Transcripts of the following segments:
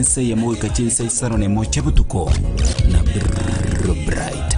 Ensa eyemo goika chinsa isano na emo chia botuko na Bright.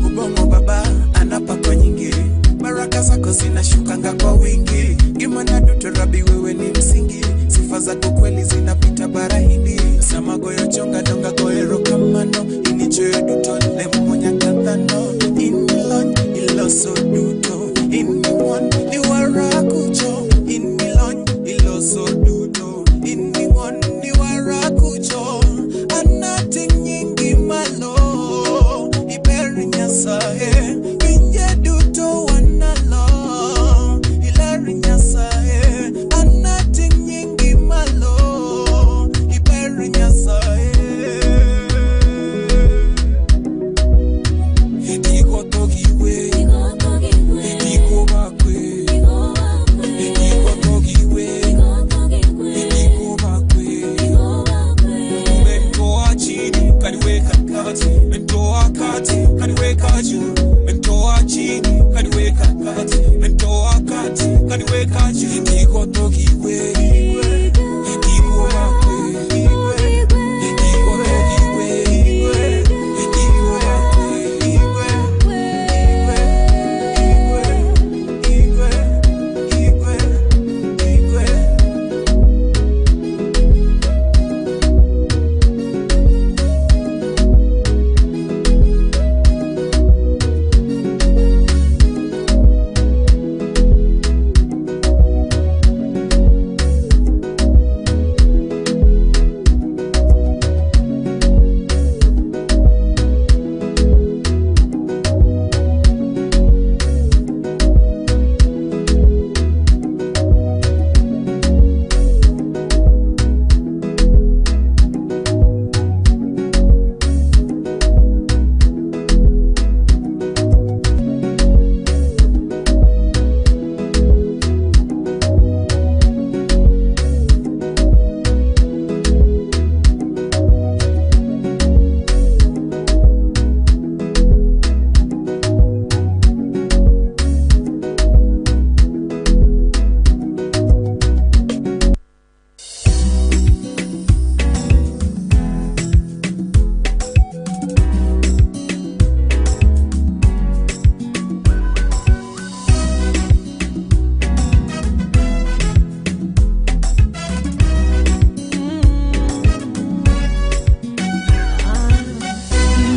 Ubongo baba anapakwa nyingi, baraka zako zinashukanga kwa wingi. Gimana duto rabi, wewe ni msingi, sifa zako kweli zinapita bara Hindi. Samagoyo chonga donga goero kamano, inichoyo duto lemo nyakadhano. Inilony iloso duto, ining'won niwarakucho. Inilony iloso duto, ining'won niwarakucho. Anating' nyingi malo, iber Nyasaye, pinje duto wanalo, iler Nyasaye, anating' nyingi malo, iber Nyasaye.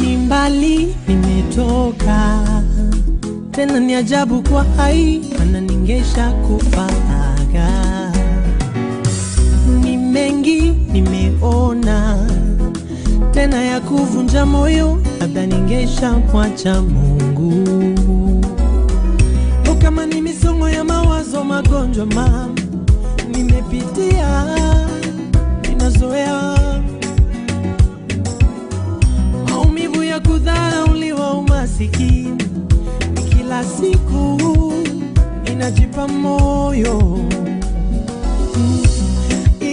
Ni mbali nimetoka, tena ni ajabu kwa hai, mana ningesha kufaga. Ni mengi nimeona, tena ya kuvunja moyo, labda ningesha mwacha Mungu. O, kama ni misongo ya mawazo, magonjwa ma nimepitia, ninazoea maumivu ya kudharauliwa, umasikini ni kila siku inajipa moyo.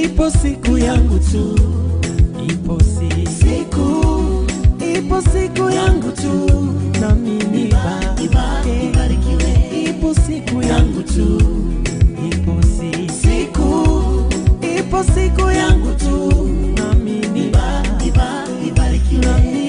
Ipo siku yangu tu, ipo siku, ipo siku yangu tu, na mimi barikiwe. Ipo siku yangu tu, ipo siku, ipo siku yangu tu, na mimi barikiwe.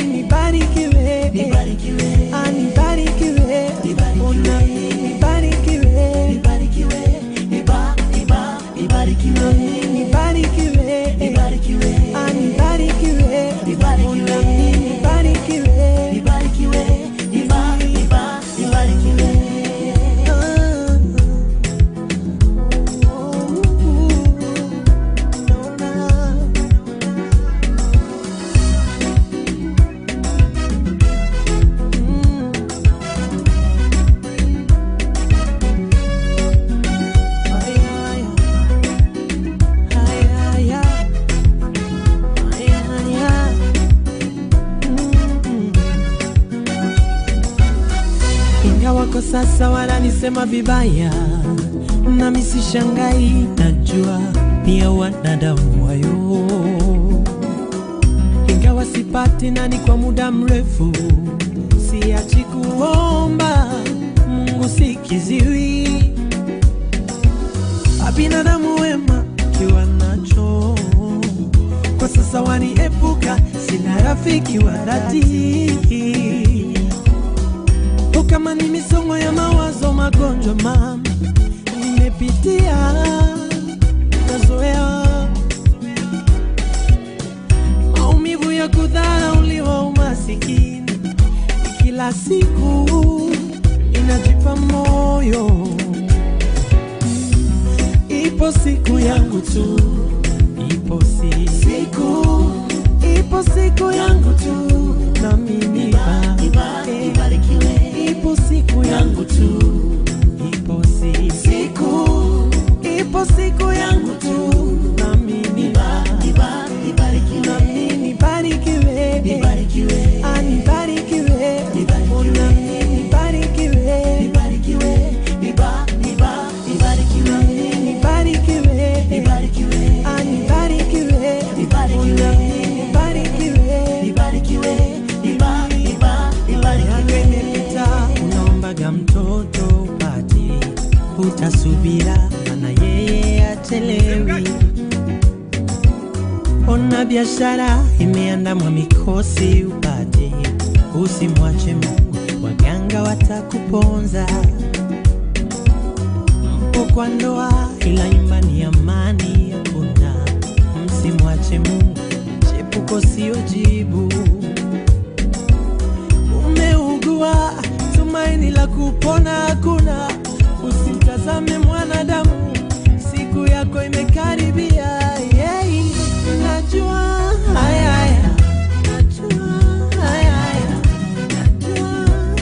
Ingawa kwa sasa wananisema vibaya, nami sishangai, najua pia wanadamu wayo. Ingawa sipati nani kwa muda mrefu, siachi kuomba Mungu si kiziwi. Binadamu wema kiwa nacho kwa sasa waniepuka, sina rafiki wa dhati. Kama ni misongo ya mawazo, magonjwa mama nimepitia, nazoea maumivu ya kudharauliwa, umasikini kila siku inajipa moyo, ipo siku yangu tu, ipo siku, ipo siku yangu tu, na mimi ipo siku yangu tu, ipo siku, ipo siku yangu tu, na mimi nami nibarikiwe, anibarikiwe, nami nibarikiwe, nami nibarikiwe, anibarikiwe, nami nibarikiwe. Miaka imepita, unaombaga mtoto upati, utasubira, maana yeye achelewi. Ona biashara imeandamwa mikosi upati, usimwache Mungu, waganga watakuponza. Mpo kwa ndoa, ila nyumbani amani hakuna. Msimwache Mungu, chepuko sio jibu. Umeugua, tumaini la kupona hakuna. Usimtazame mwanadamu, siku yako imekaribia. Yeah, najua haya haya, najua haya haya, najua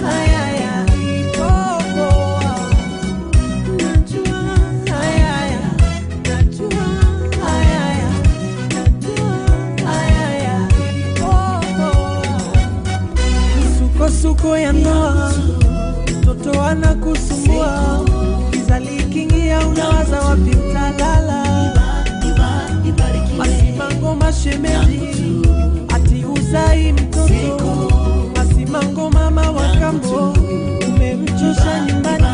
haya haya, ipo poa. Najua haya haya, najua haya haya, najua haya haya, ipo poa. Misukosuko ya ndoa, mtoto anakusumbua, giza likiingia, unawaza wapi utalala. Masimango mashemeji, ati uzai mtoto. Masimango mama wa kambo, umemchosha nyumbani.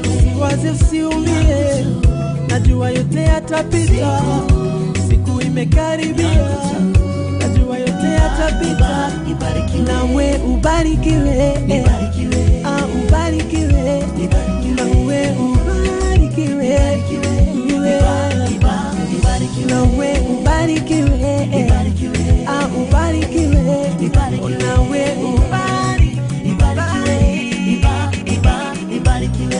Usiwaze, usiumie, najua yote yatapita, siku imekaribia, najua yote yatapita, nawe ubarikiwe, ah, ubarikiwe, nawe ubarikiwe, nawe ubarikiwe, ah, ubarikiwe, nawe ubarikiwe.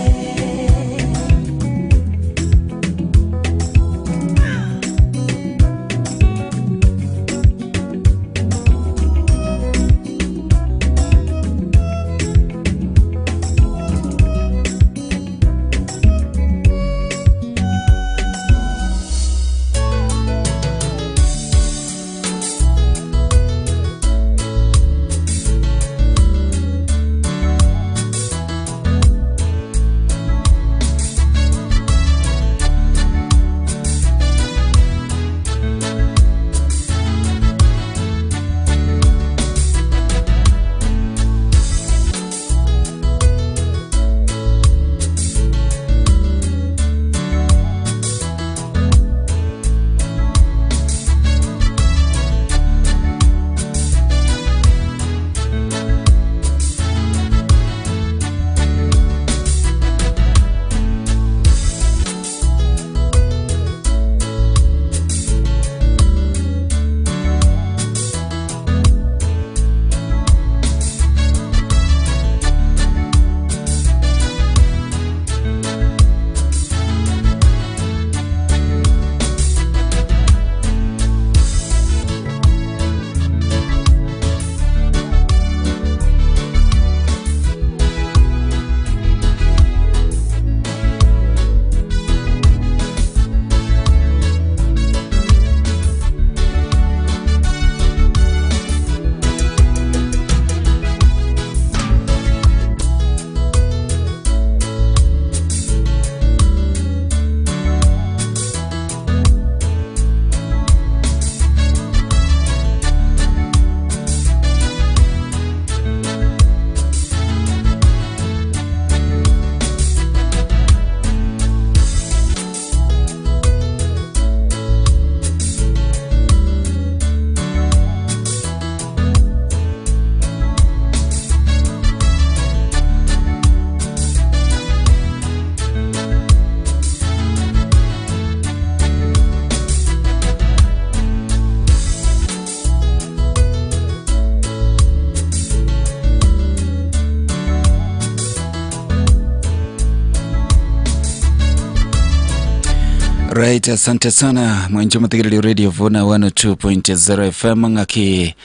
Alright, asante sana mwenche mutegereri Radio Vuna 102.0 FM ng'aki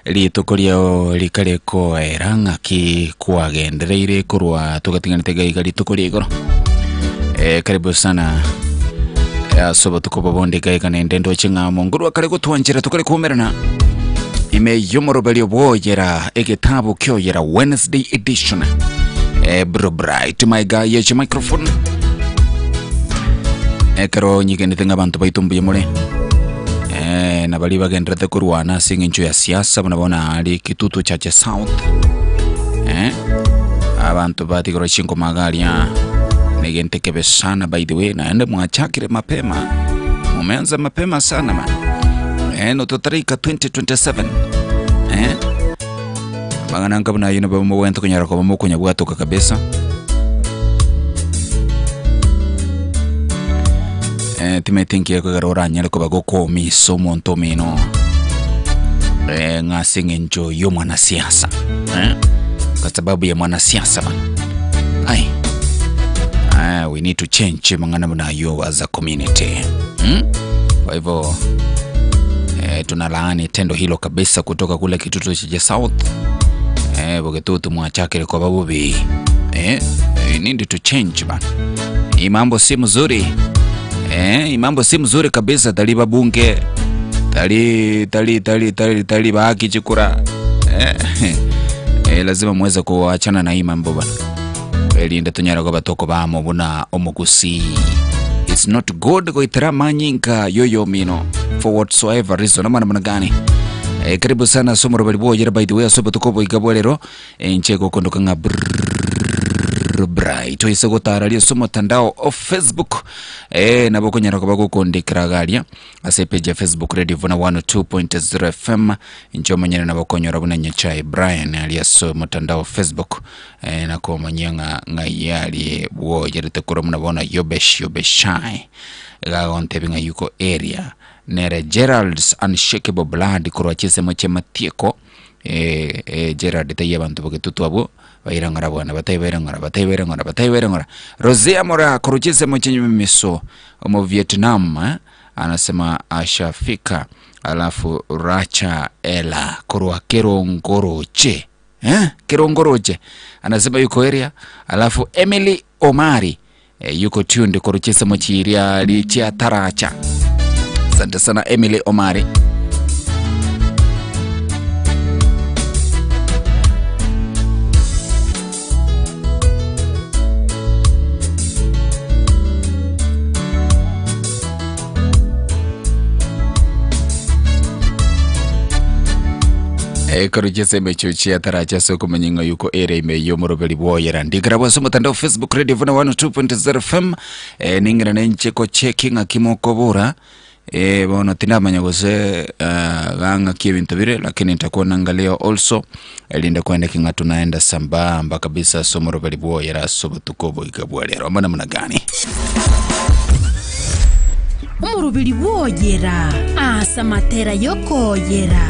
rituko riao rikare koera ng'aki kwagendereire korwa togatiganete gaiga rituko ria igoro. Eh, karibu sana ase obotuko bobondi gaiga nende ndoche ng'a monguru akare gotwanchera tokare kumerana ime yomoroberio bwoyera egetabu kioyera Wednesday edition. Eh, bro bright my guy yeche microphone ekero nyigenete ng'a abanto baito mbuya more eh, na baria bagenderete korwana ase eng'encho ya siasa buna bono aria Kitutu Chache South eh, abanto batigora chingoma iga aria negento ekebe sana by the way naende mwachakire mapema mumeanza mapema sana man eh, nototaraika 2027 eh, amang'ana nka buna ayio nabo mogwente konyara koba mokonyabwatoka kabisa. Eh, timanyeti nki ekogera oranyare koba gokoomisa omonto omino eh, ng'a ase eng'encho ya omwanasiasa eh, kwa sababu ya mwanasiasa bana ai ah, we need to change mang'ana buna ayio as a community hmm? Kwa hivyo eh, tunalaani tendo hilo kabisa kutoka kule Kitutu Chache South eh, bogetutu mwachakire koba bubi eh, we need to change bana. Hii mambo si mzuri eh, hii mambo si mzuri kabisa. Tali babunge tali tali tali tali tali bahaki chikura eh, eh, lazima muweze kuachana na hii mambo bana erinde tonyare koba tokobamo buna omogusii. It's not good goitera manyinga yoyo mino for whatsoever reason ama namna gani? Eh, karibu sana ase omoroberi bwoyere by the way ase obotuko oboiga bwa rero inche gokondoka ng'a brrrr bright oise gotararia ase omotandao o Facebook eh, nabo okonyara koba gokondekera iga aria ase epage ya Facebook Radio Vuna 102.0 FM inche omonyene nabo okonyora buna Nyachae Brian aria ase omotandao o Facebook eh, nakomanyia ng'a ng'ai arie bwoyerete korwa buna bono Yobesh Yobeshai iga agontebia ng'a yuko area nere Gerald's Unshakable Blood korwa chinsemo chia Matieko eh, eh, Gerald taiyo abanto bogetutu abwo bairang'ora bwana batai bairang'ora batai bairang'ora batai bairang'ora Rosea Mora korwa chinsemo chia Nyamimiso omo Vietnam eh, anasema ashafika alafu Racha Ela korwa Kerongoroche eh, Kerongoroche anasema yuko area alafu Emily Omari eh, yuko tuned korwa chinsemo chiria chia Taracha. Asante sana Emily Omari. Ekero chiasembe echio chiataracha ase okomanya ng'a yuko ere ime y'omoroberi bwoyera ndikera bwase omotandao Facebook Radio Vuna 102.0 FM eh, ning'ira nenche kocheki ng'aki mokobora eh, bono tindamanya gose eh, ga ng'aki ebinto bire lakini nitakuwa naangalia also erinde kwendeki ng'a tunaenda sambamba kabisa ase omoroberi bwoyera ase obotuko oboiga bwa rero amo namna gani. Omoroberi bw'oyera ase amatera y'okoyera.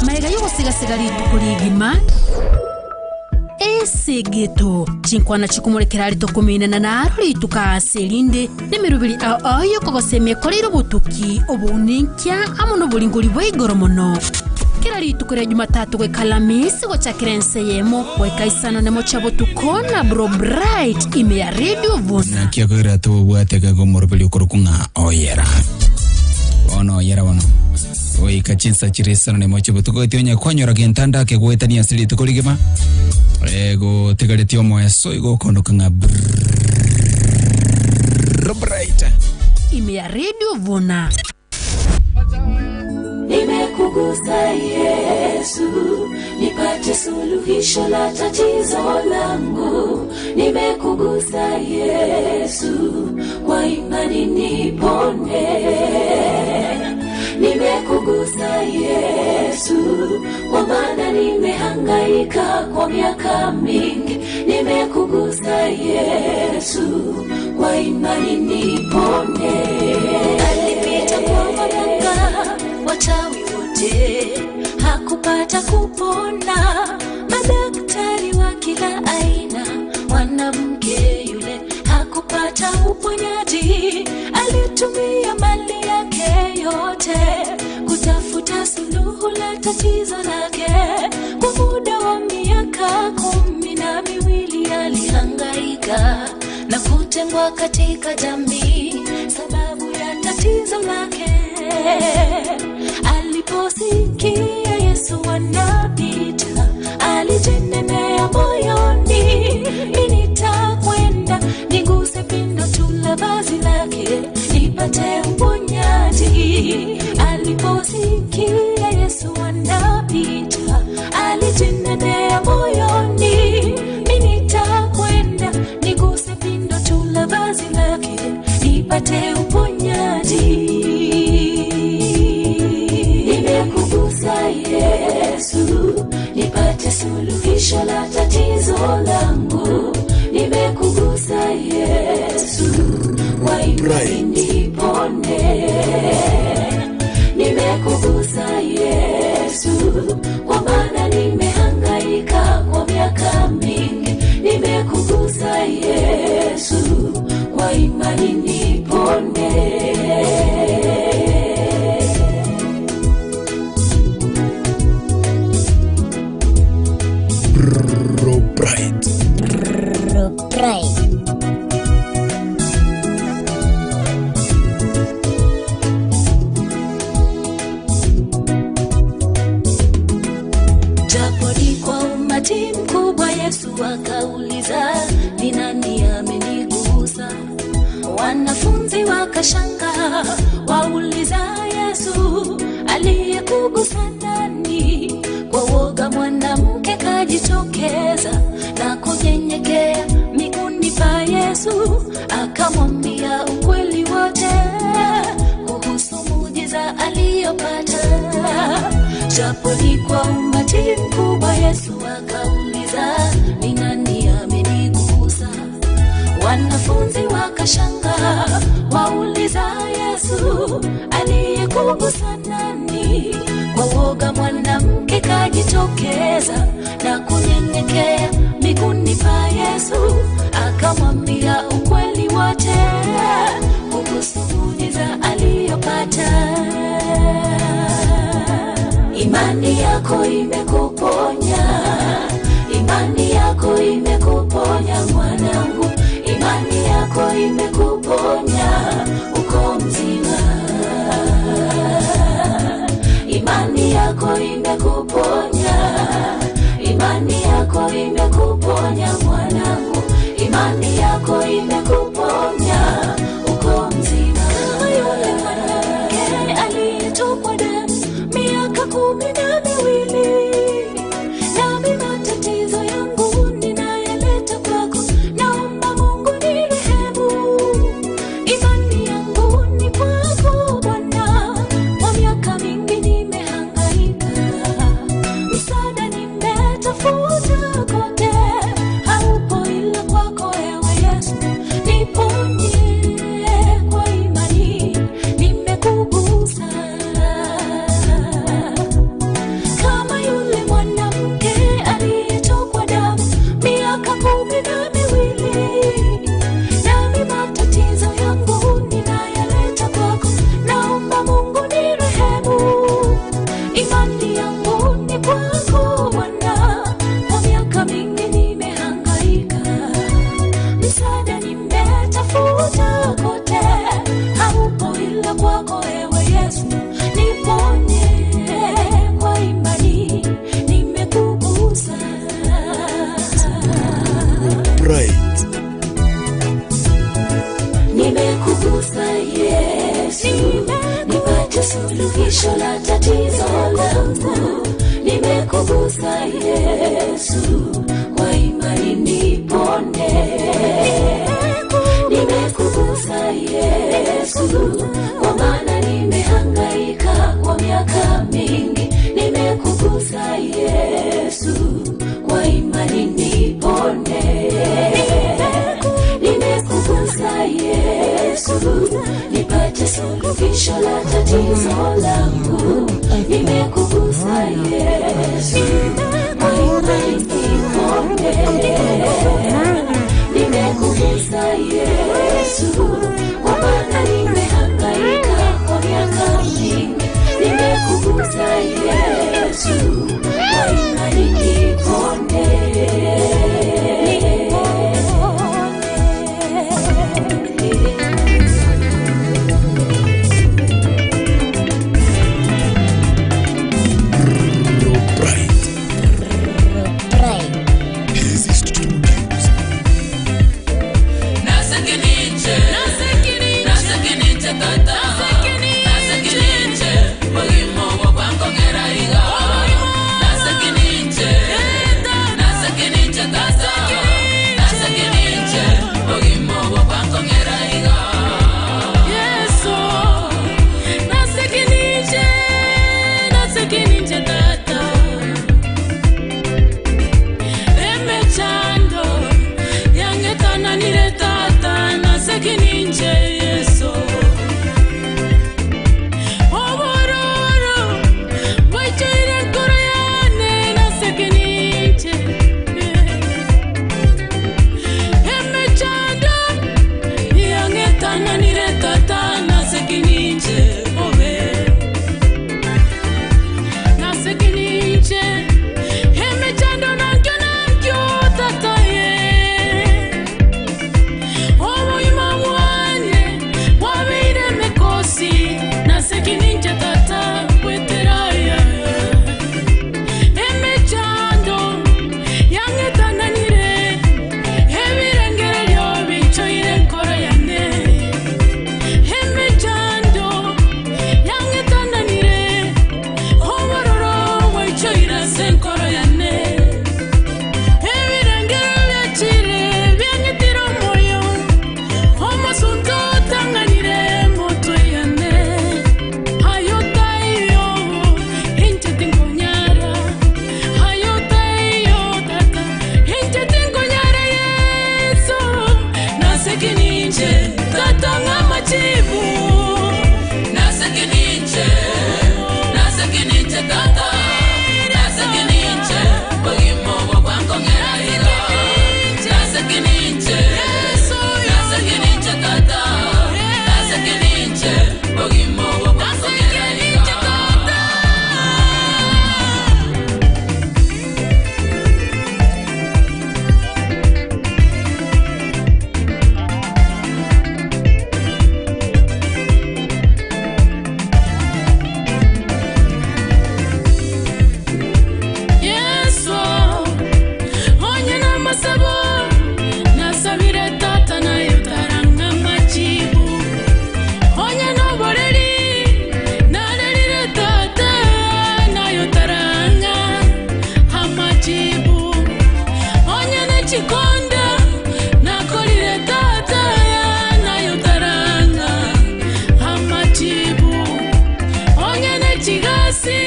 Magega y'ogosiga-siga rituko rigima, Esegeto, chinkwana chikomorekera are tokomenana naro rituko aase erinde, nemeroberi ao ao y'okogosemia ekoreire obotuki, obounenkia, amo noboringori bwa igoro mono. Kera rituko ria Jumatatu goika Alamisi gochakera ensa eyemo goika isano nemo chia botuko na Bro Bright ime ya Radio Vuna. Naki akoira tobwate gaka omoroberi okorokwa ng'a oyera. Bono oyera bono. Goika chinsa chiria isano nemo chi'obotuko gati onye kwanyora gento ande ake goetania ase rituko rigima, eh, gotigaretie omoeso igo okondoka ng'a brrrr bright. Ime ya Radio Vuna. Nimekugusa Yesu, nipate suluhisho la tatizo langu. Nimekugusa Yesu, kwa imani nipone. Nimekugusa Yesu, kwa maana nimehangaika kwa miaka mingi. Nimekugusa Yesu, kwa imani nipone. Alipita kwa waganga, wachawi wote, hakupata kupona. Baada kila aina. Mwanamke yule hakupata uponyaji, alitumia mali yake yote kutafuta suluhu la tatizo lake. Kwa muda wa miaka 12 alihangaika na kutengwa katika jamii sababu ya tatizo lake. Aliposikia Yesu anapita, alijinenea moyoni, mimi nitakwenda niguse pindo tu la vazi lake nipate uponyaji. Aliposikia Yesu anapita, alijinenea moyoni, mimi nitakwenda niguse pindo tu la vazi lake nipate uponyaji. Nimekugusa Yesu, nipate suluhisho la tatizo langu. Nimekugusa Yesu, kwa imani nipone. Nimekugusa Yesu, kwa maana nimehangaika kwa miaka mingi. Nimekugusa Yesu, kwa imani nipone. Bright. Bright. Japo ni kwa umati mkubwa, Yesu akauliza, ni nani amenigusa? Wanafunzi wakashangaa, wauliza Yesu, aliyekugusa nani? Kwa woga mwanamke kajitokeza na kunyenyekea miguuni pa Yesu, akamwambia ukweli wote kuhusu muujiza aliyopata. Japo ni kwa umati mkubwa, Yesu akauliza, ni nani amenigusa? Wanafunzi wakashangaa, wauliza Yesu, aliyekugusa nani? Kwa woga mwanamke kajitokeza na kunyenyekea miguuni pa Yesu, akamwambia ukweli wote kuhusu muujiza aliyopata. Imani yako imekuponya, imani yako imekuponya mwanangu, imani yako imekuponya, uko mzima. Imani yako imekuponya, imani yako imekuponya mwanangu, imani yako imekuponya, uko mzima. Kama yule mwanamke aliyetokwa damu miaka 12, nami matatizo yangu ninayaleta kwako, naomba Mungu nirehemu. Imani yangu ni kwako Bwana, kwa miaka mingi nimehangaika, msaada nimetafuta kote, haupo ila kwako ewe Yesu. Niponye kwa imani, nimekugusa kama yule mwanamke aliyetokwa damu miaka 12, nami matatizo yangu ninayaleta kwako, naomba Mungu nirehemu. Imani yangu ni kwako Bwana, kwa miaka mingi nimehangaika, msaada nimetafuta kote, haupo ila kwako ewe Yesu. Niponye kwa imani, nimekugusa. Bright. Nimekugusa Yesu, nipate suluhisho la tatizo langu. Nimekugusa Yesu, kwa imani nipone. Nimekugusa Yesu, kwa maana nimehangaika kwa miaka mingi. Nimekugusa Yesu, kwa imani nipone. Nimekugusa Yesu, nipate suluhisho la tatizo langu. Nimekugusa Yesu, kwa imani nipone. Nimekugusa Yesu, kwa maana nimehangaika kwa miaka mingi. Nimekugusa Yesu, kwa imani nipone. Bright. Bright. Hazy Studios. Yesu, nasekinije, nasekinije tata. Emechando yangetananire tata, nasekinije Yesu. Obororo bwaichoire nkoro yane, nasekinije. Emechando yangetananire tata, nasekinije obe. Nasekinije emechando nankyo nankyo tata ye. Oboyima bwane bwabeire emikosi, nasekinije tata bweteraya. Emechando yangetananire, ebirengererio bichoire enkoro yane. Emechando yangetananire, obororo bwaichoire ase enkoro yane. Ebirengero byachire byang'etire omoyo, omosunte otang'anire motwe yane. Ayo taiyo, inche tinkonyara. Ayo taiyo tata, inche tinkonyara Yesu. Nasekininche tata ng'amachibu. Nasekininche, nasekininche tata, nasekininche bogimo bwankong'era iga. Nasekininche, nasekininche tata, nasekininche bogimo bwankong'era iga. Yesu, onye n'amasabo, nasabire tata naye otaranga amajibu. Onye n'oboreri, narerire tata naye otaranga amajibu. Onye n'ekikonda, nakorire tata naye otaranga amajibu. Onye n'ekigasi,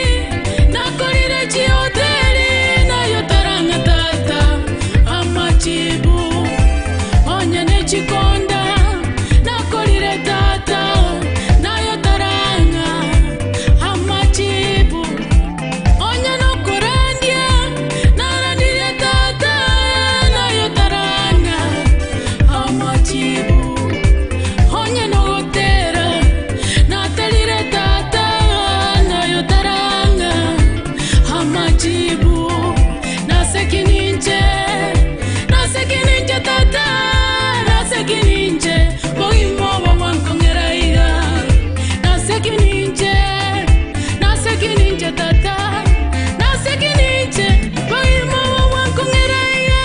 nakorire chihoteli nayo taranga tata amajibu. Onye n'ekikonda, nakorire tata nayo taranga amajibu. Onye n'okorandya, narandire tata nayo taranga amajibu. Onye nogotera, naterire tata nayo taranga amajibu. Nasekininche, nasekininche tata, nasekininche bogimo bwankong'era iga. Nasekininche, nasekininche tata, nasekininche bogimo bwankong'era iga.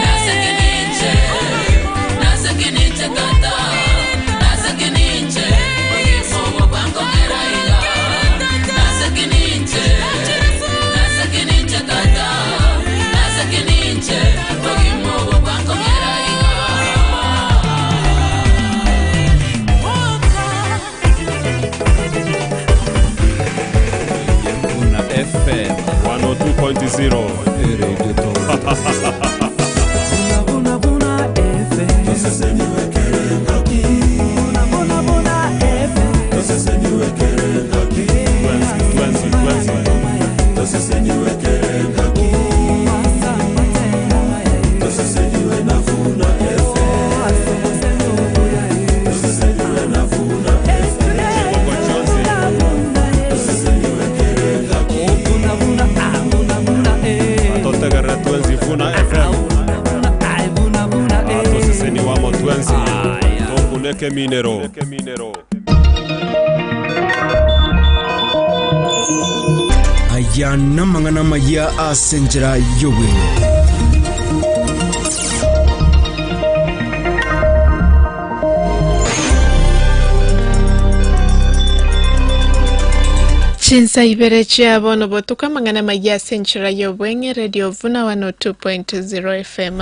Nasekininche, nasekininche tata, nasekininche bogimo bwankong'era iga. Nasekininche, nasekininche tata, nasekininche bogimo bwankong'era iga. Yemvuna FM 102.0 Vuna, vuna, efe. Vuna, vuna, vuna, efe. 20 20 20. Ekeminero. Aya namang'ana amaya ase enchera y'obweng'e. Chinsa ibere chia bono botuko amang'ana amaya ase enchera y'obweng'e Radio Vuna 102.0 FM.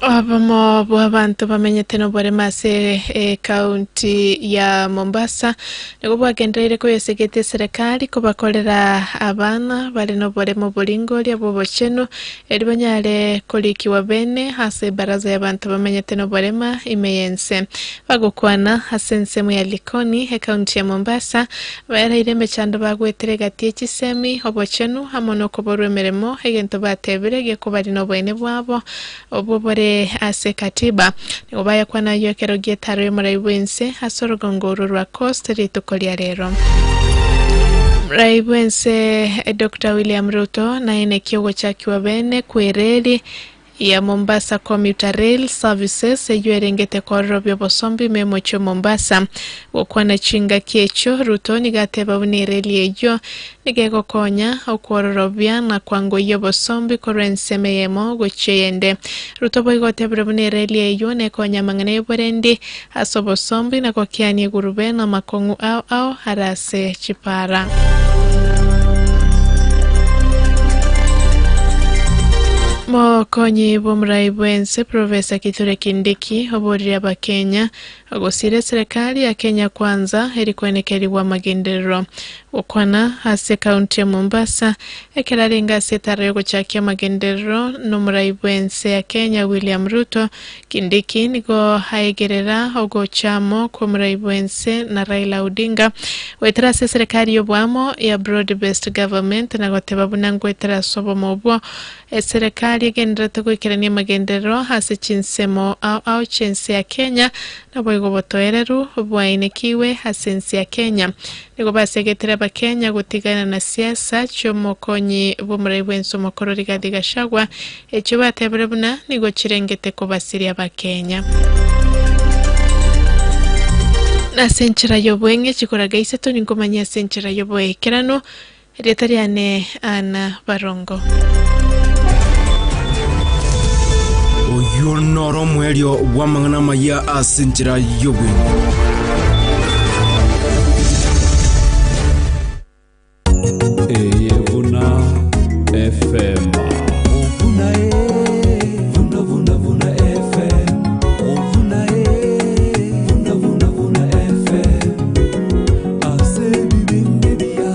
Obomo bw'abanto bamenyete noboremo ase ekaunti ya Mombasa nigo bwagendereire koyesegete eserekari kobakorera abana bare noboremo boringoria bw'obochenu erio banyare korikigwa bene ase ebaraza y'abanto bamenyete noborema ime y'ense. Bagokwana ase ensemo ya Likoni, ekaunti ya Mombasa, baereire emechando bagwetera egati ye chisemi, obochenu, amo nokoborwa emeremo, egento batebire gekobari noboene bwabo obwo bore ase katiba. Nigo bayakwana ayio ekero gi'etaro y'omorai bw'ense ase orogongo orwo rwa Coast rituko ria rero. Omorai bw'ense Doctor William Ruto naenekie ogochakiwa bene kw'ereri ya Mombasa Commuter Rail Services eyio erengete kororobia obosombi ime y'omochie o Mombasa. Gokwana chingaki echio, Ruto nigo ateba buna ereli eyio nigo egokonya okwororobia na kwangoyia obosombi korwa ensemo eyemo gochia eyende. Ruto boigo otebire buna ereli eyio nekonya amang'ana y'oborendi ase obosombi na gokiania egurube na amakong'u ao ao are ase chipara. Mokonyi bw'omorai bw'ense Professor Kithure Kindiki oborire Abakenya gosira eserekari ya Kenya Kwanza eri koenekerigwa amagenderero. Gokwana ase ekaunti ya Mombasa ekero arenge ase etara y'ogochakia amagenderero n'omorai bw'ense ya Kenya William Ruto, Kindiki nigo aegerera ogocha amo kw'omorai bw'ense na Raila Odinga goetera ase eserekari y'oboamo ya Broad Based Government na goteba buna ngoetera ase obomo obwo eserekari egendererete goikerania amagenderero ase chinsemo ao ao chi'ense ya Kenya naboigo obotoereru bwaenekiwe ase ense ya Kenya. Nigo basegetire Abakenya gotigana na siasa chi'omokonyi bw'omorai bw'ense omokoro Rigathi Gachagua Echio batebire buna nigo chirengete kobasiria Abakenya. Nase enchera y'obweng'e chikoraga isato ninkomanye ase enchera y'oboikeranu, erieta riane Anna Barongo. Oyio noro omoerio bw'amang'ana amaya ase enchera y'obweng'e. Eye buna FM. Vuna e, vuna vuna vuna FM. Vuna e, vuna vuna vuna FM. Ase bibinde bia.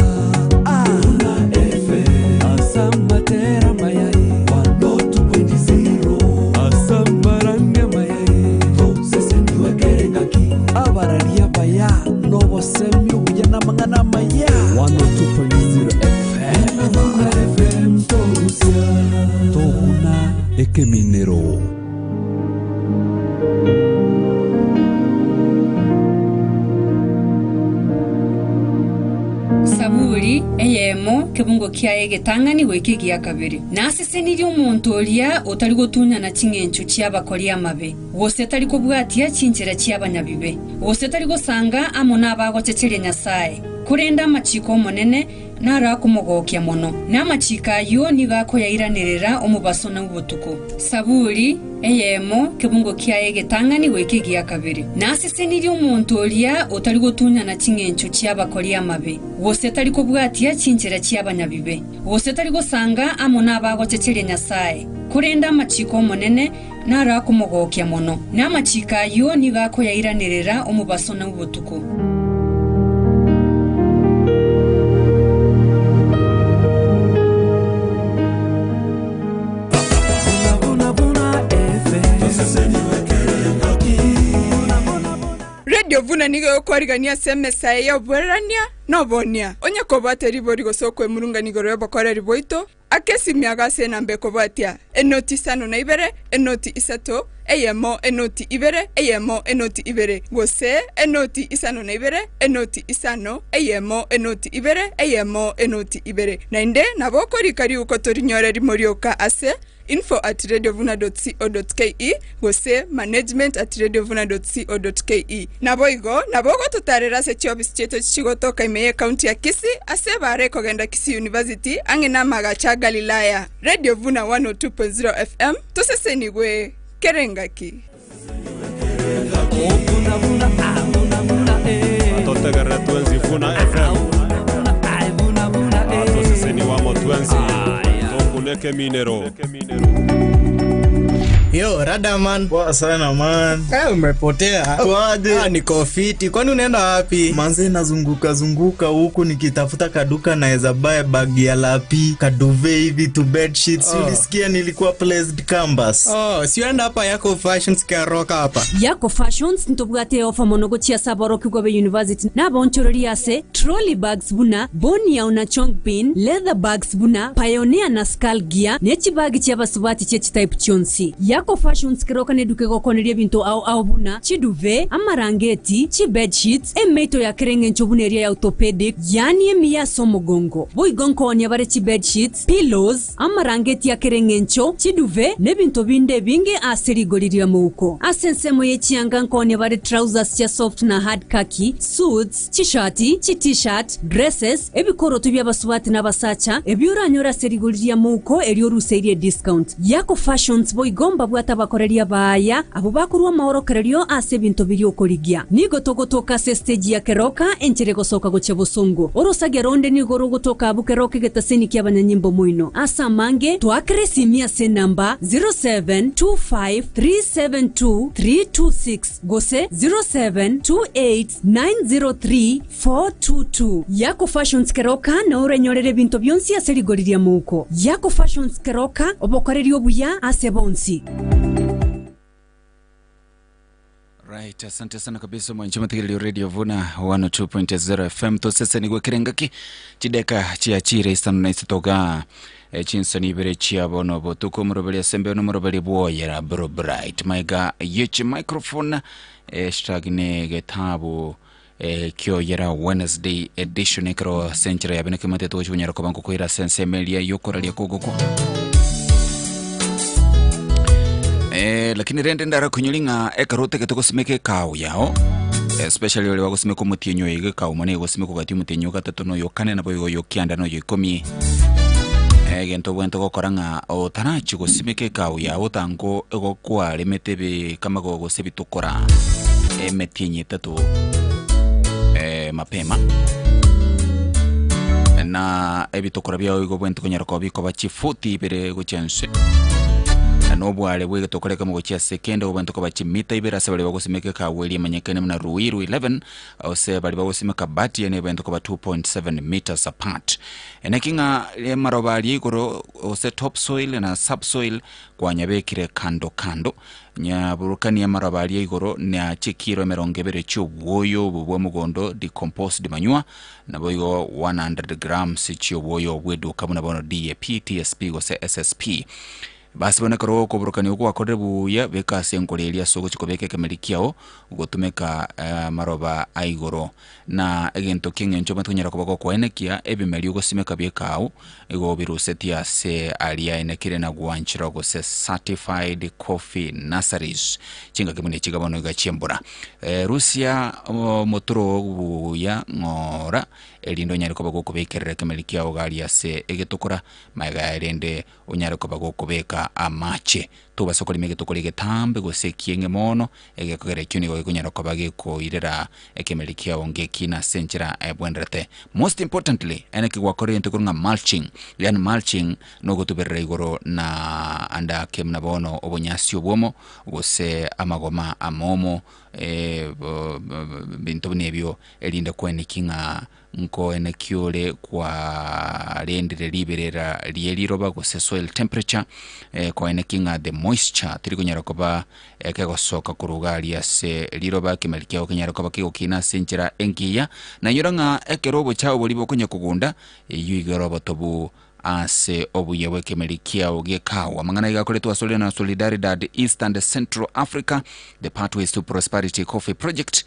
Vuna FM. Asamatera mayai. 102.0. Asambarania mayai. Toseseniwe kerengaki. Abararia baya. Nobosemi obuya namang'ana amaya. 102.0 FM. Vuna FM togusia. Toguna ekeminero. Saburi eyemo, kebungo kiaye egetang'ani goika egia kabere. Nasesenirie omonto oria otari gotunyana ching'encho chi'abakori amabe, gose tari kobwatia chinchera chi'abanyabibe. Gose tari gosanga amo nabagochecheria Nyasae, korende amachiiko 'Omonene naro akomogokia mono, na amachiiko ayio nigo akoyairanerera omobaso na obotuko. Saburi eyemo, kebungo kiaye egetang'ani goika egia kabere. Nasesenirie omonto oria otari gotunyana ching'encho chi'abakori amabe, gose tari kobwatia chinchera chi'abanyabibe, gose tari gosanga amo nabagochecheria Nyasae, korende amachiiko 'Omonene Naro akomogokia mono, na amachiiko ayio nigo akoyairanerera omobaso na obotuko. Radio Vuna nigo egokwarigania ase emesa eye y'oboererania na obonia. Onye kobwate ribori gose okwemurungania igoro y'obokoreri bwaito, Aka esimi yago ase enamba ekobwatia, enoti isano na ibere, enoti isato, eyemo enoti ibere, eyemo enoti ibere, gose enoti isano na ibere, enoti isano, eyemo enoti ibere, eyemo enoti ibere. Naende nabo okorika riuko torinyore rimo rioka ase info at radiovuna dot co dot ke gose management at radiovuna dot co dot ke. Naboigo nabo ogototarera ase chiofisi chiaito chigotoka ime y'ecounty ya Kisii ase ebaara ekogenda Kisii University ang'e namagacho a Galilaya. Radio Vuna 102.0 FM, tosesenigwe kera engaki. Totegerere twensi Vuna FM. Toseseniwe amo twensi. Tokuneke eminero. Yo, rada man. Poa sana man. Eh, umepotea. Kwaje? Ah, niko fiti. Kwani unaenda wapi? Manze nazunguka zunguka huku nikitafuta kaduka naeza buy bag ya lapi, kaduve hivi tu bed sheets. Oh. Ulisikia nilikuwa placed canvas. Oh, si uenda hapa yako fashions karoka hapa. Yako Fashions ntobwate ofa mono gochia ase aborokigwa be university na abaonchoreria ase trolley bags buna Boniao na Chongpin, leather bags buna Pioneer na Skull Gear, ne chibagi chi'abasubati chie chitype chionsi. Yako Fashions keroka neduka egokoneria ebinto ao ao buna chiduvet, amarangeti, chibedsheets, emeito ya kera eng'encho buna eria ya orthopedic, yaani emiya ase omogongo. Boigo nkoonia bare chibedsheets, pillows, amarangeti a kera eng'encho, chiduvet, na ebinto binde ebinge ase rigori ri'amouko. Ase ensemo ye chianga nkoonia bare trousers chia soft na hard khaki, suits, chishati, chi-t-shirt, dresses, ebikoroto bi'abasubati na abasacha, ebi oranyore ase rigori ri'amouko erio oruseirie ediscount. Yako Fashions boigo mbabwate abakoreria baaya, abwo bakorua amaorokererio ase ebinto biria okorigia. Nigo togotoka ase estage ya Keroka, enchera egosoka gochia bosongo. Orosagia ronde nigo rogotoka abwo Keroka egetaseni ki'abanyanyimbo moino. Ase amange, toakere esimi ase enamba 0725372326 gose 0728903422. Yako Fashions Keroka nao orenyorere ebinto bionsi ase rigori ri'amouko. Yako Fashions Keroka, obokoreri obuya ase bonsi. Right, asante sana kabisa mwanchi matigererio Radio Vuna 102.0 FM tosesenigwe kerengaki chideka chiachire isano na isato ga eh, chinsoni ibere chia bono botuko omoroberi asembe nomoroberi bwoyera bro bright maiga yeche microphone hashtag ne getabu eh, kioyera Wednesday edition ekero senchera yabe nekemate togochibunyara koba nkokoira ase ensemo eria yokoraria kogokwa Eh, lakini rende ndarakunyori ng'a ekero otagete gosimeka ekao yao especially oria bagosimeka omotienyi oyo iga ekao mono egosimekwa gati omotienyi o gatato na oyo kane nabo igo oyo kianda na oyo ikomi egento obwenerete gokora ng'a otarachia gosimeka ekao yao otango igo kwaremete ebikamago gose ebitukora emetienyi etato mapema na ebitokora biao igo obwenerete konyara koba bikoba chifuti ibere gochia inse na obware bwa egetokora ekemo gochia ase ekende obwenerete koba chimita ibere ase baria bagosimeka ekawa eria emanyekene buna Ruiru 11 Gose baria bagosimeka batie nebento koba 2.7 metres apart. Eneki ng'a amaroba aria igoro gose topsoil na subsoil kwanyabekire kando kando. Nyaburukanie amaroba aria igoro na chikiro emerongo ebere chi'obwoyo obo bwa mogondo decomposed manure, naboigo 100 grams chi'obwoyo bw'eduka buna bono DAP, TSP gose SSP. Basi bono ekero okoburukania okwo gwakorire buya, beka ase enkoro eria ase ogochia kobeka ekemeri kiao, gotumeka amaroba a igoro. Na egento ki'engencho omanyete konyara koba gokoenekia, ebimeri ogosimeka bi'ekao, igo obirusetie ase aria aenekire na gwancherwa gose certified coffee nurseries. Chingaki buna echi iga bono iga chi'embura. Rusia omoturo oo buya ng'ora, erinde onyare koba gokobekerera ekemeri kiao iga aria ase egetokora, magega yaye rende Onyare koba gokobeka amache. Tobasa korema egetokoro egetambe gose ekieng'e mono, egekogera ekio nigo gekonyara koba gekoirera ekemeri kiao ngekina ase enchera ebwenerete. Most importantly, ene gwakorire egento ekorwa ng'a mulching, yaani mulching nogotuberera igoro na ande ake buna bono obonyasi obwomo gose amagoma amomo binto buna ebio erinde koeneki ng'a Nkoeneki ore kwarendire riberera rie riroba gose soil temperature, koeneki ng'a the moisture teri konyara koba ekegosoka korwa iga aria ase riroba ekemeri kiao kenyare koba kegokina ase enchera engiya. Nainyora ng'a ekero obochafu boria bokonya kogunda, eyio iga ere obotobu. ase obuya bw'ekemeri kiao gi'ekawa. Amang'ana iga akoretwe asore na Solidaridad East and Central Africa, the Pathways to Prosperity Coffee Project,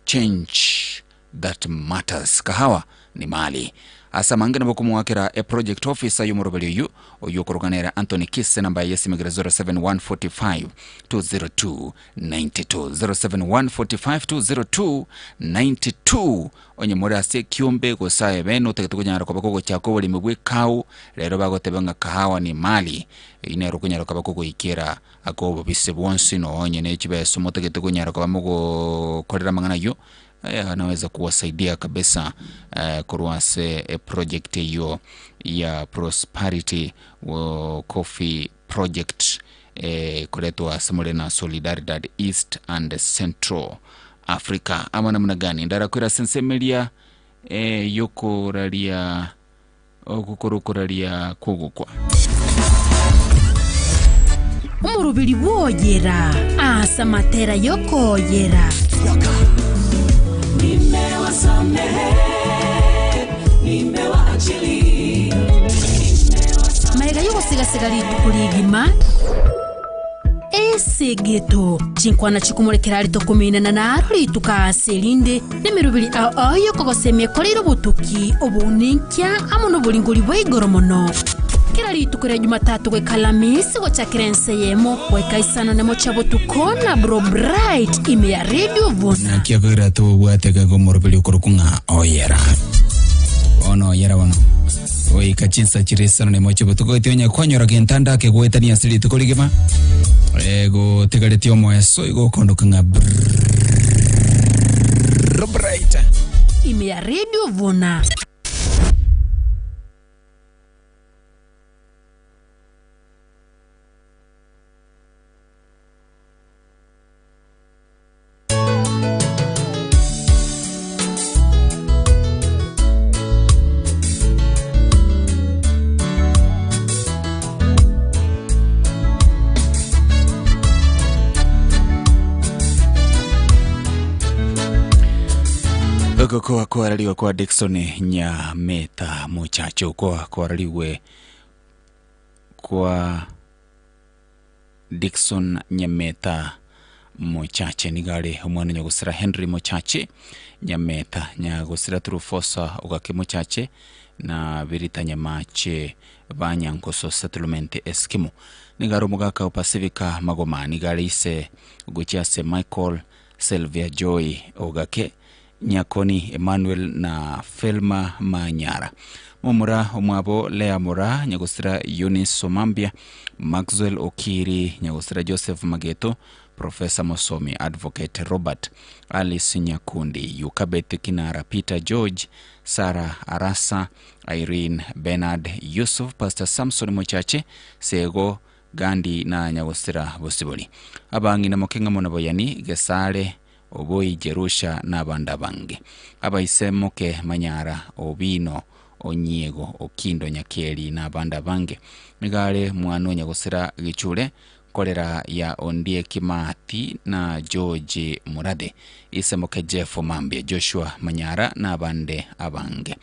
Change that matters. Kahawa ni mali. Ase amange nabo okomoakera eproject officer y'omoroberi oyio, oyio okoroka nere Anthony Kise, namba yaye y'esimi ekere 07145 202 92 07145 202 92. Onye more ase ekiombe gose aye bene otagete konyara koba kogochaka oboremi bw'ekao, rero bagoteba ng'a kahawa ni mali, eyio nero okonyara koba kogoikera ake obobisi bwonsi nonye ne chibesa motagete konyara koba mogokorera amang'ana ayio, anaweza kuwasaidia kabisa korwa ase eproject eyio ya Prosperity Coffee Project ekoretwa ase more na Solidaridad East and Central Africa. Amo namna gani ndarakwera ase ensemeria yokoraria ogokora okoraria kw'ogokwa. Omoroberi bw'oyera ase amatera y'okoyera. Nimewasamehe, nimewaachilia. Magega y'ogosiga-siga rituko rigima, Esegeto, chinkwana chikomorekera are tokominana naro rituko aase erinde, nemeroberi ao ao y'okogosemia ekoreire obotuki, obounenkia, amo noboringori bwa igoro mono. Kera rituko ria Jumatatu goika Alamisi gochakera ensa eyemo goika isano nemo chia botuko na Bro Bright ime ya Radio Vuna. Naki akoira tobwate gega omoroberi okorokwa ng'a oyera. Bono oyera bono. Goika chinsa chire isano nemo chia botuko gete onye kwanyora gento ande ake goetania ase rituko rigima. Eh, gotigaretie omoeso igo okondoka ng'a brrrr bright. Ime ya Radio Vuna. Ogokoa kwarariwe kwa Dickson Nyameta Muchacho okoa kwarariwe kwa Dickson Nyameta Mochache nigo are omwana nyagosira Henry Mochache Nyameta nyagosira Trufosa Ogake Mochache na Birita Nyamache ba Nyangoso Settlement Eskimo. Nigo are omogaka o Pacifica Magoma nigo are ise gochia ase Michael Sylvia Joy Ogake Nyakoni Emmanuel na Felma Manyara. Momura omwabo Lea Moraa, nyagosira Eunice Omambia, Maxwell Okiri, nyagosira Joseph Mageto, Professor Mosomi, Advocate Robert, Alice Nyakundi, Yukabeth Kinara, Peter George, Sarah Arasa, Irene Bernard, Yusuf, Pastor Samson Mochache, Sego, Gandi na nyagosira Bosibori. Abang'ina Mokeng'amo na Boyani, Gesare, Oboi Jerusha nabande abange. Abaise moke Manyara, Obino, Onyiego, Okindo, Nyakieri nabande abange. Nigo are mwana o nyagosira Gichure, nkorera ya Ondieki Maati na George Murathe, ise moke Jeff Omambia, Joshua Manyara nabande abange.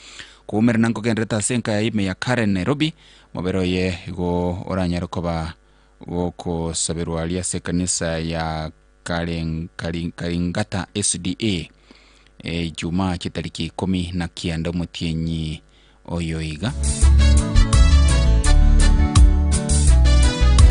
Koumerana nkogenderete ase enka ya ime ya Karen Nairobi, mobere oye igo oranyare koba gokosaberwa aria ase ekanisa ya Karingata SDA Ijumaa chitariki ikomi na kianda omotienyi oyo iga.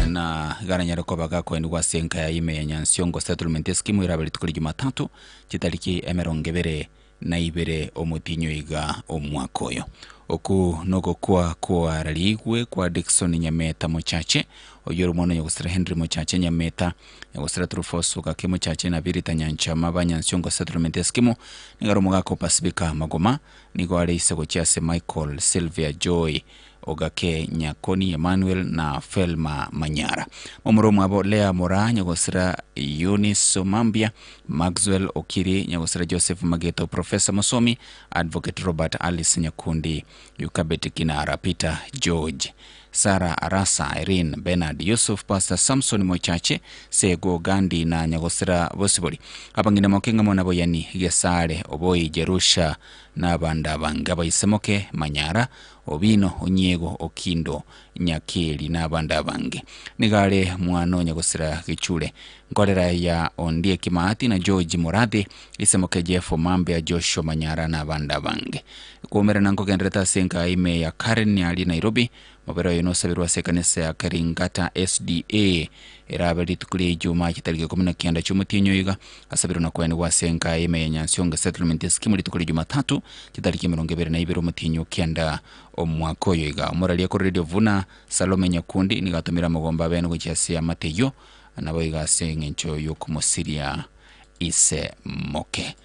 Na igaranyare koba gakoenigwa ase enka ya ime ya Nyansiongo Settlement Scheme erabe rituko ria Jumatatu chitariki emerongo ebere na ibere omotienyi oyo iga omwaka oyo. Oku nogokwa kwararigwe kwa Dickson Nyameta Mochache, oyio ore omwana o Nyagosira Henry Mochache Nyameta, Nyagosira Truphos Ogake Mochache na Birita Nyanchama ba Nyansiongo Settlement Eskimo, nigo are omogaka o Pasifika Magoma, nigo are ise gochia ase Michael, Sylvia, Joy, Ogake, Nyakoni, Emmanuel na Felma Manyara. Momura omwabo Lea Moraa, Nyagosira Eunice Omambia, Maxwell Okiri, Nyagosira Joseph Mageto, Professor Mosomi, Advocate Robert Alice Nyakundi, Yukabeti Kinara, Peter George. Sarah Arasa, Irene, Bernard, Yusuf, Pastor Samson Mochache, Sego Gandi na Nyagosira Bosibori. Abang'ina moke ng'amo na Boyani, Gesare, Oboi, Jerusha, na abande abange. Abaise moke, Manyara, Obino, Onyiego, Okindo, Nyakeri, na abande abange. Nigo are mwana o Nyagosira Gechure. Nkorera ya Ondieki Maati na George Murathe, ise moke Jeff Omambia, Joshua Manyara, na abande abange. Koumerana nkogenderete ase enka ime ya Karen aria Nairobi, Mobere oyo nosabirwe ase ekanisa ya Keringata SDA, erabe rituko ria Ijumaa chitariki 19 chi'omotienyi oyo iga, asabirwe na koenigwa ase enka ime ya Nyansiongo Settlement Scheme rituko ria Jumatatu chitariki 22 omotienyi o kianda omwaka oyo iga. Omoraria korwa Radio Vuna, Salome Nyakundi, nigo atomire amagomba abene gochia ase eamate eyio, naboigo ase eng'encho y'okomosiria ise moke.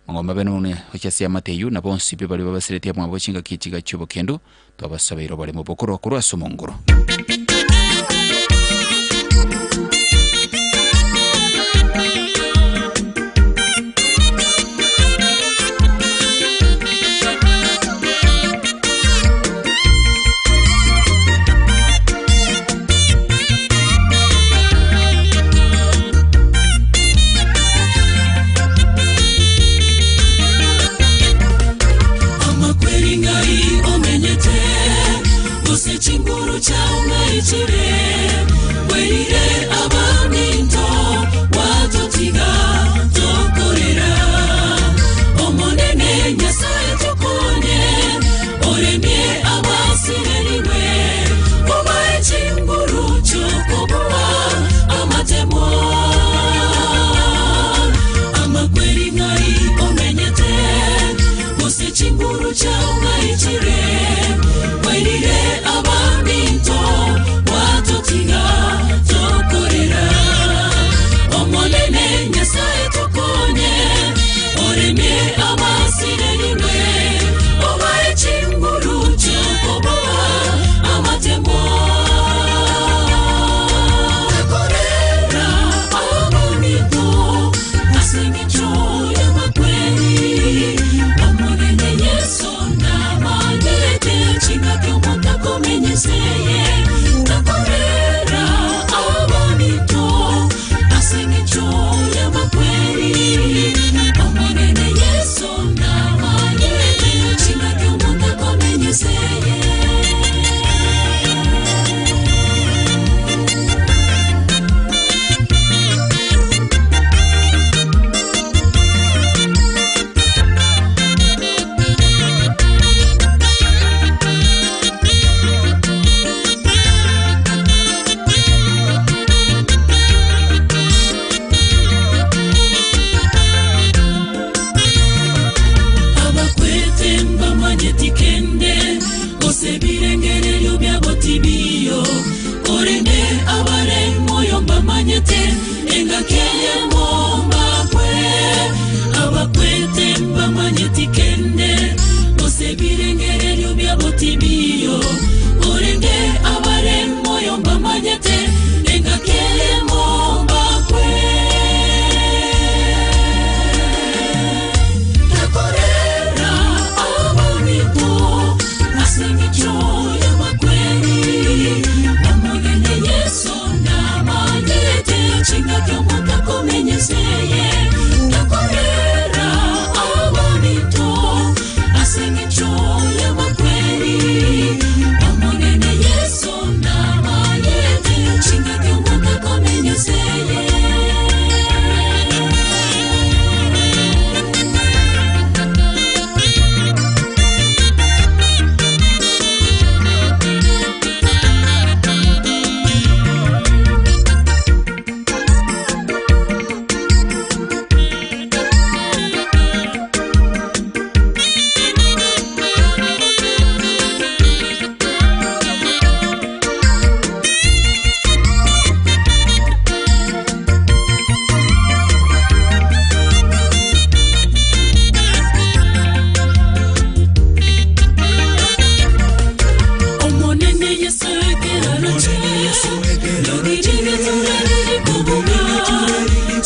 Mang'ombe abe none gochia ase eamate eyio, na bonsi pi baria babasiretie mwabo chingaki echiga chi'obokendu, twabasabeire oboremo bokorwa korwa ase omonguru. Amakweri ng'ai omenyete, gose chinguru chao ng'ai chire, bwerire abaminto, gwatotiga tokorera. Omonene Nyasaye tokonye, oremie abasirerigwe, obae chinguru chi'okobua amatemo. Amakweri ng'ai omenyete, gose chinguru chao ng'ai chire, bwerire abaminto, gwatotiga tokorera. Omonene Nyasaye tokonye, oremie abasirerigwe, obae chinguru chi'okoboa amatemo. Takorera abaminto, ase eng'encho y'amakweri, Omonene Yeso namanyete, chingaki omonto akomenyeseye. Takorera abaminto, ase eng'encho y'amakweri, Omonene Yeso namanyete, chingaki omonto akomenyeseye. Abakwete mbamanyeti kende, gose ebirengererio biabo tibiyo, korende abare moyo mbamanyete, engaki eyemo mbakwe. Abakwete mbamanyeti kende, gose ebirengererio biabo tibiyo, korende abare moyo mbamanyete, engaki eyemo mbakwe. Takorera abaminto, ase eng'encho y'amakweri, Omonene Yeso namanyete, chingaki omonto akomenyeseye. Takorera abaminto, ase eng'encho y'amakweri, Omonene Yeso namanyete, chingaki omonto akomenyeseye. Omonene Yesu ekeraro che,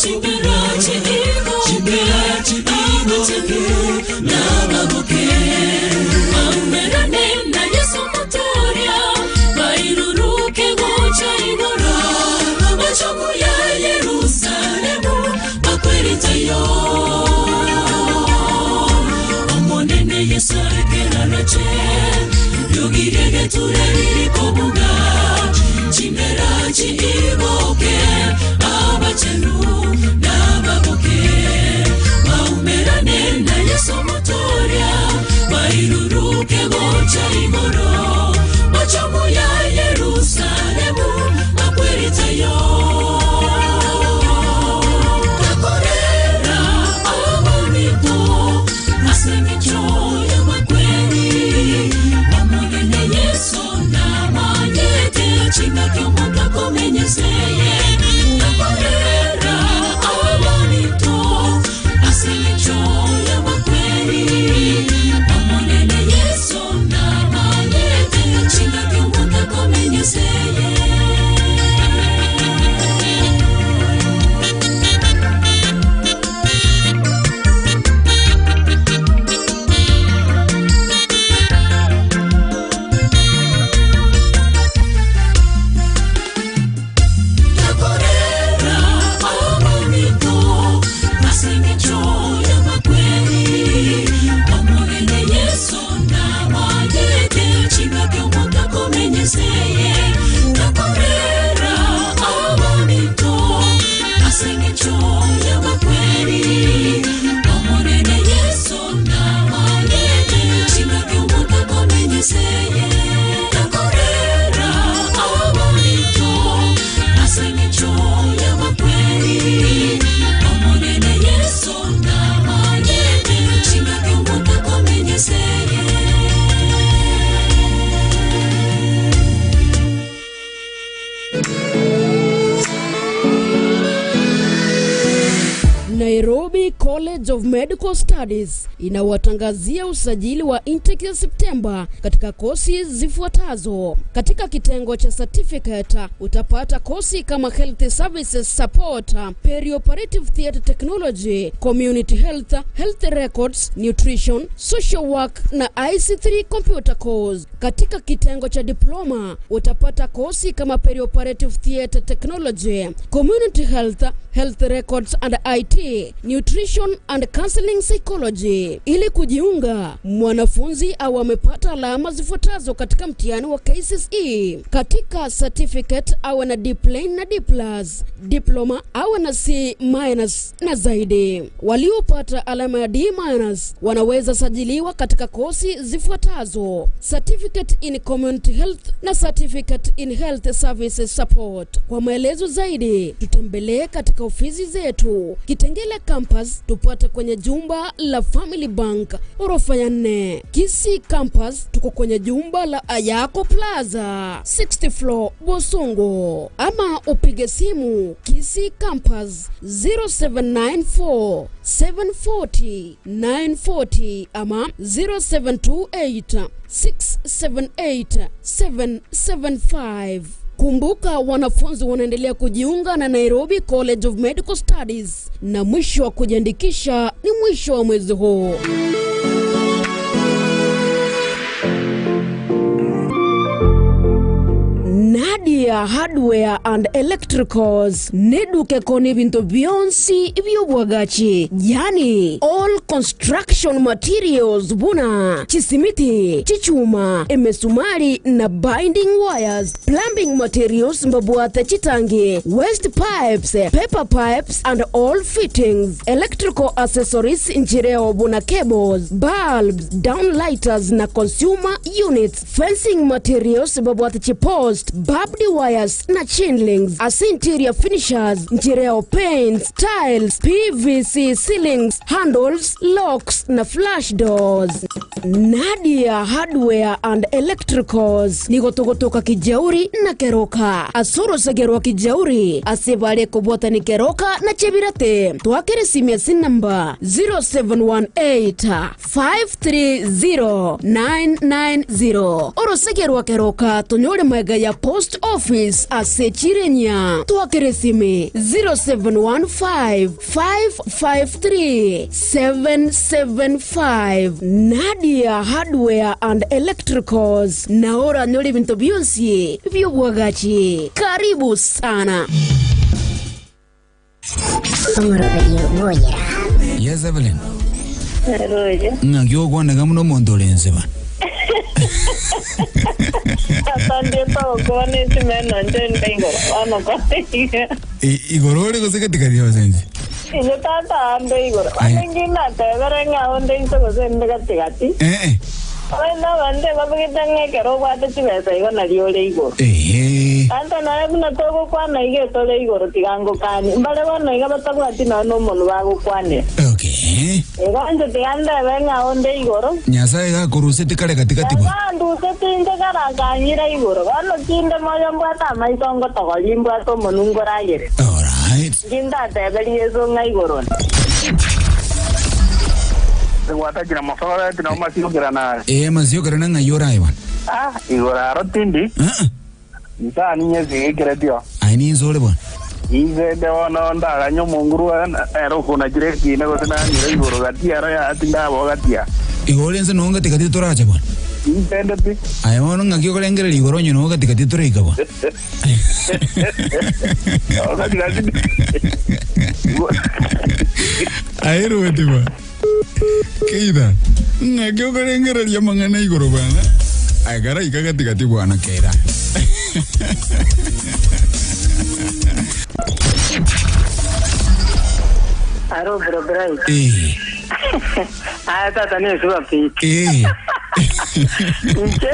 chingera chiigoke, abacheku n'abagoke, baumerane na Yesu Mutoria, bairwe Chiiboke abachenu n'ababoke baumerane na Yesu mutoria bairuruke gocha igoro machomo ya Yerusalemu makweritayo takorera abamito asemicho y'amakweri omunene Yesu namanyete chingaki omuntu akomenyeseye takorera abamito asemicho y'amakweri omunene Yesu namanyete chingaki omuntu akomenyeseye. Takorera abamito asemicho y'amakweri omunene Yesu namanyete chingaki omuntu akomenyeseye takorera abamito asemicho y'amakweri omunene Yesu namanyete chingaki omuntu akomenyeseye takorera abamito asemicho y'amakweri omunene Yesu namanyete chingaki omuntu akomenyeseye. Nairobi College of Medical Studies inawatangazia usajili wa intake ya Septemba katika kosi zifuatazo. Katika kitengo cha certificate utapata kosi kama Health Services Support, Perioperative Theatre Technology, Community Health, Health Records, Nutrition, Social Work na IC3 Computer Course. Katika kitengo cha diploma utapata kosi kama Perioperative Theatre Technology, Community Health, Health Records and IT, Nutrition and Counseling Psychology. Ili kujiunga, mwanafunzi au amepata alama zifuatazo katika mtihani wa KCSE. Katika certificate awe na D plain na D plus, diploma awe na C minus na zaidi. Waliopata alama ya D minus wanaweza sajiliwa katika kosi zifuatazo: Certificate in Community Health na Certificate in Health Services Support. Kwa maelezo zaidi, tutembelee katika ofisi zetu Kitengela Campus, tupate kwenye jumba la Family Bank orofa ya 4. Kisii Campus tuko kwenye jumba la Ayako Plaza 60 floor Bosongo, ama upige simu Kisii Campus 0794 740 940 ama 0728 678 775. Kumbuka, wanafunzi wanaendelea kujiunga na Nairobi College of Medical Studies na mwisho wa kujiandikisha ni mwisho wa mwezi huu. Nadia Hardware and Electricals neduke koni bintu byonsi by'obwagachi, yani all construction materials buna chisimiti, chichuma, emesumari na binding wires, plumbing materials mbabwate chitangi, waste pipes, paper pipes and all fittings, electrical accessories nchireo buna cables, bulbs, downlighters na consumer units, fencing materials babwate chipost, barbed wires na chain links, as interior finishers, nchireo paints, tiles, PVC ceilings, handles, locks na flash doors. Nadia Hardware and Electricals ni gotogotoka kijauri na keroka asoro segerwa kijauri asibale kobota ni keroka na chebirate twakere simia sin namba 0718 530 990 orosegerwa keroka tonyore maega ya post office ase chirenya twakere simi 0715 553 775 Nadia Hardware and Electricals naora nyori bintu byonsi by'obwagachi. Karibu sana. Yes, Evelyn. Ng'aki ogwaneka muno omonto ore nse ba. Tata ndietogokwana esimeno nche nde igoro bono kore Igoro ore gose katikati ya basensi? Inche tata ande igoro bono inki natebere ng'a onde inse gose nde gatigati. Eh. Abande abande babegete ng'a ekero obwate chibesa igo nario ore igoro. Ehe. Tata naye buna togokwana iga etore igoro tiga ngokanie. Mbare bono iga batabwati nonya na omonwe bagokwanera. Okay. Igo inche tiga ndebe ng'a onde igoro. Nyasaye gakorusete kare gatigati bwana. Gandusete inche karakang'ira igoro. Bono tinde moyo mbwate amaiso ngotogoria mbwate omonwe ngoragere. Alright. Inki ndateberi Yeso ng'a igoro nde? Gwatakire mosoreti nao masiokera nare. Eh, masiokera na ng'ai orae bwana? Ah, igoro aro tindi. Nsani nyesigekeretio. Aye ninse ore bwana. Inse inde bono ndaganye omonguru ere okonachire ekina gose nanyure igoro gati aro yaya tindaba gatia. Igo ore nse noo gatigati torache bwana. Inse inde pi. Aye bono ng'aki okorengereria igoro onye noo gatigati toraika bwana. Gatigati. Aye rwete bwana. Keitha, ng'aki okorengereria amang'ana igoro bwana. Aye karaika gatigati bwana keira. Aro bro bright. Eh. Aya tata ni suba piti. Eh. Nche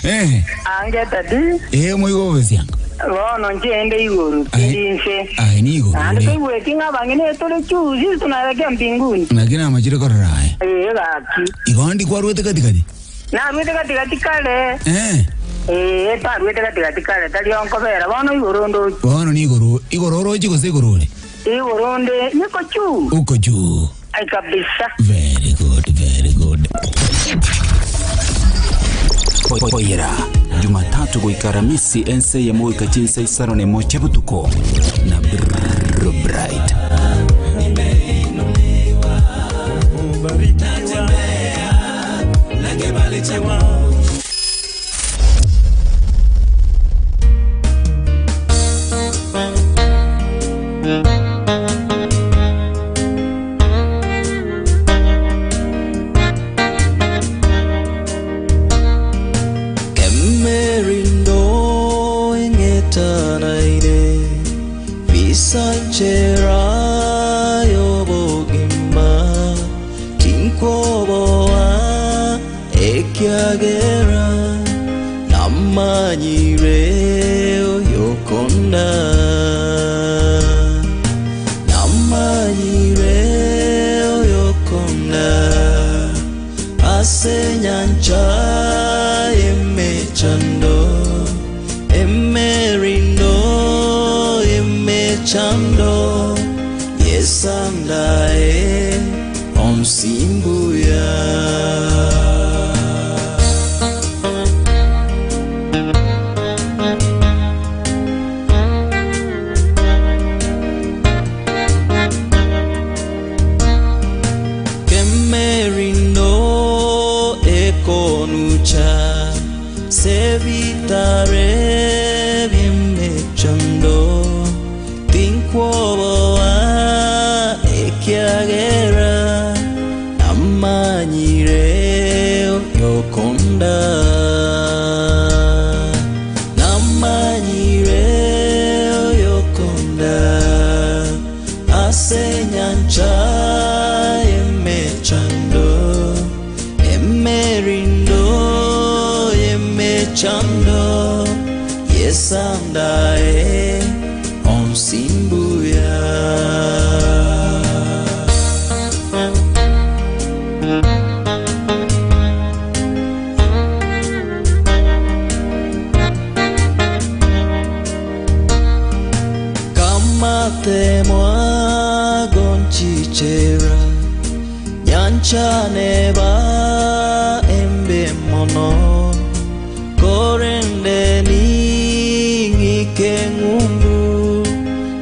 Eh. angeta di Eh, moigo besianga. bono nche ende iguru tindi nse. Aye ni igoro. Ande toigweti ng'a bang'ina tore chuzi tunaelekea mbinguni. Lakini amachire korora aye. Eh gaki. Igo ndi kwarwete katikati. Narwete katikati kare. Eh. Eh tarwete katikati kare tari onkobera bono iguru ndo. Bono ni igoro, igoro orochi gose igoro ore. Iguru nde niko juu. Uko juu. Ai kabisa. Very good, very good. Oyera Jumatatu goika Aramisi ense eyemo goika chinsa isano na emo chia botuko na Brrrr Bright. Kemerindo eng'etanaine bisanchera y'obogima tinkwoboa ekiagera namanyire oyokonda namanyire oyokonda ase nyancha emechando emerindo emechando yesandae onsimbuya. Kemerindo ekonucha sevitare biemechando tinkwoboa ekiagera namanyire yokonda namanyire yokonda ase nyancha emechando emerindo emechando yesandae onsimbuya. Kamate mwagonchichera nyanchane ba embe mono korende ning'ike ng'umbu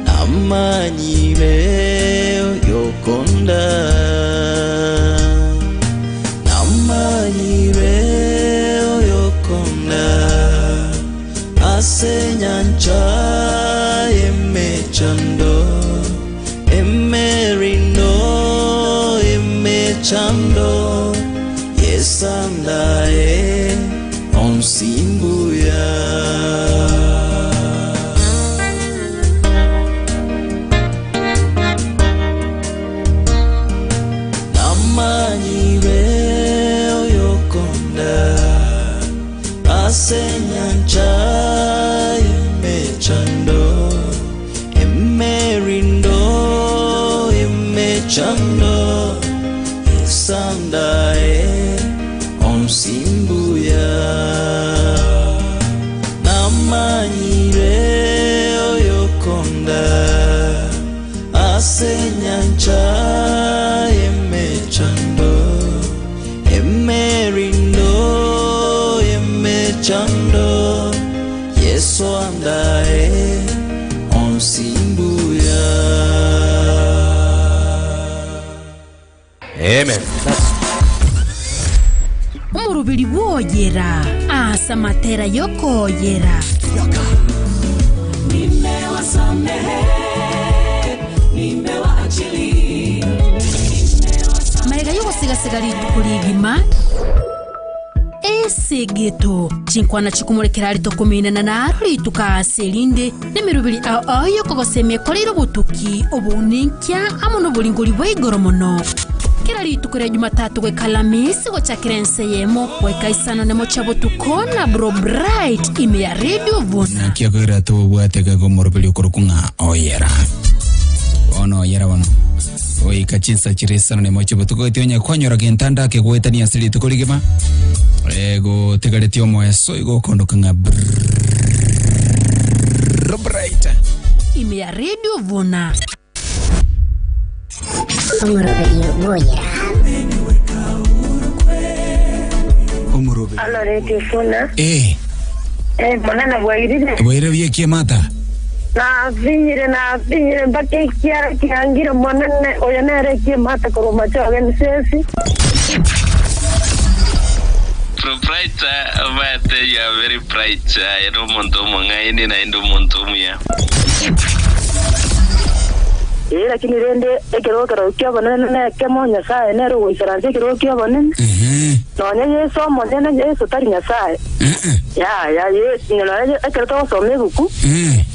namanyire yokonda namanyire yokonda ase nyancha emechando emerindo emechando yesandae Emechando Esandae Onsimbuya Namanyire oyokonda Asenyancha Emechando Emerindo Emechando Yesu andae Onsimbuya. Amen. Omoroberi bwoyera ase amatera yokoyera. Nimewasamehe, nimewaachilia. Maega yogosigasega rituko rigima esegeto chinkwana chikomorekera rito kominana naro rituko ase erinde nemeroberi ao ao yokogosemia ekoreire obotuki obounenkia amo na oboringori bwa igoro mono. Kera rituko ria Jumatatu goika Alamisi gochakera ense eyemo goika isano nemo chia botuko na Bro Bright ime ya Radio Vuna. Naki akoira tobwate gaka omoroberi okorokwa ng'a oyera. Bono oyera bono. Goika chinsa chire isano nemo chia botuko gati onye kwanyora gento ande ake goetania ase rituko rigima. Eh, gotigaretie omoeso igo okondoka ng'a brrrr bright. Ime ya Radio Vuna. Omoroberio bw'oyera. Omoroberio. Halo Radio Funa. Eh, Eh, monene bwairire. bwairire buya ki Martha? Nabinyire nabinyire mpaka ekiara kiangire monene oyo nere ekiemata korwa machoge nsesi. Proprietor omanyete you are very bright aye nomonto omong'aini naende omonto omuya. Ee, lakini rende ekerogo keroo ki'obonene nekemo, Nyasae nere ogoisaransa ekerogo ki'obonene. Nonya Yeso omonyene, Yeso tari Nyasae. Yaya, Yeso, nonya ekero togosoma ebuku,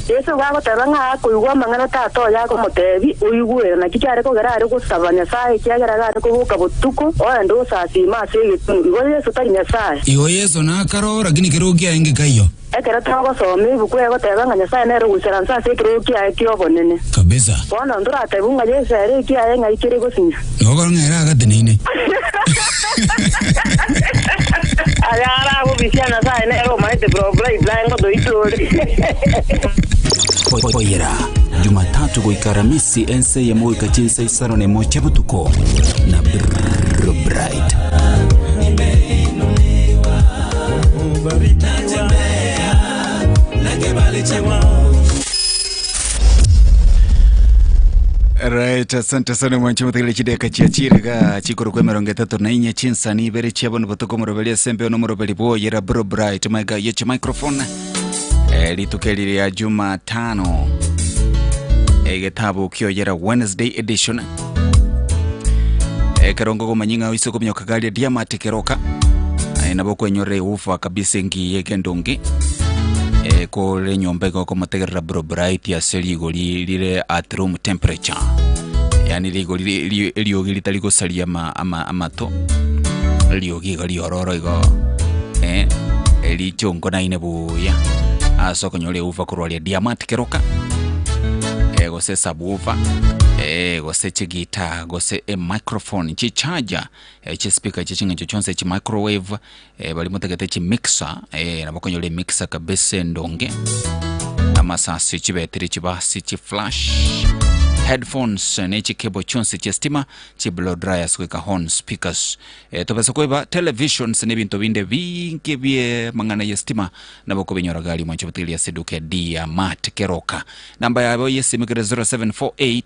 Yeso igo agoteba ng'a akoigwa amang'ana Tata oye akomotebi, oigwere. Naki kiare kogera are gosaba Nyasae, ekiagera iga are koboka botuko, oende gosasiima ase egetunu. Igo Yeso tari Nyasae. Igo Yeso nakaroo, lakini kerogo kiaye ngekaiyo. Ekero togosoma ebuku egoteba ng'a Nyasae nere ogoisaransa ase ekerogo kiaye ki'obonene. Kabisa. Bono ntoratebwe ng'a Yeso ere ekiaye ng'ai kere gosinya. Nokora ng'a ere agateneine. Aya aragobisia Nyasae nere omaete bro bright naye ngotoitore. Oyera Jumatatu goika Aramisi ense eyemo goika chinsa isano na emo chia botuko na Brrrr Bright. Right, asante sana mwanchi muthikire chideka chia chiriga chikoro kwa emerongo etato na inye chinsani ibere chiabo nibotuko omoroberi ase embeo na omoroberi bwoyera bro bright maiga yeche microphone eh, rituko eri ria jumatano egetabu kioyera wednesday edition ekero ngokomanya ng'a oise kominyoka garia diamati keroka aye nabo okwenyorera ewoofer kabisa engiya egendonge eh, kore enyomba igo okomotegerera bro bright ase rigori rire at room temperature yaani rigori ri- ri- eriogi ritari gosaria ama, ama, amato eriogi igo riororo igo eh, erichongo naine buya ase okonyora ewoofer korwa aria diamati keroka eh, gose subwoofer eh, gose chigita gose emicrophone chicharger eh, chispeaker echi ching'encho chionsi chimicrowave eh, baria motagete chimixer eh, nabo okonyora emixer kabisa endonge amasasi chibetiri chibasi chiflash headphones ne chikebo chionsi chia stima chiblow dryers goika horn speakers eh, tobasa koiba televisions na ebinto binde binge bie mang'ana ya stima nabo okobinyora gari mwanche botigeria ase eduka ya Diamart Keroka namba yabo yesimi kere 0748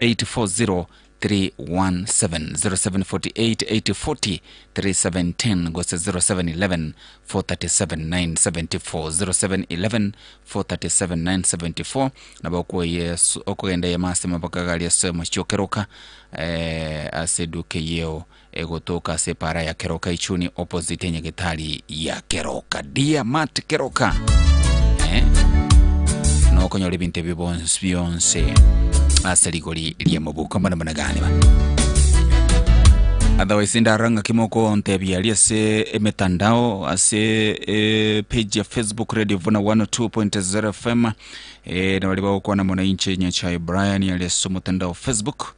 840 317 0748 840 317 gose 0711 437 974 0711 437 974 nabo okoye okogenda yemase mabaka gari ase omochie o Keroka eh, ase eduka eyio egotoka ase epara ya Keroka Ichuni opposite enyagetari ya Keroka Dear Mart Keroka eh, nokonyora ebinto ebi bonsi bionsi ase rigori ri'emobuko mbana buna gani ba otherwise ndara ng'aki mokontebia aria ase emetandao ase eh, page ya facebook radio vuna 102.0 fm eh, na baria bagokwana mono inche nyachae brian aria ase omotandao facebook.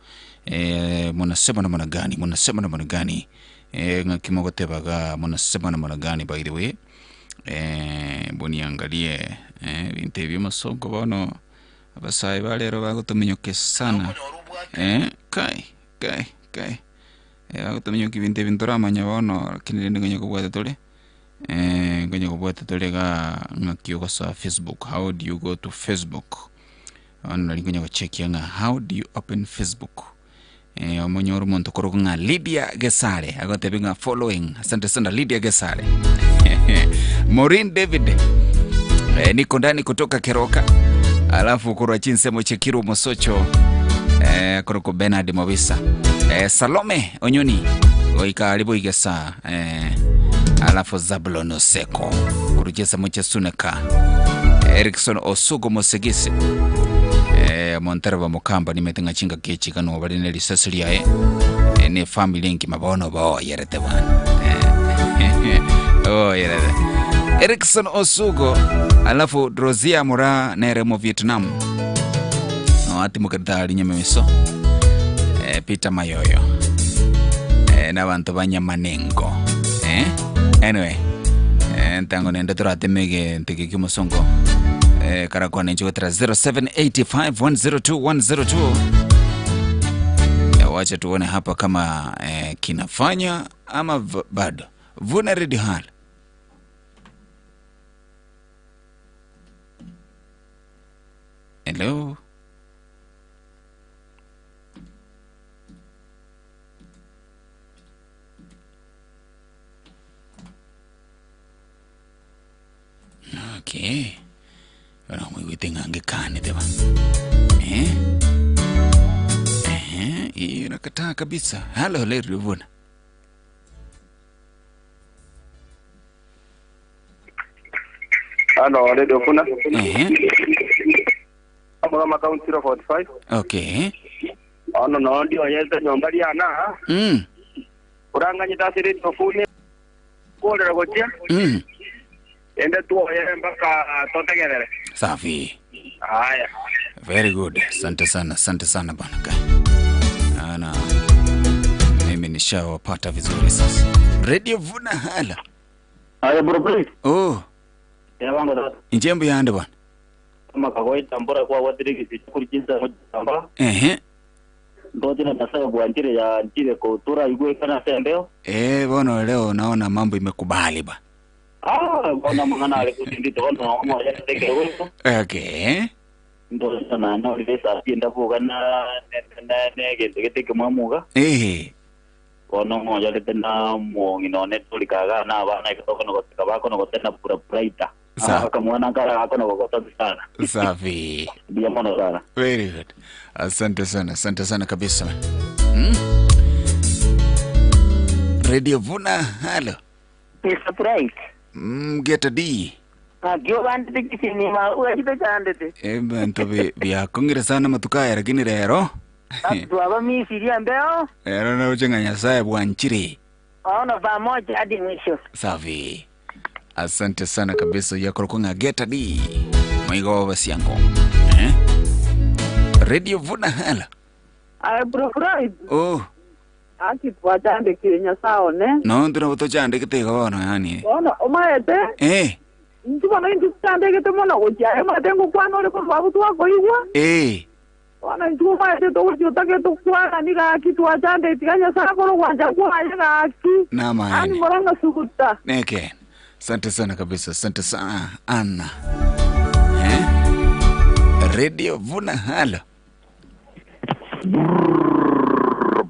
Eh, munasema namna gani? Munasema namna gani? Eh, ng'aki mogotebaga munasema namna gani by the way? Eh, boniangalie eh, binto ebio mosongo bono abasae ba rero bagotominyokia sana eh, kai kai kai eh, bagotominyokia ebinto ebi ntoramanya bono lakini rende ngonya kobwata tore eh, ngonya kobwata tore igaa ng'aki ogosoa Facebook, how do you go to Facebook? Bono nari nkonya gochekia ng'a how do you open Facebook? Eh, omonyore omonto korokwa ng'a Lydia Gesare agotebi ng'a following. Asante sana Lydia Gesare. Maureen David eh, niko ndani kutoka Keroka, alafu korwa chinsemo chekiro mosocho eh, korokwa Bernard Mobisa eh, Salome Onyoni goika ari boigesa eh, alafu Zabulon Oseko korwa chinsemo chia Suneka Erikson Osugo Mosegisi eh, Montereba Mokamba nimete ng'a chingaki echi iga nigo bare ne risasi riaye eh, ne family engima bono baoyerete bwana eh, baoyerete Erikson Osugo alafu Drozia Mura nere mo Vietnam no atimokerete ari nyamemiso eh, Peter Mayoyo eh, n'abanto ba Nyamanengo eh? Anyway eh, ntango nende torateme egento eke ki'omosongo eh, karakwane inche gotera 0785102102 eh, wacha tuone hapa kama eh, kinafanya ama bado vuna redio hal hello Okay. Bono moigwete ng'a ngekanete ba. Eh? Eh, hiyo nakataa kabisa. Halo lero buna. Halo, Radio Funa. Eh. Amurama County 045. Okay. Ono no ndio yete nyomba riana. Uranganyita ase Radio Funa. Kuorera gochia. Ende tuoyere mpaka totegerere. Safi. Haya. Very good. Asante sana, asante sana bwana Kai. Ana mimi nishawapata vizuri sasa. Radio Vuna hala. Aya bro bro. Oh, Ya wango tata. injembo yande bwana. Kama kawaida mbora kwa wadiri kuri jinsa mujamba. Ehe. Ndoti na nasayo bwanjire ya njire kutura igwe kana sembeo. Eh, bwana leo naona mambo imekubali bwana. Ah, bona mangana ali kutindi tono omo ya teke wewe. Okay. Ndoti na na ulivesa pinda buga na na na gete gete kemwamuga. Eh. Bono mo ya lete na muongi no ne tulikaga na bana ikatoka no goteka bako no gotena pura puraita. Sawa. Akamwana kara ako no gotota sana. Safi. Ndio mono sana. Very good. Asante sana, asante sana kabisa. Radio Vuna, halo. Mr. Bright. Geta D. Akio bandite kisinima uachite chandete. Ebinto biakong'ire sana matukaya lakini rero Twaba misiria mbeo. rero nauche ng'a Nyasaye bwanchire. Waona pamoja hadi mwisho. Safi. Asante sana kabisa yakorokwa ng'a Geta D. Mwigo basiango. Eh? Radio Vuna hala. Aye bro Bright. Oh, Aki twachandikire Nyasaye one. no ndina tochandikite iga bono yani. Bono omaete. Eh, Inki bono inki tuchandikite mono gochia emate ngokwana ore korwa abwo twakoigwa. Eh. Bono inki omaete togochia otake tokwana ni gaki twachandeti iga Nyasaye akoro gwancha kwaye gaki. Nama Ani moranga suguta. Neke. Asante sana kabisa, asante sana Anna. Eh? Radio Vuna halo.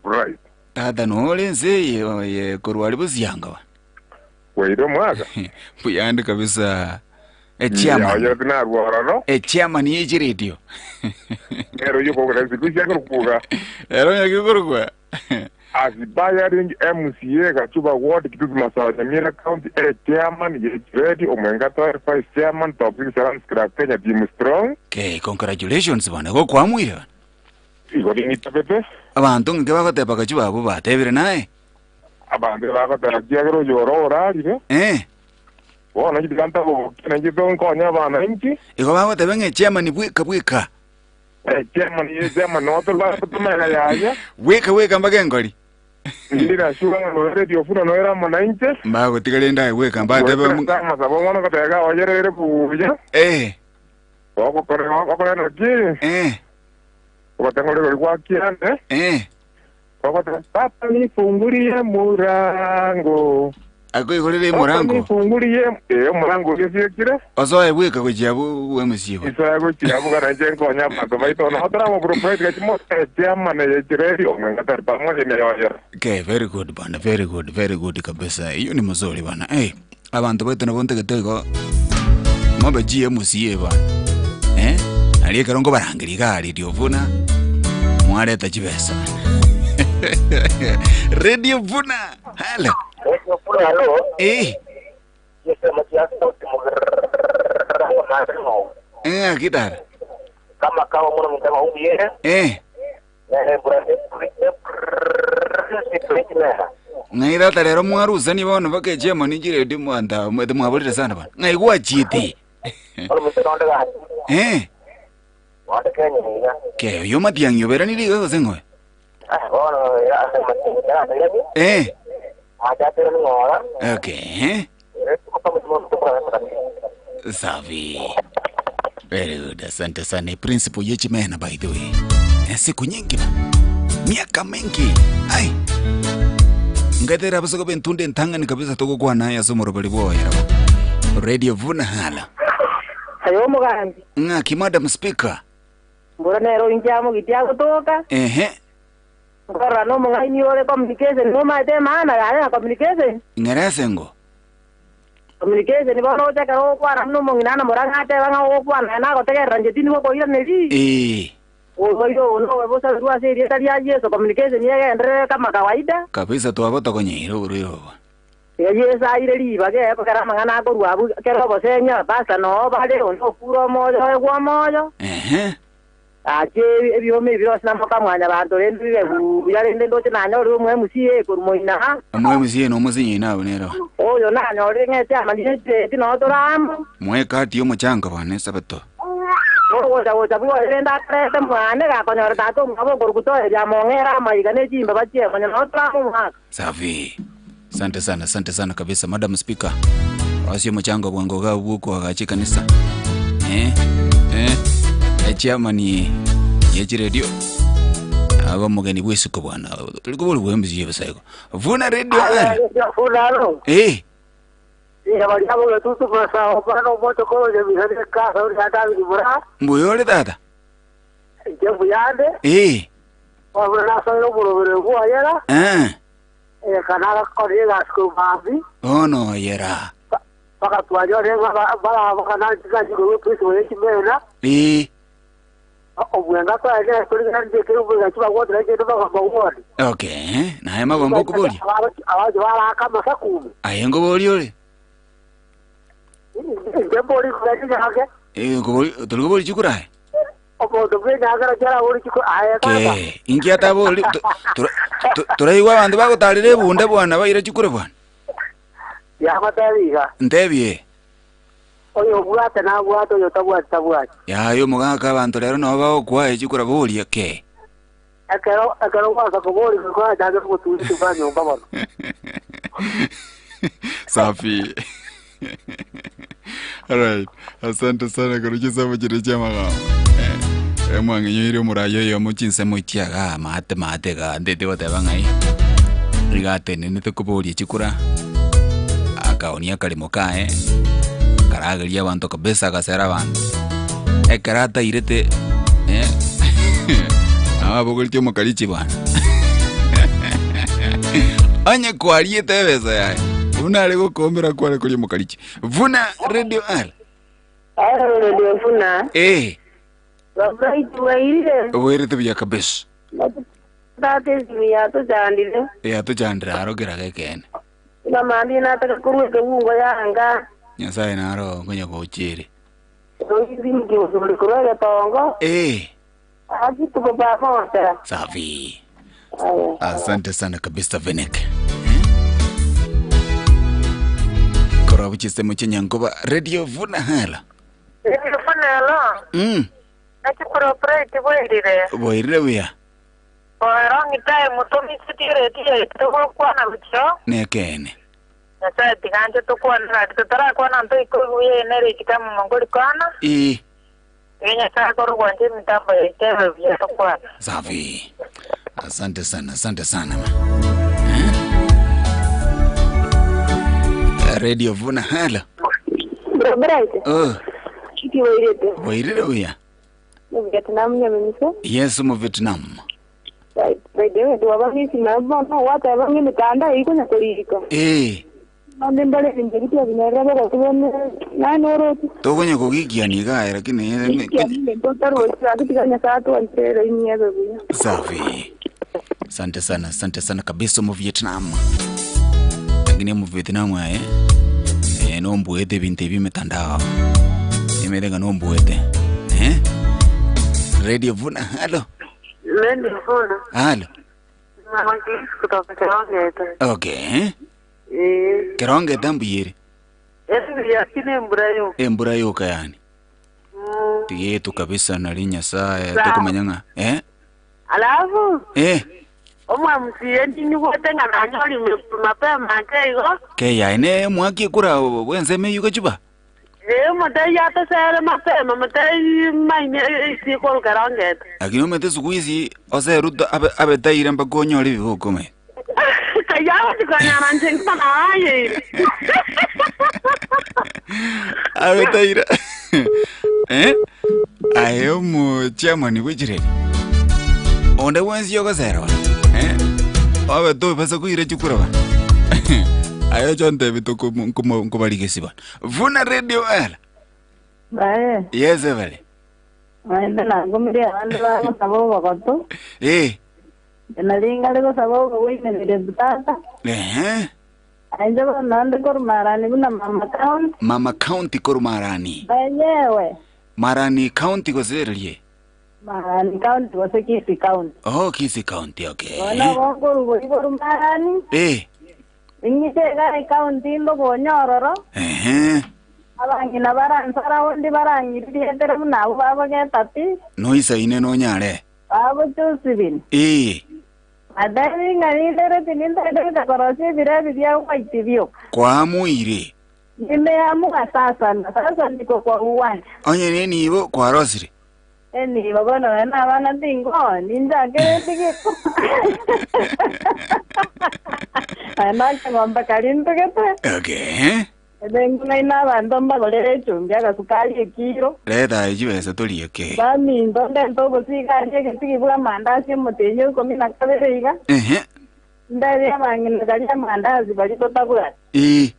Bright. Tata nole nse ye korwa ali busianga wa. Waire mwaka. Buyandi kabisa. E chairman. Ya ya rwororo. E chairman ye radio. Ero yuko kora sikusia kurukuga. Ero yakikurukwa. Aspiring MCA Gachuba Ward Kitutu Masawa Nyamira County e chairman ye radio Omwenga Tower Vice Chairman Top 6 Salams Club Kenya Team Strong. Okay, congratulations bana. Go kwamwire. Igo ni tapete. Abantu nge bagoteba Gachuba abo batebire naye. Abantu bagoteba kiagero yoro orarire. Eh. Bono ngitiganta gokena ngito nkonya abana inki. Igo bagoteba ng'e chairman bweka bweka. Eh, chairman ye chairman ototumega yaya. Weka weka mpaka engori. Ndira shuka no radio funa no era mwananchi. Mbagotiga rende aye bweka mbatebe Masabo mwana kotega oyerere buya. Eh. Ogokora ogokora ki? Eh. Ogatengore gori kwa kiande. Eh. Ogota papa nifungulie murango. Akoigorere Papa murango. nifungulie eh murango gesiekire. Osoe bweka gochia bu MC bo. Isa gochia bugara nje nkonya bantu baito no otara mo proprietor gachimo chairman ye radio ngata pamoja na yoyo. Okay, very good bana, very good, very good kabisa. Hiyo ni mzuri bana. Hey, abantu baitu nabo ntegete igo mobe GMCA bana. Eh? Ari ekero nkobarangeria iga Radio Vuna mwareta chibesa. Radio Vuna. Hello. Halo. Eh. Eh, akitara. Kama kawa mwana mtama ubiere. Eh. Ng'ai tata rero mwarusani bono mpaka echairman chiredio mwanta mwete mwaborire sana bana. Ng'ai gwachiti. Eh. Ke oyo matiang'i oberanire iga gose ng'oe? Eh. Okay. Safi. Very good. Asante sana. Principal Yechimena by the way. Eh, siku nyingi ba. Miaka mingi. Ai. Ngatera busogo bentunde ntangani kabisa togokwana haya somo robali boya. Radio Vuna hala. Ayo mugambi Ng'aki Madam Speaker. mbura nero injamo gitia gutuka Ehe. ngorora no mung'aini ore communication no maete maana yaye na communication Ng'erese ngo. communication bono gochakera gokwana buna omong'ina na morang'ate bang'a gokwana nagotegerera inche tindi gokoiraneri Eh. oboire obo nobe bosabirwe ase erieta ria Yeso communication yegenderere kama kawaida Kabisa twabotokonyire oborwaire obo. iga Yeso aire riba geko kera amang'ana akorwa abwo kera obosenya pastor noo bare onde okure omoyo oegwa omoyo Ehe. ache ebioma ebi bionsi namoka mwanya banto rende bibe buya rende ndoche nanyorire omo MCA korwa moina Omwe MC no omosinyi nabo nero. oyo nanyorire ng'ete amanire eti noo toramo Mwekati omochanga bana esabato. ogocha gocha bwoye rende akorete mwane gakonyora tata omwabo okoru kutoeria mong'era amaiga na echimba bachiekonya noo toramo omwaka Safi. Asante sana, asante sana kabisa Madam Speaker. Wasio mchango bwango ga buko agachi kanisa. Eh? Eh? Eh chairman yechi radio. Aba mugeni bwisuko bwana. Tuliko boli bwemzi yebusayiko. Vuna radio ara. Fulano. Eh, mbuyore tata. Eh. Eh. Ono yera. Eh. Okay, naye mabombo kuboli. Aye ngoboli ore. Eh, ngoboli tulikoboli chikura. Ke, inki ataboli turaigwa abandu bagotarire ebunda bwana baire chikure bwana. Ntebie. Oyo obwate nabwate oyo tabwate tabwate. Yayo omogaka abanto rero nabo bagokwa echikura boria ke. Ekero ekero gwasa kobori kwachake goturia kwa nyomba bono. Safi. Alright. Asante sana kuruchisa muchire cha magamba. Eh, mwangenyoire omurayo oyo mochinse mochiaga mate mate ga ndete goteba ng'ai. Igatenenete koboria chikura. Akaonia akarimo kae. Karageria abanto kabisa agasera abanto. Ekero atairete eh abogoritie omokarichi bwana. Onye kwariete ebesa yaye. Buna are gokombera kware koria omokarichi. Vuna Radio R. Radio Vuna. Eh, Babright wairire oboerete buya kabisa. tata esimu yatochandire Yatochandire aro kera gekene. mamambia nataka korwa ekebungo yanga Nyasaye naro nkonya gochere. oizimkiusuri korwa egetongo Eh, aki tuko pamoja. safi. Asante sana kabisa Venek. Kora buchise muchenyangoba Radio Vuna hala. Radio Vuna hala. Naki Propreti bwairire? Bwairire buya. Boe long time tomiseti ereti yaito togokwana gochia. Nekeene. Nyasae tiga anche tokwane gaki totarakwana ntoikoigwa buya eye nere ekitamu mongori kwana. Ee. Tiga Nyasae akore ogwancha emitambo yaito ebe buya tokwane. Safi. Asante sana, asante sana. Ma. Eh? Radio Vuna, halo. Bro Bright, Oh, kiki wairete. wairire buya. Mu Vietnam nyamemiso. Yes, mu Vietnam. Right, by the way, ndwabang'isi nabo no watebang'a emikanda ikonya korika. Eh, Nonde mbare nimbegitia binyarira bagotubone nani oroche. tokonya kogikiani iga lakini Totaroche atiga Nyasaye atwantere inyebe buya. Safi. Asante sana, asante sana kabisa mu Vietnam. Lakini mu Vietnam aye eh, nombuete ebinto ebi emitandao. Emerega nombuete. Eh? Radio Vuna, halo. Nende Vuna. Halo. Mama Grace kutoka Kerongeta. Okay. Eh. Kerongeta mbuyere. Esi yakine embura yo. Embura yoka yani. Tigetu kabisa nari Nyasaye tukumanya ng'a. Eh? Alafu Eh, omwamusie ndinigwete ng'a nanyori mapema nkeigo keya ene mwaki kura bwenseme yuka chuba. ee motei atesere mapema motei maine isikoro Kerongeta. Lakini omete siku hizi ose Ruto abe abetaire mpaka onyore ebiboko me. Kayao tikonyana nche ngimana aye. Abetaire. Eh? Aye omo chairman bwechireri. Onde bwensi yogosera ba. Eh? Abe to basa kuire chukura ba. Ayo chonte bitoko nkobarigesi ba. Vuna radio L. Bae, Yes, Evele. naende nagumire abande bagosaba obogotu, Eh. naringa rigosaba obogoimenere tata, Eh. ainje bono nande korumarani buna mama county, Mama County korumarani. benyewe, Marani County gosererie. Marani county gose Kisii county. Oh, Kisii County, okay. Bono bonkorugo iborumarani, Eh. ing'ite iga ecounty ndogonyororo, Eh. abang'ina baransara undi barang'iririetera buna abwo babogeta pi, Noisaine nonyare. babochusibini. Eh. Adairi ng'a nindereti ninderete korosia ebirebi bia white bioka. Kwamuire. Nimeamua sasa na sasa niko kwa uwanja. Onye nini ibo kwarosire. Eni bono na abana tingo ninjakere tigiko. Anake ng'ombe karintugete. Okay. Ebe ina abanto mbagorere echumbi agasukari ekiro. Reta echibesa torieke. Baminto ndente ogosigari egetigi bwa amandasi omotenyi ikomi na kabere iga. Ehe. Ndari abang'ina bari amandazi bari totabwati. Eh.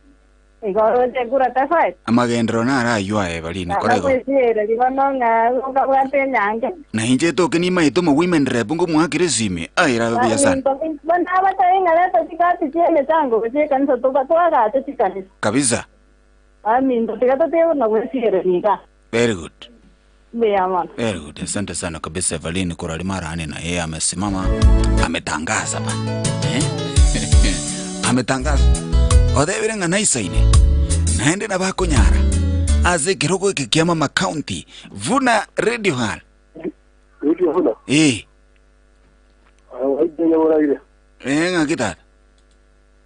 Igoro chekura tafai. Amagendero naraywa Evelyn korego. Nakwesiere ribono ng'a okabwate enyange. Na inche toke nimaete omo women rep ngomwakire esime. Aira buya sana. Bono abatae ng'a reta chikati chia emechango gochia ekanisa toba twagache chikanisa. Kabisa. Aminto tiga totiga nagwesiere iga. Very good. Mbuya mono. Very good. Asante sana kabisa Evelyn Kurali Marani na yeye amesimama ametangaza ba. Eh? Ametangaza. Othebire ng'a naisaine. Naende na bakonyara. Ase kirogo eke kia Mama County. Vuna Radio Hall. Radio Vuna. Eh. Waite nyaboraire. Eh ng'aki tata.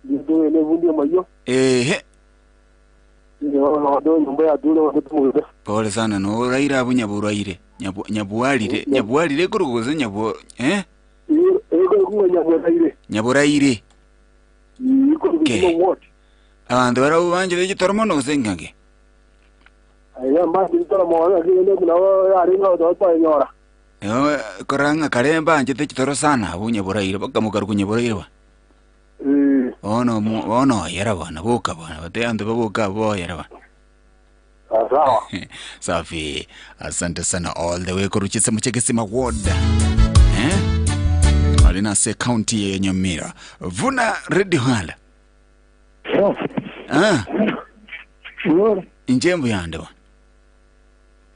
Ndio ne vundi mayo. Ehe. Ndio ndo nyumba ya dule wakutumugire. Pole sana no uraira abu nyaburwaire. Nyabu nyabuarire. Nyabuarire kurugoze nyabu eh? Ego kunga nyaboraire. Nyaboraire. Iko kumo what? Abantu barabo banje begitoro mono gose ng'aki. Aya mba nditara mwana kile kuna ari nga ndo pa nyora. Yo koranga karemba anje tekitoro sana abu nyaboraire bakamukaru kunyaboraire ba. Eh. Ono ono yera bana boka bana bate antu baboka bo yera ba. Sawa. Safi. Asante sana all the way kuruchisa muchekesima ward. Eh? Alina se county ya Nyamira. Vuna Radio Hall. Ah. Injembo yande ba.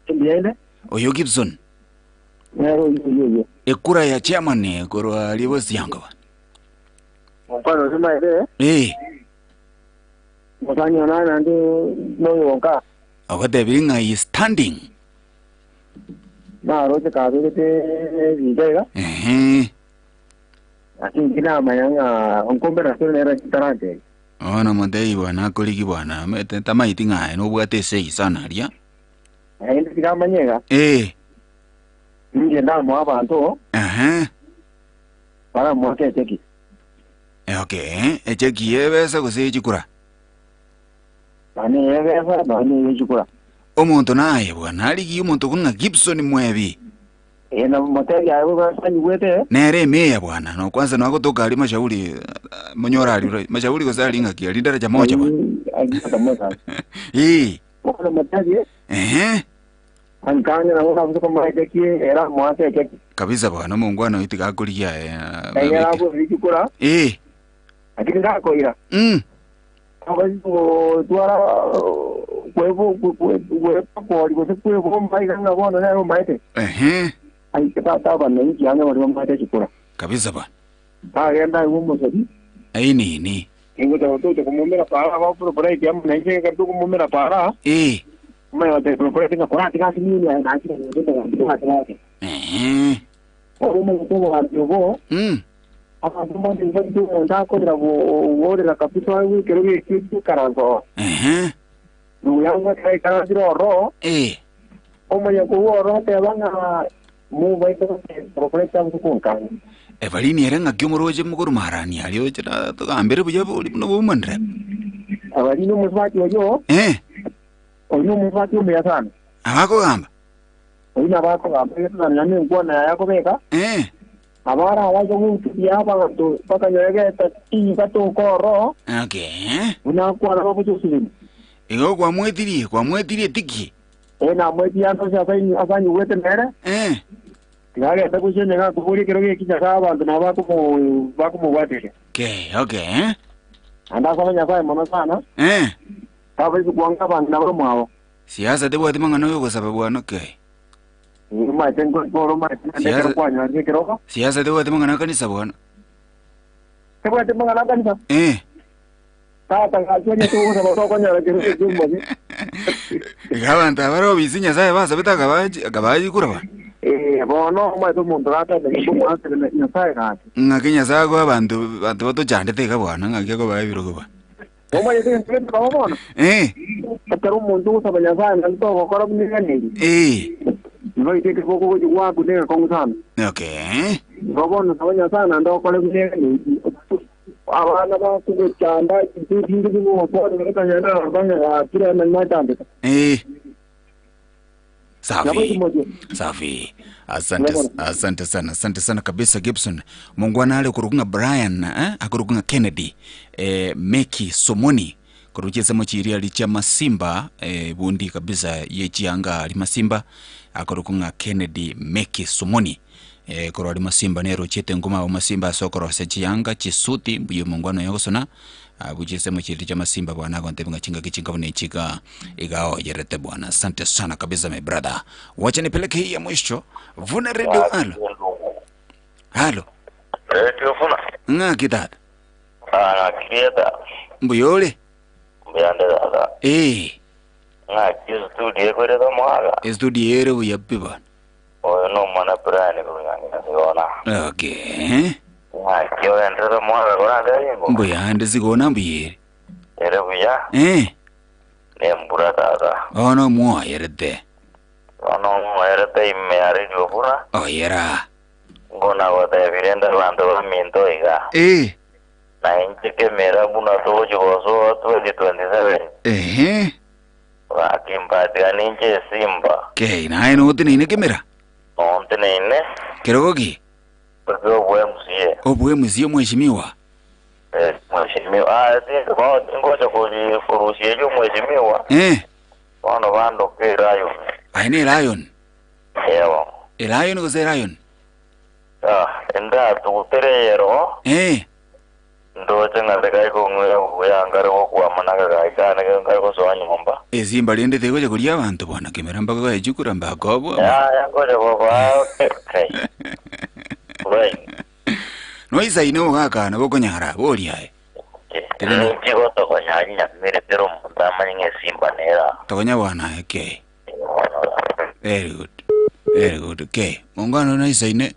Ndiende? Oyo Gibson. Nero yo yo. Ekura ya chairman korwa libosi yanga ba. Mkwano sema ile. Eh. Mutanya nana ndi no yonka. Agatebiri ng'a is standing. Naroche kabegete ebicha iga. Ehe. Lakini inche namanya ng'a nkombe nasore nere chitaranta eye. Bono motebie bwana akorigi bwana omanyete tamaeti ng'a aye nobwate esegi sana aria. Naende tiga amanye iga. Eh. Inche ndamoa abanto. Ehe. Baramoake echeki. Okay, echeki y'ebesa gose y'echikura? Nonye ey'ebesa, nonye ey'echikura. Omonto naye bwana arigie omonto okong'a Gibson Mwebi. Ee, na motebie aye bobe asanyigwete. Nere emeya bwana, nokwansa noagotoka aria mashauri eh, monyore aria mashauri gose aria ng'aki aria daraja moja bwana. Aria moja. Ee. Bono motebie. Ehe. Ankanye nabo kabisa komoa echeki ere amoake echeki. Kabisa bwana omongwana oyo tiga akorigia aye. Ekero aborire chikura. Ee. Lakini gakoira. Ogotwara kwebakori gose kwebomba iga ng'a bono nere omaete. Ehe. Aike tata abananchi ang'e baria bamaete chikura. Kabisa bwana. Bagenda aigwe omosabi. Ai nini. Ingocha gotocha komomera para abaproporaiti amo nainche ekero tokomomera para. Ee. Omanye gotebia proporaiti ng'a koratiga ase nini aye nachire gocha omogambi toratiga ase. Ehe. Ore omanyete obogambi obo, abanto mbande mbarite omonto akorera borera kabisa aigwe ekero gekio gikaransa oo. Nonya ng'a ekero aikaransire ororo, omanye korwa ororo oteba ng'a mobaise goteba ase konkania. Ebarini ere ng'aki omoroche mokorwa Harani aria oche na togambere buya bori buna boumanire. Ebarini omosubati oyio, oria omosubati omuya sana. Abakogamba. Oyio nabo akogamba egetunwa na nenkwana yaye akobeka, nabo arabaise goturia abanto bakanyora egetato oro, Okay. buna akwana bagocha osibiri. Igo kwamwetirie, kwamwetirie tiki? Ee, namwetie ande onsi ase ase anyigwete nere. Tiga agende gochia onye gakoboria ekero geki Nyasae abanto nabo bakomo bakomobwateria. Okay, okay. Naende asabe Nyasae mono sana, tabaise kwanga abang'ina bamwabo. Siasa tebwati mang'ana oyogosaba bwana kei. Omanyete nkoro omanyete naende ekero Siasa- kwanyorire ekerogo. Siasa tebwati mang'ana akanisa bwana. Tebwati mang'ana akanisa. Eh. Tata gaki onye togosaba tokonyora ekerogo ekio omobe. Iga abanto aba bare obisi Nyasaye basabete akabachi akabachikura bwana. Eh, bono omanyete omonto gatebe ngomoasere Nyasaye gaki. Ng'aki Nyasaye akoa abanto abanto batochandete iga bwana ng'aki akobaa ebirogo bwana. Omanyete egento gete nabo bono? Eh. Ekero omonto ogosaba Nyasae naende togokora buna eganeirie, Eh. nigo oite ekeboko gochia gwaku negekong'u sana. Okay. Igo bono saba Nyasae naende okore buna eganeirie. Abana bakogochanda ebinto ebinge bigogokwanera okanyora nabang'e gakire naende nachandete. Eh. Nabo Safi. Timothy. Safi. Asante, asante sana, asante sana kabisa Gibson. Mungwana are okorokwa ng'a Brian, eh? Akorokwa ng'a Kennedy. Eh, Meki Somoni. Korwa chinsemo chiria aria chia Masimba, eh, bundi kabisa ye chianga aria Masimba. Akorokwa ng'a Kennedy Meki Somoni. Eh, korwa aria Masimba nere ochiete nguma abwo Masimba ase okorosia chianga, chisuti, mbuya omongwana oyo agosona. Abwo chinsemo chiria chia Masimba bwana agontebia ng'a chingaki chinka buna echi iga iga oyerete bwana. Asante sana kabisa my brother. Wacha nipeleke hii ya mwisho. Vuna radio halo. Halo. Radio Vuna. Ng'aki tata. Ah, ng'aki Mbuya ore? Mbuyande tata. Eh, Ng'aki studio ekoreta omwaga. estudio ere buya pi bwana. Oyo nomwana Brian korwa Sigona. Okay. Ng'aki ogenderere omwaga korande ringo. Mbuyande sigona mbuya ere. Ere buya Eh, nembura tata. ono mwoyerete. Bono omwoyerete ime ya Radio Vuna. Oyera. Ngona gotebire nde abanto baminto iga. Eh. Na inche kemera buna togochi gosoa 2027. Ehe. Gaki mbatiga ninche esimba. Kei, naye noteneine kemera. Nonteneine. Kerogo ki? Obwo MCA. Obwo MCA mheshimiwa. Eh, mheshimiwa. Ah, tingocha kurusia erio mheshimiwa. Eh. Bono bandoka elion. Aye ne elion. Yebo. Elion gose elion? Ah, endatugutere yero. Eh. Ndoche ng'a ndeka ikong'wera buya ngare gokwama na gagaika kane ngare gosoa nyomba. Esimba rende tegocha koria abanto bwana kemera mpaka gaechukura mpaka obwo. Ya, ya ngocha gokoa. Okay. Right. Noisaine ogakana bokonyara boria aye. Terena. Nchigotokonya nyamire pero omonto amanye ng'a esimba nera. Tokonya bwana aye okay. Very good. Very good. Okay. Mongwana naisaine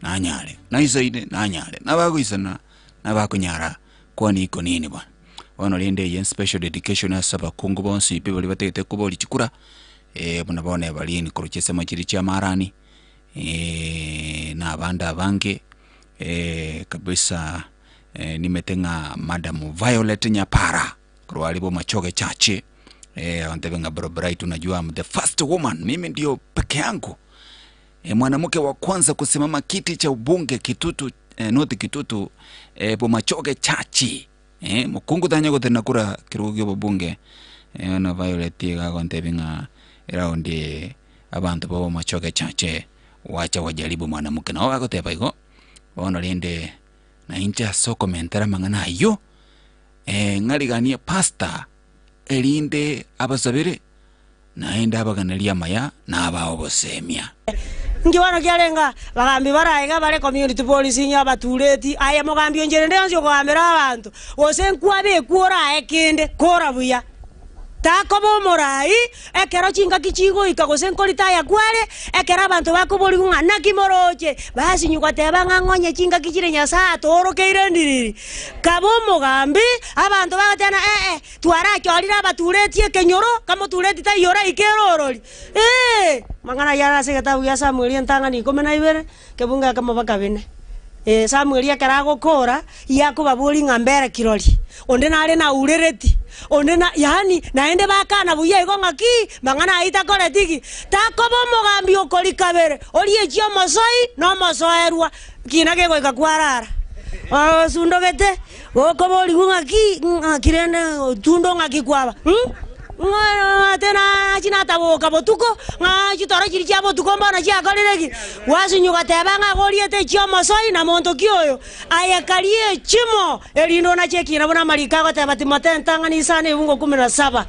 nanyare, naisaine nanyare. Nabagoisana nabakonyara kwani iko nini bwana. Bono rende eye special dedication ase abakungu bonsi pi baria batagete koboria chikura eh, buna bono Evaline korwa chisemo chiria chia Marani eh, na abande abange eh, kabisa eh, nimete ng'a Madam Violet Nyapara korwa aria Bomachoge Church eh, ontebe ng'a bro Bright unajua I'm the first woman, mimi ndio peke yangu eh, mwanamke wa kwanza kusimama kiti cha ubunge Kitutu eh, North Kitutu eh, Bomachoge Church eh, mokungu tanya gotena kura kirogo kia obobunge eh, bono Violet iga agontebia ng'a eraundi eye abanto ba Bomachoge Church wacha wajaribu mwanamke nabo bagoteba igo bono rende nainche ase okomentera amang'ana aywo eh, ng'ariganie pastor erinde abasabere Naende abaganerie amaya na abaobosemia. Inki bono kiarenge aa? Bagambi bare aiga bare community policing abatureti, aye mogambi onchera ende yonsi okogambera abanto, gose nkwabekwa orae kende, kora buya. Takoba omorai, ekero chingaki chigoika gose nkoritaya kware, ekero abanto bakoborigwa ng'a naki moroche, basinywa goteba ng'a ng'onye chingaki chire Nyasae atoorokeire ndiriri. Kaba omogambi, abanto bagoteba ee. Twarachorire abatureti ekenyoro, kamotureti taiyo oraike ere orori. Ee, amang'ana ayio are ase egetabu gia Samueli entang'ani ikomi na ibere, ekebungo ekemo mpaka bine. Ee, Samueli ekero agokora, iyakobaboria ng'a mbere kirori, onde nare naurereti, onde na yaani naende bakana buya igo ng'a ki, mang'ana ayio takoreti ki? Takoba omogambi okori kabere, orie echia omosoi na omosoerwa, kina kegoika kwarara. Osundogete. Gokoborigwa ng'aki, ng'aki rende otundo ng'aki kwaba? Ng'a nachi nataboka botuko, ng'a chitoro chiria chia botuko mbono chiakorire ki? Gwasinywa goteba ng'a goriete echi'omosoi na monto ki oyo? Aye karie echimo, erinde onache ekina buna amariko agoteba Timotheo entang'ani isano ebungo kumi na saba.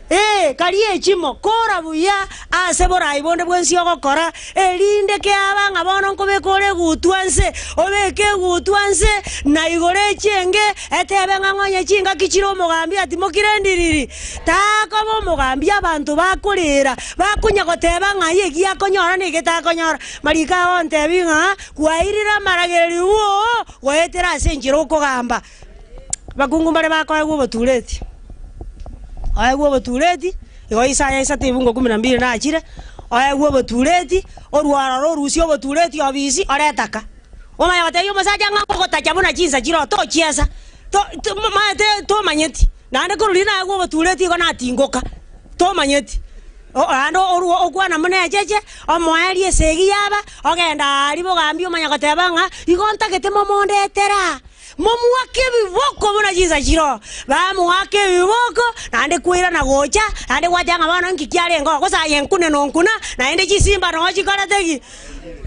Ee, karie echimo, kora buya ase borai bonde bwensi ogokora, erinde keaba ng'a bono nkobeka ore egutwa nse, obeke egutwa nse, na igoro echenge, etebe ng'a ng'onye chingaki chire omogambi atimokire ndiriri. Takoba omogambi abanto bakoreera, bakonya goteba ng'a aye eki akonyora na eke takonyora. Mariko agontebia ng'a kwairire amaragererio oo goetera ase enchera okogamba. Abakungu mbare bakoegwa obotureti, oegwe obotureti, igo Isaya isato ebungo kumi na mbili nachire, oegwe obotureti, orwe ororo orusie obotureti obisi oretaka. Omanye gotebia omosacha ng'a ngogotacha buna chinsa chire oo tochiesa, to- to maete tomanyeti, naende korwa riria naegwa obotureti igo natingoka, tomanyeti. Naende orwe okwana buna echeche, omoerio esegi yaba, ogenda aaria bogambi omanye goteba ng'a igo ntagete momondetera aa. Momoake ebiboko buna chinsa chiroo. Bamoaka ebiboko, naende koirana gocha, naende gwateba ng'a bono inki kiarenge oo, gose aye nkune nonkuna, naende chisimba noo chikorete ki?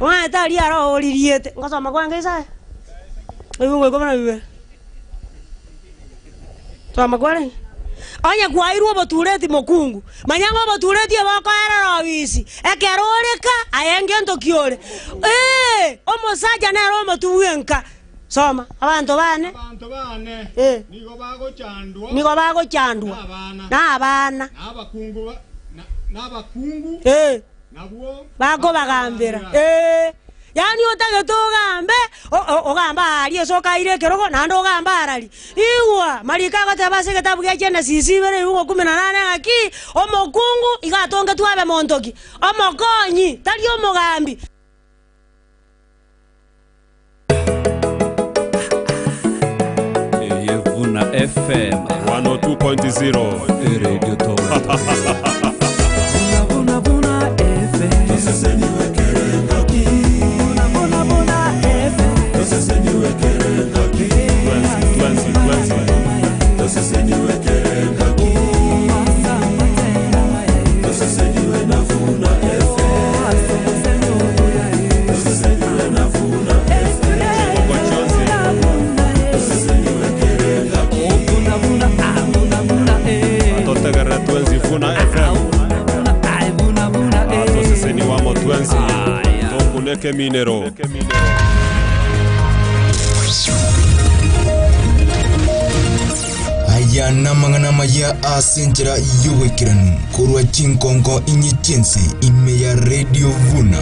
Omanyete aria aro oririete. Ngosoma kwange Isaya, ebungo ikomi na bibere. Soma kwarenge. Onye kwairwe obotureti mokungu, manya ng'a obotureti obo okoerera obisi, ekero oreka, aye ngento ki ore? Ee, omosacha nere omotwe bw'enka. Soma, abanto bane Abanto bane Eh. nigo bagochandwa nigo bagochandwa nabana, nabana na abakungu ba- na- nabakungu Eh. nabwo bakobagambera. Ee. Yaani otagete ogambe, o- o- ogambe aaria ase okaire ekerogo, naende ogambe arari. Igwa, mariko agoteba ase egetabu gia Genesis ibere ebibugo kumi na nane ng'aki, omokungu iga atongetwe abe monto ki? Omokonyi, tari omogambi. Eye Vuna FM 102.0 Radio Vuna Vuna FM Vuna Vuna FM Totegerere twensi Vuna FM. Toseseni wamo twensi tokuneke minero. Aya namang'ana amaya ase enchera y'oboikeranu korwa chinkongo inye chi'ense ime. Ime ya Radio Vuna.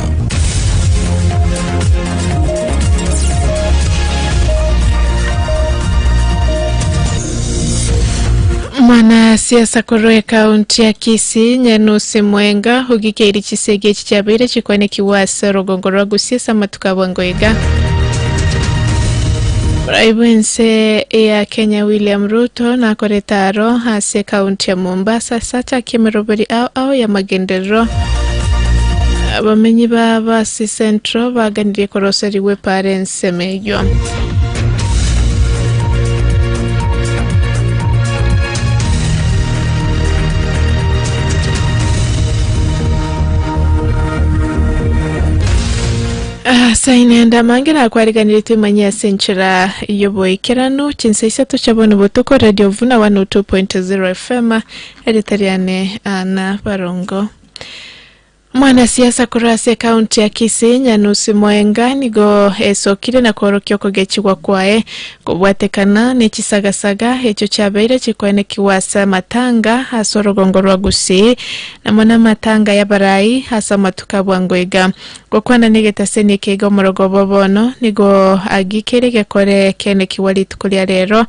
Mwanasiasa korwa ekaunti ya Kisii Nyanusi Mwenga ogikeiri chisegi echi chiabeire chikwanekiwa ase orogongo rwa Gusii ase amatuko a bwango iga. Omorai bw'ense ya Kenya William Ruto nakorete aro ase ekaunti ya Mombasa ase achakie emeroberi ao ao y'amagenderero. Abamenyi ba Basi Central baganirie koroserigwa epaara ensemo eyio. Ase inenda amange nakwariganirie twimanyie ase enchera y'oboikeranu chinsa isato chia bono botuko Radio Vuna 102.0 FM erita riane Anna Barongo. Mwanasiasa korwa ase ekaunti ya Kisii Nyanusi Mwenga nigo esokire na kworokia okogechigwa kwaye kobwatekana ne chisagasaga echio chiabeire chikoenekiwa ase amatanga ase orogongo rwa Gusii namo namatanga y'abarai ase amatuko a bwango iga. Gokwana negetaseni eke iga omorogoba bono nigo agikeire gekore ekenekiwa rituko ria rero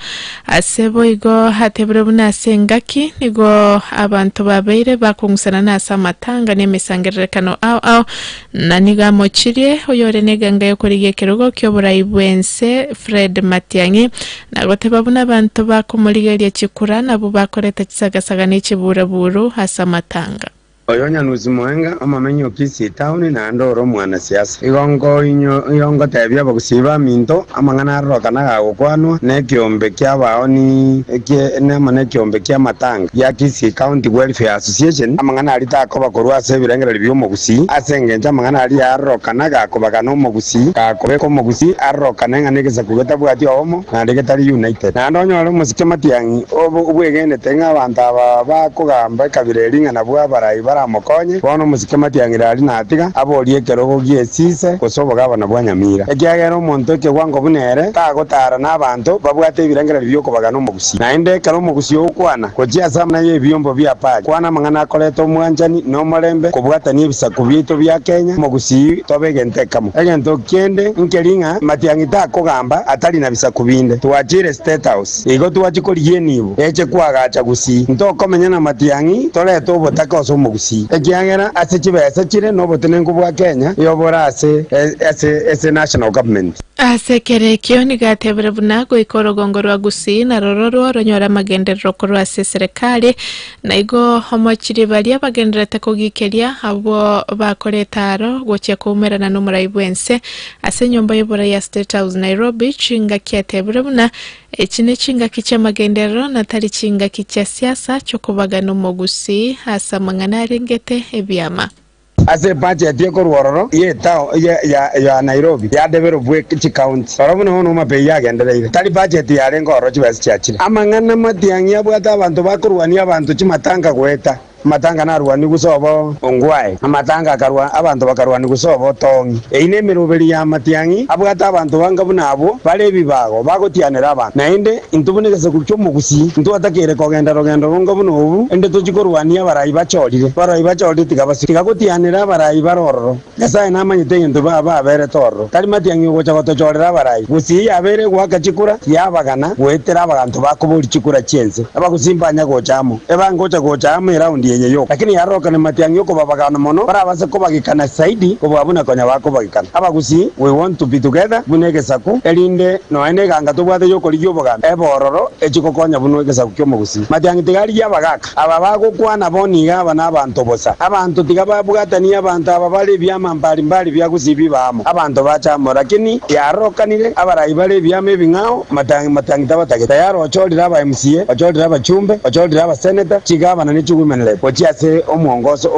ase boigo atebire buna ase engaki nigo abanto babeire bakong'usana nase amatanga na emesangererekano ao ao na nigo amochirie oyore neganga yokorigia ekerogo kioborai bwense Fred Matiang'i na goteba buna abanto bakomorigereria chikura nabwo bakoreta chisagasaga ne chiburaburu ase amatanga. Oyo Nyanusi Moenga, omomenyi o Kisii Town, naende ore omwanasiasa. Igo igo ngotebia abagusii baminto amang'ana arorokana gagokwanwa nekiombe ki'abaoni ekie amo nekiombe ki'amatanga gia Kisii County Welfare Association, amang'ana aria takoba korwa ase ebirengererio bi'omogusii, ase engencho amang'ana aria arorokana gakobagana omogusii, gakobeka omogusii arorokane ng'a negesaku getabwati obomo naende getari united. Naende onyore omosike Matiang'i obwegenete ng'a abanto aba bakogamba ekabira eri ng'a nabwo abarai baramokonye, bono omosike Matiang'i riaria natiga aborie ekerogo gi'esise gose obogabana bwa Nyamira, ekiagera omonto ekegwango buna ere tagotara nabanto babwate ebirengererio bi'okobagana omogusii. Naende ekero omogusii ogokwana gochia ase amang'ana y'ebiombo bia Pali, kwana amang'ana akoreta omwanchani na omorembe, kobwatania ebisaku biaito bia Kenya, omogusii tobe egento ekemo. Egento kende nkeri ng'a Matiang'i takogamba atari na bisaku binde. Twachire State House. Igo twachia korigia enibo eche koagacha Gusii. Ntokomenya na matiang'i torete obotaka ase omogusii, ekiagera ase chibesa chire nobotenenku bwa Kenya yobore ase ase ase national government. Ase ekero ekio nigo atebire buna goika orogongo rwa Gusii narororwo ronyore amagenderero korwa ase eserekari, Na igo omochirie baria bagendererete kogikeria, abwo bakorete aro gochia koumerana nomorai bw'ense ase enyomba y'oborai ya State House Nairobi, chingaki atebire buna echi nechingaki chi'amagenderero na tari chingaki chia siasa chi'okobagana omogusii ase amang'ana arengete ebiama. Ase ebudget ekorwa ororo y'etao ya Nairobi yadevelopwe chicounty. Rora buna bono Homa-Bay yagendereire. Tari budget yarenge ororo chibesa chiachire. Amang'ana matiang'i abwate abanto bakorwania abanto chimatanga goeta. Amatanga narwani gose obo ongwae. Amatanga akarwa abanto bakarwani gose obo tong'i. Eyio nemeroberi ya matiang'i abwate abanto banga buna abwo bare ebibago bagotianera abanto. Naende Intwe buna egesaku ki'omogusii, ntwatakeire kogenda rogendo ronga buna obu, ende tochie korwania abarai bachorire. Abarai bachorire tiga basio, tiga gotianera abarai bare ororo. Nyasae namanyete egento baberete ororo. Tari matiang'i ogocha gotochorera abarai. Gusii yabeire egoaka chikura, yabagana goetera abanto bakoboria chikura chi'ense. Abagusii mbanya gocha amo, ebangocha gocha amo eraundi eye yoka. Lakini yarorokane matiang'i okobabagana mono, barabase kobagekana zaidi kobua buna konya bakobagekana. Abagusii, we want to be together buna egesaku, erinde Nonya neganga tobwate y'okorigia obogambi, ebe ororo echie gokonya buna egesaku ki'omogusii. Matiang'i tiga arigie abagaaka aba bagokwana bono iga aba nabanto bosa. Abanto tiga babwatanie abanto aba bare ebiama mbari mbari bia gusii biba amo. Abanto bacha amo lakini yarokanire abarai bare ebiama ebing'ao matiang'i matiang'i tabatagete. Tayari ochorire aba MCA, ochorire abachumbe, ochorire abaseneta, chigavana ne chiwomen rep gochia ase omwongoso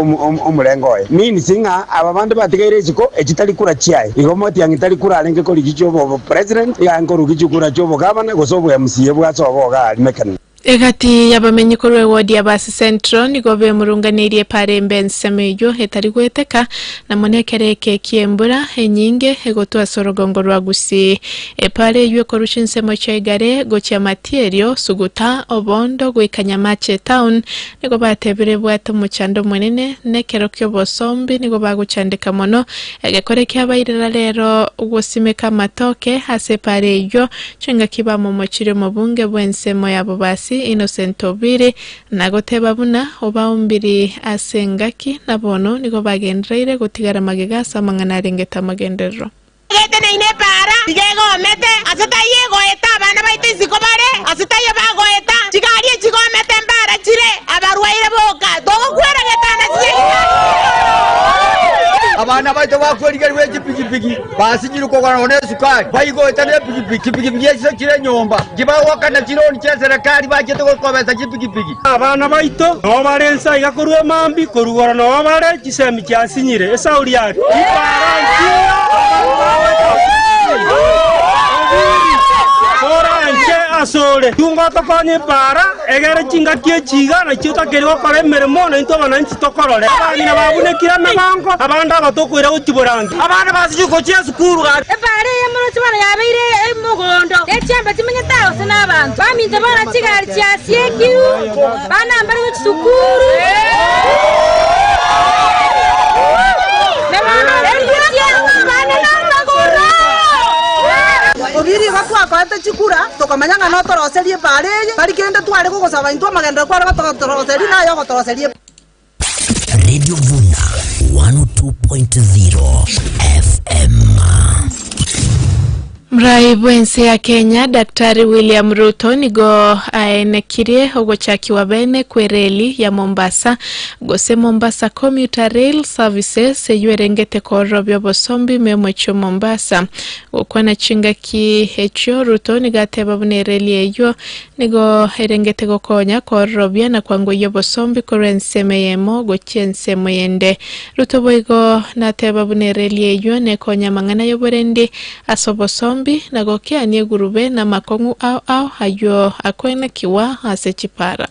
omorengo oye. Means ng'a aba bande batigaire isiko echi tari kura chiaye. Igo matiang'i tari kura arenge korigia chiobobo. President iga nkorugia chikura chi'obogavana gose obwa MCA bwa sobo iga aria Mekene. Egati y'abamenyi korwa ewodi ya Basi Central nigo bemurunganeirie epaara embe ensemo eyio etari gweteka, na mono ekero eke ki'embura enyinge egotwa ase orogongo rwa Gusii. Epaara eyio ekorwa chinsemo chia Igare gochia Matierio, Suguta, Obondo goika Nyamache etown nigo batebire ebwate omochando omonene na ekero ki'obosombi nigo bagochandeka mono. Egekore kiabairera rero gosimeka amatoke ase epaara eyio Chingaki bamomochirie omobunge bw'ensemo ya Bobasi, Innocent Obiri, na goteba buna obaombiri ase engaki, na bono nigo bagendereire gotigara magega ase amang'ana arengete amagenderero. Egeteneine epaara iga egomete, ase taiyo egoeta abana baito isiko bare, ase taiyo bagoeta, chigari echigomete mbaara chire, abarwaire boka, togokwera getanda chinyagitari. Abana baito bakwerigerigwa echipigipigi. Basinyirwe kogora nonya nesukari, baigoeta nepigipigi, chipigipigi echiso chire nyomba, nchibagoakana chironi chi'eserekari bachete gokobesa chipigipigi. Abana baito nao bare ense aiga korwa emambia, korwa igoro nao bare, chisemi chiasinyire. Esauri ati, Chipaara nchiya abanto bagoeta ase Obiri, koranche asore, tunga otokonye epaara, egere chingaki echi iga nachio otakeire gokora emeremo, naintwe abananchi tokorore. Abang'ina babunekire emegongo, abande aba tokoira gochia borangi. Abana basichwe gochia esukuru gaki. Epaara eye moroche bono yabeire omogondo, ne chiambe chimenyete ao ase nabanto. Baminto bono chigari chiasiekirwe, bana mbare gochia sukuru. Na bono erio abana namagoro. Obiri igo twakoete chikura, tokamanya ng'a notoroserie epaara eye, tari kende tware gogosaba intwe amagenderero kware gotoroseria naye ogotoroseria epaara. Radio Vuna 102.0 FM. Mrai bw'ense ya Kenya Daktari William Ruto nigo aenekirie ogochakiwa bene kw'ereli ya Mombasa gose Mombasa Commuter Rail Services eyio erengete koororobia obosombi ime omochie o Mombasa. Gokwana chingaki echio Ruto nigo ateba buna ereli eyio Nigo erengete gokonya koororobia na kwangoyia obosombi korwa ensemo eyemo gochia ensemo eyende. Ruto boigo nateba buna ereli eyio nekonye amang'ana y'oborendi ase obosombi na gokeania egurube na amakong'u ao ao ayio akoenekigwa ase chipara.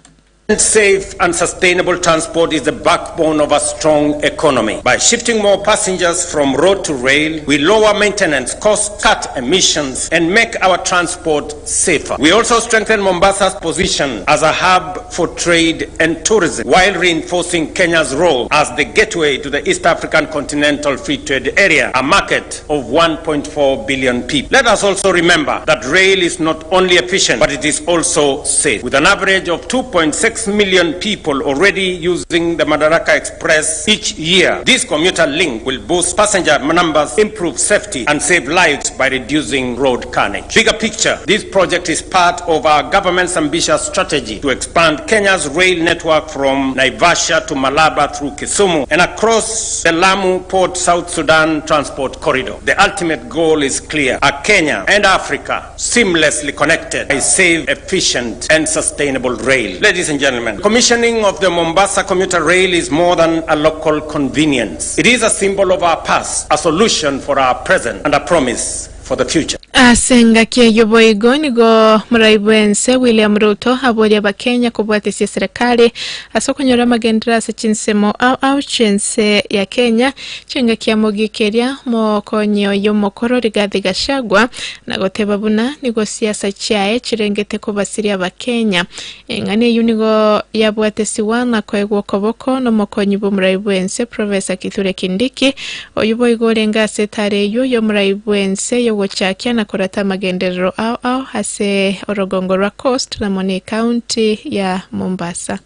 Safe and sustainable transport is the backbone of a strong economy. By shifting more passengers from road to rail, we lower maintenance costs, cut emissions, and make our transport safer. We also strengthen Mombasa's position as a hub for trade and tourism, while reinforcing Kenya's role as the gateway to the East African Continental Free Trade Area, a market of 1.4 billion people. Let us also remember that rail is not only efficient, but it is also safe. With an average of 2.6 million people already using the Madaraka Express each year, this commuter link will boost passenger numbers, improve safety, and save lives by reducing road carnage. Bigger picture, this project is part of our government's ambitious strategy to expand Kenya's rail network from Naivasha to Malaba through Kisumu and across the Lamu Port South Sudan Transport Corridor. The ultimate goal is clear a Kenya and Africa seamlessly connected by safe, efficient, and sustainable rail. Ladies and gentlemen, commissioning of the Mombasa commuter rail is more than a local convenience. It is a symbol of our past, a solution for our present, and a promise for the future. Ase engaki eyio boigo nigo morai bw'ense William Ruto aboria abakenya kobwatesia eserekari ase okonyora amagenderero ase chinsemo ao ao chi'ense ya Kenya chingaki amogika eria mokonyi oye omokoro Rigathi Gachagua na goteba buna nigo siasa chiaye chirengete kobasiria abakenya. Eng'ana eyio nigo yabwatesigwa na koegwa okoboko nomokonyi bw'omorai bw'ense Professor Kithure Kindiki, oyio boigo orenge ase etara eyio y'omorai bw'ense y'ogochakia na korata amagenderero ao ao ase orogongo rwa Coast na mono ecounty ya Mombasa.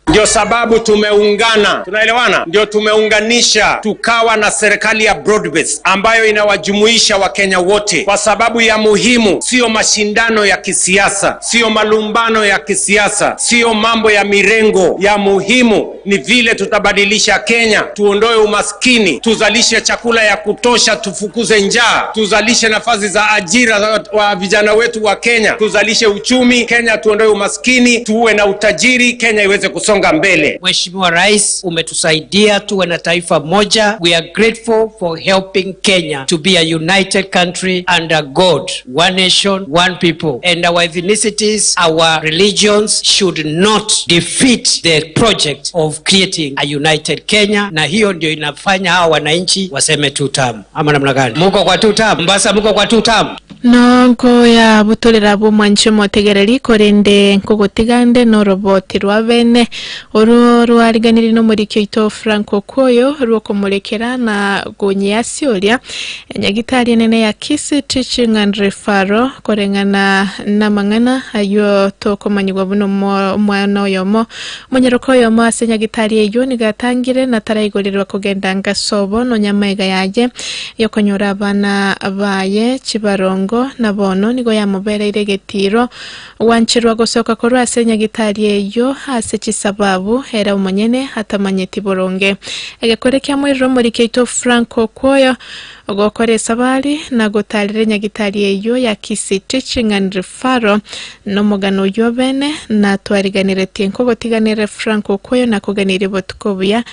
Ndio sababu tumeungana, tunaelewana, ndio tumeunganisha tukawa na serikali ya broad base ambayo inawajumuisha Wakenya wote, kwa sababu ya muhimu sio mashindano ya kisiasa, sio malumbano ya kisiasa, sio mambo ya mirengo. Ya muhimu ni vile tutabadilisha Kenya, tuondoe umaskini, tuzalishe chakula ya kutosha, tufukuze njaa, tuzalishe nafasi za ajira wa vijana wetu wa Kenya, tuzalishe uchumi Kenya, tuondoe umaskini, tuwe na utajiri, Kenya iweze kusonga. kusonga mbele. Mheshimiwa Rais, umetusaidia tuwe na taifa moja. We are grateful for helping Kenya to be a united country under God, one nation, one people. And our ethnicities, our religions should not defeat the project of creating a united Kenya, na hiyo ndio inafanya hawa wananchi waseme two term. Ama namna gani? Muko kwa two term? Mombasa muko kwa two term? Nongo ya butorera bw'omwanche omotegereri, korende nkogotiga nde noroboti rwa bene, orwo rwariganirie nomoriki oito Frank Okoyo rw'okomorekera na gonyeasioria nyagitari enene ya Kisii Teaching and Referral koreng'ana namang'ana ayio tokomanyigwa buna omwana oyomo omonyaroka oyomo ase nyagitari eyio nigo atangire na taraigorerwa kogenda ngasobo nonya amaiga yaye yokonyora abana baye chibarongo na bono nigo yamobereire egetiiro gwancherwa gosoka korwa ase nyagitari eyio ase chisababu ere omonyene atamanyeti boronge. Egekore kiamoirire omoriki oito Frank Okwoyo ogokora esabari na gotarera enyagitari eyio ya Kisii Teaching and Referral nomogano oyio bene natwariganeretie nkogotiganere Frank Okwoyo nakoganirie botuko obuya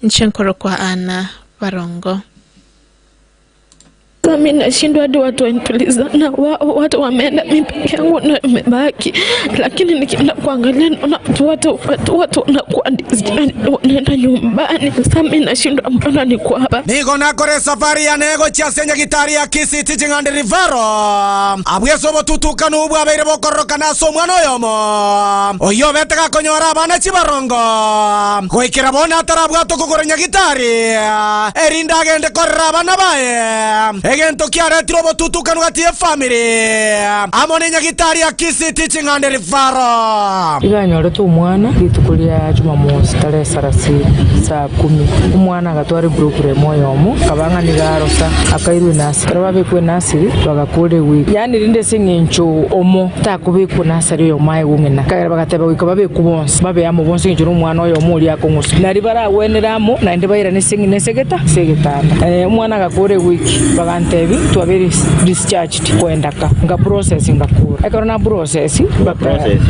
inche nkorokwa Anna Barongo. Sasa mi nashindwa hadi watu wanituliza na wao watu wameenda, mi peke yangu ndo nimebaki, lakini nikienda kuangalia naona watu watu watu watu wanakuwa wanaenda nyumbani. Sasa mi nashindwa mbona niko hapa. Nigo nakora esafari yane gochia ase nyagitari ya Kisii Teaching and Referral. Abwo ase obotutukanu bwabeire bokororokana ase omwana oyomo oyio obete gakonyora abana chibarongo goikera bono atarabwate okogora nyagitari erinde agende korera abana baye. Egento kiaretire obotutukanu gati y'efamiri amo nenyagitari ya Kisii Teaching and Referral. Iga anyorete omwana rituko ria Jumamosi tarehe sarasini saa kumi. Omwana agatwara eprogram oyomo, akaba ng'a nigo arosa, akairwa enasiri. Ekero babekwa enasiri, bagakora ewiki. Yaani rinde ase eng'encho omo takobekwa nasari oyomo aye gong'ina. Ekagera bagateba goika babekwe bonsi, babe amo bonsi eng'encho na omwana oyomo oria akong'uswa. Nario baragwenere amo, naende bairane ase eng'ina ase egeta ase egetanda. Omwana agakora ewiki, bagantebi twabeire discharged koenda ka. Nka process ngakora. Ekero na process, baka Process,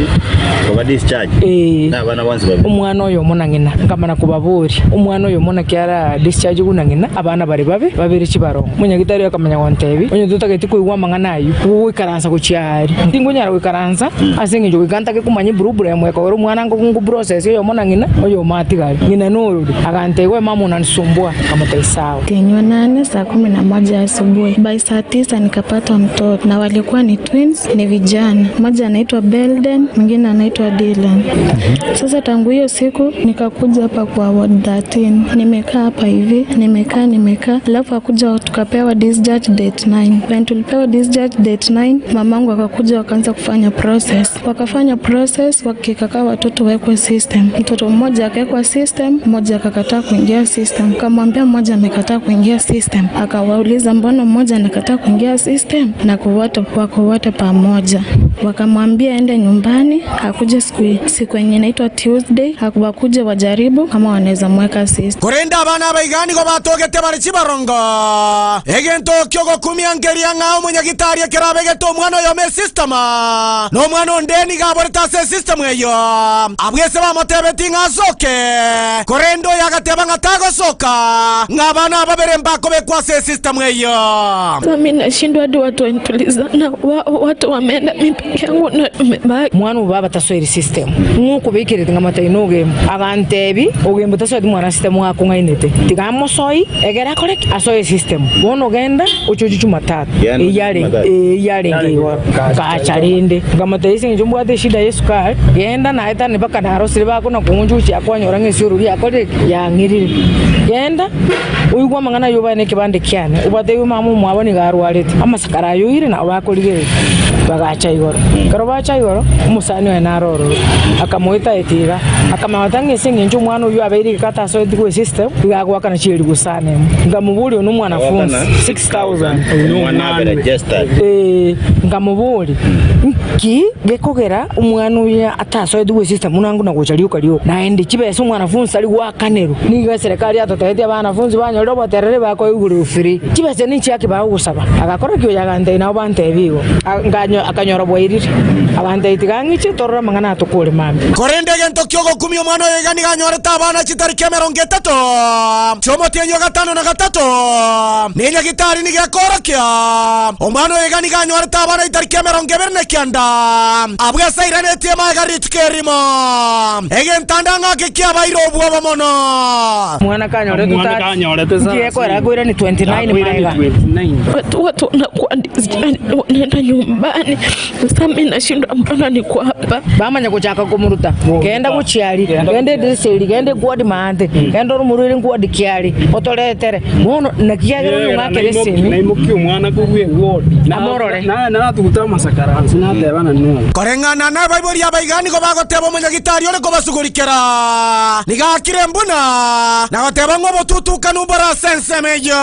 koba discharge, Ee. na abana bonsi babere. Omwana oyomo na ng'ina. Nkamana kobaboria, Omwana oyomo naki ara dischargigwe na ng'ina, abana bare babe babere chibarongo? Omonyagitari oyo akamanya gontebia, Onye totageti koigwa amang'ana ayio, gogoikaransa gochia aaria. Tinkonyara goikaransa ase engencho goika ntake komanya eproblem ekogera omwana nko process oyomo na ng'ina, oyomo atigare. Ng'ina norori? Agantebia, We mama unanisumbua. Nkamotebia, Sawa. Kinywa nane saa 11 asubuhi. By saa 9 nikapata mtoto na walikuwa ni twins, ni vijana. Mmoja anaitwa Belden, mwingine anaitwa Dylan. Sasa tangu hiyo siku nikakuja hapa kwa ward 13. Nimekaa hapa hivi, nimekaa nimekaa, alafu akuja tukapewa discharge date 9. When tulipewa discharge date 9, mamangu akakuja wakaanza kufanya process. Wakafanya process, wakikakaa watoto wekwe system. Mtoto mmoja akawekwa system, mmoja akakataa kuingia system. Kamwambia mmoja amekataa kuingia system, akawauliza mbona mmoja anakataa kuingia system na kuwote wako wote pamoja. Wakamwambia ende nyumbani, akuje siku yenye inaitwa Tuesday, wakuje wajaribu kama wanaweza mweka system. Korende abana abaiga nigo batogete bare chibarongo. Egento kiogokumia nkeria ng'a omonyagitari ekero abegete omwana oyomo esystem, na omwana onde nigo aborete ase esystem eyio. Abwo ase bamotebetie ng'a asoke, korende oyo agateba ng'a tagosoka, ng'a abana aba babere mbakobekwa ase esystem eyio. Sasa mi nashindwa hadi watu wanituliza na wao watu wameenda mi peke yangu ndo nimebaki. Mwana obo baba tasoiri system ng'o okobekerete ng'a matai nogembo agantebi ogembo tasoeti mwana system akong'ainete tiga amosoi egere akore ki asoe system bono genda ochoche jumatatu eyio arenge eyio arenge igoro ngacha rende nkamotebia ase eng'encho mbwate eshida ya esukari genda naetane mpaka narosire bakona kong'unchuchia kwanyora ng'a esiorori yakorire ki yang'irire genda oigwe amang'ana ayio obae nekebande kiane obatebi mama omwabo nigo arwarete amasakara ayoire nabo bakorigereria Bagacha igoro. Ekero bacha igoro, omosani oye naro ororo, akamoeta-eta iga, akamanya ng'a ase engencho omwana oyio abeire egeka atasoeti goesystem, iga agoakana chieribu sana emo. Nkamoboria, Oyo nomwanafunzi? 6,000. Oyo nomwana. Ee, nkamoboria, Nki gekogera omwana oyo atasoeti goesystem buna ang'o na gocha rioka rioka? Naende chibesa omwanafunzi tari goakanerwa. Nigo eserekari yatotebetie abanafunzi banyorire oboterere bakoigurerwa free. Chibesa. Ninchiaki bagogosaba? Agakora ki oyo agantebia, Nabo bantebia igo. Akanyora bwairire. Agantebia, Tiga ng'iche torore amang'ana atokore mambia. Korende egento ki'ogokumia omwana oyo iga nigo anyorete abana chitariki 30 chi'omotienyi o gatano na gatato, na enyagitari nigo ekoorokia omwana oyo iga nigo anyorete abana chitariki 29, abwo ase airanetie magega rituko erimo. Egento ande ang'ake kiabaire obwoba mono. Omwana kanyoretwe 30, nki ekoera akoirani 29 magega. Watu wanakuwa wanaenda nyumbani. Sasa mimi nashindwa, mbona niko hapa? Bamanya gochaka komoruta, Genda gochia aria, genda edirisa eria, genda ekuodi maate, genda oromorwere nkuodi ki aria, otoretere. Bono naki kiagera oyo ong'akere esemi. Naimokia omwana korwa ewodi, Amorore. natuguta amasakaranso, natebana noyo. Koreng'ana nabaibori aba iga nigo bagoteba omonyagitari ore kobasugurikera nigo aakire mbuna, na goteba ng'a obotutukanu mbore ase ensemo eyio.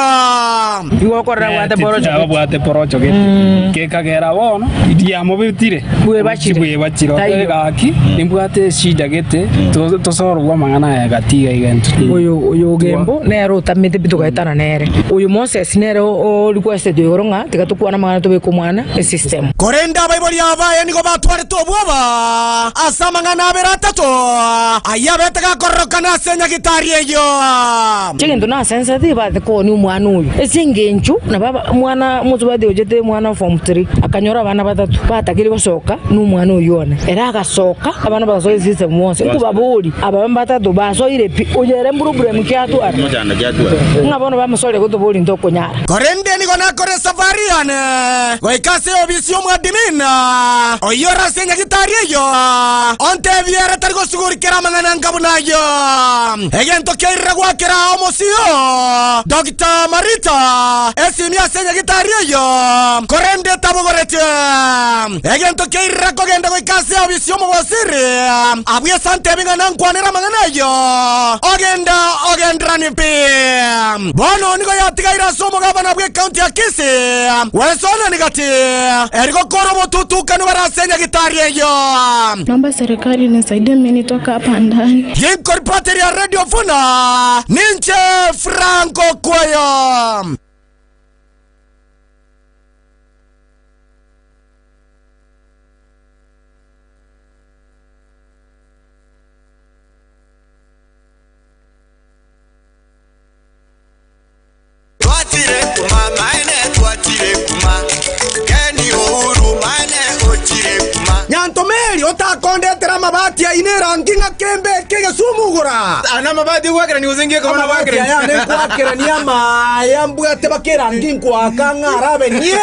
Igo okorora abwate porocho gete. Abwate porocho gete. Gekagera bono riamobetire. Bwebachire. Bwebachire. Taiyo. Gaki nimbwate eshida gete tosorobwe amang'ana aya gati iga iga intwe. Oyo oyo Ogembo nere otamete pi togaetana nere. Oyo Moses nere o requested igoro ng'a tiga tokwane amang'ana tobeke omwana esystem. Korende abaibori abaye nigo batwarete obwoba ase amang'ana abere atato ayio abete gakororokana ase enyagitari eyio. Egento nasensete tibate koonia omwana oyo ase engencho nabo omwana omosubati ochete omwana form three akanyora abana batato batakire gosoka na omwana oyio one ere agasoka abana bagasoa esystem bonsi nkobaboria aba batato basoire pi oyo ere mproblem ki atwara ng'a bono bamosoria gotoboria ntokonyara. Korende nigo nakora esafari yane goika ase eofisi y'omwadimina oyio ore ase enyagitari eyio, ontebie ere tari gosugurikera amang'ana anga buna ayio. Egento kiairire gwakera omosio Doctor Marita esimi ase enyagitari eyio, korende tabogoretie. Egento kiairire kogenda goika ase eofisi y'omowaziri abwo ase antebi ng'a nankwanere amang'ana ayio, ogenda ogenderanie pi. Bono nigo yatigaire ase omogabana bw'ekaunti ya Kisii, Wesonani gati, eri gokora obotutukanu bare ase enyagitari eyio. Naomba serikali inisaidie mimi nitoke hapa ndani. Ginkoripoteria Radio Funa, ninche Frank Okwayo. Twachire kuma maene twachire kuma Ken Uhuru maene ochire kuma. Nyantomeri otakondetera amabati aino erangi ng'a kembe eke egesumugura. Aya namabati ogwakerania gose ngiye koba Amabati nagwakerania? aya ane nkwakerania amaya mbwate baka erangi nkoaka ng'a arabe nie.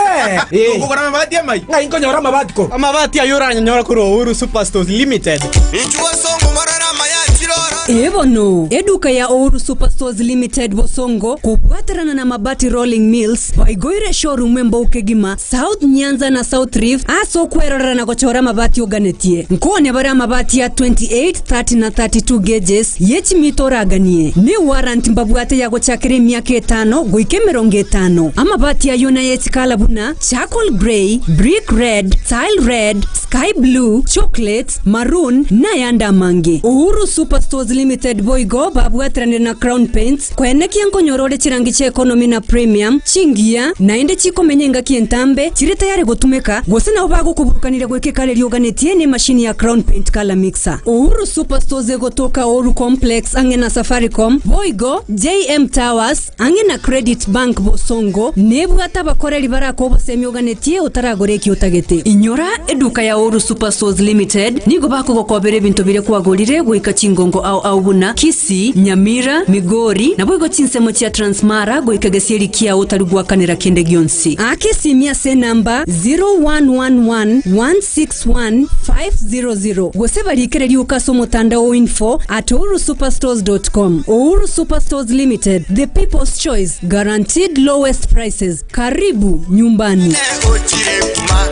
Okogora amabati amaya? Ng'ai nkonyora amabati korwa? Amabati ayio oranyanyore korwa Uhuru Superstores Limited. Inchuo songo morore amaya chiroro. Ee bono, eduka ya Uhuru Superstores Limited Bosongo kobwaterana na Mabati Rolling Mills baigoire eshowroom embou kegima South Nyanza na South Rift ase okwerorera na gochora amabati oganetie. Nkoone bare amabati ya 28, 30 na 32 gauges ye chimita oraganie. Ne warranty mbabwate ya gochakera emiaka etano goika 50. Amabati ayio naye chikala buna charcoal grey, brick red, tile red, sky blue, chocolate, Maroon, na ayande amange. Uhuru Super Stores Limited boigo babwateranire na Crown Paints koenekia nkonyora ore chirangi chia economy na premium, chingiya, naende chikomenya engaki entambe, chire tayari gotumeka, gose nabo bagokoburukaniria goika ekara eria oganetie ne emashini ya Crown Paint Colour Mixer. Uhuru Super Stores egotoka Oru Complex ang'e na Safaricom, boigo JM Towers, Ang'e na Credit Bank Bosongo nebwate abakoreri barake obosemi oganetie otaragore eki otagete. Inyora, eduka ya Oru Super Stores Limited nigo bakogokobera ebinto biria kwagorire goika chingongo ao ao buna Kisii, Nyamira, Migori, naboigo chinsemo chia Transmara goika gesieri kiao otari goakanera kende gionsi. Aka esimi ase enamba 0111 161 500 gose barikere rioka ase omotandao o info at ohurusuperstores.com. Uhuru Superstores Limited, the people's choice, guaranteed lowest prices. Karibu nyumbani. Ochire kuma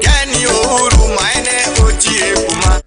Ken Uhuru maene ochire kuma.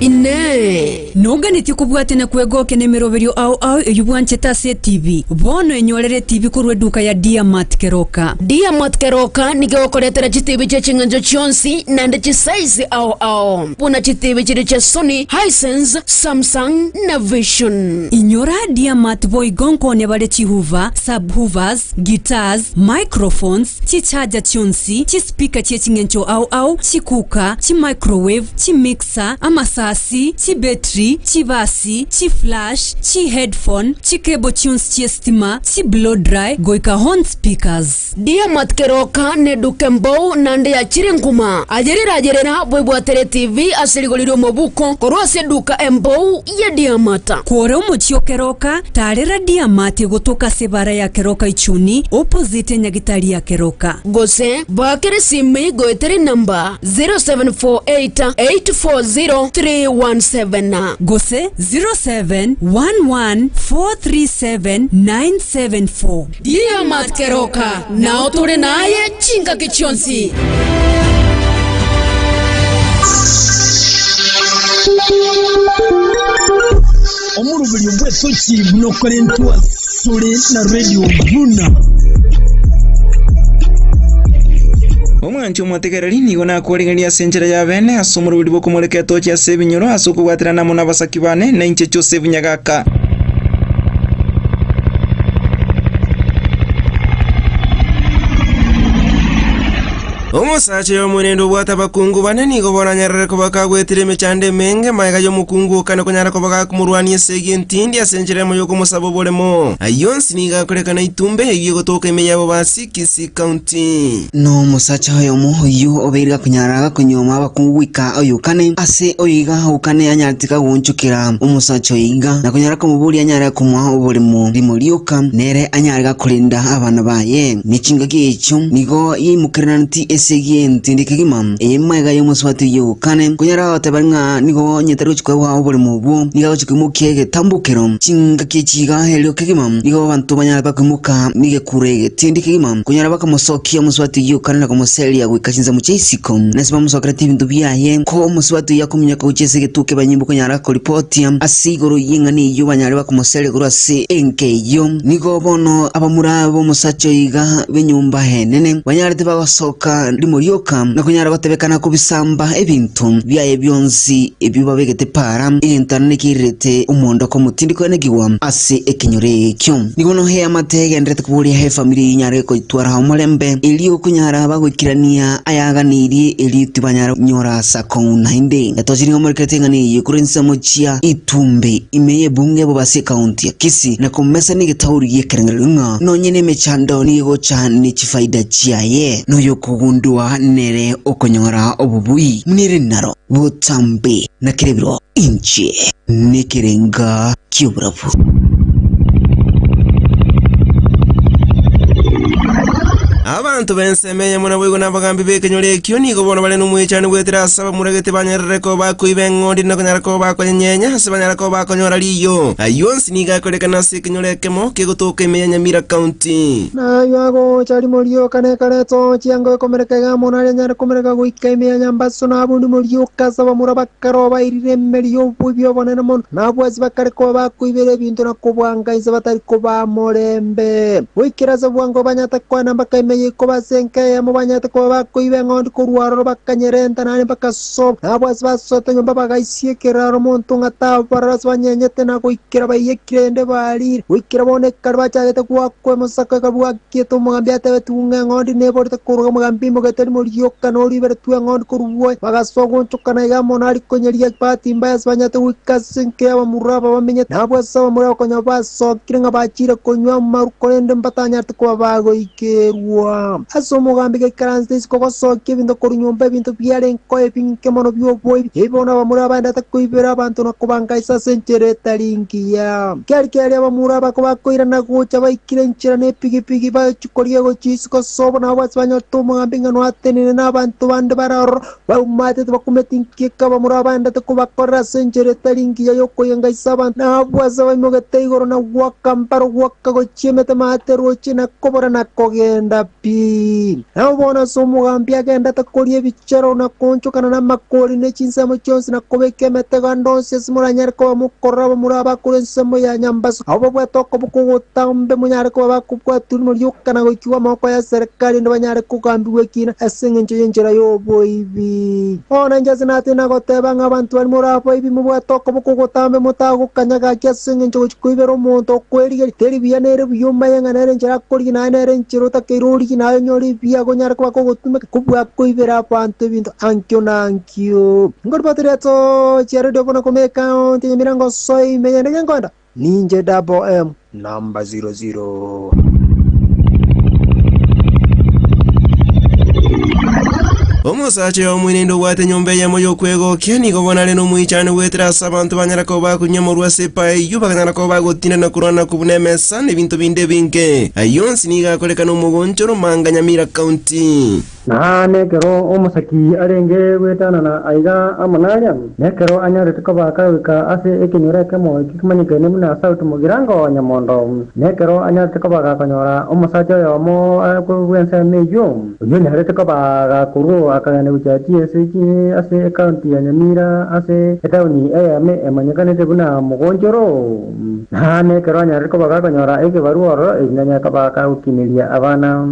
Inee! Nogane Noganetie kobwatia na kwegokia nemeroberio ao ao eyio bwanchete ase etibi? Bono enyorere etibi korwa eduka ya Diamat Keroka. Diamat Keroka nigo egokoretera chitibi chie ching'encho chionsi naende chisize ao ao, buna chitibi chiria chia Sony, Hisense, Samsung na Vision. Inyora Diamat boigo nkonya bare chihoofer, subwoofers, guitars, microphones, chicharger chionsi, chispeaker chie ching'encho ao ao, chicooker, chimicrowave, chimixer, amasasi, chibetri, chibasi, chiflash, chiheadphone, chicable chionsi chi'esitima, chiblow dry, goika horn speakers. Diamat Keroka neduka embou naende yachire nkuma. Ayerera ayerera bwebwatere etibi ase rigori ri'omobuko korwa ase eduka embou ya Diamat. Kore omochie o Keroka, tarera Diamat egotoka ase ebara ya Keroka Ichuni, opposite enyagitari ya Keroka. Gose baakere esimi goetera enamba 0748 840 317. Gose 0711 437 974. Diamat Keroka, nao tore naye chingaki chionsi. Omoroberio bw'etochi buna okorentwa asore na Radio Buna. Omwanchi omotegereri, nigo nakorigereria ase enchera ya bene, ase omoroberi bw'okomoreka etochi ase ebinyoro, ase okobwaterana amo nabasaki bane, na inche Joseph Nyagaka. Omosacha oyo obwate abakungu bane nigo boranyarere koba kagwetire emechando emenge magega y'omokungu okane konyara koba gakomorwania esegi entindi ase enchera emo y'okomosaba oboremo. Ayio onsi nigo akorekana Itumbe eyio egotoka ime y'Abobasi, Kisii County. Nomosacha oyomo oyio obeire gakonyara gakonyuoma abakungu goika oyokane, ase oyo iga okane anyarete kagoonchokera omosacha oyo iga, na konyara komoboria anyare komoa oboremo rimo rioka, nere anyare gakorenda abana baye. Ne chingaki echio nigo yaimokereraneti esegi entindi kegima, eye magega y'omosubati oyio okane konyara goteba ng'a nigo onye tari gochia koegwa oboremo obwo, nigo agochia koimokia egetambokero. Chingaki echi iga erio kegima nigo abanto banyare bakoimoka negekuro egetindi kegima, konyora bakamosokia omosubati oyio okane na komoseria goika chinsemo chia isiko, na ase bamosokerete ebinto biaye. Ko omosubati oyio akominyoka gochia ase egetuo ki'abanyimbo konyara koripotia ase igoro y'eng'ana eyio banyare bakomoseria korwa ase enka eyio. Nigo bono abamura b'omosacha oyo iga b'enyomba enene banyarete bagosoka rimo rioka, na konyara gotebekana kobisamba ebinto biaye bionsi ebio babegete para, egento aria nekeirerete omoondoko omotindi koenekigwa ase ekenyoro ekio. Nigo nonya eamate egendererete koboria efamiri eyio enyare koitwara omorembe, erio konyara bagoikerania ayaganeirie erio tibanyara konyora asakong'u naende. Etochi nigo morekerete eng'ana eyio korwa ensemo chia Itumbe ime y'ebunge bobasi ekaunti ya Kisii na komesania egetauri gi'ekerengererio ng'a nonye nemechando nigo egocha ne chifaida chiaye, noyokogundua nere okonyora obobui. Nere naro botambe na kerebiro inche nekerenga ki'oborabu. Abanto b'ensemo eyemo naboigo nabagambi b'ekenyoro ekio nigo bono bare nomwechani goetera ase abamuragete banyarire koba bakoiba eng'ondi na konyara koba bakonyenyenya ase banyara koba bakonyora riiyo. Ayio onsi nigo akorekana ase ekenyoro ekemo kegotoka ime ya Nyamira County. Na ayio agocha rimo rioka nekareta omochie ango ekomereka iga amo naria anyare komereka goika ime ya nyambaso na abwo rimo rioka ase abamura bakare obairire emeri y'oboibi obonene mono, na abwo ase bakare koba bakoibera ebinto na kobwanga inse batari kobaa morembe. Goikera ase bwango banyate koena mpaka ime y'ikoba ase enka eyemo banyate koba bakoiba eng'ondi korwa aroro bakanyerenta naende bakasoa, na abwo ase basoete nyomba bagaisia ekeraro monto ng'a tabarora ase banyenyete na goikera baiyekire ende barire. Goikera bono ekero bachagete goakwa emosako ekabwakiete omogambi atebetigwe ng'a eng'ondi neborete korwa omogambi imogete rimo rioka na oriberetwe eng'ondi korwa bwoye. Bagasoa goonchokana iga amo nari konyeria bahati mbaya ase banyarete goika ase enka y'abamura aba bamenyete. Na abwo ase abamura konya basokire ng'a bachiire konywa amaru korende mbatanyarete koba bagoikerwa. Ase omogambi gaikaransete isiko gosokia ebinto korwa nyomba ebinto biarenge ebinge mono bi'oboibi, ebi bono abamura baendete koibera abanto na kobangaisa ase enchera etari engiya. Keri keria abamura abako bakoirana gocha baikire enchera nepigipigi bachia koria gochia isiko sobo nabo ase banyorete omogambi ng'a noatenene nabanto bande bare aroro baumatete bakumeti inki eke abamura baendete kobakorera ase enchera etari engiya y'okoyengaisa abanto. Na abwo ase baimogete igoro na goaka mbaro goaka gochia emete maate roche na kobora na kogenda pi. oboibi. Nabo bono ase omogambi agendete koria ebichero na koonchokana namakori ne chinsemo chionsi na kobeka emetego ande onsi ase moranyare koba mokorora abamura abakure ensemo ya nyambaso, abwo babwate okoboko ogotambe monyare koba bakobwatwa rimo rioka na goikigwa amaboko ya serikali erinde banyare kogambigwa ekiina ase engencho y'enchera y'oboibi. Bono inche ase natindi nagoteba ng'a abanto baria more aboibi mobwate okoboko ogotambe motagokanya gaki ase engencho gochia koibera omonto okwerigeria teri buya nere buya omanye ng'a nere enchera akorigia naye nere enchera otakeire origie naye onyore ebiya gonyare koba kogotumeka kobua koibera abanto ebinto ankio na ankio. Ngoriboteria tochia radio bono koma ekaunti ya Nyamira ngosoe ime yende ngenkoenda ninche Double M number 00. Omosacha oyo omoinende obwate enyomba eyemo y'okwegokia nigo bono are nomoichano goetera ase abanto banyara koba bakunywa amorwa ase epaa eyio, bakanyara koba bagotinda na korwana kobuna emesa na ebinto binde ebinge. Ayio onsi nigo akorekana omogonchoro Manga Nyamira County. Na nekero omosaki arenge goetanana aiga amo naria, nekero anyarete koba kagoika ase ekenyoro ekemo ekio kemanyekaine buna Sauti Mogirango Nyamondo, nekero anyarete koba gakonyora omosacha oyomo bw'ensemo eyio, oyio onyarete koba gakorwa akagenda gochia chiese ase ekaunti ya Nyamira ase etaoni eyemo emanyekanete buna Mogonchoro. Na nekero anyarete koba gakonyora ekebarua ororo, erinde anyare koba gagokineria abana.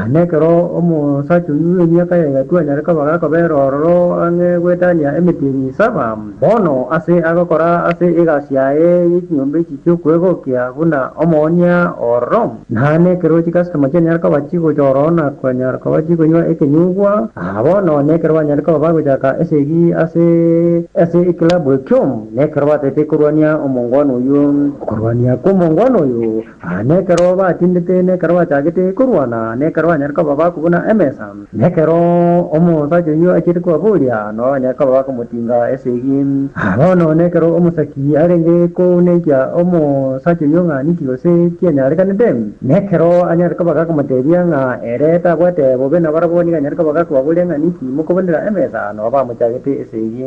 Nekero omosacha oyio bw'emiaka ya egatwa anyare koba gakobera ororo ang'e goetania emetienyi saba, bono ase agokora ase egasi yaye ye chinyomba echi chi'okwegokia buna omoonia ororo. Na nekero chikasitoma chianyare koba chigocha ororo na konyara koba chikonywa ekenyugwa, bono nekero banyare koba bagochaka esegi ase ase ekilabu ekio, nekero batete korwania omongwana oyio. Okorwania kw'omongwana oyo, nekero batindete, nekero bachagete korwana, nekero banyare koba bakobuna emesa. Nekero omosacha oyio achiete kobaboria, nabo banyare koba bakomotinga esegi. Bono nekero omosaki arenge kounenkia omosacha oyio ng'a ninki gose kianyarekanete, nekero anyare koba gakomotebia ng'a ere tabwate bobe nabarabwo, nigo anyare koba gakobaboria ng'a ninki mokobonera emesa, nabo bamochagete esegi.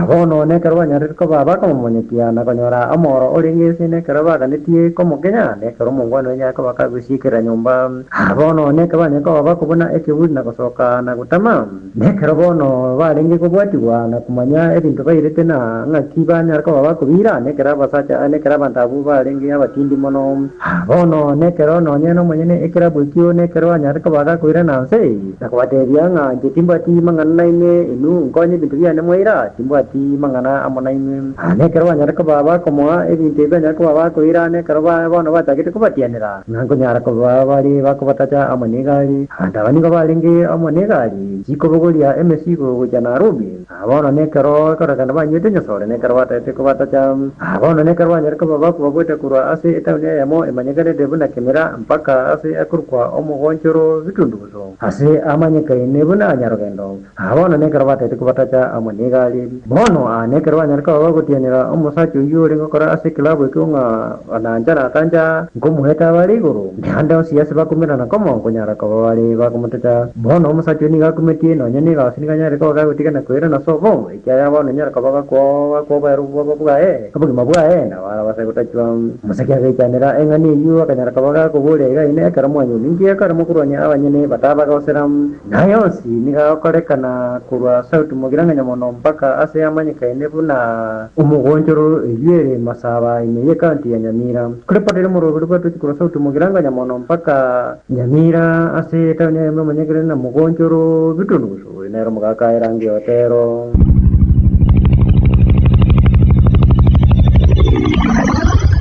Bono nekero banyarete koba bakomomonyekia na konyora omoro orenge ase nekero baganetie komokenya, nekero omongwana oye anyare koba kagwesiekera nyomba. Bono nekero banyare koba bakobuna ekeburi na gosoka na gotama, nekero bono barenge kobwatigwa na komanya ebinto bairete na ng'aki banyare koba bakobiira, nekero abasacha nekero abanto abwo barenge abatindi mono. Bono nekero nonye nomonyene ekerabu ekio nekero anyare koba gakoirana nse. Na kobateebia ng'a inche timbwati mang'ana nainwe, inwe nkonye ebinto biane mwaira, timbwati mang'ana amo nainwe. Na ekero banyare koba bakomoa ebinto ebi banyare koba bakoira, na ekero bono bachagete kobatianera, ng'a nkonyara koba bare bakobatacha amo negari. Abanto aba nigo barenge amo negari chikobogoria emesigo gochia Nairobi. Bono nekero ekorekana banywete nyasore, nekero batagete kobatacha. Bono nekero banyare koba bakobagoeta korwa ase etaoni eyemo emanyekanete buna Kemera mpaka ase akorokwa Omogonchoro Bitundugusu, ase amanyekaine buna Nyarogendo. Bono nekero batagete kobatacha amo negari. Bono nekero banyare koba bagotianera omosacha oyio orenge gokora ase ekilabu ekio ng'a onancha natancha, nkomoeta abare igoro, naende onsi ase bakomerana komo nkonyara koba bare bakomotacha. Bono omosacha oyo nigo akumetie, nonya negasi nigo anyare koba gagotigana koirana ase obo, ekiagera bono onyare koba gakwoboera obwoba bwaye, obogima bwaye, nabo arabase gotachwa. Omosake agaichanera eng'ana eyio, akanyara koba gakoboria iga inee, Ekero mwanyuomire, inki gekogera mokorwania abanyene batabagosera? Na aya onsi nigo agokorekana korwa Sauti Mogirang'anya mono mpaka ase amanyekaine buna omogonchoro eyio ere Masaba ime y'Ekaunti ya Nyamira. Korepotera omoroberi bw'Etochi korwa Sauti Mogirang'anya mono mpaka Nyamira ase etaoni eyemo emanyekire na mogonchoro Bitundugusu, oyo nere omogaka erangi Otero.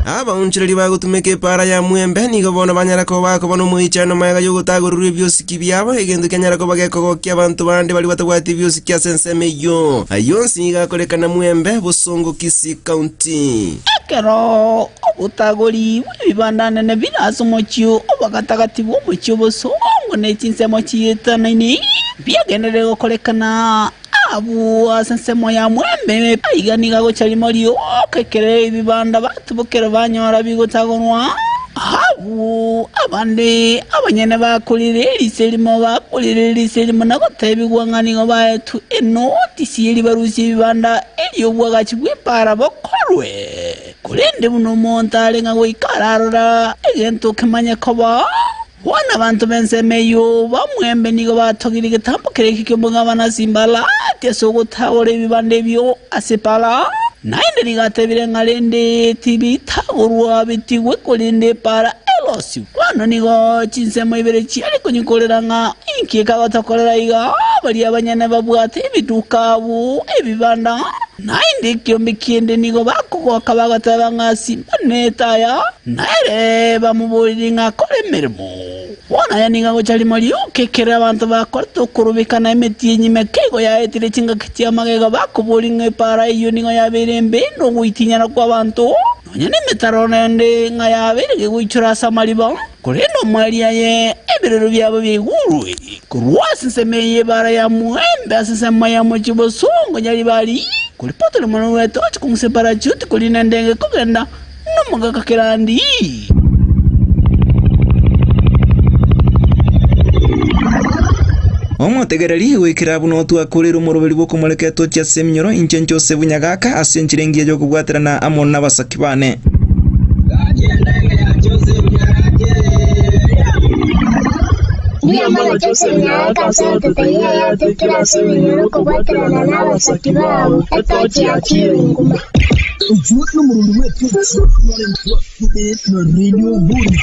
Abaonchoreria bagotumeka epaara ya mwembe nigo bono banyara koba bakoba nomoichano magega y'ogotagorerwa ebiosiki biabo, egento kianyara koba gekogokia abanto bande baria batabwati ebiosiki ase ensemo eyio. Ayio onsi nigo akorekana mwembe, Bosongo, Kisii County. Ekero obotagori bw'ebibanda nene bire ase omochie obogatagati bw'omochie obosongo ne chinsemo chietanaine biagenderere gokorekana abwo ase ensemo ya mwembe, aiga nigo agocha rimo rioka ekero ebibanda batubokire banyora bigotagorwa. Abwo abande abanyene bakorire eriso erimo bakorire eriso erimo na gotebigwa ng'a nigo baetwe enotisi eria barusie ebibanda erio obwagachi bw'epaara bokorwe. Korende buna omonto are ng'a goika ararora egento kemanye koba. Bono abanto b'ensemo eyio b'omwembe nigo batogirie egetambo keria ekio ki'omogabana Simbalati ase ogotagora ebibanda ebio ase para. Naende nigo atebire ng'a rende tibitagorwa bitigwe korende epara erosigwe. Bono nigo chinsemo ibere chiare konyikorera ng'a inki ekagotokorera iga, baria abanyene babwate ebiduka abwo ebibanda. Naende ekiombe kende nigo bakogoka bagoteba ng'a Simba netaya, na ere bamoboririe ng'a akore emeremo. Bono aya nigo agocha rimo rioka ekero abanto bakorete okorobekana emetienyi meke igo yaetire chingaki chi'amagega bakoboria ng'a epaara eyio nigo yabeire embe na ogoitinyana kw'abanto, nonya nemetaro naende ng'a yabeire gegoichora ase amariba. Korende omoerio aye ebirero biabo biaigurwe korwa ase ensemo eye y'ebaara ya mwembe ase ensemo ya mochie bosongo nyaribari, koripotera omonwa bw'etochi kong'usa eparachuti korina endege kogenda nomogaka kerandi. Omotegereri goikera buna otwakoreire omoroberi bw'okomoreka etochi ase eminyoro, inche Joseph Nyagaka, ase enchera engiya y'okobwaterana amo nabasaki bane. Mbuya mono Joseph Nyagaka ase gototegia ayatokire ase ebinyoro okobwaterana nabasaki bao, etochi ya chirunguma. Oyio nomorwani bw'etochi norentwa kure na Radio Buna.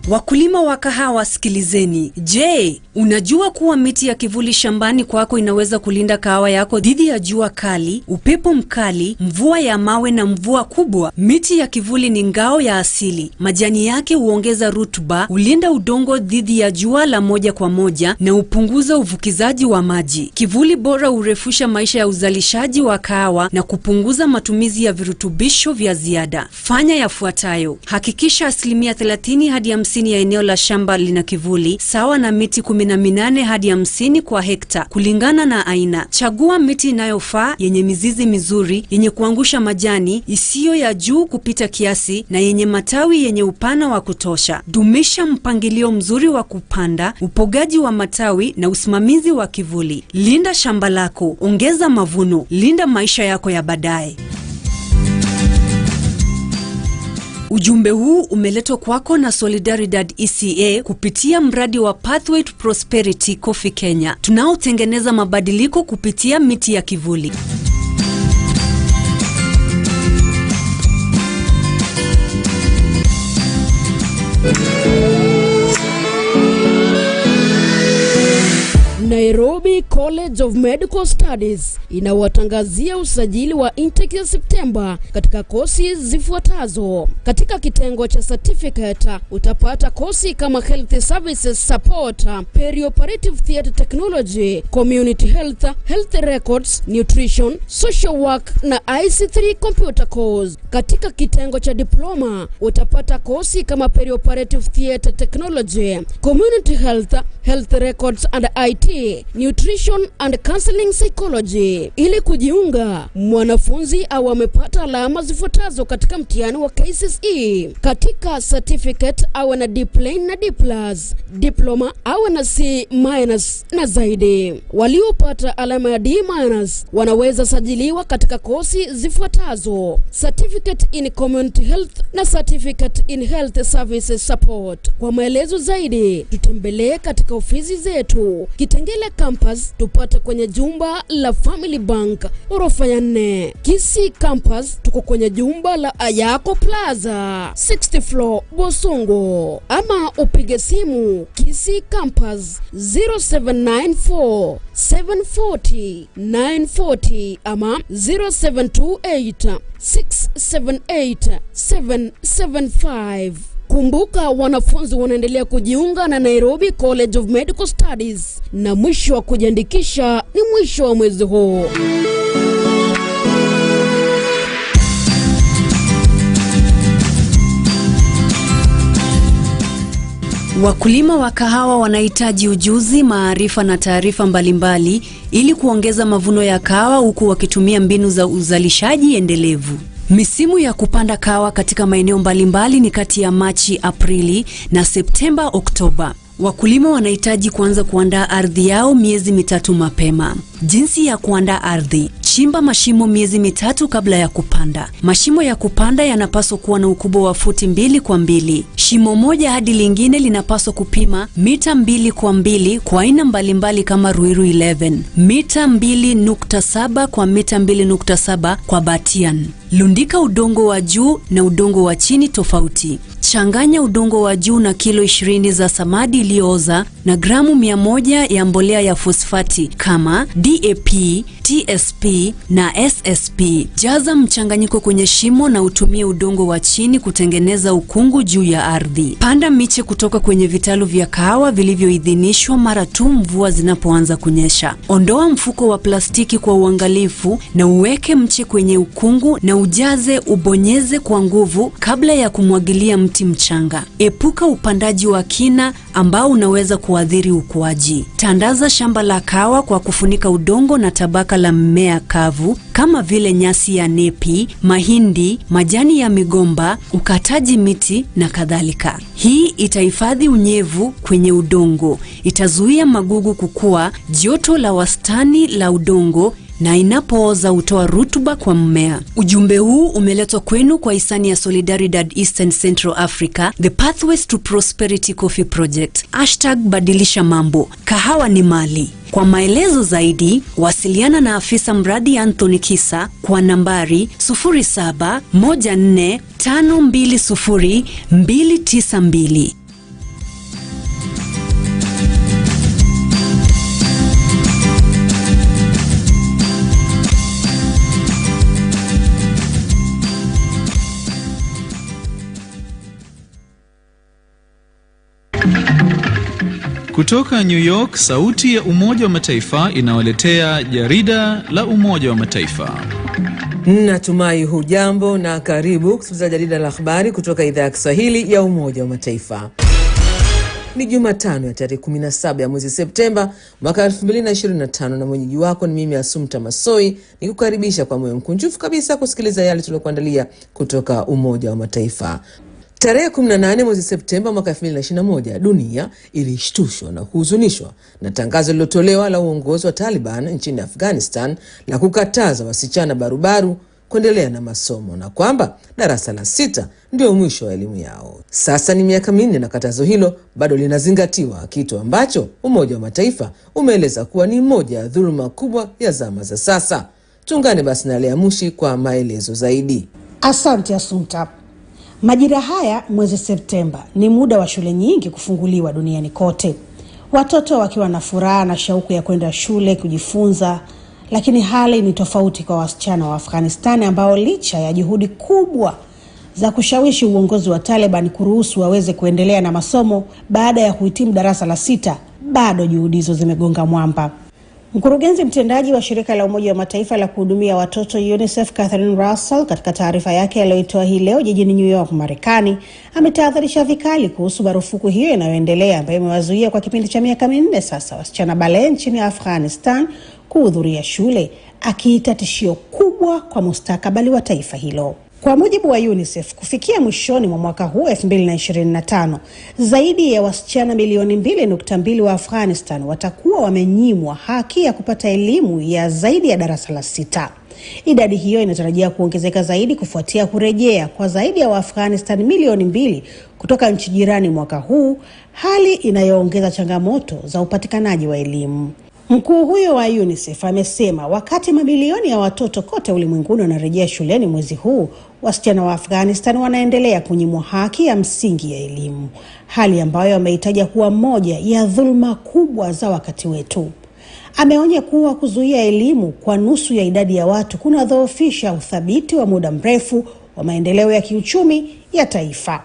Wakulima wa kahawa sikilizeni. Je, unajua kuwa miti ya kivuli shambani kwako inaweza kulinda kahawa yako dhidi ya jua kali, upepo mkali, mvua ya mawe na mvua kubwa? Miti ya kivuli ni ngao ya asili. Majani yake huongeza rutuba, hulinda udongo dhidi ya jua la moja kwa moja na hupunguza uvukizaji wa maji. Kivuli bora hurefusha maisha ya uzalishaji wa kahawa na kupunguza matumizi ya virutubisho vya ziada. Fanya yafuatayo: hakikisha asilimia 30 hadi 50 ya eneo la shamba lina kivuli, sawa na miti 18 hadi 50 kwa hekta kulingana na aina. Chagua miti inayofaa yenye mizizi mizuri, yenye kuangusha majani, isiyo ya juu kupita kiasi na yenye matawi yenye upana wa kutosha. Dumisha mpangilio mzuri wa kupanda, upogaji wa matawi na usimamizi wa kivuli. Linda shamba lako, ongeza mavuno, linda maisha yako ya baadaye. Ujumbe huu umeletwa kwako na Solidaridad ECA kupitia mradi wa Pathway to Prosperity Coffee Kenya, tunaotengeneza mabadiliko kupitia miti ya kivuli. Nairobi College of Medical Studies inawatangazia usajili wa intake ya Septemba katika kosi zifuatazo. Katika kitengo cha certificate utapata kosi kama Health Services Support, Perioperative Theatre Technology, Community Health, Health Records, Nutrition, Social Work na IC3 Computer Course. Katika kitengo cha diploma utapata kosi kama Perioperative Theatre Technology, Community Health, Health Records and IT, Nutrition and Counseling Psychology. Ili kujiunga, mwanafunzi au amepata alama zifuatazo katika mtihani wa KCSE. Katika certificate awe na D plain na D plus, diploma awe na C minus na zaidi. Waliopata alama ya D minus wanaweza sajiliwa katika kosi zifuatazo: Certificate in Community Health na Certificate in Health Services Support. Kwa maelezo zaidi, tutembelee katika ofisi zetu Kitengela Campus, tupate kwenye jumba la Family Bank ghorofa ya 4. Kisii Campus tuko kwenye jumba la Ayako Plaza 60 floor Bosongo, ama upige simu Kisii Campus 0794 740 940 ama 0728 678 775. Kumbuka, wanafunzi wanaendelea kujiunga na Nairobi College of Medical Studies na mwisho wa kujiandikisha ni mwisho wa mwezi huu. Wakulima wa kahawa wanahitaji ujuzi, maarifa na taarifa mbalimbali ili kuongeza mavuno ya kahawa huku wakitumia mbinu za uzalishaji endelevu. Misimu ya kupanda kahawa katika maeneo mbalimbali ni kati ya Machi, Aprili na Septemba, Oktoba. Wakulima wanahitaji kuanza kuandaa ardhi yao miezi 3 mapema. Jinsi ya kuandaa ardhi: chimba mashimo miezi 3 kabla ya kupanda. Mashimo ya kupanda yanapaswa kuwa na ukubwa wa futi 2 kwa 2. Shimo moja hadi lingine linapaswa kupima mita 2 kwa 2 kwa aina mbalimbali kama Ruiru 11, mita 2.7 kwa mita 2.7 kwa Batian. Lundika udongo wa juu na udongo wa chini tofauti. Changanya udongo wa juu na kilo 20 za samadi iliyooza na gramu 100 ya mbolea ya fosfati kama DAP, TSP na SSP. Jaza mchanganyiko kwenye shimo na utumie udongo wa chini kutengeneza ukungu juu ya ardhi. Panda miche kutoka kwenye vitalu vya kahawa vilivyoidhinishwa mara tu mvua zinapoanza kunyesha. Ondoa mfuko wa plastiki kwa uangalifu na uweke mche kwenye ukungu na ujaze, ubonyeze kwa nguvu kabla ya kumwagilia mti mchanga. Epuka upandaji wa kina ambao unaweza kuathiri ukuaji. Tandaza shamba la kahawa kwa kufunika udongo na tabaka la mmea kavu kama vile nyasi ya nepi, mahindi, majani ya migomba, ukataji miti na kadhalika. Hii itahifadhi unyevu kwenye udongo, itazuia magugu kukua, joto la wastani la udongo na inapooza hutoa rutuba kwa mmea. Ujumbe huu umeletwa kwenu kwa hisani ya Solidaridad Eastern Central Africa, The Pathways to Prosperity Coffee Project. Hashtag badilisha mambo. Kahawa ni mali. Kwa maelezo zaidi, wasiliana na afisa mradi Anthony Kisa kwa nambari 0714520292. Kutoka New York, sauti ya Umoja wa Mataifa inawaletea jarida la Umoja wa Mataifa. Natumai hujambo na karibu kusikiliza jarida la habari kutoka idhaa ya Kiswahili ya Umoja wa Mataifa. Ni Jumatano ya tarehe 17 ya mwezi Septemba mwaka 2025 na mwenyeji wako ni mimi Asumta Masoi nikukaribisha kwa moyo mkunjufu kabisa kusikiliza yale tuliokuandalia kutoka Umoja wa Mataifa. Tarehe 18 mwezi Septemba mwaka 2021 dunia ilishtushwa na kuhuzunishwa na tangazo lililotolewa la uongozi wa Taliban nchini Afghanistan la kukataza wasichana barubaru kuendelea na masomo na kwamba darasa la sita ndio mwisho wa elimu yao. Sasa ni miaka 4 na katazo hilo bado linazingatiwa, kitu ambacho Umoja wa Mataifa umeeleza kuwa ni moja ya dhuluma kubwa ya zama za sasa. Tuungane basi na Lea Mushi kwa maelezo zaidi. Asante Asumta. Majira haya mwezi Septemba ni muda wa shule nyingi kufunguliwa duniani kote, watoto wakiwa na furaha na shauku ya kwenda shule kujifunza. Lakini hali ni tofauti kwa wasichana wa Afghanistani ambao licha ya juhudi kubwa za kushawishi uongozi wa Taliban kuruhusu waweze kuendelea na masomo baada ya kuhitimu darasa la sita, bado juhudi hizo zimegonga mwamba. Mkurugenzi mtendaji wa shirika la Umoja wa Mataifa la kuhudumia watoto UNICEF Catherine Russell, katika taarifa yake aliyoitoa hii leo jijini New York, Marekani, ametahadharisha vikali kuhusu marufuku hiyo inayoendelea ambayo imewazuia kwa kipindi cha miaka 4 sasa wasichana balehe nchini Afghanistan kuhudhuria shule, akiita tishio kubwa kwa mustakabali wa taifa hilo. Kwa mujibu wa UNICEF, kufikia mwishoni mwa mwaka huu 2025, zaidi ya wasichana milioni 2.2 wa Afghanistan watakuwa wamenyimwa haki ya kupata elimu ya zaidi ya darasa la sita. Idadi hiyo inatarajia kuongezeka zaidi kufuatia kurejea kwa zaidi ya Waafghanistan milioni 2 kutoka nchi jirani mwaka huu, hali inayoongeza changamoto za upatikanaji wa elimu. Mkuu huyo wa UNICEF amesema wakati mabilioni ya watoto kote ulimwenguni wanarejea shuleni mwezi huu, wasichana wa Afghanistan wanaendelea kunyimwa haki ya msingi ya elimu, hali ambayo ameitaja kuwa moja ya dhuluma kubwa za wakati wetu. Ameonya kuwa kuzuia elimu kwa nusu ya idadi ya watu kunadhoofisha uthabiti wa muda mrefu wa maendeleo ya kiuchumi ya taifa.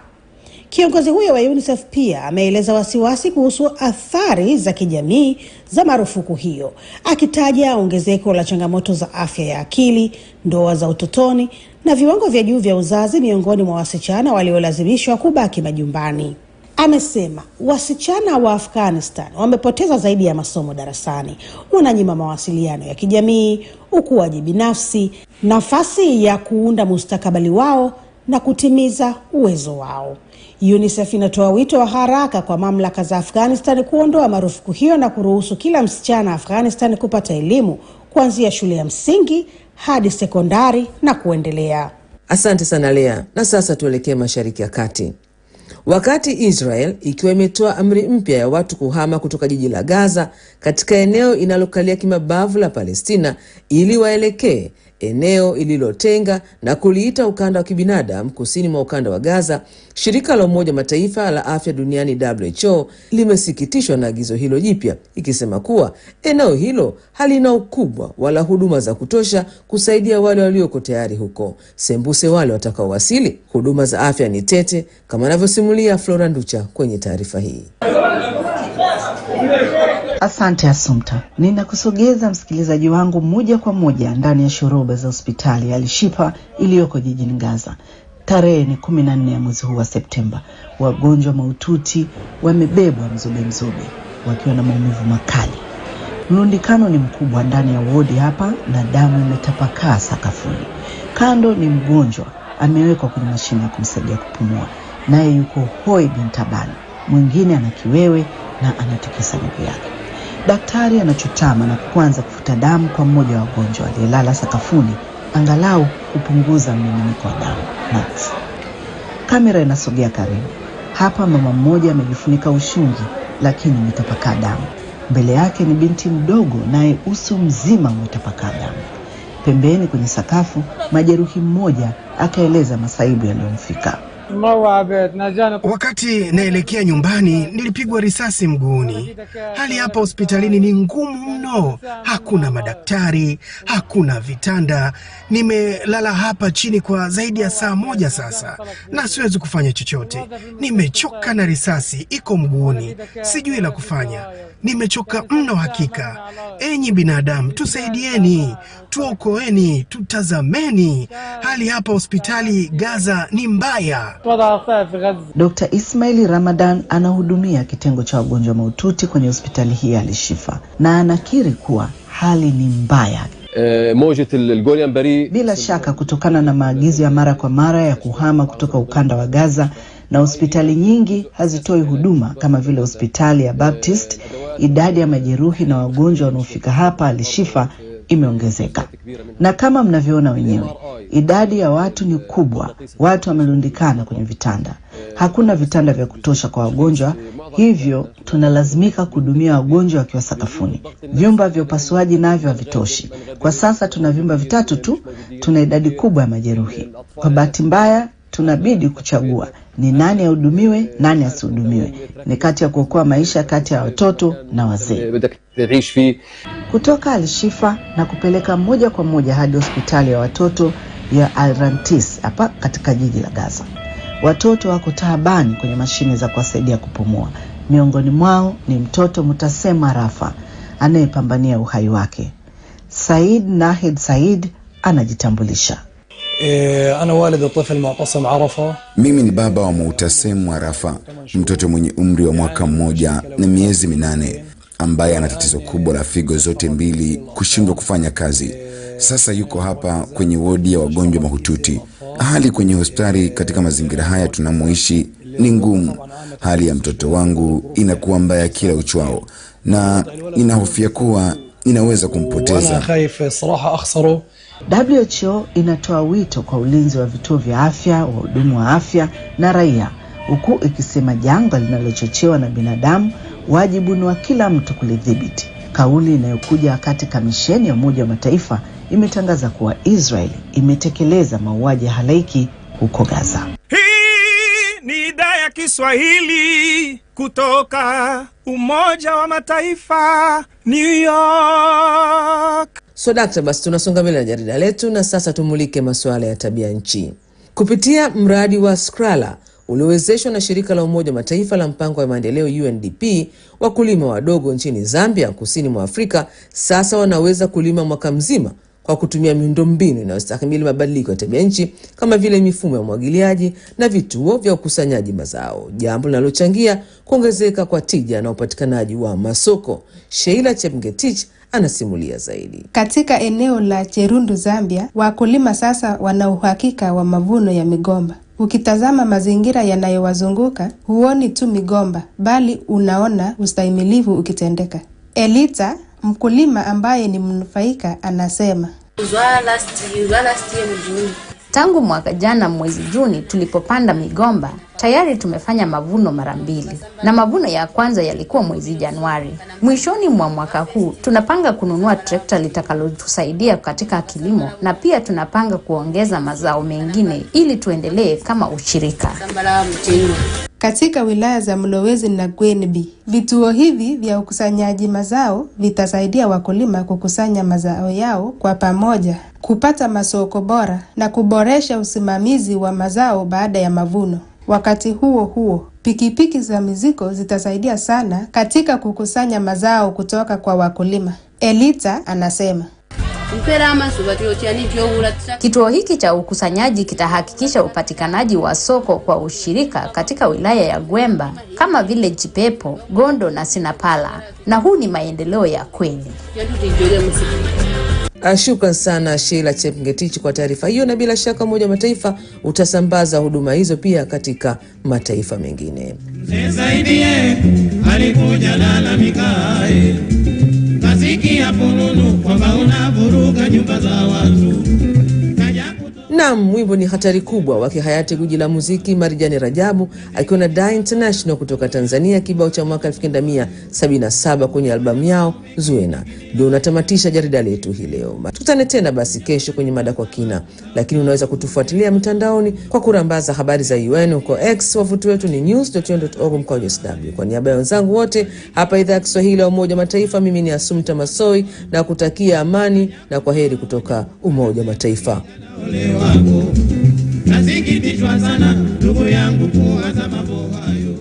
Kiongozi huyo wa UNICEF pia ameeleza wasiwasi kuhusu athari za kijamii za marufuku hiyo, akitaja ongezeko la changamoto za afya ya akili, ndoa za utotoni na viwango vya juu vya uzazi miongoni mwa wasichana waliolazimishwa kubaki majumbani. Amesema wasichana wa Afghanistan wamepoteza zaidi ya masomo darasani, wananyima mawasiliano ya kijamii, ukuaji binafsi, nafasi ya kuunda mustakabali wao na kutimiza uwezo wao. UNICEF inatoa wito wa haraka kwa mamlaka za Afghanistan kuondoa marufuku hiyo na kuruhusu kila msichana Afghanistan kupata elimu kuanzia shule ya msingi hadi sekondari na kuendelea. Asante sana Lea. Na sasa tuelekee Mashariki ya Kati. Wakati Israel ikiwa imetoa amri mpya ya watu kuhama kutoka jiji la Gaza katika eneo inalokalia kimabavu la Palestina ili waelekee eneo ililotenga na kuliita ukanda wa kibinadamu kusini mwa ukanda wa Gaza, shirika la Umoja Mataifa la afya duniani WHO limesikitishwa na agizo hilo jipya, ikisema kuwa eneo hilo halina ukubwa wala huduma za kutosha kusaidia wale walioko tayari huko, sembuse wale watakaowasili. Huduma za afya ni tete, kama anavyosimulia Flora Nducha kwenye taarifa hii. Asante Asumta, ninakusogeza msikilizaji wangu moja kwa moja ndani ya shoroba za hospitali ya Al-Shifa iliyoko jijini Gaza. Tarehe ni 14 ya mwezi huu wa Septemba. Wagonjwa mahututi wamebebwa mzobe mzobe, wakiwa na maumivu makali. Mrundikano ni mkubwa ndani ya wodi hapa na damu imetapakaa sakafuni. Kando ni mgonjwa amewekwa kwenye mashine ya kumsaidia kupumua, naye yuko hoi bin tabani. Mwingine ana kiwewe na anatikisa miguu yake. Daktari anachutama na kuanza kufuta damu kwa mmoja wa wagonjwa aliyelala sakafuni, angalau kupunguza mmiminiko wa damu. Max. Kamera inasogea karibu. Hapa mama mmoja amejifunika ushungi, lakini umetapakaa damu. Mbele yake ni binti mdogo, naye uso mzima umetapakaa damu. Pembeni kwenye sakafu, majeruhi mmoja akaeleza masaibu yaliyomfika. Wakati naelekea nyumbani nilipigwa risasi mguuni. Hali hapa hospitalini ni ngumu mno, hakuna madaktari, hakuna vitanda. Nimelala hapa chini kwa zaidi ya saa moja sasa, na siwezi kufanya chochote. Nimechoka na risasi iko mguuni, sijui la kufanya. Nimechoka mno hakika. Enyi binadamu, tusaidieni, tuokoeni, tutazameni. Hali hapa hospitali Gaza ni mbaya. Dr. Ismail Ramadan anahudumia kitengo cha wagonjwa mahututi kwenye hospitali hii ya Al-Shifa na anakiri kuwa hali ni mbaya. Bila shaka kutokana na maagizo ya mara kwa mara ya kuhama kutoka ukanda wa Gaza na hospitali nyingi hazitoi huduma kama vile hospitali ya Baptist, idadi ya majeruhi na wagonjwa wanaofika hapa Al-Shifa imeongezeka, na kama mnavyoona wenyewe, idadi ya watu ni kubwa. Watu wamerundikana kwenye vitanda, hakuna vitanda vya kutosha kwa wagonjwa, hivyo tunalazimika kuhudumia wagonjwa wakiwa sakafuni. Vyumba vya upasuaji navyo havitoshi. Kwa sasa tuna vyumba vitatu tu, tuna idadi kubwa ya majeruhi. Kwa bahati mbaya tunabidi kuchagua ni nani ahudumiwe, nani asihudumiwe. Ni kati ya kuokoa maisha kati ya watoto na wazee. Kutoka Al-Shifa na kupeleka moja kwa moja hadi hospitali ya watoto ya Al-Rantis hapa katika jiji la Gaza. Watoto wako taabani kwenye mashine za kuwasaidia kupumua. Miongoni mwao ni mtoto Mutasema Rafa anayepambania uhai wake. Said Nahid Said anajitambulisha. أنا والد الطفل معتصم عرفة. Mimi ni baba wa Mutasemu Arafa, mtoto mwenye umri wa mwaka mmoja na miezi 8 ambaye ana tatizo kubwa la figo zote mbili kushindwa kufanya kazi. Sasa yuko hapa kwenye wodi ya wagonjwa mahututi. Hali kwenye hospitali katika mazingira haya tunamoishi ni ngumu. Hali ya mtoto wangu inakuwa mbaya kila uchwao, na ninahofia kuwa ninaweza kumpoteza. خايف الصراحة أخسره. WHO inatoa wito kwa ulinzi wa vituo vya afya, wahudumu wa afya na raia, huku ikisema janga linalochochewa na binadamu, wajibu ni wa kila mtu kulidhibiti. Kauli inayokuja wakati kamisheni ya Umoja wa Mataifa imetangaza kuwa Israel imetekeleza mauaji ya halaiki huko Gaza. Hii ni idhaa ya Kiswahili kutoka Umoja wa Mataifa, New York. So dakta, basi tunasonga mbele na jarida letu na sasa tumulike masuala ya tabia nchi kupitia mradi wa Skrala uliowezeshwa na shirika la Umoja wa Mataifa la mpango wa maendeleo UNDP. Wakulima wadogo nchini Zambia, kusini mwa Afrika, sasa wanaweza kulima mwaka mzima kwa kutumia miundombinu inayostahimili mabadiliko ya tabia nchi kama vile mifumo ya umwagiliaji na vituo vya ukusanyaji mazao, jambo linalochangia kuongezeka kwa tija na upatikanaji wa masoko. Sheila Chepngetich anasimulia zaidi. Katika eneo la Cherundu, Zambia, wakulima sasa wana uhakika wa mavuno ya migomba. Ukitazama mazingira yanayowazunguka, huoni tu migomba, bali unaona ustahimilivu ukitendeka. Elita, mkulima ambaye ni mnufaika, anasema. Tangu mwaka jana mwezi Juni tulipopanda migomba, tayari tumefanya mavuno mara mbili, na mavuno ya kwanza yalikuwa mwezi Januari. Mwishoni mwa mwaka huu tunapanga kununua trekta litakalotusaidia katika kilimo, na pia tunapanga kuongeza mazao mengine ili tuendelee kama ushirika. Katika wilaya za Mlowezi na Gwenbi, vituo hivi vya ukusanyaji mazao vitasaidia wakulima kukusanya mazao yao kwa pamoja, kupata masoko bora na kuboresha usimamizi wa mazao baada ya mavuno. Wakati huo huo, pikipiki za mizigo zitasaidia sana katika kukusanya mazao kutoka kwa wakulima. Elita anasema. Kituo hiki cha ukusanyaji kitahakikisha upatikanaji wa soko kwa ushirika katika wilaya ya Gwemba kama vile Chipepo, Gondo na Sinapala, na huu ni maendeleo ya kweli. Shukran sana Sheila Chepngetich kwa taarifa hiyo, na bila shaka Umoja wa Mataifa utasambaza huduma hizo pia katika mataifa mengine. Nisaidie, alikuja lalamikae, kasikia fununu kwamba unavuruga nyumba za watu. Naam, wimbo ni hatari kubwa wake hayati gwiji la muziki Marijani Rajabu akiwa na Da International kutoka Tanzania, kibao cha mwaka 1977 kwenye albamu yao Zuena. Ndio unatamatisha jarida letu hii leo. Tukutane tena basi kesho kwenye mada kwa kina, lakini unaweza kutufuatilia mtandaoni kwa kurambaza habari za UN huko X. Wavuti wetu ni news.un.org mkwaju sw. Kwa niaba ya wenzangu wote hapa idhaa ya Kiswahili ya Umoja wa Mataifa, mimi ni Asumta Masoi na kutakia amani na kwa heri kutoka Umoja wa Mataifa. Ole wako nasikitishwa sana ndugu yangu kuwaza mambo hayo.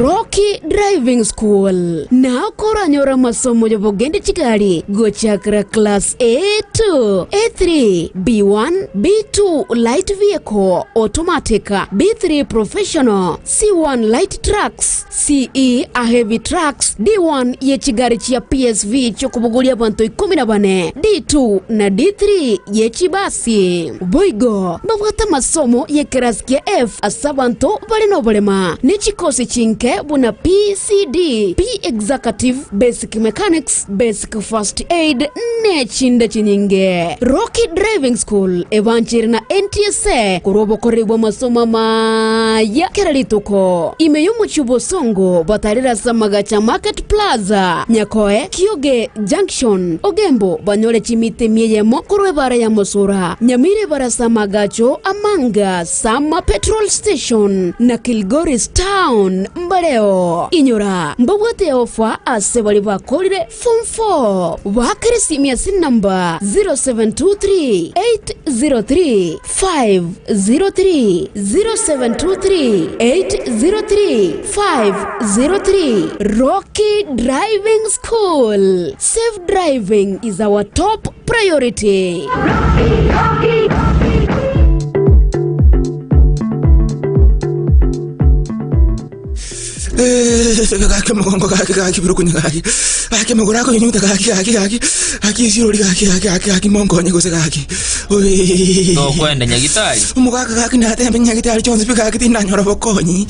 Rocky Driving School nakoranyora masomo yobogende chigari gochakra class A2 A3 B1 B2 light vehicle automatic B3 professional C1 light trucks CE a heavy trucks D1 yechigari chia PSV chokubugulia bantu 14 D2 na D3 yechibasi boigo babwata masomo yekerasi kia F asa bantu bali nobolema nechikosi chinke buna PCD P Executive Basic Mechanics Basic First Aid nechinda chinyinge Rocky Driving School ebanchiri na NTSA kurobokorerwa masomo maya kera rituko imeyo muchubosongo batarira samagacha Market Plaza Nyakoe Kioge Junction Ogembo banyore chimite mieyemo korwe bara ya Mosura Nyamire bara samagacho Amanga Sama Petrol Station na Kilgoris Town Mbareo inyora mbabwate ofa ase bari bakorire form 4 bakere simia sin namba 0723 803 503 0723 803 503 Rocky Driving School. Safe driving is our top priority. Gaki mugongo gaki gaki birukunya gaki gaki maguru ako nyuta gaki gaki gaki gaki isirori gaki gaki gaki gaki mongonye gose gaki. Tokwenda nyagitari Omogaka gaki natembe nyagitari chonsi pi gaki tinanyora bokonyi.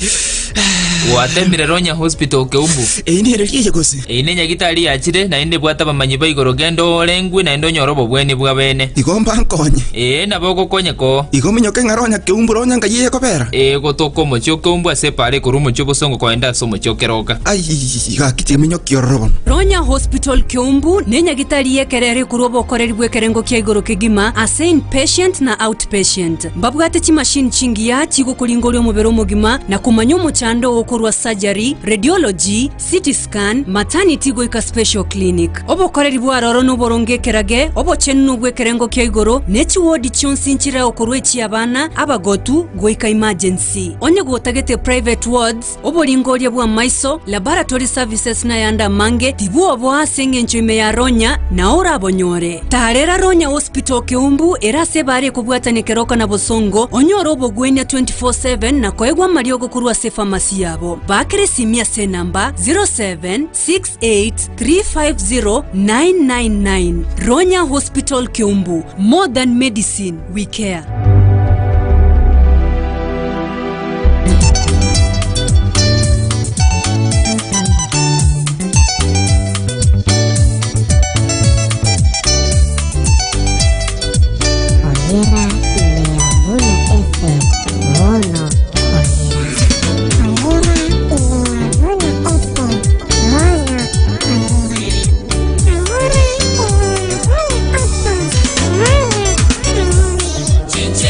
Watembire Ronya Hospital Keumbu. Ii nere riye gose. Ii ne nyagitari yachire naende bwata bamanyi ba igoro genda orengwe naende onyore obobweni bwa bene. Igo mba nkonye. Ee nabo ogokonye ko. Igo minyoke ng'a Ronya Keumbu Ronya ngaiye kobera. Ee gotoka omochie o Keumbu ase epara ekorwa omochie obosongo koenda ase omochie o Keroka. Ai gaki tiga ororo bono. Ronya Hospital Keumbu ne nyagitari yekerere korwa obokoreri bw'ekerengo kia igoro kegima ase inpatient na outpatient. Mbabwate chimashini chingiya chigokoringoria omobere omogima na komanya omochando okorwa surgery, radiology, CT scan, maternity goika special clinic. Obokoreri bwaroro noboronge ekerage, obochenu nobw'ekerengo kia igoro, ne chiwodi chionsi nchire okorwa echiabana, abagotu goika emergency. Onye gotagete private wards, oboringoria bwa maiso, laboratory services na yanda amange, tibwobo ase eng'encho ime ya Ronya na orabonyore. Tarera Ronya Hospital Keumbu erase bare ekobwatania Keroka na Bosongo, onyore obogwenia 24/7 na koegwa amariogo korwa ase pharmacy yabo. yabo. Baakere esimi ase enamba 0768350999. Ronya Hospital Keumbu, more than medicine, we care. Ongera ime ya Vuna FM. Vono ongera. Ongera ime ya Vuna FM. Vono ongera. Ongera ime ya Vuna FM. Vono ongera.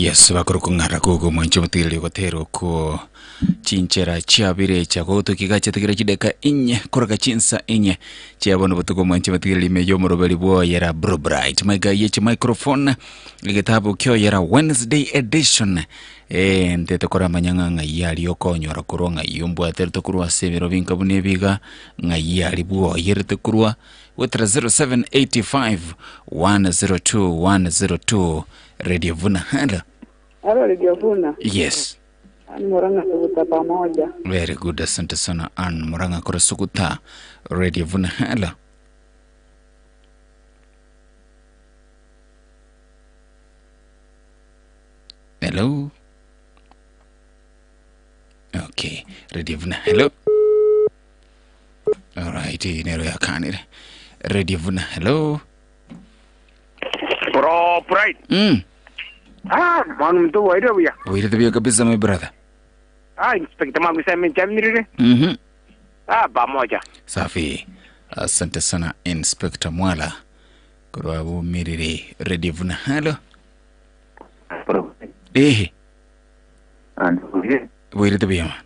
Yes, bakore kong'ara gogo mwanche motigereria ogotera okwo chinchera chiabire chiagotokia gachetegere chideka inye koraka chinsa inye chiabono botuko mwanche motigereria ime y'omoroberi bwoyera Blue Bright maiga ye chimicrophone egetabu kioyera Wednesday edition eh ntete koramanya ng'a ng'ai aria okonyora korwa ng'ai ombwaterete korwa ase ebiro binka buna ebiga ng'ai aria bwoyerete korwa goetera 0785 102 102 Radio Vuna hello. Halo Radio Vuna. Yes. Ann Murang'a Suguta pamoja. Very good, asante sana Ann Murang'a kora Suguta. Radio Vuna hello. Hello. Okay, Radio Vuna hello. All right, nero yakanire. Radio Vuna hello. Bro, Bright. Ah, mwana mtu waire buya. Waire buya kabisa my brother. Ah, inspector mangu sema nchamirire. Ah, pamoja. Safi. Asante sana Inspector Mwala. Korwa bumirire Radio Vuna hello. Bro. Eh, Anduye waire buya man.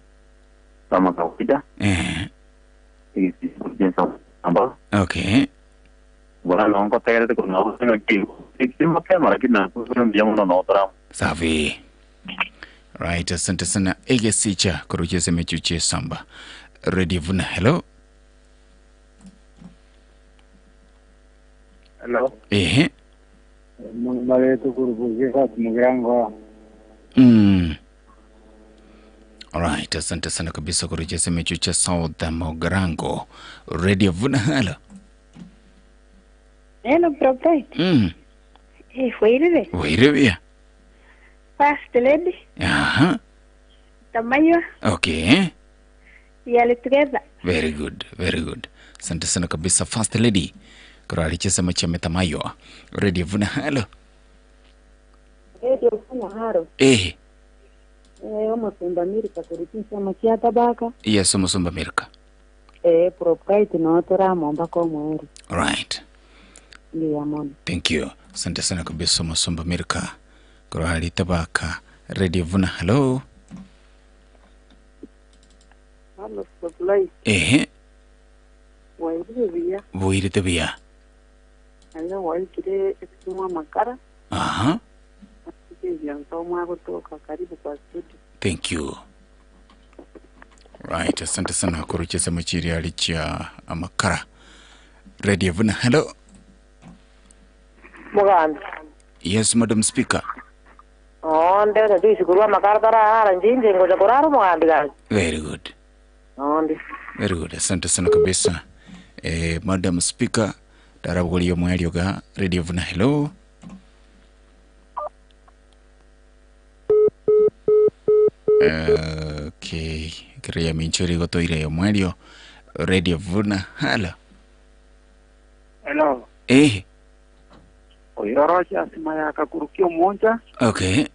kama kawaida. Eh, Amba okay. bora longo tegere ko no no ki. Ikima kama lakini na kuna mjamu no no Safi. Right, asante sana Egesicha kurucheze mechuche samba. Radio Vuna hello. Hello. Ehe. Maletu kurupuke mugirango. Alright, asante sana kabisa kurucheze mechuche South Mogrango. Radio Vuna hello. Hello, Bro Bright. Eh, wairire. Waire buya. First lady, Aha. Tamayo, Okay. we are together. Very good, very good. Asante sana kabisa First Lady. Kuralicheza mechi metamayo. Radio Vuna hello. Radio Vuna haro. Eh, Eh, omusumba Amerika kuri chama chia tabaka. yes omusumba Amerika. Eh, Pro Bright no toramomba ko mweri. Alright. Ndiya mono. Thank you. Asante sana kabisa Musumba Amerika. Kurali tabaka. Radio Vuna hello. Halo Bro Bright. Eh, Wairire buya. buire tabia. Aya waikire ekitumwa makara. Aha. Kivyanto mwagotoka karibu kwa studio. Thank you. Right, asante sana kurucheza machiri alicha amakara. Radio Vuna hello. Mugambi. Yes, Madam Speaker. Oh, ndere tuisikurwa makara tarahara njinje ngoja kurara mugambi gazi. Very good. Ondi. Very good. Asante sana kabisa. Eh, Madam Speaker, darabugulio mwalio ga Radio Vuna hello. Okay, kriya minchori gotoire yo mwalio Radio Vuna hello. Hello. Eh, Oyorocha asima ya kakurukio monja. okay.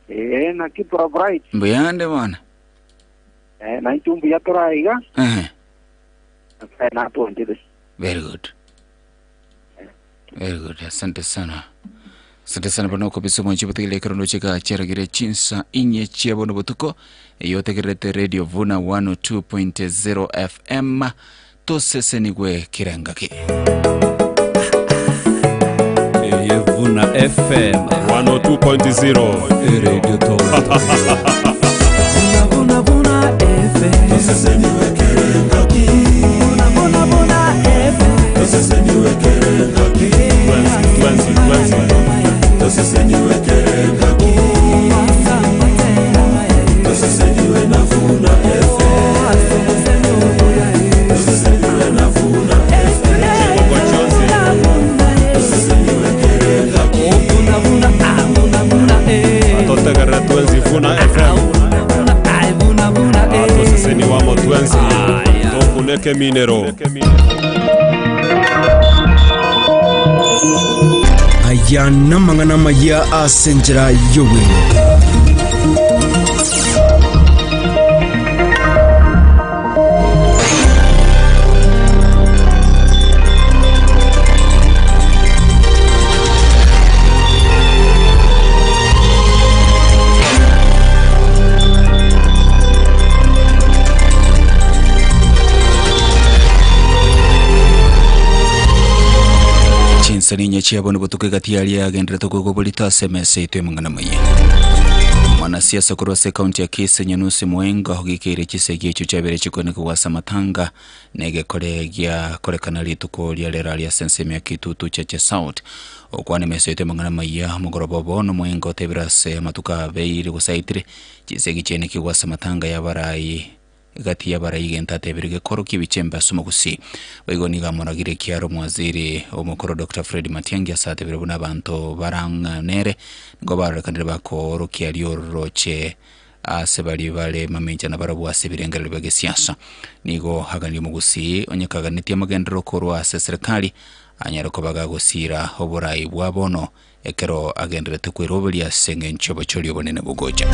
Eh, na ki Bro Bright. Mbuyande bwana. Eh, na itumbu ya toraiga. Eh, Eh, na tuonjire. very good. Very good. Asante sana. Asante sana bwana kabisa mwanchi butigile kirondo chika cheragire chinsa inye chia bono butuko yotegerete Radio Vuna 102.0 FM tosesenigwe kirengaki. Vuna FM 102.0 Radio Toronto. Vuna Vuna FM. Toseseniwe kirengaki. Vuna Vuna Vuna FM. Toseseniwe kirengaki. Twenzi, twenzi. Toseseniwe kirengaki. Toseseniwe na Vuna FM. Toseseniwe na Vuna FM. Toseseniwe kirengaki. Vuna Vuna Vuna Vuna eh. Atotegere twenzi Vuna FM. Atoseseni wamo twenzi. Tokuneke minero. Aya namang'ana maya ase enchera y'obwenge. Chinsani inye chiabo nibotuko egati aria agenderete koigwa oborito ase emesa yaito y'amang'ana amaya. Mwanasiasa korwa ase ekaunti ya Kisii Nyanusi Moenga ogikeire chisegi echio chiabere chikoenekigwa ase amatanga na egekore giakorekana rituko ria rero aria ase ensemo ya Kitutu Chache South. Okwana emesa yaito y'amang'ana amaya omogoroba obo nomoenga otebire ase amatuko abeire gose aetire chisegi chiaenekigwa ase amatanga y'abarai Egati y'abarai egento atebire gekorokia ebichembe ase omogusii. Boigo nigo amoragire ekiaro omowaziri omokoro Doctor Fred Matiang'i ase atebire buna abanto barang'ane nere nigo barorekanire bakoorokia riororoche ase baria bare mamincha na barabwo ase ebirengererio bia gesiasa. Nigo aganirie omogusii onye kaganetie amagenderero korwa ase eserekari anyare koba gagosiira oborai bwa bono ekero agendererete kweroberia ase engencho y'obochori obonene bogocha.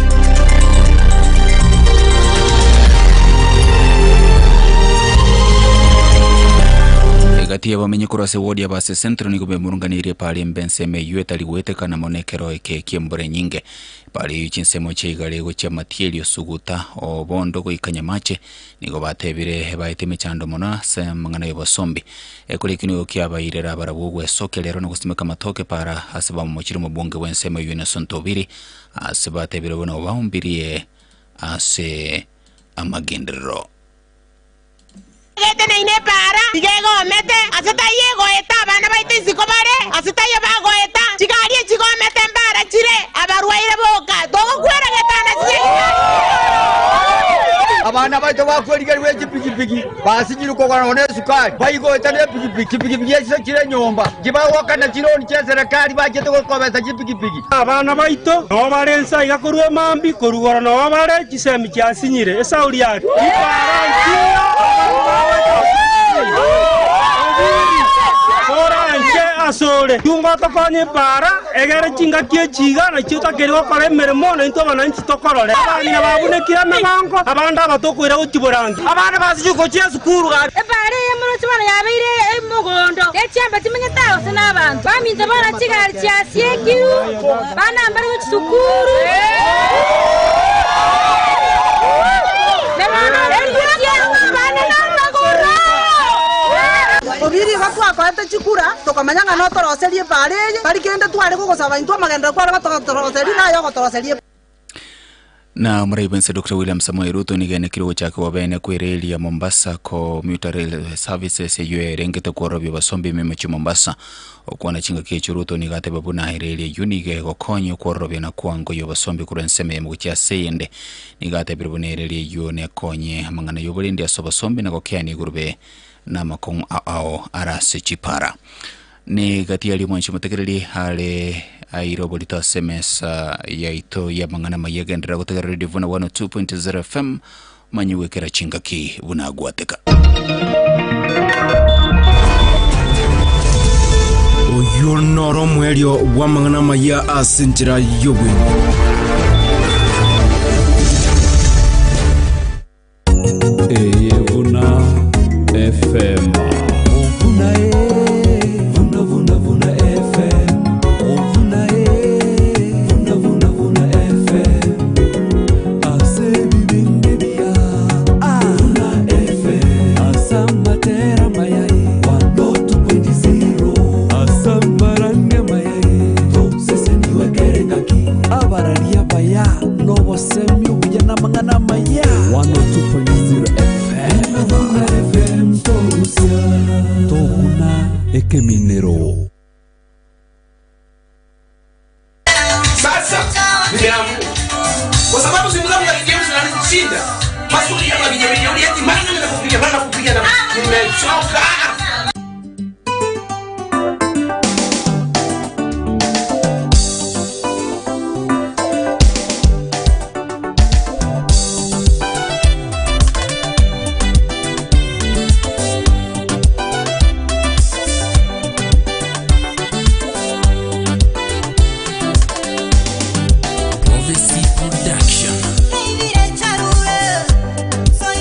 Egati y'abamenyi korwa ase ward ya Base Central nigo bemurunganeirie epara embe ensemo eyio etari goetekana mono ekero eke ki'embura enyinge. Epara eyio chinsemo chia igare gochia Matieri, Osuguta, Obondo goika Nyamache Nigo batebire baete emechando mono ase amang'ana y'obosombi. Ekero ekio nigo kiabairera barabwo ogwesokia rero na gosimeka amatoke para ase bamomochire omobunge bw'ensemo eyio Innocent Obiri ase batebire buna obaumbirie ase amagenderero. Egeteneine epaara iga egomete, ase taiyo egoeta abana baito isiko bare, ase taiyo bagoeta, chigari echigomete mbaara chire, abarwaire boka, togokwera getanda chinyagitari. Abana baito bakwerigerigwa echipigipigi, basinyirwe kogora nonya nesukari, baigoeta nepigipigi, chipigipigi echio chire nyomba, nchibagoakana chironi chi'eserekari bachete gokobesa chipigipigi. Abana baito nao bare inse aiga korwa emambia, korwa igoro nao bare, chisemi chiasinyire. Esauri yake, Ribaara nchiya abanto bagoeta Obiri, koranche asore, tunga otokonye ebaara, egere chingaki echi iga nachio otakeire gokora emeremo, naintwe abananchi tokorore. Abang'ina babunekire emegongo, abande aba tokoira gochia borangi. Abande basichwe gochia esukuru gaki. Ebaara eye moroche bono yabeire omogondo, ne chiambe chimenyete ao gose nabanto. Baminto bono chigari chiasiekirwe, bana mbare gochia sukuru. Na bono erio abana namagoro. Obiri igo twakoete chikura, tokamanya ng'a notoroserie ebaara eye, tari kende tware gogosaba intwe amagenderero kware gotoroseria naye ogotoroseria ebaara. Na omorai bwense Dr William Samoei Ruto nigo enekire gochaka bene kw'ereli ya Mombasa Commuter Rail Services eyio erengete kworobia obosombi emeremo chia Mombasa. Okwana chingaki echio Ruto nigo ateba buna ereli eyio nigo egokonya okwororobia na kwangoyia obosombi korwa ensemo eyemo gochia ase eyende. Nigo atebire buna ereli eyio nekonye amang'ana y'oborendi ase obosombi na gokeania igurube na amakong'u ao are ase chipara. Negati aria omwanchi omotegereri are aire oborito ase emesa yaito y'amang'ana amaya egenderera gotegerera Radio Vuna 102.0 FM manye gwekera chingaki buna agwateka. Oyio noro omoerio bw'amang'ana amaya ase enchera y'obweng'u. Eye buna FM. Vuna e, vuna vuna vuna FM. Vuna e, vuna vuna vuna FM. Ase bibindi bia. Vuna FM. Asamatera mayai. 102.0. Asamaranga mayai. Tosese niwe kerengaki. Abararia baya. Nobosemi obuya namang'ana amaya. 102.0 FM. FM togusia. Toguna ekeminero. Sasa nimeamua kwa sababu simu zangu za kijeuri zinanishinda, maswali yangu ya kijeuri jeuri, eti mara nani nakupiga mara nakupiga na nimechoka. Prophecy Production. Soy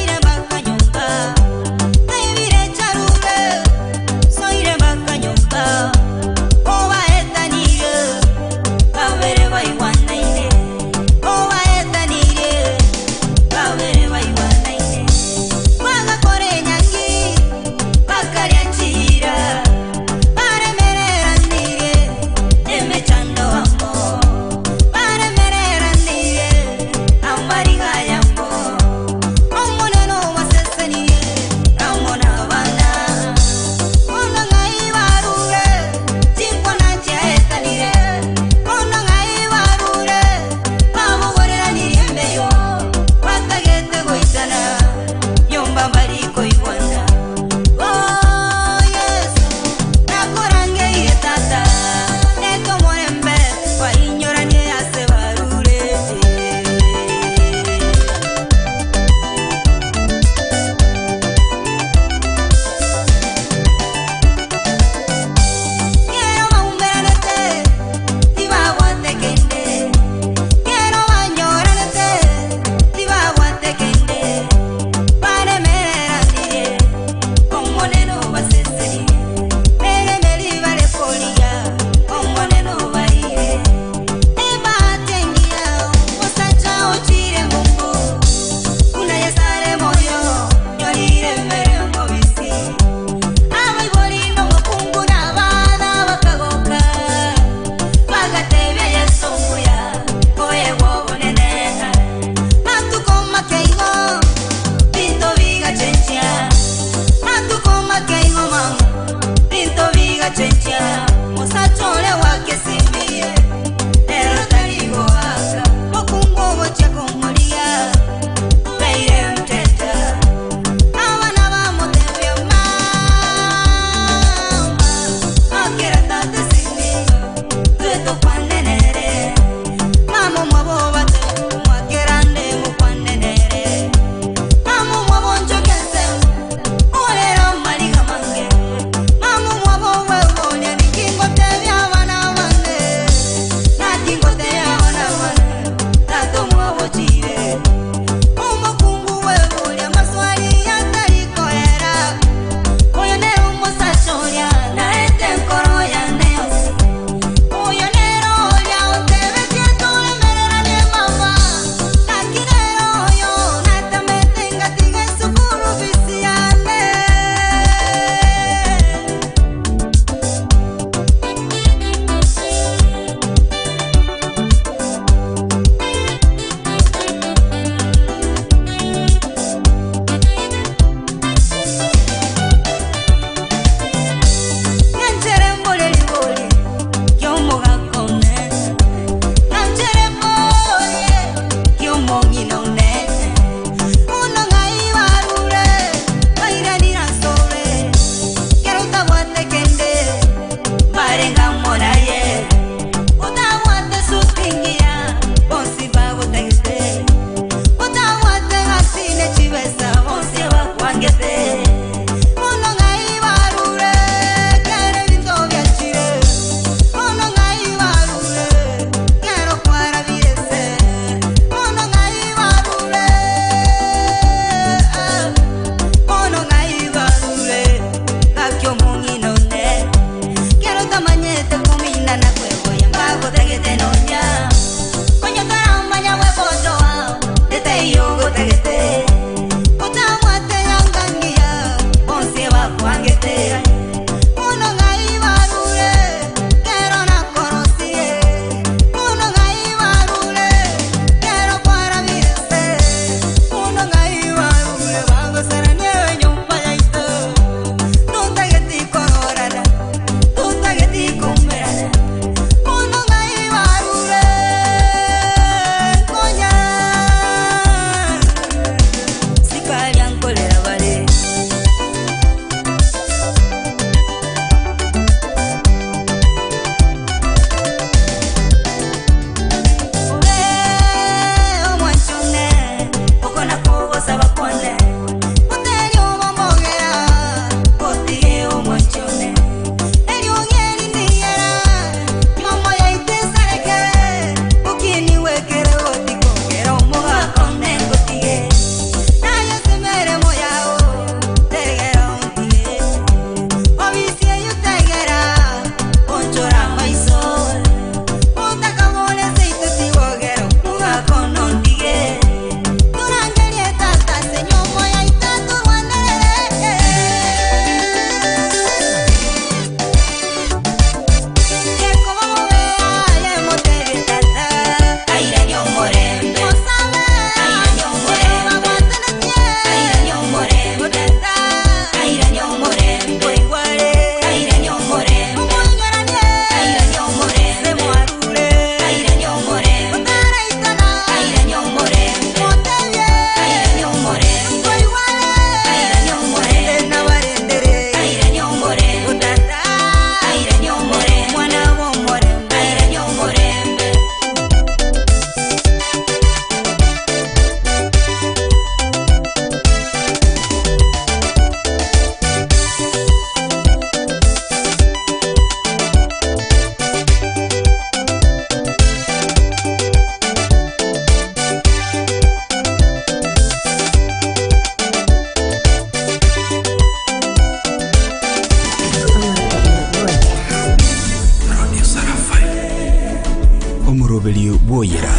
Omoroberio bw'oyera,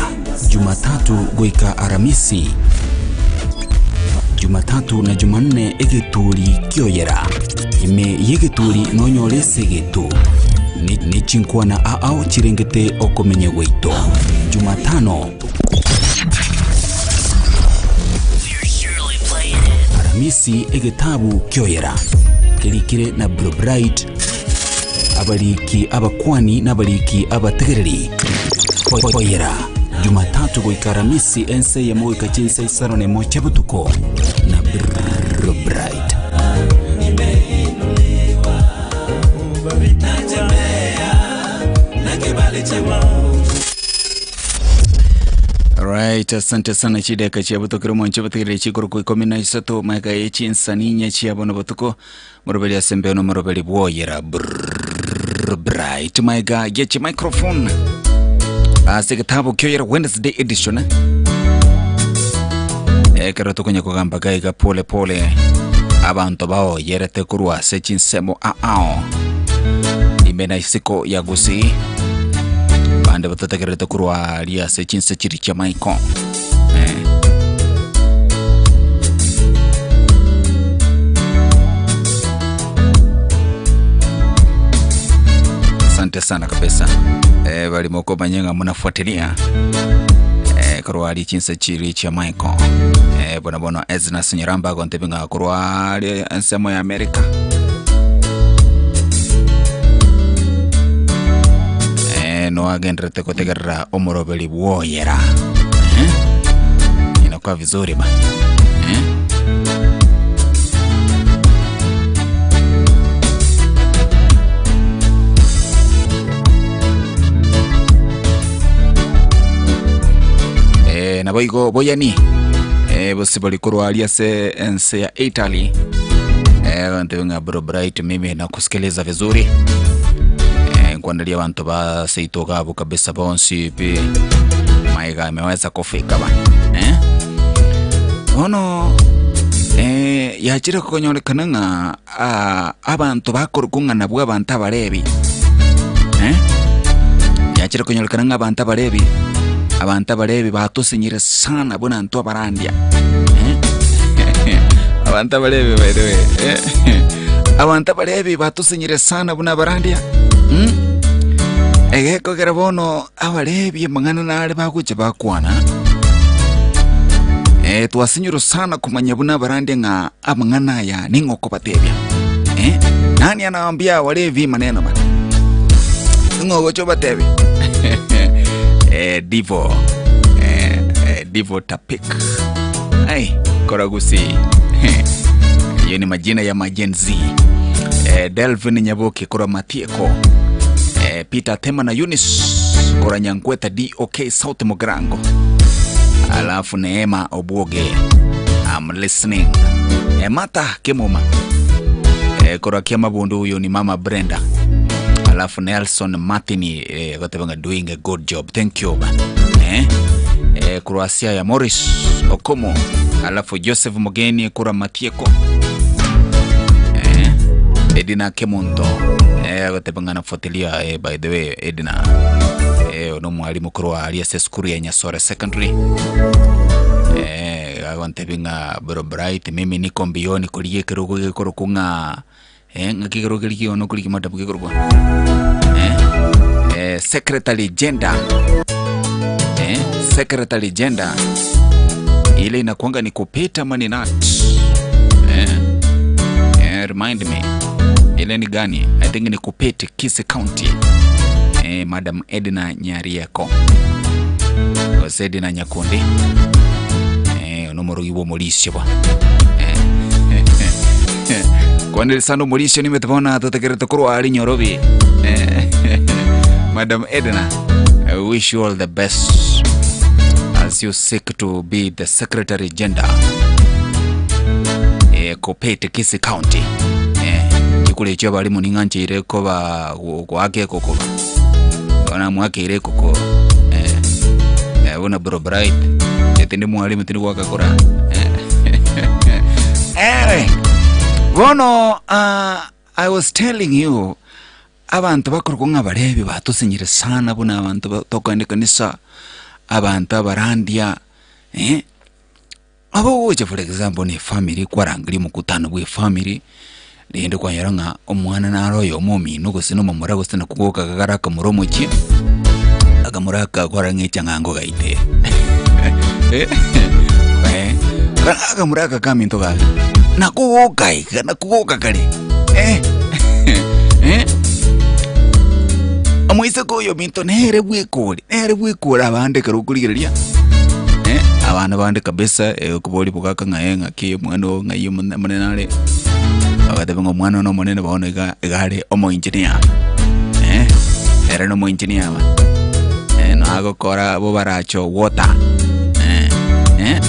Jumatatu goika Aramisi, Jumatatu na Jumanne egeturi ki'oyera. Ime y'egeturi nonyore esegeto, ne ne chinkwana ao chirengete okomenya gwaito. Jumatano, Aramisi egetabu ki'oyera kerikire na Blue Bright, abariki abakwani na abariki abategereri. Oyera, Jumatatu goika Aramisi ense eyemo goika chinsa isano na emo chia botuko na Blue Bright. Right, asante sana chideka chia botokero mwanche botegerere chikoro 13 maega ye chinsani inye chia bono botuko moroberi ase embeo na moroberi bwoyera brrrr bright maega ye chi microphone ase getabu kioyera Wednesday edition eh? Ekero tokonya kogamba gaiga pole pole abanto baoyerete korwa ase chinsemo ao ime na isiko ya Gusii bande batategererete korwa aria ase chinse chiri chia maiko eh. Asante sana kabisa eh, bali mokomanya ng'a munafuatilia eh, korwa aria chinse chiri chia maiko eh, bono bono Ezra Sinyaramba agontebia ng'a korwa aria ensemo ya America Eh, noagenderete gotegerera omoroberi bwoyera eh? Inakuwa vizuri ba eh? Nabo igo boyani eh, bosibori korwa aria ase ense ya Italy eh, bantu ng'a bro Bright, mimi nakusikiliza vizuri eh, nkwandaria abantu ba seito gabo kabisa bonsi pi maiga ameweza kufika ba eh? Bono eh, yachire konyorekana ng'a ah, abanto bakorokwa ng'a nabwo abanto abarebi eh? Yachire konyorekana ng'a abanto abarebi, abanto abarebi batosinyire sana buna intwe abarandia eh? Abanto abarebi by the way eh? Abanto abarebi batosinyire sana buna abarandia mm? Egekogera bono abarebi amang'ana nare bagocha bakwana eh, twasinyirwe sana komanya buna abarandia ng'a Amang'ana aya ning'o okobatebia? Eh? Nani anaambia walevi maneno bana? Ning'o ogocha obatebia? eh, Divo eh, eh, Divo Tapik. Ai, koragusi. Hiyo ni majina ya majen Z. Eh, Delvin Nyaboke kora Matieko. Eh, Peter Tema na Eunice kora Nyankweta DOK South Mugrango. Alafu Neema Obwoge. I'm listening. E, Martha Kimuma e, kora kia mabundu huyo ni mama Brenda. Alafu Nelson Martin e, gotebanga doing a good job. Thank you. Eh? E, Croatia ya Morris Okomo. Alafu Joseph Mugeni kura Matieko. Eh, Edina Kemunto eh, gotebanga nafuatilia eh, by the way Edina eh, no mwalimu korwa aria ase esukuru ya Nyasore Secondary eh, agontebi ng'a bro Bright mimi niko mbioni korigia ekerogo gekorokwa ng'a eh, ng'aki ekerogo keria kiono korigia madam gekorokwa eh, eh, secretary gender eh, secretary gender ile inakuanga ni kupita ama ni nat eh, eh, remind me ile ni gani? I think ni Kupete Kisii County eh, Madam Edna Nyarieko gose Edna Nyakundi eh, nomorogi bwa omorisio bwa eh, kwanire sana omorisio nimete bono atotekerete korwa ari Nyorobi eh, Madam Edna, I wish you all the best as you seek to be the secretary gender eh, Kopete Kisii County eh, chikura echio abarimu ning'ancheire koba goaka ekokoba bono mwakeire ekoko eh, eh, buna bro Bright tindi mwalimu tindi goaka kura eh, eh, bono uh, I was telling you Abanto bakorokwa ng'a Abalevi batosinyire sana buna abanto ba tokoenda ekanisa, abanto abarandia eh. Abo ogocha for example na efamiri kwarangeria omokutano bwa efamiri, rende kwanyora ng'a omwana nare oyomo omino gose na omomura gose na kogoka kare akamura omochie, akamura aka kwarora ng'a echang'ango gaite eh, akamura aka kaminto gaka, nakogoka iga nakogoka kare eh. Eh? Omoiseke oyo ominto nere bwekore, nere bwekore abande ekero okorigereria eh, abana bande kabisa eh, okobori bogaka ng'a eh, ng'aki omwana oo ng'ai omone omonene are, bagateba ng'a omwana one omonene bono iga iga are omoengineer eh, ere na omoengineer aba eh, nagokora bobaracho water eh, eh,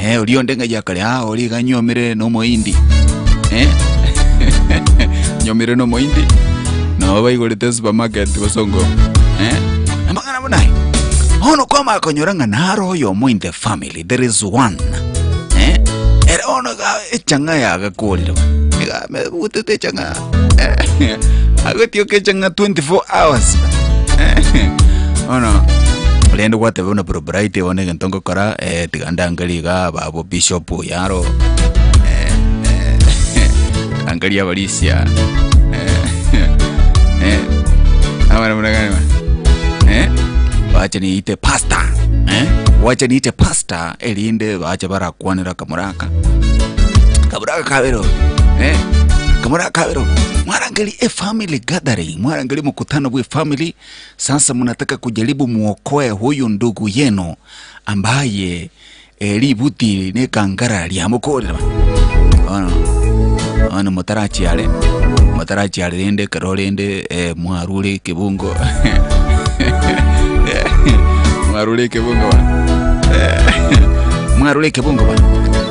eh, oria onde ng'ai akare ah, oria iga nyuomire na omohindi eh. Nyomire nomoindi nabo baigorete supermarket bosongo eh amang'ana buna aya bono kwamanya konyora ng'a naro oyomo in the family there is one eh ere bono iga echang'a yagakorire bono iga amebutete echang'a eh agotioka echang'a 24 hours eh bono rende gwateba buna bro Bright bono egento ngokora eh tiga ndangerie iga babo bishop oyaro eh eh Angalia abarisia eh, abana muna gani ba? Eh, bache niite pastor eh, wache niite pastor erinde bache barakwanera kamuraka kamuraka kabero eh, kamuraka kabero mwarangeli a family gathering mwarangeli mkutano bwe family sasa mnataka kujaribu muokoe huyu ndugu yenu ambaye Ributi nekangara riamokorera. Bono bono motarachiare, motarachiare rende ekero rende eh, mwarure ekebungo mwarure ekebungo bono. Mwarure ekebungo bana.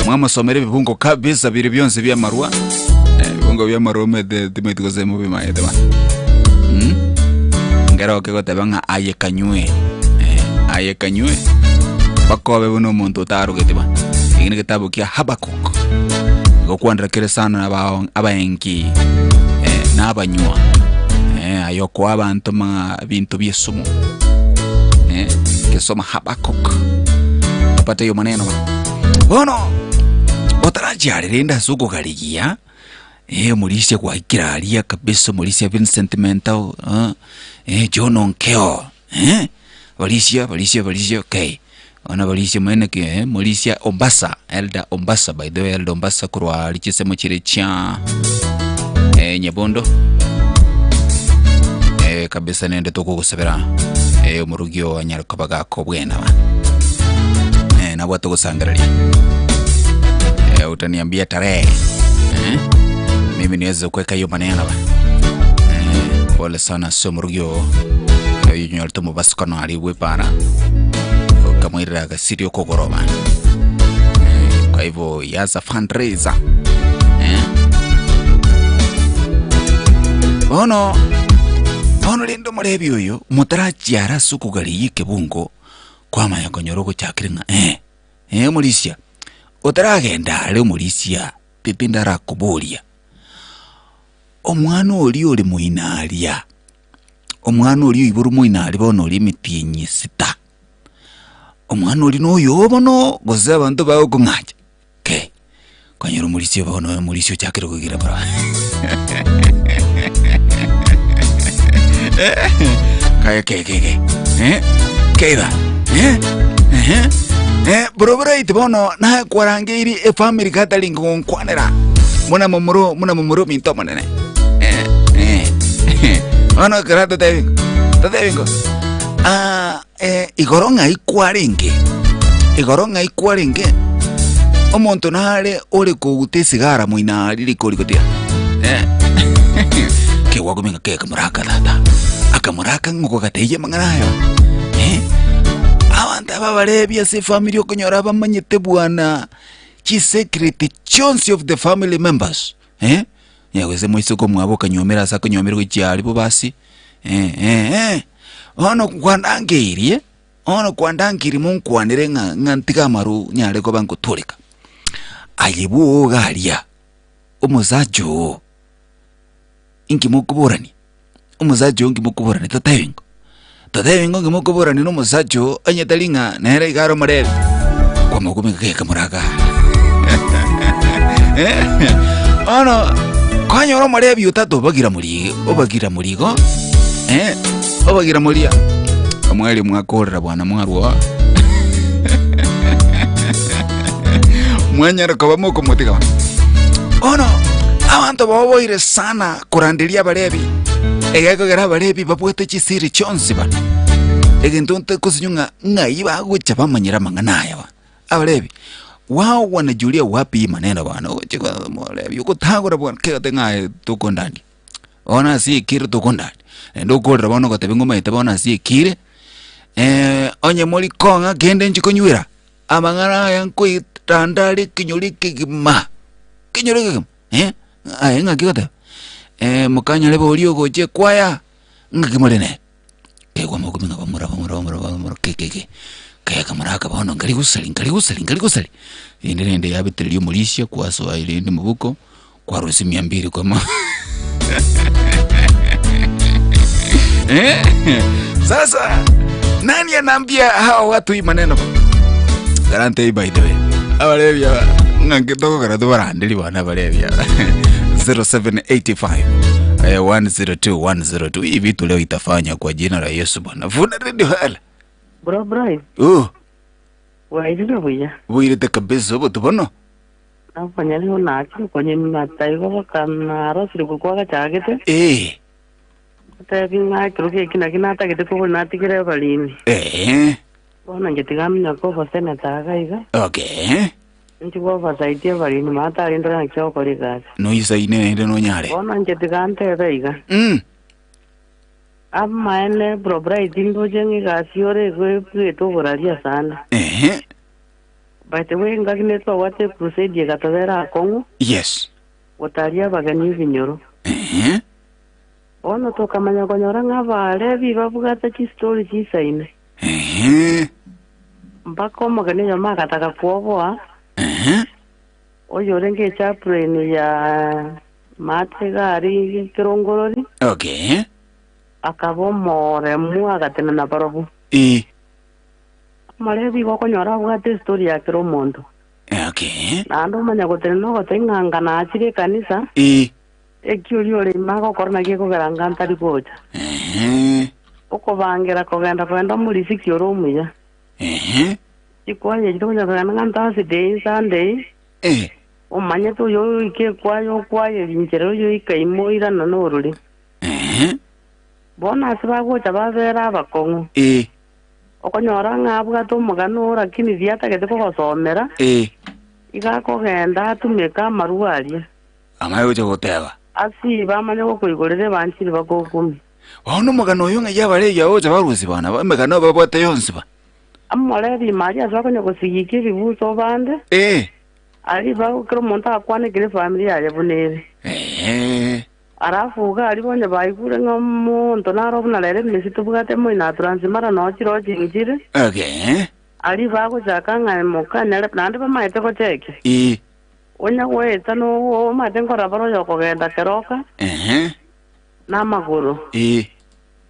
Mwamosomera ebibungo kabisa biri bionsi biamarwa. Eh, ebibungo biamarwa omete timeti gose mobimaete bana. Ngero okegoteba ng'a aye kanywe. Eh, aye kanywe. Bakobe buna omonto otarogeti bana. Eki negetabu kia Habakkuk. Gokwanera kere sana na abaengi eh, na abanywa. Eh, aye okoa abanto ma binto biesumu. Eh, kesoma Habakkuk. Apate yo maneno ba. Bono otarachiare rende ase okogarigia eh, omorisia gwaikire aria kabisa omorisia Vincent Mentao eh, eh, John Onkeo eh, barisia barisia barisia okay. Bono barisia mwene ki eh, morisia Ombasa Elder Ombasa by the way Elder Ombasa korwa aria chisemo chire chia eh, Nyabondo eh, kabisa nende tokogosabera eh, omorugi oo anyare koba gakobwena ba eh, nabwate gosangereria eh, utaniambia tarehe eh, mimi niweze kuweka hiyo maneno ba eh, pole sana ase omorugi oo onyorete omobasukano aria bwepara okamwirera agasiri okogoroba eh, kwa hivyo he has a fundraiser eh. Bono bono rende omorebi oyo motarachiara ase okogarigia ekebungo kwamanya konyora ogochakire ng'a eh, eh omorisia otaragenda are omorisia tindi arakoboria omwana oria ore moino aria Omwana oria oiborwe moino aria bono oria emetienyi esita, omwana oria noyo bono gose abanto bagokong'acha kei, konyora omorisia bono omorisia ochakire koigera korwa Kaya ke ke ke eh keiba eh ehe eh boroboraiti bono naye kwarangeiri efamily gatari ngonkwanera muna momuro muna momuro minto omonene Eh, eh. Bono ekero totebi totebi ngo ah, eh, igoro ng'ai kwarenge igoro ng'ai kwarenge omonto nare ore koguta esigara moina aria riko rigotiga eh. Kegwakumenya ke akamoraka tata akamoraka ng'o gogateiya amang'ana ayo eh. Abanto aba barebi ase efamiri okonyora bamanyete bwana chisecret chionsi of the family members eh. Onye gose moiseke omwabo okanyuomera ase akanyuomera gochia aria bobasi, eh, eh, eh. Bono kwandangeirie, bono kwandangeirie monkwanere ng'a ng'a ntige amaru nyare koba nkotoreka. Aye bwoga aria, omosacha oo, inki mokoborania? Omosacha oo inki mokoborania totebi ng'o? Totebi ng'o inki mokoborania na omosacha oo onye tari ng'a nere iga are omoreri? Kwamogumia geka moraga. Bono kwanyora omorebi otato obagira morigo, obagira morigo, eh, obagira moria. Omweri mwakorera bwana mwarwa. Mwanyara koba mokomotiga. Bono abanto baoboire sana koranderia Abalevi, egekogera Abalevi babwate chisiri chionsi bana. Egento ntekosinywa ng'a ng'ai bagocha bamanyera amang'ana aya bana. Abalevi, wao wanajulia wapi maneno bana, ogocha kwa Molevi ogotagora bwana kegote ng'a aye tokondandia. Bono ase ekere tokondandia. Naende okorera bono ogotebia ng'a omanyete bono ase ekere, onye mori kong'a kende nchi konywera, amang'ana aya nkoiranda are ekenyoro ekegima, ekenyoro ekegima. Eh, aye ng'aki ogoteba? Eh, mokanyare boria ogocha ekwaya, ng'aki more nere? Keigwa mokumia ng'a bamura bamura bamura bamura ke ke ke, kegeka moraka bono nkari gosari nkari gosari nkari gosari, rende rende yabetereria omorisia kwasoa rende mobuko, kwarusia mia mbili kwama Eh, sasa nani anaambia hawa watu hii maneno garante by the way abarebia ng'anke togokora tobaranderi bana abarebia 0785 eh, 102 102 hii vitu leo itafanya kwa jina la Yesu bwana vuna radio hala Bro Brian, oh wairire buya. bwirete kabisa obotu bono Nabonyari naki okonyemia taigo bakanarosire korwa kwagachagete. Eh. Otebi ng'a ekero geki naki natagete kobori natigere abarini. Eh. Bono inche tiga minyoke oboseneta iga iga. Okay. Inche bw'obasaitie abarini mara tari ndore naki ogokora egasi. Noisaine naende nonyare. Bono inche tiga ntebe iga. Amaene bro Bright ndoche ng'a egasi ore igo ebwete oboraria sana. Ehe. By the way ngaki netwabwate ecrusade egatobera akong'u. Yes. Gotaria abageni ebinyoro. Ehe. Bono tokamanya konyora ng'a Abalevi babwate chistori chisaine. Ehe. Mpaka omogeni oyomo agataka kwoboa, Ehe. oyorenge echaplain ya maate iga aria kerongorori, Okay. akaba omoremu agatenena barobwo. Eh. Omolevi igo okonyora abwate estori ya kera omonto. Okay. Naende omanya gotenena ogoteba ng'a anga nachire ekanisa, Eh. eki oria ore ime agokora nakio gekogera anga ntari gocha. Ehe. Okobangera kogenda kogenda omorisiki ore omuya. Ehe. Chikwaya echi tokonya kogenda ng'a Thursday, Sunday, Eh. omanyete oyo oika ekwaya okwayeria inchera oyo oika ime oirana norori. Ehe. Bono ase bagocha babera abakong'u. Eh. Okonyora ng'a abwate omogano oo lakini riatagete kogosomera, Eh. iga akogenda atumeke amarwa aria. Amanye gocha goteba. Asiibe amanye gokoigorera ebanchiri bakokumia. Bono omogano oyo ng'ai abaregi aba gocha barusia bono aba emegano babwate yonsi ba. Amorebe ime aria ase bakonya gosigikia ebibuso bande. Eh. Aria bago kera omonto akwane kera efamiri yaye buna ere. Eh. Alafu iga aria bonye baigure ng'a omonto naro buna rero emesi tobwate moino atransimara noo chiroo ching'chire. Okay. Aria bagochaka ng'a mokanyare naende bamaete gochekia. Eh. Onya goeta no omanyete nkorora bare oyokogenda keroka. Ehe. Namagoro. Eh.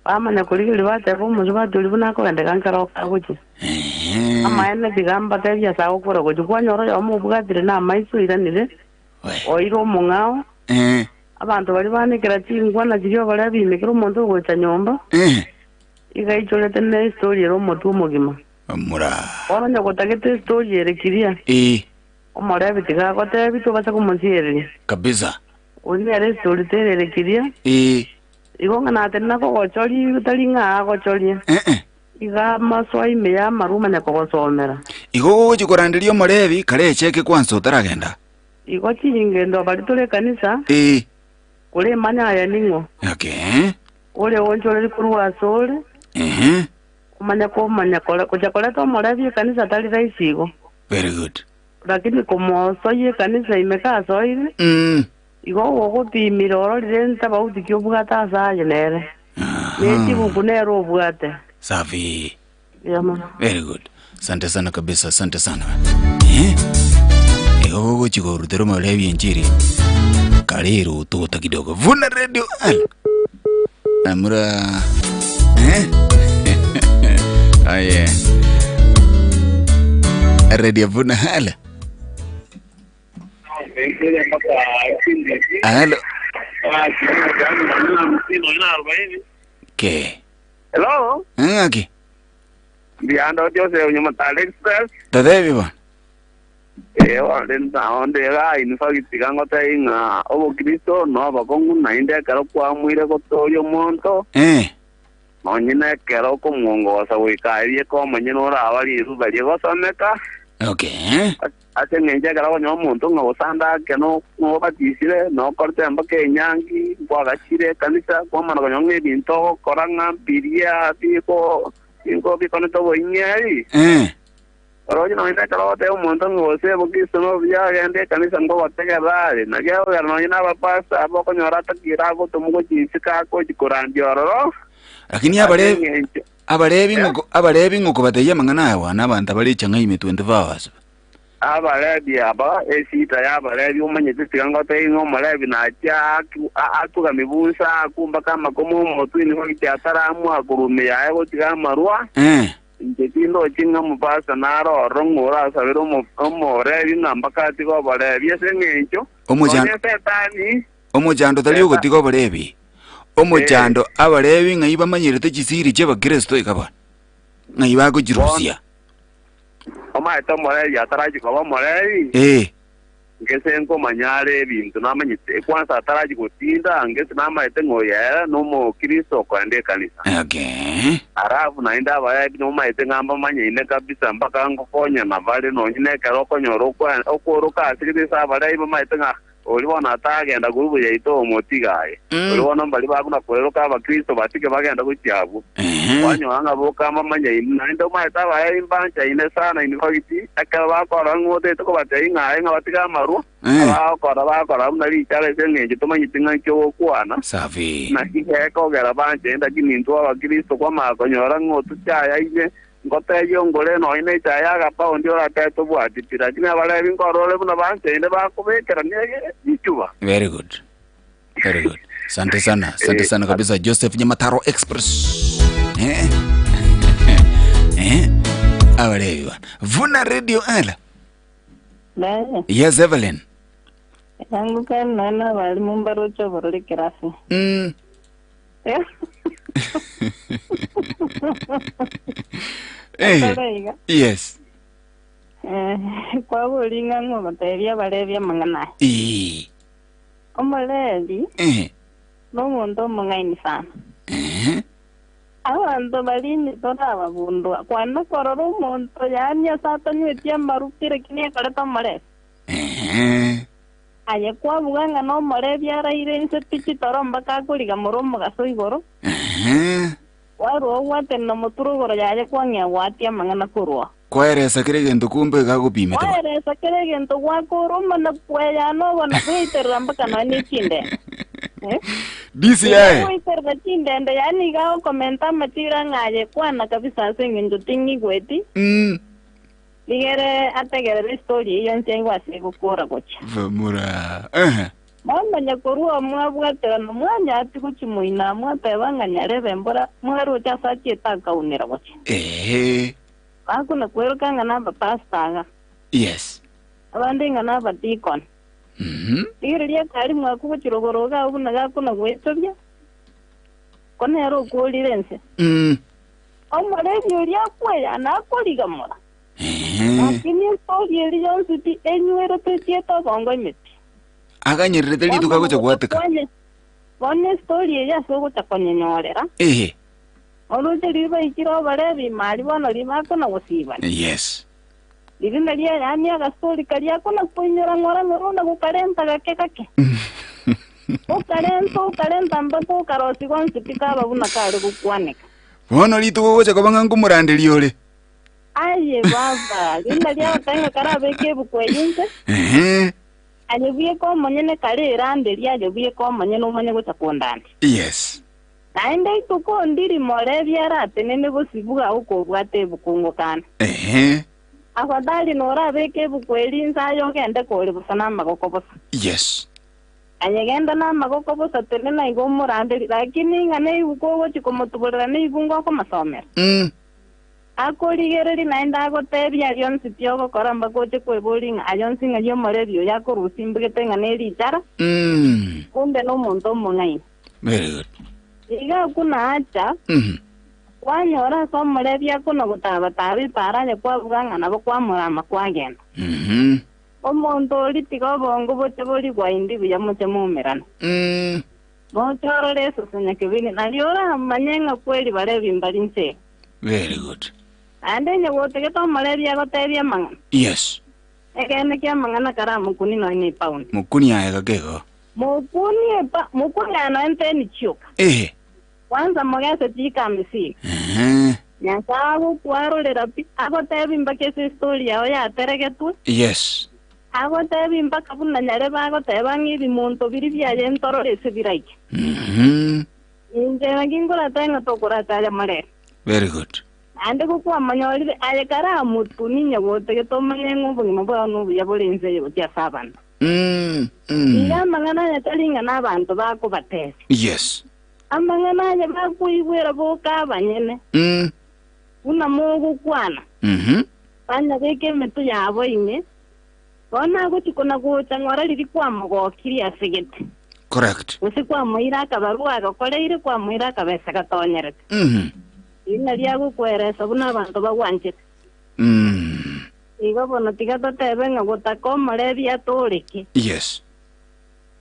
Bamanya korigereria bateba omosubati oria buna akogenda iga nkeroka agochia. Ehe. Amaene tiga mbatebie ase agokora gochia kwanyora oyomo obwatire namaiso oiranire oire omong'ao. Eh. Abanto baria banekera chingwana chiria obarebime kera omonto ogocha nyomba, Eh. iga aichorete ne estori ere omotwe omogima. Mura. Bono onye gotagete estori ere kiria, Eh. omorebi tiga agotebi tobase komosiereria. Kabisa. Oria nere estori teri ere kiria, Eh. igo ng'a natenena kogochoria tari ng'a agochoria. Eh eh. Iga amasoa ime y'amarwa omanye kogosomera. Igo ogochia koranderia omorebi kare echeke kwansa otaragenda. Igo chingendo baria tore ekanisa, Ee. kore emanya aye ning'o. Okay. Ore onchoreri korwa asore, Ehe. omanye komanya kore gocha koreta omorebi ekanisa tari rahisi igo. Very good. Lakini komosoyia ekanisa ime kasoire, igo ogopimire ororire ntabauti ki obwate ase aye nere. Ne chibuku nere obwate. Safi. Mbuya mono. Very good. Asante sana kabisa, asante sana. Eh? Igo gogochi korutera omorebi enchiri. Karero utota kidogo. Vuna radio. Eh. Amura. Eh? Aye. Radio Vuna hala. Halo. Ke. Hello, Ng'aki. Ndiando Joseph Nyamatare Express. Tatebi bono. Eh, onde ntaonde iga in fact iga ngotebi ng'a obokristo nobokong'u naende ekero kwamuire gotoria omonto Eh. nonye na ekero okomwongosa goika aria komonyene oraba riruba rigosomeka Okay. Ase engencho ekero okonyora omonto ng'a gose ande ake nobatisire, nokorete mpaka enyangi, nkwagachire ekanisa, kwamana konyora ng'a ebinto ogokora ng'a mbiria biko binko bikonete oboinyeri. Oroche nonya ekero ogotebia omonto ng'a gose obokristo nobuya agende ekanisa nkogotegerera are, naki ekogera nonya na abapastor aba okonyora atakire agotomwa gochia isiko agochia korandia ororo. Lakini Ase abare engencho abarebi ng'oko abarebi ng'okobatebia amang'ana aya bwana abanto abare echang'a ime 24 hours. Abalevi aba, esita y'Abalevi, omanyete tiga ngotebie ng'a Omolevi nachia atugame bunsa akumbake amakoma omotwe nigo gochia ataramwa korwa ime yaye gotiga amarwa. Inche tindochi ng'a omopasta nare ororo ng'a orasabere Omolevi ng'a mpaka atige Obolevi ase engencho nonya Setani Omochando tari ogotiga Obolevi. Omochando Abalevi ng'ai bamanyerete chisiri chi'Abakristo iga bono, ng'ai bagochirusia. Omanyete omorebi atarachia koba omorebi, Ee. ngese nkomanya are ebinto namanyete, kwansa atarachia gotinda, ngese namanyete ng'a oyo ere nomokristo okoenda ekanisa. Okay. Alafu naende abarebi nomanyete ng'a mbamanyaine kabisa mpaka ngokonyana bare nonye nekero okonyora okwe- okworoka ase gete ase abarebi bamanyete ng'a. Oria bono atagenda gurubu yaito omotiga aye. Oria bono mbaria bakuna koeroka abakristo batige bagende gochia abwo. Kwanyora ng'a boka mbamanyaini, naende omanyete abaye imbanchaine sana in fact, ekero bakorora ng'a otagete kobatebia ng'a aye ng'a batige amarwa, abagokora bakora buna richara ase eng'encho tomanyeti ng'a inki ogokwana. Safi. Naki gekogera banchaine, lakini intwe abakristo kwamanya konyora ng'a otochayaine, Ngotebie ongore nonya nechae y'agapaundi oratebe tobwati pi, lakini abarebi nkorore buna banchaine bakobekerania richuba. Very good. Very good. Asante sana. Asante sana kabisa Joseph Nyamataro Express. Eh? Eh? Abarebi bana. Vuna Radio Ala. Naye, Yes Evelyn. yangu kare nonya na abalimu mbaroche oborori kerasi. Eh, Ekero iga. yes. Eh, kwabori ng'a ng'o ogoteebia abarebi amang'ana aya. Ee. Omorebi Eh. nomonto omong'aini sana. Eh. Abanto baria inwe torababundua, kwana korora omonto yaani ase atanywetie amaru pi lakini ekorete omorebi. Eh. Aye kwabuga ng'a nomorebi araire inse pi chitoro mpaka akorigamora omogaso igoro, kwarua ogwatenena omotwe rogoro yaye kwang'ea gwatia amang'ana korwa. Kwaeresa kera egento kumbe iga agopimete bono. Kwaeresa kera egento gwakora omana kweyana obona gweiterera mpaka nonya ne chindende. Eh? DCI. Iga goiterera chindende yaani iga agokomenta amachira ng'a aye kwana kabisa ase eng'encho ting'igweti. Rigere ategerere estori eyio yonsi aigwe ase egokora gochia. Bamura. Ehe. Mwamanya korwa mwabwaterana mwanyati gochia moino mwateba ng'a nyarebe mbora mwaroche ase achiete akaunera gochia. Ehe. Bakona kweroka ng'a nabapastor iga. Yes. Abande ng'a nabadikoni. Rigereria akari mwakwa gochia rogoro iga agwo buna gakona gwetobia, ko nere okworire inse. Omorebi oria akweyana akorigamora, lakini estori eria yonsi pi enywerete echiete obongo ime pi. Aganyererete rituko agocha gwateka. Bono estori eye ase ogocha konyenyorera, Ehe. oroche riria baikire oborebi ime aria bono riria bakona gosibana. Yes. Riria nario eyani agastori karia akona koinyora ng'ora ng'ora ona gokarenta gake gake. Okarenta okarenta mpaka okarosia gonsi pi kaba buna kare gokwaneka. Bono rituko ogocha koba ng'a nkomoranderia ore. Aye baba, rinde riagoteba ng'a karabeke ebuku eyio inse, Ehe. aye bweka omonyene kare eranderie aye bweka omonyene omanye gocha kondandia. Yes. Naende rituko ndiri morebi aratenene bosibwa okobwata ebuku ngokana. Ehe. Afadhali norabeke ebuku eri inse aye ogende kore bosa namagoko bosa. Yes. Aye genda namagoko bosa tenena igo omoranderie, lakini ng'a neibuku ogochia komotuborera neibu ngokomosomera. Akorigereria naende agotebie aria onsi pi ogokora mpaka oche kweboria ng'a aya onsi ng'ai omorebi oyo akorusia imbugete ng'a nerichara, kumbe nomonto omong'aini. Very good. Iga okwo naacha, kwanyora ase omorebi akona gotaba-taba epaara aye kwabuga ng'a nabo kwamorama kwagenda. Omonto oria tiga obongo boche borigwa indi buya moche moumerane. Moche orore esese nyakebini, nario oramanye ng'a kweri barebi mbari inse eye. Very good. Naende onye gotegete omorebi agotebie amang'ana. Yes. Ekeene ki'amang'ana karamokuni nonya ne epaundi. Mokuni aye gake igo. Mokuni epa, mokuni aye nonya nteni chioka. Ehe. Kwanza mogese chikamisini. Ehe. Nyasae agokwarorera pi, agotebi mpaka ase estori yao yateregetwe. Yes. Agotebi mpaka buna nyarebe agoteba ng'a ebimonto biria biaye ntorore ase biraike. Inche naki nkoratebe ng'a tokorataria morere. Very good. Naende gokwamonyorire, aye kare amotwe, ninye gotegete omanye ng'a obogima bwao nobuya bore ense eye gochia ase abanto. Iga amang'ana aya tari ng'a nabanto bakobatebia. Yes. Amang'ana aya bakoigwera boka abanyene, buna mogokwana, banyabeke emetwe yabo ime, bono agochia kona-gocha ng'ora riria kwamogokirie ase gete, Correct. gose kwamoira akabarua agakoreire, kwamoira akabesa gatonyerete. Riria nario agokweresa buna abanto bagwanchete. Igo bono tiga totebe ng'a gotaka omorebi atooreke. Yes.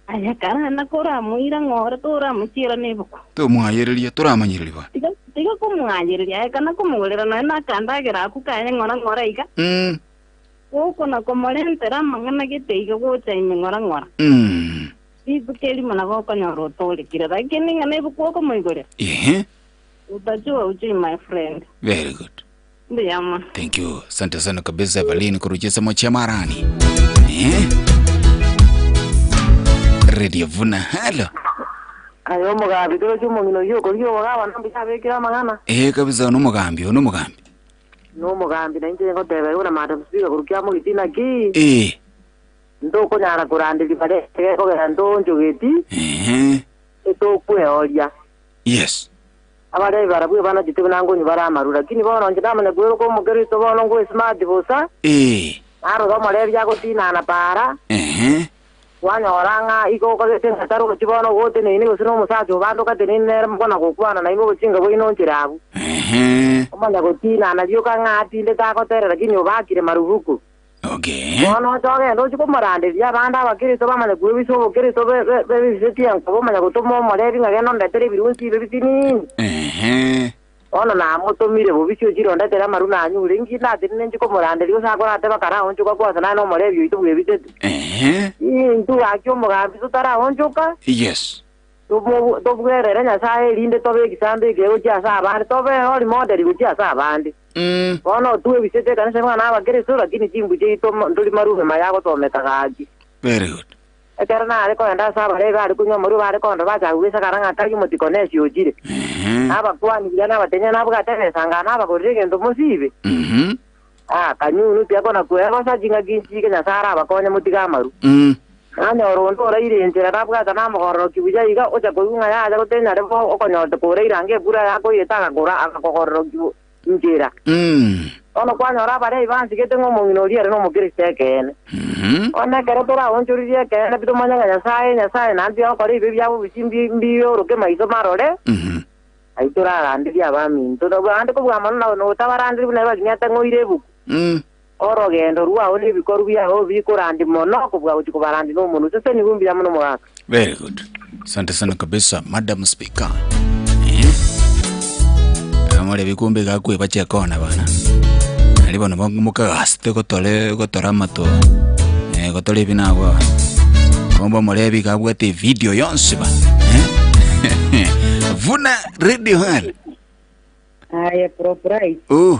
Aye karana koramoira ng'a ore toramochiera nebuku. Tomwayereria, toramanyereria bono. Tiga, tiga komwayereria aye kana komogorera nonya nakandagera akwo kaye ng'ora ng'ora iga. Gokona komorentera amang'ana gete iga gocha ime ng'ora ng'ora. Rituko erimo nabo okonyora otoorekire, lakini ng'a nebuku okomoigorera. Ehe. Utajua hujui my friend. Very good. Mbuya mono. Thank you. Asante sana kabisa Evelyn kuruchia semo chia marani. Eh? Radio Vuna. Hello. Aye omogambi torochi omong'ina oyio okorigia obogaba na mbuya abekire amang'ana. Eh kabisa ono omogambi, ono omogambi. Nomogambi nainche ngoteba igo na Madam Speaker korwa kiamogiti naki? Eh. Ntokonyara koranderia baria gekogera ntoonchogeti, Ehe. etokweoria. Yes. Abarebi barabwo ebanachete buna nkonywa bare amaru, lakini bono inche namanya kweroka Omokristo bono ngwe smart bosa, Eh. narora omorebi agotinana para, Ehe. kwanyora ng'a igo okagete ng'a tarochi bono ogoteneine gose nomosacha obande ogateneine nere mokona gokwana nainwe obochinga bwaino nchera abwo. Ehe. Omanya gotinana rioka ng'a atindete agotere lakini obakire marufuku. Okay. Bono oche ogende ochie komoranderia abande abakristo bamanye kwebisa obokristo be- be- bebisetie enkoba omanye gotoma omorebi ng'a genda ondetere ebirunsi ebi bisinini. Ehe. Bono namotomire bobisi ochire ondetere amaru nanyure, inki ndatenene inche komoranderia gose akoratebe karaonchoka kwase naye nomorebi oito bwebisete. Ehe. Intwe gaki omogambi totaraonchoka, Yes. tomo- tobwerere Nyasae erinde tobe egesambo ekiya gochia ase abande, tobe role model gochia ase abande. Bono twebisete ekanisa buna nabakristo, lakini chimbu chiaito ntori marube maya agosomeka gaki. Very good. Ekero nare kogenda ase Abalevi bare konywa amarua bare kondora bachaka gwesakara ng'a tari omotikonesi ochire. Nabakuani buya nabatenyani nabwate ebesa ng'a nabagorere egento mosibe. Ah, kanyunu tiakona kwegosa ching'aki nchiike Nyasae arabakonye motige amaru. Nanyora onde oraire enchera nabwata namogororokia buya iga, ocha koigwa ng'a yaya gotenyare bo okonyorete koraire ange ebura yakoiyete agakora agakogororokia inchera. Bono kwanyora abarei bansigete ng'a omong'ina oria ere nomokristo ekeene. Bono ekero toraonchoririe ekeene pi tomanye ng'a Nyasae, Nyasae naende tiyagokora ebibe biabo bisi mbi mbioroke maiso marore, ayio toraranderie abaminto. Naende kobua mono na notabaranderia buna baginyete ng'a oire ebuku. Orogendo rwao na ebikoru biao bikorandi mono kobua gochia kobarandi nomonwa. Sesenigwe mbuya mono omogaka. Very good. Asante sana kabisa Madam Speaker. Eh? Amore bikumbe gakweba chekona bana. Nari bono mokagasete gotore gotora amato. Eh gotore ebinagwa. Bomba morebi gabwate video yonsi ba. Eh? Vuna Radio Hall. Aye Pro Bright, Oh,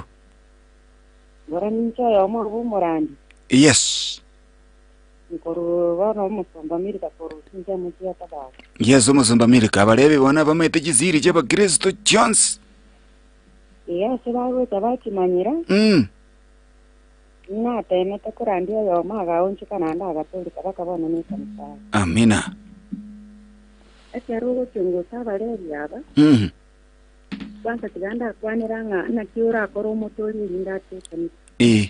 ngora ninche oyomo obe omorandi, yes. nkorwa bono omosomba Milka korwa chinsemo chia Tabaka. Yes, omusumba Milka abarebi bona bamaete chisiri chi'abakristo chionsi. Iga ase bagocha bachimanyera, natemete korandia oyomo agaonchoka naende agatoreka baka bono na ekanisa aye. Amina. Ekero ogochungusa abarebi aba, Kwansa tiga ndakwanera ng'a naki orakore omotoori erinde ase ekanisa. Ee.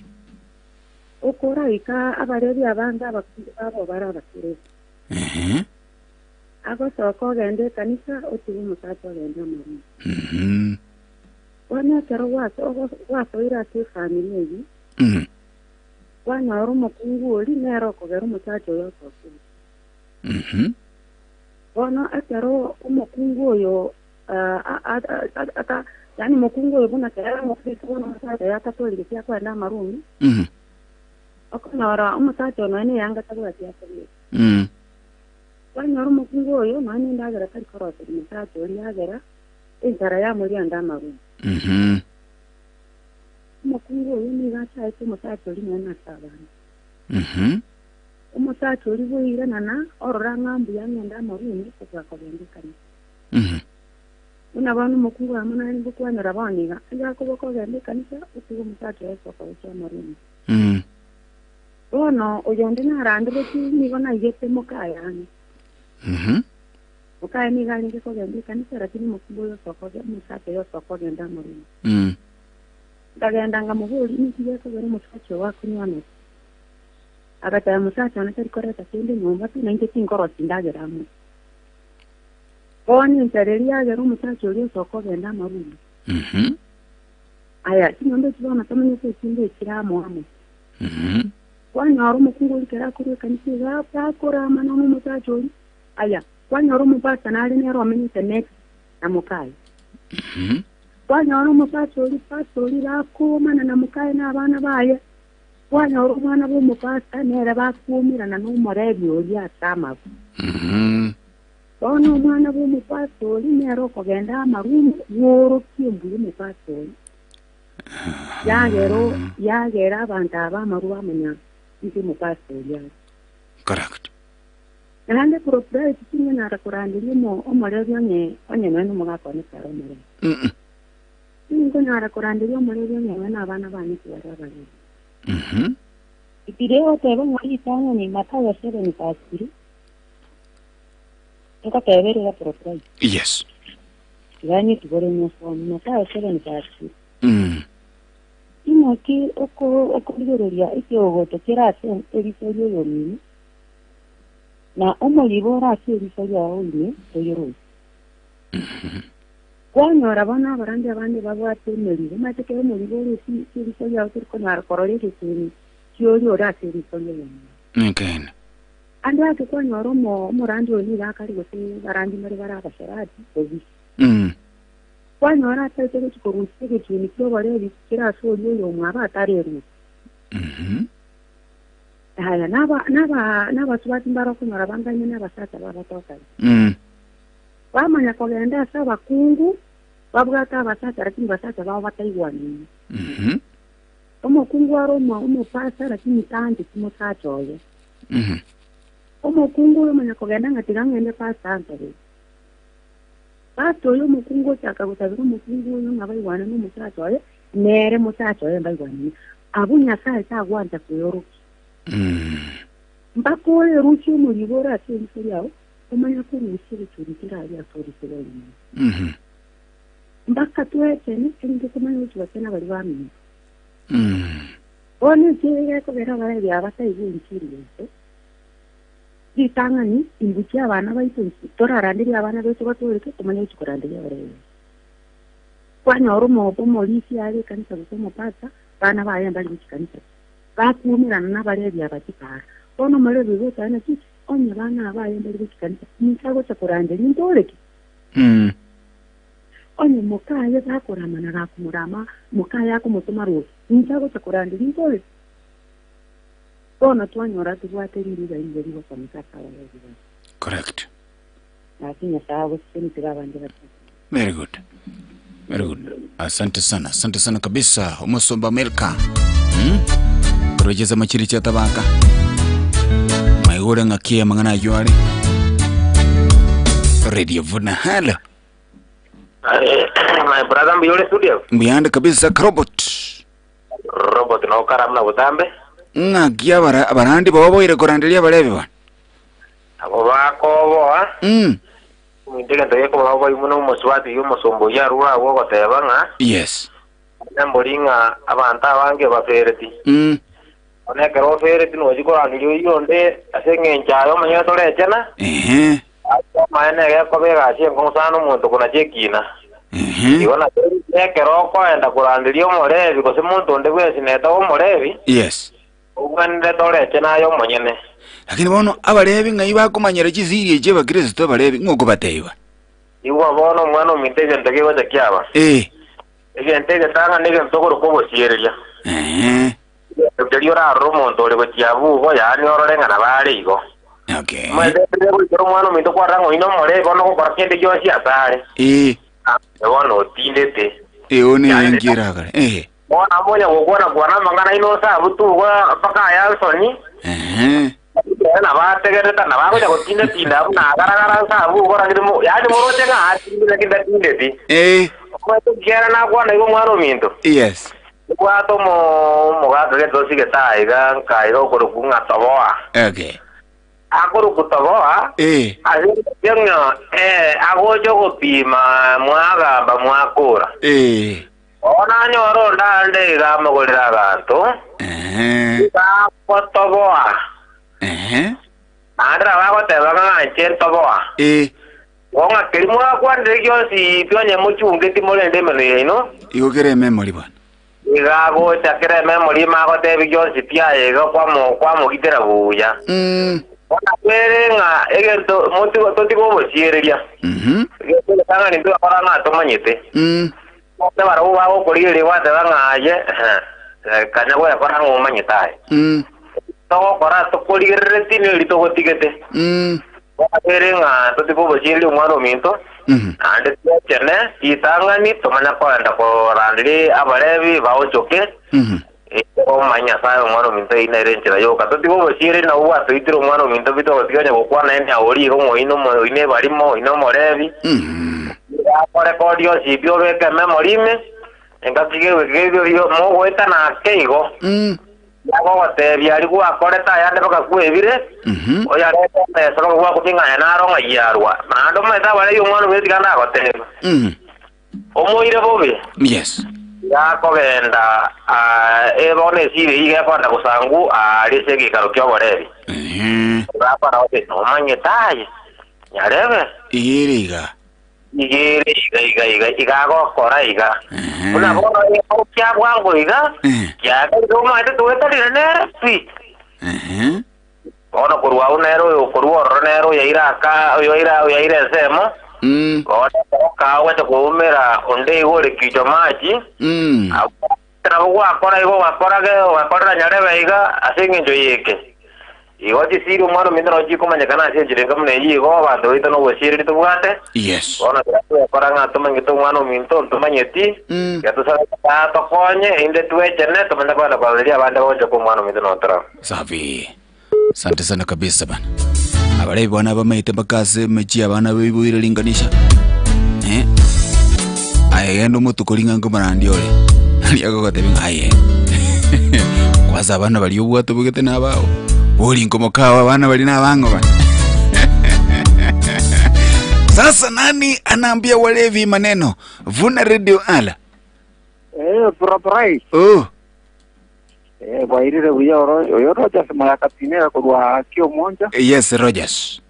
Okoraika abarebi abange abakungu babo bare abakeresi. Ehe. Agosoka ogende ekanisa otige omosacha ogende amaruma. Bono ekero gwaso ogo- gwasoire ase efamiri eyio, kwanyora omokungu oria nere okogera omosacha oyo osoke. Bono ekero omokungu oyo Yaani omokungu oyo buna kera amofirete bono omosacha oyo atatorigeti akoenda amarumi, okonyora omosacha oyo nonya na eyanga tabwati akobeka. Kwanyora omokungu oyo nonya na endagera tari koroseria mosacha oria agera enchara yamoria ande amarumi. Omokungu oyo nigo achaete omosacha oria nonya na ase abana. Omosacha oria boiranana orora ng'a mbuya ng'ende amarumi kobua kogenda ekanisa. Buna bono omokungu amo nare ngokwanera bono iga, onye akoboka ogende ekanisa, otige omosacha oye ase okogochia amaruma. Bono oyonde naranderetie nigo naigete mokaye ang'e. Mokaye nigo arenge kogenda ekanisa, lakini omokungu oyo osoka oge- omosacha oyo osoka ogenda amaruma. Nkagenda nkamoboria, Ninki gekogera omosacha oo akonywa amarwa? Agateba, Mosacha one tari koreta kende nyomba pi, nainche tinkorosia endagera amo. Bono enchara eria yagera omosacha oria osoka ogenda amaruma. Aya, chinyomba echi bono tomanyete echinde echire amo amo. Kwanyora omokungu oria kera akorwa ekanisa iga akorama nonya omosacha oria. Aya, kwanyora omopastor nare nere omenyete next na mokaye. Kwanyora omosacha oria pastor oria bakoomana na mokaye na abana baye. Kwanyora omwana bw'omopasta nere bakuomerana nomorebi oria ase amaru. Bono omwana bw'omopasta oria nere okogenda amaru bworokia mbuya omopasta oria. Yagera yagera abanto aba amaru bamanya inki omopasta oria are. Correct. Naende Propriety ting'anyara koranderia omo omorebi onye onye nonya nomogaka one kare omorebi. Tinkonyara koranderia omorebi onye nonya nabana bane tibari abarebi. Bibilia egoteba ng'a ritang'ani Mathayo 7 verse 3 ngoteba ere iga Propriety. Yes. Tiga nyetugore nyesome. Mathayo 7 verse 3. Inaki oko okorigereria ekeogoto kere ase eriso ri'oyomino, na omoribo ore ase eriso riao ime toyoroche. Kwanyora bono abarandia abande babwate emeribo, omanyete ekero omoribo ore ase eriso riao tori konyara korora egeteni kioria ore ase eriso ri'oyomino. Nekeene. Ande ake kwanyora omo omorandia oyo nigo akare gose abarandia mbare bare abasherati obisi. Kwanyora ataete gochia korusia egechuuni ki'oborebi kere ase oria oyomwabo atarerusia. Aya, naba, naba, nabasubati mbare okonyora bangaine nabasacha babatokani. Bamanya kogenda ase abakungu, babwate abasacha, lakini basacha babo bataigwanaini. Omokungu are omo, omopasa, lakini taancheti mosacha oye. Omokungu oyo omanya kogenda ng'a tiga ng'ende pasta antabere. Pasta oyo omokungu ochaka gosabera omokungu oyo ng'a baigwane nomosacha oye, nere mosacha oye mbaigwanane. Abwo Nyasae tagwancha kweorokia. Mpaka oerusie omoribo ore ase eriso riao, omanye korusia egechuni kere aria ase oriso rw'oyomino. Mpaka twechene, erinde tomanye gochia gochena baria bamino. Bono eki gekogera abarebi aba bataigwe enchiri yaito, ritang'ani imbuchie abana baito intwe toraranderie abana baito batoreke tomanye gochia koranderia abarebi baito. Kwanyora omo omorisia are ekanisa gose omopasta, abana baye mbari gochia kanisa pi. Bakuumerana nabarebi aba chipara. Bono omorebi oyo gocha naki, onye bana abaye mbari gochia kanisa, ninki agocha koranderia intoreke? Onye mokaye gakorama na gakomorama, mokaye akomotoma roche, ninki agocha koranderia intoreke? Bono twanyora tobwate riruga riria rigosomeka ase abarebi baito. Correct. Naki Nyasae agosesenie tiga abande batebe. Very good. Very good. Asante sana. Asante sana kabisa. Omusumba Milka. Rocheza machiri cha tabaka. Maigure ng'aki amang'ana ayio are. Radio Vuna. Hello. My brother mbuya ore studio. Mbuyande kabisa Robot. Robot no karamna botambe. Ng'aki abara abarandi boboire koranderia abarebi bana. Abo bakoboa, ominto egento gekobao boigo buna omosubati oyio omosomba oyio arure agwo ogoteba ng'a, Yes. Onye mbori ng'a abanto abange bafereti. Bono ekero ofereti nochia korangeria oyio onde ase engencho aye omonyene torechena, Ehe. ase amaene egekoba egasi enkong'u sana omonto konacha ekina. Ehe. Igo nario ekero okoenda koranderia omorebi gose monto onde bwensi netawe omorebi, Yes. Ogwenerete oreche naye omonyene. Lakini bono abarebi ng'ai bakomanyera chisiri echi abakristo abarebi ng'o okobateba? Igwa bono omwana ominto egento kegocha kiaba. Eh. Egento egetang'ani negento okorokwa ogosiereria. Eeh. Egento keria orarore omonto ore gochia abwo igo, yaani orore ng'a nabo are igo. Okay. Omanyete ekero goikera omwana ominto kwarora ng'a oyio nomorebi bono ogokora kende gionsi asare. Eh. Aye bono otindete. Eh, one enki eragare. Eh. Bono amonya gokwana-kwana amang'ana aino ase abwo tugwa mpaka aya nsoni, Ehe. ekiagera nabategerete na bagocha gotinda-tinda abwo na agaragara ase abwo okoragire mo, yaani moroche ng'a atindire lakini tatindeti. Eh. Omanyete ekiagera nakwana igo omwana ominto, Yes. nibwate omo omogaka gete osigete aa iga nka iga okorokwa ng'a Toboa. Okay. Akorokwa Toboa, Eh. ase engencho ng'a eh, agocha gopima mwagamba mwakora. Eh. Bono nanyore onde aande iga amogorere abanto, iga agotoboa, naende nabo agoteba ng'a inche ntoboa. Igo ng'a keria mwakwanire gionsi pi onye mochungeti morende emenwa yaino. Igo kere ememori bono. Iga agocha kera ememori ime agotebia gionsi pi aye iga kwamogitera buya. Bono akwere ng'a egento motigo totige obosiereria. Egento egetang'ani ntogakora ng'a tomanyete. Ase barabwo bagokorigereria gwateba ng'a aye, Eh, kanya gwekora ng'a omanyete aye. Togokora tokorigerereti neri togotigete. Ere ng'a totige obochieri omwana ominto, naende twechene ritang'ani tomanye koenda koranderia abarebi baonchoke, omanye Nyasae omwana ominto eyio nere enchera yoka. Totige obochieri nabwo bwatoitire omwana ominto pi togotiga onye gokwana ene aoria iga ng'a oino oino ebarimo, oino omorebi. Akore onsi pi obeke ememory ime, engaki mogoetana ake igo. Agogotebia aria gwakorete ayande bakakwebire, oyarete emesa bakagwakobia ng'a aye naro ng'ai arwa. Naende omanyete abarei omwana ominto tiga ndagotebie, omoire bobe. Yes. Gakogenda ah, eh, bono esiri eyio gekogenda gosangu aaria ase egeikaro ki'oborebi. Gakwana gose, Nomanyete aye, nyarebe. Ere iga. Iga ere iga iga iga iga agokora iga. Buna bono egekoro kia bwango iga, kiagerire omanyete toetarire nere pi. Bono korwa agwo nere oyo okorwa ororo nere oyaire aka oyoire oyaire ensemo, bono ekero kagocha koumera onde igo ore kichwa machi, abwo nabo gwakora igo ogakora ge ogakorera nyarebe iga ase engencho y'eke. Igo chisiri omwana ominto nabo chikomanyekana ase enchera enga buna eyio igo abanto baito nobosiereri tobwate. Yes. Bono tiga twekora ng'a tomanyete omwana ominto ntomanyeti, tiga tosabe Nyasae atokonye erinde twechene tomanye kogenda korareria abande bagocha kwa omwana ominto notoraba. Safi. Asante sana kabisa bana. Abarebi bono abamaete mpaka ase emechie abana baiboire ringanisha. Eh? Aye genda omotuko ring'a nkomorandi ore. Aria agogotebia ng'a aye. Kwanza abana baria obwate obogete na abao. Bori nkomokao abana baria na abang'o bana. Sasa nani anaambia walevi maneno? Vuna radio ala. Eh, Proprai. Oh. Eh, bwairire buya oro oyo Rogers Moyakatinera korwa Kiomoncha. Yes, Rogers.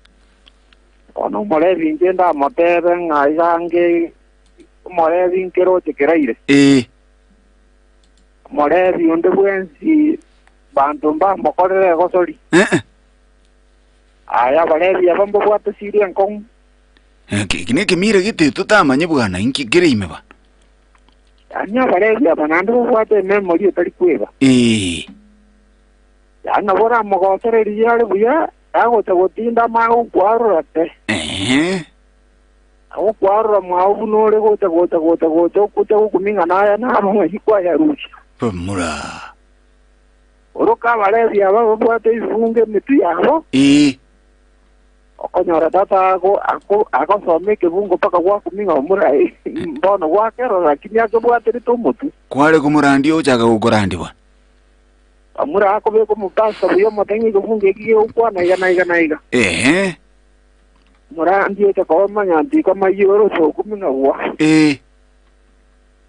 Bono omorebi inche ndamotebe ng'a iga ange omorebi nkeroche keraire. Eh. Omorebi onde bwensi banto mbamokorere egosori. Eh. eh. Aya abarebi aba mbabwate siri enkong'u. Eh, Eki nekemira gete totamanye bwana inki kere ime bwana. Yaani abarebi aba naende babwate ememory etari kweba. Ee. Yaani nabo oramogosere riria are buya, agocha gotinda amanye gokwarora te. Ehe. Agokwarora mwao buna ore gocha gocha gocha gocha ogocha gokumia ng'a naya naro ng'ai kwayarusia. Bamura. Oroka abarebi aba babwate ebibungo emetwe yabo. Ee. Okonyora tata ako ako agosoma ekebungo mpaka gwakumia ng'a omura bono gwakerora lakini akebwaterete omotwe. Kware komorandia ochaka gokorandigwa. Omura akobeka omopasta buya omote ng'a ekebungo eki gegokwana iga na iga na iga. Ehe. Omorandi ocha koba omonyanto iko amayio ore osokumia ng'a gwa. Ee.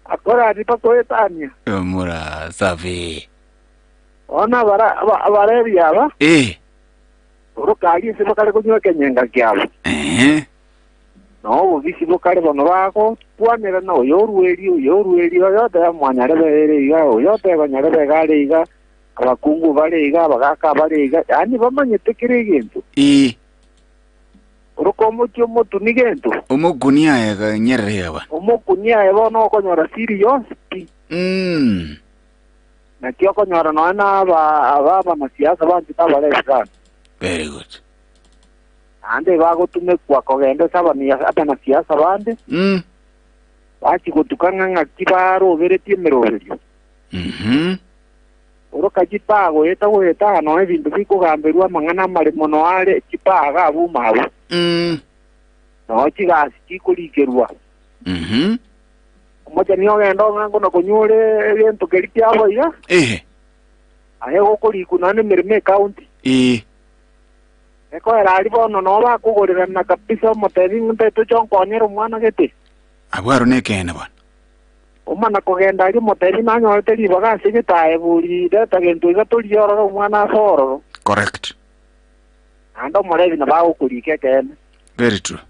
Akorandi mpaka oetania. Omura safi. Bono abara aba abarebi aba. Ee. Orokaria ase bakare konywa ekenyenga kiabo. Ehe. Na obobisi bokare bono bagokwanerana, oyo orwa erio, oyo orwa erio, oyo oteba mwanyarebe ere iga, oyo oteba nyarebe iga are iga, abakungu bare iga, abagaaka bare iga, yaani bamanyete kera egento. Ee. Oroka omochie omotuni gento. Omokuni aye ganyerere iga bwana. Omokuni aye bono okonyora siri yonsi pi. Mm. Naki okonyora nonya na aba aba abanasiasa banchete abarebi sana. Very good. Naende bagotumekwa kogenda ase abania- abanasiasa bande, Mm. bachia gotuka ng'a ng'aki baroberetie emeroberio. Mhm. Oroka chipaa goeta goeta aa nonya ebinto bikogamberwa amang'ana amare mono are chipaa iga abwo ime abwo. Mm. Nonya chigasi chikorikerwa. Mhm. Omocheni ogende ong'ango na konywa ore egento keria kiabo iga, Ehe. aye gokorikwa nonya nemeremo ekaunti. Ee. Ekoera aria bono noo bakogorerana kabisa omotebi ng'a ntaete oche onkonyere omwana gete. Abwo aro nekeene bono. Omana kogenda aria omotebi nanyorete ribaga ase gete aye bori reta gento iga torie ororo omwana ase ororo. Correct. Naende omorebi nabo agokorika ekeene. Very true.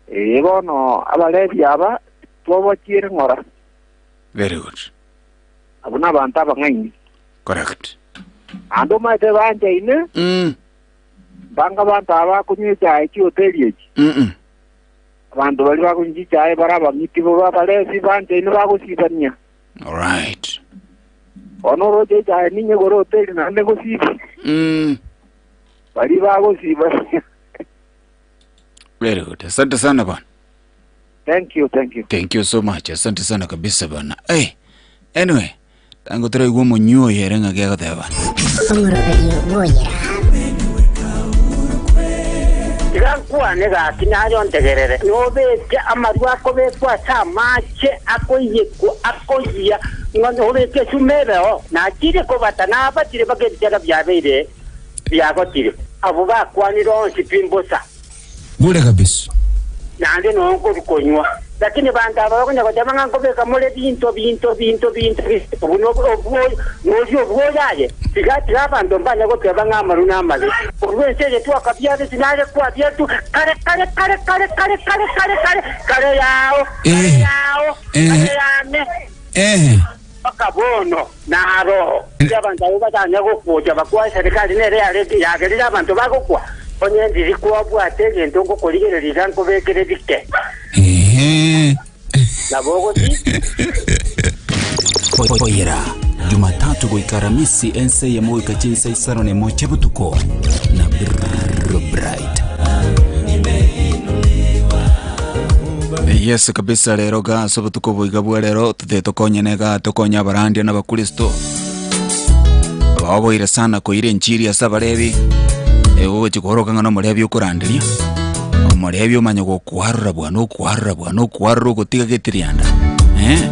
Ee bono Abalevi aba twabachiere ng'ora. Very good. Abwo nabanto abang'aini. Correct. Naende omanyete banchaine, Mm. mbanga abanto aba bakonywa echae chihoteli echi. Mm-mm. Abanto baria bakonywa chichae bare abang'iti bobe Abalevi banchaine bagosibania. All right. Bono oroche echae ninyegore hoteli naende ngosibe. Baria bagosiba. Very good. Asante sana bwana. Thank you, thank you. Thank you so much. Asante sana kabisa bana. Hey, anyway, tango turaigwa omonywa oyo ere ng'aki agoteba bana. Omoroberio bw'oyera. Tiga nkwane gaki nare ontegerere. Nobeke amarwa akobekwa ase amache akoiyekwa akoyia, ng'a obeke esuma ebeo. Nachire kobata nabatire mpaka ebichaka biabeire biagotire. Abwo bakwanire onsi pi mbosa. Bure kabisa. Naende nonya nkorwa konywa. Lakini abanto aba bakonya goteba ng'a nkobeka more binto, binto, binto, binto, binto, buna noria obwoyo aye, tiga tiga abanto mbanye goteba ng'a amaru namabe. Korwa ense eye twakabiareti nare kwabiaretwe kare, kare, kare, kare, kare, kare, kare, kare, kare yao, kare yao, kare yane, mpaka bono naro. Abanto abwo batanya gokwocha bakwa eserikari nere yagerire abanto bagokwa. Onye ndiri kwabwate egento ngokorigereria iga nkobekere bike. Nabo ogochi. Koyera Jumatatu goika Aramisi ense eyemo goika chinsa isano na emo chia botuko na Bright. Yes kabisa rero ga ase obotuko boiga bwa rero totebe tokonyane iga tokonye abarandia na abakristo baoboire sana koira enchiri ase abarebi ogochi koroka ng'a nomorebi okoranderia omorebi omanye gokwarora bwana okwarora bwana okwarora ogotiga getirianda eh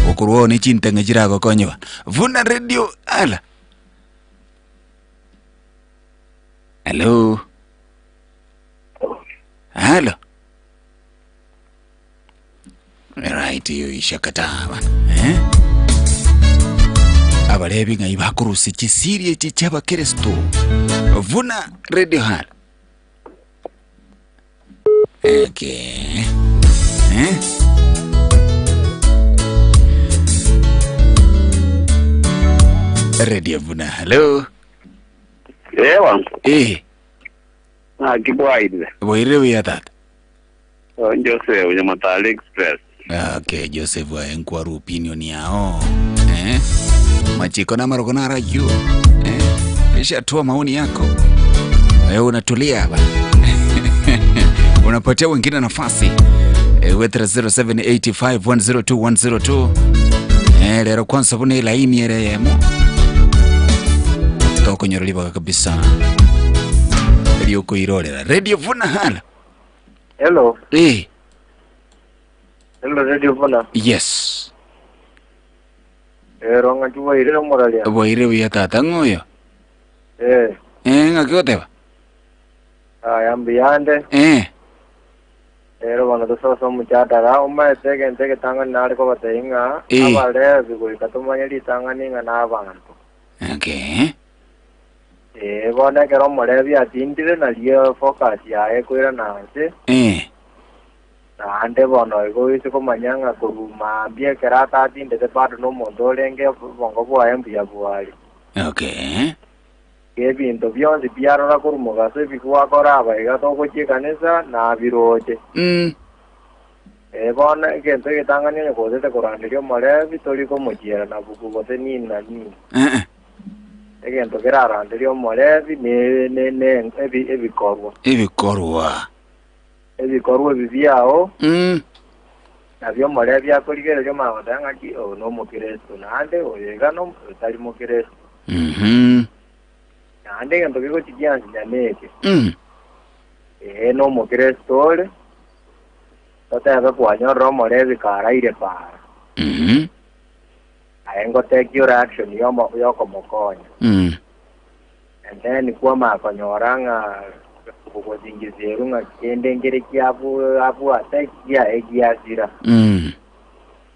okorwa oo ne chintang'e chiragokonye bana buna radio ala hello halo Right, iyo ishakataa bana eh? Abarebi ng'ai bakorusia chisiri echi chi'abakristo buna Radio Hall. Okay. Eh? Radio buna hello. Ewa. Eh, Naki bwairire. bwairire buya tata. Oh, Joseph Nyamatari Express. Okay, Joseph aye nkwaru opinion yao. Eh? Machiko na maroko na rajua. Eh? Ishatoa maoni yako. Wewe unatulia hapa. Unapatia wengine nafasi. Eh, wetra 0785102102. Eh, lero kwanza buna ilaini ere yemo. Tokonyora libaga kabisa. Riokoirorera. Radio Vuna hala. Hello. Eh. Hello Radio Vuna. Yes. Eh, ronga chubaire omoraria. Bwaire buya tata ng'oyo. Eh. Eh, ng'aki goteba? Aya mbuyande. Eh. Ero bono tososa omochadara omaete egento egetang'ani nare kobatebia ng'a Eh. abalevi goika tomanye ritang'ani ng'a nabanto. Okay. Ee, bono ekero omorebi atindire nario focus yaye ekoirana nse. Eh. Naende bono igo oise komanya ng'a korwa mambia ekero atatindete bado nomonto orenge obongo bwaye mbuya bware. Okay. Ebinto bionsi biarora korwa mogaso ebigwakora aba iga togochia ekanisa nabiroche. Ee, bono egento egetang'ani onye gosete koranderia omorebi tori komochiera na buku gose nini na nini. Egento keraranderie omorebi ne ne ne ebi ebikorwa. Ebikorwa. Ebikorwa ebi biao nabio omorebi akorigereria omanye goteba ng'aki oyo nomokeresto naende oyo iga no otari mokeresto. Naende egento kegochi giansinya neke. Ee, nomokeresto ore, totebe kwanyorire omorebi karaire para. Aye ngotekia ore action yomo yokomokonya. And then kwamanya konyora ng'a ogosingiserwa ng'a kende nkere kiabu abwate kiaye giasira.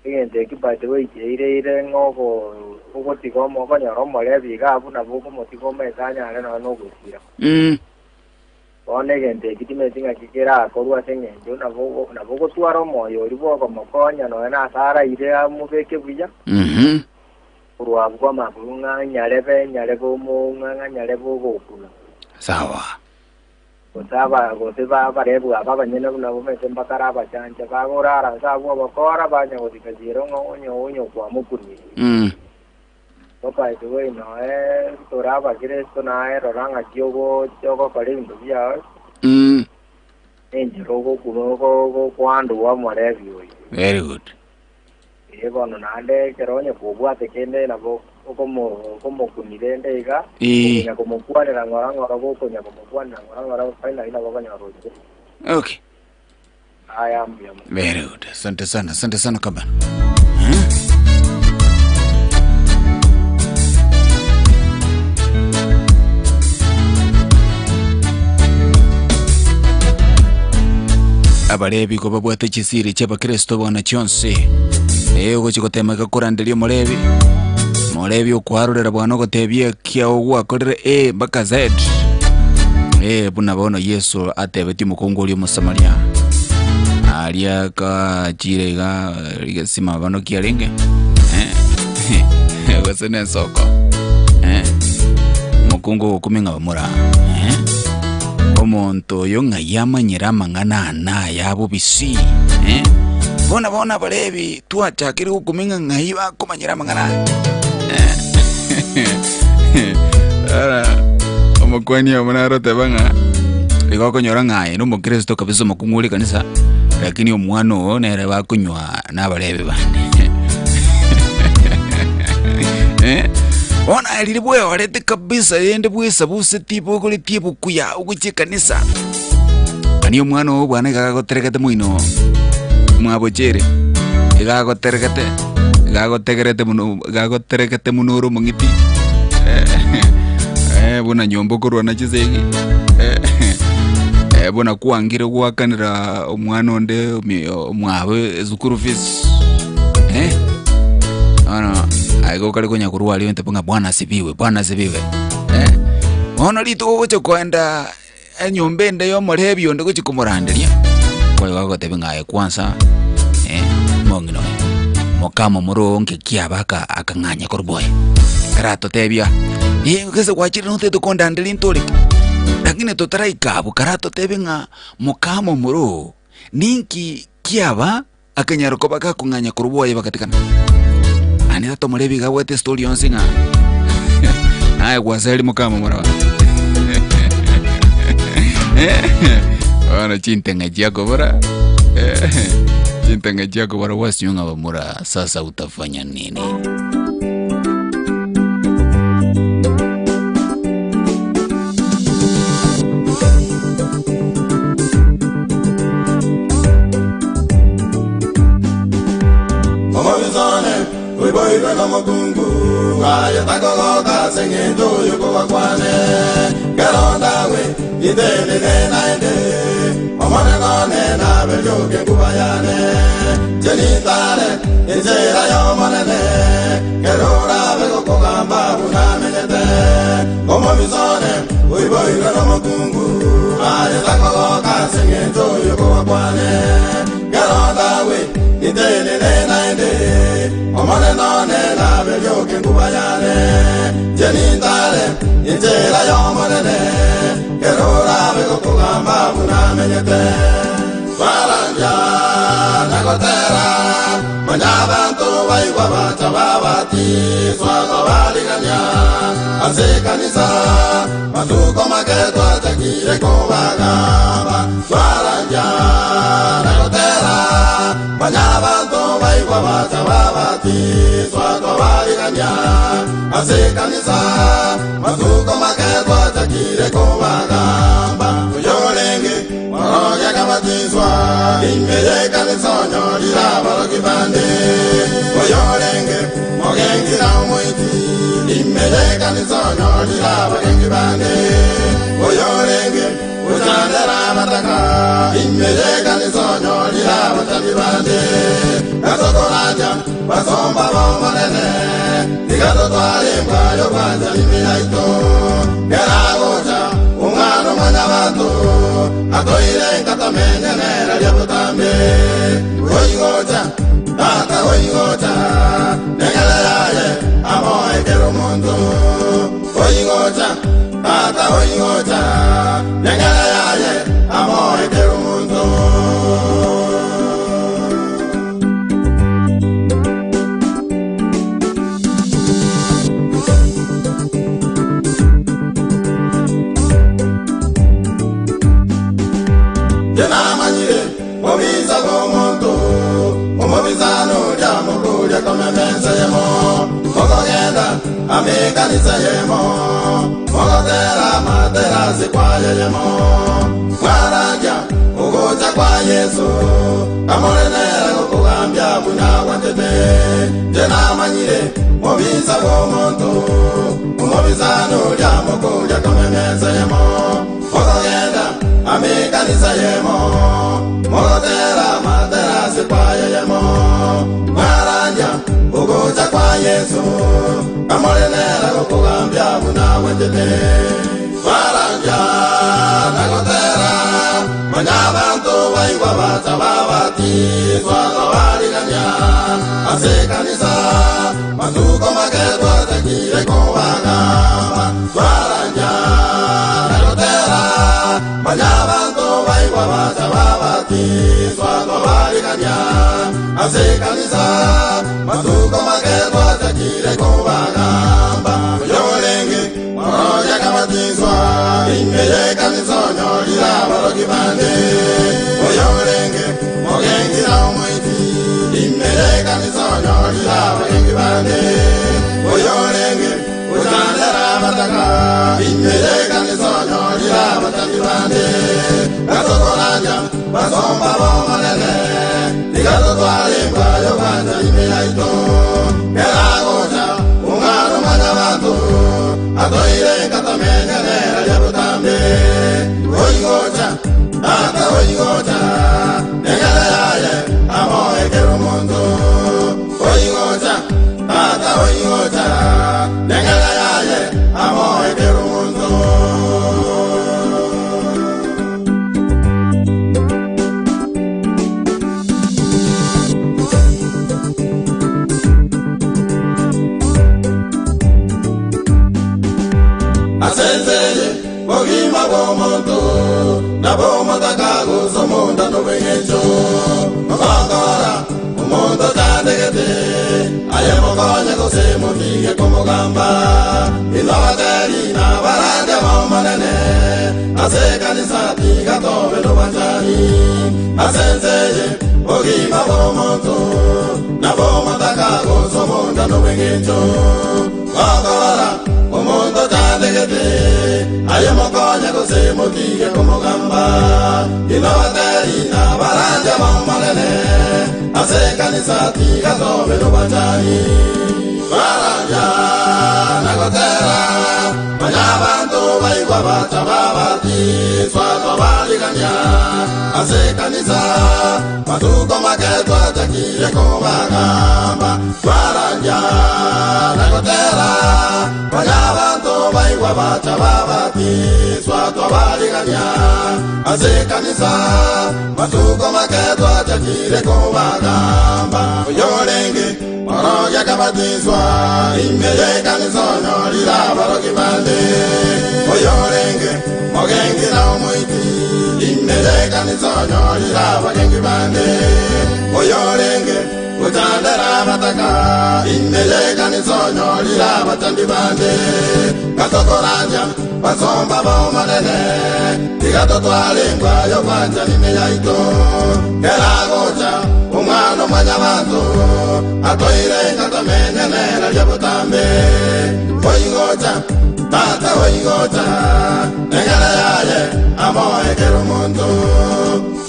Egento eki by the way kiaireire ng'a ogo ogotiga omo okonyora omorebi iga abwo nabo okomotiga omanyete anyare nonya na ogosira. Bono egento eki timanyeti ng'aki kerakorwe ase engencho nabo nabo ogotwara omoyo oria bw'okomokonya nonya nase araire amobeke buya, korwa abwo kwamanya korwa ng'a nyarebe nyarebe omoung'a ng'a nyarebe ogokuna. Sawa. Gose aba gose ba abarebwa aba abanyene buna bomanyete mbakare abachancha bagorara ase abwo obokora banya gosika chiira ng'a onye onye okwamokunire. By the way noe tore abakristo naye rora ng'aki ogocha ogokora ebinto biao. Enchera ogokwandwa omorebi oyo. Very good. Ee bono naende ekero onye kobwate kende nabo okomokunia rende iga, okonya komokwanera ng'ora ng'ora gokonya komokwanera ng'ora ng'ora finally nabo okonyora ochire. Okay. Aya mbuya mono. Very good. Asante sana, asante sana kabana. Abarebi ko babwate chisiri chi'abakristo bono chionsi. Ee ogochi gotema iga koranderia omorebi. Morebi okwarorera bwana ogotebia ekia ogwakorire A mpaka Z. Ee buna bono Yeso atebetie omokungu oria Omosamaria. Aria kachire iga rigesima bono kiarenge. Eh, gose nensoko. Eh, omokungu ogokumia ng'a bamura. Eh, omonto oyo ng'ai amanyere amang'ana ane aya bobisi. Eh, bono bono abarebi twachakire gokumia ng'a ng'ai bakomanyera amang'ana aya. Eh, ara, omokwani omo naroteba ng'a igo okonyora ng'a aye nomokristo kabisa omokungu ore ekanisa lakini omwana oo nere bakonywa nabarebi bande. Eh, bono aye riria bweorete kabisa rende bwesabuseti bogoretie ebuku yao gochia ekanisa, nani omwana oo bwana iga agoteregete moino mwabochere, iga agoteregete, iga agotegerete mono iga agoteregete mono ore omong'iti eh, buna nyomba okorwana chisegi eh, buna kwangire gwakanera omwana onde omi- omwabo eschool fees eh, bono aiga okare konya korwa aria ointwe ng'a bwana asifiwe, bwana asifiwe eh. Bono rituko ogocha koenda enyomba ende y'omorebi onde gochia komoranderia, kwaiga agotebia ng'a aye kwansa eh, omong'ina oyo, mokama omoro oo nki kiaba aka akang'anya korwa bwoye. Karatotebia, eh, gese gwachire notagete kondanderia intore ki? Lakini totaraika abwo karatotebie ng'a mokama omoro oo, ninki kiaba akanyara koba gakong'anya korwa bwoye bagatigana. Naende tata omorebi iga abwate estory yonsi ng'a naye gwaseri mokama omoro. Bono chinteng'e chiakobora chinteng'e chiakobora gwasinywa ng'a bamura sasa utafanya nini? Omobisone oiboirwe nomokungu aye takogoka ase eng'encho y'okoba kwane kero ndawe itenene naende Omonene one nabe rioka enkuba yane Inche nintare enchera y'Omonene kero orabe gokogamba buna amenyete Omobisone oiboirwe nomokungu aye takogoka ase eng'encho y'okoba kwane Kero ndagwe, nintenene naende, Omonene one nabe rioka enkuba yane. Inche nintare enchera y'Omonene, kero orabe gokogamba buna amenyete. Twarandia na gotera, manya abanto baigwa bacha babatiswa tobarigania ase ekanisa, matuko make twachakire kobagamba. Twarandia na gotera, manya abanto baigwa bacha babatiswa tobarigania ase ekanisa, matuko make twachakire kobagamba. Oyorenge morogi akabatiswa ime y'ekanisa onyorire abarogi bande. Oyorenge mogenki na omoiti ime y'ekanisa onyorire abagenki bande. Oyorenge ochandera abataka ime y'ekanisa onyorire abachandi bande. Gatokoranja basomba b'Omonene tiga totware embwa y'obwanchani ime yaito. Keragocha omwana o mwanyabanto atoire nkatamenye nere ria botambe. Oigocha tata oigocha negere yaye amoekere omonto. Oigocha tata oigocha negere yaye amoekere omonto. komemesa yemo Mogogenda amekanisa yemo Mogotera materasi kwaye yemo Mwaranja ugocha kwa Yesu Kamorenera gokugambia buna gwantete Jenamanyire mubisa bw'omuntu Umubisano lya mukulya komemesa yemo Mogogenda amekanisa yemo Mogotera materasi kwaye yemo Mwaranja ugocha kwa Yesu Kamorenera gokugambia buna gwantete Mwaranja nagotera Manyabantu baigwa bacha babatizwa twabarigania Ase kanisa matuko make twatakire kobagamba Twaranja nagotera Manyabantu baigwa bacha babatizwa twabarigania Ase kanisa matuko make twatakire kobagamba Oyolenge moroja kabatizwa Imeye kanisa onyorira baroki bande Oyolenge mogengira omwiti Imeye kanisa onyorira bagengi bande Oyolenge uchandera bataka Imeye kanisa onyorira batandi bande Gatokoranja basomba bomonene Ligatotwalimba yobanja ime yaito Keragocha umwana manyabantu Atoire katamenyanera lya butambe Oigocha, tata oigocha Negere yaye amoekera omuntu Oigocha, tata oigocha Negere yaye amoekera omuntu Asenzeye bogima bw'omuntu nabomotaka gusa omunda n'obweng'encho Mokongora omuntu otandegete aye mokonye gose motige komogamba Inobateri nabaranja bomonene ase kanisa tiga tobe nobanchani Asenzeye bogima bw'omuntu nabomotaka gusa omunda n'obweng'encho Mokongora omuntu otandegete aye mokonye gose motige komogamba Inobateri nabaranja bomonene ase kanisa tiga tobe nobanchani Baranja nagotera Manyabantu baigwa bacha babatizwa twabarigania Ase kanisa matuko make twatakire kobagamba Baranja nagotera Manyabantu baigwa bacha babatizwa twabarigania Ase kanisa matuko make twatakire kobagamba Oyolenge morogia kabatizwa Imeye kanisa onyorira baroki bande Oyolenge mogengira omwiti Imeye kanisa onyorira bagengi bande Oyolenge uchandera bataka Imeye kanisa onyorira batandi bande Gatokoranja basomba bomonene Tigatotwalengwa yobanja ime yaito Keragocha umwana mwanyabantu Atoire katamenyanera lya butambe Oigocha, tata oigocha Negere yaye amoekera omuntu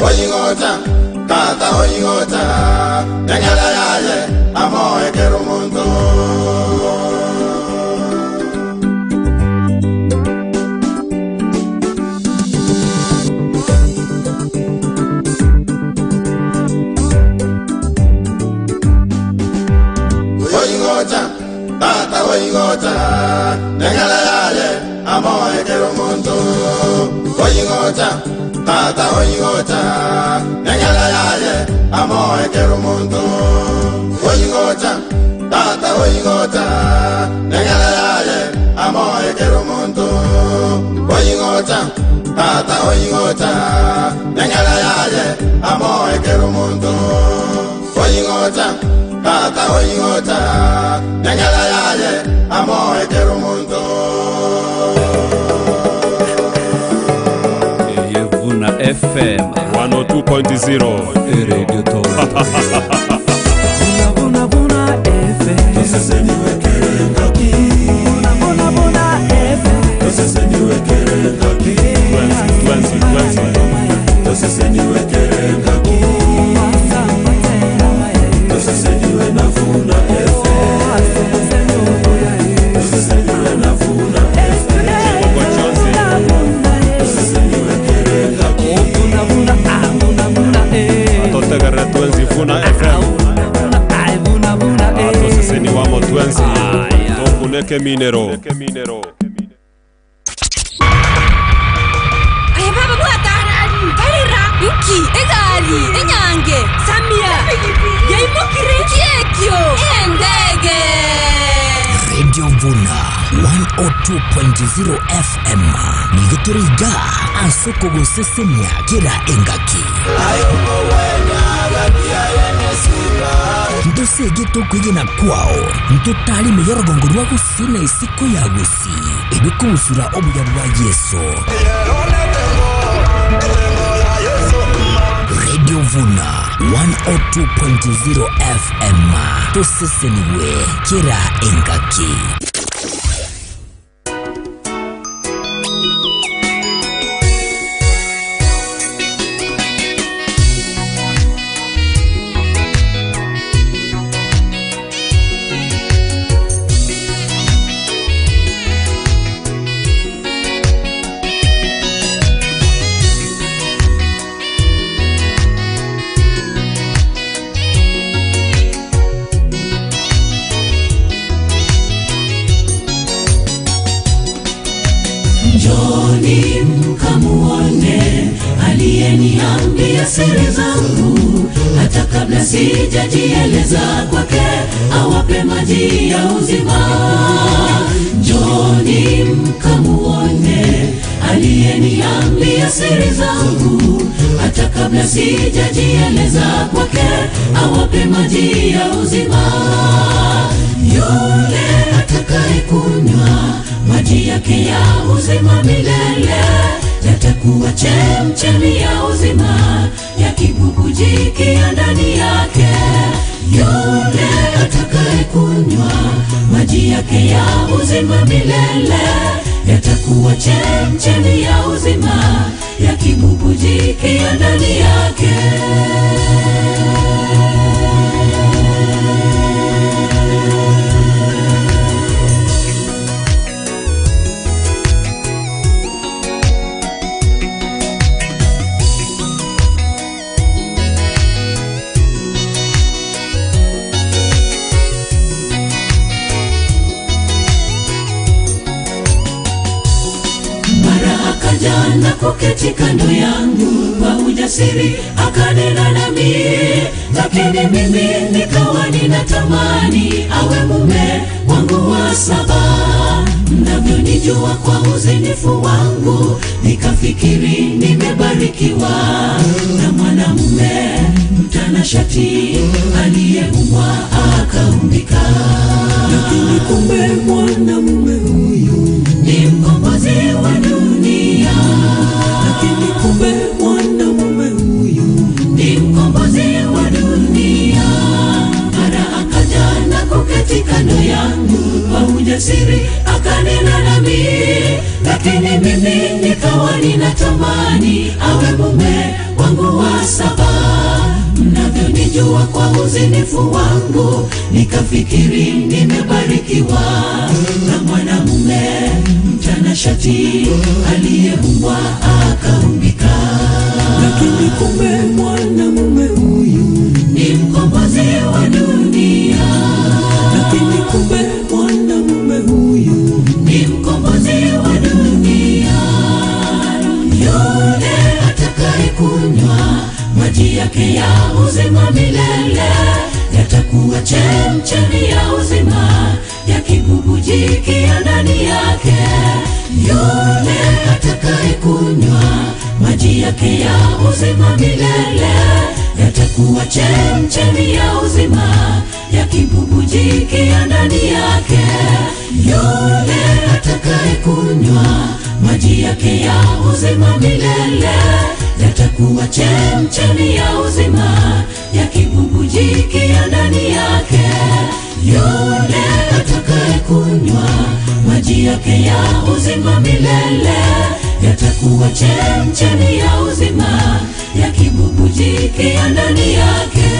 Oigocha, tata oigocha Negere yaye amoekera omuntu Oigocha, tata oigocha Negere yaye amoekera omuntu Oigocha, tata oigocha Negere yaye amoekera omuntu Oigocha, tata oigocha Negere yaye amoekera omuntu Oigocha, tata oigocha Negere yaye amoekera omuntu Oigocha, tata oigocha Negere yaye amoekera omuntu Yevuna FM 102.0 Radio Toronto. Vuna vuna vuna Ekeminero. Aye baba bwata barera nki egari enyange samia yaimokire nki ekio endege. Radio Vuna 102.0 FM nigo tore iga ase okogosesenia kera engaki. Ntosegete okwegena kwao, ntotare ime y'orogongo rwa gusii na isiko ya gusii, erio kobusura obuya bwa Yeso. Radio Vuna 102.0 FM, tosesenigwe kera engaki. Njoni mkamuone aliyeniambia siri zangu, hata kabla sijajieleza kwake, awape maji ya uzima. Njoni mkamuone aliyeniambia siri zangu, hata kabla sijajieleza kwake, awape maji ya uzima. Yule atakaye kunywa maji yake ya uzima milele, yatakuwa chemchemi ya uzima, yakibubujikia ndani yake. Yule atakaye kunywa maji yake ya uzima milele, yatakuwa chemchemi ya uzima, yakibubujikia ndani yake. Mara akaja na kuketi kando yangu kwa ujasiri akanena nami, lakini mimi nikawa ninatamani awe mume wangu wa saba. Mnavyonijua kwa uzinifu wangu, nikafikiri nimebarikiwa na mwanamume mtanashati aliyeumbwa akaumbika, lakini kumbe mwanamume huyu ni mkombozi wa dunia, lakini kumbe mwanamume huyu ni mkombozi wa dunia. Mara akaja na kuketi kando yangu kwa ujasiri akanena nami, lakini mimi nikawa ninatamani awe mume wangu wa saba. Mnavyonijua kwa uzinifu wangu, nikafikiri nimebarikiwa na mwanamume mtanashati aliyeumbwa akaumbika, lakini kumbe mwanamume huyu ni mkombozi wa dunia, lakini kumbe mwanamume huyu ni mkombozi wa dunia. Yule atakaye kunywa maji yake ya uzima milele, yatakuwa chemchemi ya uzima, yakibubujikia ndani yake. Yule atakaye kunywa maji yake ya uzima milele, yatakuwa chemchemi ya uzima, yakibubujikia ndani yake. Yule atakaye kunywa maji yake ya uzima milele, yatakuwa chemchemi ya uzima, yakibubujikia ndani yake. Yule atakaye kunywa maji yake ya uzima milele, yatakuwa chemchemi ya uzima, yakibubujikia ndani yake.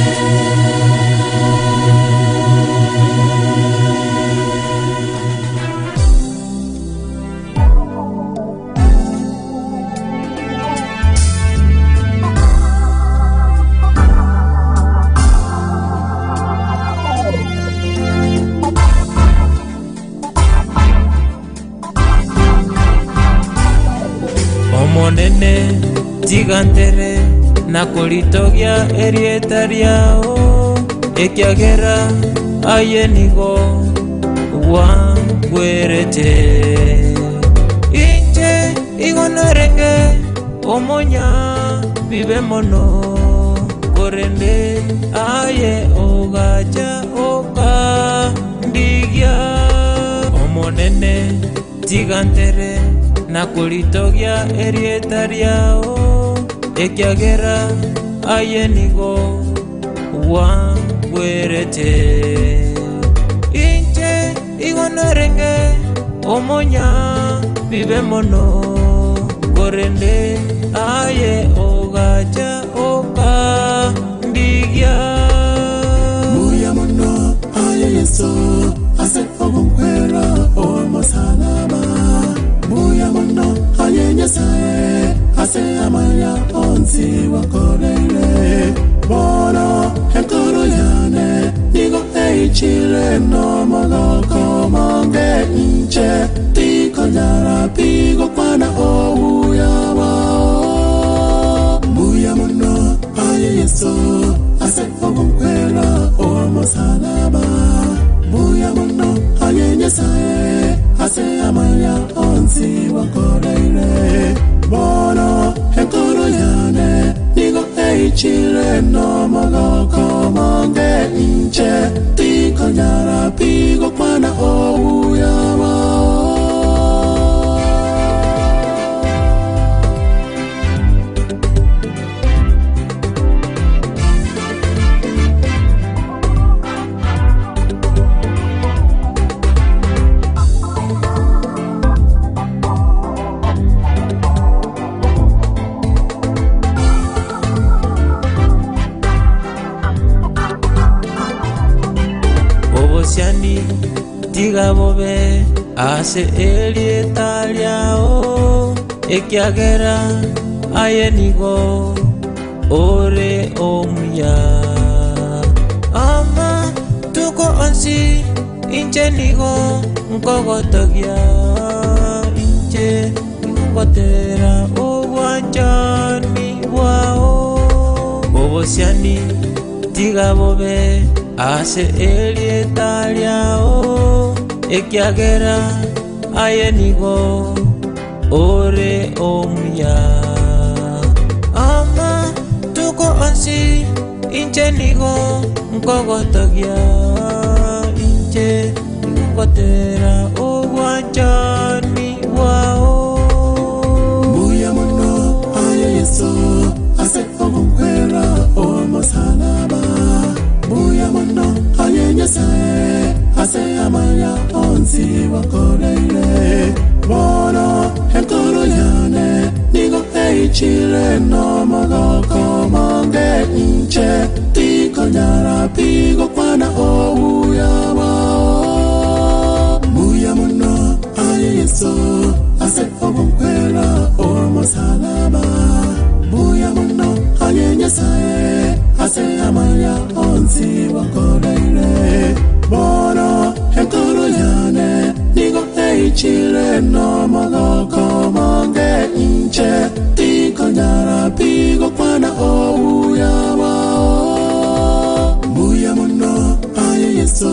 Omonene, tiga ntere na koritogia erieta riao, ekiagera aye nigo gwangwerete. Inche igo narenge omonyabibe mono, korende aye ogacha okandigia. Omonene, tiga ntere na koritogia erieta riao, ekiagera aye nigo gwangwerete. Inche igo narenge omonyabibe mono, korende aye ogacha okandigia. Mbuya mono aye Yeso ase ogonkwera omosalaba. Mbuya mono aye Nyasae ase amaya onsi gwakoreire. Bono enkoro yane nigo eichire nomogoko omonge, inche tikonyara pi gokwana obuya bwao. Mbuya mono aye Yeso ase ogonkwera omosalaba. Mbuya mono aye Nyasae ase amaya onsi gwakoreire. Bono enkoro yane nigo eichire nomogoko omonge, inche tikonyara pi gokwana obuya bwao. Obosiani tiga bobe ase erieta riao, ekiagera aye nigo ore omuya. Amatuko onsi inche nigo nkogotogia, inche ngotera obwanchani bwao. Obosiani tiga bobe ase erieta riao, ekiagera aye nigo ore omuya. Amatuko onsi inche nigo nkogotogia, inche ngotera obwanchani bwao. Mbuya mono aye Yeso ase ogonkwera omosalaba. Mbuya mono aye Nyasae ase amaya onsi gwakoreire. Bono enkoro yane nigo eichire nomogoko omonge, inche tikonyara pi gokwana obuya bwao. Mbuya mono aye Yeso ase ogonkwera omosalaba. Mbuya mono aye Nyasae ase amaya onsi gwakoreire. Bono enkoro yane nigo eichire nomogoko omonge, inche tikonyara pi gokwana obuya bwao. Mbuya mono aye Yeso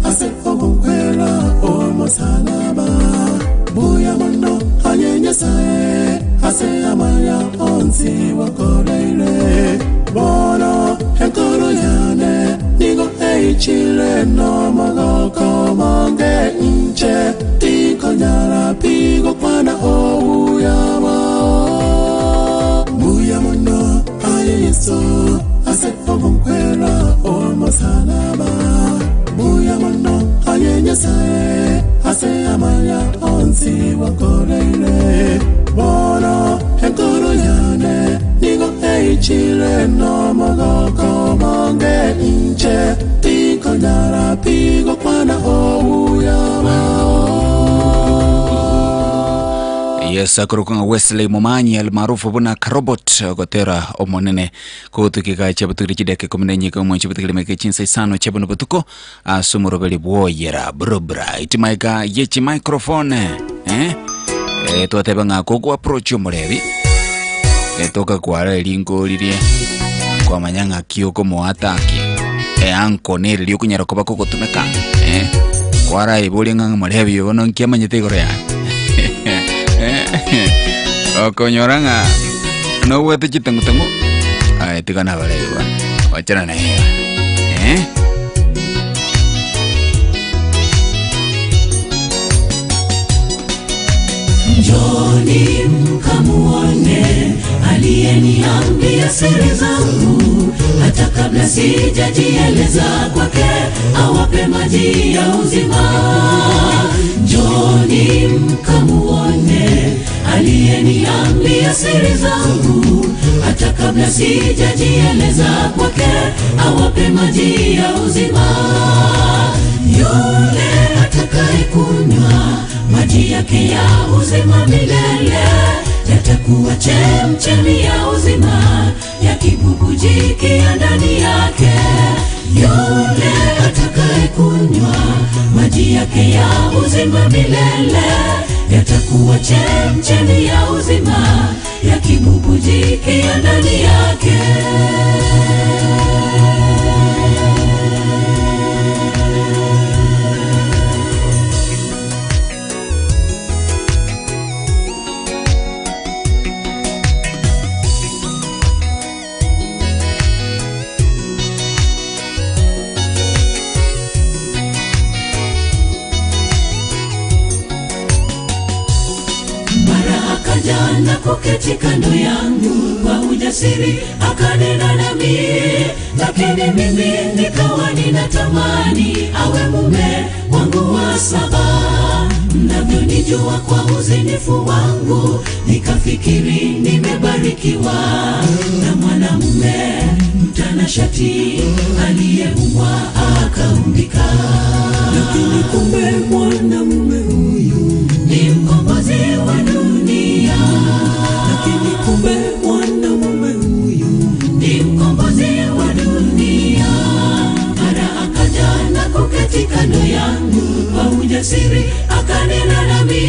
ase ogonkwera omosalaba. Mbuya mono aye Nyasae ase amaya onsi gwakoreire. Bono enkoro yane nigo eichire nomogoko omonge, inche tikonyara pi gokwana obuya bwao. Mbuya mono aye Yeso ase ogonkwera omosalaba. Mbuya mono aye Nyasae ase amaya onsi gwakoreire. Bono enkoro yane nigo eichire nomogoko omonge, inche tikonyara pi gokwana obuya bwao. Yes, akorokwa ng'a Wesley Momanyi almaarufu buna Karobot gotera omonene kogotukiga chiabutukire chideka ikomi na enyika omwanchi butukire meke chinsa isano chiabuno botuko ase omoroberi bwoyera brobra itimaika ye chimicrophone eh? Eh, twateba ng'a kogo approach omorebi. Etoka kwara erinkoririe kwamanya ng'aki okomoataki eanko nere riokonyara koba kogotumeka eh, kwaraiboria ng'a morebi oyo bono nki amanyete igoro yane okonyora ng'a nobwate chitang'utang'u aye tiga nabarebi bono wachana naye eh. Njoni mkamuone aliyeniambia siri zangu, hata kabla sijajieleza kwake, awape maji ya uzima. Njoni mkamuone aliyeniambia siri zangu, hata kabla sijajieleza kwake, awape maji ya uzima. Yule atakaye kunywa maji yake ya uzima milele yatakuwa chemchemi ya uzima yakibubujikia ndani yake. Yule atakaye kunywa maji yake ya uzima milele yatakuwa chemchemi ya uzima yakibubujikia ndani yake. Mara akaja na kuketi kando yangu kwa ujasiri akanena nami, lakini mimi nikawa ninatamani awe mume wangu wa saba. Mnavyonijua kwa uzinifu wangu, nikafikiri nimebarikiwa na mwanamume mtanashati aliyeumbwa akaumbika, lakini kumbe mwanamume huyu ni mkombozi wa dunia, lakini kumbe mwanamume huyu ni mkombozi wa dunia. Mara akaja na kuketi kando yangu kwa ujasiri akanena nami,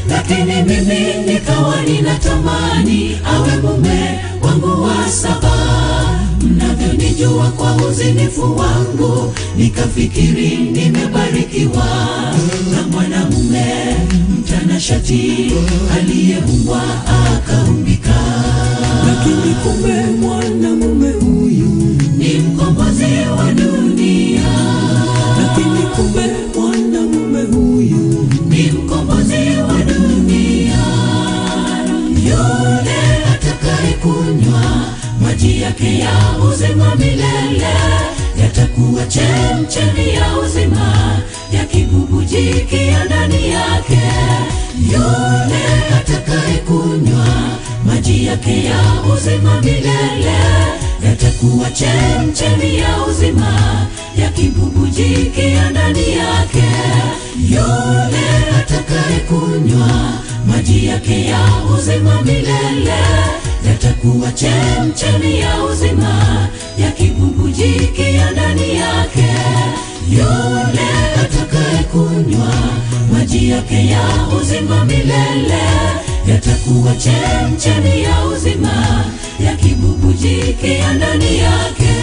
lakini mimi nikawa ninatamani awe mume wangu wa saba. Mnavyonijua kwa uzinifu wangu, nikafikiri nimebarikiwa na mwanamume mtanashati aliyeumbwa akaumbika, lakini kumbe mwanamume huyu ni mkombozi wa dunia, lakini kumbe mwanamume huyu ni mkombozi wa dunia. Yule atakaye kunywa maji yake ya uzima milele yatakuwa chemchemi ya uzima yakibubujikia ndani yake. Yule atakaye kunywa maji yake ya uzima milele yatakuwa chemchemi ya uzima yakibubujikia ndani yake. Yule atakaye kunywa maji yake ya uzima milele yatakuwa chemchemi ya uzima yakibubujikia ndani yake. Yule atakaye kunywa maji yake ya uzima milele yatakuwa chemchemi ya uzima yakibubujikia ndani yake.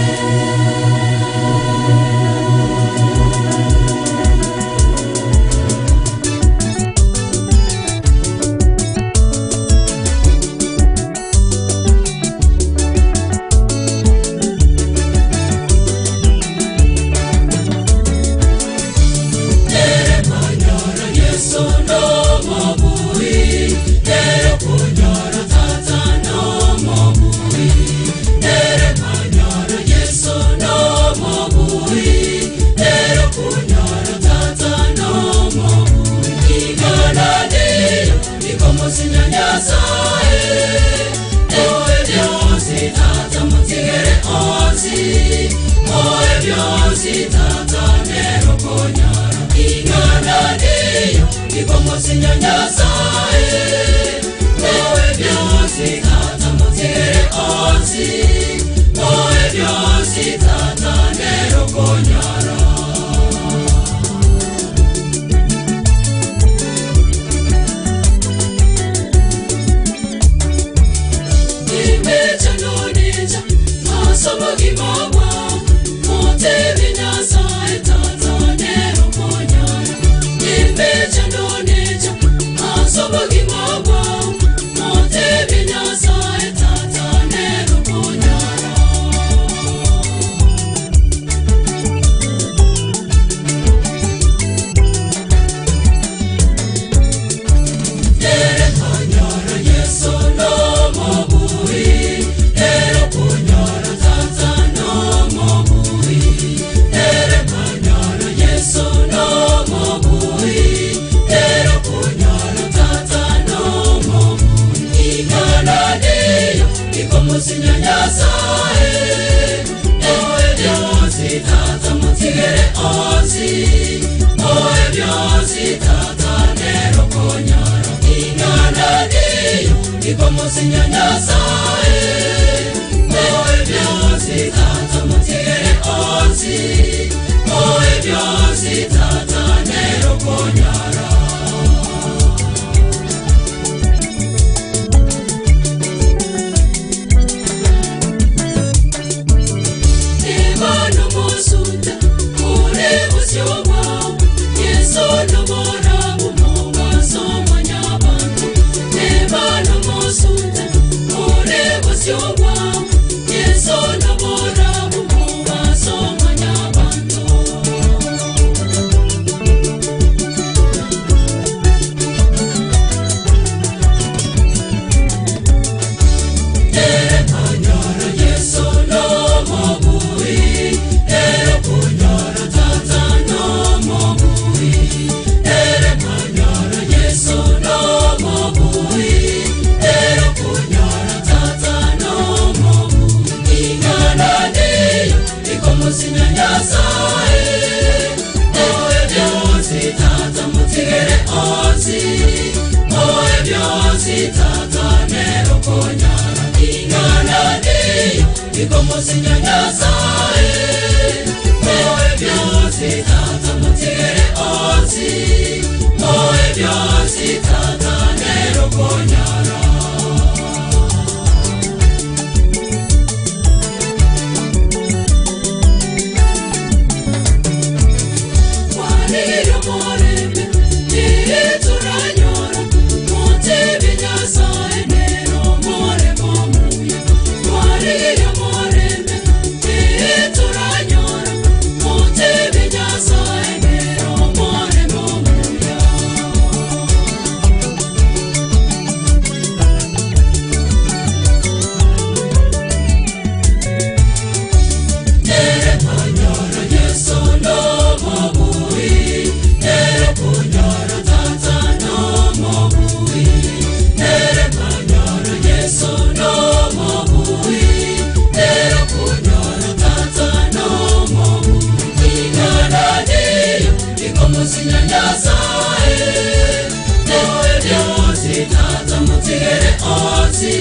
Ikomusinya Nyasaye Moe byosi tata mutigere onsi Moe byosi tata nero konyara Ebano mosunte ure busyoba Yesu nobora bumunga somanya bantu Ebano mosunte ure busyoba Yesu nobora bumunga somanya bantu Ere konyoro Yesu no mobui Ere konyoro tata no mobui Ere konyoro Yesu no mobui Ere konyoro tata no mobui Ingana deyo ikomusinya Nyasaye Oe byosi tata mutigere onsi Oe byosi tata nero konyara Ingana deyo ikomusinya Nyasaye Oe byosi tata mutigere onsi Oe byosi tata nero konyara Waliyo morembe Ituranyora Mutebe Nyasaye nero more momuya Waliyo morembe Ituranyora Mutebe Nyasaye nero more momuya Ere konyoro Yesu no mobui Ere konyoro tata no mobui Ere konyoro Yesu no mobui Ere konyoro tata no mobui Ingana deyo ikomusinya Nyasaye Oe byosi tata mutigere onsi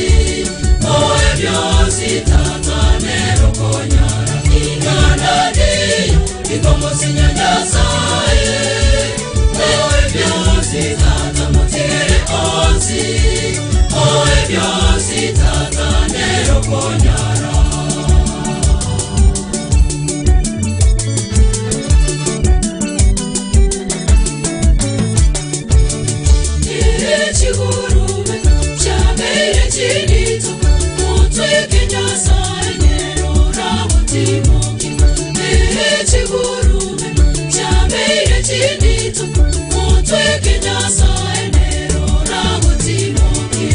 Oe byosi tata nero konyara Ingana deyo ikomusinya Nyasaye Oe byosi tata mutigere onsi Oe byosi tata nero konyara Chigurume chabere chinito mutweke Nyasaye nero rabutimoki Chigurume chabere chinito mutweke Nyasaye nero rabutimoki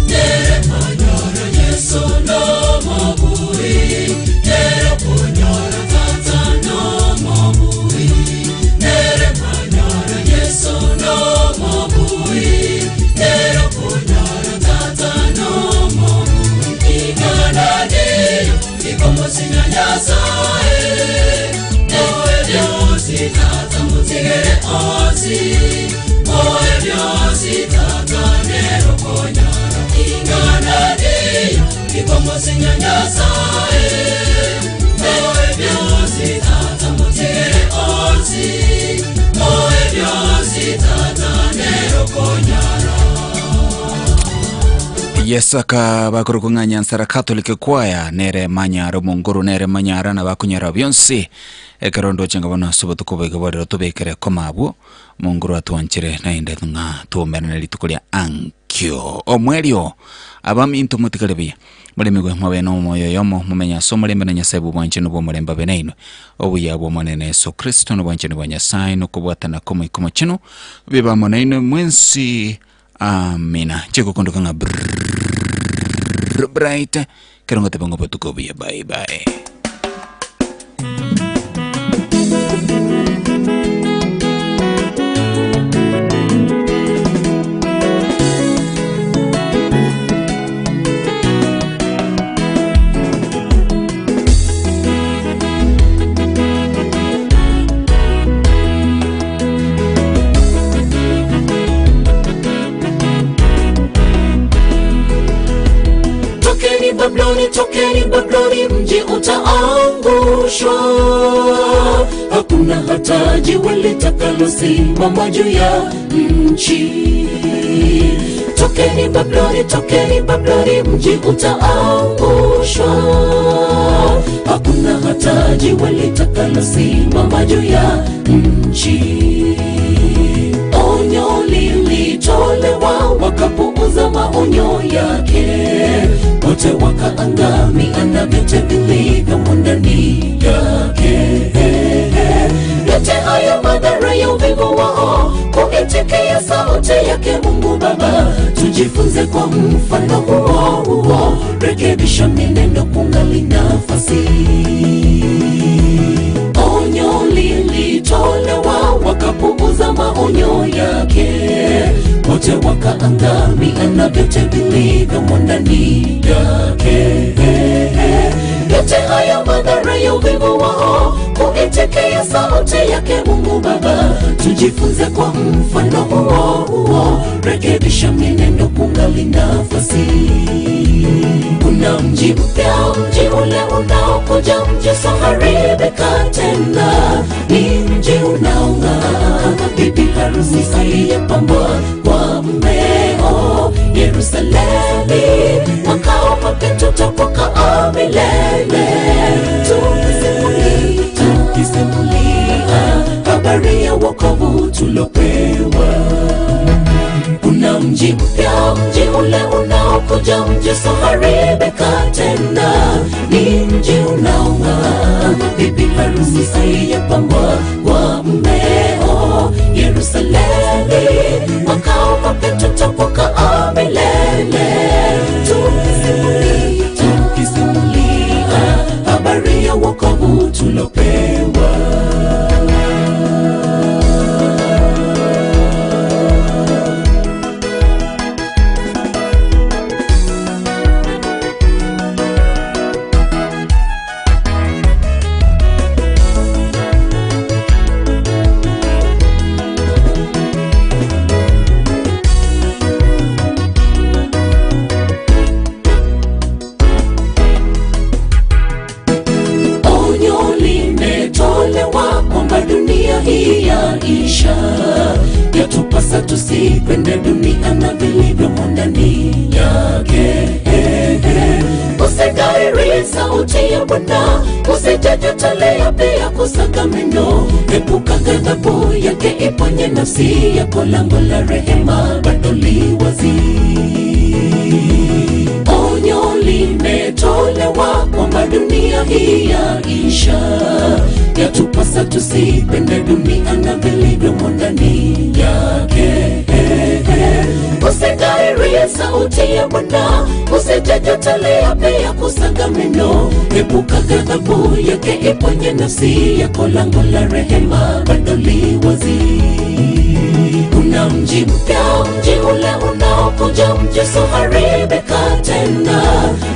Ere konyoro Yesu no mobui Ere konyoro tata no mobui Ere konyoro Yesu no mobui Ere konyoro tata no mobui Ingana deyo ikomusinya Nyasaye Oe byosi tata mutigere onsi Oe byosi tata nero konyara Ingana deyo ikomusinya Nyasaye Oe byosi tata mutigere onsi Oe byosi tata nero konyara Yesaka bakorokong'a Nyansara Catholic Choir nere manyara omonguru nere manyara na bakunyara bionsi ekero ndoche ngabona ase obotuko boiga borero tobekere koma abwo monguru atwanchire naende ng'a tuomerane rituko ria ankio omwerio abaminto motigare buya muremigwe mwabe na omoyo yomo mumenya ase omorembe na Nyasaye bwa obwanchani bwa omorembe abe nainwe obuya bwa omonene Yesu Kristo na obwanchani bwa Nyasaye na okobwatana komoiko mochenu bibamo nainwe mwensi amina chikokondoka ng'a bright kerongo tebango botuko buya bye bye. Babiloni, tokeni Babiloni, mji utaangushwa. Hakuna hata jiwe litakalosimama juu ya nchi. Tokeni Babiloni, tokeni Babiloni, mji utaangushwa. Hakuna hata jiwe litakalosimama juu ya nchi. Onyo lilitolewa, wakapuuza maonyo yake, wote wakaangamia na vyote vilivyomo ndani yake. Yote hayo madhara ya uvivu wao, kuitikia sauti yake Mungu Baba. Tujifunze kwa mfano huo huo, rekebisha mienendo kungali nafasi. Onyo lilitolewa, wakapuuza maonyo yake, wote wakaangamia na vyote vilivyomo ndani yake. Yote haya madhara ya uvivu wao, kuitikia sauti yake Mungu Baba. Tujifunze kwa mfano huo huo, rekebisha mienendo kungali nafasi. Kuna mji mpya, mji ule unaokuja, mji usioharibika tena, ni mji unaong'aa, bibi harusi aliyepambwa kwa mmeo. Yerusalemu, makao mapya tutapokaa milele. Tukisimulia habari ya wokovu tulopewa. Kuna mji mpya, mji ule unaokuja, mji usioharibika tena, ni mji unaong'aa, bibi harusi aliyepambwa kwa mmeo. Yerusalemu, makao mapya tutapokaa milele. Tukisimulia habari ya wokovu tulopewa. Onyo limetolewa kwamba dunia hii yaisha, yatupasa tusipende dunia na vilivyomo ndani yake. Usigairi sauti ya Bwana, usijajutolea pia kusaga meno. Epuka ghadhabu yake, iponye nafsi yako, lango la rehema bado li wazi. Onyo limetolewa kwamba dunia hii yaisha, yatupasa tusipende dunia na vilivyomo ndani yake. Usigairi sauti ya Bwana, usijajutolea pia kusaga meno. Epuka ghadhabu yake, iponye nafsi yako, lango la rehema bado li wazi. Kuna mji mpya, mji ule unaokuja, mji usioharibika tena,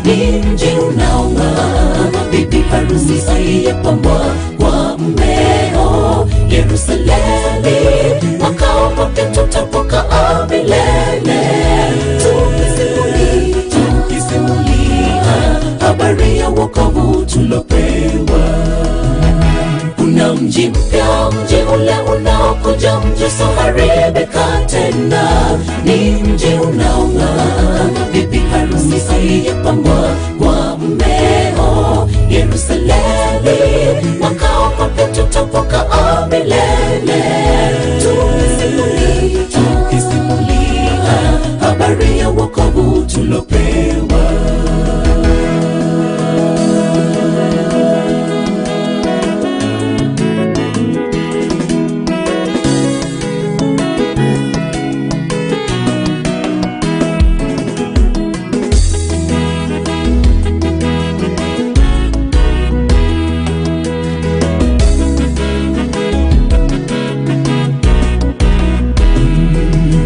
ni mji unaong'aa, bibi harusi aliyepambwa kwa mmeo. Yerusalemu, makao mapya tutapokaa milele. Tukisimulia habari ya wokovu tulopewa. Kuna mji mpya, mji ule unaokuja, mji usioharibika tena, ni mji unaong'aa, bibi harusi aliyepambwa kwa mmeo. Yerusalemu, makao mapya tutapokaa milele. Tukisimulia habari ya wokovu tulopewa.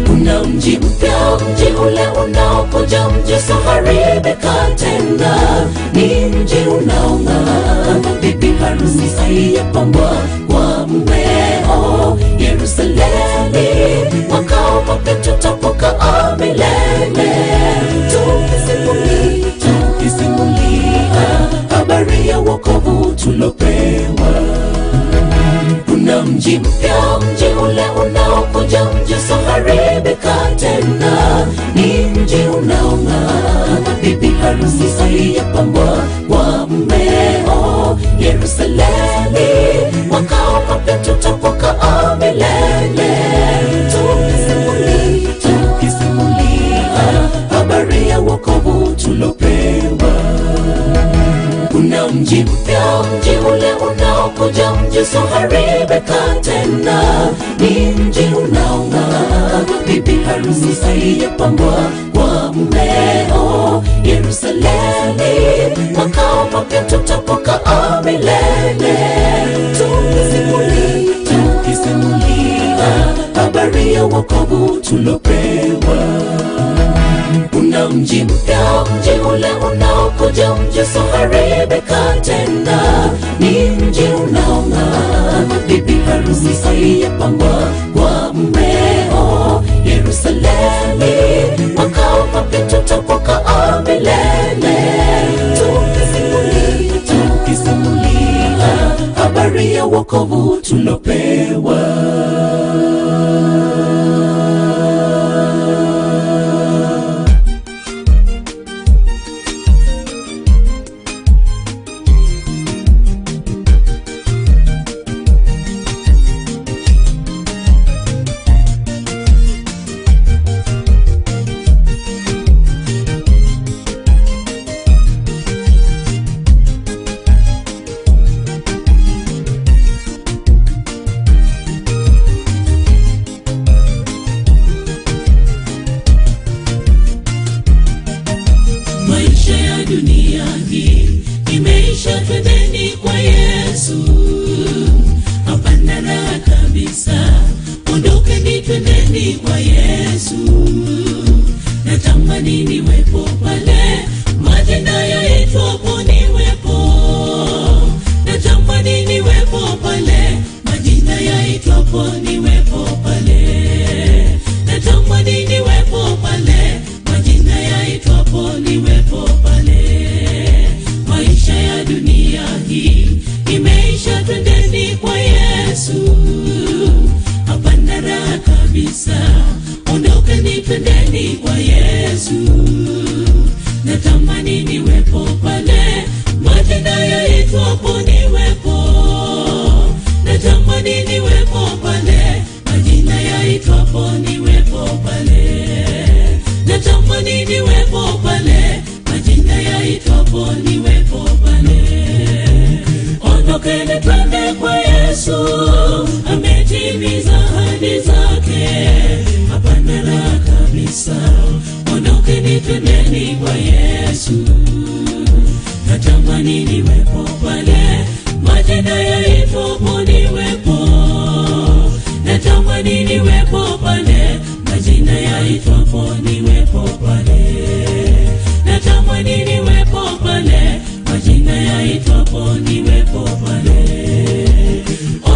Kuna mji mpya, mji ule unaokuja, mji usioharibika tena, ni mji unaong'aa, bibi harusi aliyepambwa kwa mmeo. Yerusalemu, makao mapya tutapokaa milele. Tukisimulia mji mpya, mji ule unaokuja, mji usioharibika tena, ni mji unaong'aa kama bibi harusi aliyepambwa kwa mmeo. Yerusalemu, makao mapya tutapokaa milele, tukisimulia, tukisimulia habari ya wokovu tulopewa. Kuna mji mpya, mji ule unaokuja, mji usioharibika tena, ni mji unaong'aa kama bibi harusi aliyepambwa kwa mmeo. Yerusalemu, makao mapya tutapokaa milele, tukisimulia, tukisimulia habari ya wokovu tulopewa. Kuna mji mpya, mji ule unaokuja, mji usioharibika tena, ni mji unaong'aa kama bibi harusi aliyepambwa kwa mmeo. Yerusalemu, makao mapya tutapokaa milele, tukisimulia, tukisimulia habari ya wokovu tulopewa. Maisha ya dunia hii imeisha, twendeni kwa Yesu. Hapana raha kabisa, ondokeni, twendeni kwa Yesu. Natamani niwepo pale majina yaitwapo, niwepo. Natamani niwepo pale majina yaitwapo, niwepo pale. Natamani niwepo pale majina yaitwapo, niwepo pale. Maisha ya dunia hii imeisha, twendeni kwa Yesu. Hapana raha kabisa, ondokeni, twendeni kwa Yesu. Natamani niwepo pale majina yaitwapo, niwepo. Natamani niwepo pale majina yaitwapo, niwepo pale. Natamani niwepo pale majina yaitwapo, niwepo pale. Ondokeni twende kwa Yesu, ametimiza ahadi zake, hapana raha kabisa. Ondokeni twendeni kwa Yesu. Natamani niwepo pale majina yaitwapo, niwepo. Natamani niwepo pale majina yaitwapo, niwepo pale. Natamani niwepo pale majina yaitwapo, niwepo pale.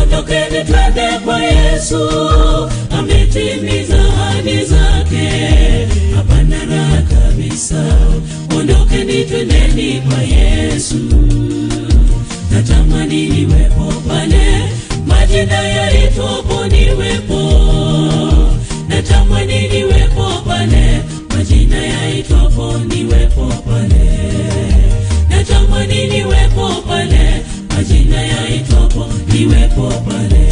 Ondokeni twende kwa Yesu, ametimiza ahadi zake, hapana raha kabisa. Ondokeni twendeni kwa Yesu. Natamani niwepo pale majina yaitwapo, niwepo. Natamani niwepo pale majina yaitwapo, niwepo pale. Natamani niwepo pale majina yaitwapo, niwepo pale.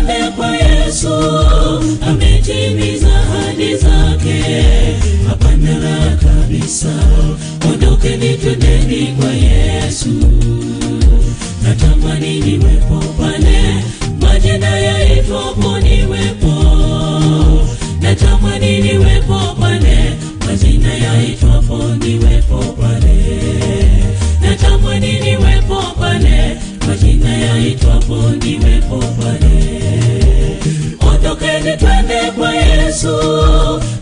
twende kwa Yesu, ametimiza ahadi zake, hapana raha kabisa. Ondokeni twendeni kwa Yesu, natamani niwepo pale majina yaitwapo niwepo, natamani niwepo pale majina yaitwapo niwepo pale, natamani niwepo pale majina yaitwapo niwepo pale. Ondokeni twende kwa Yesu,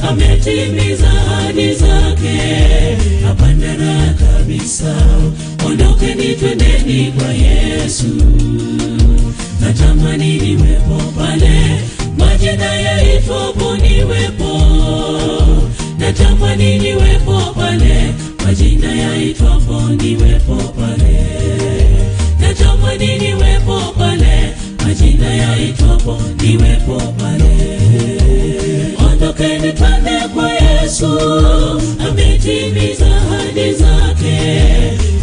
ametimiza ahadi zake, hapana raha kabisa. Ondokeni twendeni kwa Yesu, natamani niwepo pale majina yaitwapo niwepo, natamani niwepo pale majina yaitwapo niwepo pale, natamani niwepo pale majina yaitwapo niwepo pale. Ondokeni twende kwa Yesu, ametimiza ahadi zake,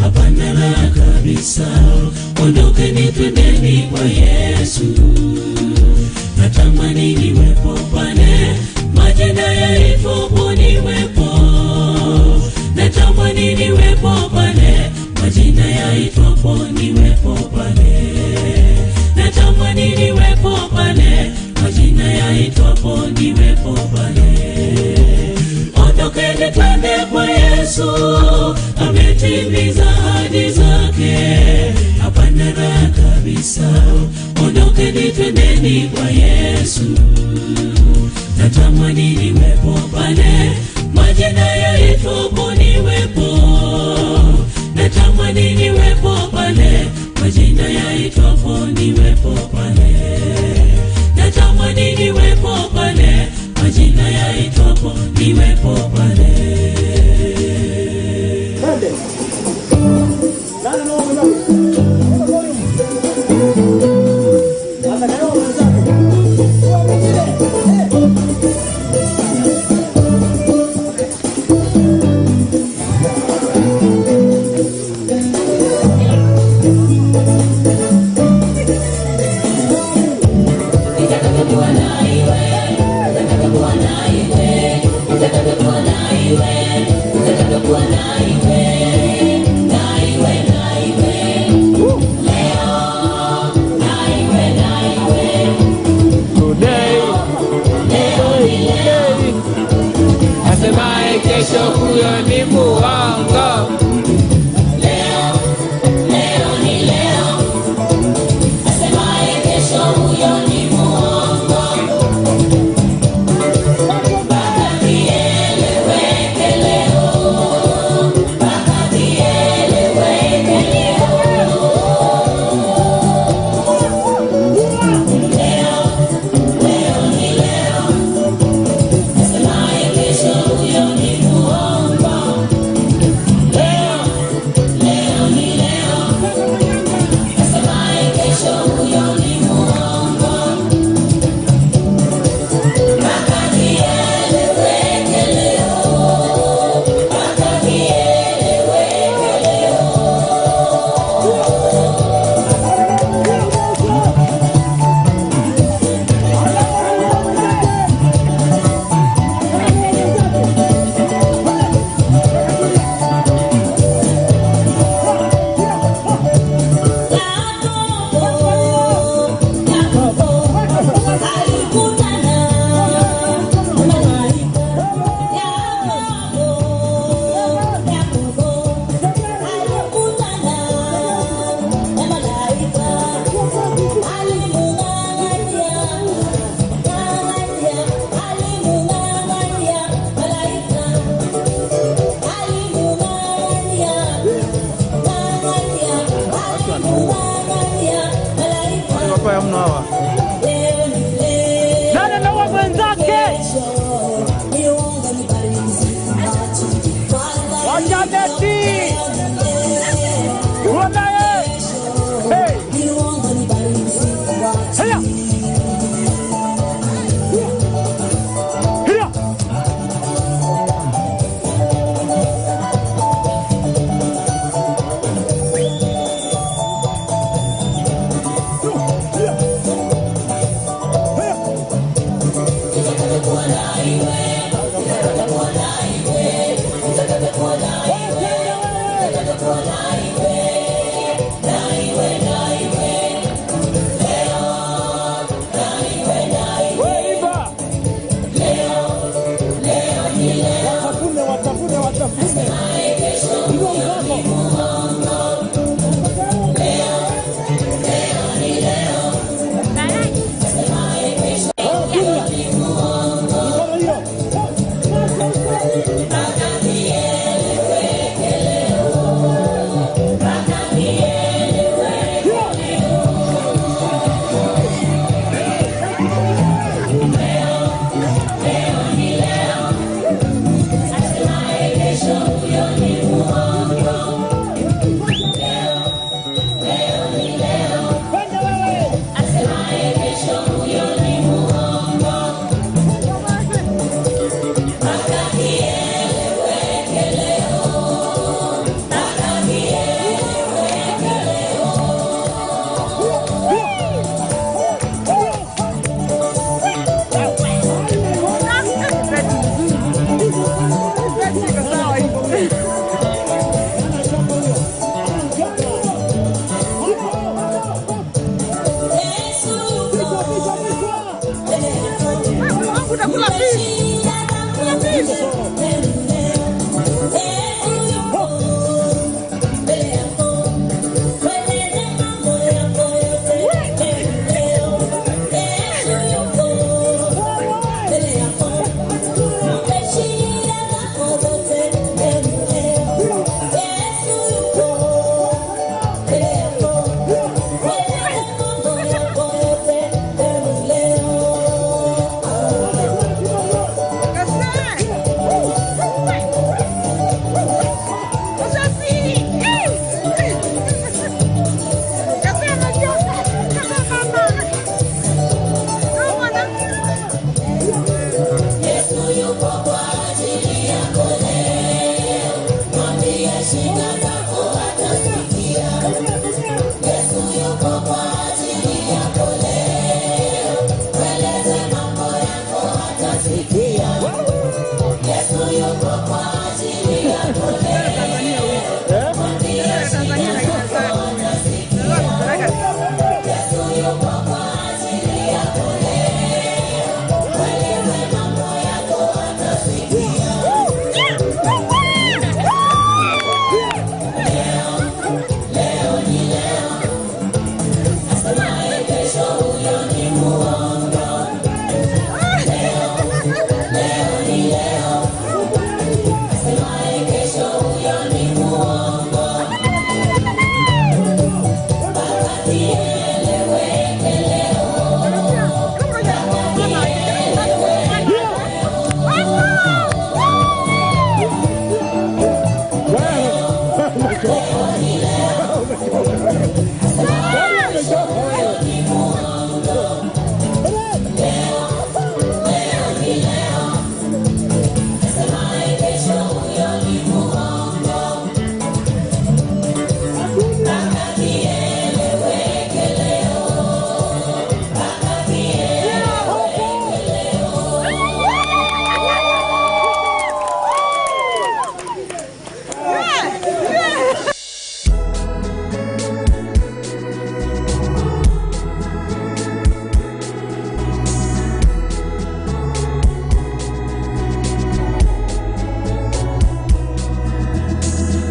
hapana raha kabisa. Ondokeni twendeni kwa Yesu, natamani niwepo pale majina yaitwapo niwepo, natamani niwepo pale majina yaitwapo niwepo pale, natamani niwepo pale majina yaitwapo niwepo pale. Ondokeni twende kwa Yesu, ametimiza ahadi zake, hapana raha kabisa. Ondokeni twendeni kwa Yesu, natamani niwepo pale majina yaitwapo niwepo, natamani niwepo pale majina yaitwapo niwepo pale, natamani niwepo pale majina yaitwapo niwepo pale. Nitakavyokuwa na iwe, nitakavyokuwa na iwe, nitakavyokuwa na iwe, nitakavyokuwa na iwe, na iwe, na iwe. Leo, na iwe, na iwe. Today, Leo ni leo. asemaye kesho huyo ni muongo. Leo, leo ni leo. Asemaye kesho huyo ni muongo. Mpaka kieleweke leo. Mpaka kieleweke leo. Leo, leo ni leo. Asemaye kesho huyo ni muongo.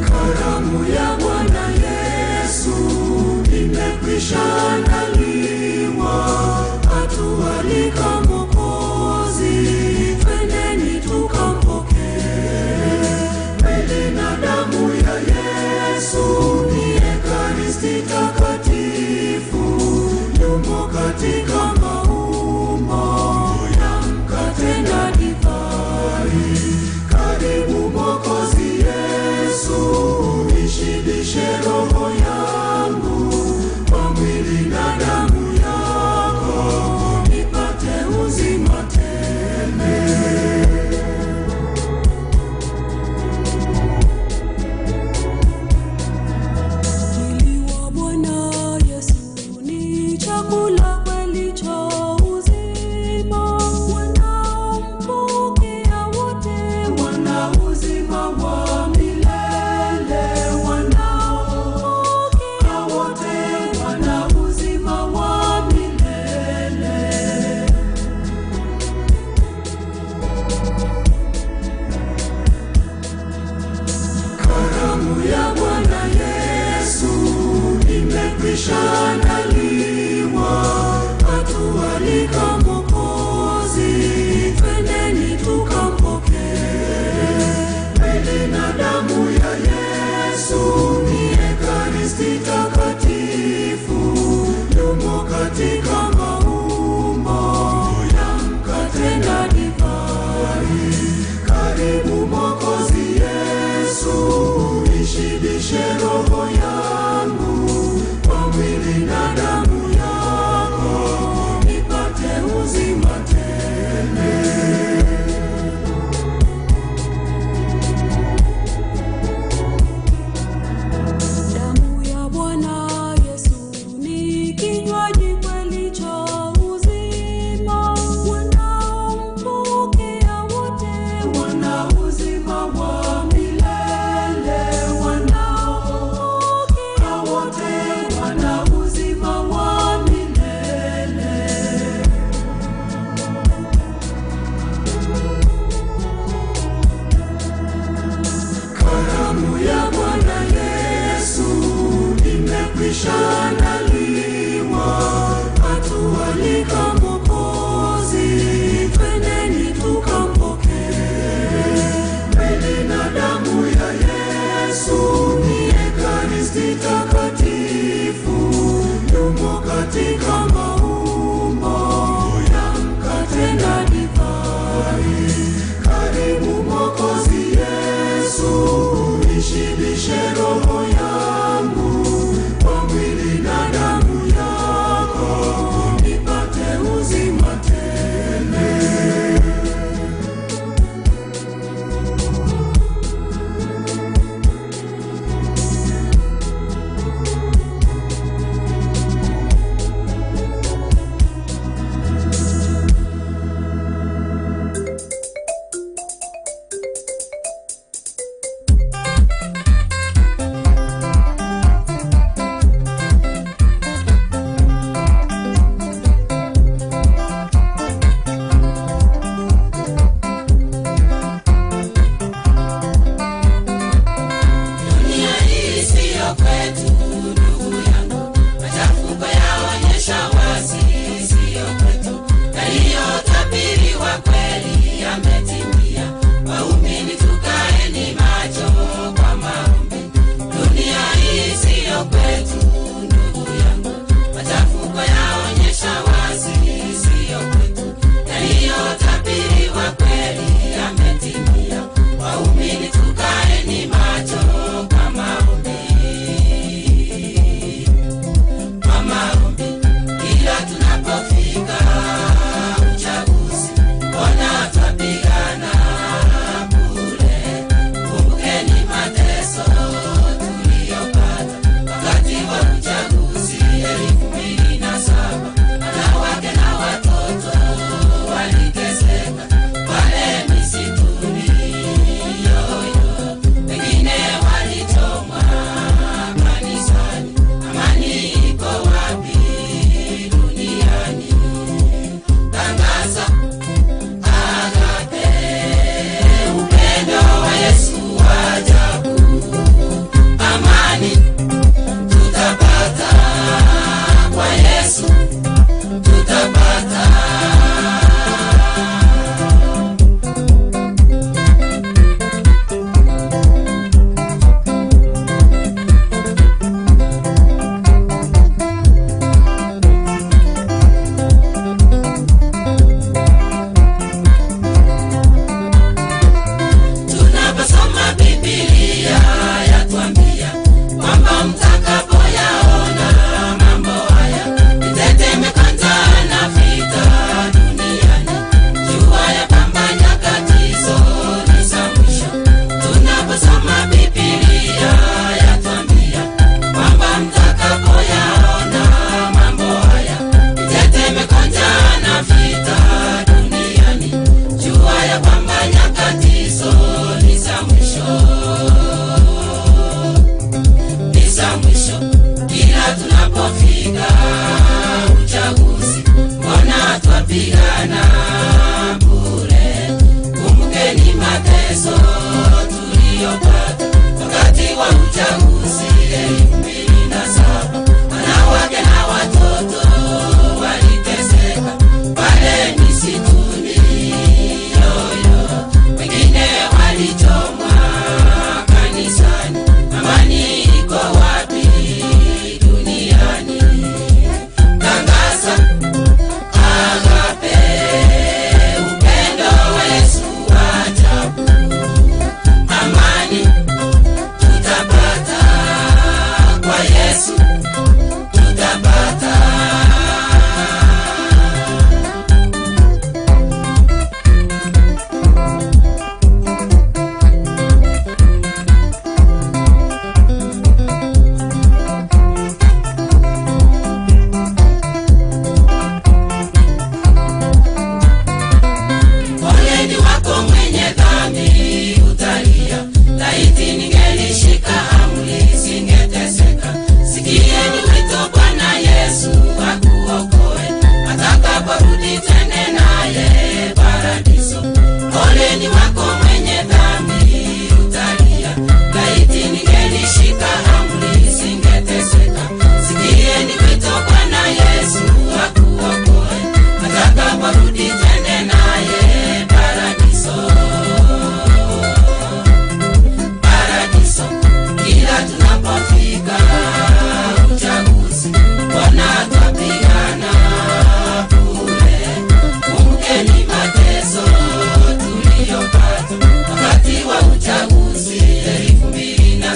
Karamu ya Bwana Yesu imekwisha andaliwa, atualika Mwokozi, twendeni tukampokee. Mwili na damu ya Yesu ni Ekaristi Takatifu, yumo katika maumbo ya mkate na divai. Karibu Mwokozi Yesu, ishibishe roho yangu kwa mwili na damu yako, nipate uzima tele. Mwili wa Bwana Yesu ni chakula kweli cha uzima. Wanaompokea wote wana uzima wa milele, wanaompokea wote wana uzima wa milele. Karamu ya Bwana Yesu imekwisha andaliwa, atualika Mwokozi, twendeni tukampokee. Mwili na damu ya Yesu ni Ekaristi Takatifu, yumo katika maumbo ya mkate na divai. Karibu Mwokozi Yesu, ishibishe roho yangu kwa mwili na damu yako, nipate uzima tele. Damu ya Bwana Uishibishe roho yangu kwa mwili na damu yako, nipate uzima tele. Dunia hii siyo kwetu, ndugu yangu, machafuko yaonyesha wazi siyo kwetu, yaliyotabiriwa kweli yametimia. Waumini tukaeni macho kwa maombi. Dunia hii siyo kwetu, ndugu yangu, machafuko yaonyesha wazi siyo kwetu, yaliyotabiriwa kweli yametimia. Waumini tukaeni macho kwa maombi, kwa maombi. Kila tunapofika uchaguzi, ona twapigana bure. Kumbukeni mateso tuliyopata wakati wa uchaguzi 2007. Wanawake na watoto waliteseka pale misituni yoyo, wengine walichomwa kanisani. Amani iko wapi duniani? Tangaza agape, upendo wa Yesu wa ajabu. Amani tutapata kwa Yesu, tutapata. Tunaposoma Biblia yatuambia kwamba mtakapoyaona mambo haya, mtetemeko, njaa na vita duniani, jua ya kwamba nyakati hizo ni za mwisho. Tunaposoma Biblia yatuambia kwamba mtakapoyaona mambo haya, mtetemeko, njaa na vita duniani, jua ya kwamba nyakati hizo ni za mwisho, ni za mwisho. Kila tunapofika uchaguzi, mbona twapigana bure? Kumbukeni mateso tuliyopata wakati wa uchaguzi 2007. Wanawake na watoto waliteseka pale misituni yoyo, wengine walichomwa kanisani. Amani iko wapi duniani? Tangaza agape, upendo wa Yesu wa ajabu. Amani tutapata kwa Yesu, tutapata. Ole ni wako mwenye dhambi, utalia. Laiti ningelishika amri, singeteseka. Sikieni wito Bwana Yesu akuokoe, atakaporudi twende naye paradiso. Ole ni wako mwenye dhambi, utalia. Laiti ningelishika amri, singeteseka. Sikieni wito Bwana Yesu akuokoe, atakaporudi twende naye paradiso. Paradiso, kila tunapofika uchaguzi, Bwana twapigana bure. Kumbukeni mateso tuliyopata wakati wa uchaguzi 2007.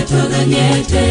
twaganyete.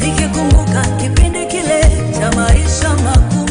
Nikikumbuka kipindi kile cha maisha magumu.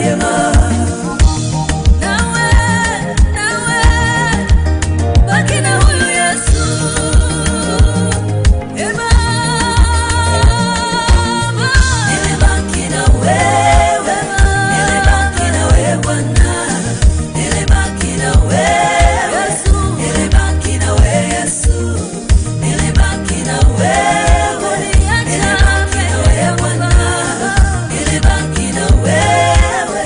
rehema. Nawe, nawe, baki na huyu Yesu. E Baba, nilibaki na wewe, nilibaki na wewe Bwana, nilibaki na wewe Yesu, nilibaki na wewe Yesu, nilibaki na wewe, nilibaki na wewe Bwana, nilibaki na wewe,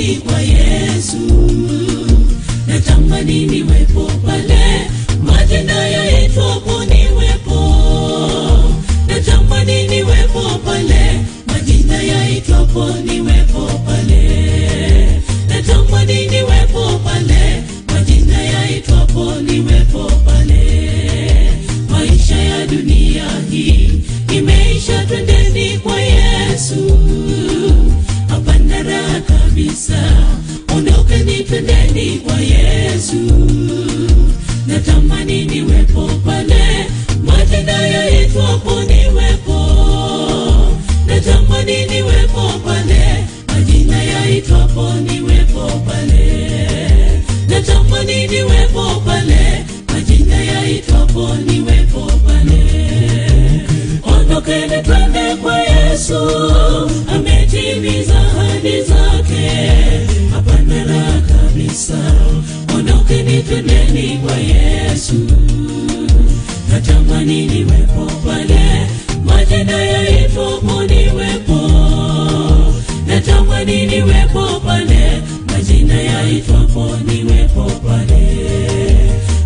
Twendeni kwa Yesu. Natamani niwepo pale, majina yaitwapo niwepo. Natamani niwepo pale, majina yaitwapo niwepo pale. Natamani niwepo pale, majina yaitwapo niwepo pale. Maisha ya dunia hii imeisha, twendeni kwa Yesu. Hapana raha kabisa, ondokeni twendeni kwa Yesu. Natamani niwepo pale, majina yaitwapo niwepo. Natamani niwepo pale, majina yaitwapo niwepo pale. Natamani niwepo pale, majina yaitwapo niwepo pale. Ondokeni twende kwa Yesu, ametimiza ahadi zake, hapana raha kabisa. Ondokeni twendeni kwa Yesu. Natamani niwepo pale, majina yaitwapo niwepo. Natamani niwepo pale, majina yaitwapo niwepo pale.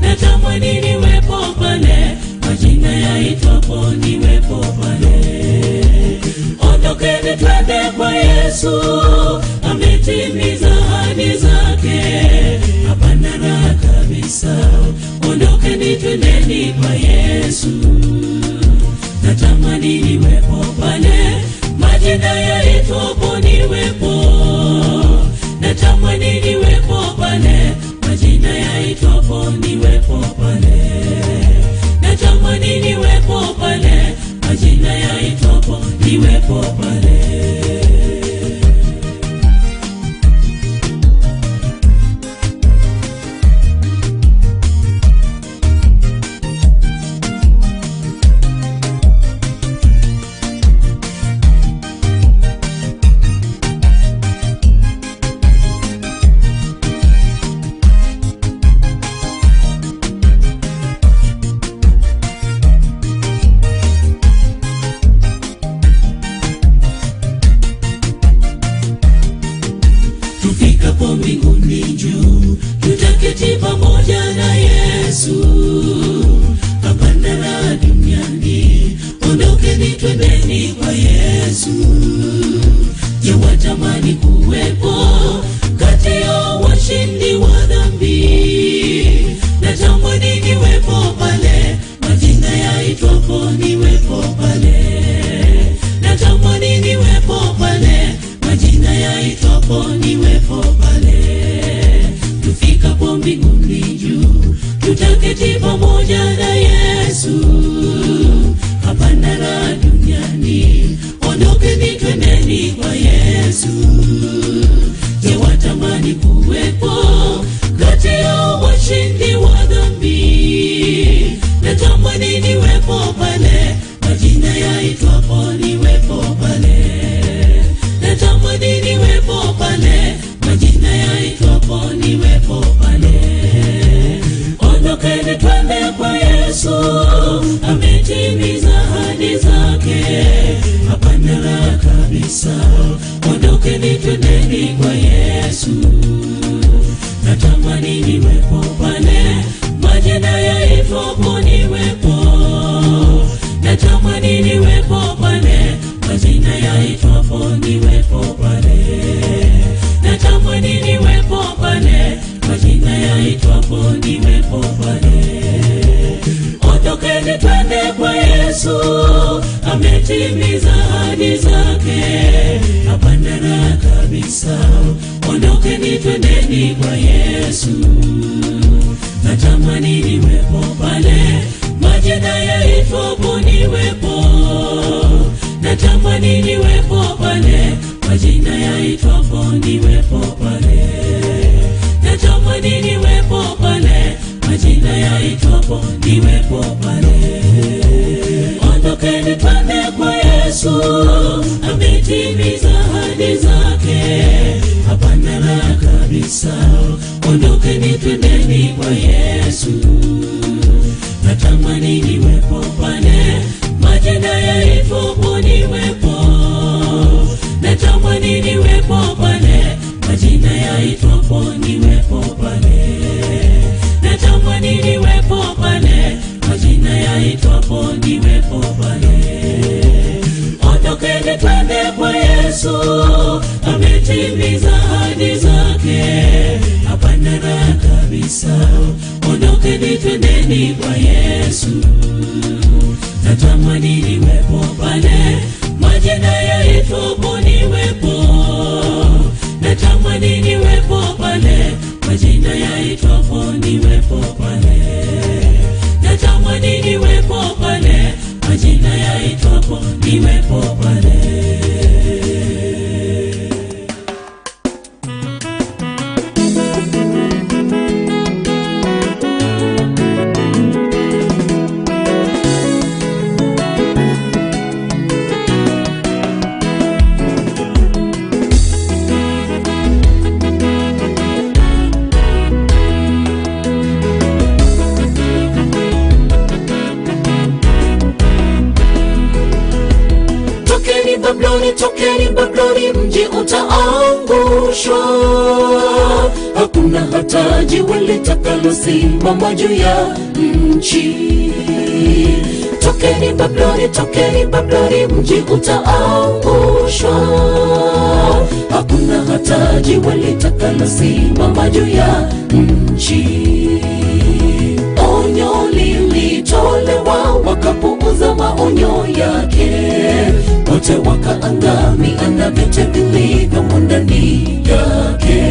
Natamani niwepo pale, majina yaitwapo niwepo pale. Ondokeni twende kwa Yesu, ametimiza ahadi zake, hapana raha kabisa. Ondokeni twendeni kwa Yesu. Natamani niwepo pale, majina yaitwapo niwepo. Natamani niwepo pale, majina yaitwapo niwepo pale. Natamani niwepo pale, majina yaitwapo niwepo pale. Tufikapo mbinguni juu, tutaketi pamoja na Yesu. Hapana raha duniani, ondokeni twendeni kwa Yesu. Je, watamani kuwepo kati ya washindi wa dhambi? Natamani niwepo pale, majina yaitwapo niwepo pale. Natamani niwepo pale, majina yaitwapo niwepo pale. Tufikapo mbinguni juu, tutaketi pamoja na Yesu. Hapana raha duniani, ondokeni twendeni kwa Yesu. Je, watamani kuwepo kati ya washindi wa dhambi? Natamani niwepo pale, majina yaitwapo niwepo pale. Natamani niwepo pale, majina yaitwapo niwepo pale. Ondokeni twende kwa Yesu, ametimiza ahadi zake, hapana raha kabisa. Ondokeni twendeni kwa Yesu. Natamani niwepo pale, majina yaitwapo niwepo. Natamani niwepo pale, majina yaitwapo niwepo pale. Natamani niwepo pale, majina yaitwapo niwepo pale. Ondokeni twende kwa Yesu, ametimiza ahadi zake, hapana raha kabisa. Ondokeni twendeni kwa Yesu. Natamani niwepo pale, majina yaitwapo niwepo. Natamani niwepo pale, majina yaitwapo niwepo pale. Natamani niwepo pale, majina yaitwapo niwepo pale. Ondokeni twende kwa Yesu, ametimiza ahadi zake, hapana raha kabisa. Ondokeni twendeni kwa Yesu. Natamani niwepo pale, majina yaitwapo niwepo. Natamani niwepo pale, majina Ametimiza ahadi zake, hapana raha kabisa. Ondokeni twendeni kwa Yesu, natamani niwepo pale, majina yaitwapo niwepo, natamani niwepo pale, majina yaitwapo niwepo pale, natamani niwepo pale, majina yaitwapo niwepo pale. Tokeni Babiloni, tokeni Babiloni, mji utaangushwa. Hakuna hata jiwe litakalosimama juu ya nchi. Tokeni Babiloni, tokeni Babiloni, mji utaangushwa. Hakuna hata jiwe litakalosimama juu ya nchi. Onyo lilitolewa, wakapuuza maonyo yake, wote wakaangamia na vyote vilivyomo ndani yake.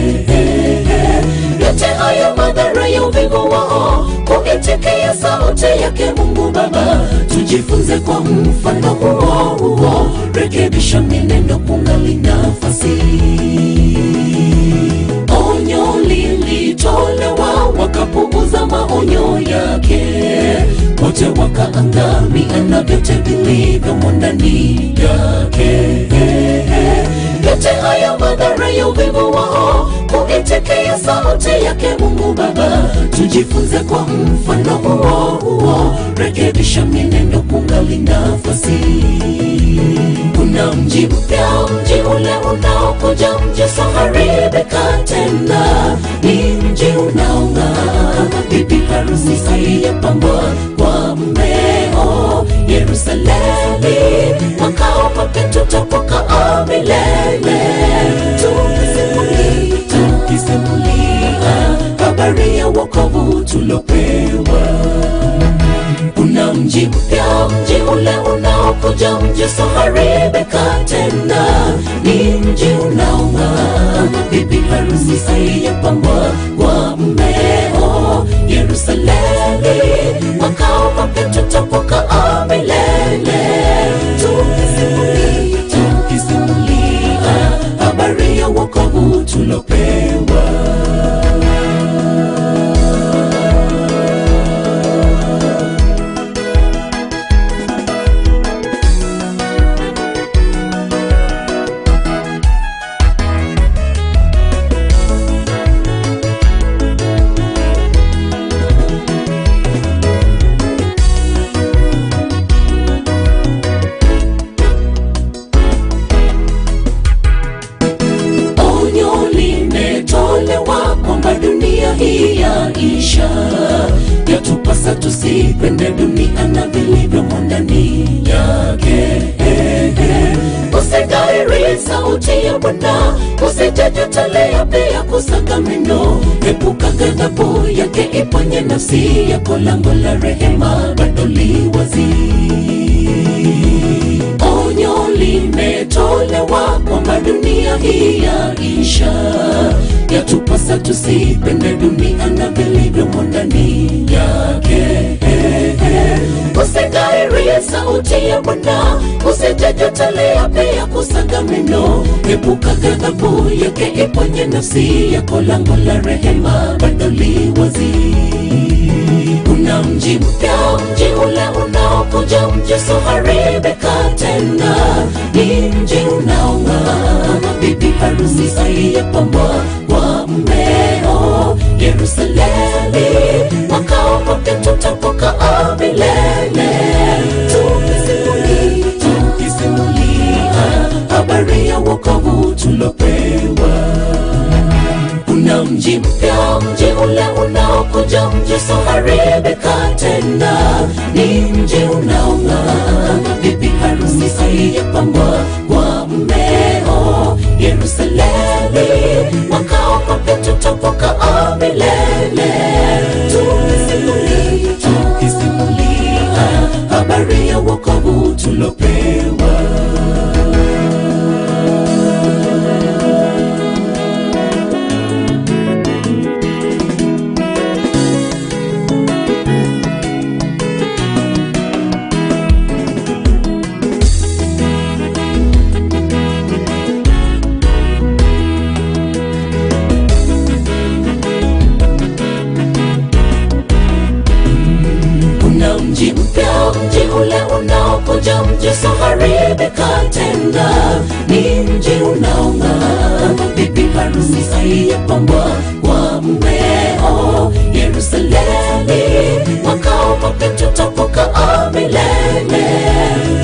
Yote haya madhara ya uvivu wao, kuitikia sauti yake Mungu Baba. Tujifunze kwa mfano huo huo, rekebisha mienendo kungali nafasi. Onyo lilitolewa, wakapuuza maonyo yake, wote wakaangamia na vyote vilivyomo ndani yake. Yote haya madhara ya uvivu wao, kuitikia sauti yake Mungu Baba. Tujifunze kwa mfano huo huo, rekebisha mienendo kungali nafasi. Kuna mji mpya, mji ule unaokuja, mji usioharibika tena, ni mji unaong'aa kama bibi harusi aliyepambwa kwa mmeo. Yerusalemu, makao mapya tutapokaa milele, tukisimulia habari ya wokovu tulopewa. Kuna mji mpya, mji ule unaokuja, mji usioharibika tena, ni mji unaong'aa kama bibi harusi aliyepambwa kwa mmeo. Yerusalemu, makao mapya tutapokaa milele, tukisimulia habari ya wokovu tulopewa. Onyo limetolewa kwamba dunia hii yaisha, yatupasa tusipende dunia na vilivyomo ndani yake. Usigairi sauti ya Bwana, usijejutolea pia kusaga meno. Epuka ghadhabu yake, iponye nafsi yako, lango la rehema bado li wazi. Onyo limetolewa kwamba dunia hii yaisha, yatupasa tusipende dunia na vilivyomo ndani yake. Usigairi sauti ya Bwana, usijejutolea pia kusaga meno. Epuka ghadhabu yake, iponye nafsi yako, lango la rehema bado li wazi. Kuna mji mpya, mji ule unaokuja, mji usioharibika tena, ni mji unaong'aa kama bibi harusi aliyepambwa kwa mmeo. Yerusalemu, makao mapya tutapokaa milele, tukisimulia habari ya wokovu tulopewa. Kuna mji mpya, mji ule unaokuja, mji usioharibika tena, ni mji unaong'aa kama bibi harusi aliyepambwa kwa mmeo. unaokuja mji usioharibika tena, ni mji unaong'aa, bibi harusi aliyepambwa kwa mmeo. Yerusalemu, makao mapya tutapokaa milele.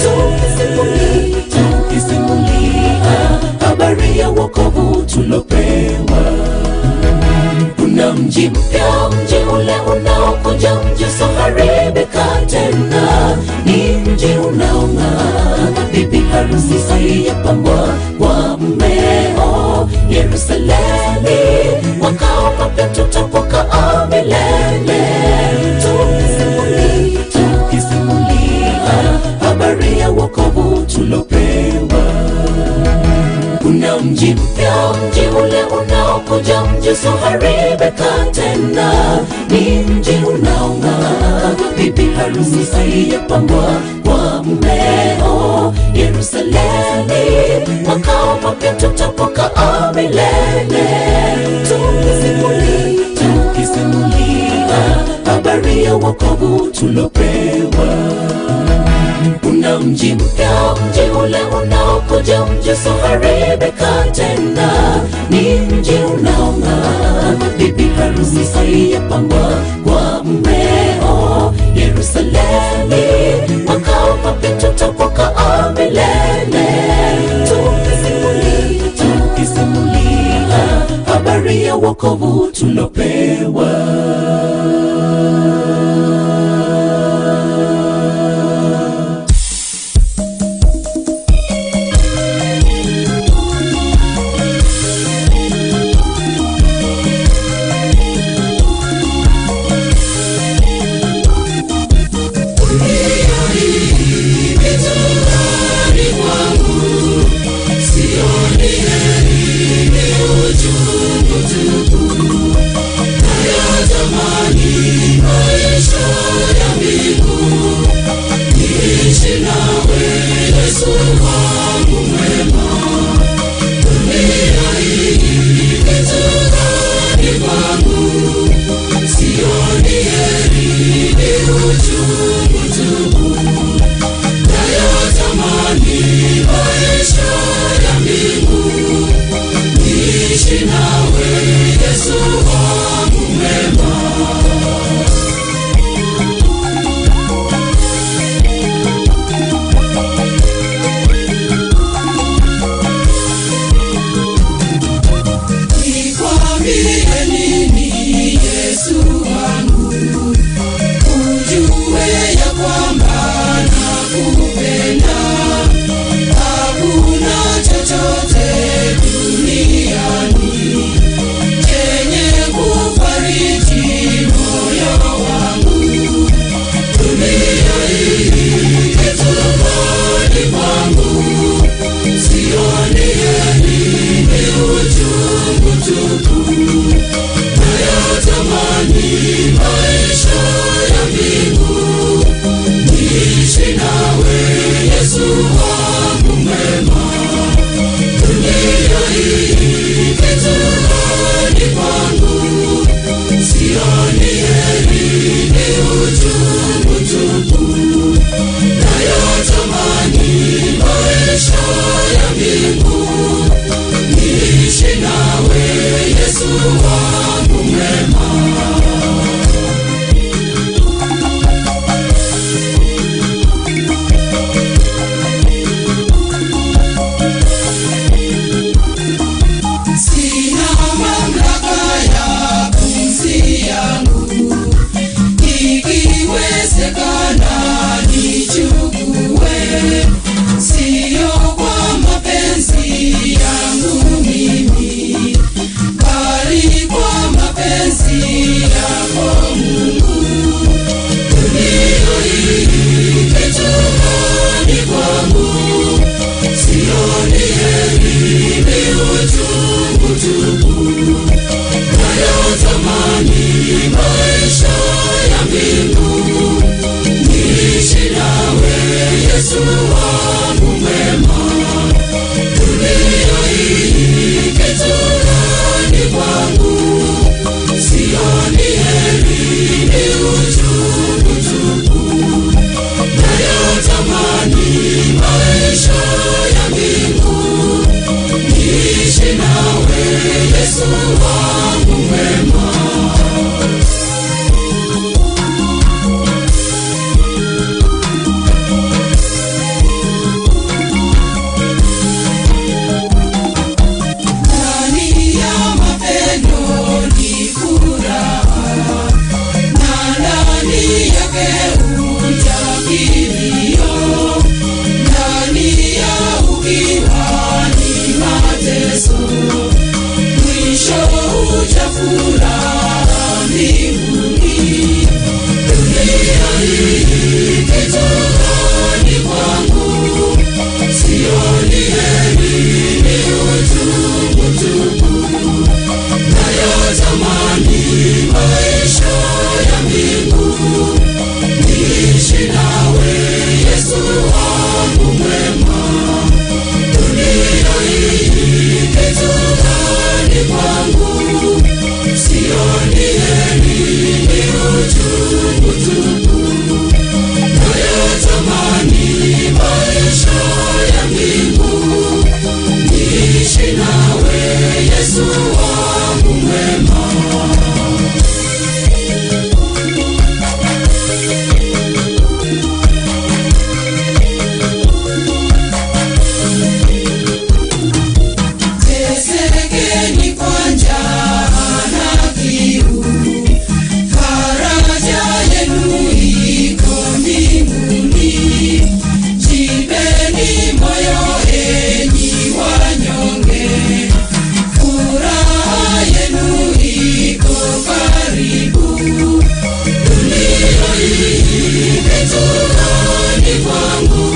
Tukisimulia, tukisimulia habari ya wokovu tulopewa. Kuna mji mpya, mji ule unaokuja, mji usioharibika tena, ni mji unaong'aa, bibi harusi aliyepambwa kwa mmeo. Yerusalemu, makao mapya tutapokaa milele. Tukisimulia, tukisimulia habari ya wokovu tulopewa. Kuna mji mpya, mji ule unaokuja, mji usioharibika tena, ni mji unaong'aa, bibi harusi aliyepambwa kwa mmeo. Yerusalemu, makao mapya tutapokaa milele. Tukisimulia, tukisimulia habari ya wokovu tulopewa. Kuna mji mpya, mji ule unaokuja, mji usioharibika tena, ni mji unaong'aa, bibi harusi aliyepambwa kwa mmeo. Yerusalemu, makao mapya tutapokaa milele. Tukisimulia, tukisimulia habari ya wokovu tulopewa. Niishi nawe Yesu. Yesu wangu mwema. Ndani ya mapendo ni furaha, na ndani yake huja kilio, ndani ya ukiwa ni mateso, mwisho huja furaha mbinguni. Dunia hii kichugani kwangu, sioni heri, ni uchungu tupu. Nayatamani maisha ya mbingu, niishi nawe Yesu wangu mwema. Dunia hii kichugani kwangu, sioni heri, ni uchungu tupu. Nayatamani maisha ya mbingu, niishi nawe Yesu wangu mwema. Tesekeni kwa njaa na kiu, faraja yenu iko mbinguni. Jipeni moyo enyi wanyonge, furaha yenu iko karibu. Dunia hii kichugani kwangu,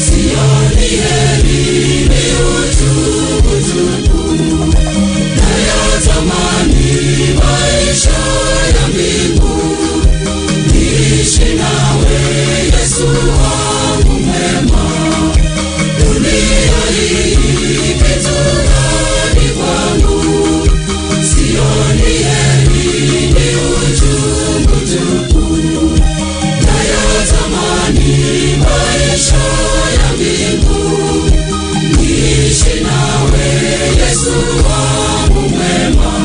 sioni heri, ni uchungu tupu. Nayatamani maisha ya mbingu, niishi nawe Yesu wangu mwema. Dunia hii kichugani kwangu, sioni heri, ni uchungu tupu. Nayatamani maisha ya mbingu, niishi nawe Yesu wangu mwema.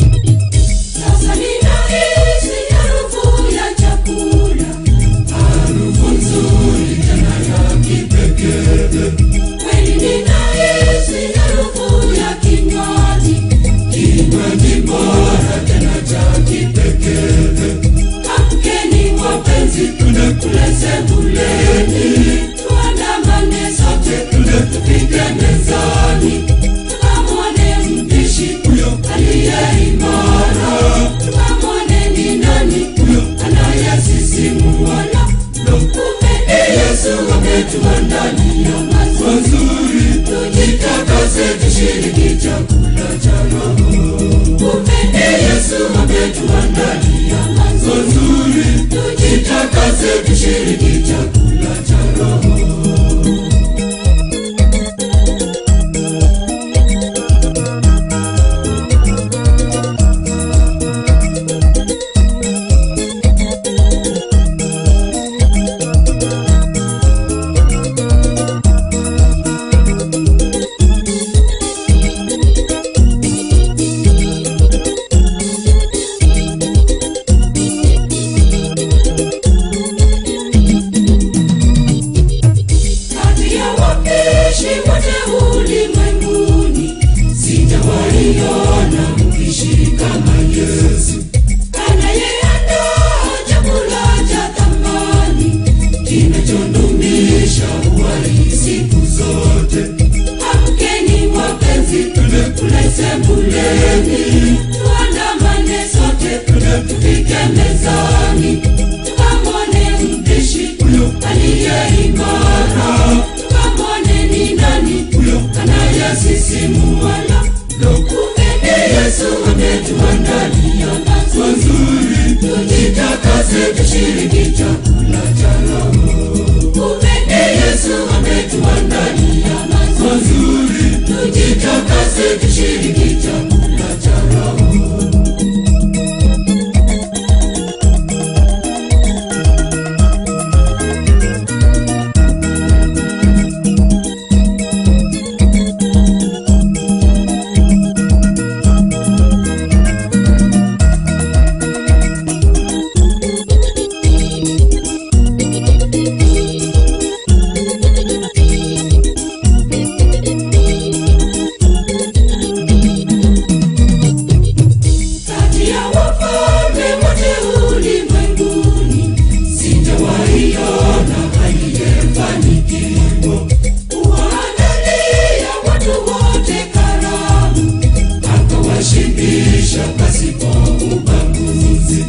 Sasa ninahisi harufu ya chakula, harufu nzuri tena ya kipekee. Kweli ninahisi harufu ya kinywaji, kinywaji bora tena cha kipekee. Amkeni wapenzi, twende kule sebuleni, tuandamane sote, twende tufike mezani, tukamwone mpishi huyo aliye imara, tukamwone ni nani huyo anayesisimua lo, kumbe ni Yesu ametuandalia mazuri, tujitakase tushiriki chakula cha Roho. Kumbe ni Yesu ametuandalia mazuri, tujitakase tushiriki chakula cha Roho. Kati ya wapishi wote ulimwenguni, sijawaiona mpishi kama Yesu anayeandaa chakula cha thamani kinachodumisha uhai siku zote. Amkeni wapenzi, twende kule sebuleni, tushiriki chakula cha Roho. Kumbe ni Yesu ametuandalia mazuri, tujitakase tushiriki chakula cha Roho. Kati ya wafalme wote ulimwenguni, sijawahi ona aliyefanikiwa kuwaandalia watu wote karamu, akawashibisha pasipo ubaguzi.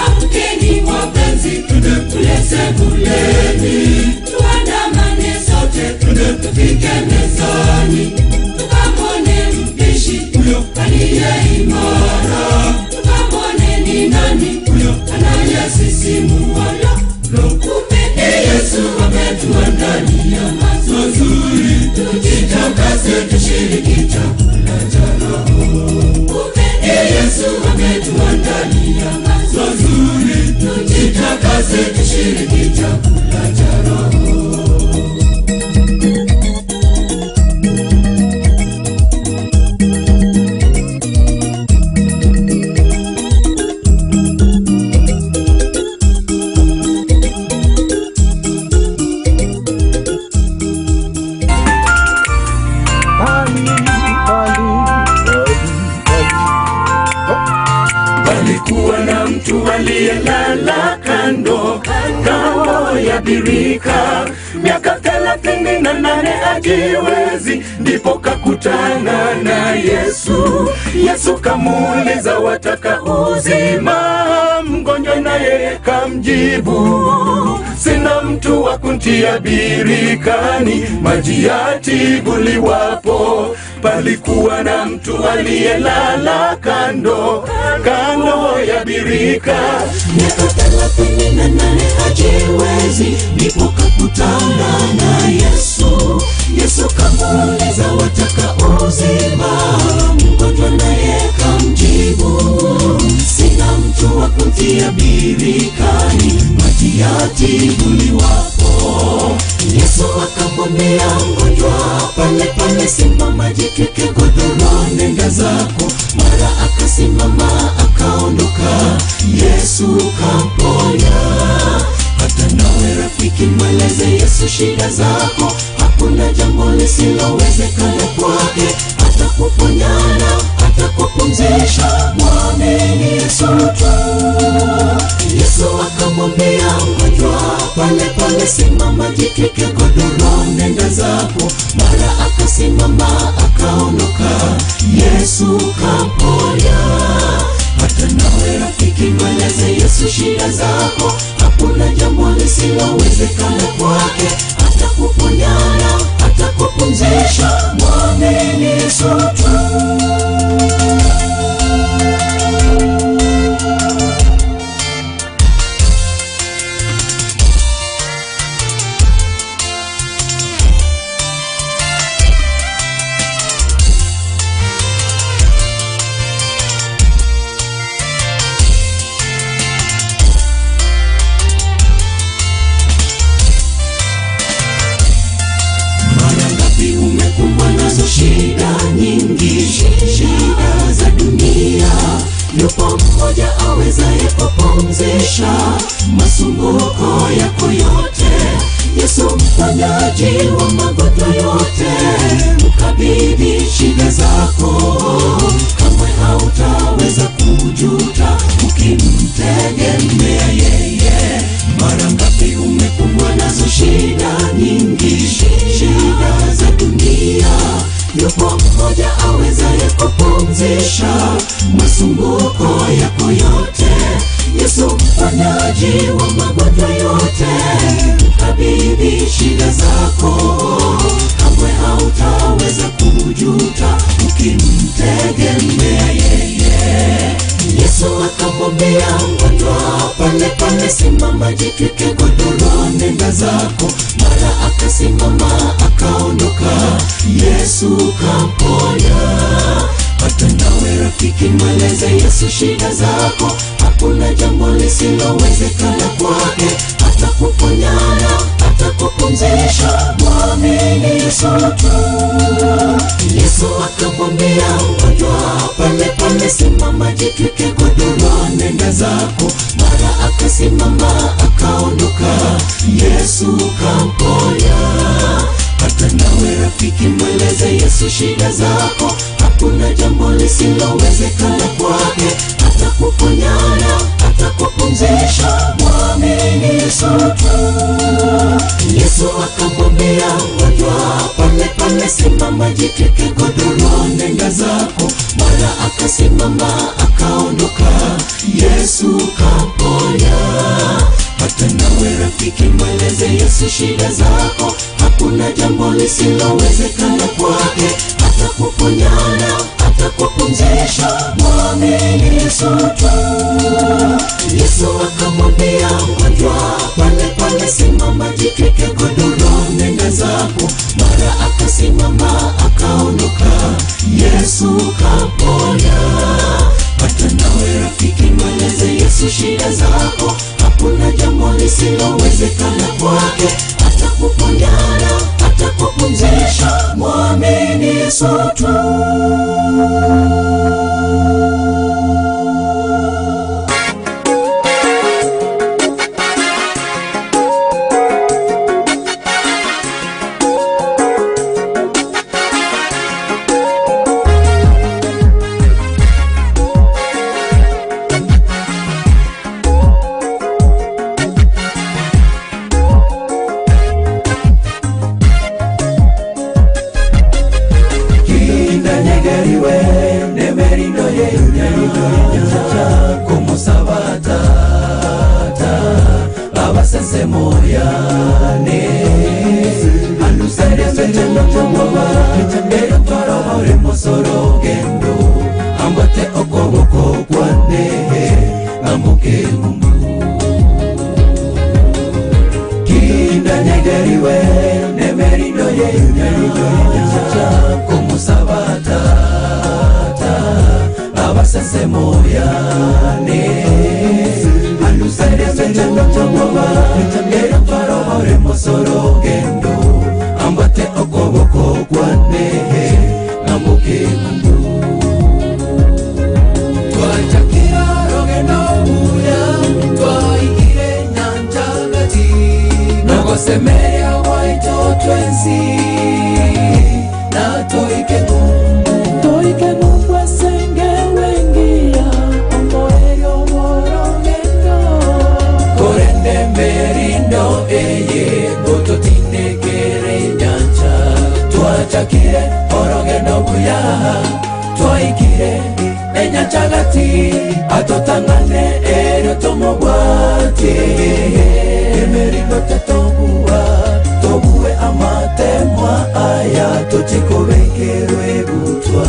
Amkeni wapenzi, twende kule sebuleni, tuandamane sote, twende tufike mezani, tukamwone mpishi huyo aliye imara, tukamwone ni nani huyo anayesisimua lo lo. Kumbe ni Yesu ametuandalia mazuri, tujitakase tushiriki chakula cha Roho. Kumbe ni Yesu ametuandalia mazuri, tujitakase tushiriki chakula cha Roho. Palikuwa na mtu aliyelala kando kando ya birika miaka 38 ajiwezi, ndipo kakutana na Yesu. Yesu kamuuliza wataka uzima? Mgonjwa naye kamjibu, sina mtu wa kuntia birikani, maji yatibuliwapo. Palikuwa na mtu aliyelala kando kando ya birika miaka 38 hajiwezi, ndipo kakutana na Yesu. Yesu kamuuliza wataka uzima? Mgonjwa naye kamjibu, sina mtu wa kuntia birikani, maji yatibuliwapo. Yesu akamwambia mgonjwa pale pale, simama, jitwike godoro, nenda zako. Mara akasimama akaondoka, Yesu kamponya. Hata nawe rafiki, mweleze Yesu shida zako, hakuna jambo lisilowezekana kwake. Atakuponyana, atakupumzisha, mwamini Yesu tu. Yesu akamwambia mgonjwa pale pale, simama, jitwike godoro, nenda zako. Mara akasimama akaondoka, Yesu kamponya. Hata nawe rafiki, mweleze Yesu shida zako, hakuna jambo lisilowezekana kwake. Atakuponyana, atakupumzisha, mwamini Yesu tu. Mara ngapi umekumbwa nazo shida nyingi, shida za dunia? Yupo mmoja awezaye kupumzisha masumbuko yako yote. Yesu mponyaji wa magonjwa yote, mkabidhi shida zako, kamwe hautaweza kujuta ukimtegemea yeye. Mara ngapi umekumbwa nazo shida nyingi, shida za dunia? Yupo mmoja awezaye kupumzisha masumbuko yako yote. Yesu mponyaji wa magonjwa yote, mkabidhi shida zako, kamwe hautaweza kujuta ukimtegemea yeye. Yesu akamwambia mgonjwa pale pale, simama, jitwike godoro, nenda zako. Mara akasimama akaondoka, Yesu kamponya. Hata nawe rafiki, mweleze Yesu shida zako, hakuna jambo lisilowezekana kwake. Atakuponya, atakupumzisha, mwamini Yesu tu. Yesu akamwambia mgonjwa pale pale, simama, jitwike godoro, nenda zako. Mara akasimama akaondoka, Yesu kamponya. Hata nawe rafiki, mweleze Yesu shida zako, hakuna jambo lisilowezekana kwake. Atakuponya, atakupumzisha, mwamini Yesu tu. Yesu akamwambia mgonjwa pale pale, simama, jitwike godoro, nenda zako. Mara akasimama akaondoka, Yesu kamponya. Hata nawe rafiki, mweleze Yesu shida zako, hakuna jambo lisilowezekana kwake. Atakuponya, atakupumzisha, mwamini Yesu tu. Yesu akamwambia mgonjwa pale pale, simama, jitwike godoro, nenda zako. Mara akasimama akaondoka, Yesu kamponya. Hata nawe rafiki, mweleze Yesu shida zako, hakuna jambo lisilowezekana kwake. Atakuponya, atakupumzisha, mwamini Yesu tu. Kindanyegeriwe nemerindo yenyanja kumusabatata abasesemoyane aluseremetemotomoba erotwarobore mosorogendo ambate okoboko kwane ngambuke mumbu kindanyegeriwe nemerindo yenyanja kumusabatata abasesemoyane aluseremetemotomoba erotwarobore mosorogendo ambate okoboko kwane ngambuke mumbu twajakira rogendo buya twaikire nyanja gati nogosemeria gwaito twensi na toike ngumbu Toike ngumbu esenge wengia omoerio borogendo korende merindo eye gototindekere nyanja twachakire orogendo buya twaikire enyancha gati atotang'ane erio tomobwate emerindo tetobua tobue amatemwa aya tochikobekerwe butwa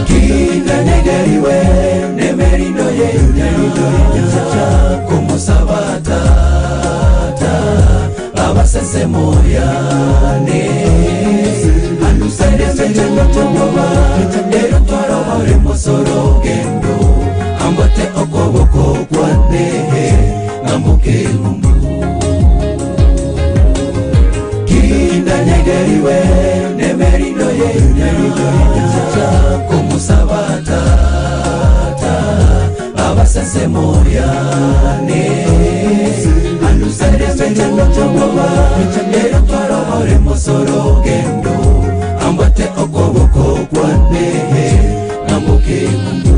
kinanyegeriwe nemerindo yenyanja kumusabatata abasesemoyane aluseremetemotomoba erotwarobore mosorogendo ambate okoboko kwane ngambuke ngumbu kindanyegeriwe nemerindo yenyanja kumusabatata abasesemoyane aluseremetemotomoba erotwarobore mosorogendo ambate okoboko kwane ngambuke ngumbu.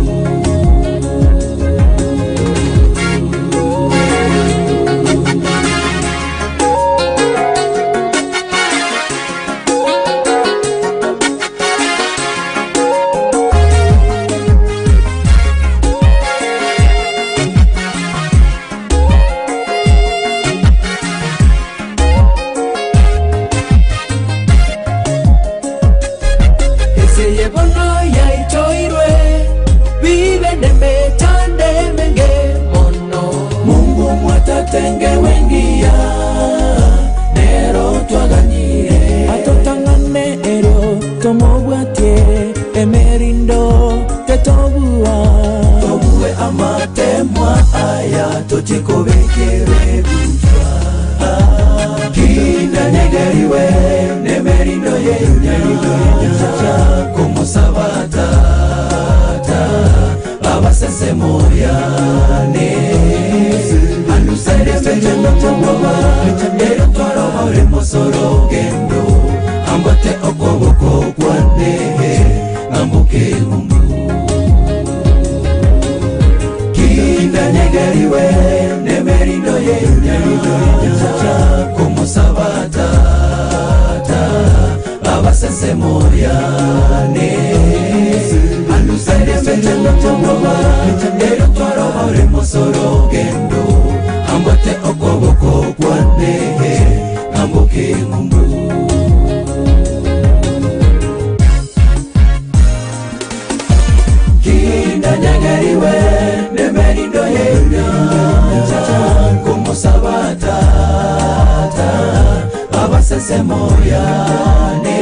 Abasesemoyane aluserebecendotoboba ero twarobore mosorogendo ambate okoboko kwane ngambuke ngumbu kindanyegeriwe nemerindo yenyanja kumusabatata abasesemoyane aluserebecendotoboba ero twarobore mosorogendo ambate okoboko kwane ngambuke ngumbu kindanyegeriwe nemerindo yenyanja kumusabatata abasesemoyane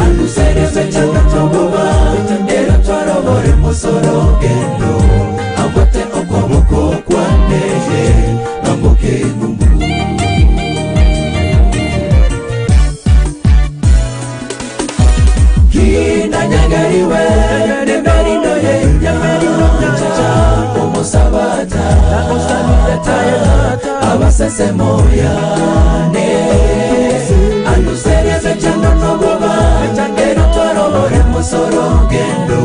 aluserebecendotoboba ero twarobore mosorogendo ambate okoboko kwane ngambuke ngumbu kinanyagariwe nemerindo yenyanja kumusabata abasesemoyane aluserebecendonoboba ero twarobore mosorogendo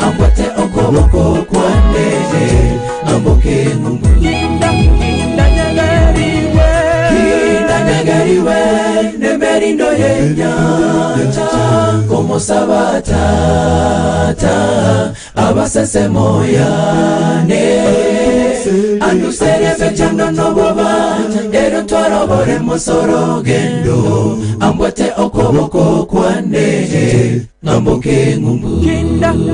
ambate okoboko kwane ngambuke ngumbu kinanyagariwe nemerindo yenyanja kumusabatata abasesemoyane aluserebecendonoboba ero twarobore mosorogendo ambwate okoboko kwane ngambuke ngumbu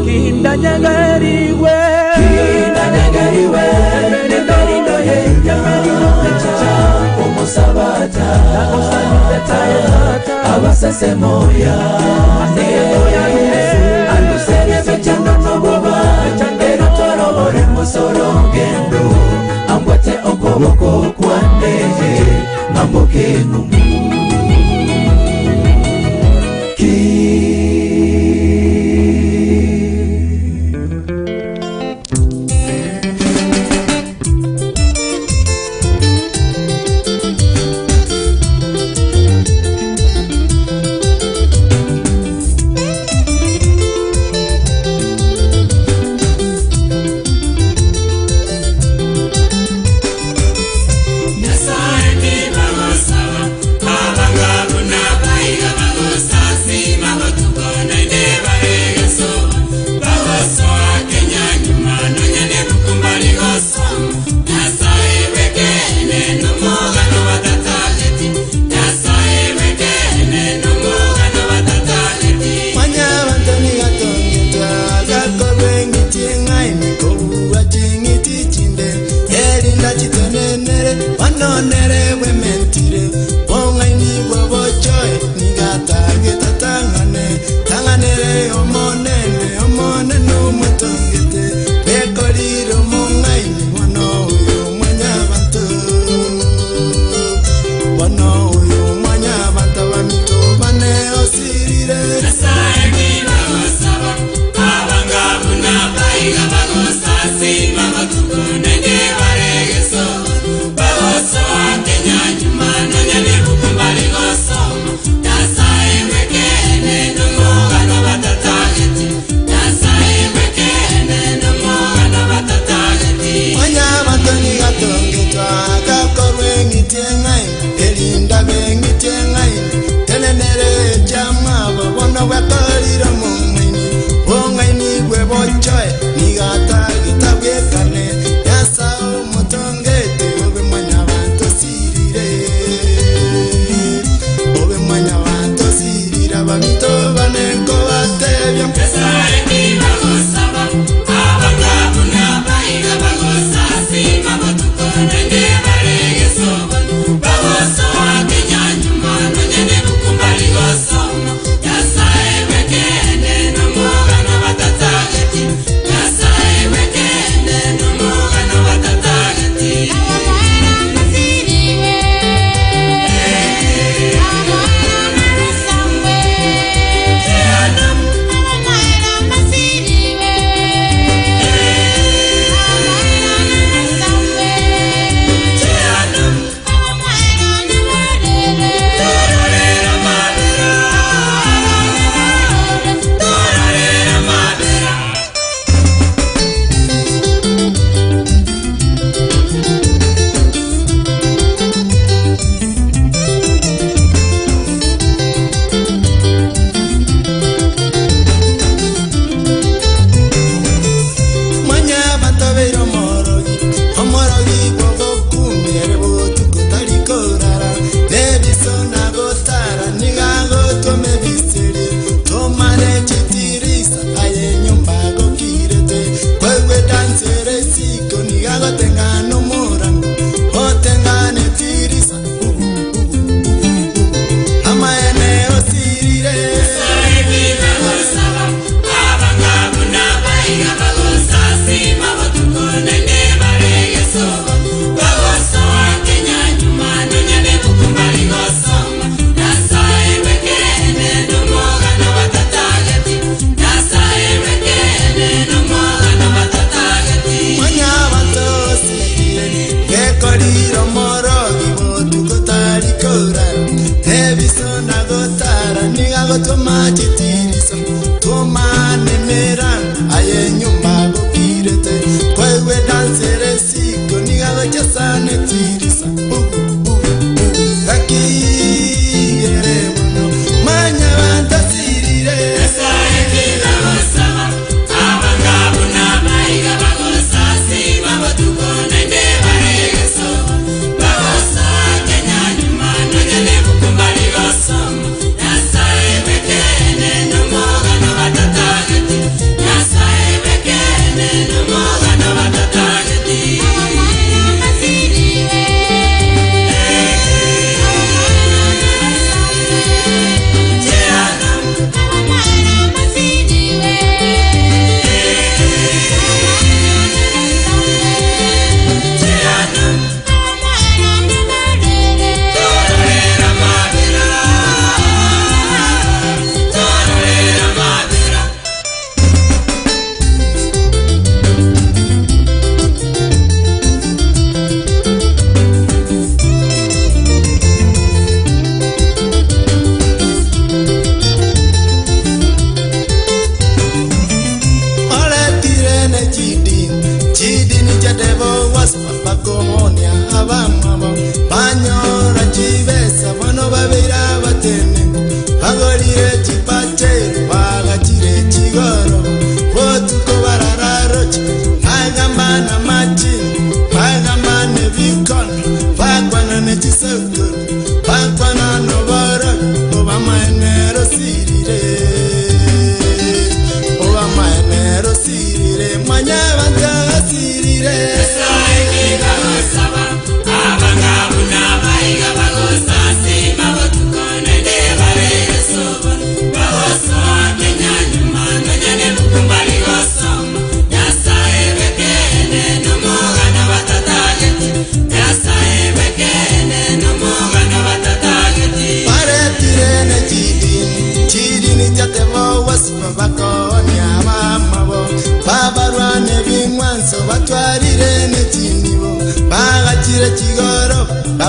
Kindanyagariwe kinanyagariwe nemerindo yenyanja kumusabata abasesemoyane aluserebecendonoboba ero twarobore mosorogendo ambwate okoboko kwane ngambuke ngumbu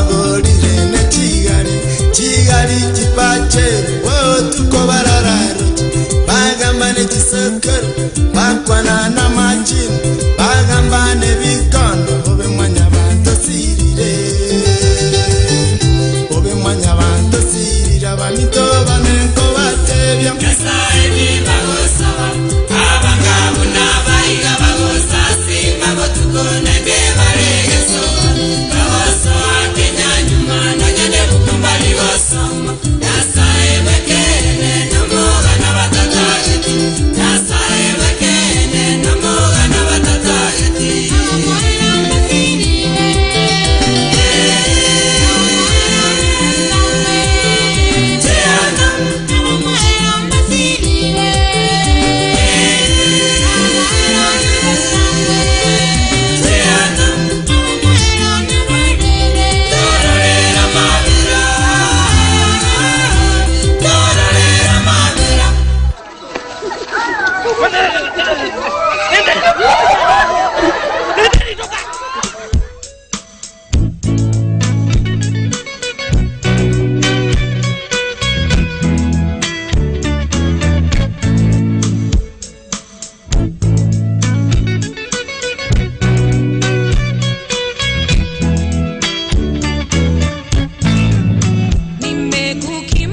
bagorire ne chigari chigari chipachero botuko barararoche bagamba ne chisokoro bakwana na machini bagamba ne bikondo obe mwanya bantu sirire obe mwanya bantu sirire abamito banenko batebya Nyasaye nibagosaba abangabo n'abayiga bagosasima botuko nende baregeso bagosoa Kenya nyuma nonyene bukumbali gosoma Nyasaye bwekene nomogana batatageti Nyasaye bwekene nomogana batatageti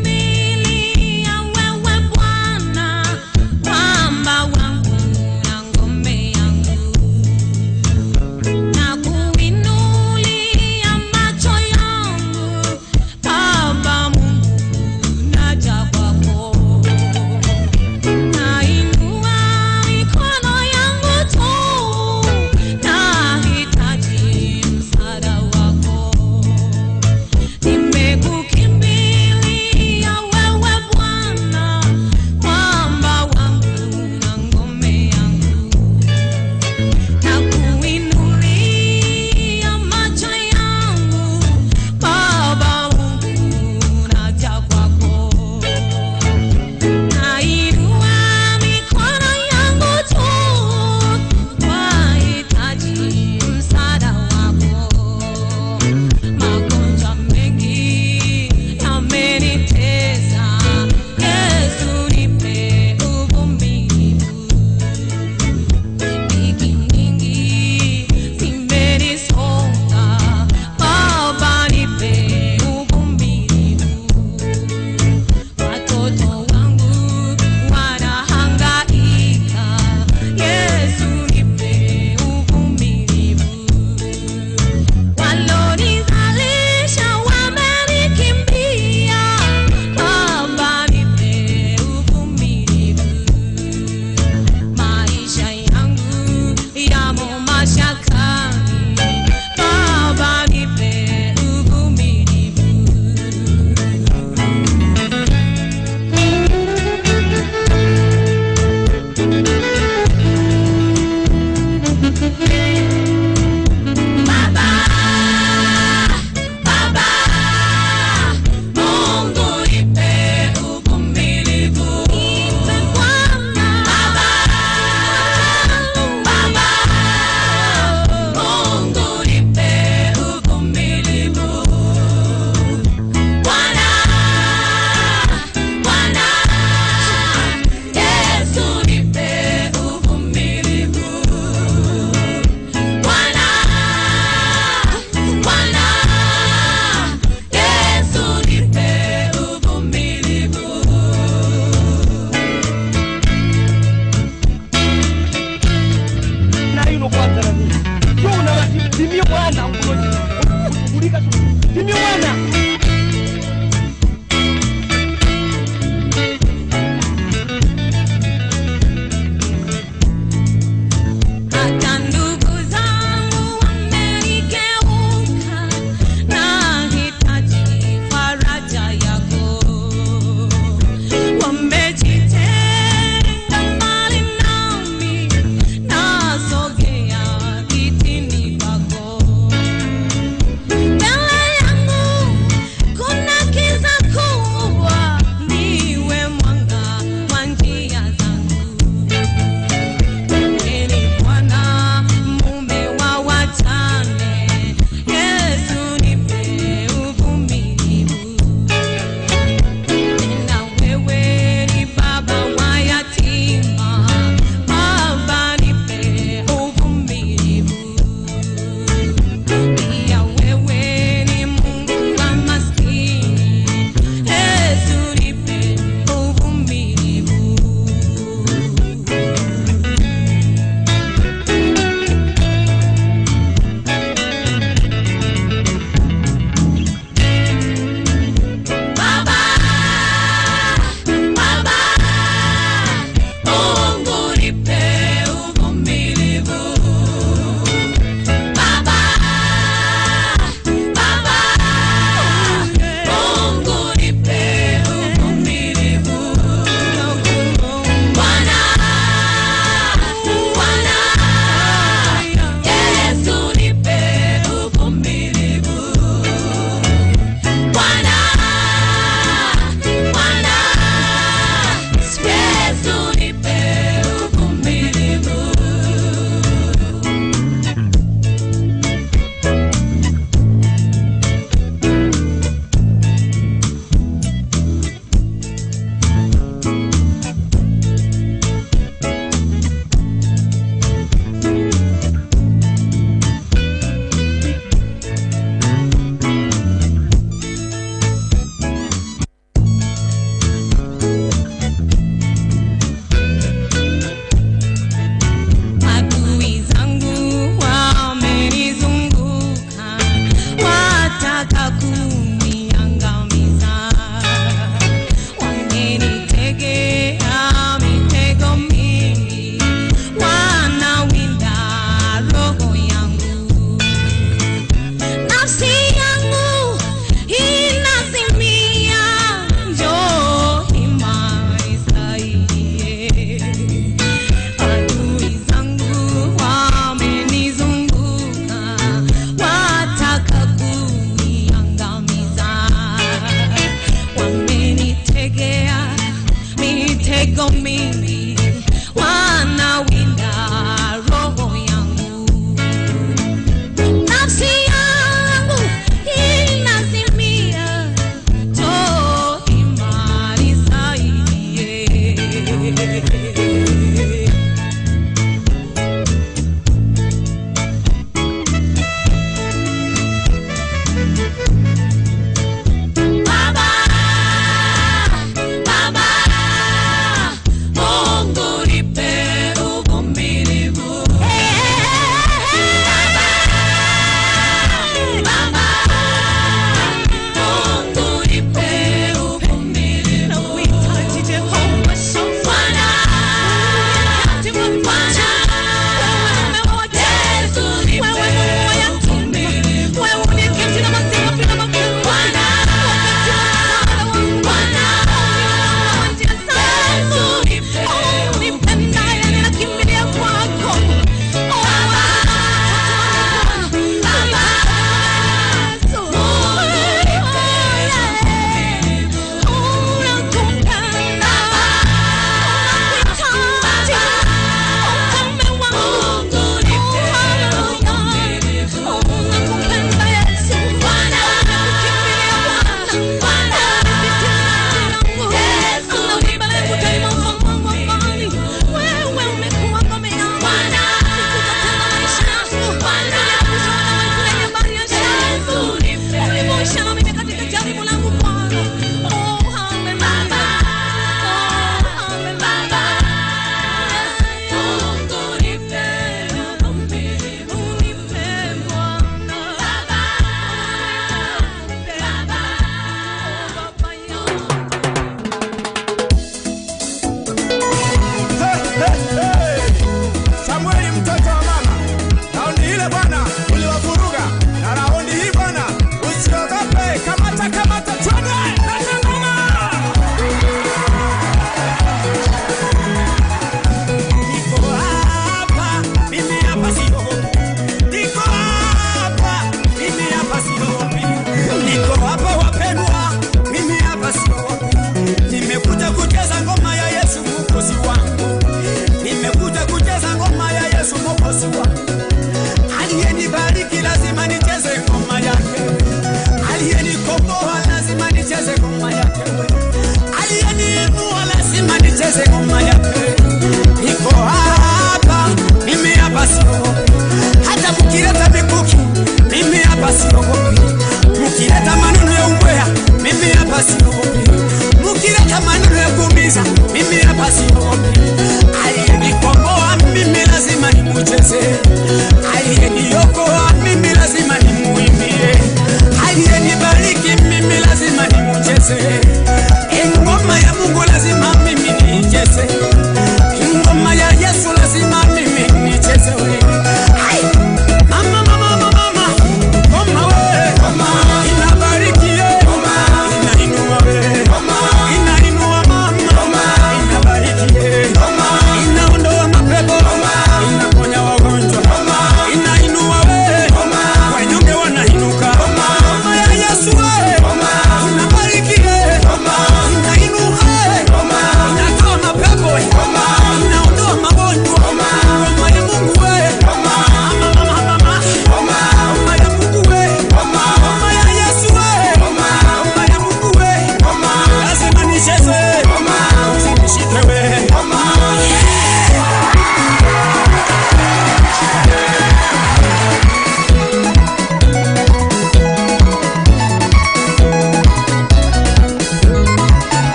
Nimekukimbilia wewe Bwana, mwamba wangu na ngome yangu. Nakuinulia macho yangu, Baba Mungu, naja kwako. Nainua mikono yangu tu, nahitaji msaada wako. Nimekukimbilia wewe Bwana, mwamba wangu na ngome yangu. Nakuinulia macho yangu, Baba Mungu, naja kwako. Nainua mikono yangu tu, wahitaji msaada wako. Magonjwa mengi yamenitesa, Yesu nipe uvumilivu. Dhiki nyingi zimenisonga, Baba nipe uvumilivu. Watoto wangu wanahangaika, Yesu nipe uvumilivu. Walonizalisha wamenikimbia, Baba nipe uvumilivu. Maisha yangu yamo mashakani, Baba nipe uvumilivu. Baba, Baba, Mungu nipe uvumilivu. Nipe Bwana. Baba, Baba, Mungu nipe uvumilivu. Bwana, Bwana, Yesu nipe uvumilivu. Bwana, Bwana, Yesu nipe uvumilivu. nayo inokwatana nini yona vati ndimi mwana unokulika ndimi mwana Hata ndugu zangu wamenigeuka, nahitaji faraja yako. Wamejitenga mbali nami, nasogea kitini pako. Mbele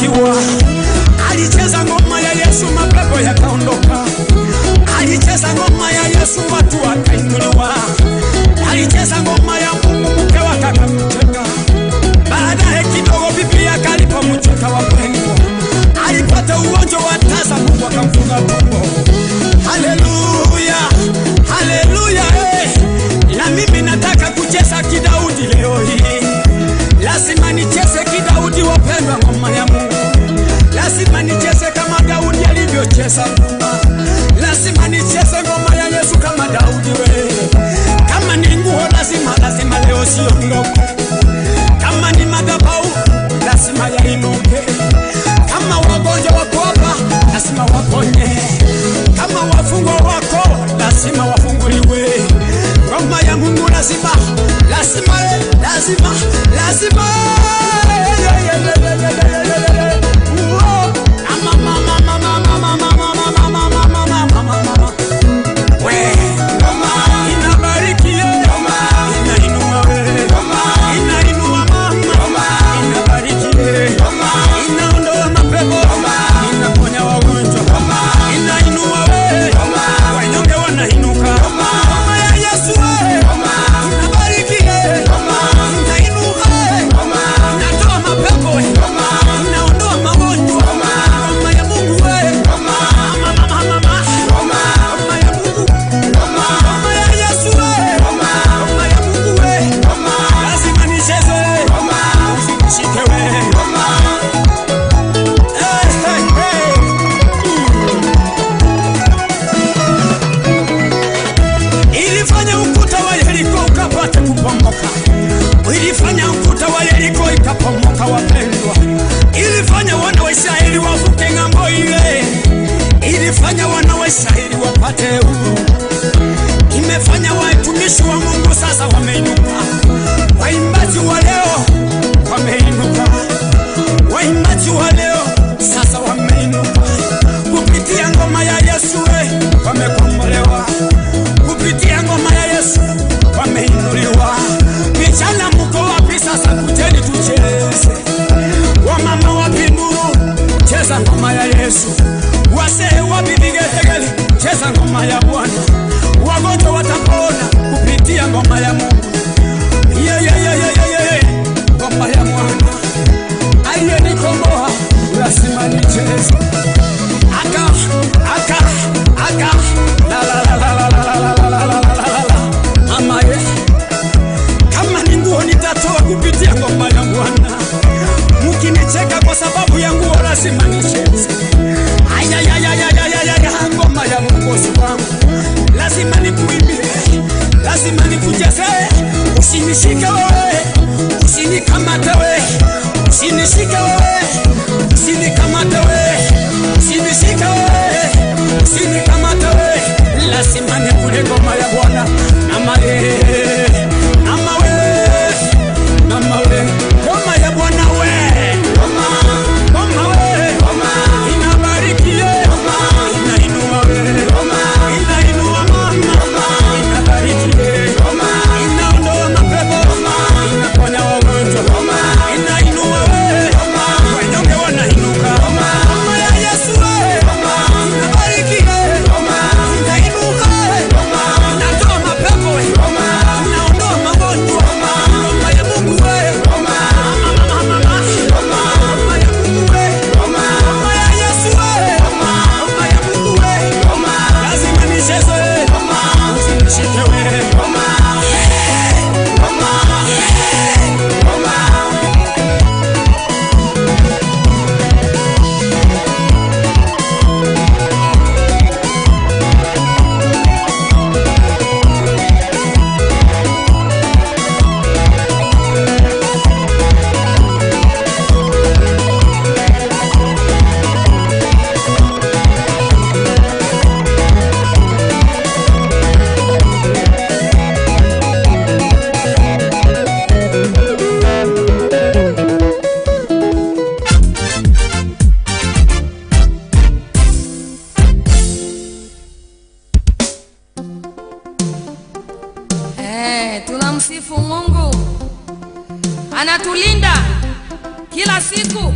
Wakabarikiwa. Alicheza ngoma ya Yesu, mapepo yakaondoka. Alicheza ngoma ya Yesu, watu wakainuliwa. Alicheza ngoma ya Mungu, mke wake akamcheka. Baadaye kidogo bibi yake alipomcheka, wapendwa, alipata ugonjwa wa tasa, Mungu akamfunga tumbo. Haleluya, haleluya, eh. Na mimi nataka kucheza kidaudi leo hii, lazima nicheze kidaudi, wapendwa, ngoma ya Mungu. Lazima nicheze kama Daudi alivyocheza ngoma, lazima nicheze ngoma ya Yesu kama Daudi we. Kama ni nguo lazima, lazima leo siondoke. Kama ni madhabahu lazima yainuke. Kama wagonjwa wako hapa lazima waponye. Kama wafungwa wako lazima wafunguliwe. Ngoma ya Mungu lazima, lazima, eh, lazima, lazima. eh, eh, eh, eh, eh, eh, eh, eh, eh. Uo. Ama, mama, mama, mama, mama, mama, mama, mama, mama, mama. We, ngoma inabariki, eh. Inainua we. Inainua mama. Inabariki, eh. Inaondoa mapepo. Inaponya wagonjwa. Inainua we. Wanyonge wanainuka. Ngoma ya Yesu we. Inabariki, eh. Inainua, eh. Inatoa mapepo, eh. Inaondoa magonjwa. Ngoma ya Mungu we. Mama, mama, mama. Ngoma ya Mungu. Ngoma ya Yesu we. Ngoma ya Mungu we. Lazima nicheze. Usinishike we. Eh, eh, eh. Ilifanya ukuta wa Yeriko ukapate kubomoka. Ilifanya ukuta wa Yeriko ikabomoka, wapendwa. Ilifanya wana wa Israeli wavuke ng'ambo ile. Ilifanya wana wa Israeli wapate uhuru. Imefanya watumishi wa Mungu sasa wameinuka. Waimbaji wa leo wameinuka. Waimbaji wa leo sasa wameinuka. Kupitia ngoma ya Yesu eh, wamekombolewa. Kupitia ngoma ya Yesu wameinuliwa. Vijana mko wapi sasa? Kujeni tucheze. Wamama wapi nuru? Cheza ngoma ya Yesu. Wazee wapi vigelegele? Cheza ngoma ya Bwana. Wagonjwa watapona kupitia ngoma ya Mungu. Yeah, yeah, yeah, yeah, yeah, yeah. Ngoma ya Mwana aliyenikomboa lazima nicheze. Aka aka aka la la la la la la la la la la la la la. Mama ye, kama ni nguo nitatoa kupitia ngoma ya Bwana. Mkinicheka kwa sababu ya nguo lazima nicheze. Ayayayayayayaya, ngoma ya Mwokozi wangu lazima nikuimbie, lazima nikucheze. Usinishike wewe, usinikamate wewe, usinishike wewe, usinikamate wewe, usinishike wewe, usinikamate wewe, lazima nikule ngoma ya Bwana. Mama ye, mama we, mama we, ngoma ya Bwana we, ngoma we, inabariki ye, inainua we, inainua mama, inabariki ye, inaondoa mapepo, inaponya wagonjwa, inainua we, wanyonge wanainuka. Ngoma ya Yesu we, inabariki ye, inainua we, inatoa mapepo we, inaondoa magonjwa. Ngoma ya Mungu we, mama, mama, mama, ngoma ya Mungu we, ngoma ya Yesu we, ngoma ya Mungu we, lazima nicheze, usinishike we. Eh, tunamsifu Mungu, anatulinda kila siku.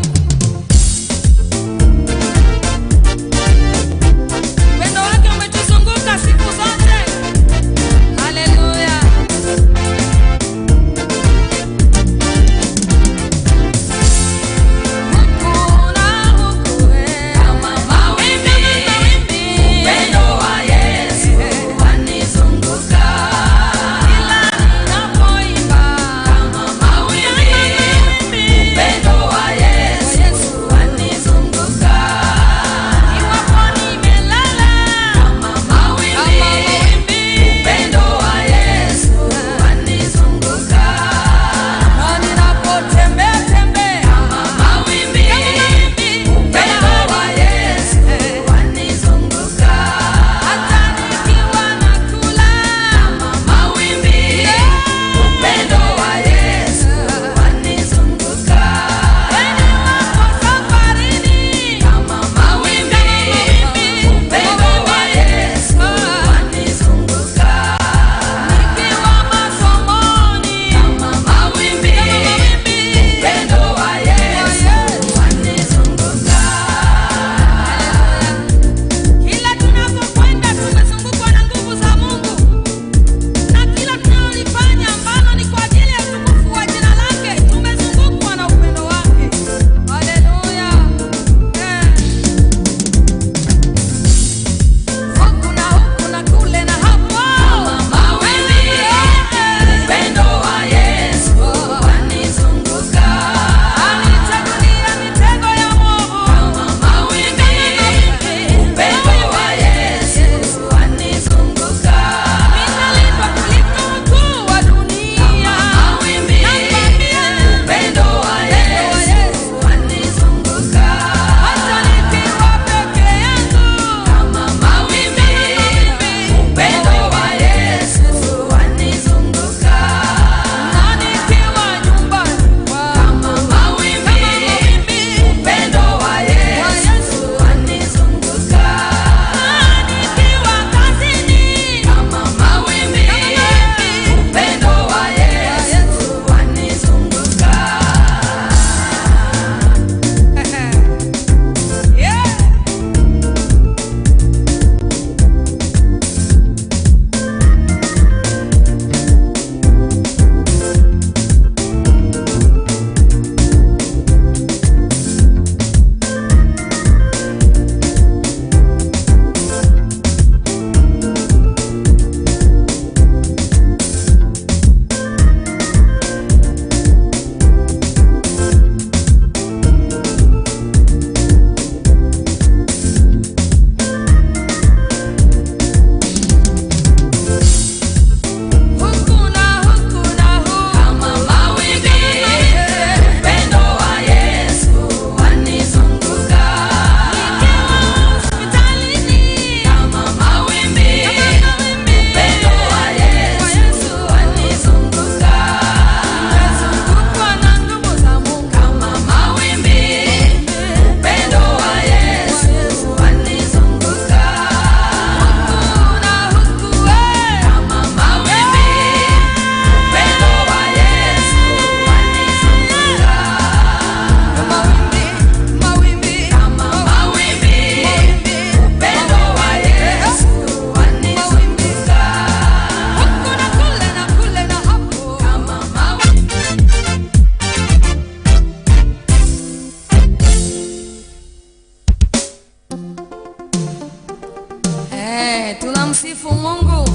Tunamsifu Mungu,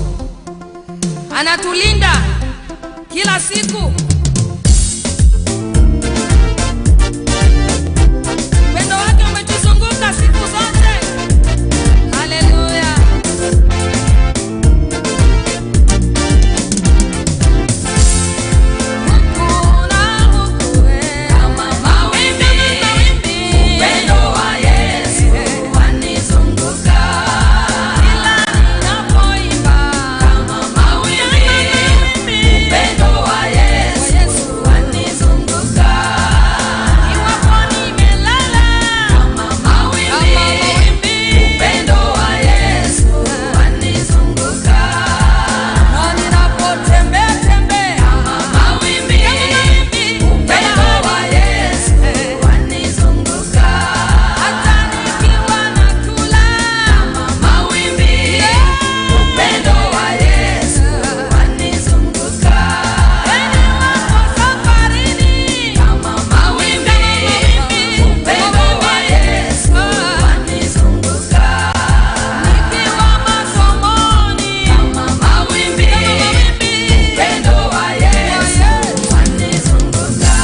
anatulinda kila siku. Upendo wake umetuzunguka siku zote. Haleluya! Huku na huku, kama mawimbi, upendo wa Yesu wanizunguka kila ninapoimba, kama mawimbi, upendo wa Yesu wanizunguka iwapo nimelala, kama mawimbi, upendo wa Yesu wanizunguka na ninapotembea tembea, kama mawimbi, upendo wa Yesu wanizunguka hata nikiwa nakula, kama mawimbi, upendo wa Yesu wanizunguka niwapo safarini, kama mawimbi, upendo wa Yesu wanizunguka nikiwa masomoni, kama mawimbi, upendo wa Yesu wanizunguka.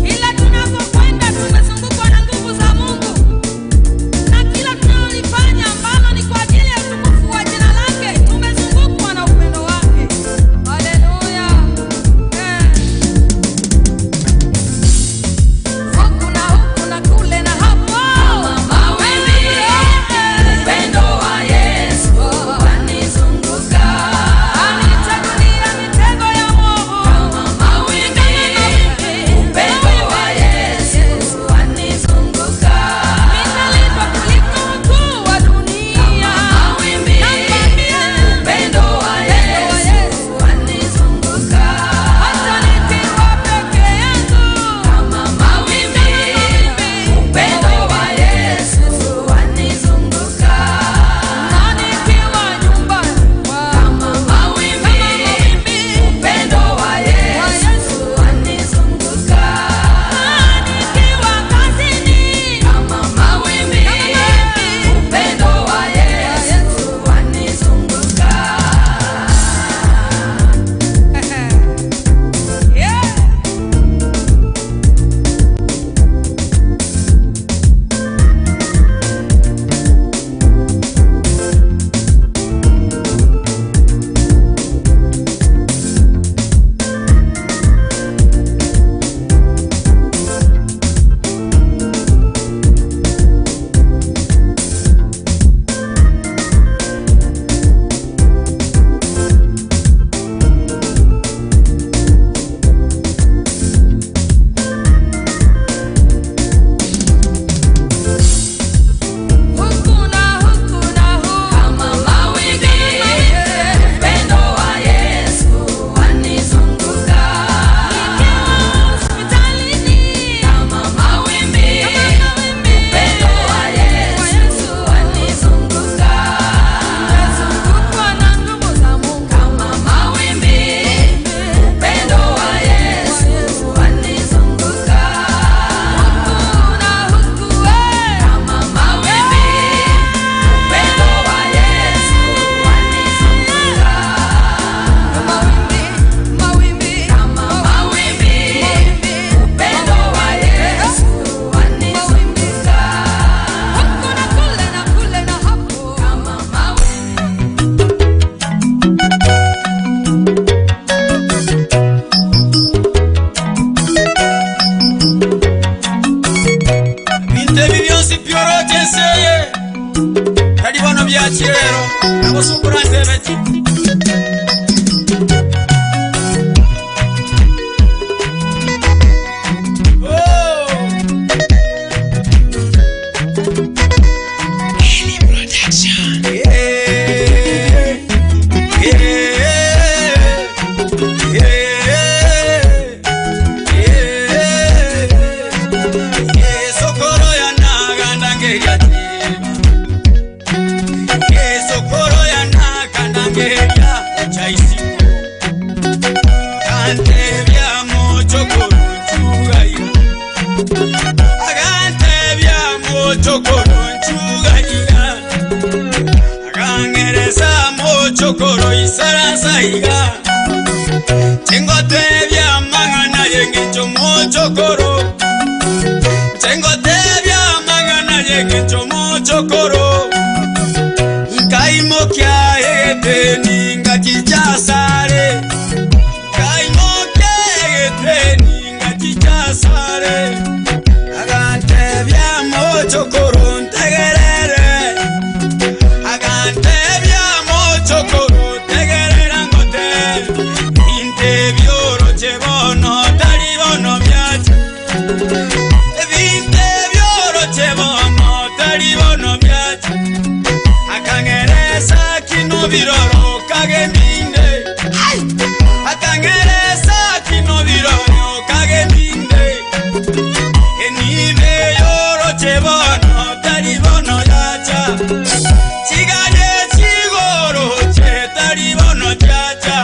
Kila tunapokwenda tumezungukwa na nguvu za Mungu, na kila tunalolifanya ambalo ni kwa ajili ya utukufu wa jina lake, tumezungukwa na upendo wake. Haleluya! Huku na huku na kule na hapo, mawimbi, upendo wa Yesu wanizunguka, anichagulia mitego ya mwovu, mawimbi, upendo wa Yesu wanizunguka, nitalindwa kuliko wakuu wa dunia, mawimbi, upendo wa Yesu wanizunguka, hata nikiwa peke yangu, kama mawimbi, upendo wa Yesu wanizunguka, na nikiwa nyumbani, kama mawimbi, upendo wa Yesu wanizunguka, na nikiwa kazini, kama mawimbi, upendo wa Yesu wanizunguka. Yeah. Huku na huku na huku, kama mawimbi, upendo wa Yesu wanizunguka. Nikiwa hospitalini, kama mawimbi, upendo wa Yesu wanizunguka. Nimezungukwa na nguvu za Mungu, kama mawimbi, upendo wa Yesu wanizunguka. Huku na huku, kama mawimbi, upendo wa Yesu wanizunguka. Mawimbi, mawimbi, kama mawimbi, upendo wa Yesu wanizunguka. Huku na kule na kule na hapo, kama mawimbi. Bintu ebi byonsi byoroche enseye tali bono byakirero nabosukura ntebeki. Sokoro yanaganda ngeya, sokoro yanaganda ngeya. ensaiga Chingotebia amang'ana y'eng'encho mochokoro Chingotebia amang'ana y'eng'encho mochokoro Nkaimokia egeteni ngachichasare Nkaimokia egeteni ngachichasare Agantebia mochokoro ntegerere Agantebia mochokoro tegerera ngote Binte byoroche bono tari bono byacha Ebinte byoroche bono tari bono byacha Akang'eresa kino biroro kageminde Akang'eresa kino biroro kageminde Enibe yoroche bono tari bono yacha Chiganye chigoroche tari bono chacha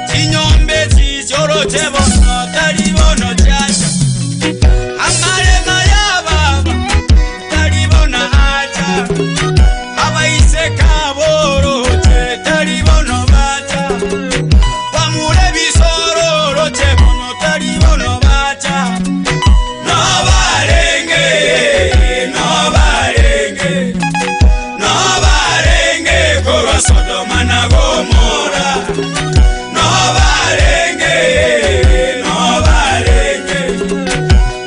Chinyombe chichoroche bono tari bono chacha Amarema ya baba tari bono acha Abaiseka boroche tari bono bacha Bamure bisororoche bono tari bono bacha No barenge, no barenge, no barenge korwa Sodoma na Gomora. No barenge, no barenge,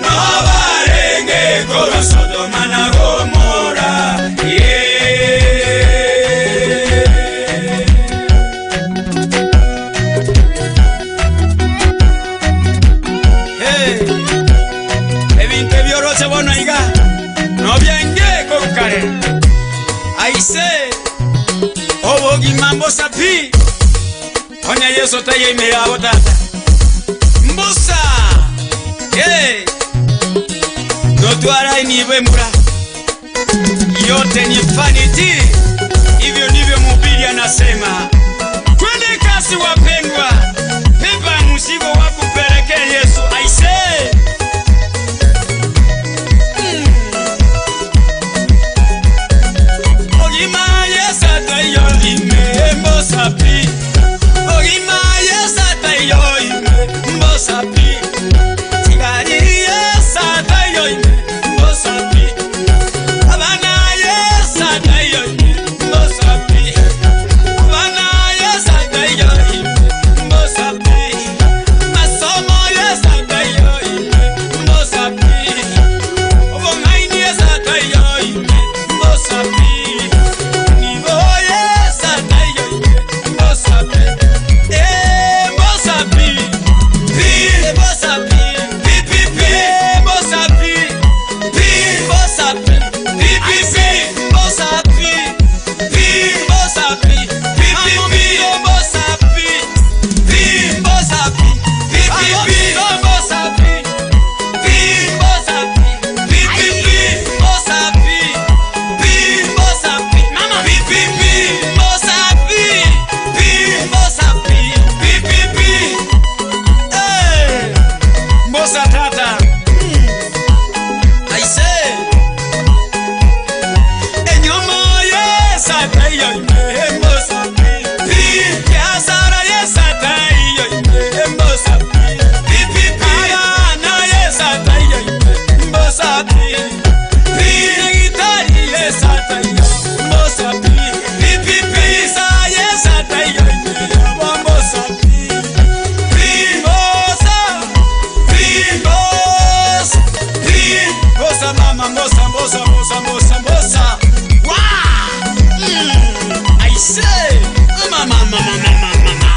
no barenge korwa Sodoma na Gomora. Yeah. Hey. Ebinto ebyoroche bono iga nobyenge korukare aise obogima mbosa pi onya Yesu tayeime yabo tata mbusa hey. Notwara iniwe mura yote ni vanity. Hivyo ndivyo mhubiri anasema. Twende kasi wapendwa, beba mzigo wako pelekee Yesu aise. Ogima yesa tayo ime mbosa pi. Ogima yesa tayo ime mbosa pi. Tigari yesa tayo ime mbosa pi. Abana yesa tayo ime mbosa pi. Abana yesa tayo ime mbosa pi. Masomo yesa tayo ime mbosa pi. Obong'aini yesa tayo ime mbosa pi. Mbosa tata. I say. Enyomo yesa tayo ime mbosa pi. Pi biashara yesa tayo ime mbosa pi. Pi pi pi. Abana yesa tayo ime mbosa pi. Pi gitari yesa tayo mbosa pi. Pi pi pi sa yesa tayo ime mbosa pi. Pi mbosa. Pi mbosa. Pi mbosa mama mbosa mbosa mbosa mbosa mbosa. Wa! I say, mama mama mama mama.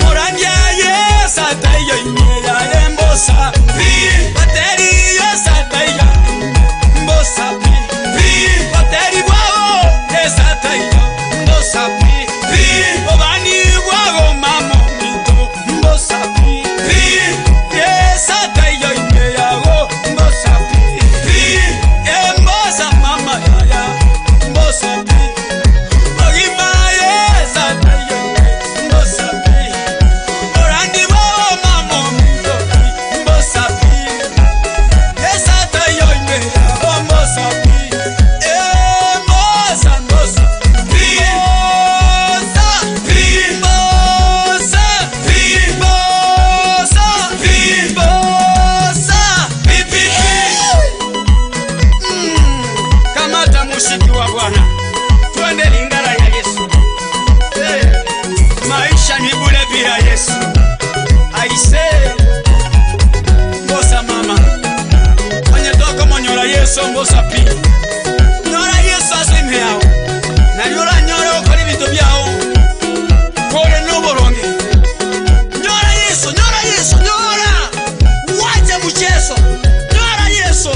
Morandia yesa tayo imela embosa. Pi bateri yesa tayo mbosa pi. Pi bateri wao Bwana, twende Lingala ya Yesu. Hey, maisha ni bure bila Yesu. Aise, mbosa mama onyetoka monyola Yesu mbosa pi nyora Yesu asime yao naliola nyora okora ebintu byao kore noboronge nyora Yesu, nyora Yesu, nyora wache mchezo, nyora Yesu.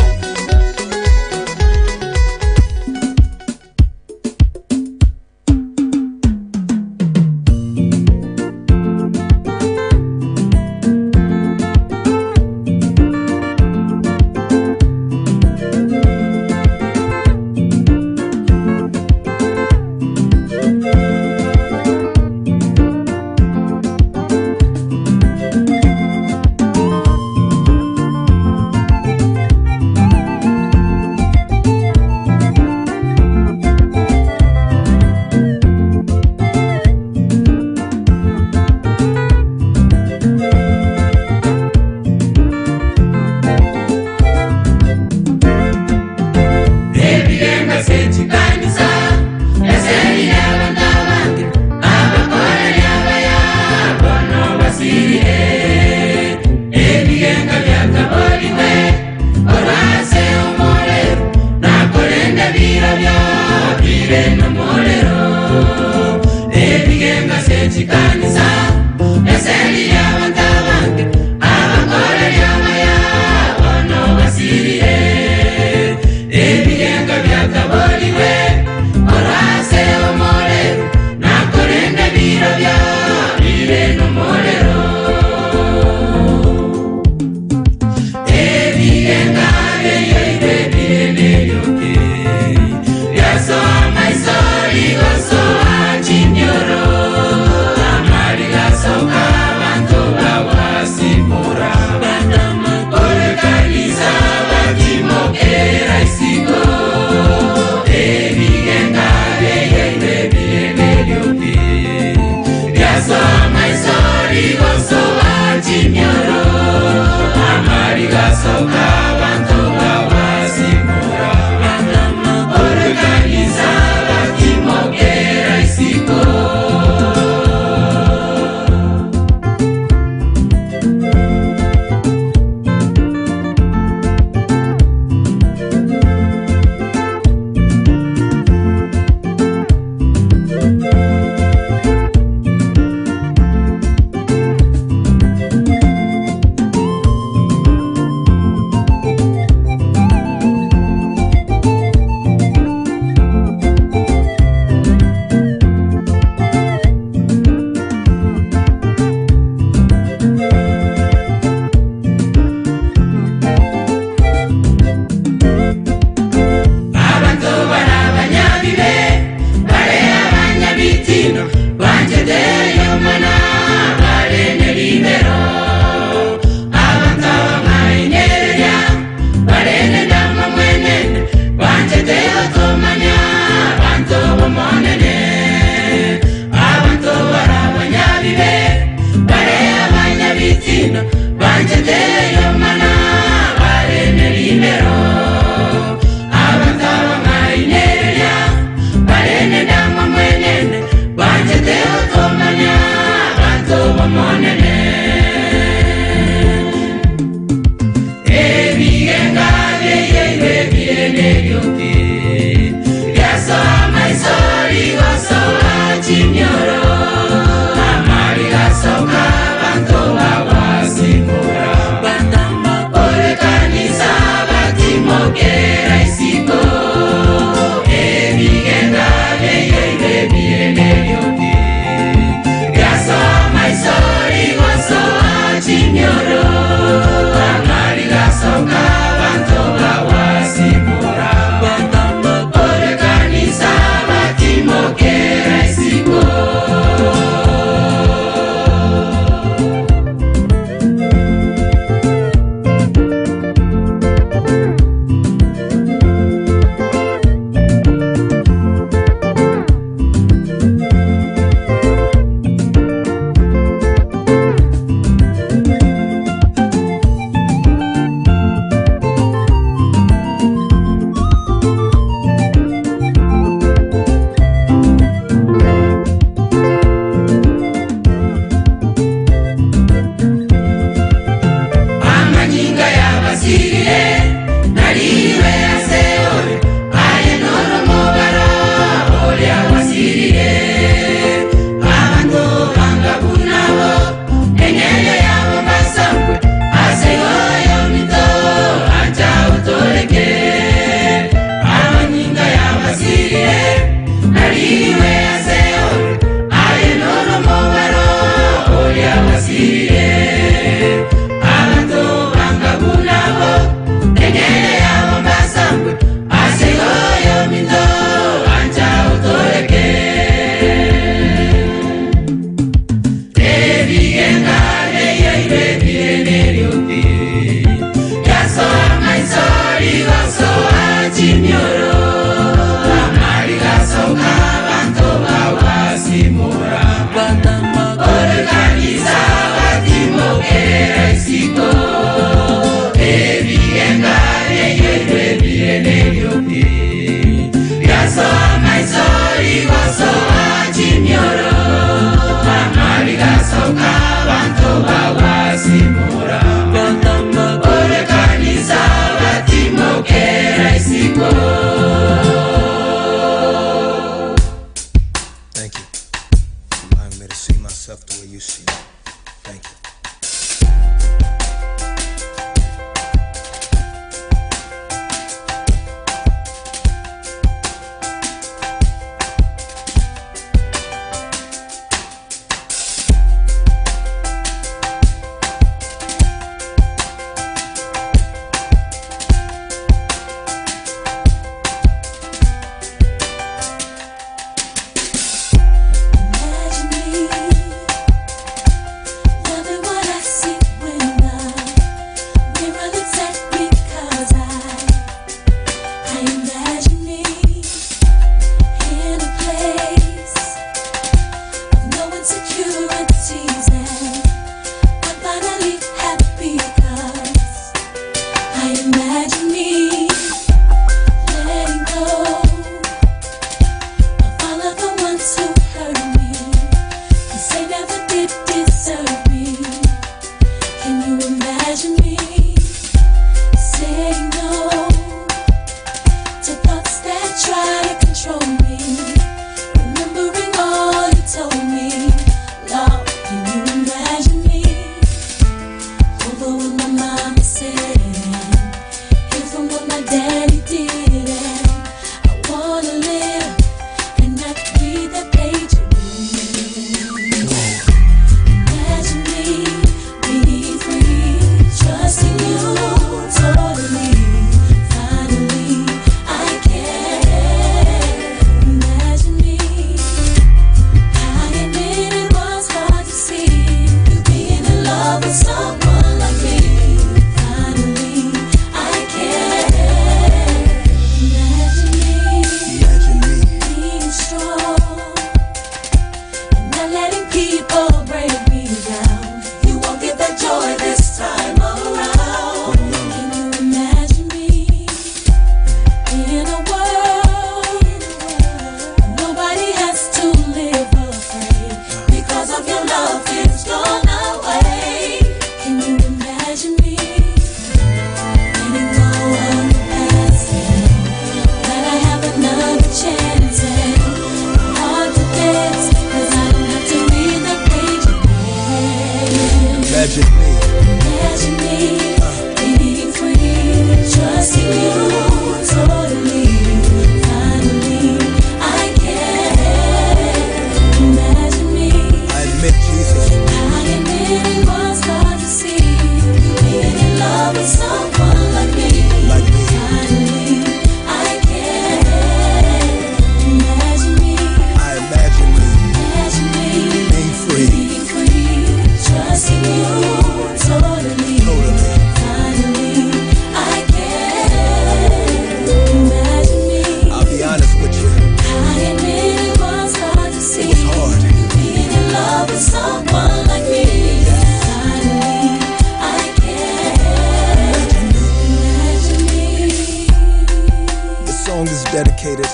song is dedicated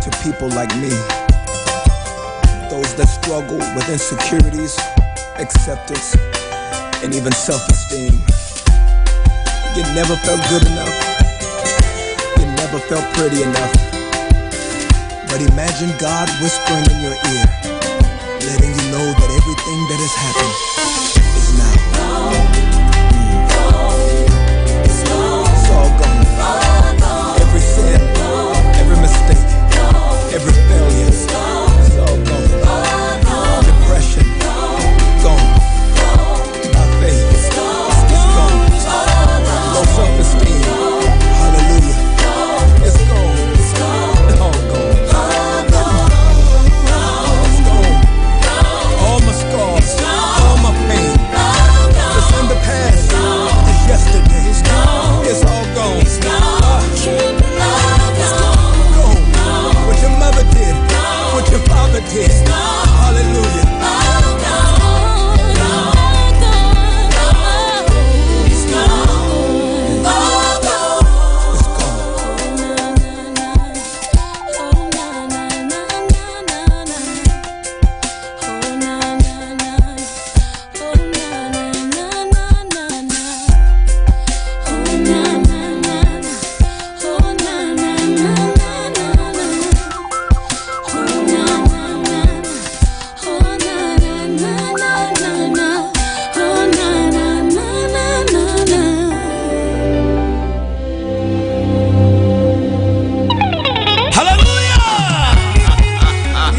to people like me. Those that struggle with insecurities, acceptance, and even self esteem. You never felt good enough. You never felt pretty enough. But imagine God whispering in your ear, letting you know that everything that has happened is now. It's all gone. Every sin, every mistake, every failure, it's all gone. Depression, gone. By faith, it's gone. Low self-esteem, hallelujah, it's gone. It's all gone. It's gone. All my scars, all my pain, it's in the past. It's yesterday. It's all gone. It's gone. What your mother did, what your father did. Hallelujah. Haleluya!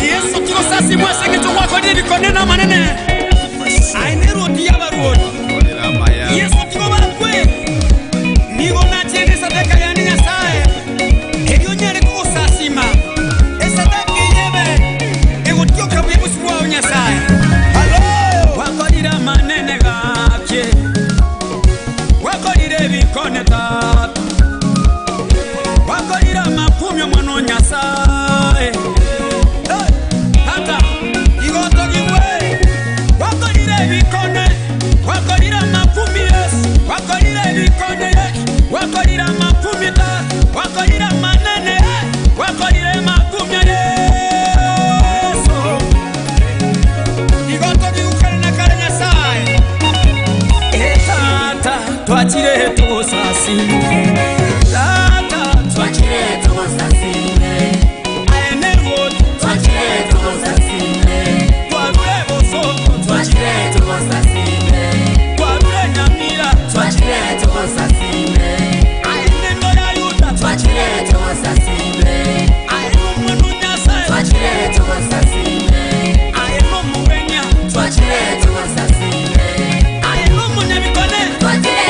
Yesu kirosasi mwese ngitungwako likonena manene aine roti yabaruoni Yesu tiko bakwe nigo nachende sadaka yani Nyasaye eryo nyare kugusasima esadaka eyebe egotioka buya busi bwawe Nyasaye. Halo! Wakorire manene gakye, wakorire ebikone tata, wakorire amakumyo mwana Nyasaye. Hey! Tata igotogigwe wakorire ebikone, wakorire amakumi Yesu, wakorire ebikone, wakorire amakumi tata, wakorire amanene, wakorire makumya Yesu. Igotogigukare na kare Nyasaye. Tata twakire tugusasime, tata twakire tugusasime, ayenerwo twakire tugusasime, twarure bosoko twakire tugusasime, twarure nyamira twakire tugusasime, ayenendo ya Yuda twakire tugusasime, ayenomwenu Nyasaye twakire tugusasime, ayenomugwenya twakire tugusasime, ayenomonyabikone twakire.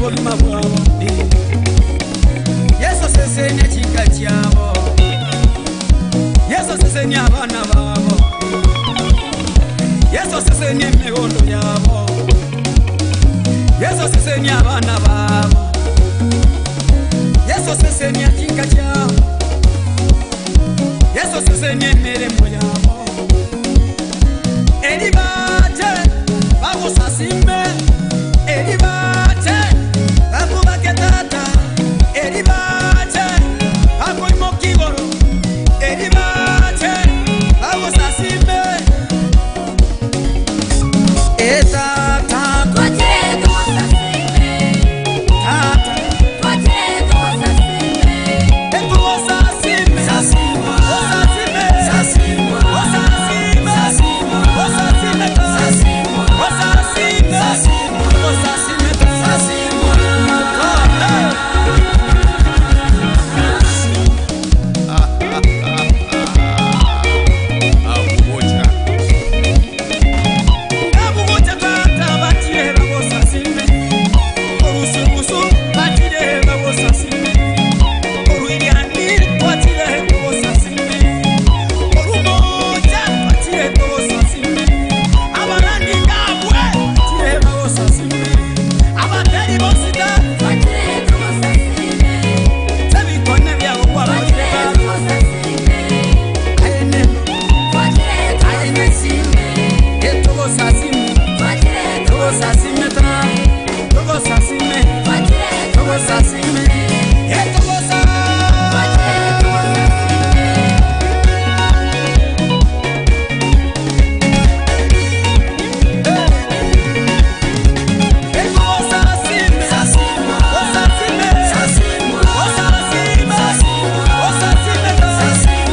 Obogima bwabo. Yesu sesenia chinka chiabo. Yesu sesenia abana babo. Yesu sesenia emigondo yabo. Yesu sesenia abana babo. Yesu sesenia chinka chiabo. Yesu sesenia emirimo yabo. Eribache bagusasime. Eribache bakubake tata. Eribache bakoimokigoro. Eribache bagusasime. Etata tata etugosasime. Osasime. Osasime. Osasime tata. Osasime. Osasime tata. Abugocha tata batire bagosasime. Orusugusu batire bagosasime. Oruiriani twatire bagosasime. Orumoja twatire bagosasime. Abarandi ngabwe batire bagosasime. Abateri bosita twatire bagosasime. Sebikone byabo kwabaire Aene aene sime. Etogosasime. Togosasime ta. Togosasime. Togosasime. Etogosa. Etogosasime. Osasime. Osasime. Osasime ta. Osasime. Osasime.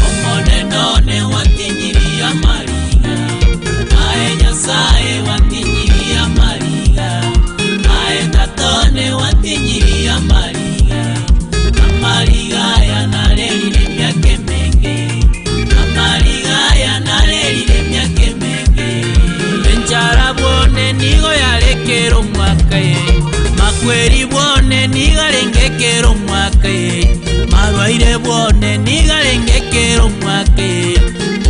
Omonenone watinyiria mariga ae Nyasaye watinyiria mariga ae tatone watinyiria mariga amariga aya narerire myaka emenge amariga aya narerire myaka emenge enchara bwone nigo yarekera omwaka ye makweri bwone nigarengekera omwaka ye marwaire bwone nigarengekera omwaka ye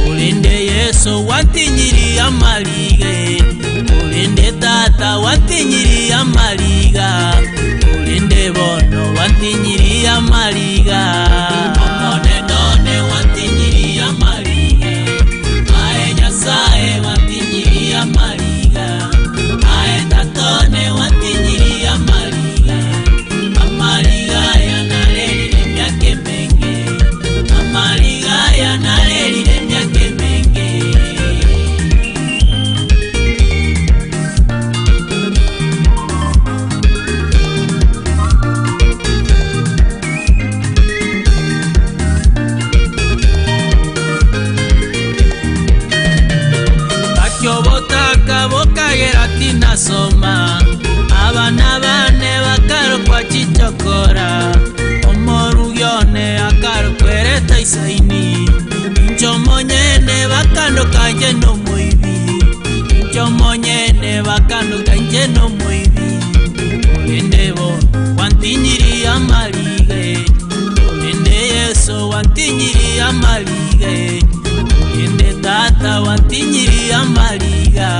olinde Yesu watinyiria amariga ye olinde tata watinyiria amariga olinde bono watinyiria amariga omonenone watinyiria amariga ae Nyasaye watinyiria amariga ae tatone watinyiria amariga amariga aya narerire emyaka emenge amariga aya narerire emyaka emenge. Bakyobotaka bokagera tinasoma abana bane bakarokwa chichokora omorugione akarokwereta isaini inchomonyene bakandoka nje nomoibi inchomonyene bakandoka nje nomoibi olindebo wantinyiria amalige olinde Yesu wantinyiria amalige olinde tata wantinyiria amariga.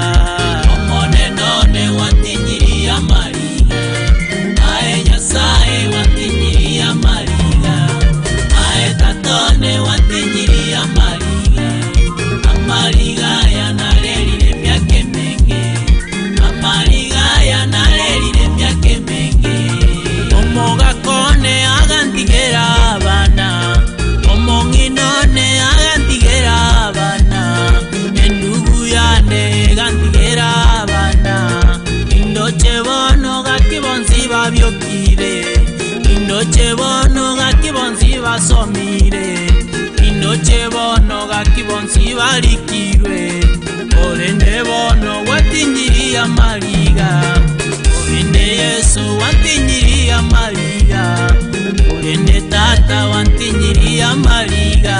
gaki bonsi barikirwe Orende bono watinyiria mariga Orende Yesu watinyiria mariga Orende tata watinyiria mariga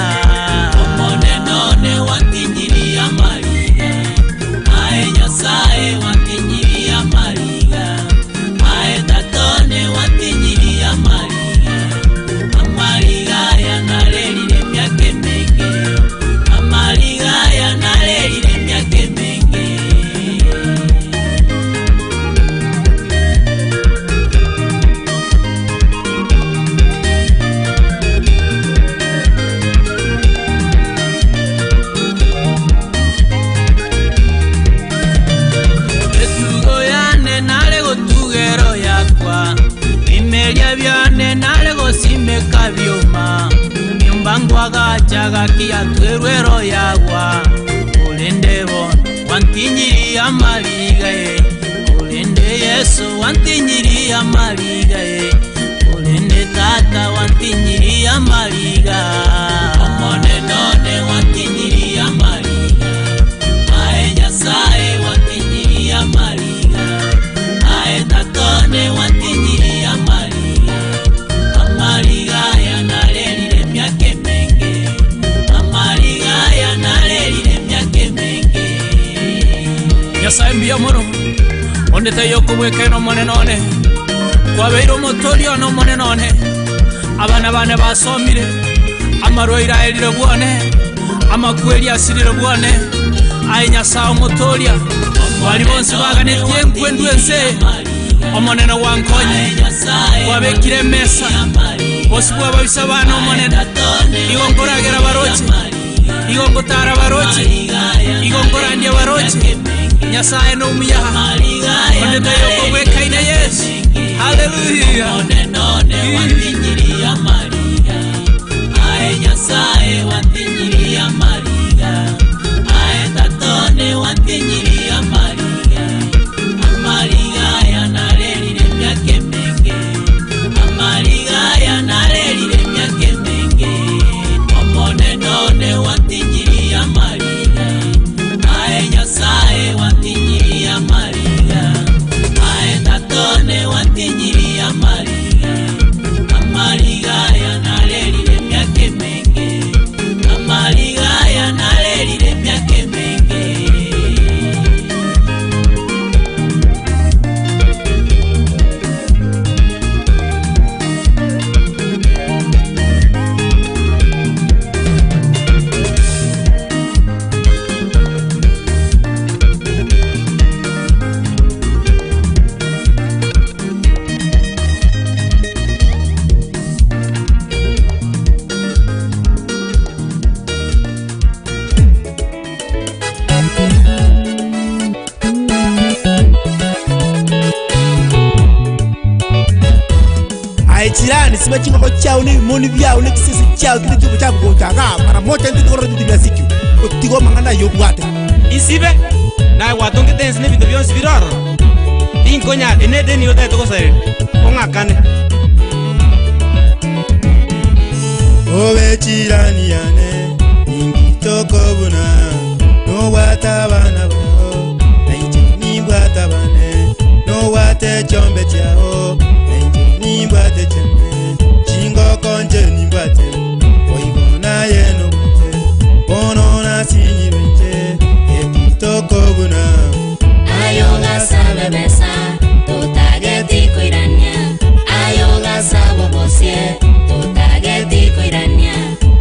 Omonene one watinyiria mariga Ae Nyasaye watinyiria mariga Ae tatone watinyiria mariga Amariga yanarerire myaka emenge Amariga yanarerire myaka emenge Etugo yane nare gotugero yakwa Bimeria byane nare gosimeka byuma Nyumba ngwagacha gakia twerwero yagwa Olende bono wantinyiria amariga ye Olende Yesu wantinyiria amariga ye Olende tata wantinyiria amariga Omonene one wantinyiria amariga Ae Nyasaye wantinyiria amariga Ae tatone wantinyiria amariga Amariga yanarerire myaka emenge Amariga yanarerire myaka emenge Nyasaye mbuya mono ondete yokobwekena omonene one kwabeire omotori one omonene one abana bane basomire amarwaire aerire bwone amakweri asirire bwone aye Nyasaye omotoria bari bonsi baganetie enkwendu ense omonene wankonye kwabekire emesa bosi bwababisa bana omonene igo nkoragera baroche igo ngotara baroche igo nkorandia baroche Nyasaye nomuyaha ondete yokobwekaine Yesu haleluya Wantinyiria mariga Ae Nyasaye wantinyiria mariga Ae tatone wantinyiria mariga Amariga yanarerire myaka emenge Amariga yanarerire myaka emenge Omonene one wantinyiria mariga Ae Nyasaye wantinyiria mariga Ae tatone wantinyiria mariga Amariga yanarerire myaka emenge Amariga yanarerire myaka emenge Aye chirani siba chingoko chao nebimoni biao nechisese chiao kende chiobo chagocha iga mara moja intwe tikorora ebinto bia sikio otiga amang'ana aywo obwate. Isibe, naye gwatongete ense na ebinto bionsi bire ororo, tinkonyara, ene edeni otagete gosareria, ong'akane. Obe chirani yane ningitokobuna nobwate abana bao nainche nimbwate abane nobwate echombe chiao nainche nimbwate chane chingoko nche nimbwate boigo naye nobwate bono nasinyirwe nche ekitokobuna Ayo gasabe besa tutageti koirania ayo gasabo bosie tutageti koirania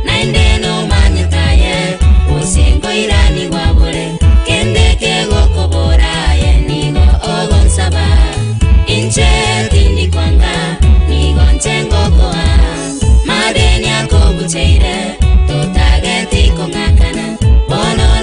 naende nomanyetaye osingoirani gwabore kende kegokoboraye nigo ogonsaba inche tindikwanga nigo nche ngokoa madeni akobucheire tutageti kong'akana bono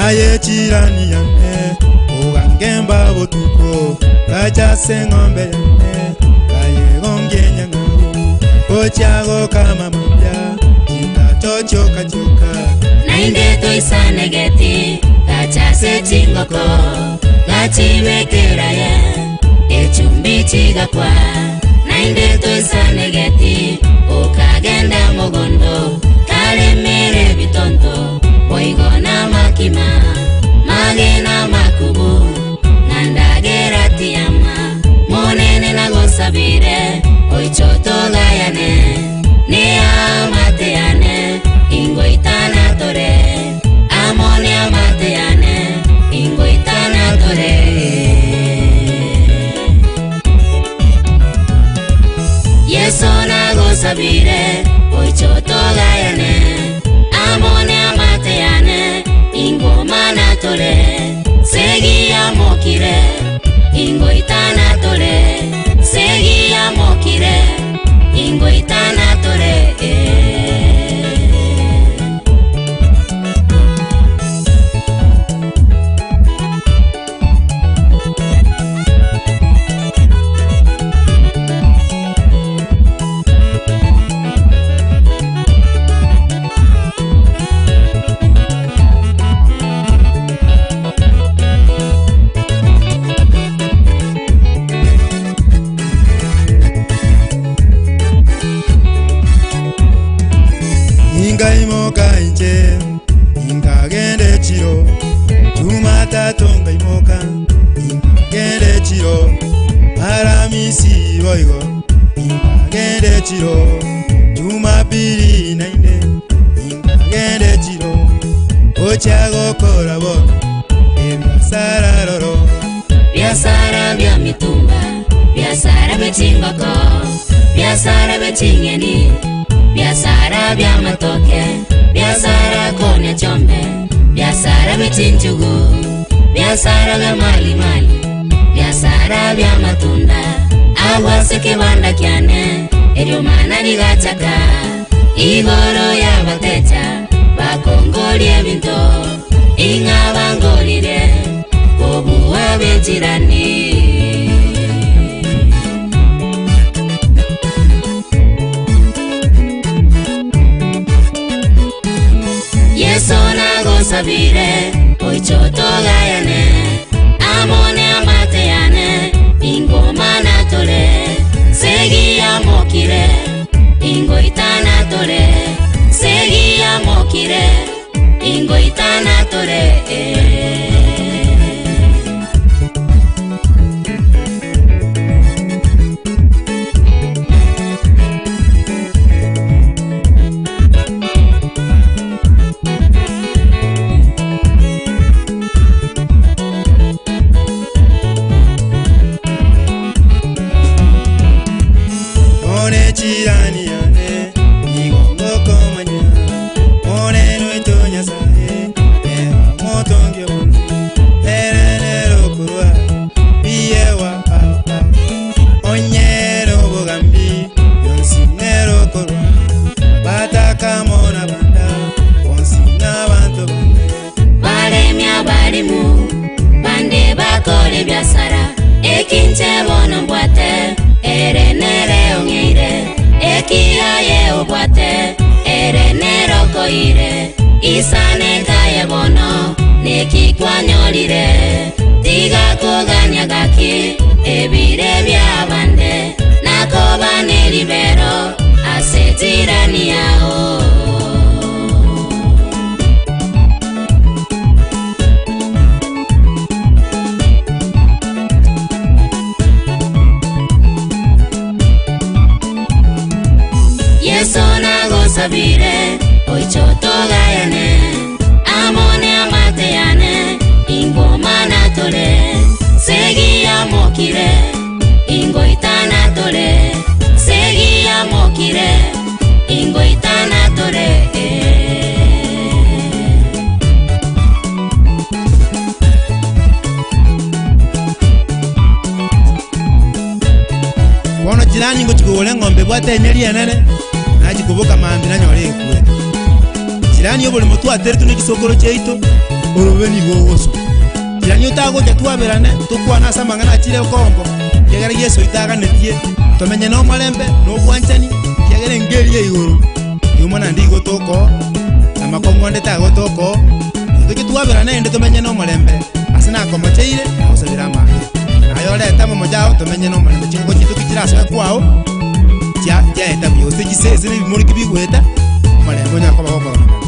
Aye jirani yane Ugangemba botuko Kachase ng'ombe yane Kaye gonge nyang'au Ochago kama mapya Chitachochoka choka Nainde toisanegeti gachase chingoko gachibekeraye echumbi chigakwa nainde toisanegeti ukagenda mogondo karemere bitonto boigo na makima magena makubu ng'andagera tiyama monene nagosabire oichotogayane ni amateyane ingoitana tore amone amateyane ingoitana tore Yesu nagosabire oichotogayane amone amateyane ingoma natore segiyamokire ingoitana tore segiyamokire ingoitana tore Ingaimoka inche Ingagende chiro Jumatatu ngaimoka Ingagende chiro Aramisi boigo Ingagende chiro Jumapili nainde Ingagende chiro Ochago kora bono Ebiasara roro biasara bya mitumba biasara by'chingoko biasara by'ching'eni biasara bya matoke biasara konya chombe biasara by'chinjugu biasara bya malimali biasara bya matunda agwase kibanda kyane eryo mana rigachaka igoro y'abatecha bakongolie ebinto ing'a bangorire kobuwa bejirani Yesu nagosabire oichotogayane amone amateyane ingoma natore segiyamokire ingoitana tore segiyamokire ingoitana tore One jirani yane Igongo komanya One noito nyasaye Era motonge bunzi Erene rokurwa Biyewa apa Onyero bogambi Yonsi nero korwa Bataka mona banda Bonsi n'abantu bande baremya barimu bande bakore biasara ekinche bono mbwate ere nere ong'eire ekiaye obwate ere nerokoire isanekaye bono nekikwanyorire tiga koganya gaki ebire bya bande nakoba neribero ase jirani yao Yesu nagosabire oichotogayane amone amateyane ingoma natore segiyamokire ingoitana tore segiyamokire ingoitana tore Bono jirani ngochikogora eng'ombe bwate enyeri enene nachikoboka mambi nanyora ekwe jirani oborimo twateretwe na egisokoro chiaito Orobe nigo ogoso. Tirani otagocha twaberane, tokwane ase amang'ana achire okombo, ekiagera Yeso oito aganetie tomenye nomorembe na obwanchani, ekiagera enka eria ya igoro riuma naende igo tokoo, na amakong'u ande tagotokoo, toche twaberane naende tomenye nomorembe ase nakomocheire na gosabera amaabera. Naye orete amamocho ao tomenye nomorembe chingoko chiaito ki chirasoe kwao chia chiaeta buya gose chisese na ebimori ki bigoeta, omorembe onyare koba gokororokana.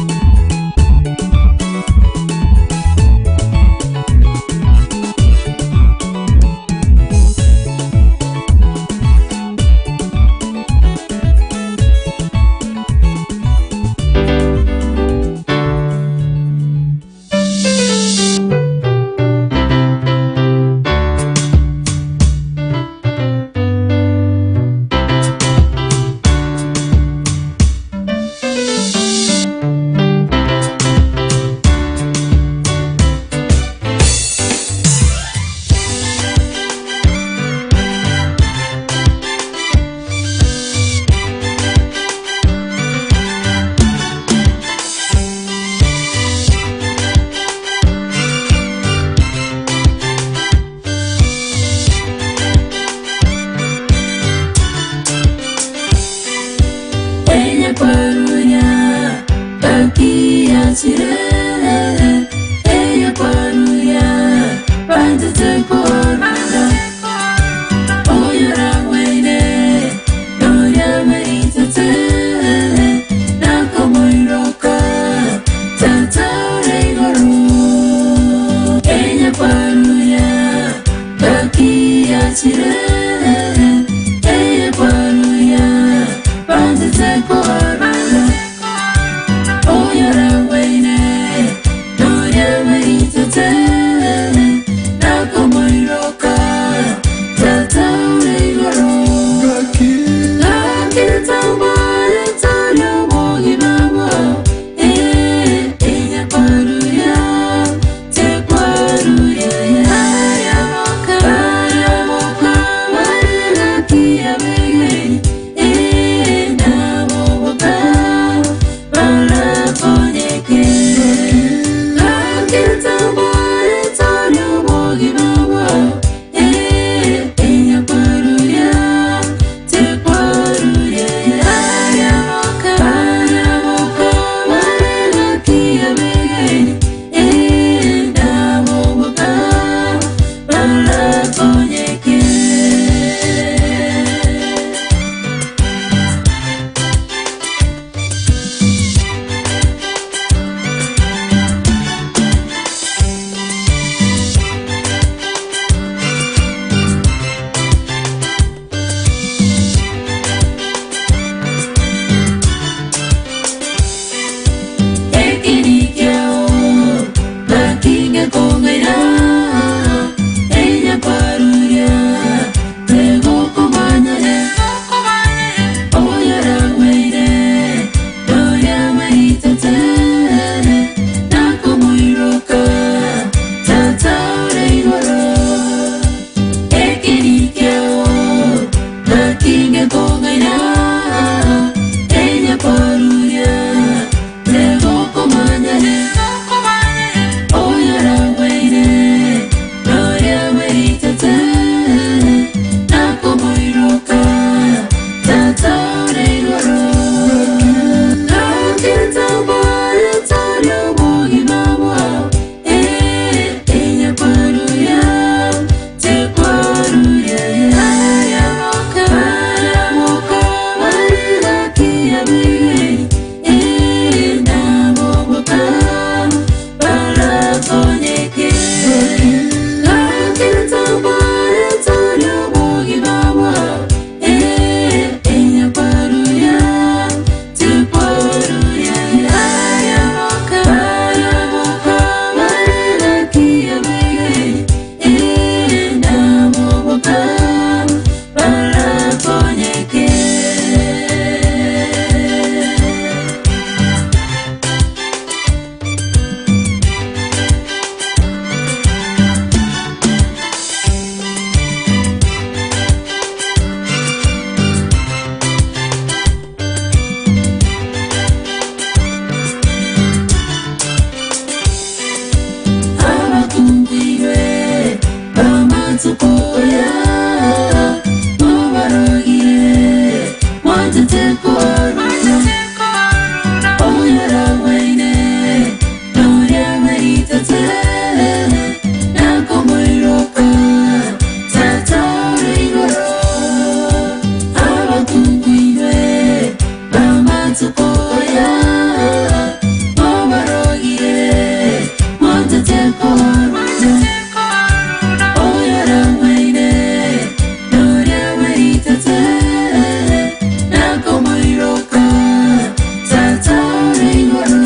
Bamatukoya, mubarogire, mwatete koruna. Oyora waine, noria weritete, nakomoiroka, tata ore igoro. Abakungu bamatukoya, mubarogire, mwatete koruna. Oyora waine, noria weritete, nakomoiroka, tata ore igoro.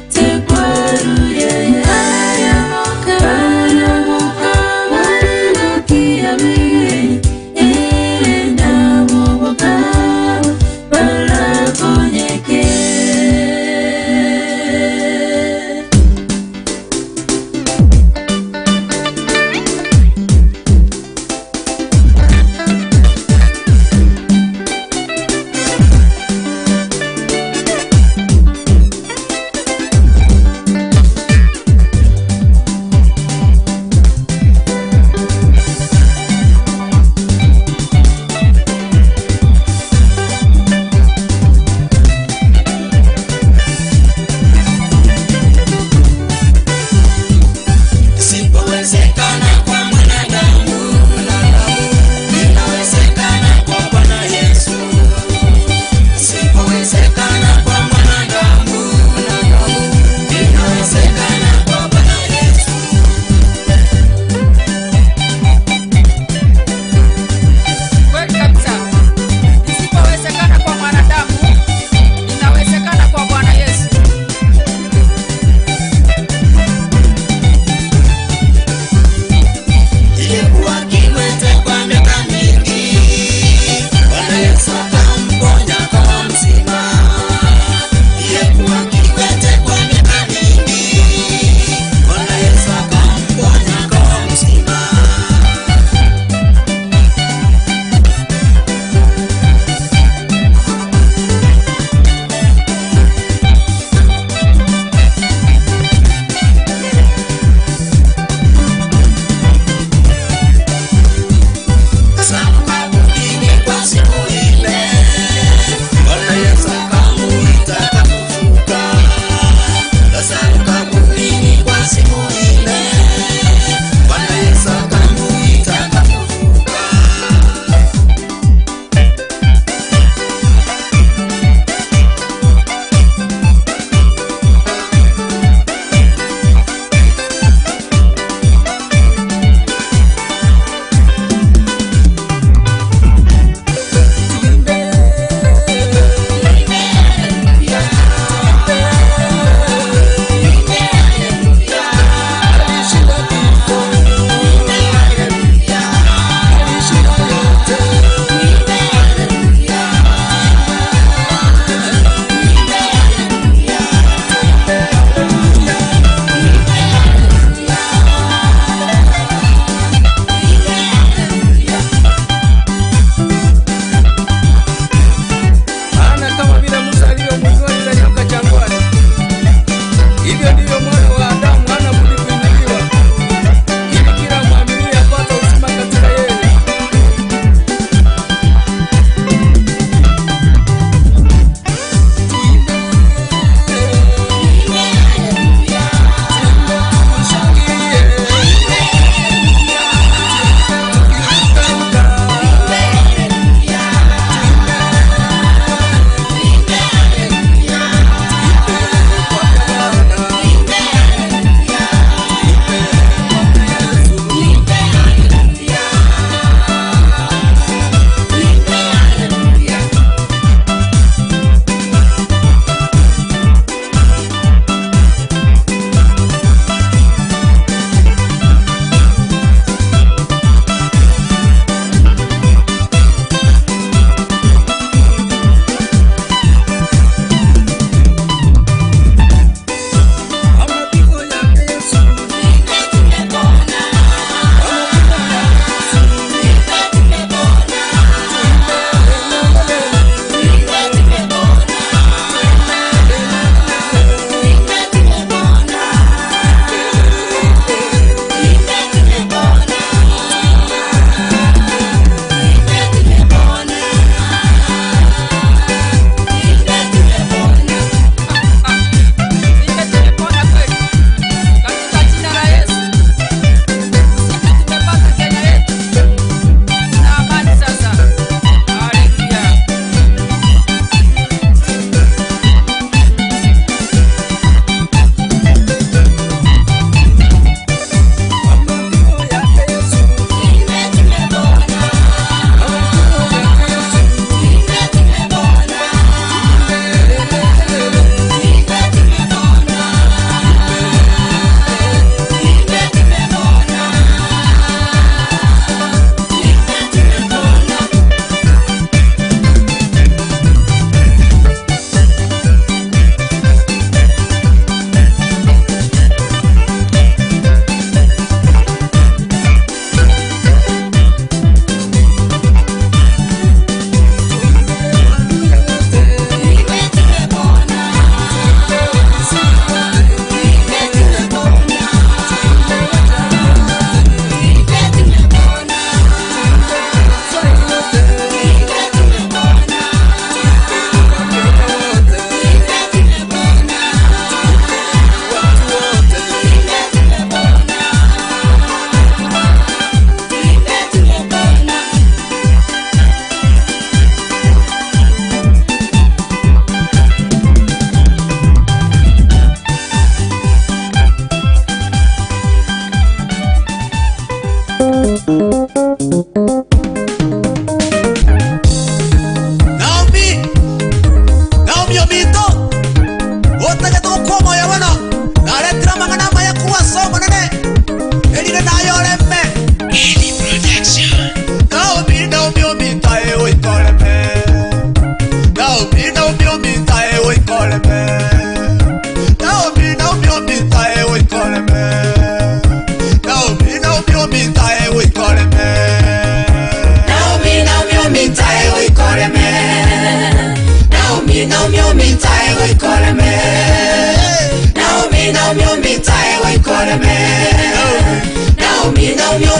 Take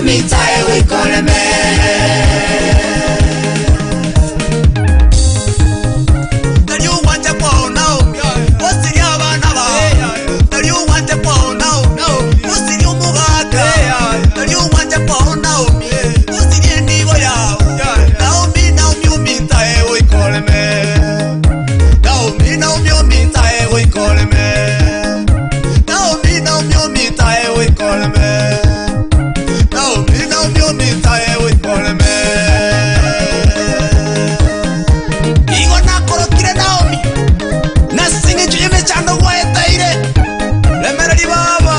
omitae goikoreme. Tari ogwancha kwao Naomi, osirie abana bao. Tari ogwancha kwao Naomi, osirie omogaka. Tari ogwancha kwao Naomi, osirie enibo yao. Naomi, Naomi omitae goikoreme. Naomi, Naomi omitae goikoreme. Naomi, Naomi omitae goikoreme. Naomi, Naomi omitae goikoreme. Igo nakorokire Naomi, nasing'encho y'emechando gwaeteire, remereri baba.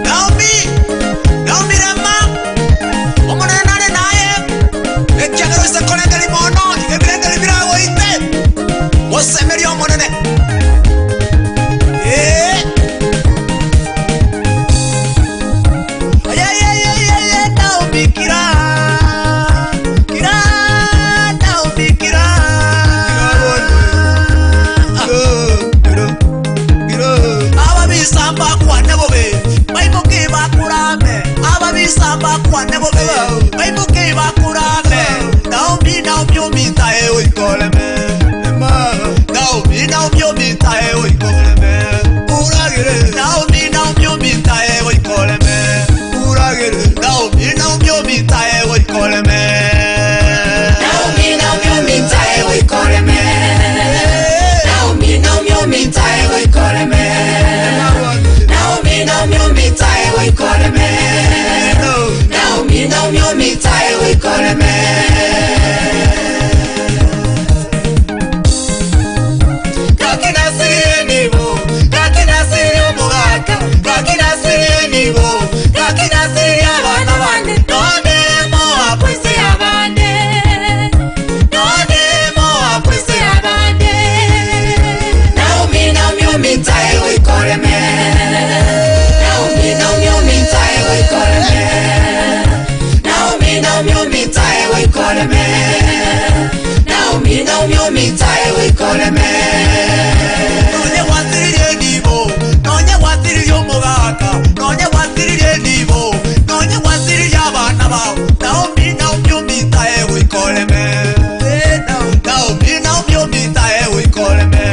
Naomi, Naomi rema, omonene nare naye, ekiagera oise korengeri mono, iga ebirengeri biragoite, mosemerie omonene. Eh. Ayayayayaya, Naomi kira, kira, Naomi kira. Ababisamba kwane bobe, baimuke bakurame. Ababisamba kwane bobe, baimuke bakurame. Naomi, Naomi omitae oikoleme. Naomi, Naomi omitae oikoleme. Naomi, Naomi omitae oikoleme. Naomi, Naomi omitae oikoleme. Naomi, Naomi omitae goikoreme. Naomi, Naomi omitae goikoreme. Naomi, Naomi omitae goikoreme. Naomi, Naomi omitae goikoreme. Gakinasirie nibo, gakinasirie omogaka, gakinasirie nibo, gakinasirie abana bane. None moakwise abande, none moakwise abande. Naomi, Naomi omitae goikoreme. Naomi, Naomi omitae goikoreme. Naomi, Naomi omitae goikoreme. Naomi, Naomi omitae goikoreme. Nonye gwatiririe nibo, nonye gwatiririe omogaka, nonye gwatiririe nibo, nonye gwatiririe abana bao. Naomi, Naomi omitae goikoreme. Naomi, Naomi omitae goikoreme.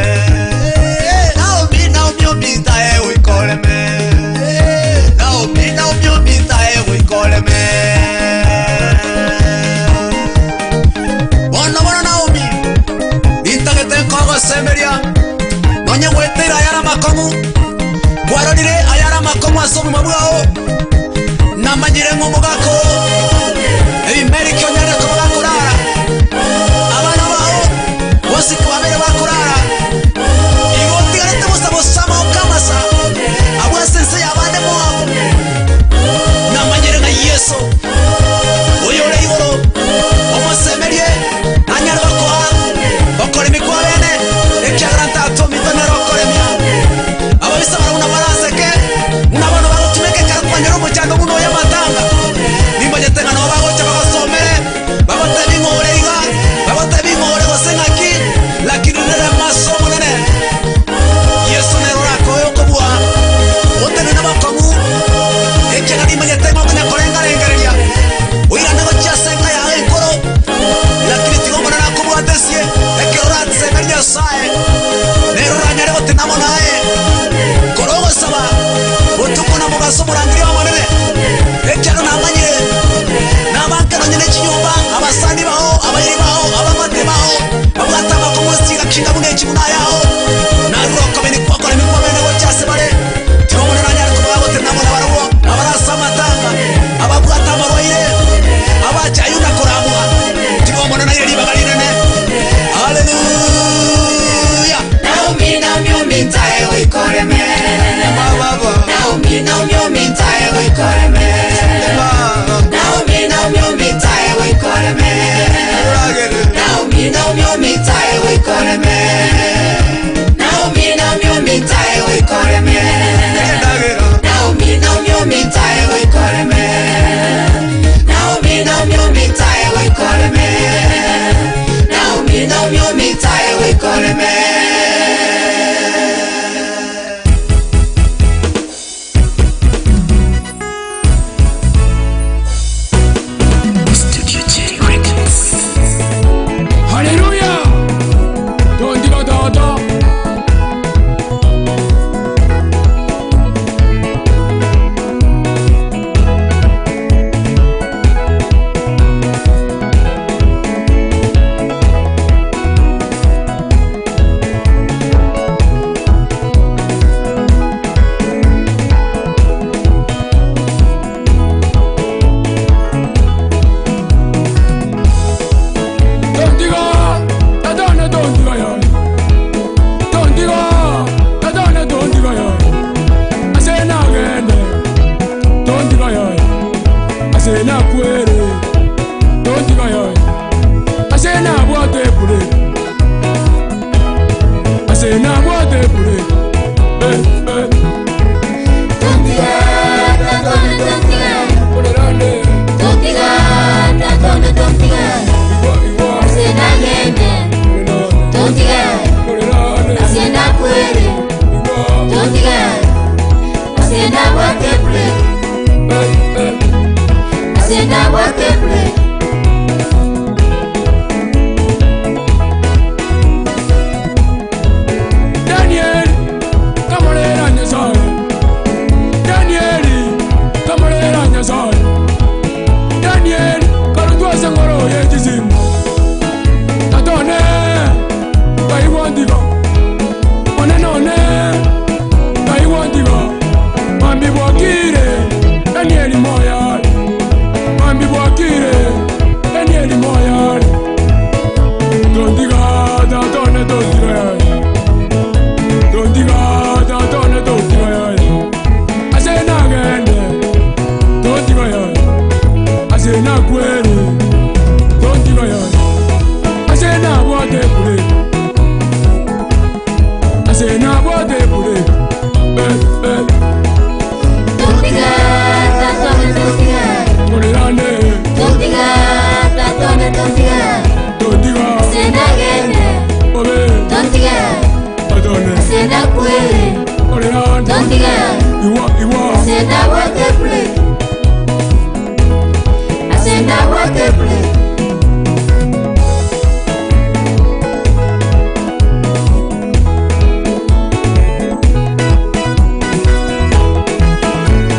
Naomi, Naomi omitae goikoreme. Naomi, Naomi omitae goikoreme. Bono bono Naomi, nintagete nkogosemeria nonye gweteire ayara makong'u kwarorire ayara makong'u ase obogima bwao namanyire ng'a omogaka ebimeri kionyare koba bakorara abana bao bonsi kobabere bakorara igo otigarete bosa bosama okamasa abwo ase ense yabande moabu namanyire ng'a yeso oyo ore igoro omosemerie nanyare gokoa okoremi kwa bene ekiagera ntatomito nere okoremia ababisa barabuna baraseke buna bono bagotumeka ekero kwanyora omochando buna oyo amatanga nimanyete ng'a nabo bagocha bagosomere bagotebi ng'ore iga bagotebi ng'ore gose ng'aki lakini nere maso omonene yesu nere orakoe okobua otenene bokong'u ekiagera nimanyete ng'a okonya korengarengereria oirane gochia ase enka yago enkoro lakini tiga omonene akobwatesie ekero orasemerie nyasaye nere oranyare gotenamo naye koro ogosaba botuko na mogaso omorangeri omonene ekiagera namanyire nabanke nonye ne chinyomba abasani bao abairi bao abamate bao babwate amakomo siga kinga buna echi buna yao naruroko Asenda tontiga. Tontiga. Asenda gende. Obe. Tontiga. Adone. Asenda kwele. Orerande. Tontiga. Iwa iwa. Asenda wake play. Asenda wake play.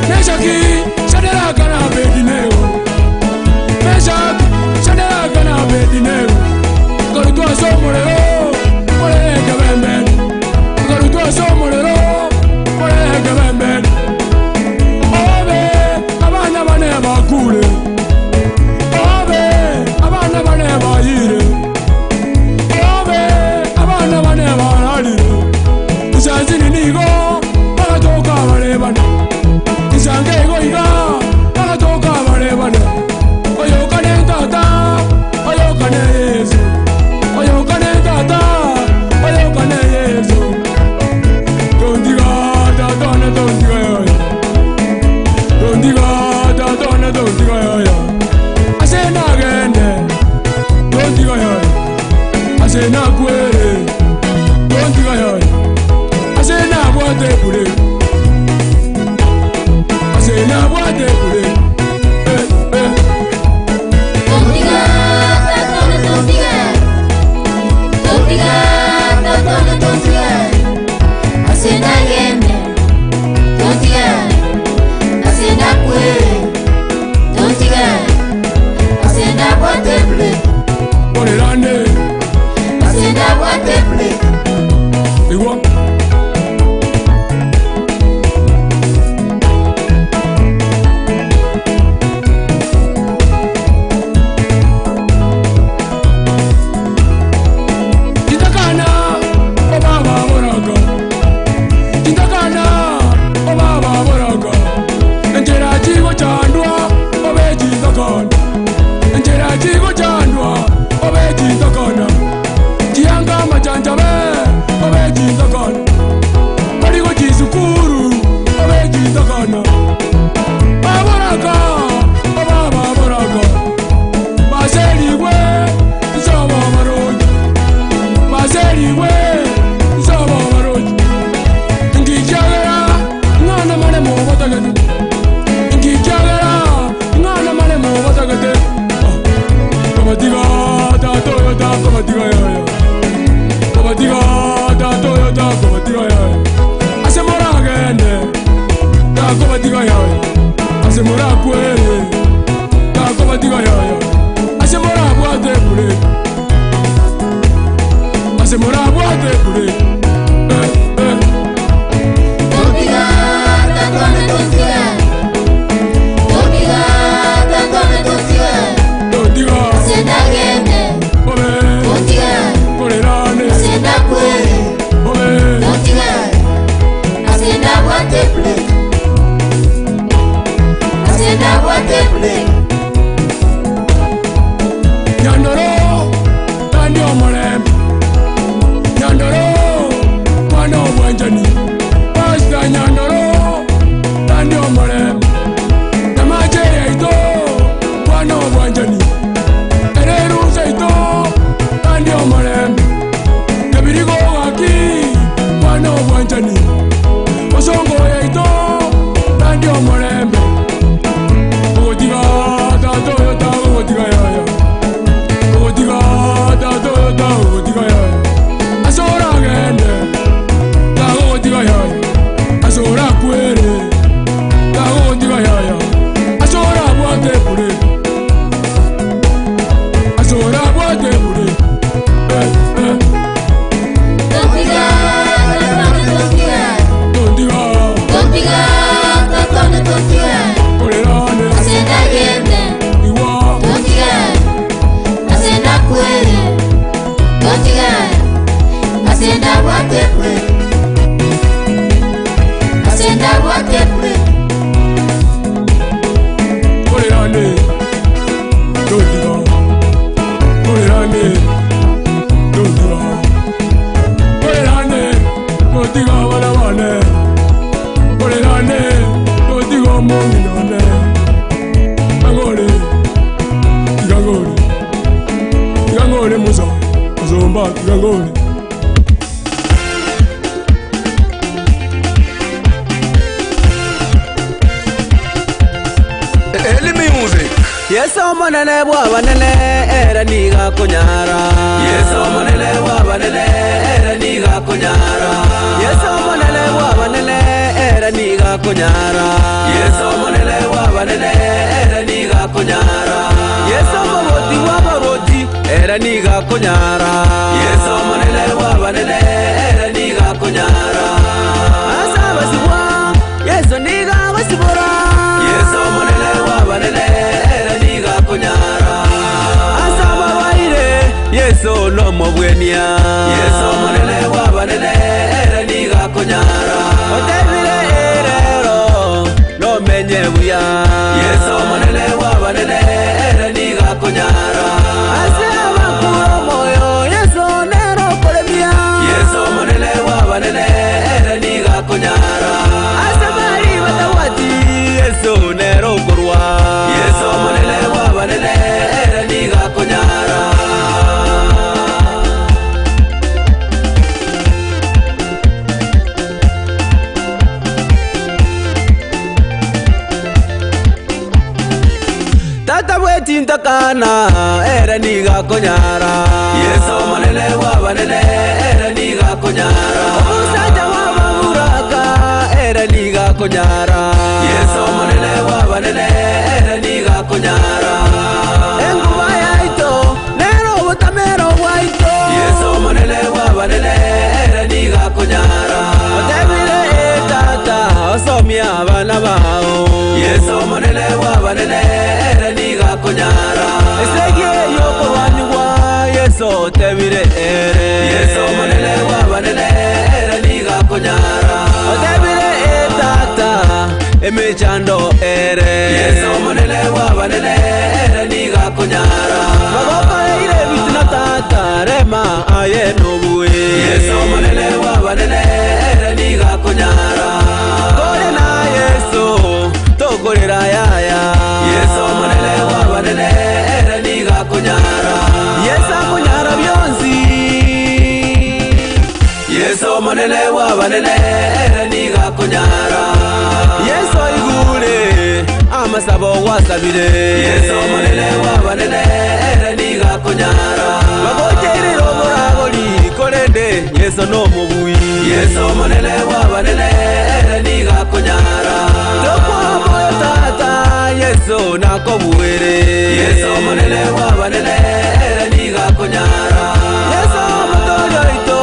Meshaki, Shadraka na Abednego. Meshaki, Shadraka na Abednego. Karutwa somorero, moreke bembe. Karutwa somorero, moreke bembe. Obe, Mamba Gagore. Eli Music. Yesu omonene bwabanene era niga konyara. Yesu omonene bwabanene era niga konyara. Yesu omonene bwabanene era niga konyara. Yesu omonene bwabanene era niga konyara. Yesu omoboti bw'abaroti era niga konyara. Yesu omonene bwabanene era niga konyara. Ase abasibwa Yesu niga abasibora. Yesu omonene bwabanene era niga konyara. Ase abarwaire Yesu nomobwenia. Yesu omonene bwabanene era niga konyara. Otebire erero nomenye buya. Yesu omonene bwabanene era niga konyara. Ase abakura omoyo Yesu nero okoremia. Yesu omonene bwabanene era niga konyara. Ase bari batawati Yesu nero okorwa. Yesu omonene bwabanene era niga konyara. Tata bwetintakana era niga konyara. Yesu omonene bwabanene era niga konyara. Omusaja w'ababuraka era niga konyara. Yesu omonene bwabanene era niga konyara. Enguba yaito nero obutamero bwaito. Yesu omonene bwabanene era niga konyara. Otebire etata osomia abana bao. Yesu omonene bwabanene era niga konyara. Esegi eyokorwaniwa Yesu otebire ere. Yesu omonene bwabanene era niga konyara. Otebire etata emechando ere. Yesu omonene bwabanene era niga konyara. Bagokoreire ebitina tata rema aye nobue. Yesu omonene bwabanene era niga konyara. Kore na Yesu tokorera yaya. Yesu omonene bwabanene era niga konyara. Yesu akonyara byonsi. Yesu omonene bwabanene era niga konyara. Yesu oigure amasabo gwasabire. Yesu omonene bwabanene era niga konyara. Bagocherire omoragori korende Yesu nomobui. Yesu omonene bwabanene era niga konyara. Tokwa moyo tata Yesu nakobuere. Yesu omonene bwabanene era niga konyara. Yesu omotorio oito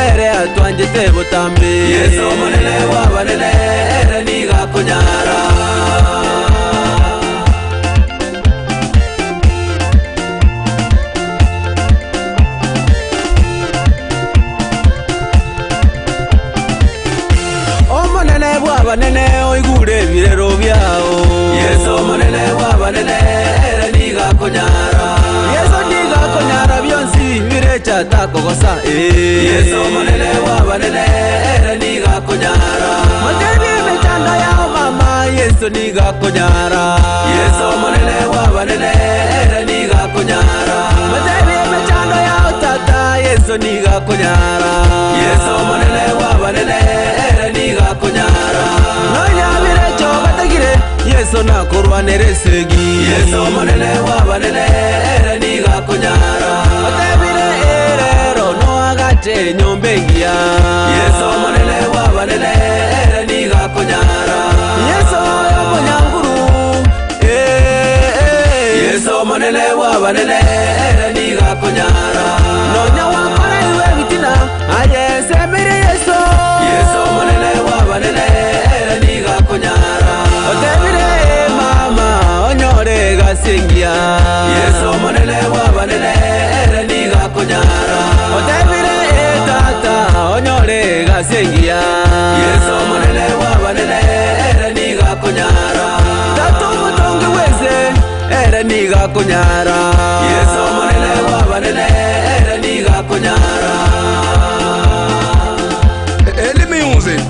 ere atwanjete botambe. Yesu omonene bwabanene era niga konyara. Omonene bwabanene oigure ebirero byao. Yesu omonene bwabanene era niga konyara. Yesu niga konyara byonsi birecha takogosa. Yesu omonene bwabanene era niga konyara. Matebi emechando yao mama Yesu niga konyara. Yesu omonene bwabanene era niga konyara. Matebi emechando yao tata Yesu niga konyara. Yesu omonene bwabanene era niga konyara. Nonya birecho batagire Yesu nakorwanera esegi. Yesu omonene bwabanene era niga konyara. Otebire erero noagache enyomba engiya. Yesu omonene bwabanene era niga konyara. Yesu oyo omonyanguru Yesu omonene bwabanene era niga konyara. Nonya wakora iwe bitina aye semire Yesu. Yesu omonene bwabanene era niga konyara. Otebire mama onyore gasingia. Yesu omonene bwabanene era niga konyara. Otebire tata onyore gasingia. Yesu omonene bwabanene era niga konyara. Tata omotongi wese era niga konyara. Yesu omonene bwabanene era niga konyara. Eli Music.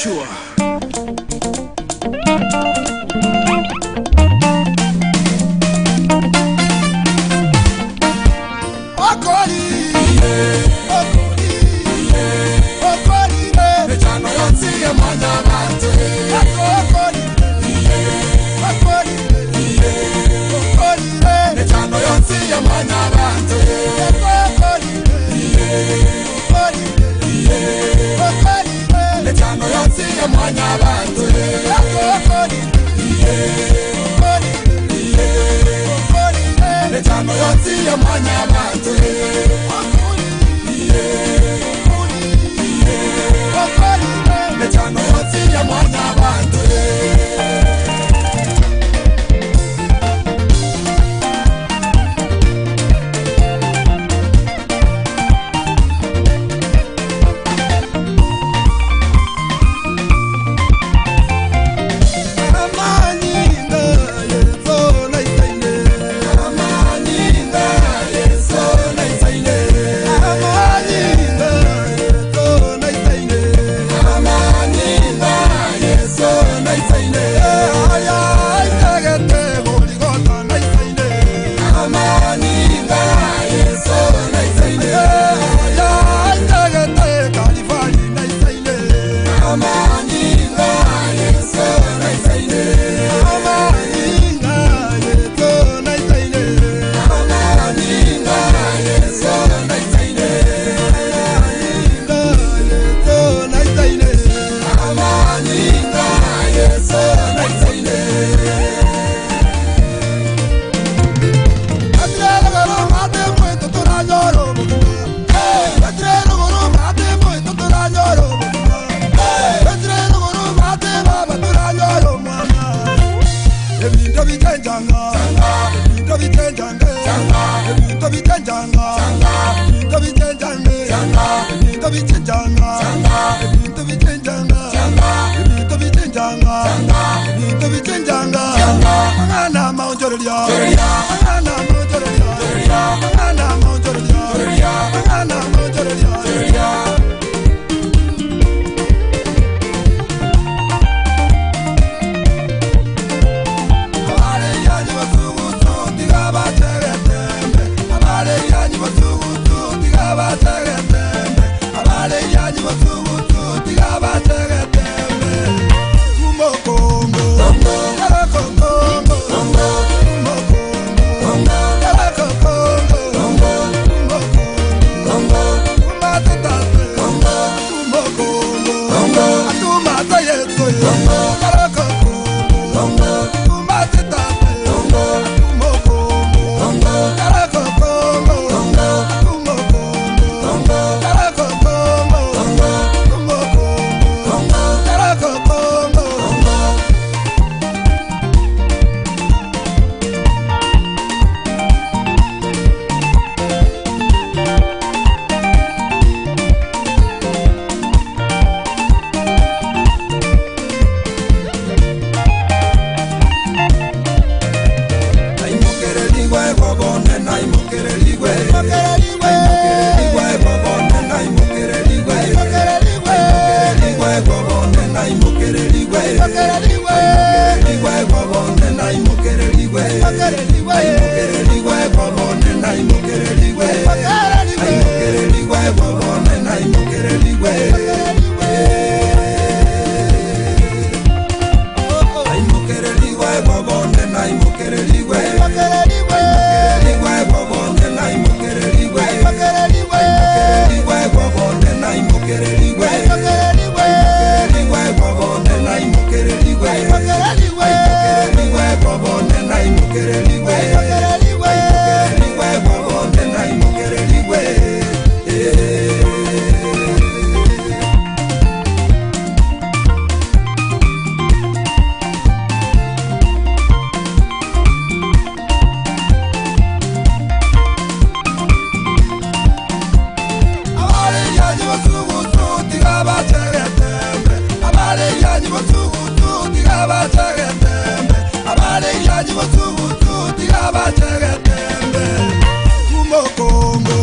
Sure. Kongo.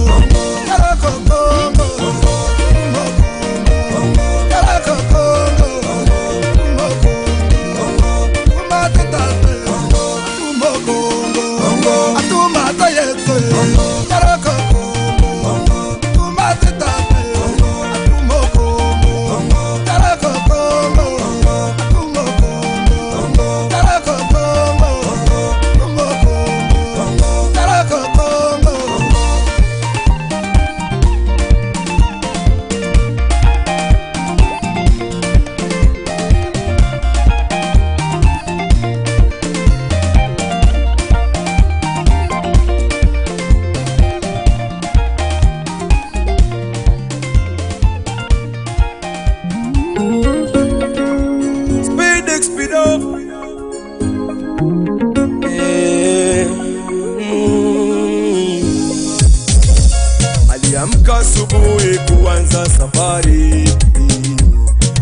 Aliamka asubuhi kuanza safari,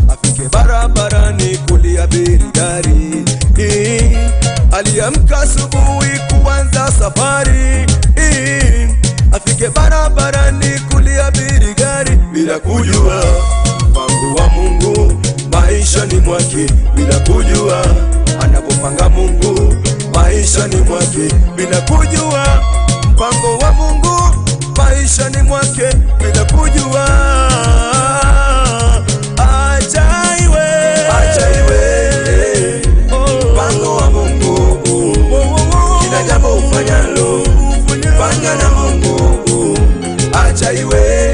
afike barabarani kuliabiri gari. Aliamka asubuhi kuanza safari, afike barabarani kuliabiri gari, bila kujua mpango wa Mungu maisha ni mwake, bila kujua anapopanga Mungu maisha ni mwake, bila kujua mpango wa Mungu maisha ni mwake, bila kujua. Acha iwe, acha iwe mpango wa Mungu, kila jambo ufanyalo fanya na Mungu. Acha iwe,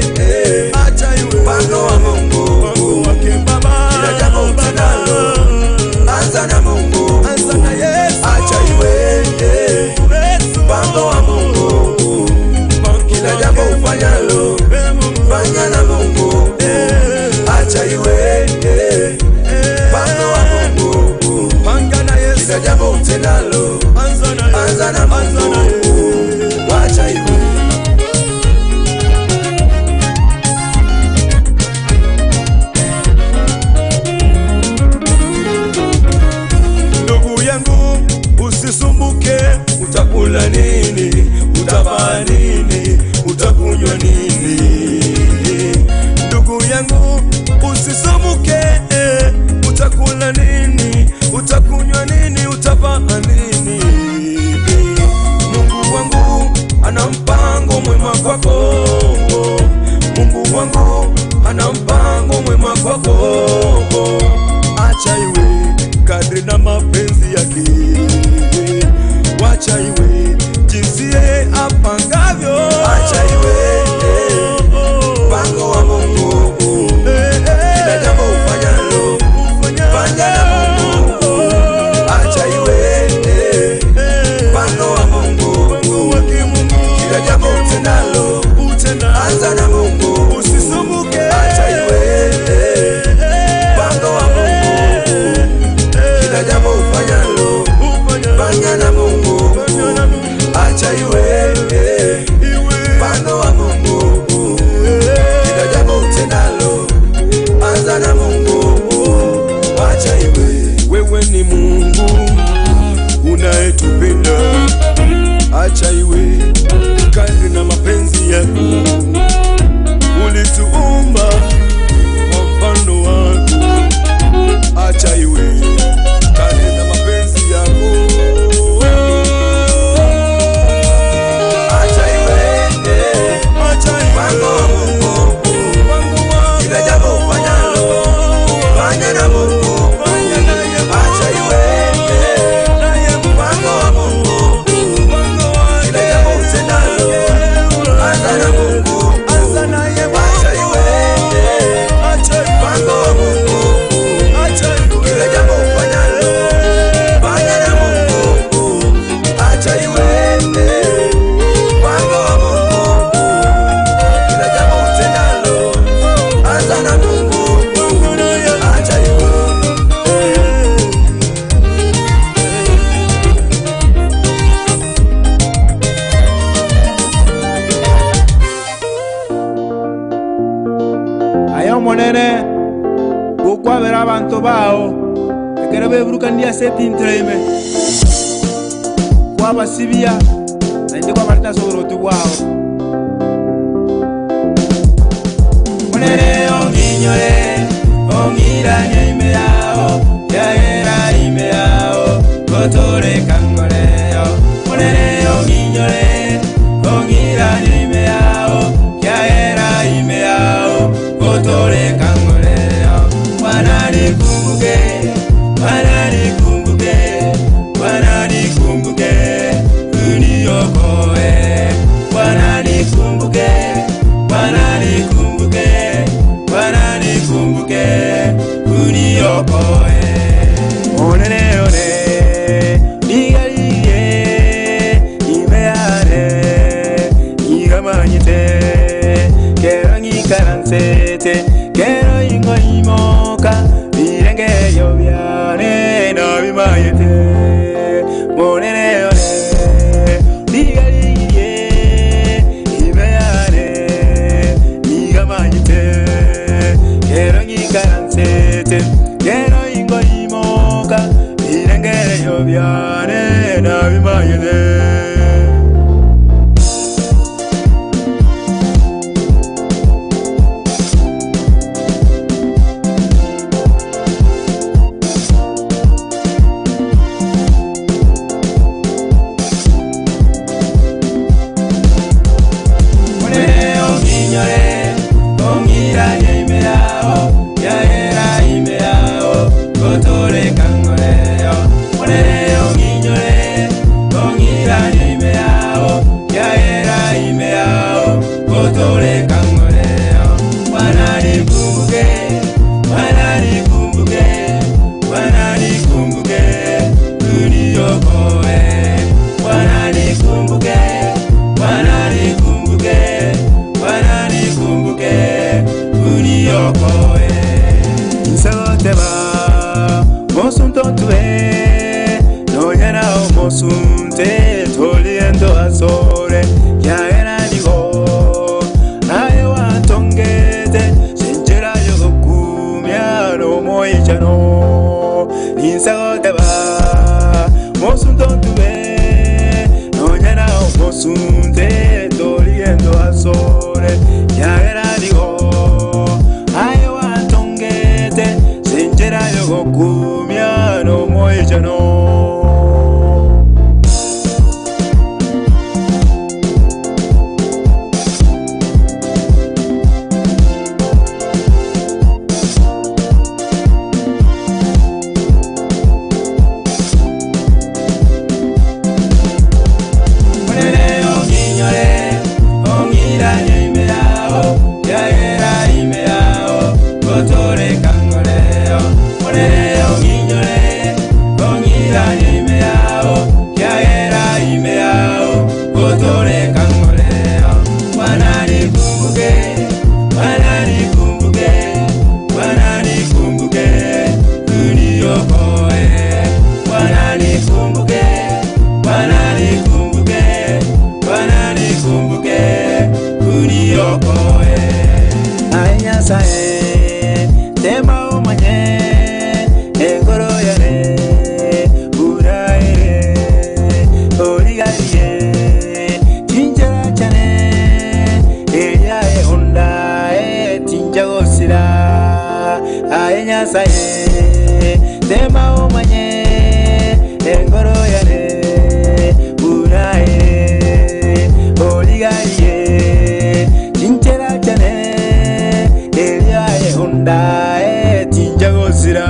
acha iwe mpango wa Mungu, kila jambo utendalo anza na Mungu, anza na Yesu. Acha iwe mpango wa Mungu, kila jambo ufanyalo fanya na Mungu. Acha iwe mpango wa Mungu, kila jambo utendalo anza na Mungu. Acha iwe. Ndugu yangu usisumbuke, utakula nini, utavaa nini, utakunywa nini? Ndugu yangu usisumbuke, utakula nini, utakunywa nini, utavaa nini? Mungu wangu ana mpango mwema kwako, Mungu wangu ana mpango mwema kwako. Acha iwe kadri na mapenzi yake, wacha iwe jinsi yeye apangavyo. Acha iwe mpango wa Mungu, kila jambo ufanyalo fanya na Mungu. Acha iwe mpango wa Mungu, kila jambo utendalo anza na Mungu, usisumbuke. Acha iwe mpango wa Mungu, kila jambo ufanyalo fanya na Mungu. Acha iwe mpango wa Mungu, kila jambo utendalo anza na Mungu. Acha iwe. Wewe ni Mungu unayetupenda, acha iwe kadri na mapenzi yako. Ulituumba kwa mfano wako, acha iwe kadri na mapenzi yako. Acha iwe, acha iwe mpango wa Mungu, kila jambo ufanyalo fanya na Mungu. Acha iwe mpango wa Mungu, kila jambo utendalo anza na Mungu. Acha iwe mpango wa Mungu, kila jambo ufanyalo fanya na Mungu. Acha iwe mpango wa Mungu, kila jambo utendalo anza na Mungu. Acha iwe. Aya omonene gokwabera abanto bao ekero beburukania ase etintra ime kwabasibia naende kwabareta ase oboroti bwao. Monene onginyore ong'irania ime yao yaera ime yao gotoreka ngoreo. Monene onginyore ong'irania ime yao yaera ime yao gotoreka ngoreo. Bwana nikumbuke, Bwana nikumbuke, Bwana nikumbuke uniokoe. Bwana nikumbuke, Bwana nikumbuke, Bwana nikumbuke uniokoe. Onene one Biane nabimayete. Monene onginyore, ongiranye ime yao, yagera ime yao, gotoreka ngoreo. Monene onginyore, ongiranye ime yao, yagera ime yao, gotoreka ngoreo. Bwana nikumbuke, Bwana nikumbuke, Bwana nikumbuke, uniokoe. Bwana nikumbuke, Bwana nikumbuke, Bwana nikumbuke, uniokoe. Nsoteba mosuntontue nonyana omosunte toliendo asore yaeranigo naye watongete sinjera yogokumya nomoichano ninsagoteba mosuntontue nonyana omosunte toliendo asore yaeranigo aye watongete sinjera yogokumya nomoichano. Monene onginyore, ongiranye ime yao, yagera ime yao, gotoreka ngoreo. Monene onginyore, ongiranye ime yao, yagera ime yao, gotoreka ngoreo. Bwana nikumbuke, Bwana nikumbuke, Bwana nikumbuke, uniokoe. Bwana nikumbuke, Bwana nikumbuke, Bwana nikumbuke, uniokoe. Aye Nyasaye, tema omanye, engoro yane, uraire, origarie, chinchera chane, eyae ondae, tinjagosira. Aye Nyasaye, tema omanye, engoro yane, uraire, origarie, chinchera chane, eyae ondae, tinjagosira.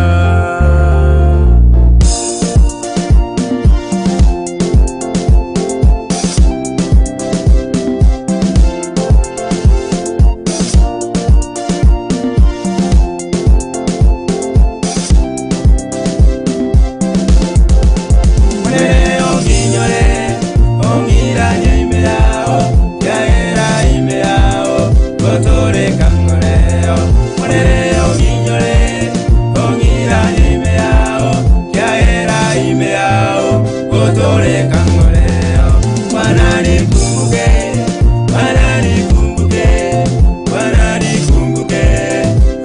Monene onginyore, ongiranye ime yao, yagera ime yao, gotoreka ngoreo. Monene onginyore, ongiranye ime yao, yagera ime yao, gotoreka ngoreo. Bwana nikumbuke, Bwana nikumbuke, Bwana nikumbuke,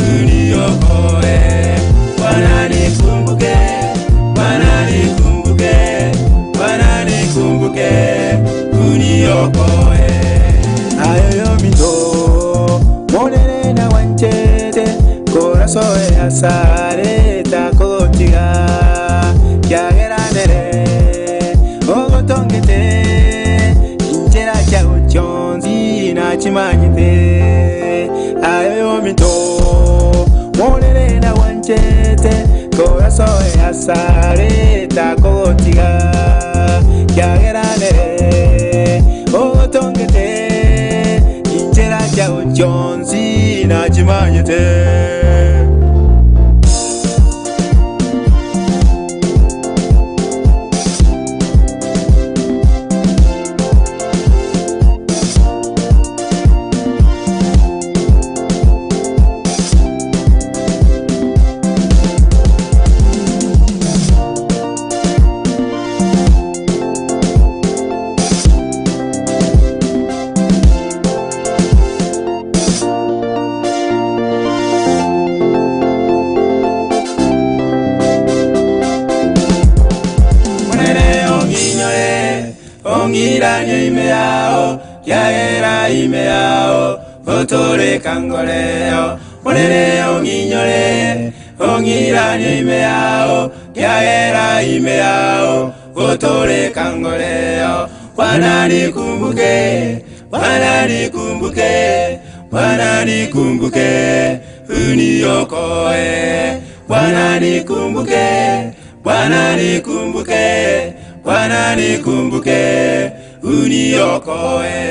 uniokoe. Bwana nikumbuke, Bwana nikumbuke, Bwana nikumbuke, uniokoe. Ayo mito, monene na wanchete, korasoe asare takotiga, kyageranere, ogotongete, inchera chao chonzi nachimanyite. Ayo mito, monene na wanchete, korasoe asare takotiga, kyageranere, ogotongete, inchera chao chonzi nachimanyite. Ong'iranie ime yao, kiagera ime yao, gotoreka ngoreo, monene ong'inyore, ong'iranie ime yao, kiagera ime yao, gotoreka ngoreo. Bwana nikumbuke, Bwana nikumbuke, Bwana nikumbuke, uniokoe. Bwana nikumbuke, Bwana nikumbuke, Bwana nikumbuke, uniokoe.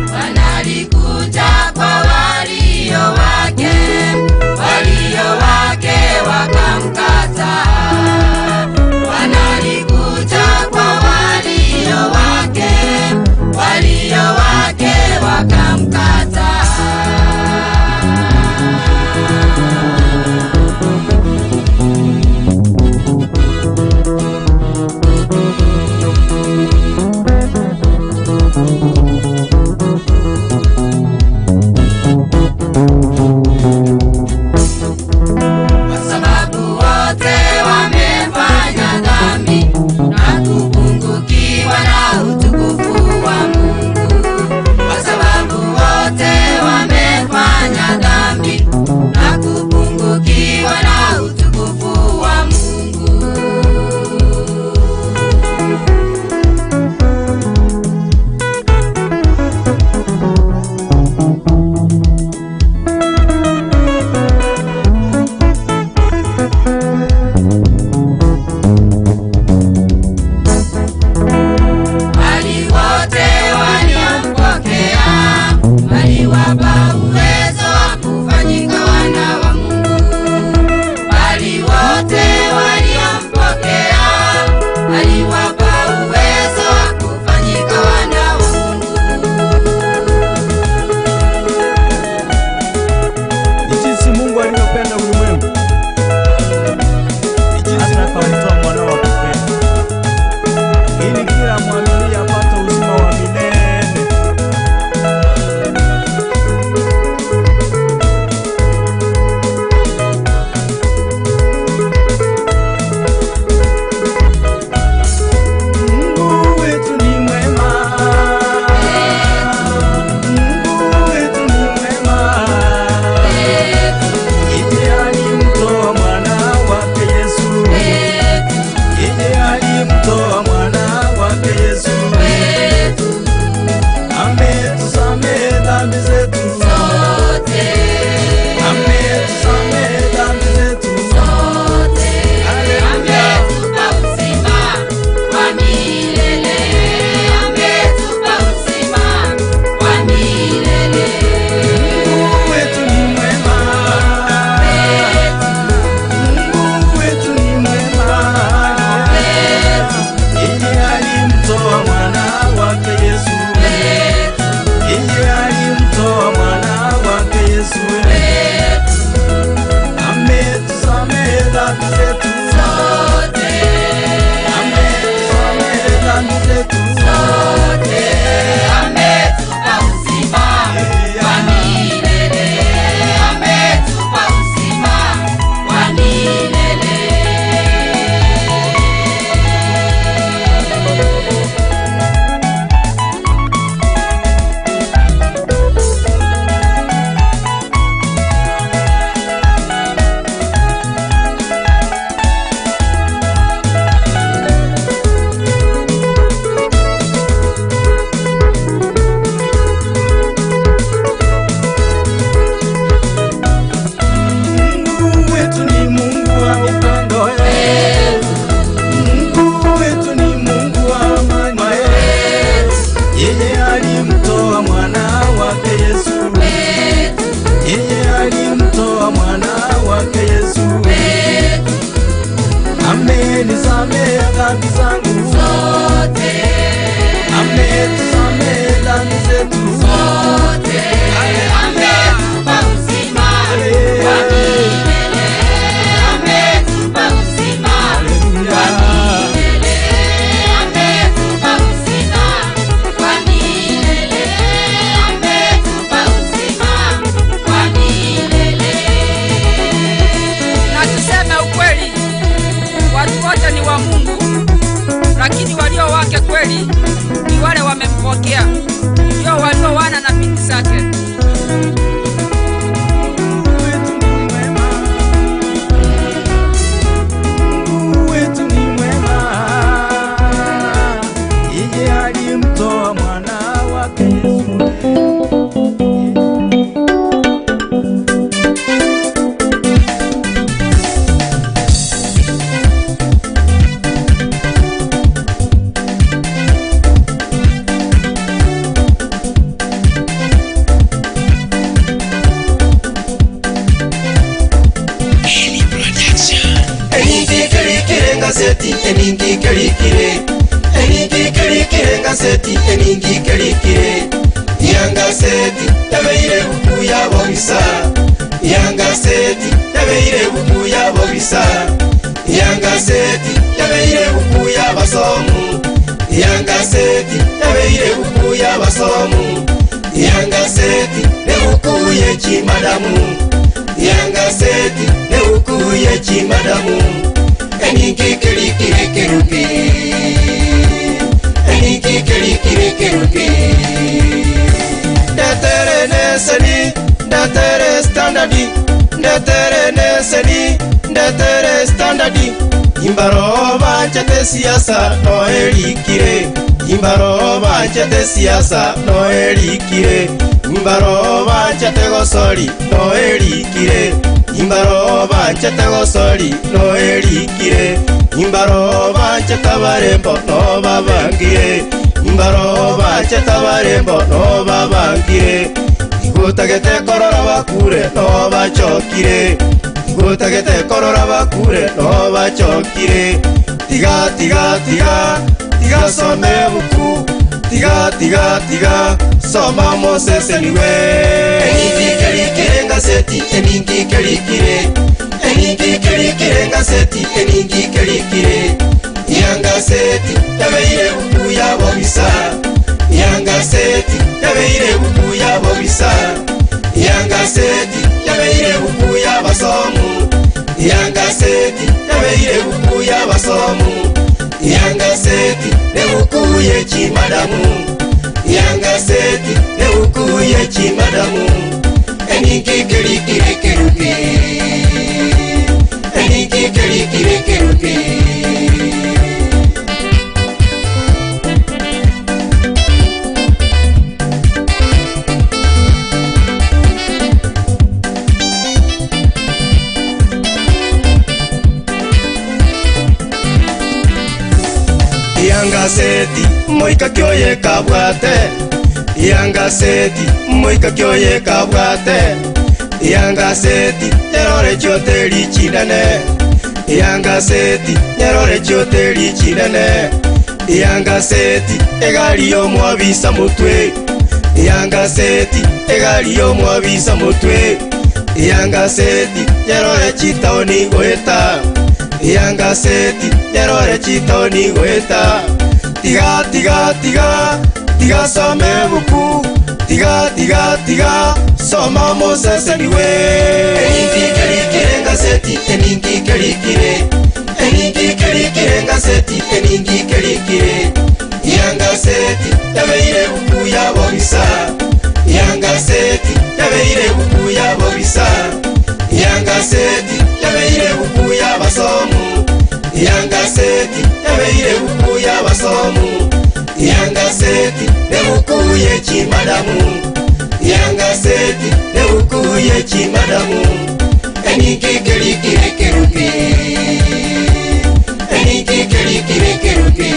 Bwana alikuja kwa walio wake, walio wake wakamkataa. Bwana alikuja kwa walio wake, walio wake wakamkataa. Kwa sababu wote wamefanya dhambi na kupungukiwa na utukufu wa Mungu. Kwa sababu wote wamefanya dhambi na kupungukiwa na utukufu wa Mungu. Bali wote waliompokea aliwapa uwezo wa kufanyika wana wa Mungu. Bali wote waliompokea aliwapa uwezo wa kufanyika wana wa Mungu. Ni jinsi Mungu alivyopenda ulimwengu hata akamtoa mwana wa pekee, ili kila mwamini apate uzima wa milele. Mungu wetu ni mwema. Mungu wetu ni mwema. Yeye alimtoa mwana wake Yesu. Yeye alimtoa mwana wake Yesu. Ametusamehe dhambi zetu zote. Ametusamehe dhambi zetu zote. Haleluya. Ametupa uzima wa milele. Ametupa uzima wa milele. Mungu wetu ni mwema. Mungu wetu ni mwema. Yeye alimtoa mwana ngaseti eningi kerikire Yangaseti yabeire buku yabobisa Yangaseti yabeire buku yabobisa Yangaseti yabeire buku yabasomu Yangaseti yabeire buku yabasomu Yangaseti nebuku yechimadamu Yangaseti nebuku yechimadamu Eningi kerikire kerubi Eningi kerikire kerubi Ndetere neseni, ndetere standardi Ndetere neseni, ndetere standardi Imbaro banchete siasa no erikire Imbaro banchete siasa no erikire Imbaro banchete gosori no erikire Imbaro banchete gosori no erikire Imbaro banchete abarembo no babangire Imbaro banchete abarembo no babangire Igotagete korora bakure no bachokire Igotagete korora bakure no bachokire Tiga tiga tiga tiga some buku Tiga tiga tiga soma Mosese niwe Eningi kerikire ngaseti eningi kerikire Eningi kerikire ngaseti eningi kerikire Yangaseti yabeire buku yabobisa Yangaseti yabeire buku yabobisa Yangaseti yabeire buku yabasomu Yangaseti yabeire buku yabasomu Yangaseti nebuku yechimadamu Yangaseti nebuku yechimadamu Eningi kerikire kerubi Eningi kerikire kerubi Yangaseti moika kyoye kabwate Yangaseti moika kyoye kabwate Yangaseti nyerore choteri chinene Yangaseti nyerore choteri chinene Yangaseti egari yomwabisa mutwe Yangaseti egari yomwabisa mutwe Yangaseti nyerore chitaoni goeta Yangaseti nyerore chitaoni goeta Tiga tiga tiga tiga some buku Tiga tiga tiga soma Mosese niwe Eningi kerikire ngaseti eningi kerikire Eningi kerikire ngaseti eningi kerikire Yangaseti yabeire buku yabobisa Yangaseti yabeire buku yabobisa Yangaseti yabeire buku yabasomu Yangaseti yabeire buku yabasomu Yangaseti nebuku yechimadamu Yangaseti nebuku yechimadamu Eningi kerikire kerubi Eningi kerikire kerubi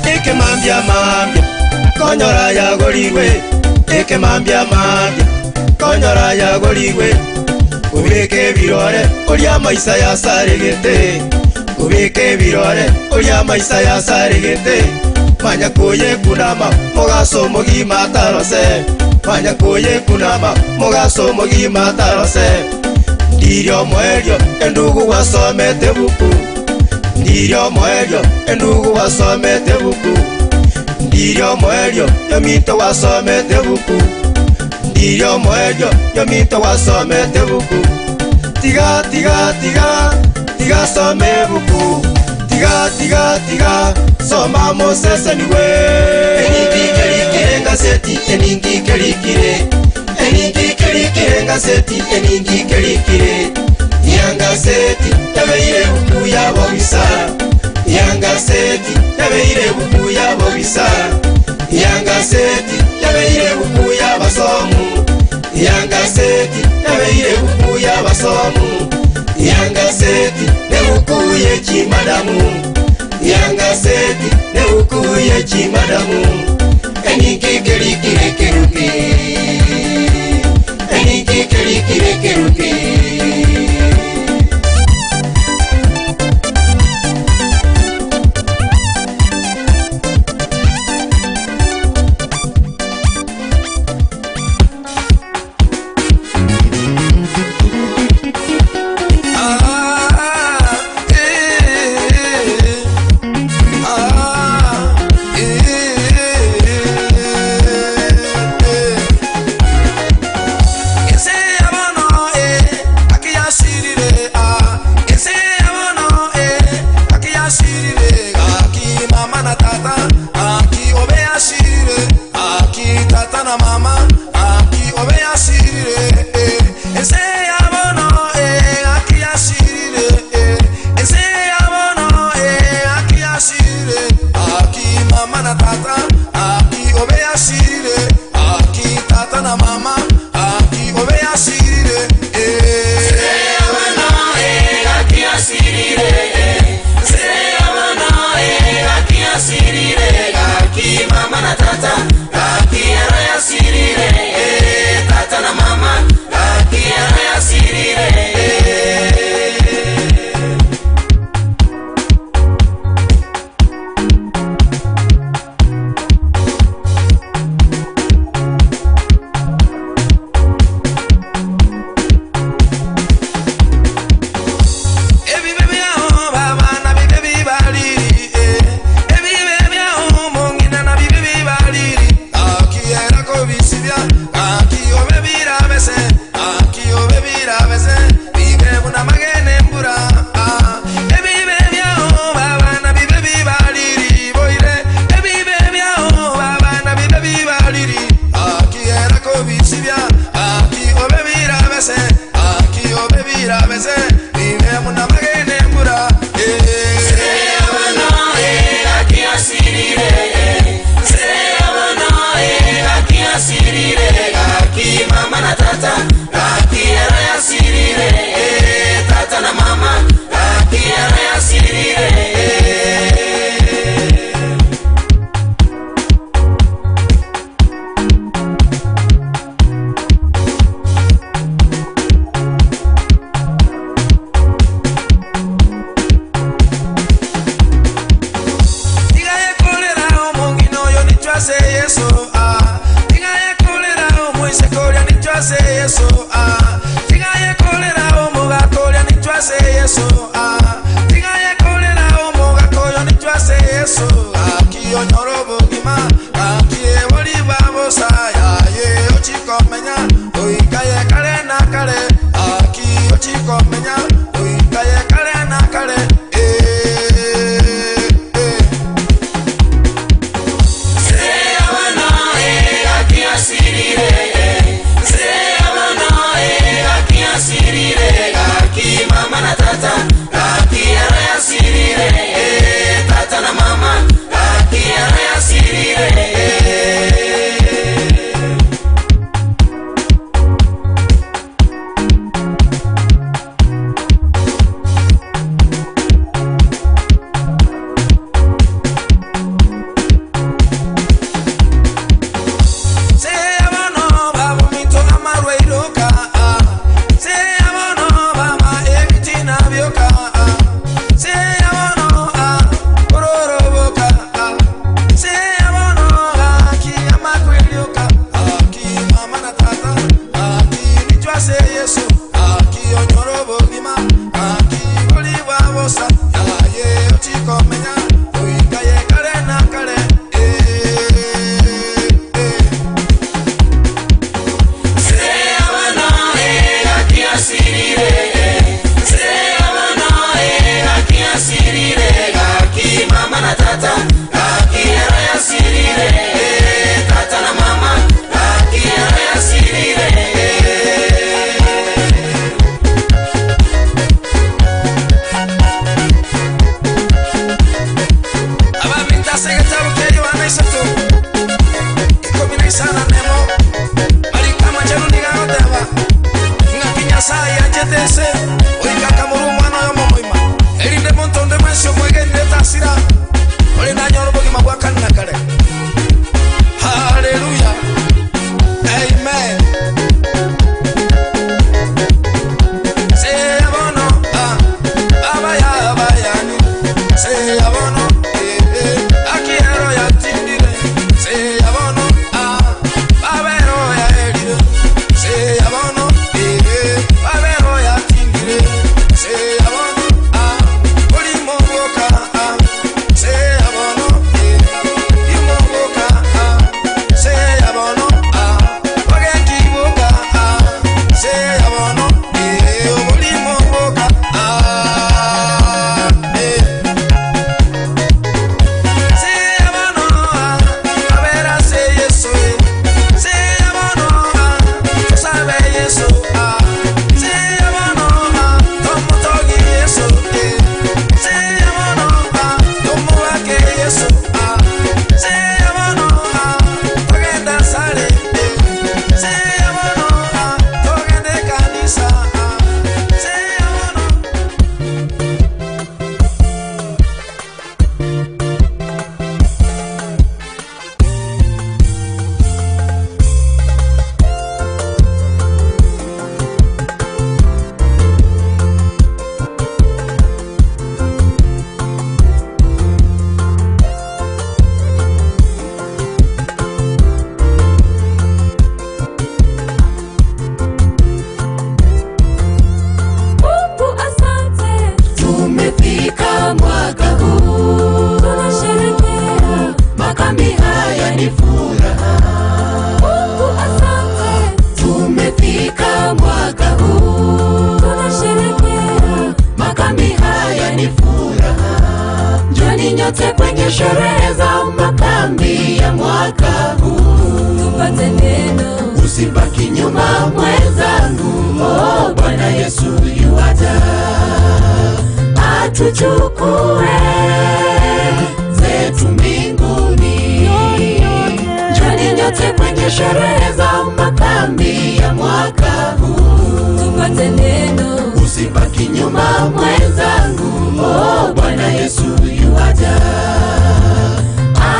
Eke mambia mambia konyora yagoriwe Eke mambia mambia konyora yagoriwe Ubike birore oria maisa yasaregete Ubike birore oria maisa yasaregete Manya kuye kunama mogaso mugima tarose Manya kuye kunama mogaso mugima tarose Ndirio mwerio endugu wasomete buku Ndirio mwerio endugu wasomete buku Ndirio mwerio yominto wasomete buku Ndirio mwerio yominto wasomete buku Tiga tiga tiga tiga some buku Tiga tiga tiga soma Mosese niwe Eningi kerikire ngaseti eningi kerikire Eningi kerikire ngaseti eningi kerikire Yangaseti yabeire buku yabobisa Yangaseti yabeire buku yabobisa Yangaseti yabeire buku yabasomu Yangaseti yabeire buku yabasomu Yangaseti nebuku yechimadamu Yangaseti nebuku yechimadamu Eningi kerikire kerubi gosibia aki obebira bese aki obebira bese ibe muna magene mbura Gaki mama na tata, gaki era yasirire, tata na mama, gaki era yasirire. Tigayekolera omongina oyo nichwase Yesu ah. Tigayekolera omwisekolya nichwase Yesu ah. Tigayekolera omugakolya nichwase Yesu ah. Tigayekolera omugakoyo nichwase Yesu akiyonyora obogima akieboli bwa busa yaye ochikomenya oikaye kale na kale aki ochikomenya oikaye kale na kale Gaki mama na tata, gaki era yasirire, tata na mama, gaki era yasirire. Se abono babumito amarwairoka se abono bama ebitina byoka se abono ororoboka se abono aki amakwelyoka aki mama na tata aki nichwase Yesu aki onyoro bogima aki boli bwa bosa aye ochikomenya oikaye kale na kale. Gaki mama na tata, gaki era yasirire, tata na mama, gaki era yasirire. Ababintasegetabu kya Yohana 3:14 marika machenu nigagoteba ng'aki Nyasaye anchete ense oikakamura omwana oyo momoima erinde monto onde mwensi omwegenire tasira ori nanyora obogima bwa kare na kare. Haleluya, amen. Seabono abayabayani seabono akiero yatindire seabono babero yaerire seabono babero yatindire seabono olimoboka seabono imoboka seabono ogenkiboka seabono olimoboka. Mungu asante, Tumefika mwaka huu, tunasherehekea makambi haya ni furaha. Mungu asante, Tumefika mwaka huu, tunasherehekea makambi haya ni furaha. Njoni nyote kwenye sherehe za makambi ya mwaka huu, tupate neno. Usibaki nyuma mwenzangu, oh, Bwana Yesu yuaja atuchukue zetu mbinguni. Njoni nyote kwenye sherehe za makambi ya mwaka huu, tupate neno. Usibaki nyuma mwenzangu, oh, Bwana Yesu yuaja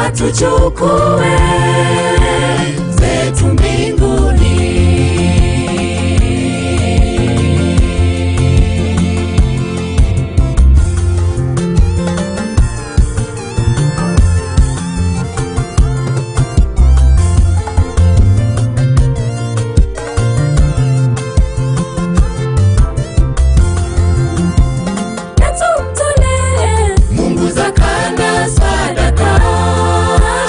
atuchukue zetu mbinguni. Na tumtolee Mungu zaka na sadaka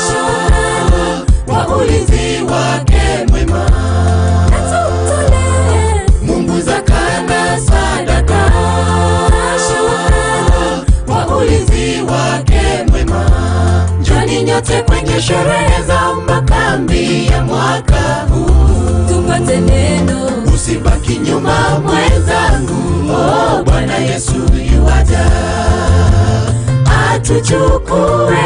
shukrani kwa ulinzi wake mwema. Na tumtolee Mungu zaka na sadaka shukrani kwa ulinzi wake mwema. Njoni nyote kwenye sherehe za makambi ya mwaka huu, tupate neno. Usibaki nyuma mwenzangu, oh, Bwana Yesu yuaja atuchukue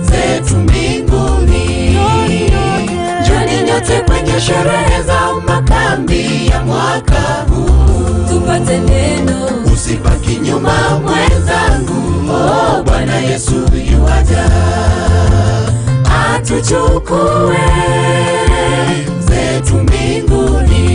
zetu mbinguni. Njoni nyote kwenye sherehe za makambi ya mwaka huu, tupate neno. Usibaki nyuma mwenzangu, oh, Bwana Yesu yuaja atuchukue zetu mbinguni.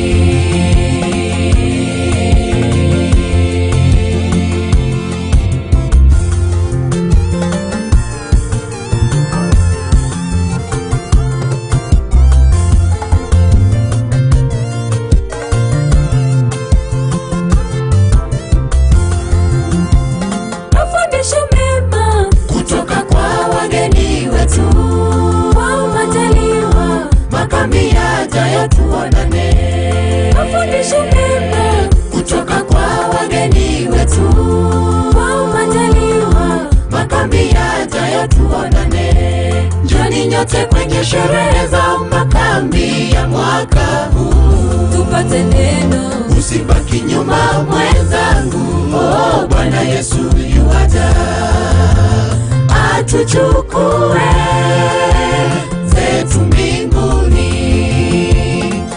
Mafundisho mema kutoka kwa wageni wetu kwa majaliwa, makambi yajayo tuonane. Mafundisho mema kutoka kwa wageni wetu kwa majaliwa, makambi yajayo tuonane. Njoni nyote kwenye sherehe za makambi ya mwaka huu, tupate neno. Usibaki nyuma mwenzangu, oh, Bwana Yesu yuaja atuchukue zetu mbinguni.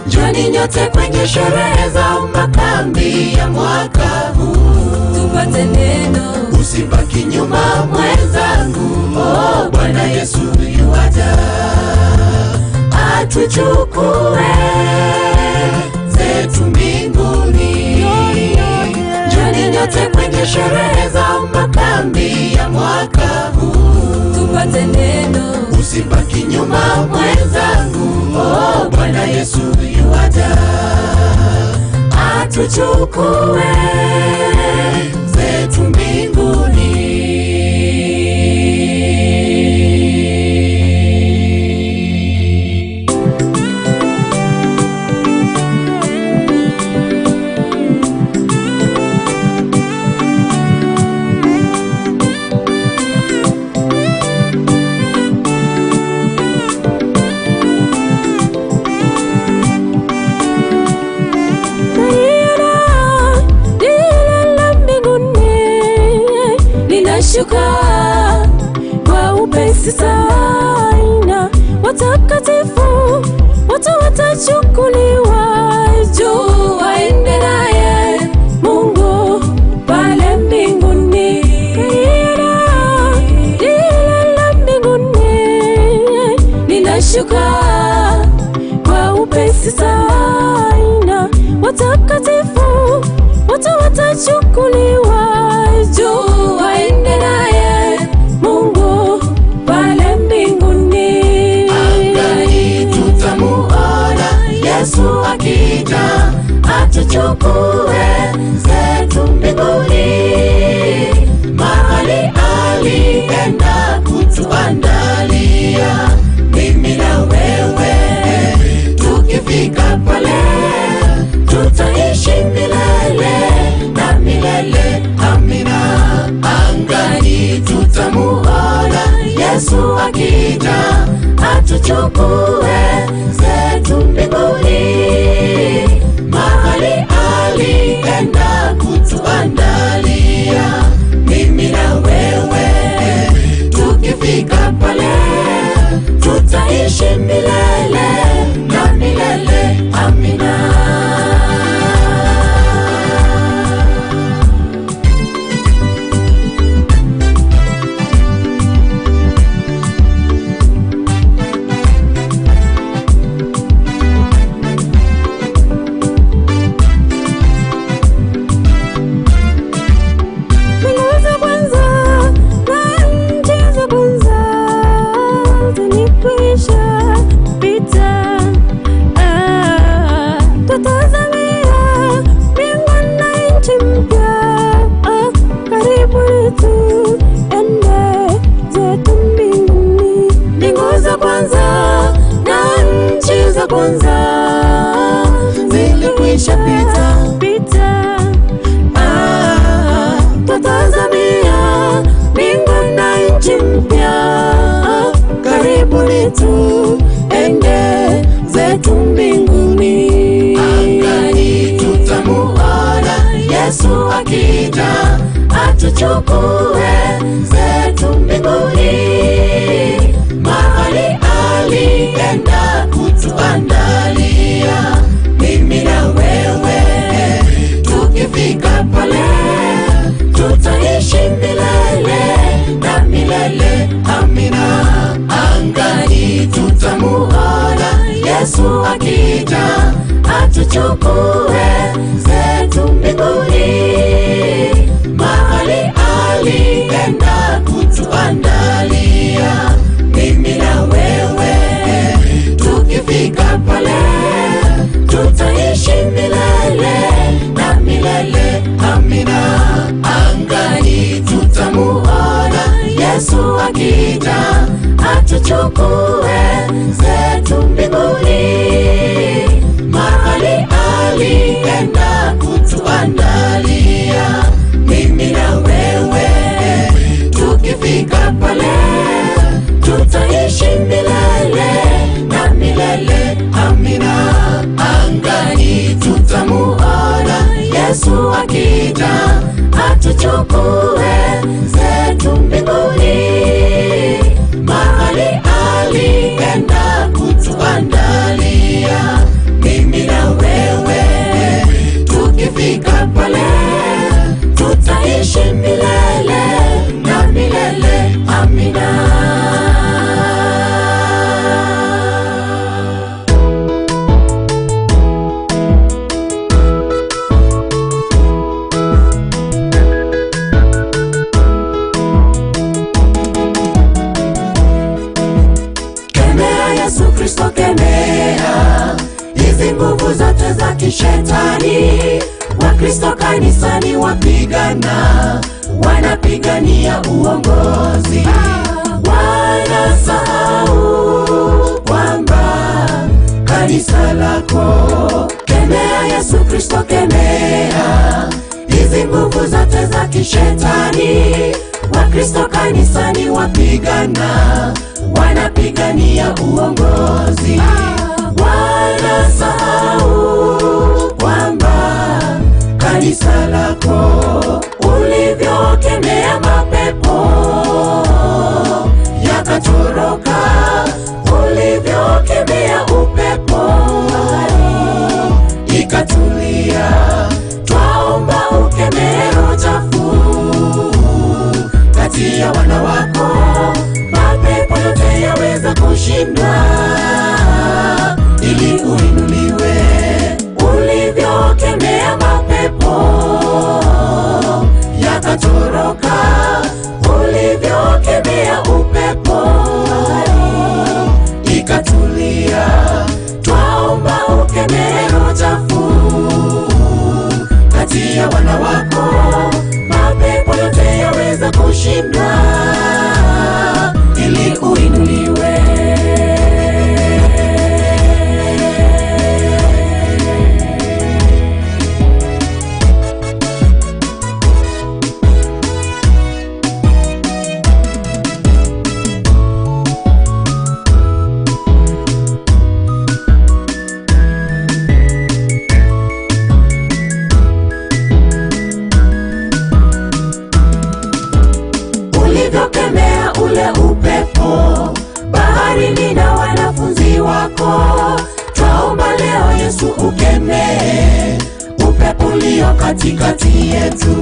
Njoni nyote kwenye sherehe za makambi ya mwaka huu, tupate neno. Usibaki nyuma mwenzangu, oh, Bwana Yesu yuaja atuchukue zetu mbinguni. Njoni nyote kwenye sherehe za makambi ya mwaka huu, tupate neno. Usibaki nyuma mwenzangu, oh, Bwana Yesu yuaja atuchukue zetu mbinguni. Naliona lile la mbinguni linashuka kwa upesi sana, watakatifu wote watachukuliwa juu waende naye Mungu pale mbinguni. Naliona lile la mbinguni linashuka kwa upesi sana, watakatifu wote watachukuliwa juu waende naye Mungu pale mbinguni. Angani tutamuona Yesu akija atuchukue zetu mbinguni, mahali alienda kutuandalia mimi na wewe. Tukifika pale tutaishi milele na milele, amina. Angani tutamuona Yesu akija atuchukue zetu kwanza zilikwisha pita pita. Ah, twatazamia mbingu na nchi mpya, karibuni tuende zetu mbinguni. Angani tutamuona Yesu akija atuchukue zetu mbinguni, mahali alienda kutuandalia mimi na wewe. Tukifika pale tutaishi milele na milele, amina. Angani tutamuona Yesu akija atuchukue zetu mbinguni, mahali alienda kutuandalia mimi na wewe. Tukifika pale tutaishi milele na milele, amina. Angani tutamuona Yesu akija atuchukue zetu mbinguni, mahali alienda kutuandalia mimi na wewe. Tukifika pale tutaishi milele na milele, amina. Angani tutamuona Yesu akija atuchukue zetu mbinguni, mahali alienda kutuandalia mimi na wewe. Tukifika pale tutaishi milele na milele, amina. Kemea Yesu Kristo, kemea hizi nguvu zote za kishetani. Wakristo kanisani wapigana, wanapigania uongozi, wanasahau kwamba kanisa lako. Kemea Yesu Kristo, kemea hizi nguvu zote za kishetani. Wakristo kanisani wapigana, wanapigania uongozi, wanasahau kwamba kanisa lako ulivyokemea mapepo yakatoroka, ulivyokemea upepo ikatulia. Twaomba ukemee roho chafu kati ya wana wako, mapepo yote yaweza kushindwa ili uinuliwe. Ulivyokemea mapepo yakatoroka, ulivyokemea upepo ikatulia. Twaomba ukemee roho chafu kati ya wana wako, mapepo yote yaweza kushindwa ili uinuliwe. Ulivyokemea ule upepo baharini na wanafunzi wako, twaomba leo Yesu ukemee upepo ulio katikati yetu.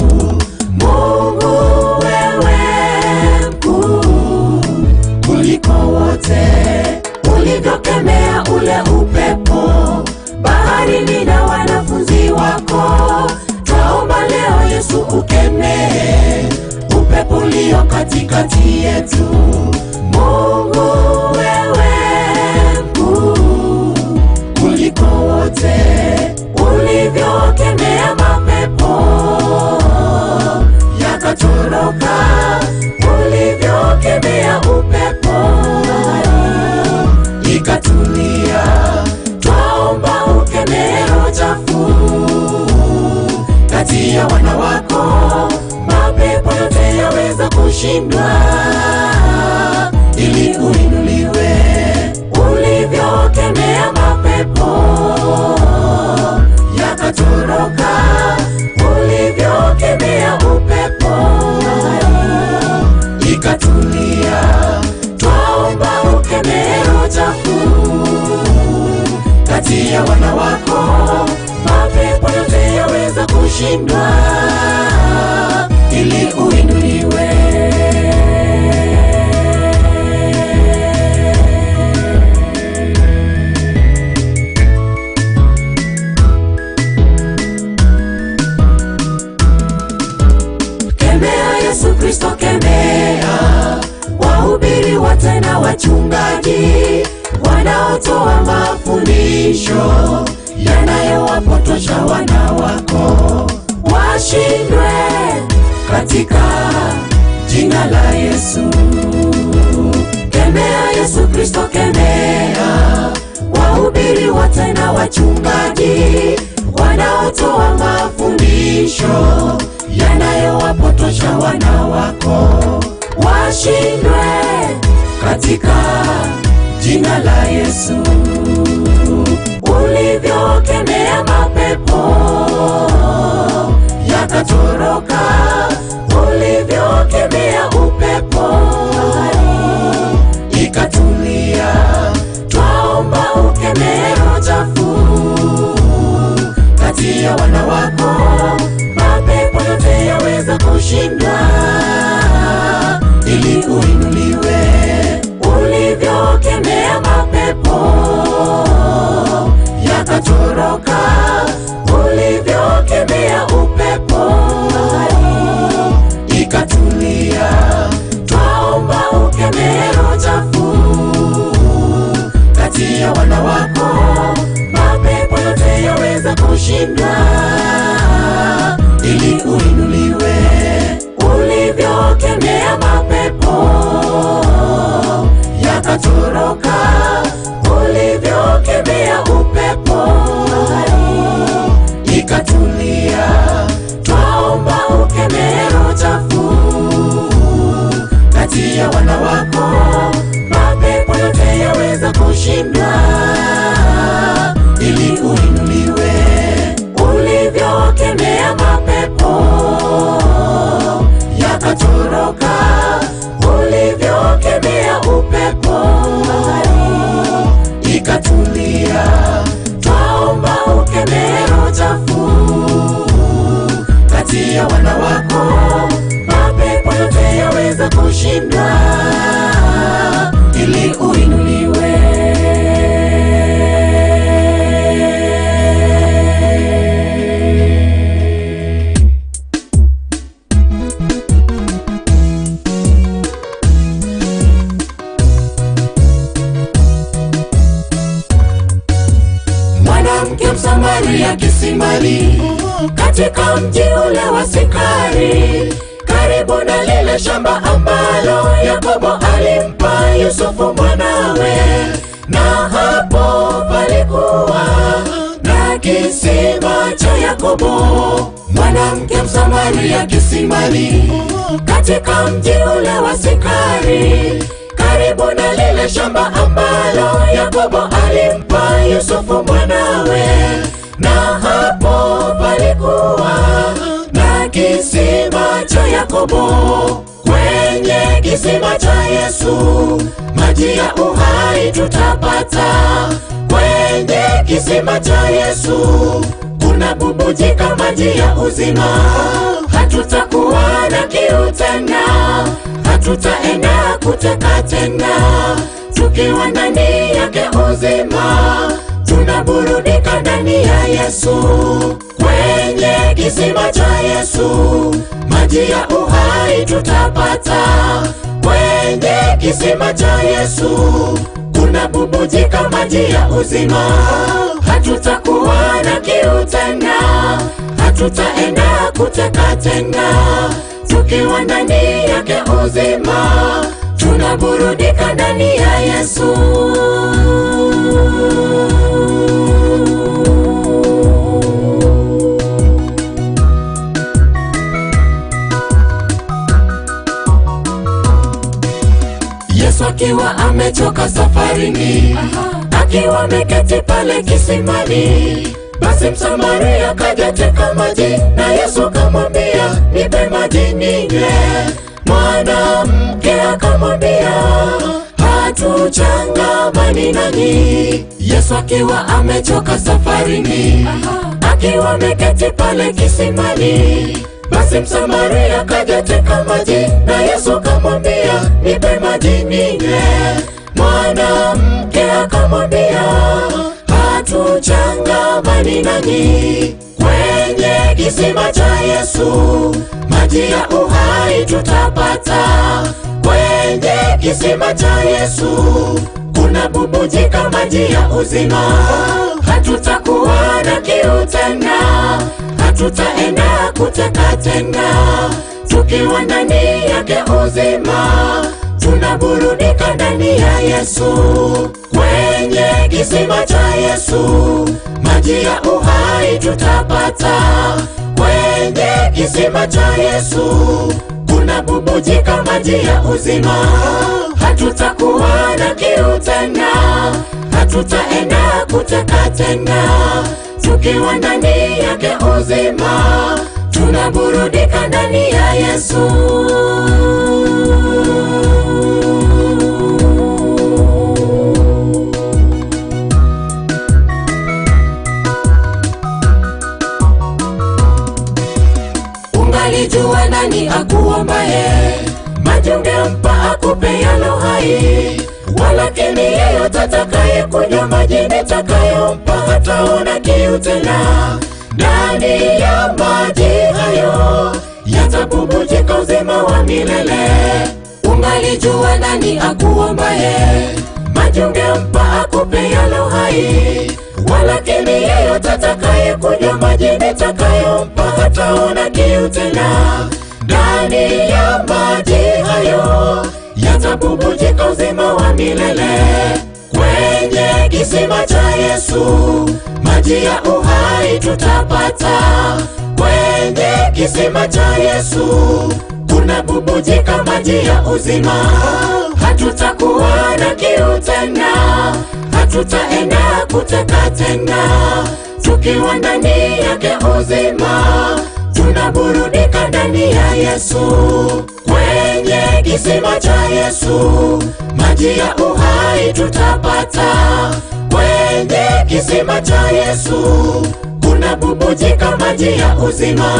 Mungu wewe mkuu kuliko wote, ulivyokemea ule upepo baharini na wanafunzi wako, twaomba leo Yesu ukemee upepo ulio katikati yetu. Mungu wewe mkuu kuliko wote, ulivyokemea mapepo yakatoroka, ulivyokemea upepo ikatulia. kushindwa ili uinuliwe. Ulivyokemea mapepo yakatoroka, ulivyokemea upepo ikatulia. Twaomba ukemee roho chafu kati ya wana wako, mapepo yote yaweza kushindwa ili uinuliwe. Kemea Yesu Kristo, kemea wahubiri wote na wachungaji wanaotoa mafundisho yanayowapotosha wana wako, washindwe katika jina la Yesu. Kemea Yesu Kristo, kemea wahubiri wote na wachungaji wanaotoa mafundisho yanayowapotosha wana wako, washindwe katika jina la Yesu. Ulivyokemea mapepo yakatoroka, ulivyokemea upepo ikatulia. Twaomba ukemee roho chafu kati ya wana wako, mapepo yote yaweza kushindwa ili uinuliwe. Ulivyokemea mapepo yakatoroka, ulivyokemea upepo ikatulia. Twaomba ukemee roho chafu kati ya wana wako, mapepo yote yaweza kushindwa ili uinuliwe. Ulivyokemea mapepo yakatoroka, ulivyokemea upepo ikatulia. Twaomba ukemee roho chafu kati ya wana wako, mapepo yote yaweza kushindwa ili uinuliwe. Ulivyokemea mapepo yakatoroka, ulivyokemea upepo ikatulia. Twaomba ukemee roho chafu kati ya wana wako, mapepo yote yaweza kushindwa ili uinuliwe. Mwanamke Msamaria kisimani, katika mji ule wa Sikari, karibu na lile shamba ambalo Yakobo alimpa Yusufu mwanawe, na hapo palikuwa na kisima cha Yakobo. Mwanamke Msamaria kisimani, katika mji ule wa Sikari, karibu na lile shamba ambalo Yakobo alimpa Yusufu mwanawe, na hapo palikuwa na kisima cha Yakobo. Kwenye kisima cha Yesu maji ya uhai tutapata. Kwenye kisima cha Yesu kuna bubujika maji ya uzima. Hatutakuwa na kiu tena, hatutaenda kuteka tena, tukiwa ndani yake uzima, tunaburudika ndani ya Yesu. Kwenye kisima cha Yesu maji ya uhai tutapata. Kwenye kisima cha Yesu kuna bubujika maji ya uzima. Hatutakuwa na kiu tena, hatutaenda kuteka tena, tukiwa ndani yake uzima, tunaburudika ndani ya Yesu. amechoka safarini, akiwa ameketi pale kisimani. Basi Msamaria kaja teka maji, na Yesu kamwambia, nipe maji ninywe. Mwanamke akamwambia, hatuchangamani nanyi. Yesu akiwa amechoka safarini, akiwa ameketi pale kisimani. Basi Msamaria kaja teka maji, na Yesu kamwambia, nipe maji ninywe. Mwanamke akamwambia, hatuchangamani nanyi. Kwenye kisima cha Yesu maji ya uhai tutapata. Kwenye kisima cha Yesu kuna bubujika maji ya uzima. Hatutakuwa na kiu tena, hatutaenda kuteka tena. Tukiwa ndani yake uzima, tunaburudika ndani ya Yesu. Kwenye kisima cha Yesu maji ya uhai tutapata. Kwenye kisima cha Yesu kuna bubujika maji ya uzima. Hatutakuwa na kiu tena, hatutaenda kuteka tena. Tukiwa ndani yake uzima, tunaburudika ndani ya Yesu. Ungalijua nani akuombaye, maji ungempa akupe yalo hai. Walakini yeyote atakaye kunywa maji nitakayompa hataona kiu tena. Ndani ya maji hayo yatabubujika uzima wa milele. Ungalijua nani akuombaye, maji ungempa akupe yalo hai. Walakini yeyote atakaye kunywa maji nitakayompa hataona kiu tena. Ndani ya maji hayo yatabubujika uzima wa milele. Kwenye kisima cha Yesu maji ya uhai tutapata. Kwenye kisima cha Yesu kuna bubujika maji ya uzima. Hatutakuwa na kiu tena, hatutaenda kuteka tena. Tukiwa ndani yake uzima, tunaburudika ndani ya Yesu. Kwenye kisima cha Yesu maji ya uhai tutapata. Kwenye kisima cha Yesu kuna bubujika maji ya uzima.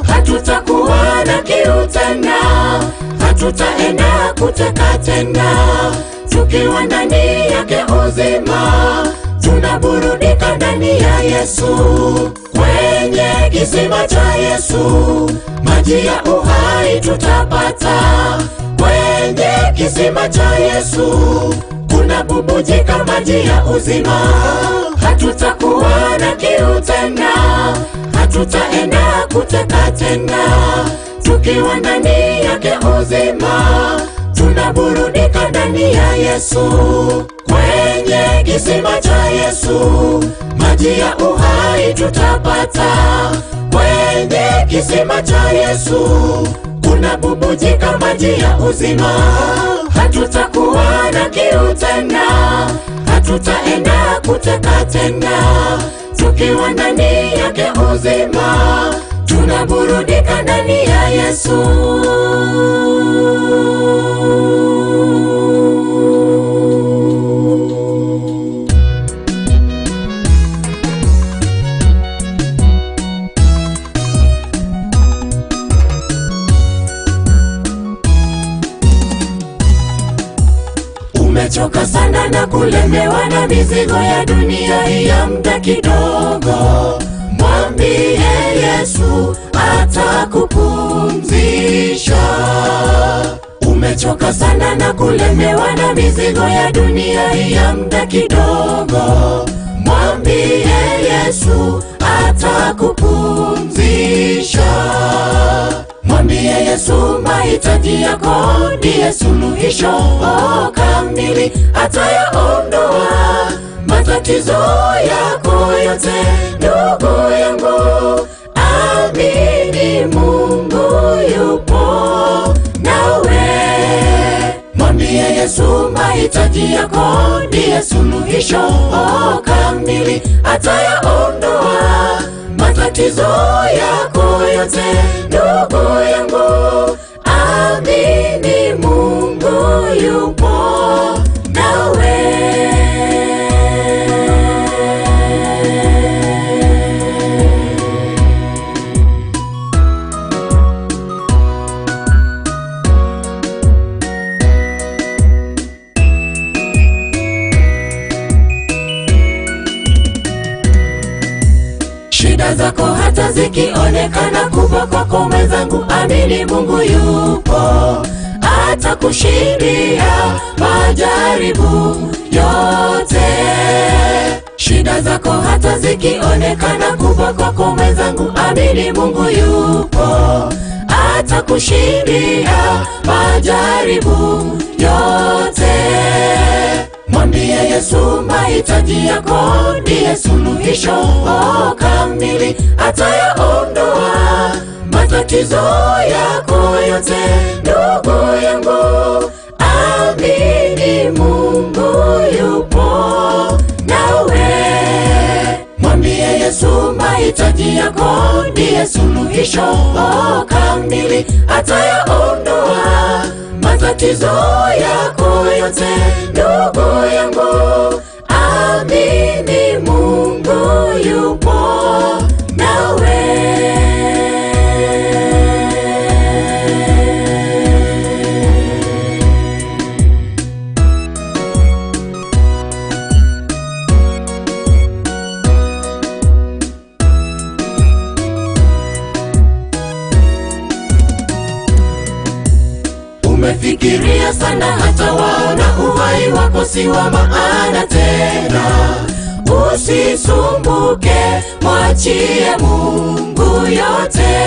Hatutakuwa na kiu tena, hatutaenda kuteka tena. Tukiwa ndani yake uzima, tunaburudika ndani ya Yesu. Kwenye kisima cha Yesu maji ya uhai tutapata. Kwenye kisima cha Yesu kuna bubujika maji ya uzima. Hatutakuwa na kiu tena, hatutaenda kuteka tena. Tukiwa ndani yake uzima, tunaburudika ndani ya Yesu. Kwenye kisima cha Yesu maji ya uhai tutapata. Kwenye kisima cha Yesu kuna bubujika maji ya uzima. Hatutakuwa na kiu tena, hatutaenda kuteka tena. Tukiwa ndani yake uzima, tunaburudika ndani ya Yesu. Umechoka sana na kulemewa na mizigo ya dunia hii ya muda kidogo, mwambie Yesu atakupumzisha. Umechoka sana na kulemewa na mizigo ya dunia hii ya muda kidogo, mwambie Yesu atakupumzisha. Mwambie Yesu mahitaji yako, ndiye suluhisho oh, kamili, atayaondoa matatizo yako yote. Ndugu yangu, amini Mungu yupo nawe. Mwambie Mwambie Yesu mahitaji yako, ndiye suluhisho kamili, atayaondoa matatizo yako yote. Ndugu yangu, amini Mungu yupo nawe. Shida zako hata zikionekana kubwa kwako mwenzangu, amini Mungu yupo, atakushindia majaribu yote. Shida zako hata zikionekana kubwa kwako mwenzangu, amini Mungu yupo, atakushindia majaribu yote. Mwambie Yesu mahitaji yako, ndiye suluhisho kamili, atayaondoa matatizo yako yote. Ndugu yangu, amini Mungu yupo nawe. Mwambie Yesu mahitaji yako, ndiye suluhisho kamili, atayaondoa matatizo yako yote. Ndugu yangu, amini Mungu yupo nawe. Umefikiria sana hata waona uhai wako si wa maana tena. Usisumbuke, mwachie Mungu yote.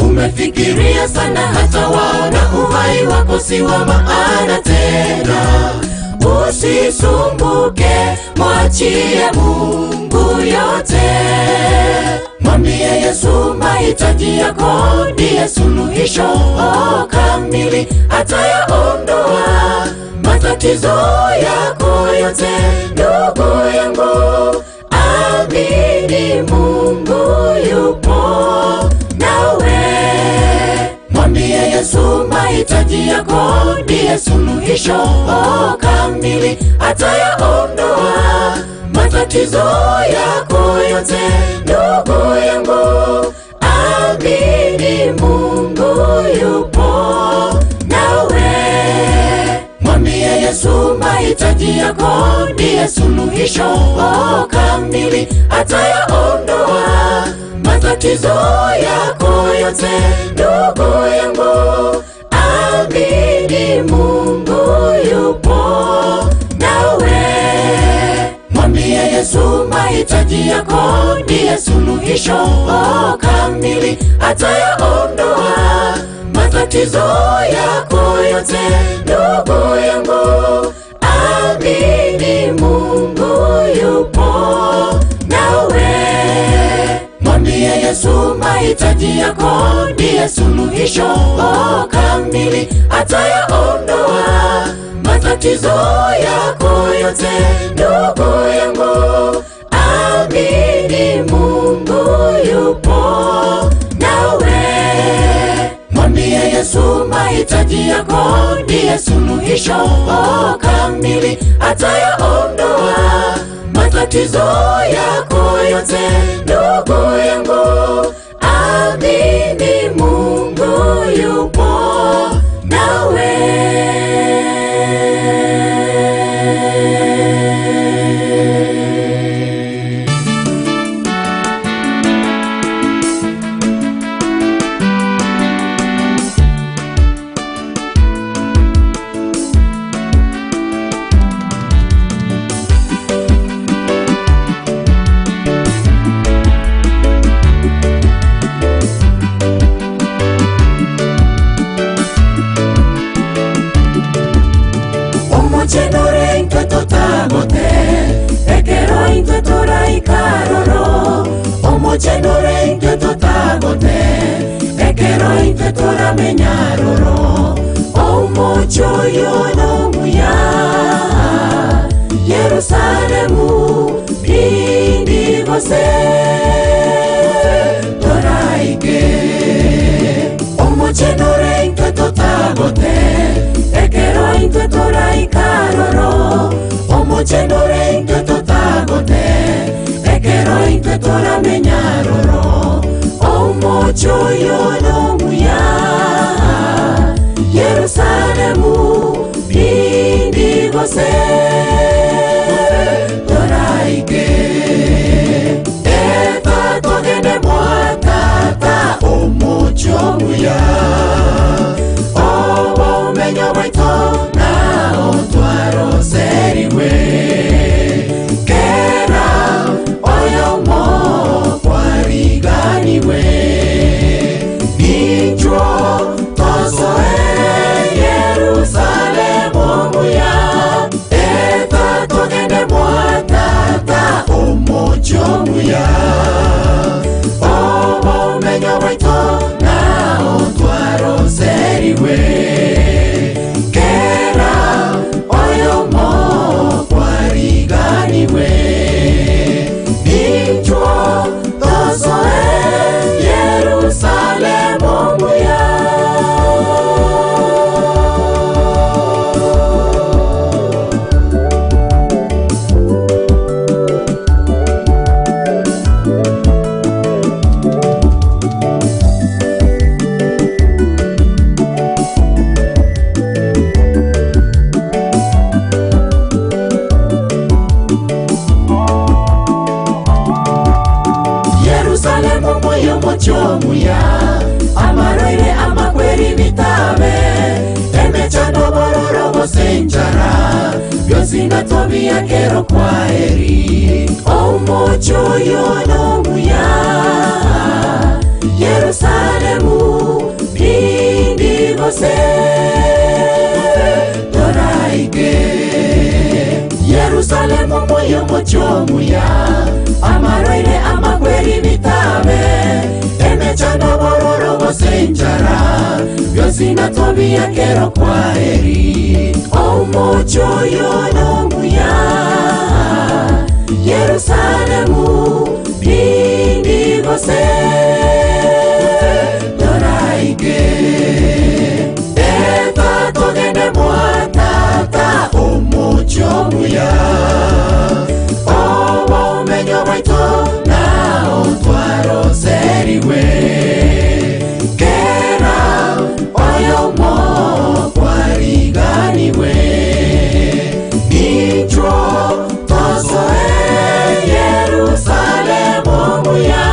Umefikiria sana hata waona uhai wako si wa maana tena. Usisumbuke, mwachie Mungu yote. Mwambie Yesu mahitaji yako, ndiye suluhisho kamili, atayaondoa matatizo yako yote. Ndugu yangu, amini Mungu yupo nawe. Mwambie Yesu mahitaji yako, ndiye suluhisho kamili, atayaondoa matatizo yako yote. Ndugu yangu, amini Mungu yupo nawe. Mwambie Yesu mahitaji yako, ndiye suluhisho kamili, atayaondoa matatizo yako yote. Ndugu yangu, amini Mungu yupo nawe. Mwambie Yesu mahitaji yako, ndiye suluhisho kamili, atayaondoa matatizo yako yote. Ndugu yangu, amini Mungu yupo nawe. Mwambie Yesu mahitaji yako, ndiye suluhisho kamili, atayaondoa matatizo yako yote. Ndugu yangu, amini Mungu yupo nawe. Mwambie Yesu mahitaji yako, ndiye suluhisho kamili, atayaondoa matatizo yako yote. Ndugu yangu, amini Mungu yupo nawe. Omochenore intwe totagote, ekero intwe toraikaroro. Omochenore intwe totagote, ekero intwe toramenyaroro. Omo Omochoyo nomuya Yerusalemu nindigose Toraike Omochenore intwe totagote Ekero intwe toraikaroro Omochenore intwe totagote Ekero intwe toramenyaroro Omochoyo nomuya Yerusalemu nindigose Toraike Eta togende mwatata Omochomuya Obo umenyo bwaito Nao twaroseriwe Kera oyomo kwariganiwe Ninjwo tosoe Yerusalemu muya Eta togende mwatata Omochomuya Obo umenyo bwaito Nao twaroseriwe Kera oyomo kwariganiwe Ninjwo tosoe Yerusalemu muya Yerusalemu muyo mochomuya Amaroire amakweri bitabe Emechando bororo bosenjara Byonsi natobia kero kwaeri Omochoyo nomuya Yerusalemu nindigose Toraike Yerusalemu muyo mochomuya Amaroire amakweri bitabe Emechando bororo bosenjara Byonsi natobia kero kwaeri Omochoyo nomuya Yerusalemu nindigose Toraike Eta togende mwatata Omochomuya Obo umenyo bwaito Nao twaroseriwe Kera oyomo kwariganiwe Ninjwo tosoe Yerusalemu muya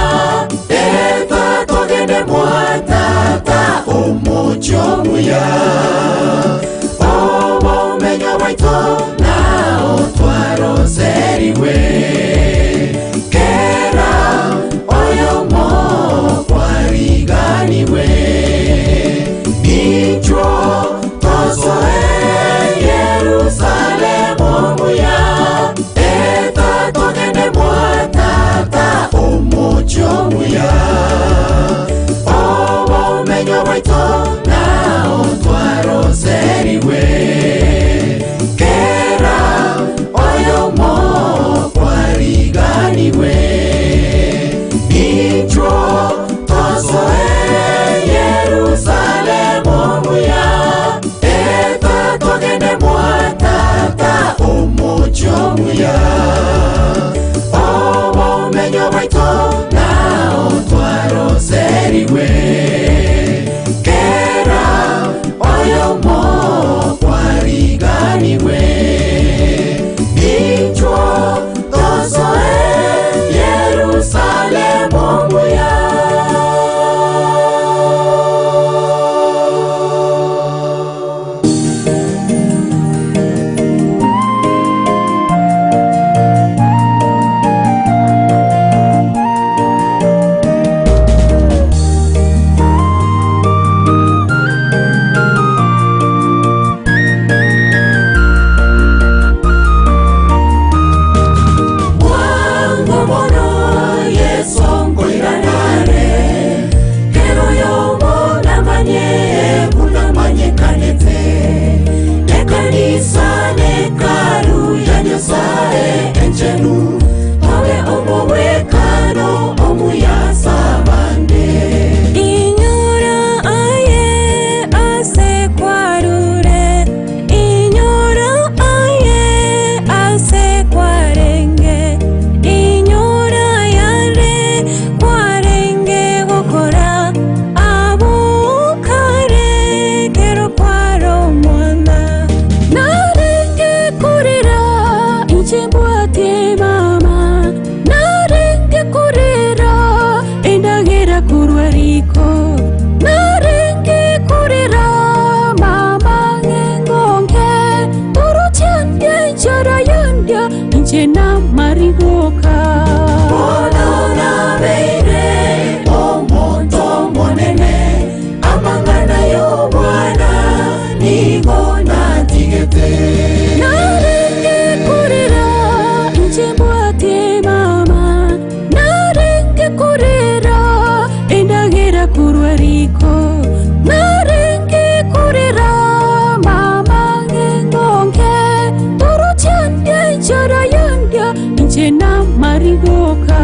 igoka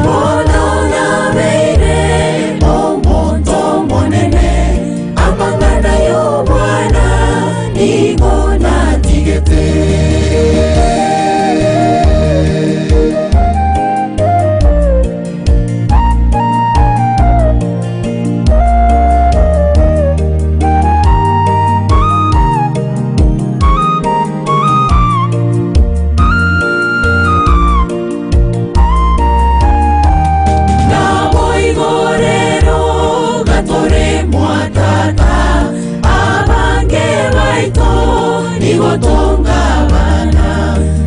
Bono nabeire omonto monene amang'ana y'obwana nigo natigete. Naboigorero gatore mwatata abange baito nigotonga bana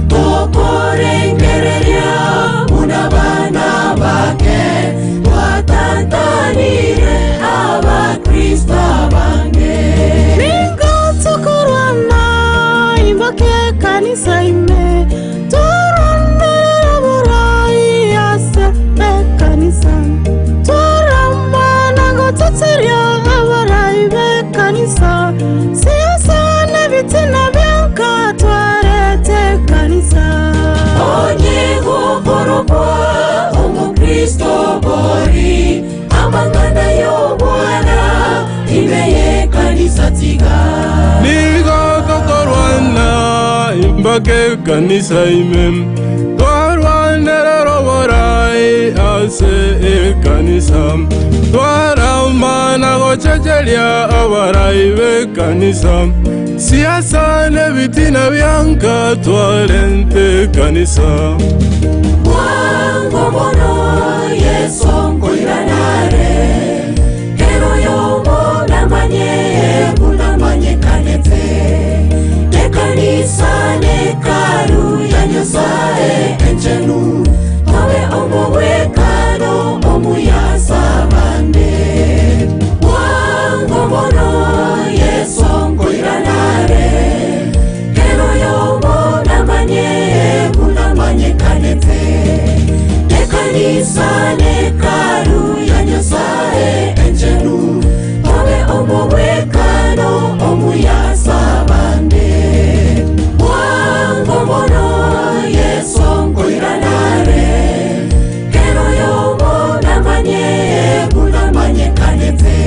tokorengereria buna bana bake twatantanire abakristo abange. Ningo tukurwana imboke kanisa ime turwanirira burayi ase ekanisa turamana gotutiria abarayi b'ekanisa siasa n'ebitina byanka twarete kanisa. Onye gukorokwa omukristo bori amang'ana y'obwana ime y'ekanisa tiga. Nigo tokorwana imbake kanisa ime twarwanera oborai ase ekanisa twaramana gochecheria abarai b'ekanisa siasa n'ebitina byanka twarente kanisa. Bwango mono Yesu nkoiranare kero yomo namanye bunamanyekanete ekanisa nekaru ya Nyasaye enchenu tobe omogwekano omuyasa bande. Bwango mono Yesu nkoiranare kero yomo namanye bunamanyekanete ekanisa nekaru ya Nyasaye enchenu tobe omogwekano omuyasa bande. Bwango mono Yesu nkoiranare kero yomo namanye bunamanyekanete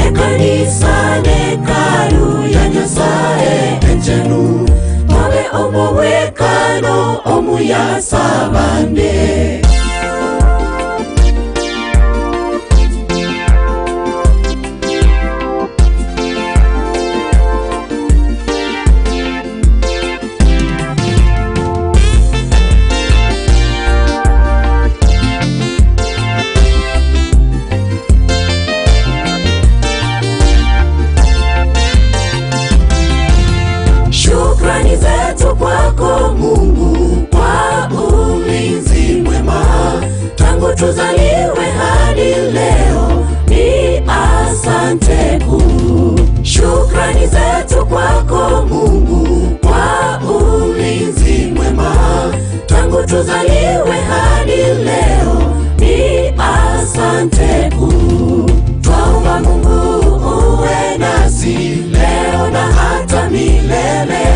ekanisa nekaru ya Nyasaye enchenu tobe omogwekano omuyasa bande. Shukrani zetu kwako Mungu kwa ulinzi mwema tangu tuzaliwe hadi leo ni asante kuu. Shukrani zetu kwako Mungu kwa ulinzi mwema tangu tuzaliwe hadi leo ni asante kuu. Twaomba Mungu uwe nasi leo na hata milele,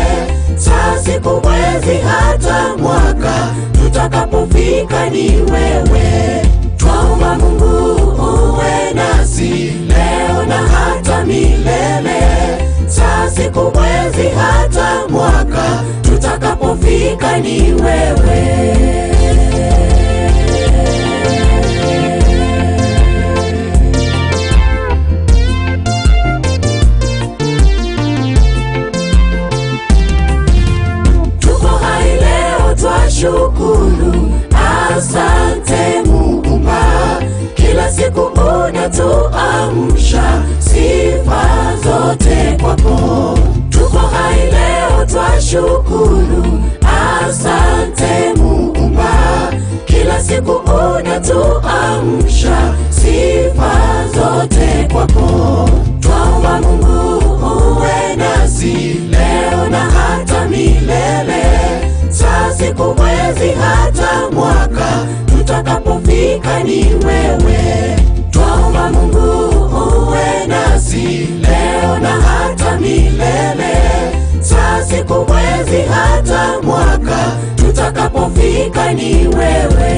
saa siku mwezi hata mwaka tutakapofika ni wewe. Twaomba Mungu uwe nasi leo na hata milele, saa siku mwezi hata mwaka tutakapofika ni wewe. Tuko hai leo twashukuru, asante Muumba, kila siku unatuamsha, sifa zote kwako. Tuko hai leo twashukuru, asante Muumba, kila siku unatuamsha, sifa zote kwako. Twaomba Mungu uwe nasi leo na hata milele, saa siku mwezi hata mwaka tutakapofika ni wewe. Twaomba Mungu uwe nasi leo na hata milele, saa siku mwezi hata mwaka tutakapofika tutakapofika ni wewe.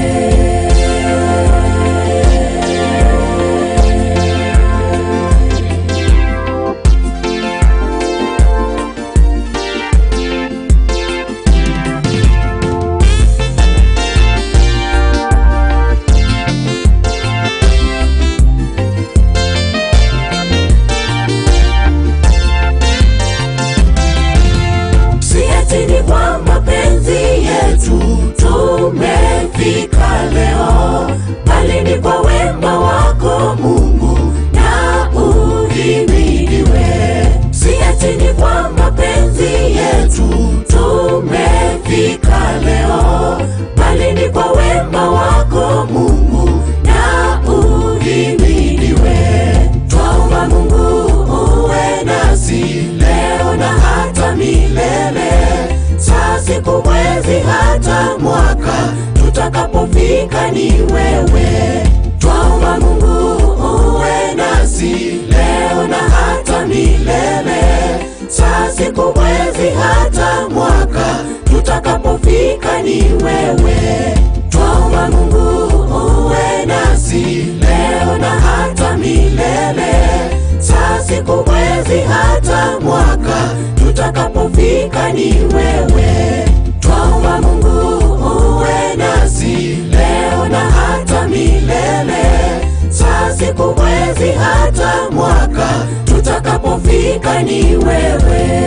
Si eti ni kwa mapenzi yetu tumefika leo, bali ni kwa wema wako Mungu na uhimidiwe. Si eti ni kwa mapenzi yetu tumefika leo, bali ni kwa wema wako Mungu na uhimidiwe. Twaomba Mungu uwe nasi leo na hata milele, saa siku, mwezi, hata mwaka, tutakapofika ni wewe. Twaomba Mungu uwe nasi leo na hata milele, saa siku, mwezi, hata mwaka, tutakapofika ni wewe. Twaomba Mungu uwe nasi leo na hata milele, saa siku, mwezi, hata mwaka, tutakapofika ni wewe. Twaomba Mungu uwe nasi leo na hata milele, saa siku, mwezi, hata mwaka, tutakapofika ni wewe.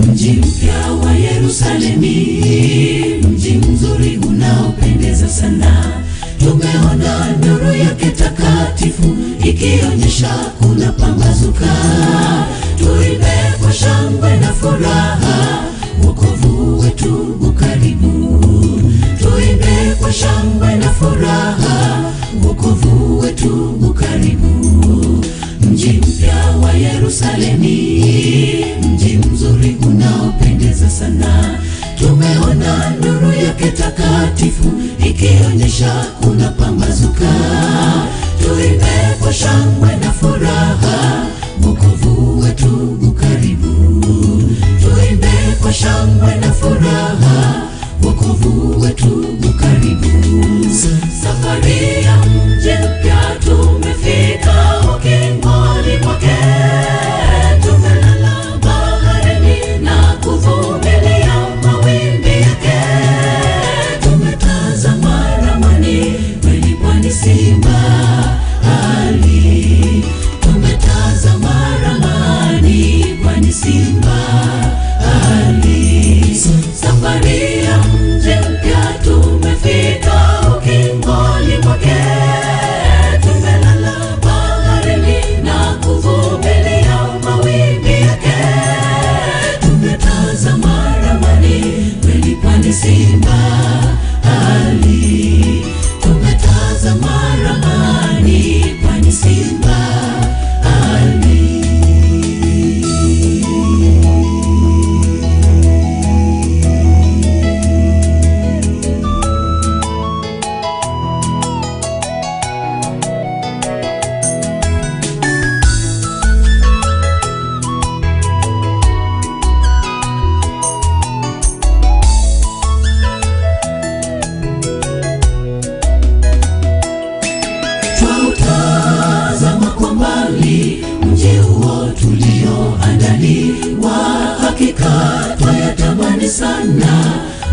Mji mpya wa Yerusalemi, mji mzuri unaopendeza sana. Tumeona nuru yake takatifu ikionyesha kuna pambazuka. Tuimbe kwa shangwe na furaha, wokovu wetu ukaribu. Tuimbe kwa shangwe na furaha, wokovu wetu ukaribu. Mji mpya wa Yerusalemi, mji mzuri unaopendeza sana. Tumeona nuru yake takatifu ikionyesha kuna pambazuka. Tuimbe kwa shangwe na furaha, wokovu wetu ukaribu. Tuimbe kwa shangwe na furaha, wokovu wetu ukaribu. Safari ya mji mpya tumefika ukingoni mwake, tumelala baharini na kuvumilia mawimbi yake. Tumetazama ramani kweli pwani simba hali, tumetazama ramani pwani simba hali. Safari ya mji mpya tumefika ukingoni mwake, tumelala baharini na kuvumilia mawimbi yake. Tumetazama ramani kweli pwani simba hali, tumetazama ramani pwani simba hali. Twautazama kwa mbali mji huo tulioandaliwa, hakika twayatamani sana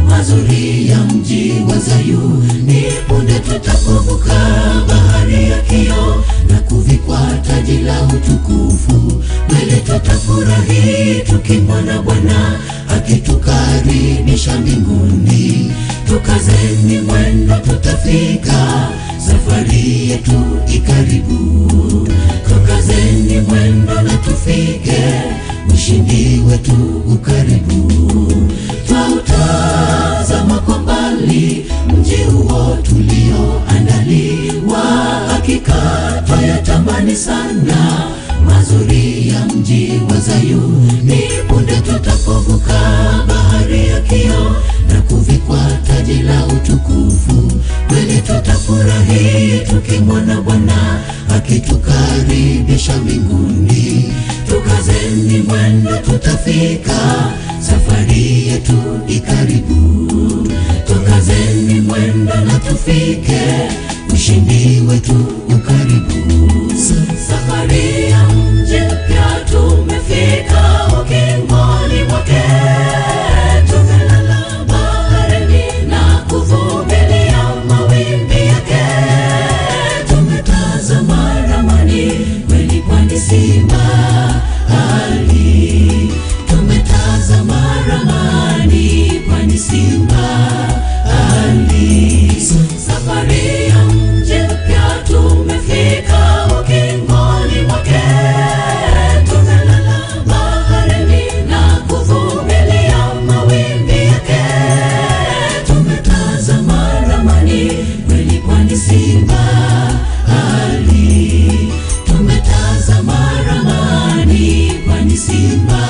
mazuri ya mji wa Zayuni. Punde tutapovuka bahari ya kioo na kuvikwa taji la utukufu, mbele tutafurahi tukimwona Bwana akitukaribisha mbinguni. Tukazeni mwendo, tutafika, safari yetu ikaribu. Tukazeni mwendo na tufike, ushindi wetu ukaribu. Twautazama mbali, mji huo tulioandaliwa, hakika twayatamani sana mazuri ya mji wa Zayuni. Punde tutapovuka bahari ya kioo na kuvikwa taji la utukufu, kweli tutafurahi tukimwona Bwana akitukaribisha mbinguni. Tukazeni mwendo, tutafika, safari yetu ikaribu. Tukazeni mwendo na tufike, ushindi wetu ukaribu. Safari ya mji mpya tumefika ukingoni mwake, tumelala baharini na kuvumilia mawimbi yake. Tumetazama ramani kweli pwani si mbali, tumetazama ramani pwani si mbali. Safari ya mji mpya tumefika ukingoni mwake, tumelala baharini na kuvumilia mawimbi yake. Tumetazama ramani kweli pwani si mbali, tumetazama ramani pwani si mbali.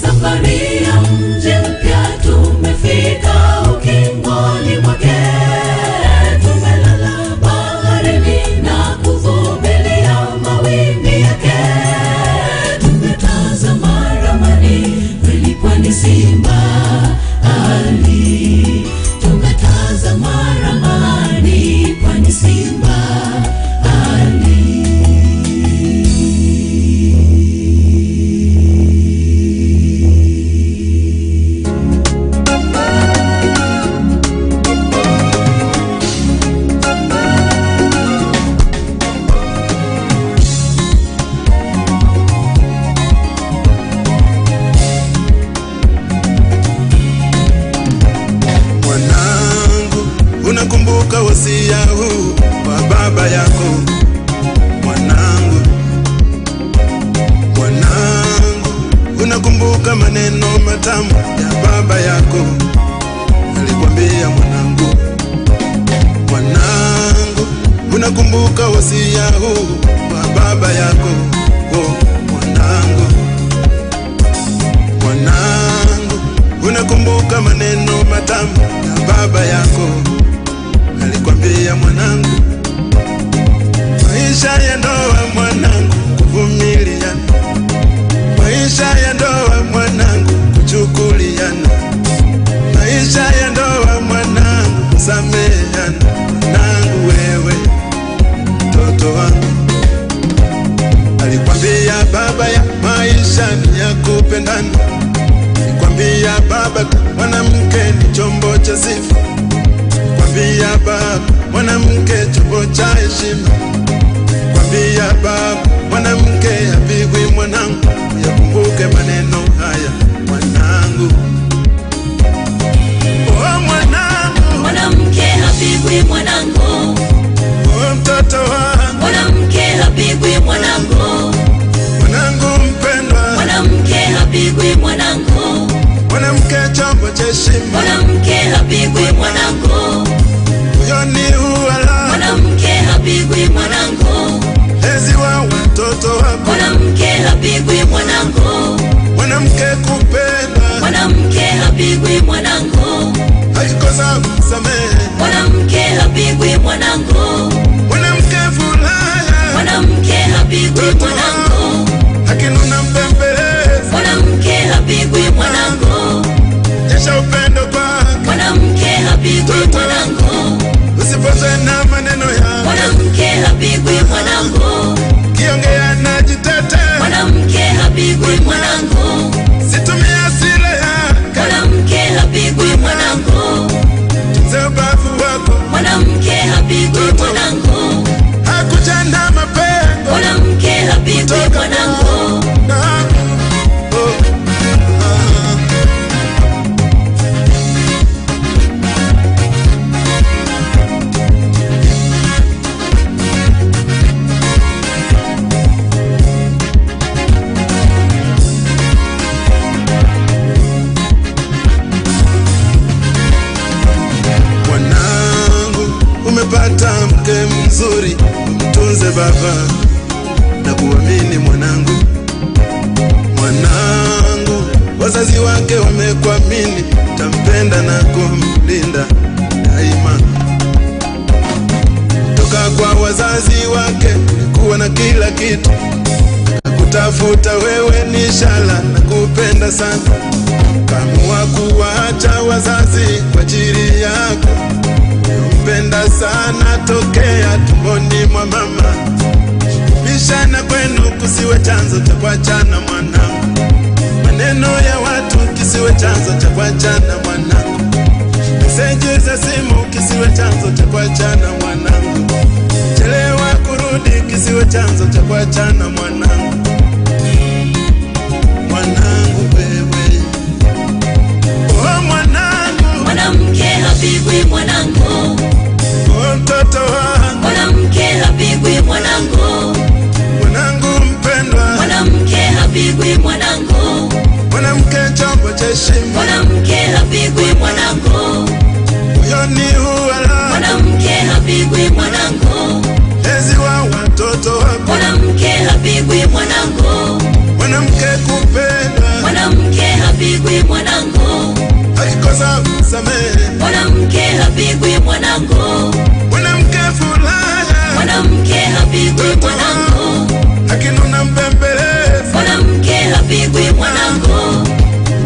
Safari ya mji mpya tumefika ukingoni mwake, tumelala baharini na kuvumilia mawimbi yake. Tumetazama ramani kweli pwani si mbali, tumetazama ramani pwani si mbali. Mwanangu, unakumbuka wasia huu wa baba yako? Mwanangu, mwanangu, unakumbuka maneno matamu ya baba yako? Alikwambia mwanangu, mwanangu, unakumbuka wasia huu wa baba yako? Oh, mwanangu, mwanangu, unakumbuka maneno matamu ya baba yako? Alikwambia mwanangu, maisha ya ndoa mwanangu, kuvumilia. Maisha ya ndoa mwanangu, kuchukuliana. Maisha ya ndoa mwanangu, kusameheana. Mwanangu wewe, mtoto wangu, alikwambia baba ya maisha ni ya kupendana. Alikwambia baba, mwanamke ni chombo cha sifa. Kwambia baba, mwanamke chombo cha heshima. Kwambia baba, mwanamke hapigwi mwanangu. Yakumbuke maneno haya mwanangu. Oh, mwanangu, Mwanamke hapigwi mwanangu, oh, mtoto wangu, mwanamke hapigwi mwanangu, mwanangu mpendwa, mwanamke hapigwi mwanangu, mwanamke chombo cha heshima, mwanamke hapigwi mwanangu, huyo ni uwala, mwanamke hapigwi mwanangu, lezi wa watoto wako, mwanamke hapigwi mwanangu, mwanamke kupendwa, mwanamke hapigwi mwanangu, akikosa msamehe, mwanamke hapigwi mwanangu, mwanamke furaha, mwanamke hapigwi mwanangu, akinuna mpembeleze, mwanamke hapigwi mwanangu, nyesha upendo kwake, mwanamke hapigwi mwanangu, usipozwe na maneno yake, mwanamke hapigwi mwanangu, kiongea na jitetea, mwanamke hapigwi mwanangu, situmia hasira yake, mwanamke hapigwi mwanangu, tunze ubavu wako, mwanamke hapigwi mwanangu, hakuchana mapengo mwanamke hapigwi mwanangu. vizuri, umtunze baba na kuamini mwanangu. Mwanangu, wazazi wake wamekuamini, tampenda na kumlinda daima. Toka kwa wazazi wake ulikuwa na kila kitu, kutafuta wewe ni shala na kupenda sana. Kamua kuwaacha wazazi kwa ajili yako, mpenda sana tokea tumboni mwa mama. Bishana kwenu kusiwe chanzo cha kuachana mwanangu, maneno ya watu kisiwe chanzo cha kuachana mwanangu, meseji za simu kisiwe chanzo cha kuachana mwanangu, chelewa kurudi kisiwe chanzo cha kuachana mwanangu. Mwanangu wewe, oh mwanangu, Mwanamke hapigwi mwanangu, oh mtoto wangu, mwanamke hapigwi mwanangu, mwanangu mpendwa, mwanamke hapigwi mwanangu, mwanamke chombo cha heshima, mwanamke hapigwi mwanangu, huyo ni huwala, mwanamke hapigwi mwanangu, lezi wa watoto wako, mwanamke hapigwi mwanangu, mwanamke kupendwa, mwanamke hapigwi mwanangu, akikosa msamehe, mwanamke hapigwi mwanangu, mwanamke furaha, mwanamke hapigwi mwanangu, akinuna mbembeleza, mwanamke hapigwi mwanangu,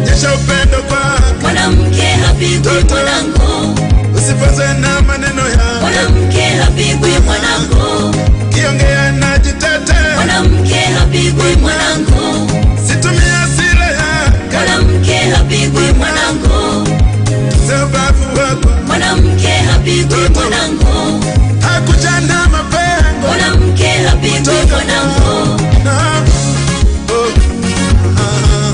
nyesha upendo kwake, mwanamke hapigwi mwanangu, usipozwe na maneno yake, mwanamke hapigwi mwanangu, kiongea na jitete, mwanamke hapigwi mwanangu, situmia hasira yake, mwanamke hapigwi mwanangu, tunze ubavu wako, mwanamke hapigwi mwanangu, hakuchana mapengo, mwanamke hapigwi mwanangu, na oh, ah.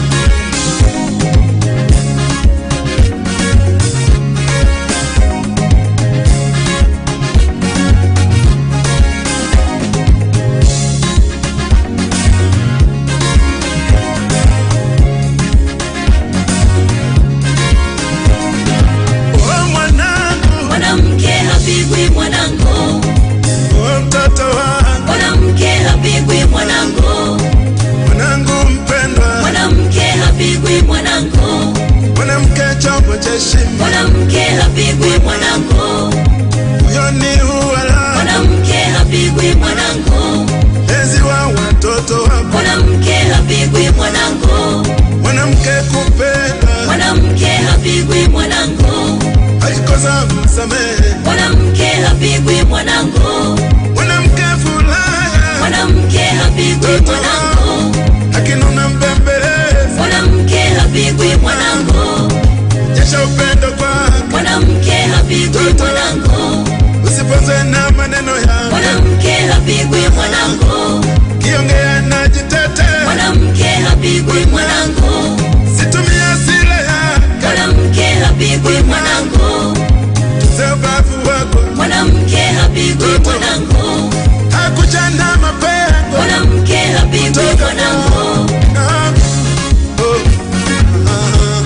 Oh mwanangu, mwanamke hapigwi mwanangu, oh mtoto wangu, mwanamke hapigwi mwanangu, mwanangu mpendwa, mwanamke hapigwi mwanangu, mwanamke chombo cha heshima, mwanamke hapigwi mwanangu, huyo ni huwala, mwanamke hapigwi mwanangu, lezi wa watoto wako, mwanamke hapigwi mwanangu, mwanamke kupendwa, mwanamke hapigwi mwanangu, akikosa msamehe, mwanamke hapigwi mwanangu, mwanamke furaha, mwanamke hapigwi mwanangu, akinuna mbembeleza, mwanamke hapigwi mwanangu, nyesha upendo kwake, mwanamke hapigwi mwanangu, usipozwe na maneno yake, mwanamke hapigwi mwanangu, kiongea na jitete, mwanamke hapigwi mwanangu, situmia hasira yake, mwanamke hapigwi mwanangu, tunze ubavu wako, mwanamke hapigwi mwanangu, hakuchana mapengo, mwanamke hapigwi mwanangu, na oh, ah.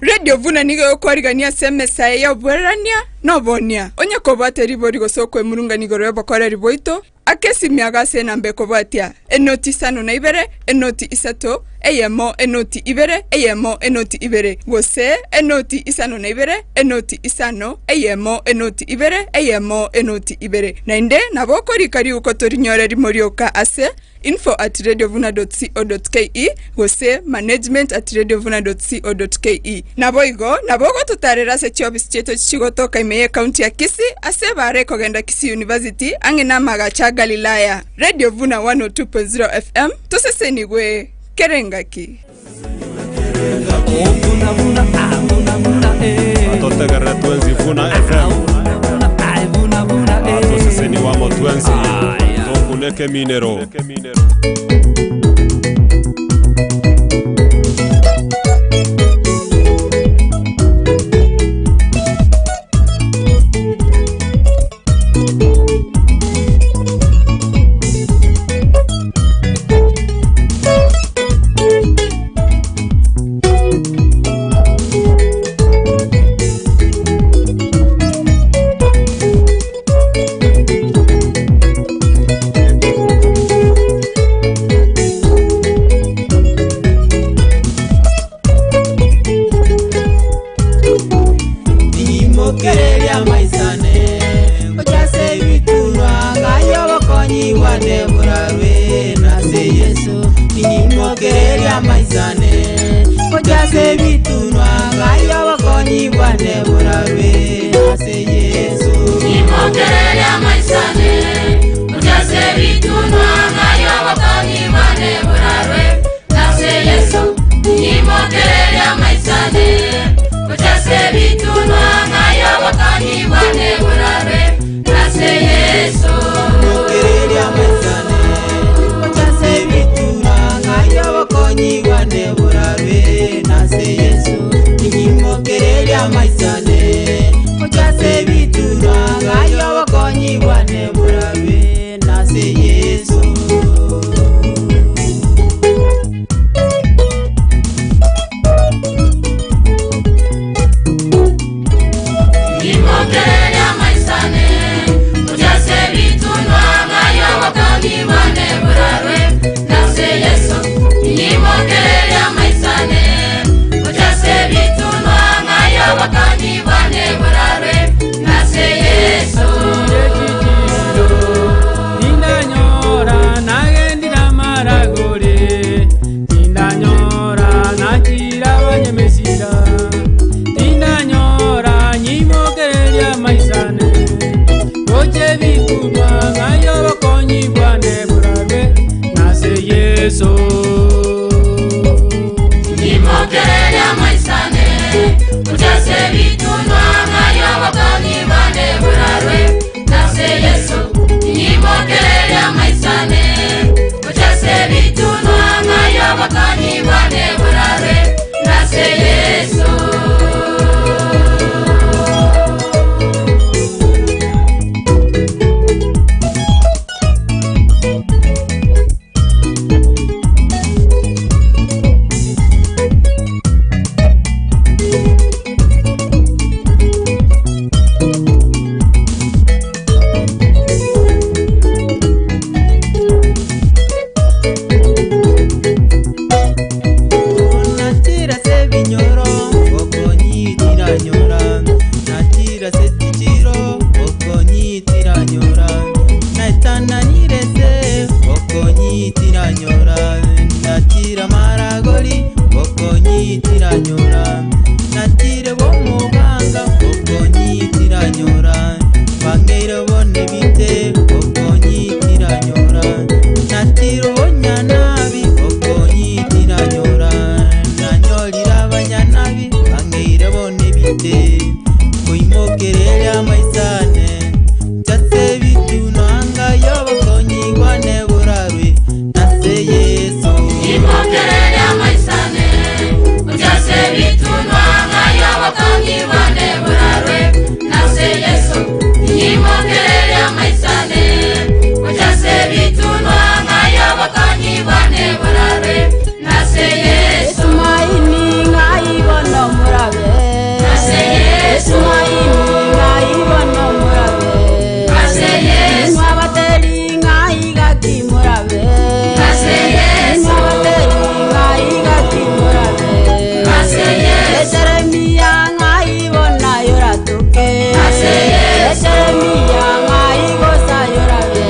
Radio Vuna nigo yokwarigania ase emesa ya obwererania na obonia onye kobwate ribori gose okwemurungania igoro ya obokoreri bwaito ake esimiaga ase enamba ekobwatia enoti isano na ibere enoti isato eyemo enoti ibere eyemo enoti ibere gose enoti isano na ibere enoti isano eyemo enoti ibere eyemo enoti ibere naende nabo okorika riuko torinyore rimo rioka ase info at radiovuna.co.ke gose management at radiovuna.co.ke nabo igo nabo ogototarera ase chiofisi chiaito chigotoka ime ya ekaunti ya Kisii ase ebara ekogenda Kisii University ang'e na amagacha a Galilaya. Radio Vuna 102.0 FM tosesenigwe kerengaki. Atotegerera twenzi Vuna FM atoseseni wamo twenzi tokuneke minero. bwane burarwe nase Yesu ninyimokereria maisane ojase bitunwa ng'ai obokonyi bwane burarwe nase Yesu Nimokereria maisane ujase bitunwa ng'ai obokonyi bwane burarwe nase Yesu nimokereria maisane ujase bitunwa ng'ai obokonyi bwane burarwe nase Yesu Nimokereria maisane ojase bitunwa ng'ai obokonyi bwane burarwe nase Yesu nimokereria maisane ojase bitunwa ng'ai obokonyi bwane burarwe nase Yesu. Nimokereria maisane ujase bitunwa ng'ai obokonyi bwane burarwe nase Yesu nimokereria maisane ujase bitunwa ng'ai obokonyi bwane burarwe nase Yesu. Tindanyora nagendira maragore tindanyora nachira abanyemesira tindanyora nyimokereria maisane goche bitunwa ng'ai obokonyi bwane burarwe nase Yesu. Nimokereria maisane ujase bitunwa ng'ai obokonyi bwane burarwe nase Yesu nimokereria maisane ujase bitunwa ng'ai obokonyi bwane burarwe nase Yesu. Natira se binyoro okonyi tiranyora natira se tichiro okonyi tiranyora naitananire se okonyi tiranyora natira maragoli okonyi tiranyora natire bomuganga okonyi tiranyora bangeire bone bite okonyi tiranyora natire bonyanabi okonyi tiranyora nanyorira abanyanabi bangeire bone bite koimokereria maisane jase bitunwa ng'ai obokonyi bwane burarwe nase Yesu. Nimokereria maisane ujase bitunwa ng'ai obokonyi bwane burarwe nase Yesu nimokereria maisane ujase bitunwa ng'ai obokonyi bwane burarwe nase Yesu. Tumaini ng'ai bono murabe Nase Yesu. Tumaini ng'ai bono murabe Nase Yesu. Mwabateri ng'ai gaki murabe Nase Yesu. Mwabateri ng'ai gaki murabe Nase Yesu. Jeremia ng'ai bona yoratuke Nase Yesu. Jeremia ng'ai gosa yorabe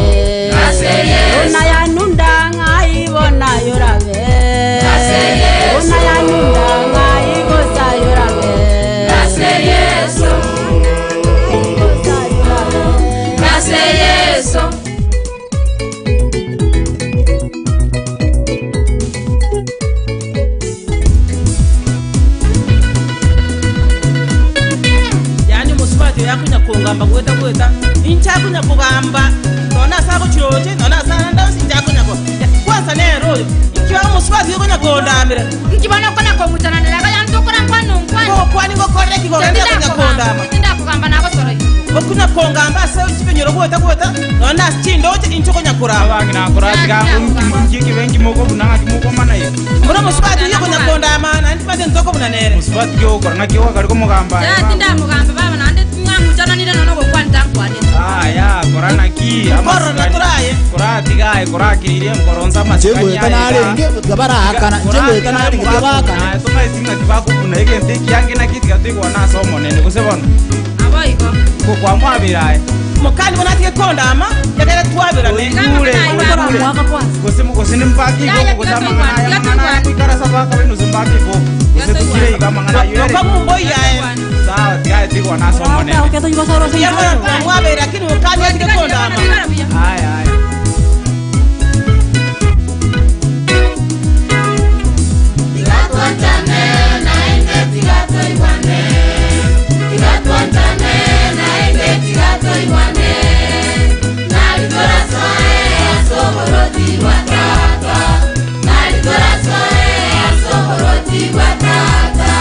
Nase Yesu. Ona yanunda ng'ai bona yorabe Nase Yesu. Ona yanunda ng'ai gosa yorabe Nase Yesu. Nase Yesu. Yani musubati yakunya kungamba gweta gweta inchakunya kugamba nona asako chiroche nona asana ndausi inchakunya ko kwanza nero oyo ikiwa musubati yokunya kondamira nkibona kona komutananiraga yantukura nkwanu nkwanu kwani ngokorera kigogenda kunya kondama tindakugamba nagosoroyo okunya kongamba ase chibinyoro gweta gweta nona chindoche inchokonya kuraba Abang'ina nkoratika nkimoko buna ng'akimoko naye muno musubati yokunya kondama nandi mate ntoko buna nere musubati kyokora ng'aki wakari komogamba tindamugamba baba nande ng'amutananire nono gokwanita nkwanete aya kora naki Korona turaye. koratigae korakiririe nkoronsa Chegweta narenge barakana chegweta narenge bakana tumaising'aki bakubuna egento ekiange naki tigatwigwana ase omonene gose bono aboigo kokwamwabirae mukandi bona atige kondama yagera twabirane Oigure. Gose gose nimpaki Yaya, igoko gose tiga amang'ana aya toigwane, amang'ana aya kwikara sabaka beno simpaki igoko gose tukire iga amang'ana ayo ere. Mumbo yae. Sawa tigaye tigwa nase omonene. Mwabere lakini ukanya tige kondama. Aya aya. Tigatwanjane naende tigatoigwane, tigatwanjane naende tigatoigwane. Nari torasoe ase oboroti bwa tata, nari torasoe ase oboroti bwa tata.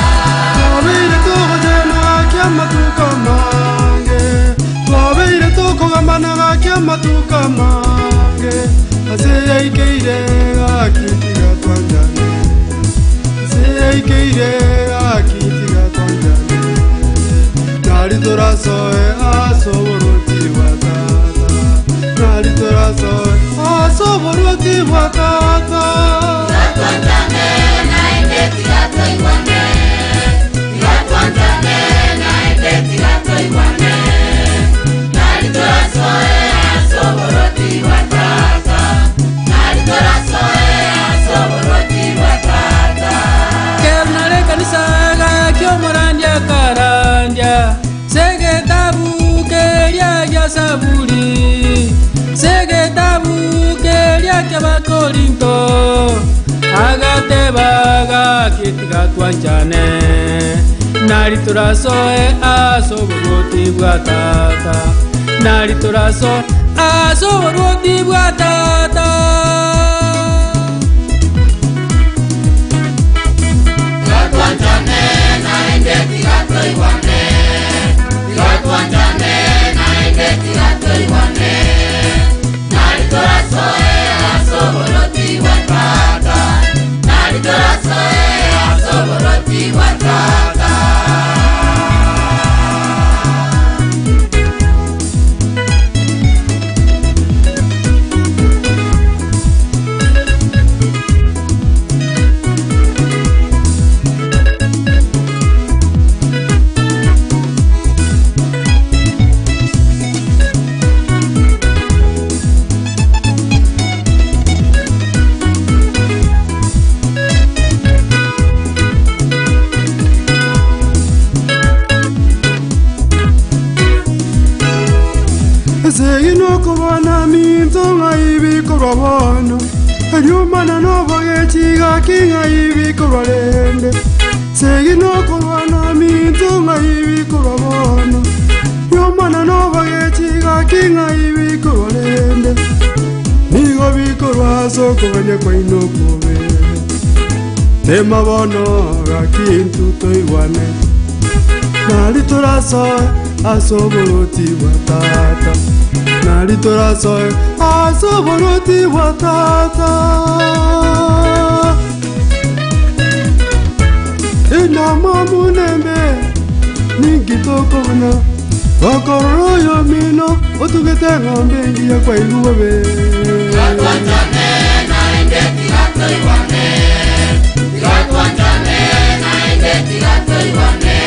Twabeire togotena kia matuka mange, twabeire tokogamana kia matuka mange, ase yaikeire gaki tigatwanjane, ase yaikeire gaki tigatwanjane, nari torasoe ase oboroti bwa tata, nari torasoe ase oboroti bwa tata. Tigatwanjane naende tigatoigwane, tigatwanjane naende tigatoigwane. Nari torasoe ase oboroti bwa tata, nari torasoe ase oboroti bwa tata. Kernare kanisa gakiomorandia karandia segetabu keria gya saburi segetabu keria kya bakorinto agateba gakitigatwanjane nari turasoe asoboroti bwa tata nari turasoe asoboroti bwa tata. Tigatwanjane naende tigatoigwane, tigatwanjane naende tigatoigwane. Nari torasoe ase oboroti bwa tata, nari torasoe ase oboroti bwa tata. Seginokobana minto ng'aibikorwa bono Eryumana nobogechiga king'aibikorwa rende Seginokobana minto ng'aibikorwa bono Ryumana nobogechiga king'aibikorwa rende Nigo bikorwa ase okogania kwaino kobe Tema bono gakintu toigwane Nari torasoe ase oboroti bwa tata Nari torasoe ase oboroti bwa tata Inama munembe ningitokobona Okororo oyo mino otugete ng'ombe engiya kwaigwa be Tigatwanjane naende tigatoigwane, tigatwanjane naende tigatoigwane.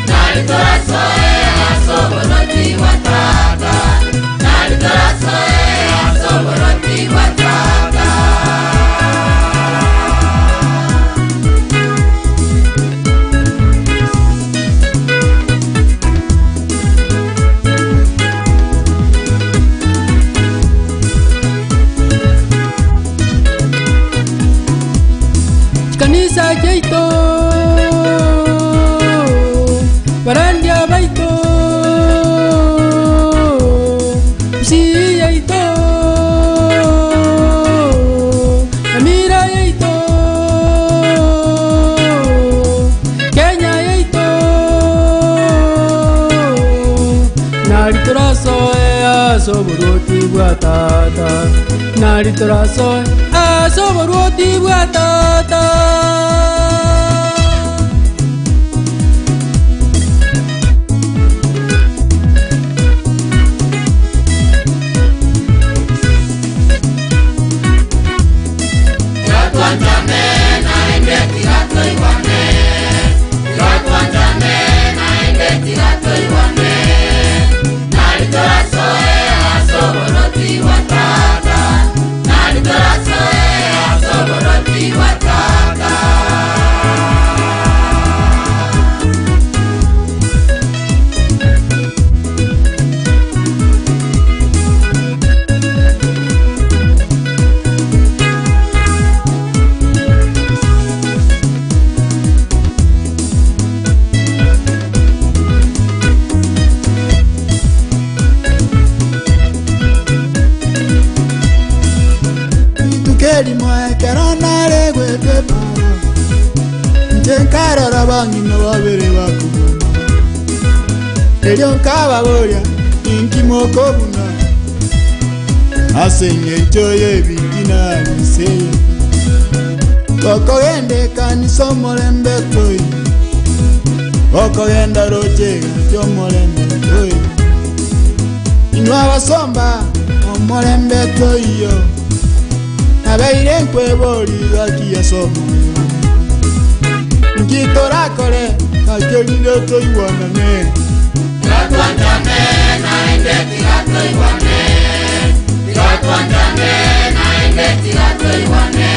Nari torasoe ase oboroti bwa tata, nari torasoe ase oboroti bwa tata. Kanisa jaito barandia baito si yaito amira yaito Kenya yaito nari torasoe asoboroti bwa tata nari torasoe asoboroti bwa tata. Tigatwanjane naende tigatoigwane, tigatwanjane naende tigatoigwane. Nari torasoe ase oboroti bwa tata. erimo ekero naregwete para nche nkarora bang'ina babere bakobuna erio nkababoria ninki mokobuna ase eng'encho y'ebitina biseye gokogenda ekanisa omorembe toi gokogenda roche egati omorembe toi inwe abasomba omorembe toiyo nabeire nkwebori gaki ase omoyo nkitorakore gakerire toigwanane Tigatwanjane naende tigatoigwane Tigatwanjane naende tigatoigwane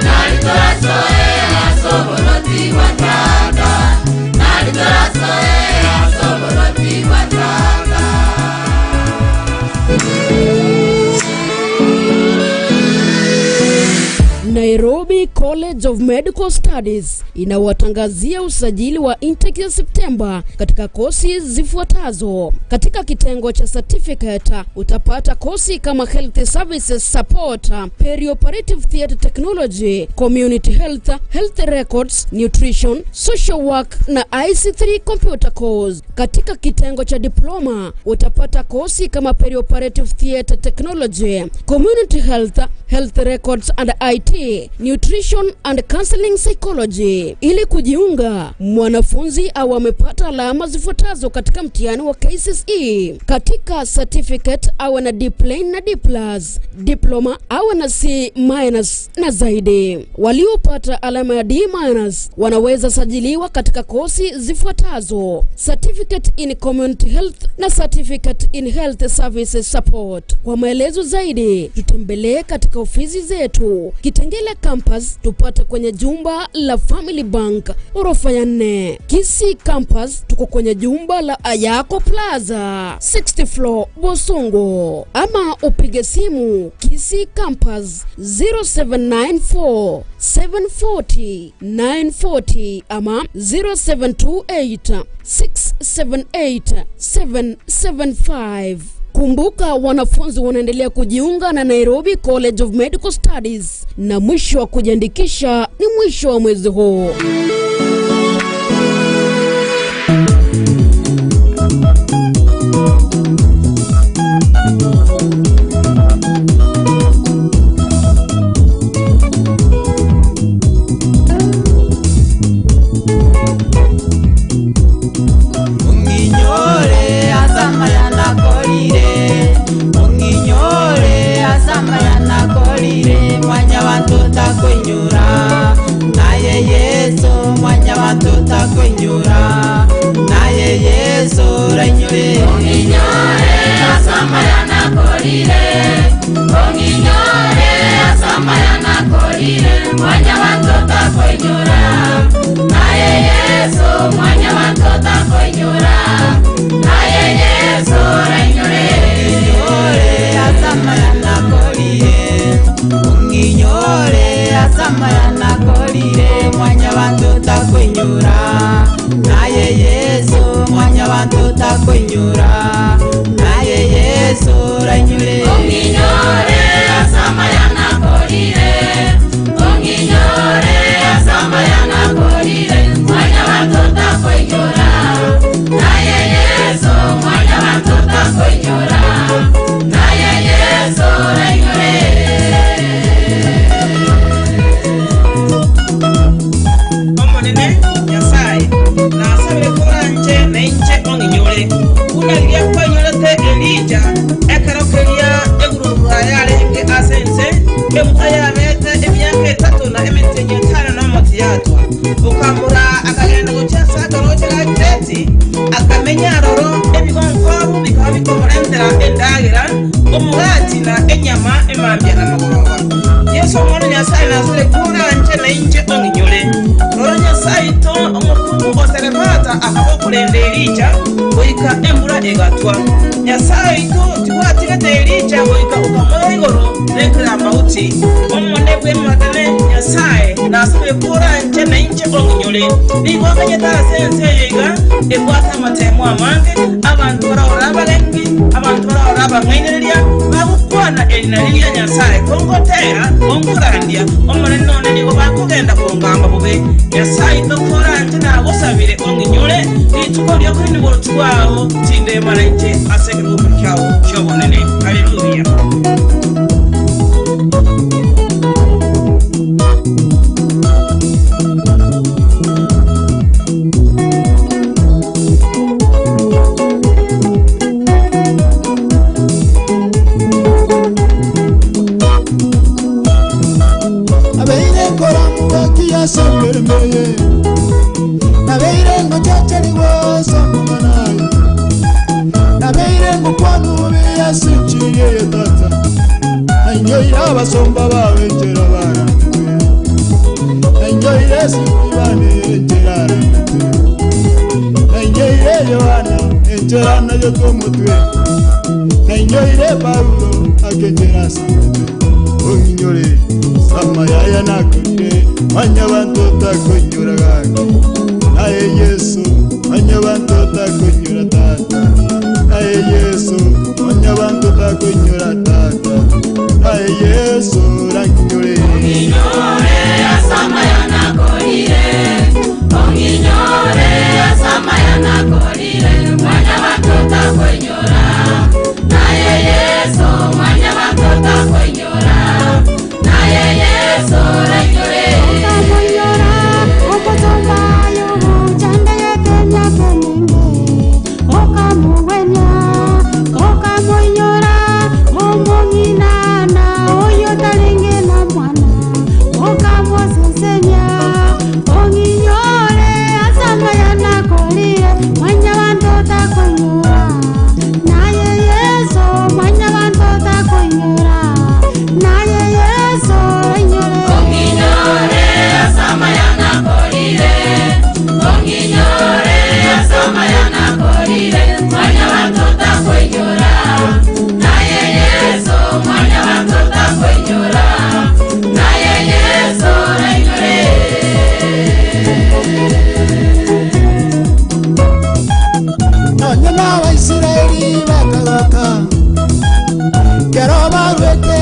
Nari torasoe asoboroti bwa tata Nari torasoe asoboroti bwa tata Nairobi College of Medical Studies inawatangazia usajili wa intake ya Septemba katika kosi zifuatazo. Katika kitengo cha certificate utapata kosi kama Health Services Support, Perioperative Theatre Technology, Community Health, Health Records, Nutrition, Social Work na IC3 Computer Course. Katika kitengo cha diploma utapata kosi kama Perioperative Theatre Technology, Community Health, Health Records and IT, Nutrition and Counseling Psychology. Ili kujiunga, mwanafunzi au amepata alama zifuatazo katika mtihani wa KCSE. Katika certificate awe na D plain na D plus, diploma awe na C minus na zaidi. Waliopata alama ya D minus wanaweza sajiliwa katika kosi zifuatazo: Certificate in Community Health na Certificate in Health Services Support. Kwa maelezo zaidi, tutembelee katika ofisi zetu Kitengela Campus, tupate kwenye jumba la Family Bank ghorofa ya 4. Kisii Campus tuko kwenye jumba la Ayako Plaza 60 floor Bosongo, ama upige simu Kisii Campus 0794 740 940 ama 0728 678 775. Kumbuka, wanafunzi wanaendelea kujiunga na Nairobi College of Medical Studies na mwisho wa kujiandikisha ni mwisho wa mwezi huu. Ong'inyore asama yanakorire Ong'inyore asama yanakorire Mwanya bantu takwenyura Naye Yesu mwanya bantu takwenyura Naye Yesu rainyure Ong'inyore asama yanakorire Ong'inyore asama yanakorire Mwanya bantu takwenyura Naye Yesu mwanya bantu takwenyura Naye Yesu rainyure Ong'inyore asama yanakorire Ong'inyore asama yanakorire Mwanya bantu takwenyura Naye Yesu mwanya bantu takwenyura Naye Yesu rainyure Ong'inyore asama yanakorire Ong'inyore asama yanakorire Mwanya bantu takwenyura Naye Yesu mwanya bantu takwenyura Naye Yesu rainyure Omonene Nyasaye nasabire koranje nainche ong'inyore buna riria kwanyorete Elija ekero keria egurugura yarenge ase ense emuka yabete emiaka etato na emitenyo etano na omoti yatwa okamura akagenda gochia ase akaroche ga Kireti akamenya aroro ebigonkobu bikaba bikomorentera endagera omugati na enyama emambia na magoroba Yesu omwana Nyasaye nasabire koranje nainche ong'inyore rora Nyasaye to omokungu oseremata akabokurenda Elija goika embura egatwa Nyasaye ito tibwatigete Elija goika ukamoya igoro nekera mauti omone bwematane Nyasaye nasabire koranje nainche ong'inyore nigo amenyete ase ense eye iga ebwate amatemo amange abantu barahora abarengi abantu barahora abang'ainereria bagukwana Rikwana eri nario ria Nyasae, kongotera, konkorandia, Omonene one nigo bakogenda kongamba bobe. Nyasae oito koranche nagosabire ong'inyore rituko ri'okoinigwa orotu rwao, tindemara inche ase ekerogo kiao ki'obonene. Haleluya. Nabeire nkoramugoki yasemberemeye nabeire ngochachariwa samang'anaye nabeire ngokwanube yasinchiriye tata nainyoire abasomba bawe enchera barambete nainyoire esibibane enchera arambete nainyoire yohana enchera nayo twomotwe nainyoire paulo akenchera asambete onyinyore samayaya nakorire manya bantu otakonyora gake naye yesu manya bantu otakonyora tata naye yesu manya bantu otakonyora tata naye yesu ranginyore Onginyore asamaya nakorire Onginyore asamaya nakorire Mwanya bantu takoinyora Naye Yesu mwanya bantu takoinyora Naye Yesu rainyore Okamoinyora okotombayo buchandeyete myaka eminge okamugwenia okamoinyora omong'inana oyo tarenge na mwana okamosesenia ong'inyore asamaya nakorire mwanya bantu takoinyora naye Yesu mwanya bantu takoinyora naye Yesu ainyore Onginyore asamaya nakorire Onginyore asamaya nakorire Mwanya bantu takoinyora Naye Yesu mwanya bantu takoinyora Naye Yesu rainyore nonye n'abaisiraeli bakagoka kero barwete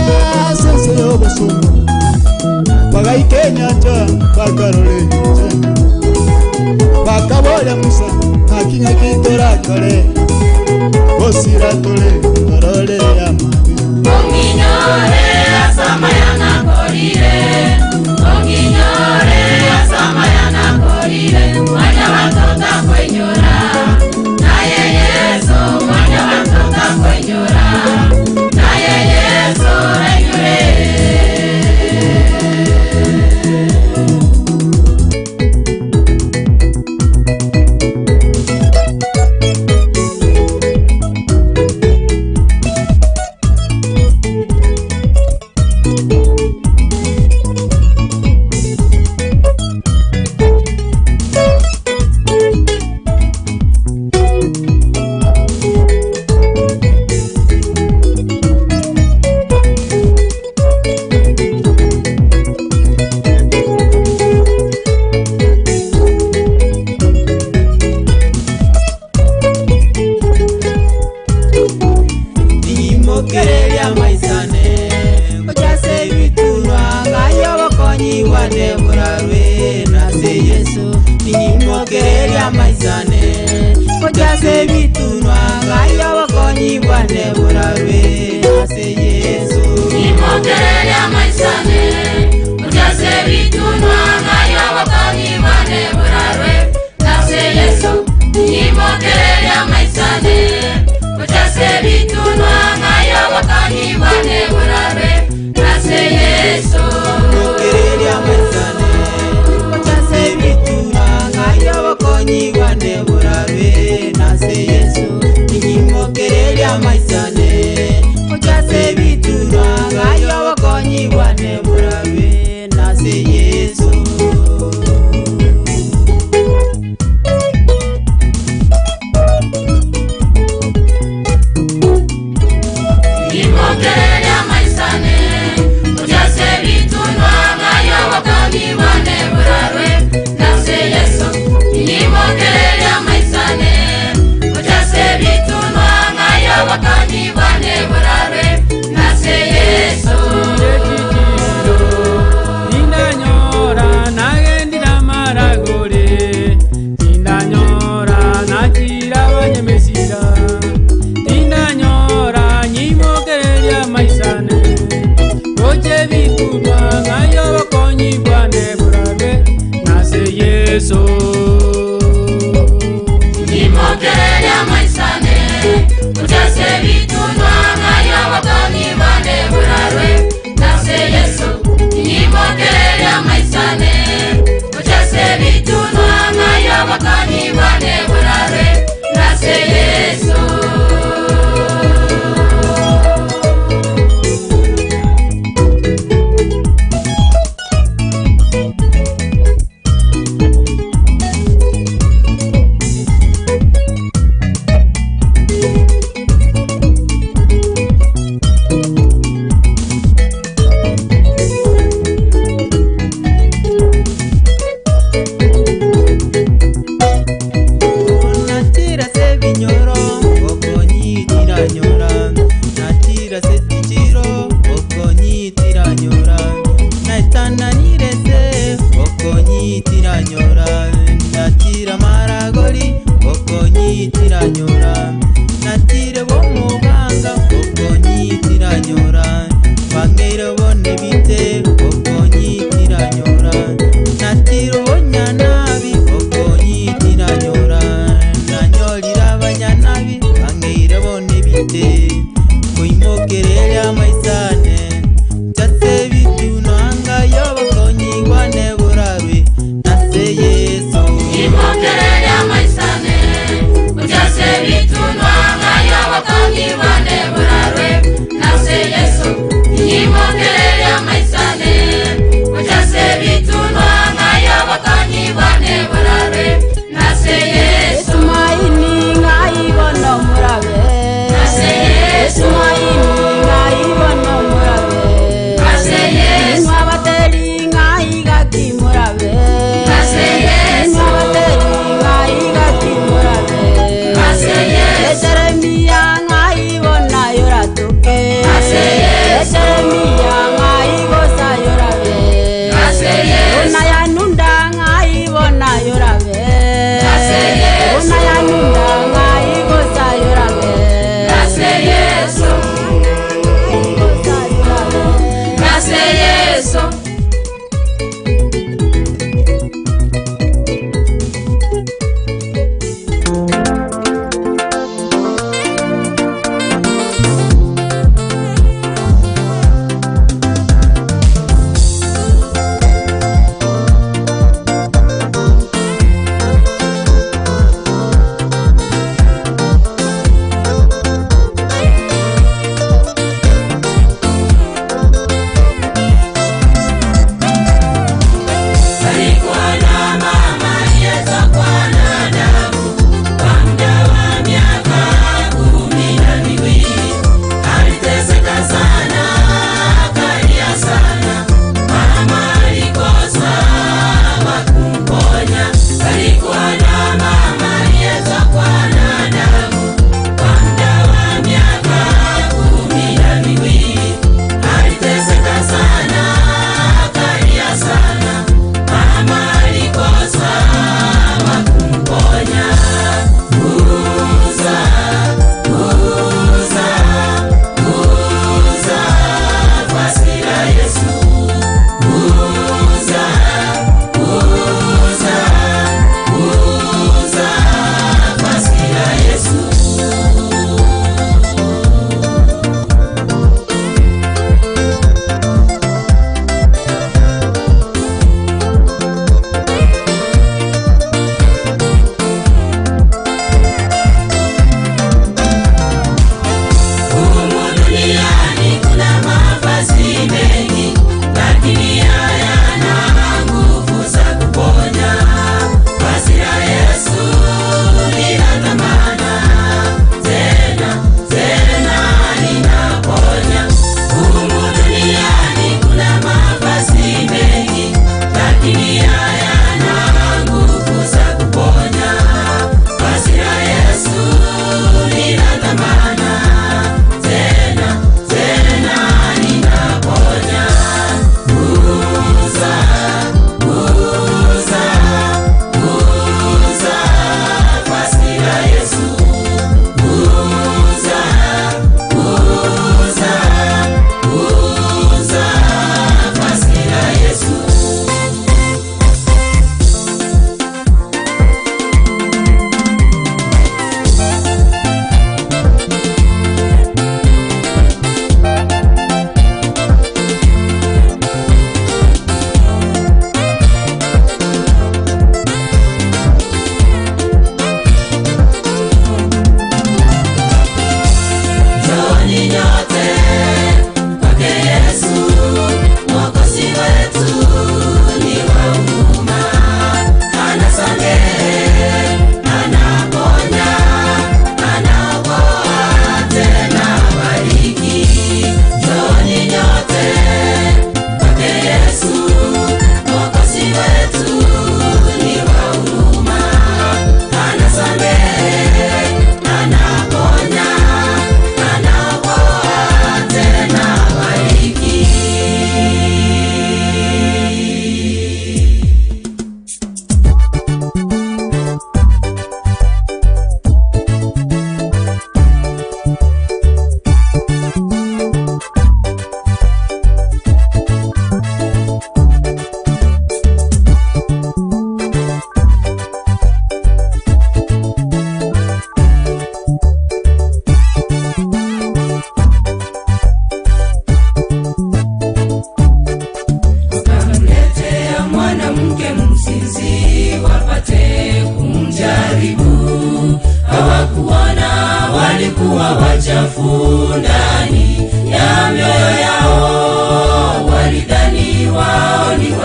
asese y'obosumba bagaika enyanja bakarora enyanja bakaboria musa ng'aki torakore gosira tore torore amabe Onginyore asamaya nakorire Onginyore asamaya nakorire Mwanya bantu takoinyora Naye Yesu mwanya bantu takoinyora Naye Yesu rainyore Nimokereria maisane ojase bitunwa ngayo bokonyiwa ne burarwe nase Yesu nimokereria maisane ojase bitunwa ngayo bokonyiwa ne burarwe nase Yesu Nimokereria maisane ujase bitunwa ngayo bokonyiwa ne burarwe nase Yesu Nimokereria maisane ujase bitunwa ngayo bokonyiwa ne burarwe nase Yesu Nimokereria maisane ojase bitunwa ngayo bokonyiwa ne burarwe nase Yesu nimokereria maisane ojase bitunwa ngayo bokonyiwa ne burarwe nase Yesu Nimokereria maisane ujase bitunwa ngayo bokonyiwa ne burarwe nase Yesu Nimokereria maisane ujase bitunwa ngayo bokonyiwa ne burarwe nase maisane Oche bitunwa ng'ayo bokonyi bwane burabe nase Yesu. Imokereria maisane Ujase bitunwa ng'ayo bokonyi bwane burarwe nase Yesu. Imokereria maisane Ujase bitunwa ng'ayo bokonyi bwane burarwe nase Yesu. Natira se binyoro okonyitira nyora, natira se tichiro okonyitira nyora, naitananire se okonyitira nyora, natira maragori okonyitira nyora, natire bomuganga okonyitira nyora, bang'eire bone bite okonyitira nyora, natire obonyanabi okonyitira nyora, nanyorire abanyanabi bang'eire bone bite koimokereria maisane nchase bituno anga yobokonyigwane borarwe nase Yesu. Imokereria maisane Ujase bitunwa ng'ayo bokonyi bwane burarwe nase Yesu. Imokereria maisane Ujase bitunwa ng'ayo bokonyi bwane burarwe nase Yesu. Tumaini ng'aibono murabe Nase Yesu. Tumaini ng'aibono murabe Nase Yesu. Inwa bateri ng'aigaki murabe Nase Yesu. Inwa bateri ng'aigaki murabe Nase Yesu. Jeremia ng'aibona yoratuke Nase Yesu. Jeremia ng'aigosa yorabe Nase Yesu. Unayanunda ng'aibona yorabe Nase Yesu. Unayanunda ng'aigosa yorabe Nase Yesu. Nase Yesu.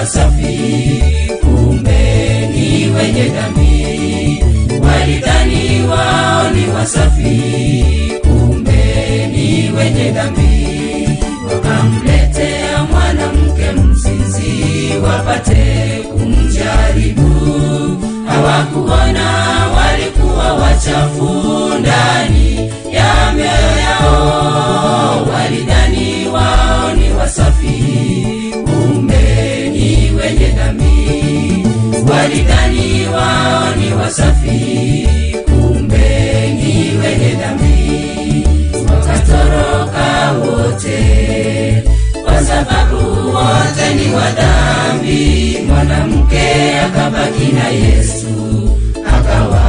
wasafi, kumbe ni wenye dhambi. Walidhani wao ni wasafi, kumbe ni wenye dhambi. Wakamletea mwanamke mzinzi wapate kumjaribu. Hawakuona walikuwa wachafu ndani ya mioyo yao, walidhani wao ni wasafi, kumbe ni wenye dhambi. Walidhani wao ni wasafi, kumbe ni wenye dhambi. Wakatoroka wote, kwa sababu wote ni wa dhambi. Mwanamke akabaki na Yesu akawa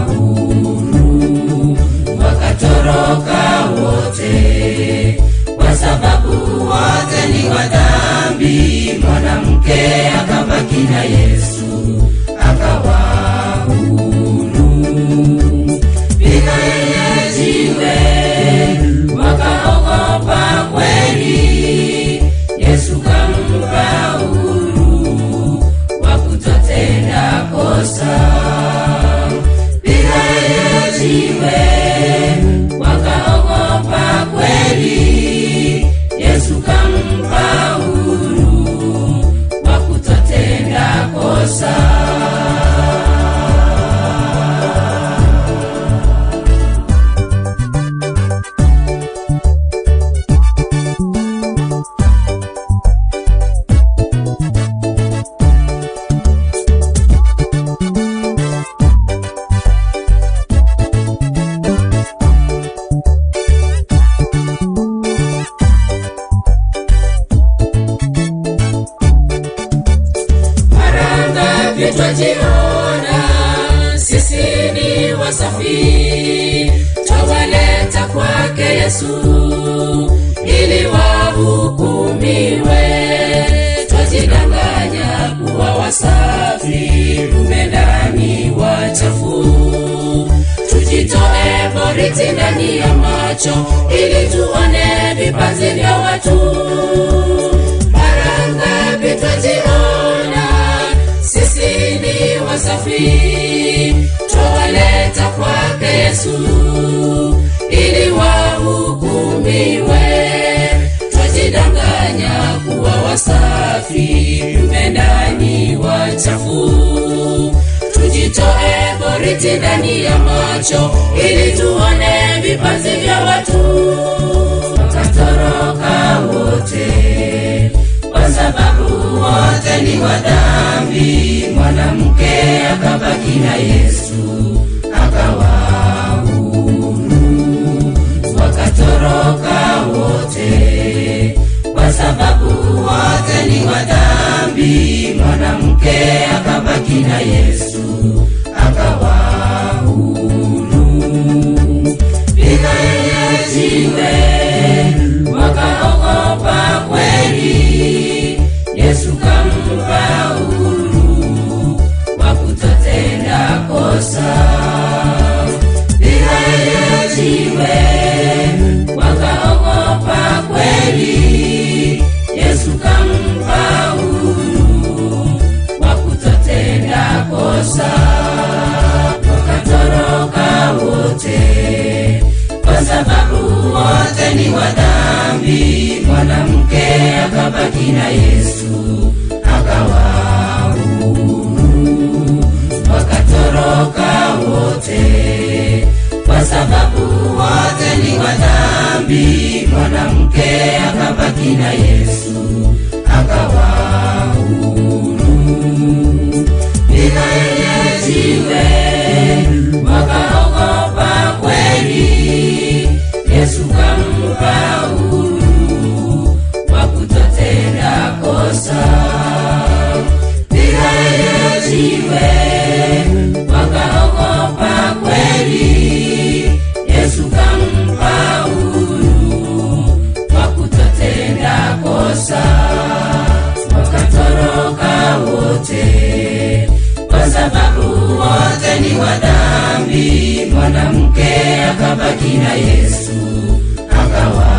huru. Wakatoroka wote, kwa sababu wote ni wa dhambi. Mwanamke akabaki na Yesu akawa huru. Piga yeye jiwe, wakaogopa kweli. Yesu kampa uhuru wa kutotenda kosa. Piga yeye jiwe, wakaogopa kweli. Yesu kampa uhuru wa kutotenda kosa. Mara ngapi twajiona sisi ni wasafi, twawaleta kwake Yesu ili wahukumiwe. Twajidanganya kuwa wasafi, kumbe ndani wachafu. Tujitoe boriti ndani ya macho ili tuone vipaji vya watu. Mara ngapi twajiona sisi ni wasafi, twawaleta kwake Yesu ili wahukumiwe. Twajidanganya kuwa wasafi, kumbe ndani wachafu. Tujitoe boriti ndani ya macho ili tuone vipaji vya watu. Wakatoroka wote kwa sababu wote ni wa dhambi. Mwanamke akabaki na Yesu akawa huru. Wakatoroka wote kwa sababu wote ni wa dhambi. Mwanamke akabaki na Yesu akawa huru. Piga yeye jiwe, wakaogopa kweli. Yesu kampa uhuru wa kutotenda kosa. Piga yeye jiwe, wakaogopa kweli. Yesu kampa uhuru wa kutotenda kosa. Wakatoroka wote kwa sababu wote ni wa dhambi. Mwanamke akabaki na Yesu akawa huru. Wakatoroka wote kwa sababu wote ni wa dhambi. Mwanamke akabaki na Yesu akawa huru. Piga yeye jiwe, wakaogopa kweli. Yesu kampa uhuru wa kutotenda kosa. Piga yeye jiwe, wakaogopa kweli. Yesu kampa uhuru wa kutotenda kosa. Wakatoroka wote kwa sababu wote ni wa dhambi. Mwanamke akabaki na Yesu akawa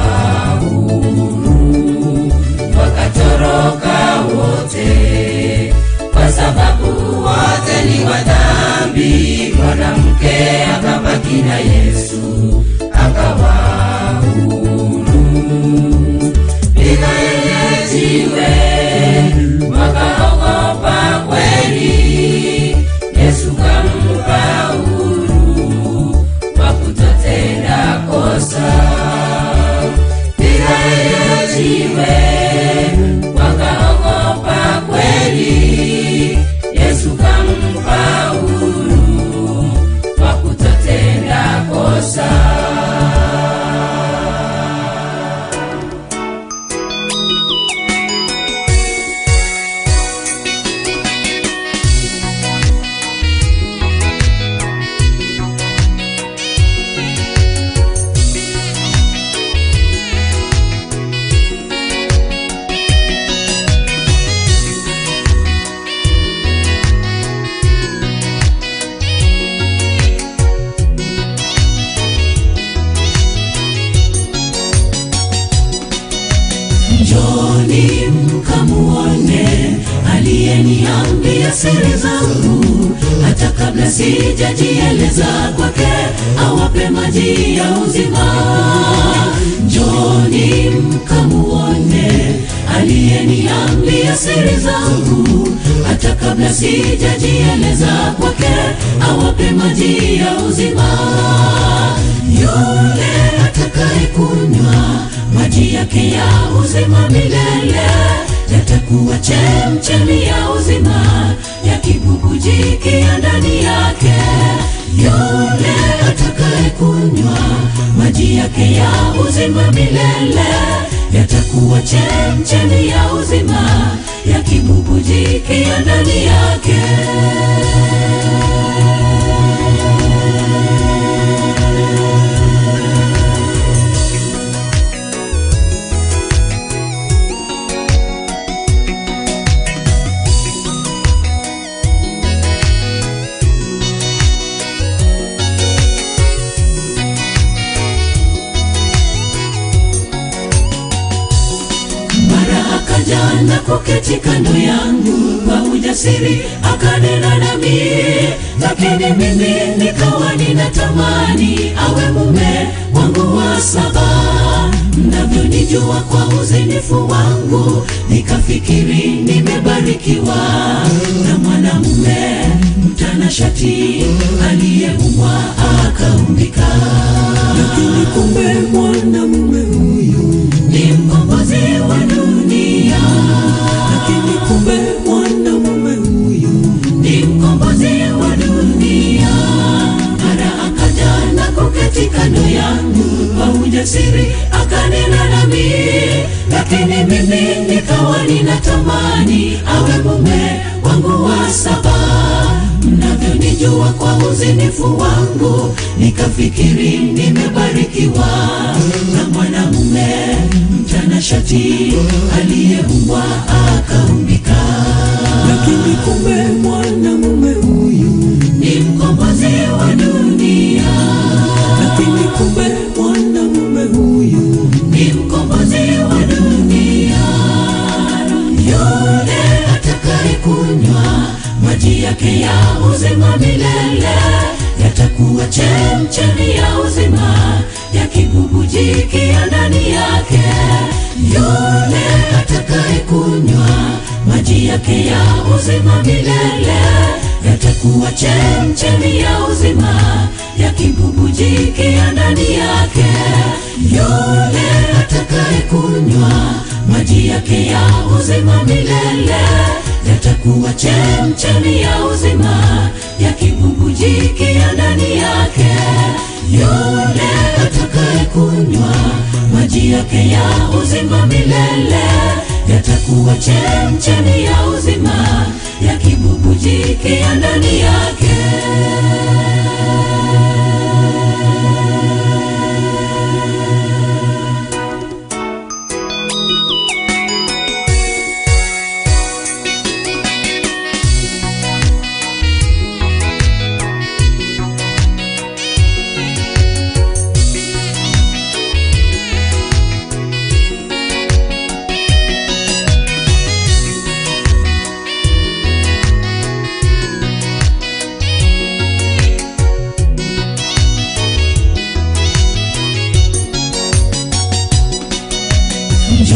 huru. Wakatoroka wote. Yesu akaba huru. Piga yeye jiwe, wakaogopa kweli. Yesu kampa uhuru wa kutotenda kosa. Piga yeye jiwe, wakaogopa kweli. Yesu kampa uhuru wa kutotenda kosa. Njoni mkamuone aliyeniambia siri zangu, hata kabla sijajieleza kwake, awape maji ya uzima. Njoni mkamuone aliyeniambia siri zangu, hata kabla sijajieleza kwake, awape maji ya uzima. Yule atakaye kunywa maji yake ya uzima milele yatakuwa chemchemi ya uzima yakibubujikia ndani yake. Yule atakaye kunywa maji yake ya uzima milele yatakuwa chemchemi ya uzima yakibubujikia ndani yake. Mara akaja na kuketi kando yangu kwa ujasiri akanena nami, lakini mimi nikawa ninatamani awe mume wangu wa saba. Mnavyonijua kwa uzinifu wangu, nikafikiri nimebarikiwa na mwanamume mtanashati aliyeumbwa akaumbika, lakini kumbe mwanamume huyu ni mkombozi wa dunia, lakini kumbe mwanamume huyu ni mkombozi wa dunia. Mara akaja na kuketi kando yangu kwa ujasiri akanena nami, lakini mimi nikawa ninatamani awe mume wangu wa saba. Mnavyonijua kwa uzinifu wangu, nikafikiri nimebarikiwa na mwanamume mtanashati aliyeumbwa akaumbika, lakini kumbe mwanamume huyu ni mkombozi wa dunia, lakini kumbe mwanamume huyu ni mkombozi wa dunia. Yule atakaye kunywa maji yake ya uzima milele yatakuwa chemchemi ya uzima yakibubujikia ndani yake. Yule atakaye kunywa maji yake ya uzima milele yatakuwa chemchemi ya uzima yakibubujikia ndani yake. Yule atakaye kunywa maji yake ya uzima milele yatakuwa chemchemi ya uzima yakibubujikia ndani yake. Yule atakaye kunywa maji yake ya uzima milele yatakuwa chemchemi ya uzima yakibubujikia ndani yake.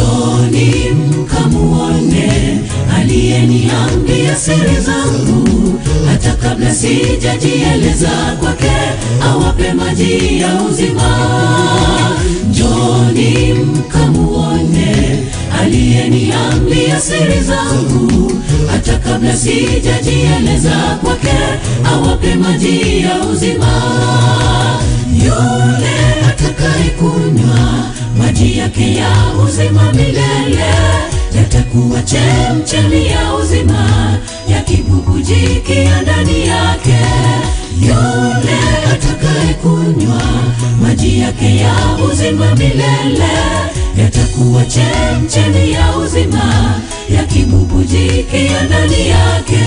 Njoni mkamuone aliyeniambia siri zangu, hata kabla sijajieleza kwake, awape maji ya uzima. Njoni mkamuone aliyeniambia siri zangu, hata kabla sijajieleza kwake, awape maji ya uzima. Yule atakaye kunywa maji yake ya uzima milele, yatakuwa chemchemi ya uzima, yakibubujikia ndani yake. Yule atakaye kunywa maji yake ya uzima milele, yatakuwa chemchemi ya uzima, yakibubujikia ndani yake.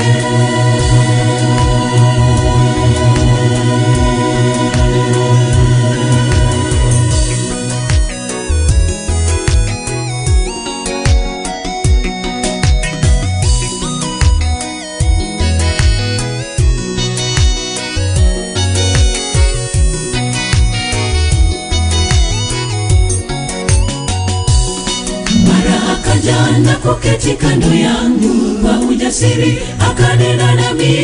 Mara akaja na kuketi kando yangu kwa ujasiri akanena nami,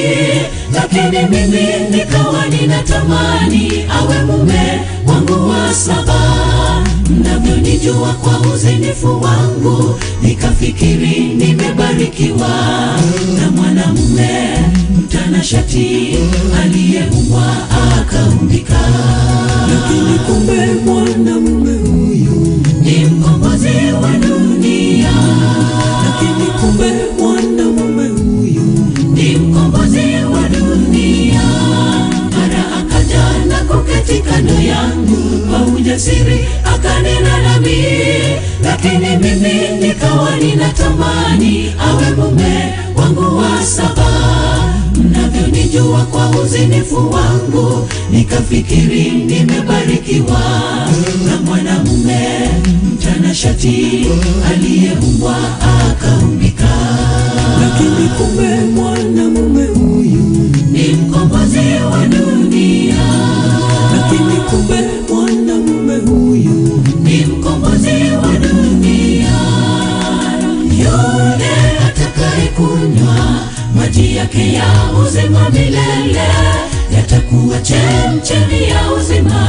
lakini mimi nikawa ninatamani awe mume wangu wa saba. Mnavyonijua kwa uzinifu wangu, nikafikiri nimebarikiwa na mwanamume mtanashati aliyeumbwa akaumbika, lakini kumbe mwanamume huyu ni mkombozi wa dunia, lakini kumbe mwanamume huyu ni mkombozi wa dunia. Mara akaja na kuketi kando yangu kwa ujasiri akanena nami, lakini mimi nikawa ninatamani awe mume wangu wa saba. Mnavyonijua kwa uzinifu wangu, nikafikiri nimebarikiwa na mwanamume mtanashati aliyeumbwa akaumbika, lakini kumbe mwanamume huyu ni mkombozi wa dunia, lakini kumbe mwanamume huyu ni mkombozi wa dunia. Yule atakaye kunywa maji yake ya uzima milele, yatakuwa chemchemi ya uzima,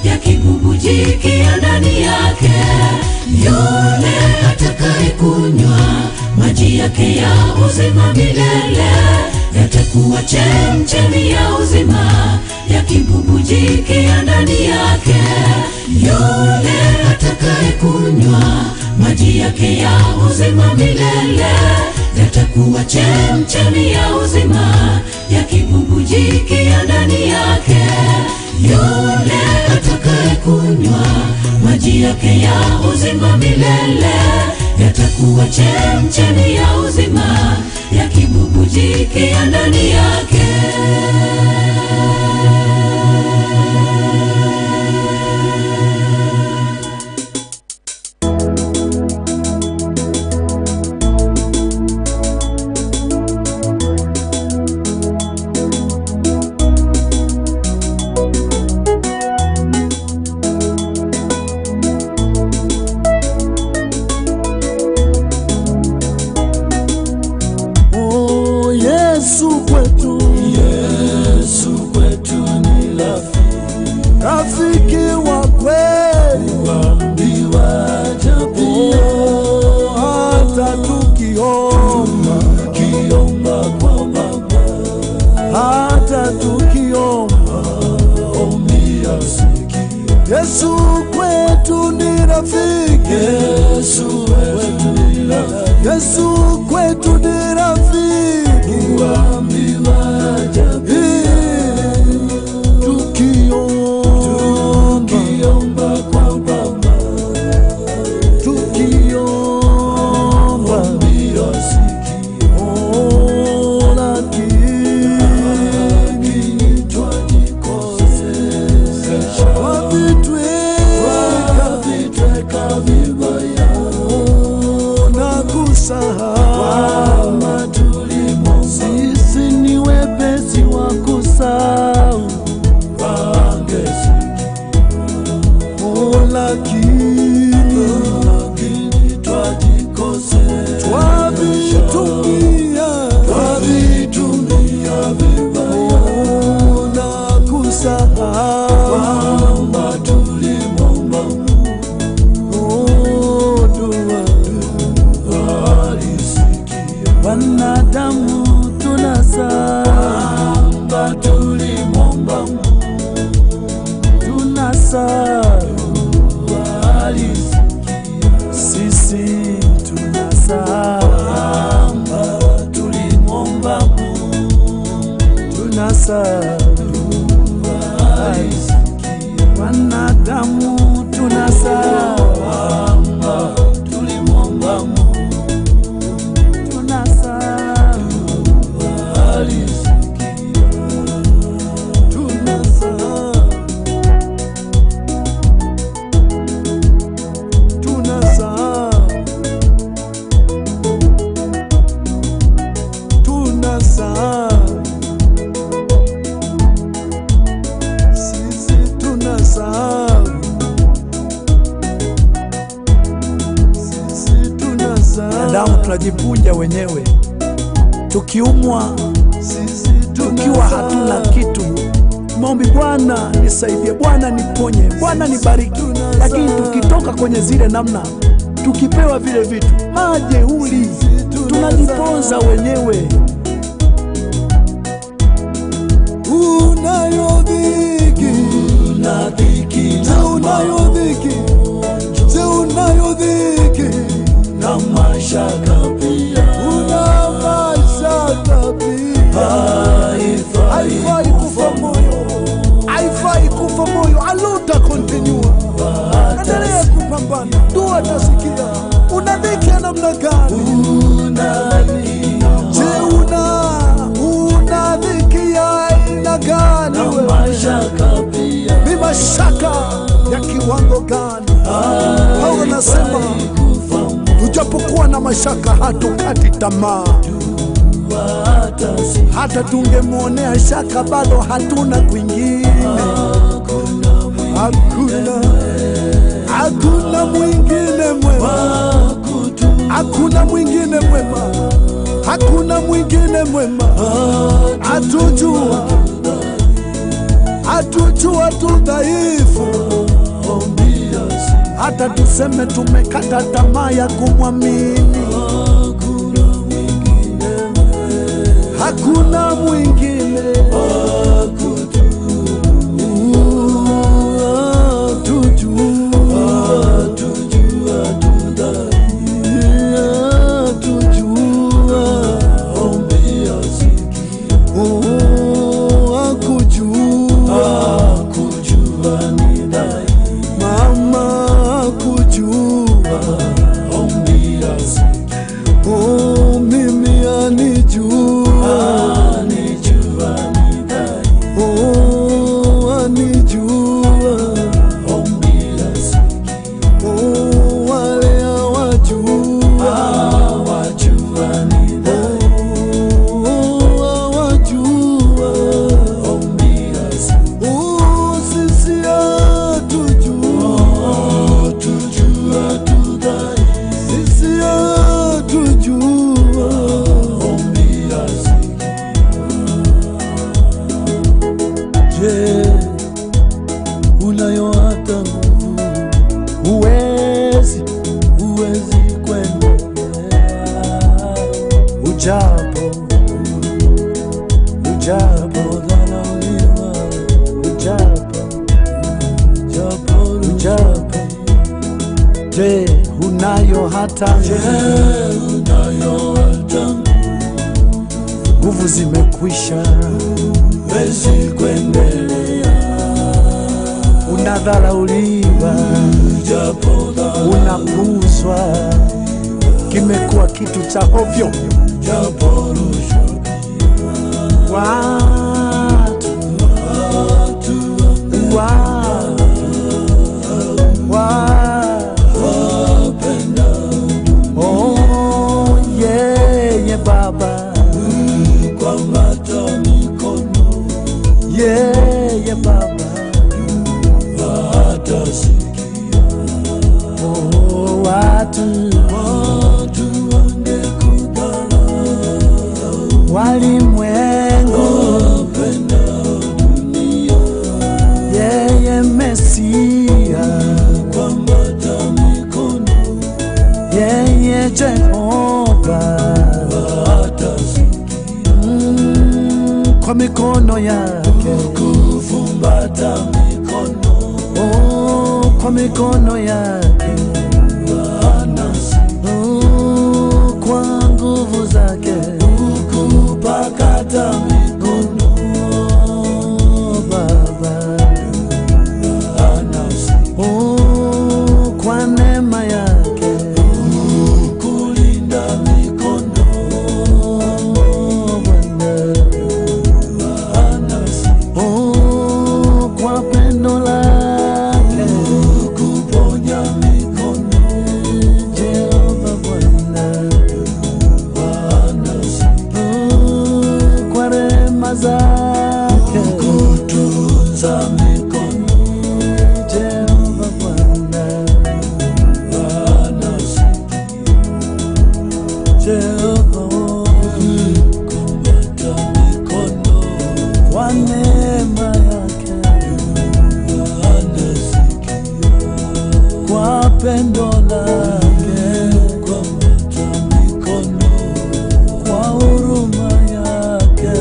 yakibubujikia ndani yake. Yule atakaye kunywa maji yake ya uzima milele, yatakuwa chemchemi ya uzima, yakibubujikia ndani yake. Yule atakaye kunywa maji yake ya uzima milele, yatakuwa chemchemi ya uzima, yakibubujikia ndani yake. Yule atakaye kunywa maji yake ya uzima milele, yatakuwa chemchemi ya uzima, yakibubujikia ndani yake. Oh, Yesu kwetu, Yesu kwetu ni rafiki, rafiki wa kweli, wa ajabu. Oh, hata tukiomba, tukiomba kwa Baba, hata tukiomba ombi asikia. Yesu kwetu ni rafiki, Yesu kwetu ni rafiki, Yesu kwetu ni rafiki, tukiomba kwa Baba, tukiomba Oh, lakini twajikosesha, twavitweka vibaya na kusahau Wanadamu tunasahau kwamba tulimwomba Mungu, tunasahau alisikia. Sisi tunasahau kwamba tulimwomba Mungu, tunasahau alisikia. Wanadamu tunasahau kwamba tulimwomba Mungu, tunasahau alisikia. Tunasahau, tunasahau, tunasahau, sisi tunasahau, sisi tunasahau. Wanadamu tunajipunja wenyewe, tukiumwa, tukiwa hatuna kitu, maombi, Bwana nisaidie, Bwana niponye, Bwana nibariki. Lakini tukitoka kwenye zile namna, tukipewa vile vitu, majeuri, tunajiponza wenyewe. Unayo dhiki, je, unayo dhiki, je, unayo dhiki na mashaka pia, una mashaka pia, haifai kufa moyo, haifai kufa moyo, aluta continue, endelea kupambana, dua atasikia. Una dhiki ya namna gani? Je, una dhiki ya aina gani wewe? Ni mashaka ya kiwango gani? Paulo anasema tujapokuwa na mashaka hatukati tamaa. Hata tungemwonea shaka bado hatuna kwingine, hakuna, hakuna mwingine mwema, hakuna mwingine mwema, hakuna mwingine mwema. Hatujua, hatujua tu dhaifu, hata tuseme tumekata tamaa ya kumwamini, hakuna mwingine Mama kujua, oh, mimi anijua, oh, anijua, oh, wale hawajua, oh, hawajua, oh, sisi hatujua, sisi hatujua. Je, unayo hata nguvu? Huwezi, huwezi kuendelea ujapo, ujapo dharauliwa, ujapo, ujapo, ujapo. Je, unayo hata nguvu? Zimekwisha, huwezi kuendelea, unadharauliwa, unapuuzwa, kimekuwa kitu cha ovyo. Watu, watu, watu, oh, yeye Baba yeye Baba oh, watu walimwengu yeye Mesia yeye Jehova. kwa mikono yake, kufumbata mikono, oh, kwa mikono yake anasikia, oh, kwa nguvu zake kupakata mikono, oh, Baba anasikia, oh, kwa neema yake kulinda mikono, oh, Bwana anasikia, oh, kwa pendo lake kuponya mikono, Jehova Bwana anasikia, oh, kwa rehema zake kutunza mikono, Jehova Bwana anasikia, Jehova kumbata mikono, kwa neema yake anasikia, kwa pendo lake kumbata mikono, kwa huruma yake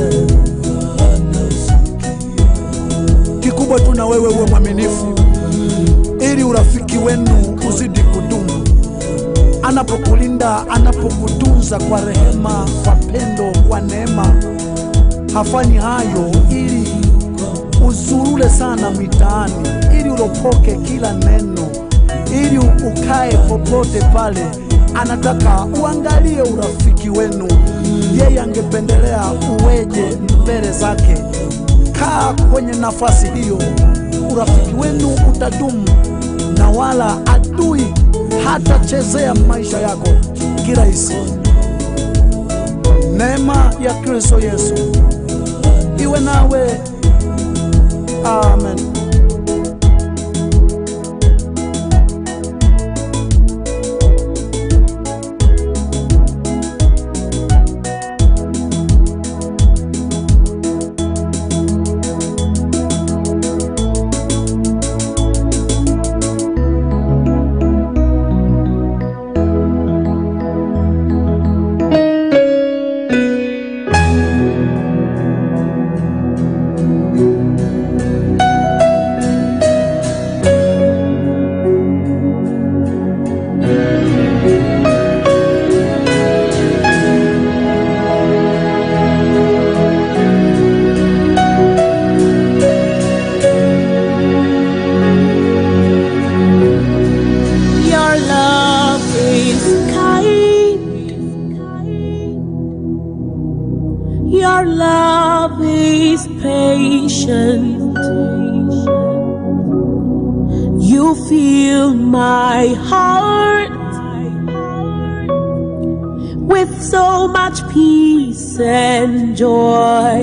anasikia. Kikubwa tu na wewe uwe mwaminifu, ili urafiki wenu uzidi kudumu. Anapokulinda, anapokutunza kwa rehema, kwa pendo, kwa neema, hafanyi hayo ili uzurule sana mitaani, ili uropoke kila neno, ili ukae popote pale. Anataka uangalie urafiki wenu, yeye angependelea uweje mbele zake. Kaa kwenye nafasi hiyo, urafiki wenu utadumu na wala adui hatachezea maisha yako kirahisi. Neema ya Kristo Yesu iwe nawe. Amen. Your love is kind. Your love is patient. You fill my heart with so much peace and joy.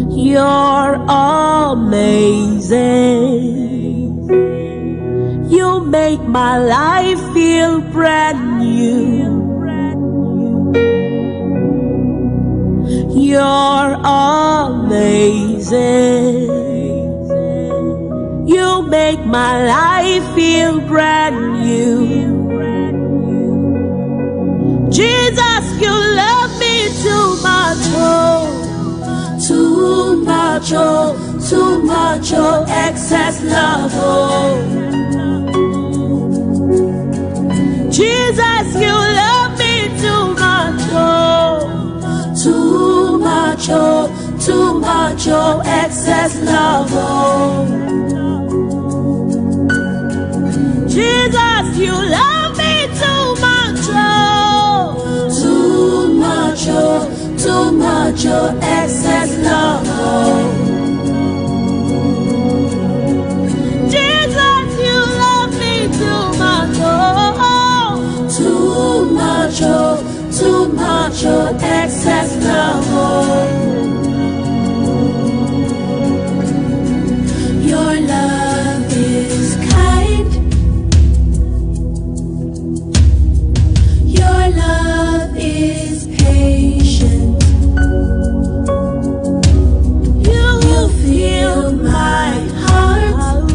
You're amazing. You make my life feel brand new. You're amazing. You make my life feel brand new. Jesus, you love me too much, oh, too much, oh, too much, oh, excess love, oh. Jesus, you love me too much, oh, too much, oh, too much, oh, excess love, oh. Jesus, you love me too much, oh, too much, oh, too much, oh, excess love, oh. Jesus, you love me too much, oh, too much, oh, too much, oh, excess love, oh. Your love is kind. Your love is patient. You fill my heart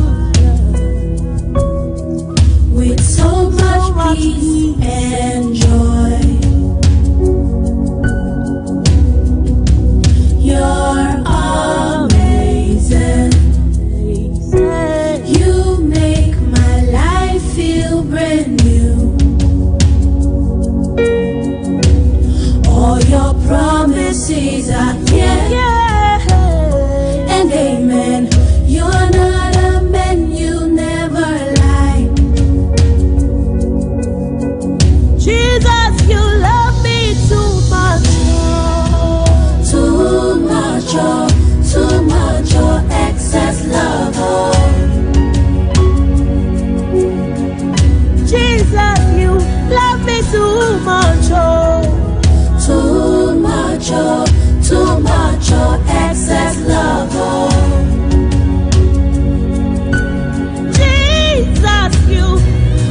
with so much peace and joy. too much, oh. Too much, oh, too much, oh, excess love, oh. Jesus, you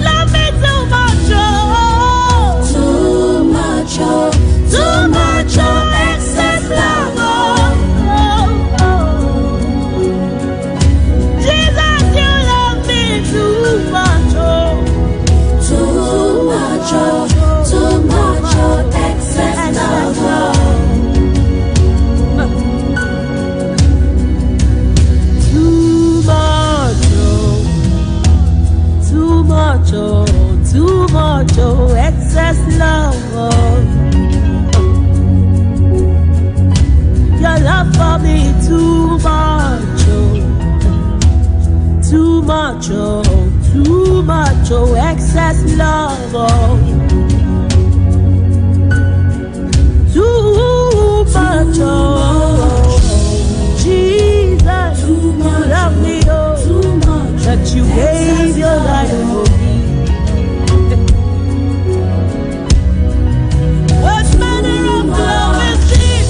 love me too much, oh. Too much, oh, too much, oh, excess love, oh. Oh, oh. Jesus, you love me too much, oh. Too much, oh, too much, oh, excess love, oh. Too much, oh, too much, oh, too much, oh, excess love, oh. Your love for me too much, oh, too much, oh, too much, oh, excess love, oh. Too much, oh, Jesus, you love me, oh, that you gave your life for me. What manner of love is this?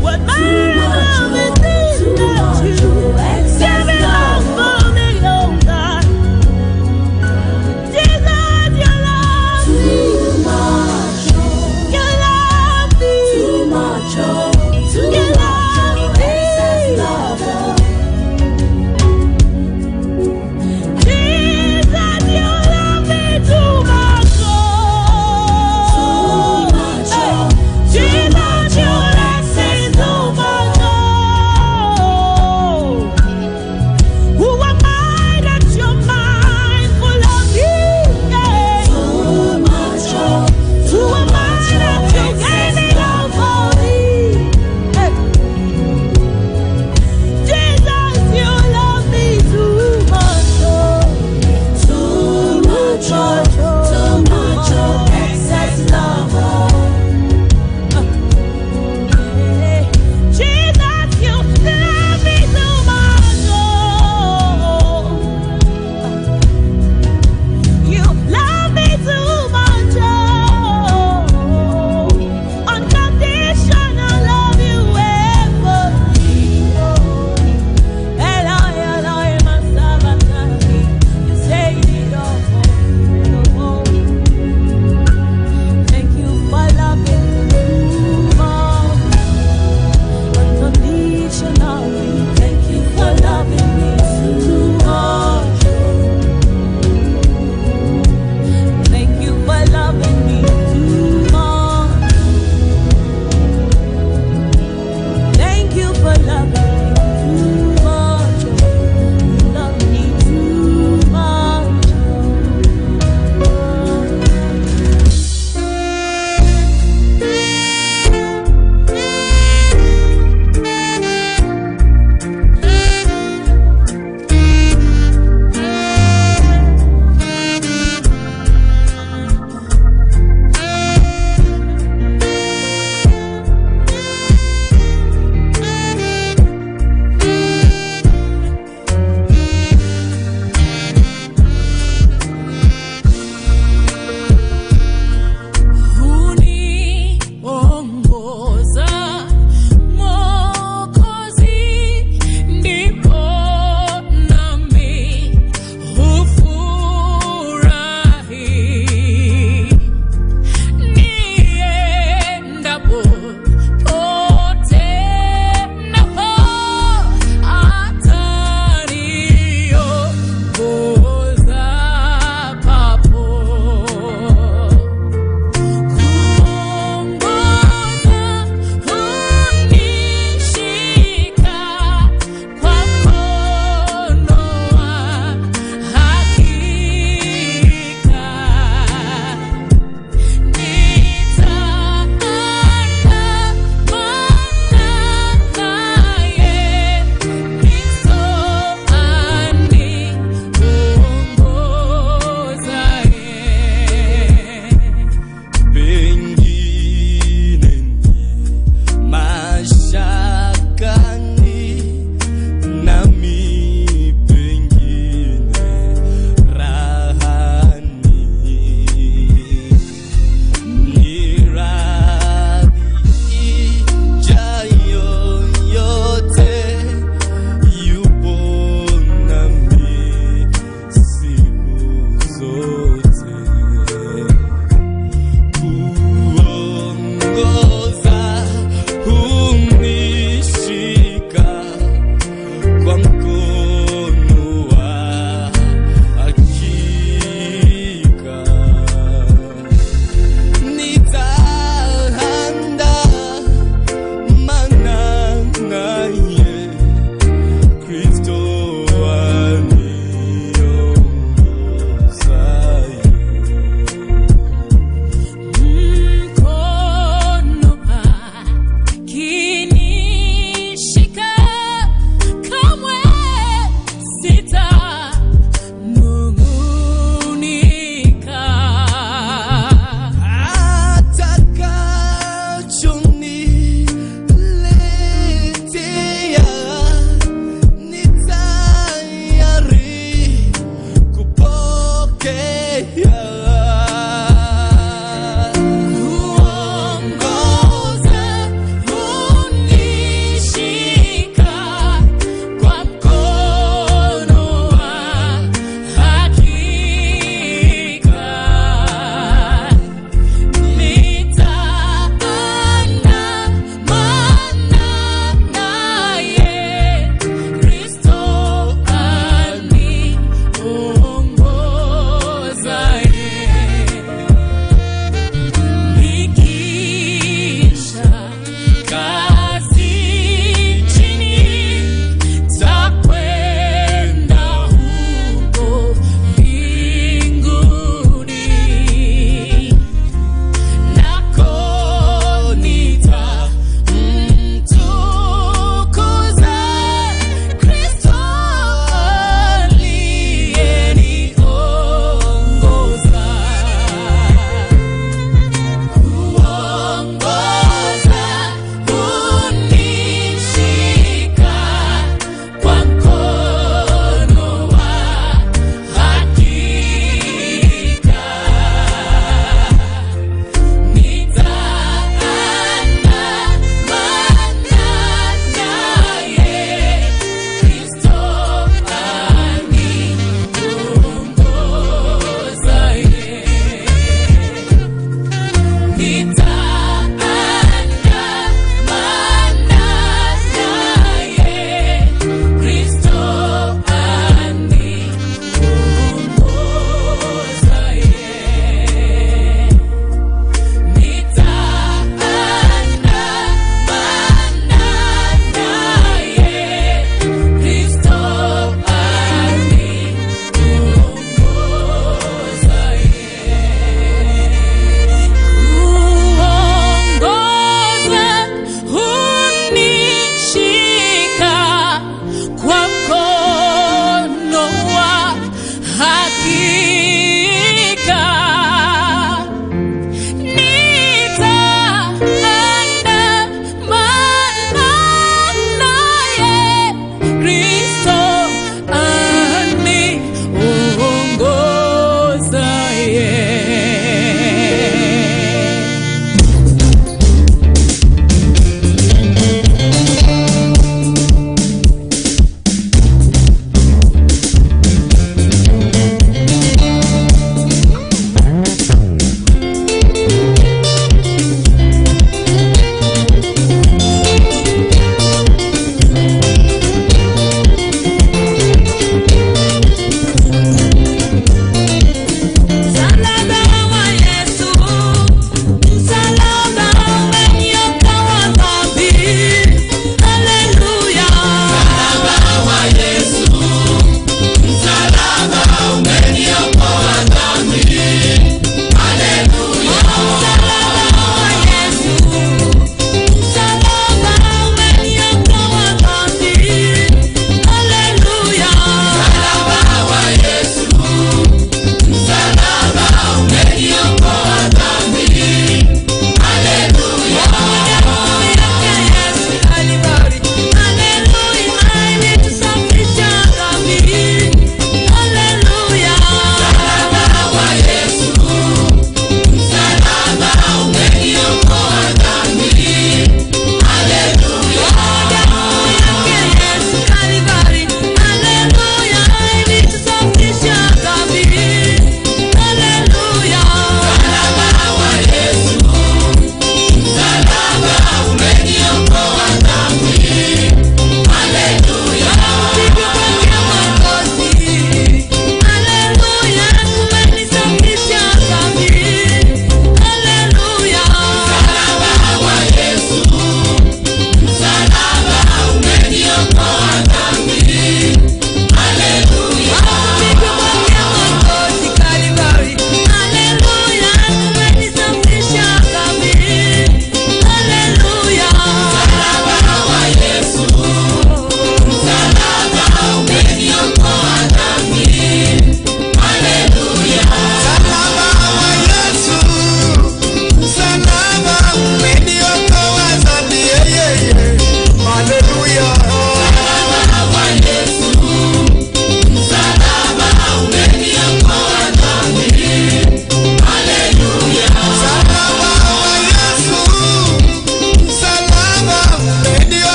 What manner of love is this that you gave it all for me, oh God? Jesus, you love me. You love me. Too much, oh, too you love me. Hakika nitaandamana naye Kristo aniongozaye.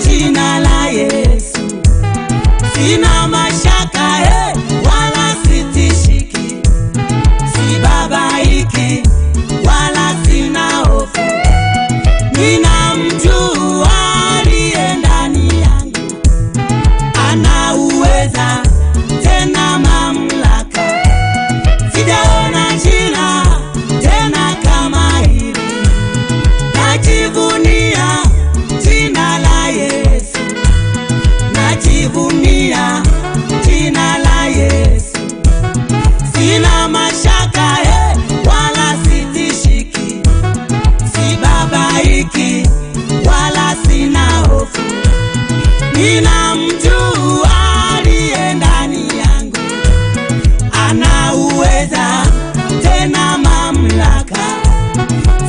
jina la Yesu. Sina mashaka wala sitishiki, sibabaiki wala sina hofu. Ninamjua aliye ndani yangu, ana uweza tena mamlaka. Sijaona jina tena kama hili, najivunia jina la Yesu, najivunia jina la Yesu. Sina mashaka wala sitishiki, sibabaiki wala sina hofu. Ninamjua aliye ndani yangu, ana uweza tena mamlaka.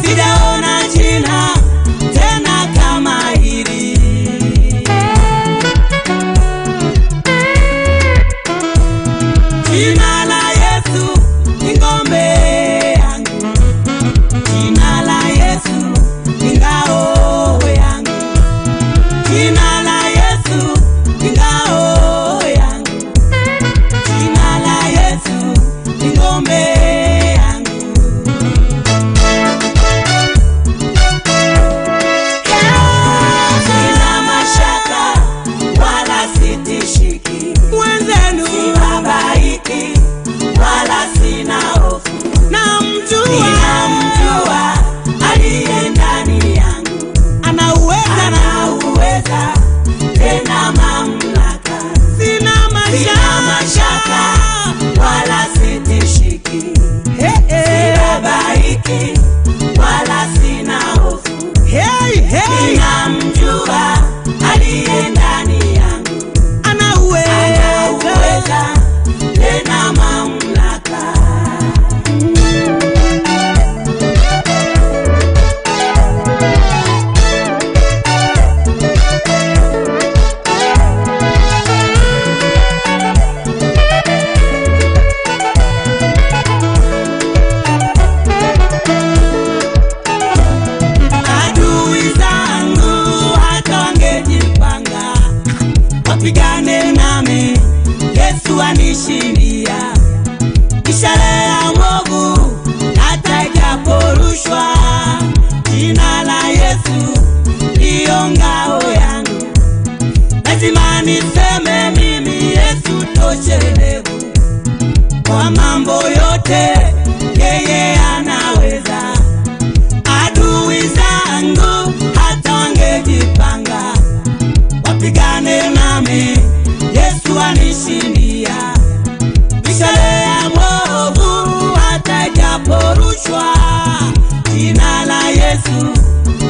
Sijaona jina tena kama hili. Jina la Yesu ni ngome yangu, jina la Yesu ni ngao yangu, jina la Yesu ni ngao yangu, jina la Yesu ni ngome yangu. Sina mashaka wala sitishiki, mwenzenu sibabaiki wala sina hofu. Ninamjua aliye ndani yangu, ana uweza tena mamlaka. Sina mashaka wala sitishiki, sibabaiki wala sina hofu. Ninamjua aliye ndani yangu, ana uweza tena mamlaka. Adui zangu hata wangejipanga wapigane nami, Yesu anishindia. Ishara ya mwovu hata ijaporushwa, jina la Yesu ndiyo ngao yangu. Lazima niseme mimi Yesu toshelevu kwa mambo yote, yeye anaweza. Adui zangu hata wangejipanga wapigane nami, Yesu anishindia. Mishale ya mwovu hata ijaporushwa, jina la Yesu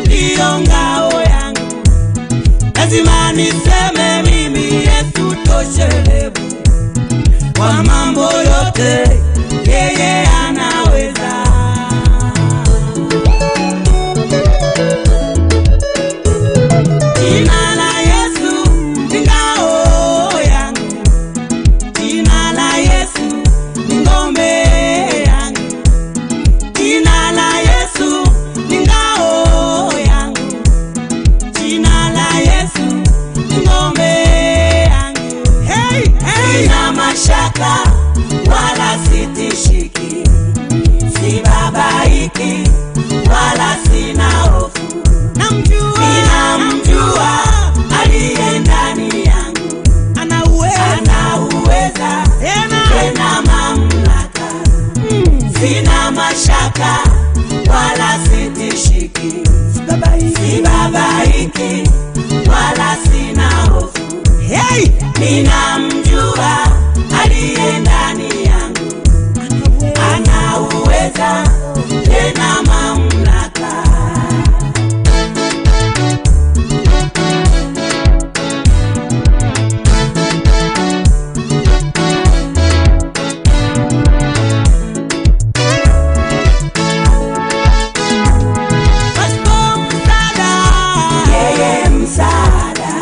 ndiyo ngao yangu. Lazima niseme mimi Yesu toshelevu kwa mambo yote, yeye anaweza. Jina la Yesu ni ngao yangu, jina la Yesu ni ngome yangu, jina la Yesu ni ngao yangu, jina la Yesu ni ngome yangu. Hey, hey. Sina mashaka wala sitishiki, sibabaiki wala sina hofu. Ninamjua aliye ndani yangu, ana uweza tena mamlaka. Sina mashaka wala sitishiki, sibabaiki wala sina hofu. Ninamjua aliye ndani yangu, ana uweza tena mamlaka. Pasipo msaada, yeye msaada.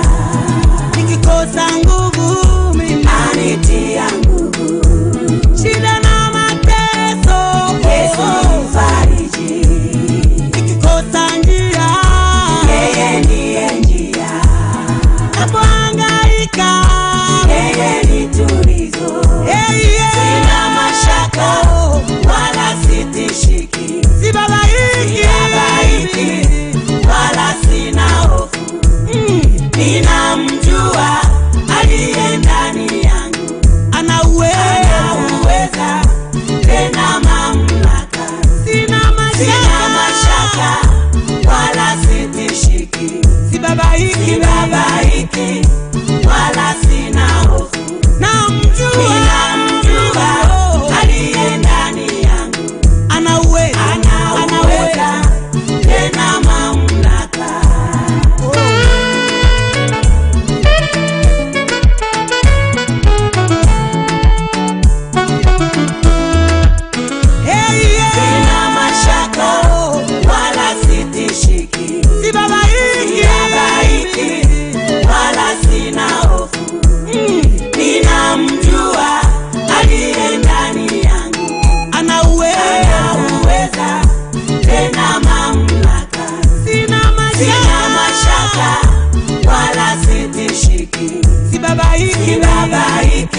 Nikikosa nguvu,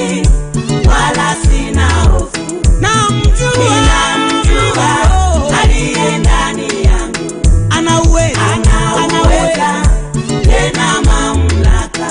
baridi wala sina hofu. Namjua, Ninamjua aliye ndani yangu, ana uwezo, ana uweza tena mamlaka.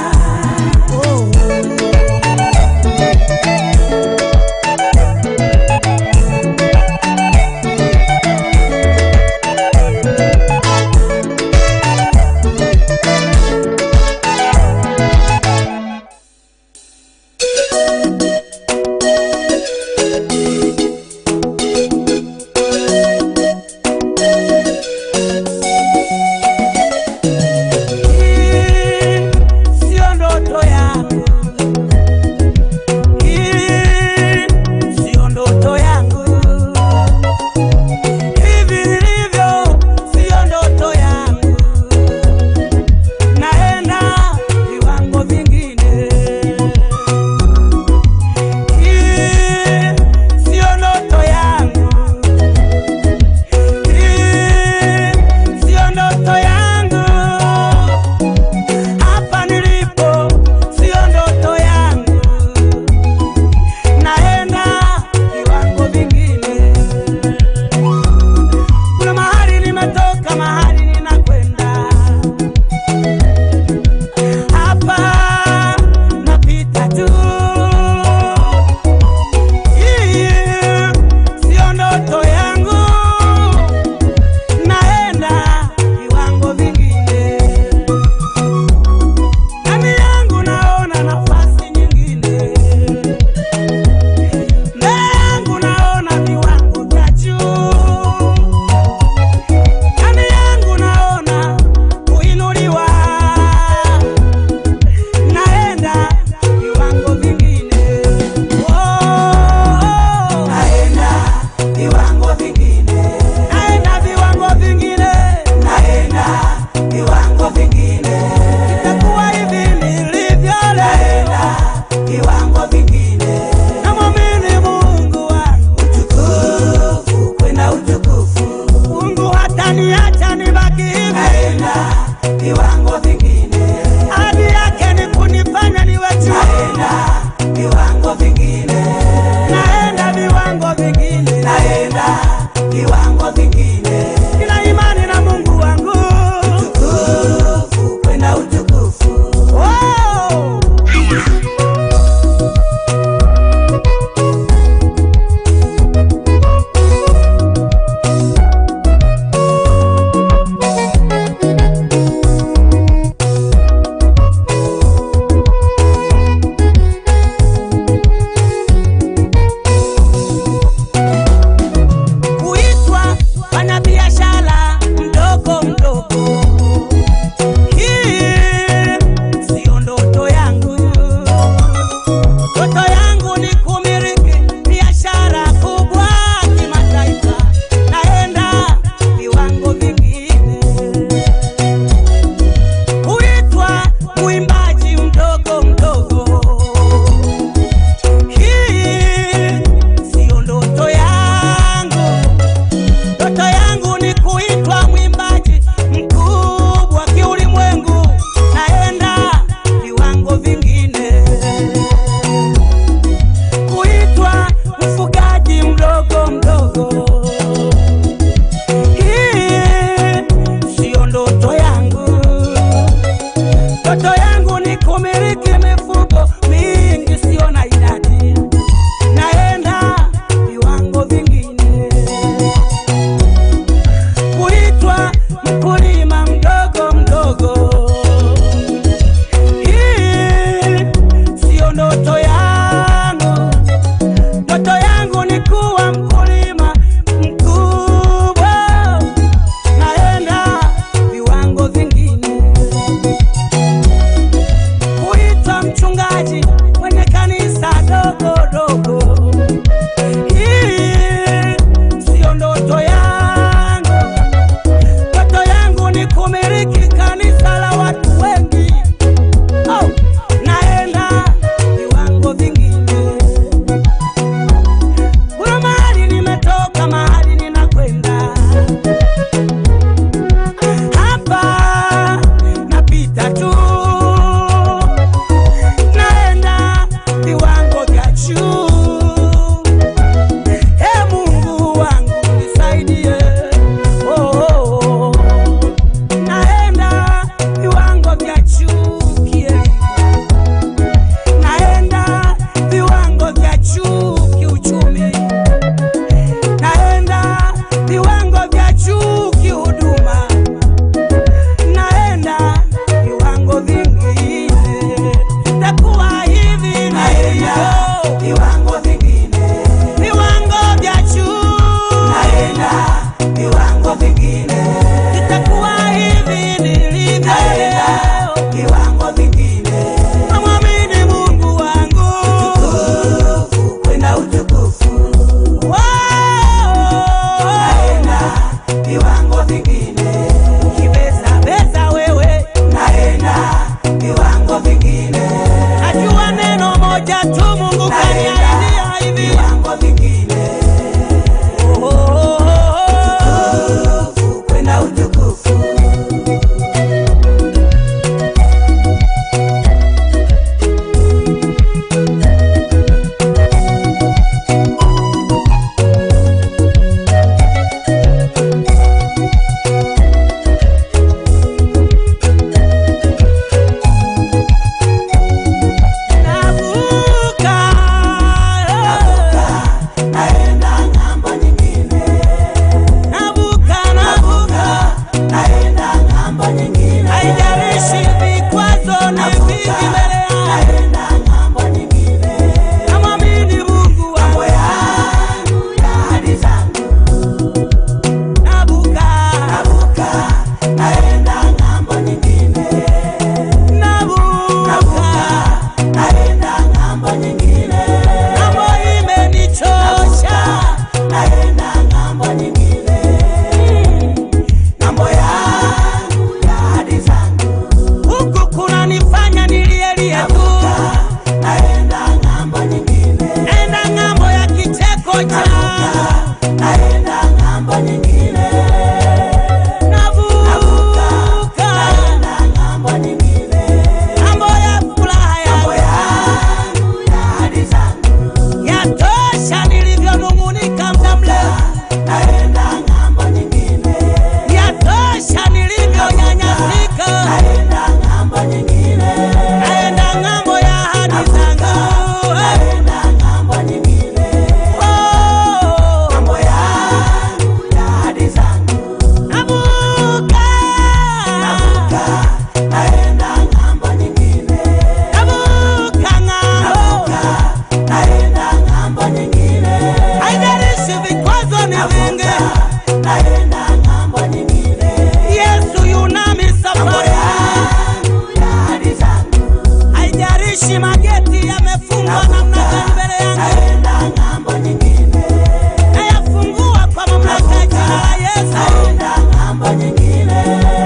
viwango vingine, viwango vya juu, naenda viwango vingine, itakuwa hivi nilivyo naenda leo. viwango vingine, Namwamini Mungu wangu, utukufu kwenda utukufu, oh, naenda viwango vingine, kibeza beza wewe, naenda viwango vingine, najua neno moja tu Mungu kaniahidia hivi, viwango vingine, oh, oh, oh, oh. utukufu kwenda utukufu. Navuka, Naenda ng'ambo nyingine, navuka, navuka, naenda ng'ambo nyingine, haijalishi vikwazo ni vingi mbele yangu, naenda ng'ambo nyingine, namwamini Mungu mambo wangu, yangu ya ahadi zangu, navuka, navuka, naenda ng'ambo nyingine, navuka, naenda ng'ambo nyingine, ng'ambo imenichosha, naenda ng'ambo nyingine, ng'ambo yangu ya ahadi zangu, huku kunanifanya nilielie tu, naenda ng'ambo nyingine, naenda ng'ambo ya kicheko changu, naenda ng'ambo nyingine, navuka, naenda ng'ambo nyingine, ng'ambo ya furaha ng'ambo yangu. yangu ya ahadi zangu, Yatosha nilivyonung'unika muda mrefu, naenda ng'ambo nyingine, yatosha nilivyonyanyasika, naenda ng'ambo nyingine, naenda ng'ambo ya ahadi zangu. naenda ng'ambo nyingine, Oh, ng'ambo yangu ya ahadi zangu, navuka, navuka, naenda ng'ambo nyingine, navuka ng'ambo, naenda ng'ambo nyingine, haijalishi vikwazo ni vingi, naenda ng'ambo nyingine, Yesu yunami safari, yangu ya ahadi zangu, haijalishi mageti yamefungwa namna gani mbele yangu, naenda ng'ambo nyingine, nayafungua kwa mamlaka ya jina la Yesu. naenda ng'ambo nyingine,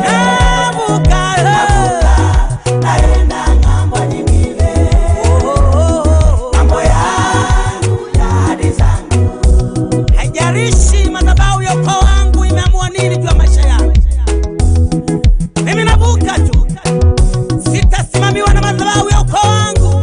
Navuka, naenda ng'ambo nyingine, ng'ambo yangu ya ahadi zangu, haijalishi madhabahu ya ukoo wangu imeamua nini juu ya maisha yangu, mimi navuka tu, sitasimamiwa na madhabahu ya ukoo wangu.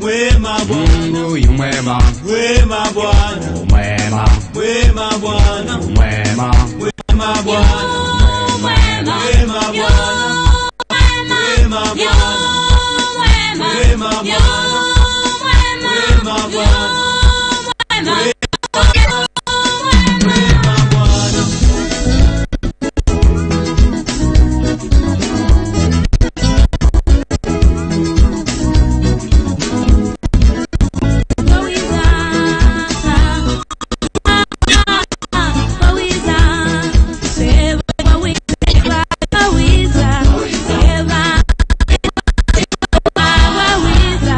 Mwema, Mwema Bwana. Mungu yu mwema, Mwema Bwana. Mwema, Mwema Bwana. Mwema, Mwema Bwana. Mwema Bwana. Mwema Bwana. Mwema Bwana. Mwema Bwana. Mwema Bwana. Wawiza,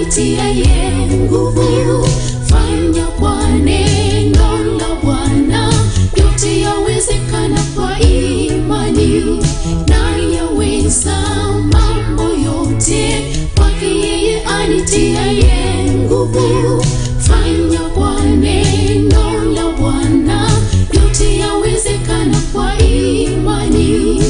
anitiaye nguvu. Fanya kwa neno la Bwana, yote yawezekana kwa imani, na yaweza mambo yote kwake yeye anitiaye nguvu. Fanya kwa neno la Bwana, yote yawezekana kwa imani.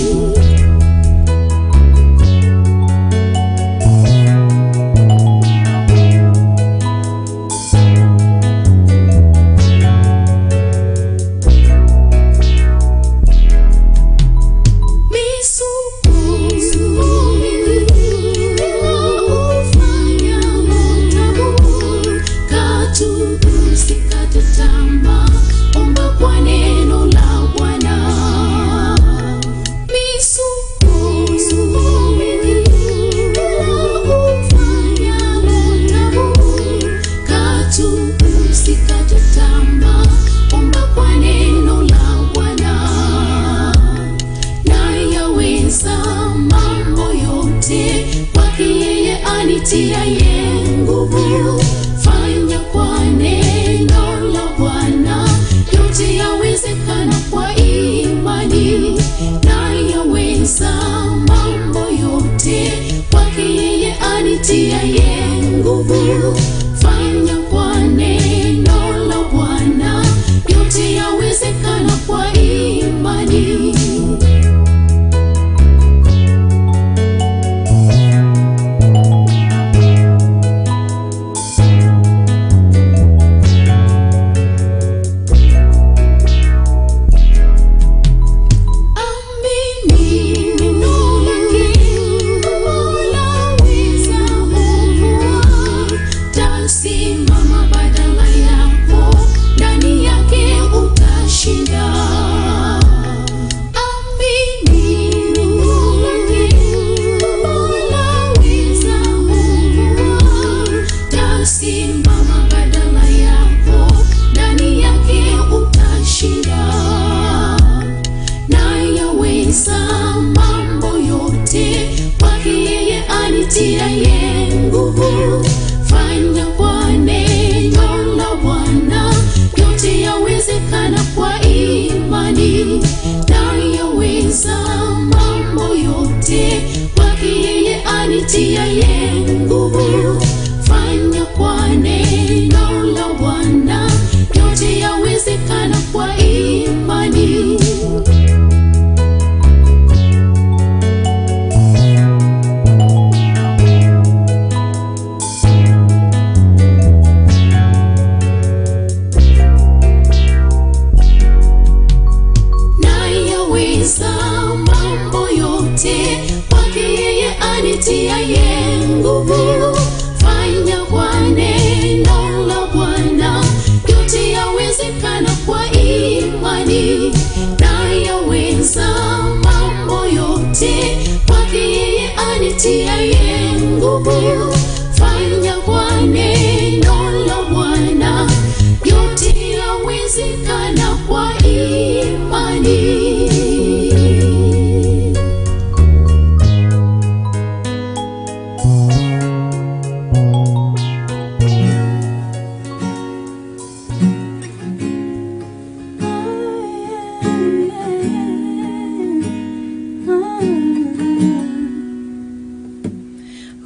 Omba kwa neno la Bwana nayaweza mambo yote kwake yeye anitiaye nguvu. Fanya kwa neno la Bwana, yote yawezekana kwa imani, nayaweza mambo yote kwake yeye anitiaye nguvu. Fanya kwa neno la Bwana, yote yawezekana kwa imani. Amini neno lake, laweza kuvua. Tasimama badala yako, ndani yake utashinda. Amini neno lake, laweza kuvua. Tasimama badala yako, ndani yake utashinda nayaweza mambo yote kwake yeye anitiaye nguvu. Fanya kwa neno la Bwana, yote yawezekana kwa imani, nayaweza mambo yote kwake yeye anitiaye nguvu. Fanya kwa neno la Bwana, yote yawezekana kwa imani. Nayaweza mambo yote kwake yeye anitiaye nguvu. Fanya kwa neno la Bwana, yote yawezekana kwa imani. Nayaweza mambo yote kwake yeye anitiaye nguvu. Fanya kwa neno la Bwana, yote yawezekana kwa imani.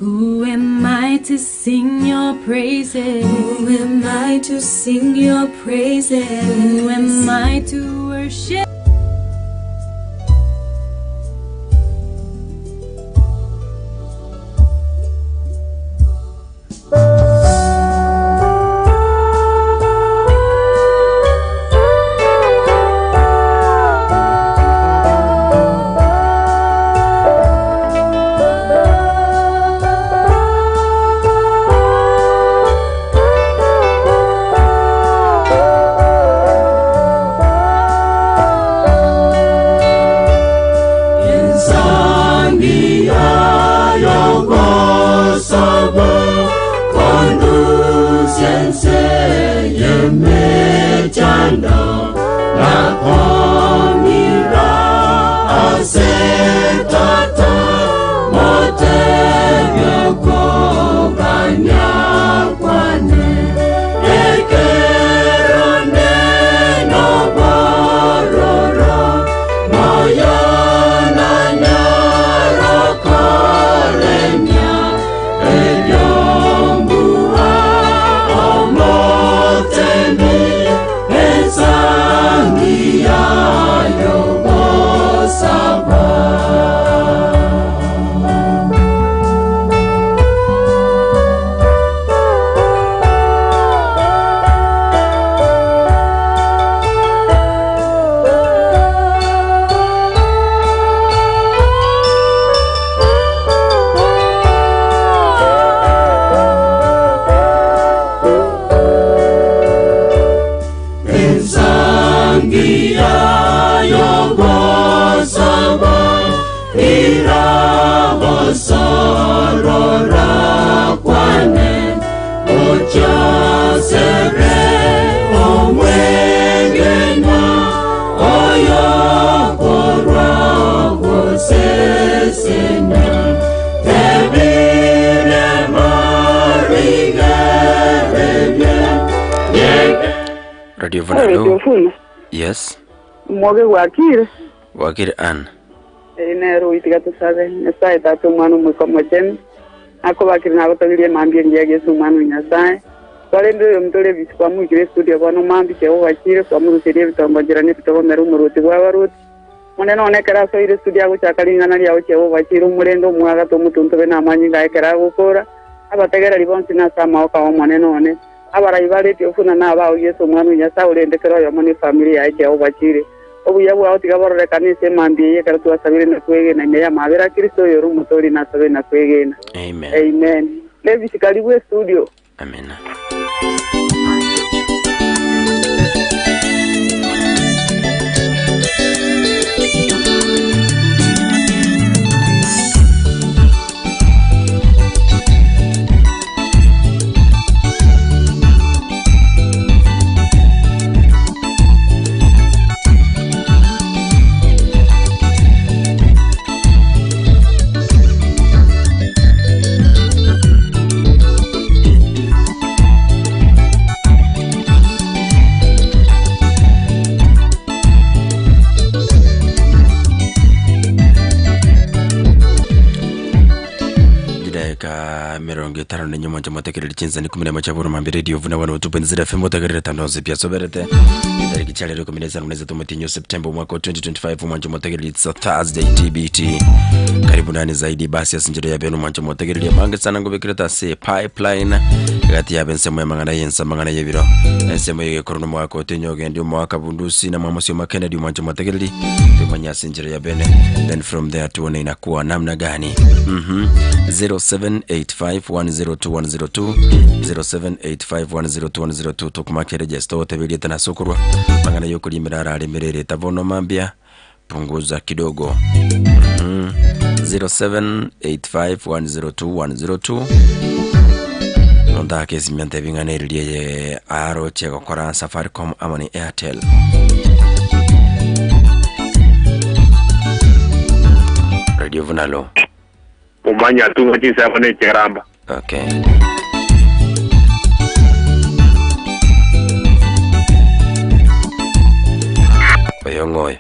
Who am I to sing your praises? Who am I to sing your praises? Who am I to worship? Oh. Radio Vunalo. Funa. Yes. Mwoge gwakire. Wakire Ann. Eri nero oitiga tosabe Nyasaye tata omwana omwika omochenu akobakire nagotogirie mambia engiya Yesu omwana o Nyasaye twarendire oyo omonto ore ebisi kwamoikire estudio bono mambia Jehova chire kwamoruseria ebitongo nchera na ebitogomera omorwoti bwa abarwoti Monene one ekero asoire estudio agochaka ring'ana riao Jehova chire omorende omwagato omotuntu obe namanyinga aye ekero agokora abategereri bonsi nase amagoka Omonene one abarai ba Radio Funa na abao Yesu omwana o Nyasaye orende kera oyomo na efamiri yaye Jehova chire Obuya bwao tiga bororekane ase emambia eye ekero twasabire na kwegena ime y'amabera a Kristo oyore omotoori nasabe na kwegena. Amen. Amen. Levis karibu estudio. Amina. Chidakika mirongo etano na nyuma nchomotekereri chinsani kumi na moja buru mambi radio vuna wana utupu nzira fm otekerere tano zipya soberete tariki cha lero 15 mwezi wa Matinyo Septemba mwaka wa 2025 mwancho motekereri it's a Thursday TBT karibu nani zaidi basi asinjiro ya benu mwancho motekereri mange sana ngobekireta se pipeline gati ya bensemo ya mangana yensa mangana yebiro ensemo yegekoro mwaka otenyo gendi mwaka bundusi na mwamosi wa Kennedy mwancho motekereri tumanya asinjiro ya bene then from there tuone inakuwa namna gani 0785102102 0785102102 tukumakereja sitoteberia tena sukurwa mangana yokulimira ararimirire tavono mambia punguza kidogo 0785102102 nondake simyante bing'aneririe aroche gokora Safaricom ama ni Airtel Radio Vunalo umanya tunga chisaba necheramba okay oyo ng'oyo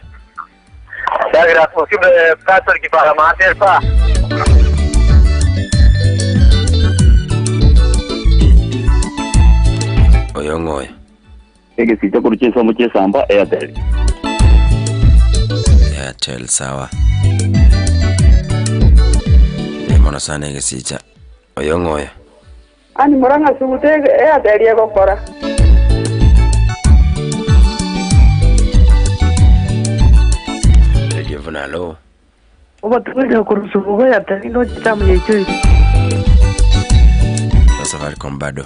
Dagra posible pastor ki para mater pa. oyo ng'oyo egesicha kuru chisomo chiesamba Airtel Airtel sawa mono sana egesicha oyo ng'oyo Ani murang'a sugute Airtel egokora. Radio Vunalo Obatwire kurusubugo Airtel no chitamu yecho. na Safaricom bado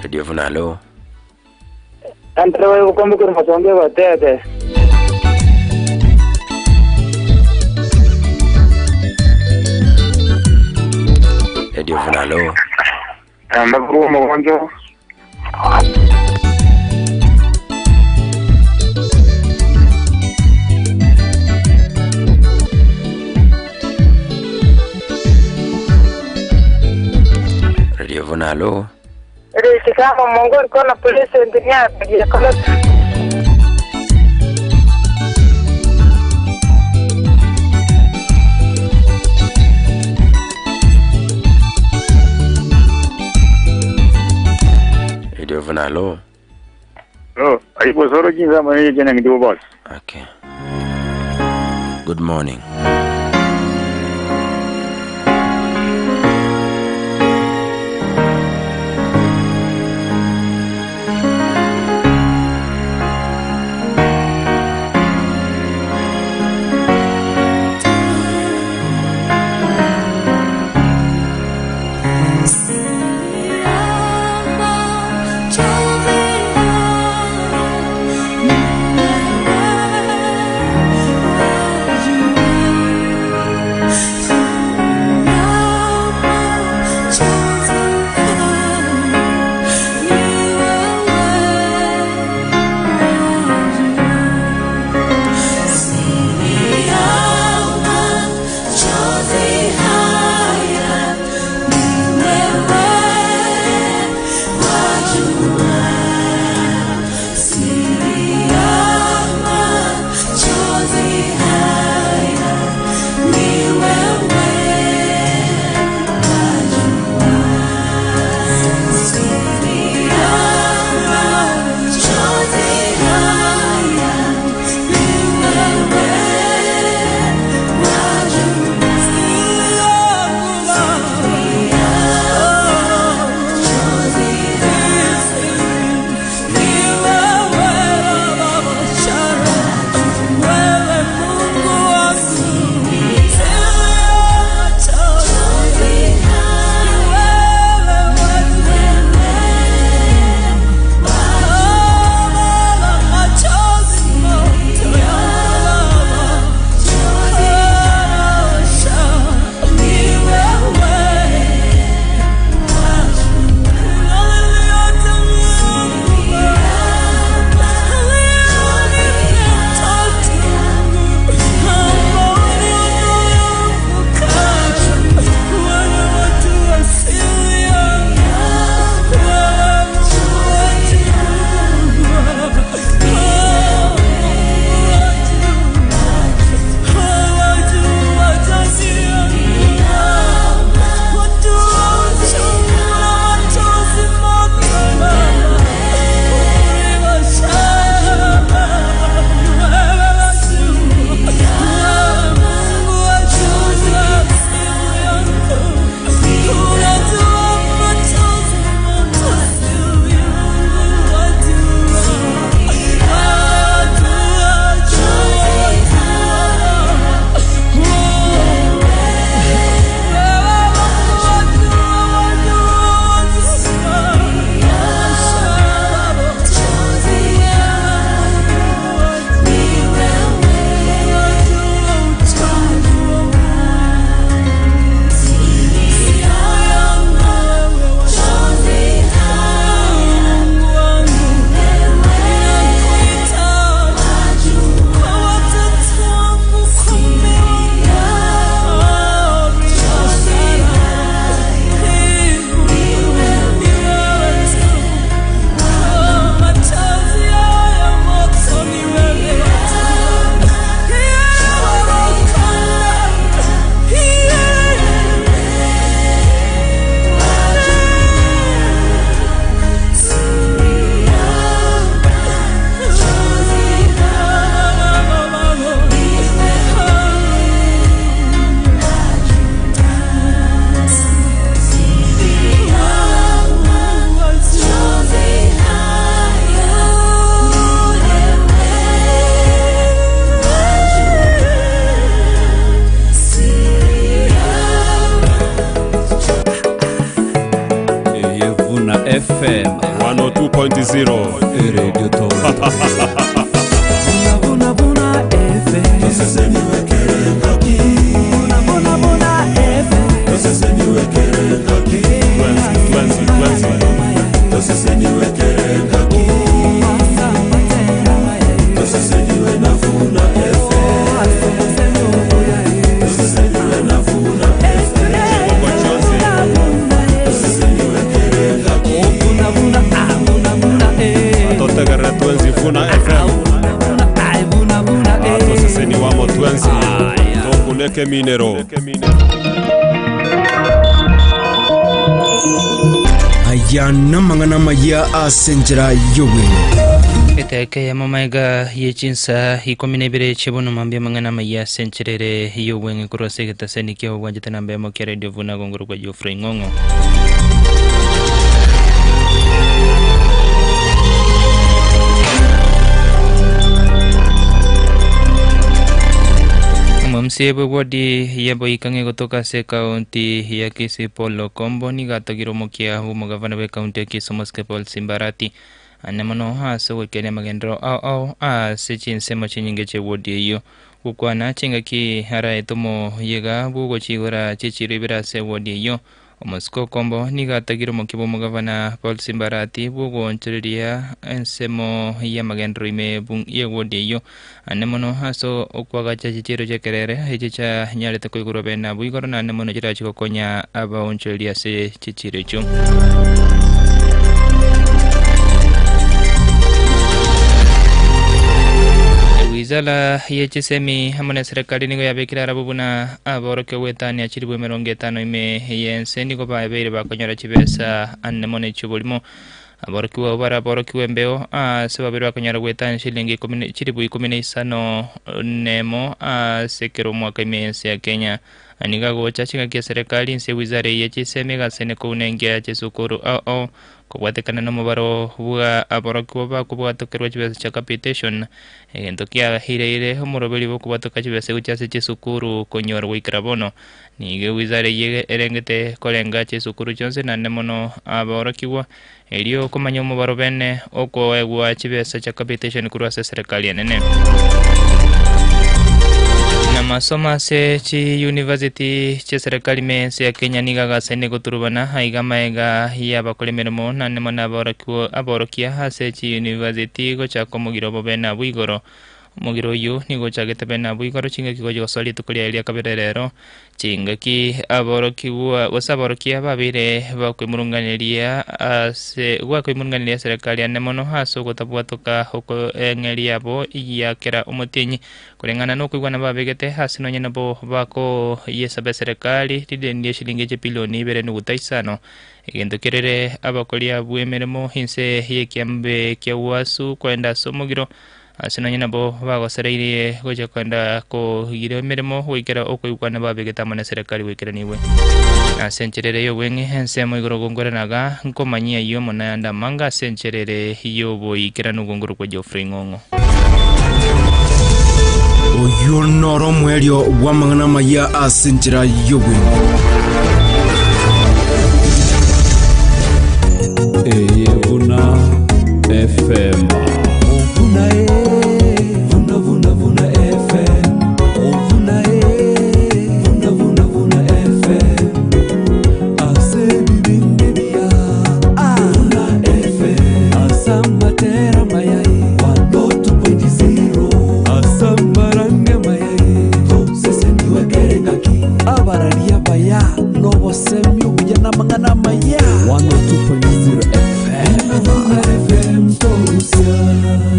Radio Vunalo Antre wa ukombe kuru masonge wa tete. Radio Vunalo amba kuru mogonjo Radio Vunalo Rikikama Mungu alikuwa na polisi engineer ya kola. Radio Vunalo no aibo soro chinsa mane chena ngidi boss okay good morning Thank you. FM 102.0 Radio Totegerera twenzi Vuna FM atoseseni wamo twenzi tokuneke minero Aya namang'ana maya ase enchera y'obweng'e. Eteke ya mamaiga yechinsa 12 chibono mambia mang'ana maya sencherere y'obweng'e korwa ase egetaseni kia obwanchete namba emo kia radio vuna gongoro kwa Geoffrey Ng'ong'o. Omomsie bwe wodi ya Boikang'e gotoka ase ekaunti ya Kisii Paul Okombo nigo atogire omokia bw'omogavana bwa ekaunti ya Kisumu Oscar Paul Simbarati ane mono ase ogwekenia amagenderero ao ao ase chinsemo chinyinge chia ewodi eyio gokwana chingaki araete omoyega bwogochigora chichiro ibere ase ewodi eyio omosike Okombo nigo atagire omokia bw'omogavana Paul Simbarati bwogoonchoreria ensemo y'amagenderero ime y'ewodi eyio ane mono ase okwagacha chichiro chi'ekerere echi chianyarete koigorwa bene abwo igoro naende mono chirachi gokonya abaonchoreria ase chichiro echio. Wizara ye chisemi amo na serikali nigo yabekire arabwo buna aborokia gwetania chiribu 50 ime y'ense nigo babeire bakonyora chibesa ane mono echio aborokiwa bara aborokiwa embeo ase babere bakonyora gwetania shilingi chiribu 15 nemo ase kero omwaka ime y'ense ya Kenya. Niga gocha chingaki serikali inse wizara ye chisemi gasene kounengia chisukuru ao kobwatekana n'omubaro bwa aborokiwa bakobwatokerwa chibesa chia capitation egento kiahireire omoroberi bwokobwatoka chibesa gochia ase chisukuru konyora goikera bono nigo wizara eye erengete korenga chisukuru chionsi naende mono aborokiwa erio okomanya omobaro bene okoegwa chibesa chia capitation korwa ase serikali enene. Na masomo ase chi university chia serikali mense ya Kenya niga gasene goturubana aiga maega y'abakora emeremo naende mono aborokia ase chi university gochaka omogiro obo bene abwo igoro. Omogiro oyo nigo ochagete bene abwo igoro chingaki gochi gosoa rituko riaye ria kabere rero chingaki aborokiwa gose aborokia babere bakoimurunganeria ase gwakoimurunganeria serikali ane mono ase ogotabwatoka oko eng'eria yabo yakera omotienyi kulingana nokoigwana babegete ase nonye nabo bako yesaba serikali ridendia shilingi chipilioni 2.5 egento kerere abakoria bw'emeremo inse y'ekiambe kia wasu kwenda ase omogiro ase nonye nabo bagosereirie gocha kwenda kogira emeremo goikera okoigwana babegete amo na serikali goikeranigwe ase encherere y'obweng'e ensemo igoro gongoranaga nkomanyia eyio mono yande amanga ase encherere y'oboikeranu gongoro kwa Geoffrey Ng'ong'o. Oyo noro omwerio bw'amang'ana amaya ase enchera y'obweng'e. Eye Vuna FM. Vuna e, vuna vuna vuna FM. Vuna e, vuna vuna vuna FM. Ase bibinde bia. Vuna FM. Asamatera mayai. 102.0. Asamaranga mayai. Tosese niwekere ngaki. Abararia baya. Nobosemi obuya n'amang'ana maya. 102.0 FM. Vuna FM torusia.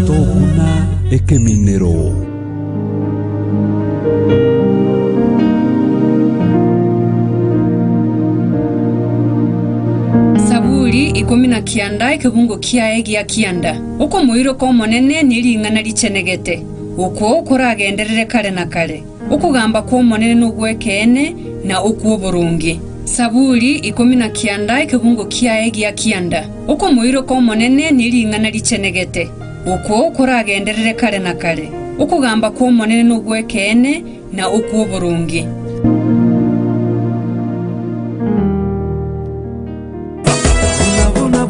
Tobuna ekeminero. Saburi 19 ekebungo kiaye gia kianda okomoiroka omonene niring'ana richenegete okwo koragenderere kare na kare okogamba kw'omonene n'ogwekeene na okw'oboronge. Saburi 19 ekebungo kiaye gia kianda okomoiroka omonene niring'ana richenegete okwo koragenderere kare na kare okogamba kw'omonene n'ogwekeene na okw'oboronge. Vuna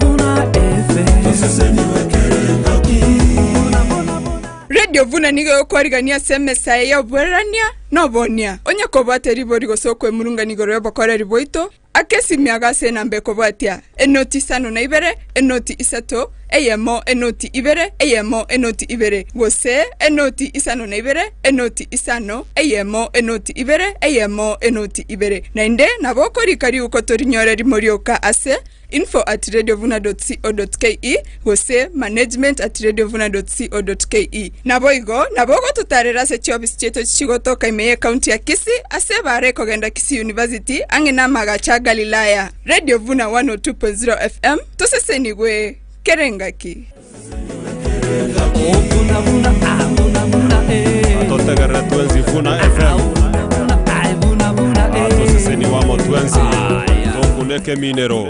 Radio Vuna nigo egokwarigania ase emesae ya obwererania na obonia. Onye kobwate ribori gose okwemurungania igoro y'obokoreri bwaito, aka esimi iga ase enamba ekobwatia, enoti isano na ibere, enoti isato, eyemo, enoti ibere, eyemo, enoti ibere, gose enoti isano na ibere, enoti isano, eyemo, enoti ibere, eyemo, enoti ibere. Naende nabo okorika riuko torinyore rimo rioka ase info at radiovuna dot co dot ke gose management at radiovuna dot co dot ke. Naboigo, nabo ogototarera ase chiofisi chiaito chigotoka ime y'ecounty ya Kisii ase ebaara ekogenda Kisii University ang'e n'amagacho a Galilaya. Radio Vuna 102.0 FM, tosesenigwe kera engaki. Atotegerere twensi Vuna FM. Atoseseniwa amo twensi. Tokuneke eminero.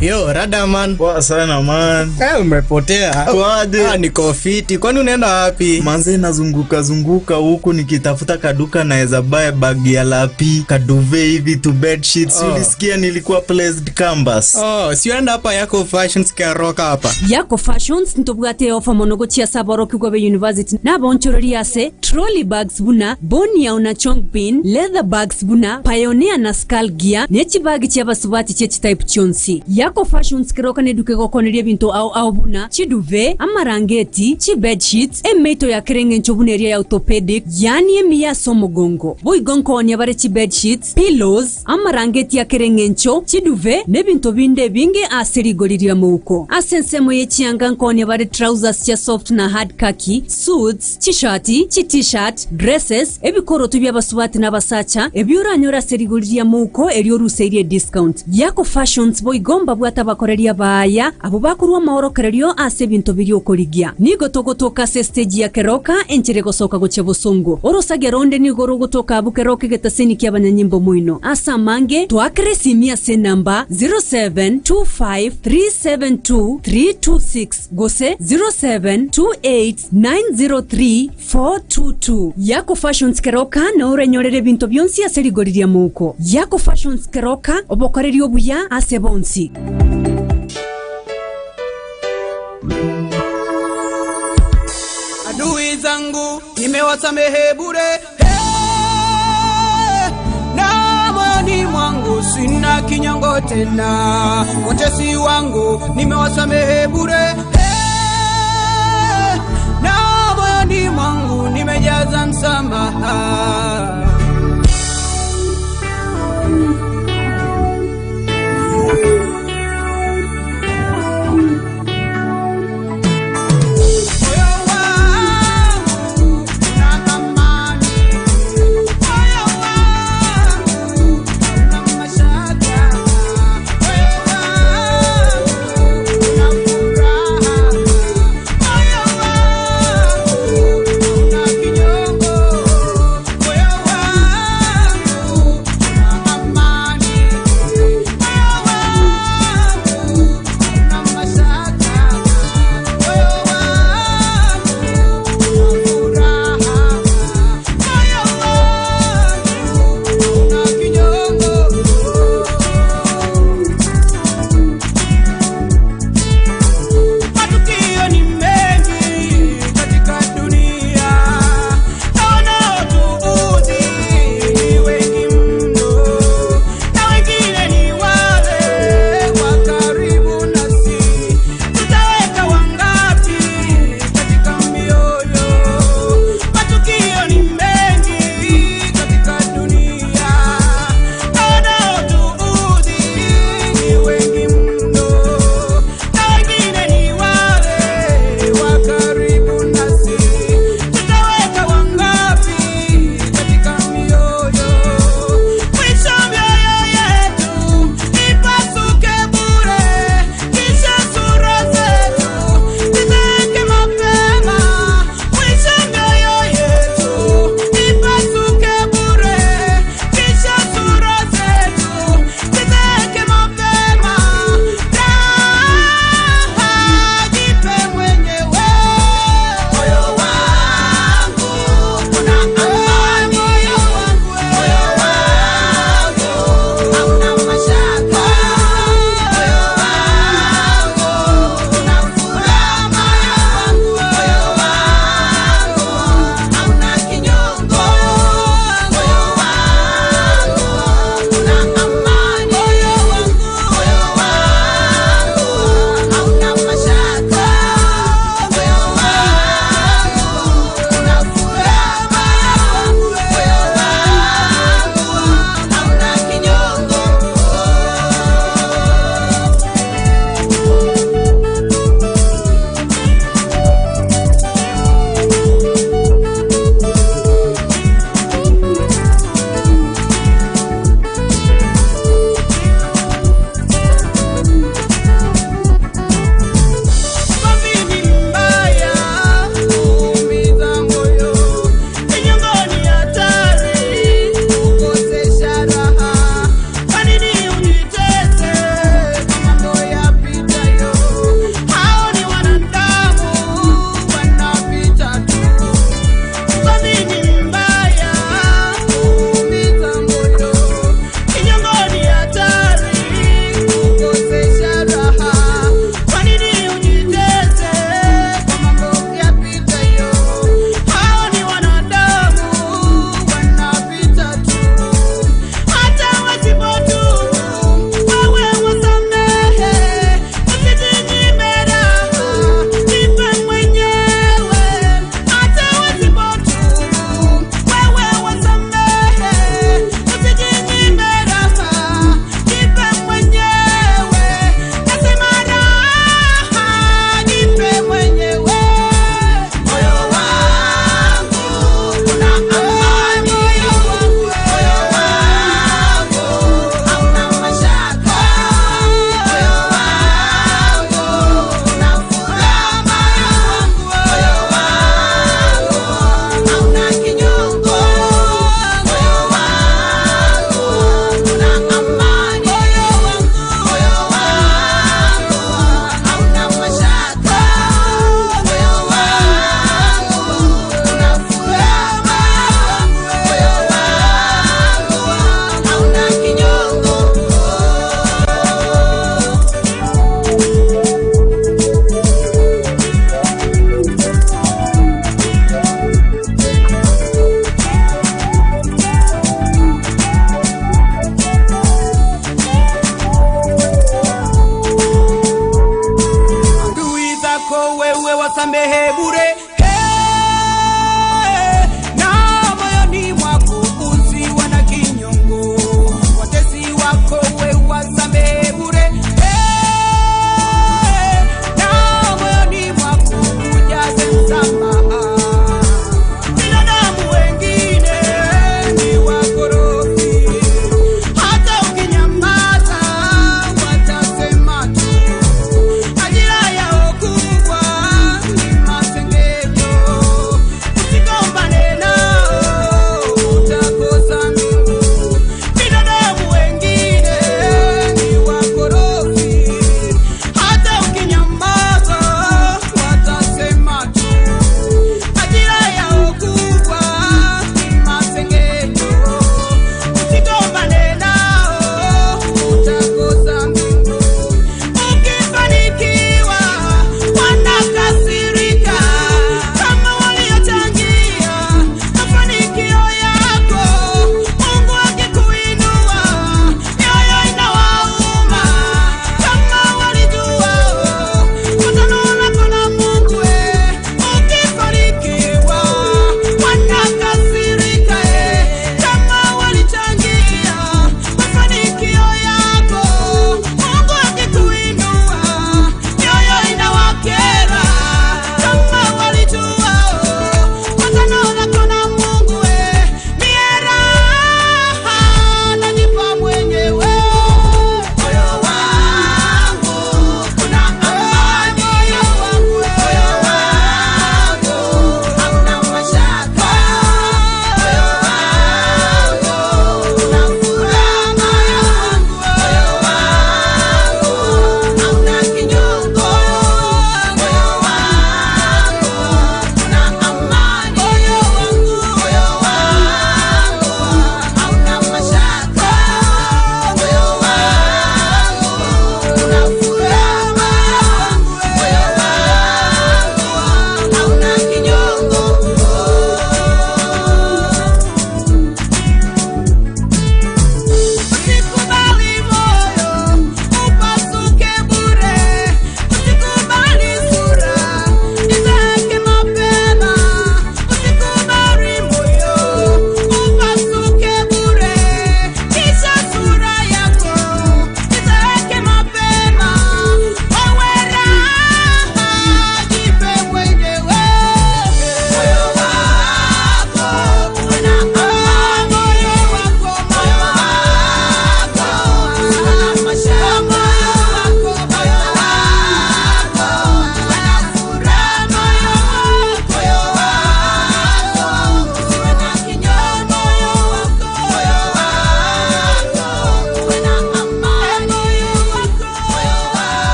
Yo, rada man. Poa sana man. Eh, umepotea. Kwaje? Ah, niko fiti. Kwani unaenda wapi? Manze nazunguka zunguka huku nikitafuta kaduka naweza buy bag ya lapi, kaduvet hivi tu bed sheets. Oh. Ulisikia nilikuwa placed canvas. Oh, si uenda hapa yako fashions Keroka hapa. Yako Fashions ntobwate ofa mono gochia ase aborokigwa be university na abonchoreria ase trolley bags buna Boniao na Chongpin, leather bags buna Pioneer na Skull Gear, ne chibagi chi'abasubati chie chitype chionsi. Yako Fashions Keroka neduka egokoneria ebinto ao ao buna chiduvet, amarangeti, chibedsheets, emeito ya kera eng'encho buna eria ya orthopedic, yaani emiya ase omogongo. Boigo nkoonia bare chibedsheets, pillows, amarangeti a kera eng'encho, chiduvet, na ebinto binde ebinge ase rigori ri'amouko. Ase ensemo ye chianga nkoonia bare trousers chia soft na hard khaki, suits, chishati, chi-t-shirt, dresses, ebikoroto bi'abasubati na abasacha, ebi oranyore ase rigori ri'amouko erio oruseirie ediscount. Yako Fashions boigo mbabwate abakoreria abaaya, abwo bakorua amaorokererio ase ebinto biria okorigia. Nigo togotoka ase estage ya Keroka, enchera egosoka gochia bosongo. Orosagia ronde nigo rogotoka abwo Keroka egetaseni ki'abanyanyimbo moino. Ase amange, toakere esimi ase enamba 0725372326 gose 0728903422. Yako Fashions Keroka nao orenyorere ebinto bionsi ase rigori ri'amouko. Yako Fashions Keroka, obokoreri obuya ase bonsi. Adui zangu nimewasamehe bure, hey, na moyoni mwangu sina kinyongo tena. Watesi wangu nimewasamehe bure, hey, na moyoni mwangu nimejaza msamaha. Moyo wangu una amani, moyo wangu una mashaka, moyo wangu una furaha, moyo wangu una kinyongo, moyo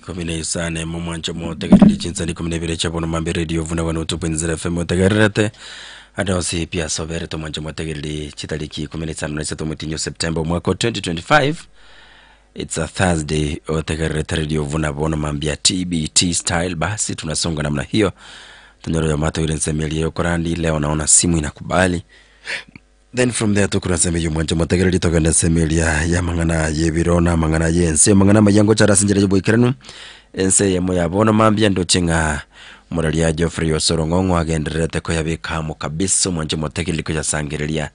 15 momwancho motegereri chinsani 12 chiabono mambe radio vuna 102.0 FM otegererete ande onsi pi asoberete omwancho motegereri chitariki 15 na motinyo September omwaka wa 2025. It's a Thursday, otegererete radio vuna bono mambia TBT style. Basi tunasonga namna hiyo, tonyoro ya mato ile nsemeli yokorandi leo naona simu inakubali. Then from there tukura nseme y'omwancho motegereri togende nseme eria y'amang'ana y'ebiro na amang'ana y'ense amang'ana amaya ngochara ase enchera y'oboikeranu ense eyemo ya bono mambia ndoche ng'a omoraria Geoffrey Osoro Ng'ong'o agendererete koyabeka amo kabisa omwancho motegereri koyasangereria.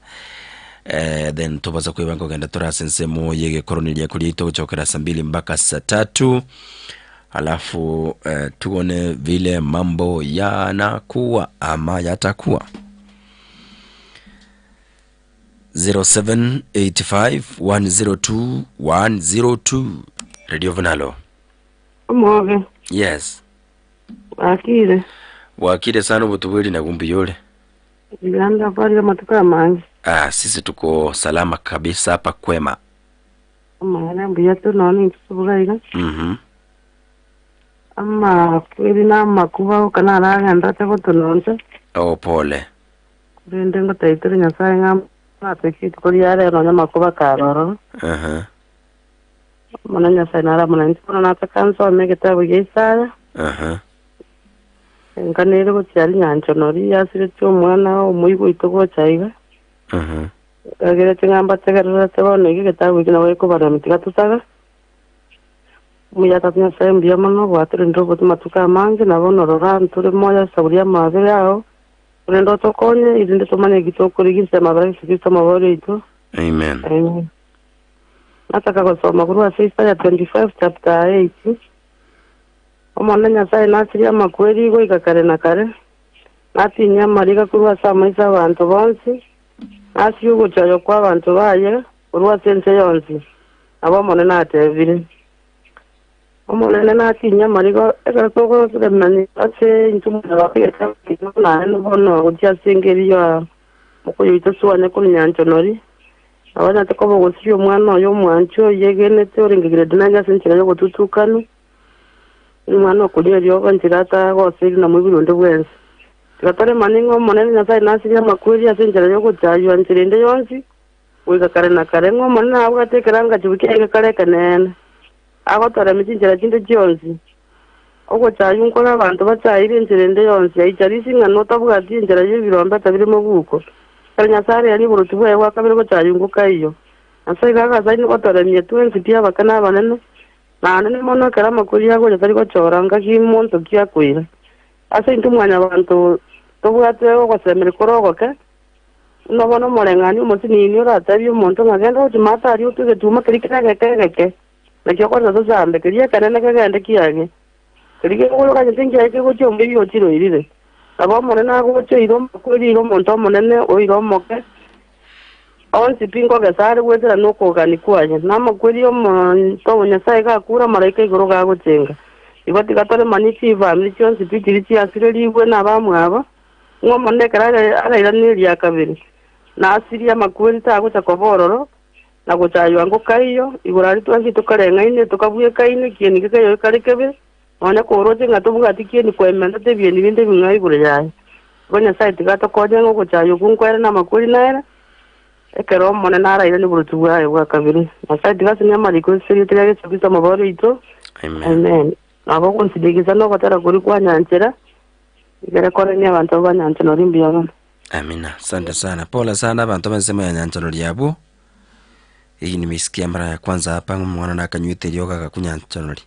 Eh, then tobasa kweba nkogenda tore ase ensemo y'egekoroniria koria togochokera saa mbili mpaka saa tatu alafu eh, tuone vile mambo yanakuwa ama yatakuwa. 0785102102 Radio Vunalo. Omobe. Yes. Wakire. Wakire sana ubutubweli na gumbiyole. Uganda bari amatuko amange. Ah, sisi tuko salama kabisa hapa kwema. Amang'ana mbuya tu nonye intwe iga. Amakweri na amakuba oka naragenderete gotononcha. Oh, pole. Korende ngotaitire Nyasaye ng'a natweke rituko ria rero nonye amakuba akarororo. Mono Nyasaye naramona intwe bono nataka nsome egetabu gia Isaya. Enka nere gochia rinyancho nori yasiretie omwana omoigwa oito gocha iga. Egerete ng'a mbategererete bono iga egetabu eke nabo gekobaremia tiga tosabe. Omuya Tata Nyasaye mbuya mono gwatorendire obote matuko amange na bono rora ntore moyo ase esauri y'amabera ao, korende otokonye erinde tomanye eki tokorigia inse y'amabera a Yeso Kristo omobori oito. Amen. Amen. Nataka gosoma korwa ase Isaya 25 chapter 8. Omonene Nyasaye nasirie amakweri goika kare na kare, natinyie amariga korwa ase amaiso 'abanto bonsi, nasirie ogochaywa kw'abanto baye korwa ase ense yonsi. Nabo Omonene atebire. Omonene natinyie amariga ekero togosemania ase intwe mwanyabanto egetabu naende bono gochia ase engeri ya mokoyoita swane korwa nyanchonori. Nabanyarete koba ogosiria omwana oye omwanchi oyegenete orenge grade nine ase enchera y'ogotutukanu, omwana okoria eriogo enchera atagoseri na moibori onde bwensi. Tiga toremanie ng'a Omonene Nyasae nasirie amakweri ase enchera y'ogochaywa enchera ende yonsi, goika kare na kare, ng'a Omonene nabwate ekerangachibu kiaye gekare ekeneene, agotoremia chinchera chinde chionsi. Ogochaywa nkore abanto bachaire enchera ende yonsi, aicharisi ng'a notabwati enchera y'ebirombeta bire mobuko. Ekero Nyasae arearie oboruoti bwaye bwa kabere gochaywa ngokaiyo. Ase igo agasaini gotoremia twensi pi abake na abanene, na anene mono ekero amakweri agocha tari gochora ngaki monto ki akoira. Ase intwe mwanyabanto tobwate ogosemeria kore ogoke, buna bono omoreng'ani omosinini oratebie omonto ng'a genda gochia maate aria otwe egetuma keria kere egeke egeke, naki okoreta tosambe, keria ekenene kegende kiage. Keria kegoyoka gose nkiaye kegochia omoibi ochire oirire. Nabo Omonene agocha oire omokweri oire omonto omonene oire omoke, onsi pi nkogesa are goetera nokogania kwaye. Na amakweri y'omonto o Nyasae gakure amalaika igoro gagochenga. Igo tiga toremanie chifamiri chionsi pi chiria chiasirerigwe nabamwabo, ng'a Omonene ekero arairane eria kabere, na asirie amakweri tagocha koba ororo, na gochaywa ngokaiyo, igoro aria twensi tokareng'aine, tokabwekaine, kieni gekaiyo gekare kebe, nonya koroche ng'a tobwati kieni koementete ebieni binde ebing'ao igoro yaye. Igo Nyasae tiga atokonye ng'a ogochaywa okwo nkwere namakweri nere, ekero Omonene arairanie oboruoti bwaye bwa kabere. Nyasae tiga asemie amariko ase erieta ria Yeso Kristo Omobori oito. Amen. Nabo ogonsindigisa nogotera koria kwa nyanchera, igere koremia abanto abwo ba nyanchera noria mbuya mono. Amina. Asante sana. Pole sana abanto b'ensemo ya Nyanchonori abwo. Hii nimeisikia mara ya kwanza hapa ng'a omwana nakanywete eriogo agakwa Nyanchonori.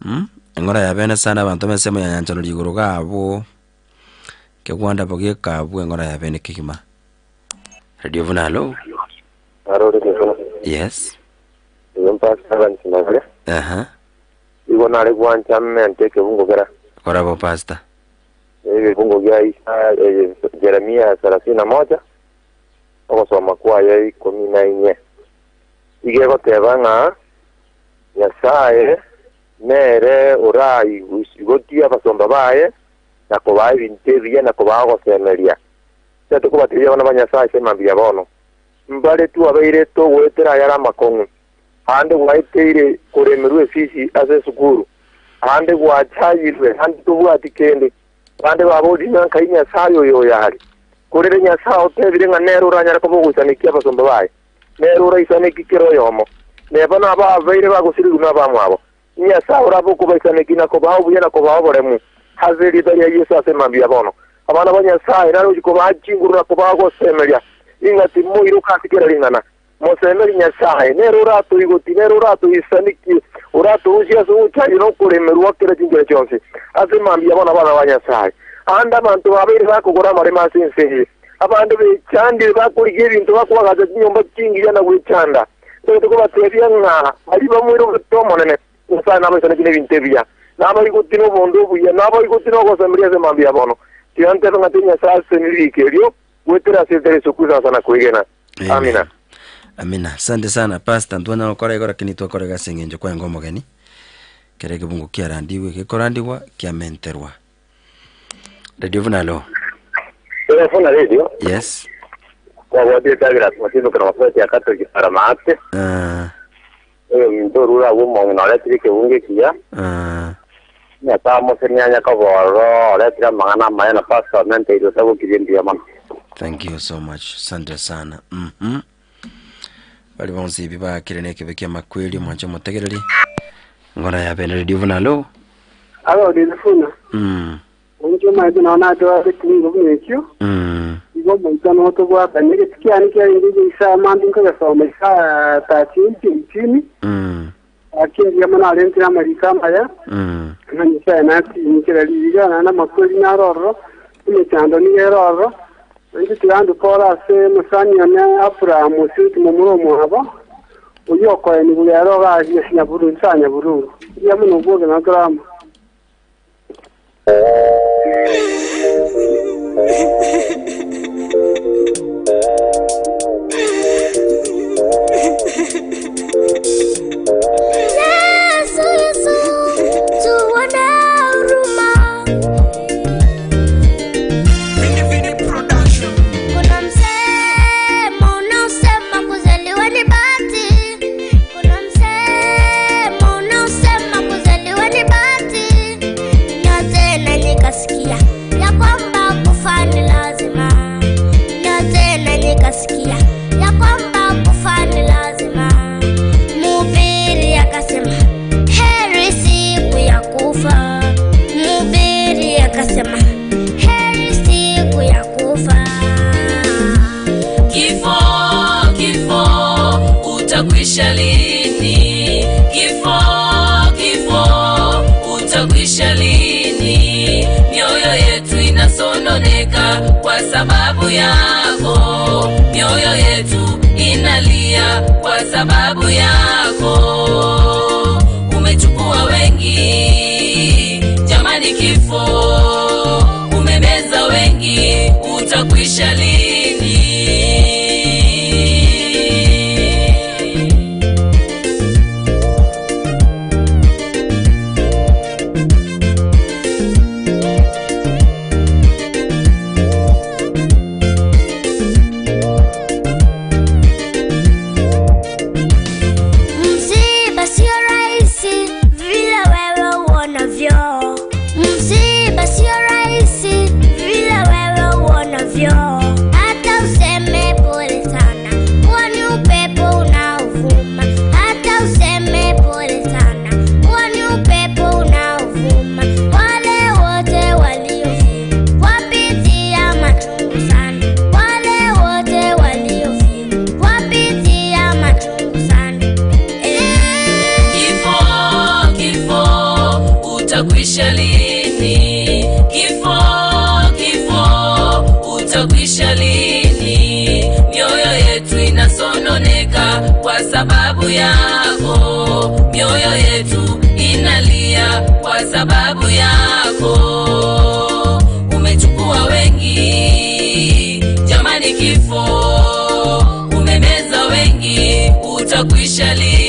Mm? Eng'ora ya bene sana abanto b'ensemo ya Nyanchonori igoro iga abwo. Kegwanda bo geka abwo eng'ora ya bene kegima. Radio Buna hallo. Aro Radio Buna. Yes. Igo mpastor Evans Magare. Aha. Igo nare gwancha mente ekebungo kera. Kora bo pastor. Egekungo gia Isaya, Jeremia sarasini na moja, ogosoma kwaye ikomi na inye, iga egoteba ng'a Nyasae nere oraigotie abasomba baye na kobaa ebinto ebiya na kobaa ogosemeria. Inche tokobatebia abana ba Nyasae ase mambia bono, mbare twabeire togoetera ayare amakong'u. Ande gwaeteire koremerwa efisi ase esukuru. Ande gwachayirwe, ande tobwati kende. Bande baborire ng'a nkai Nyasae oyo oyo are. Korende Nyasae otebire ng'a nere oranyare koba ogoisanekia abasomba baye, nere oraisanekie kera oyomo, neba nababeire bagosirigwa nabamwabo. Nyasae orabe okobaisanekia na kobaa obuya na kobaa oboremu ase erieta ria Yeso ase mambia bono. Abana ba Nyasae nare gochia kobaa chinguru na kobaa ogosemeria, ing'a timoiroka ase kera ring'ana. Mosemerie Nyasae, nere oratoigotie, nere oratoisanekie, oratorusie ase ogochaywa na okoremerwa kera chinchera chionsi, ase mambia bono abana ba Nyasae. Aande abanto babeire bakogora amaremo ase ense eye, abande bechandire bakorigia ebinto bakoagacha chinyomba chingiya na gwechanda. Ntagete kobatebia ng'a baria bamoirogete Omonene, Nyasae nabaisanekie nebinto ebiya, nabaigoti nobonda obuya, nabaigoti nogosemeria ase mambia bono. Tiga ntebe ng'a teri Nyasae asesenirie riiko erio, goetera ase erieta ria Yeso Kristo ase na kwegena. Amina. Amina. Asante sana pastor, ntwanya gokora igo lakini twakora iga ase eng'encho kwaenga omogeni, kera ekebungo kiarandigwe gekorandigwa kiamenterwa. Radio buna alo. Telefona radio. Yes. Kwabwatire Douglas Matiso kana Mafweti ya Catholic para maate. Ah, Oyo minto orure agwo omong'ina oretire ekebungo ekiya. ah. Nyasae amosenie anya koba ororo oretire amang'ana amaya na pastor omenteire otagokirie mbuya mono. Thank you so much. Asante sana. Bari bonsi ebi bakire na ekebe kia makweri omwanche omotegereri. Ngona ya bene radio buna alo. Alo Delfuna, Oinche omanyete nao natware ekeungo buna ekio, igo omoika notobwatanie. Egeti kiane kiarenge iga isaa mambia nkogesoma isaa 13 18, gaki mbuya mono arentire amariko amaya, ng'a Nyasae natinyi kera riiga, naende amakweri naro ororo, emechando nigo ere ororo. Nainche tiga ndukore ase omosani one Abraham Osiriti momura omwabo, oyio okoenigwa rero iga ase Nyabururu, inse ya Nyabururu. Mbuya mono obwoge nao tore amo. Yesu, Yesu, tuone huruma. Kuna msemo unaosema kuzaliwa ni bahati. Kuna msemo unaosema kuzaliwa ni bahati. Na tena nikasikia ya kwamba kufa ni lazima. Na tena nikasikia ya kwamba kufa ni lazima. Mhubiri akasema heri siku ya kufa. Mhubiri akasema heri siku ya kufa. Kifo, kifo, utakwisha lini? Kifo, kifo, utakwisha lini? Mioyo yetu inasononeka kwa sababu yako, mioyo yetu inalia kwa sababu yako. Umechukua wengi, jamani, kifo umemeza wengi, utakwisha lini? Msiba sio rahisi vile wewe uonavyo. Msiba sio rahisi vile wewe uonavyo. Hata useme pole sana, huo ni upepo unaovuma. Hata useme pole sana, huo ni upepo unaovuma. Wale wote waliofiwa wapitia machungu sana. Wale wote waliofiwa wapitia machungu sana. Kifo, kifo, utakwisha lini? Kifo, kifo, utakwisha lini? Mioyo yetu inasononeka kwa sababu yako, mioyo yetu inalia kwa sababu yako. Umechukua wengi, jamani, kifo umemeza wengi, utakwisha lini?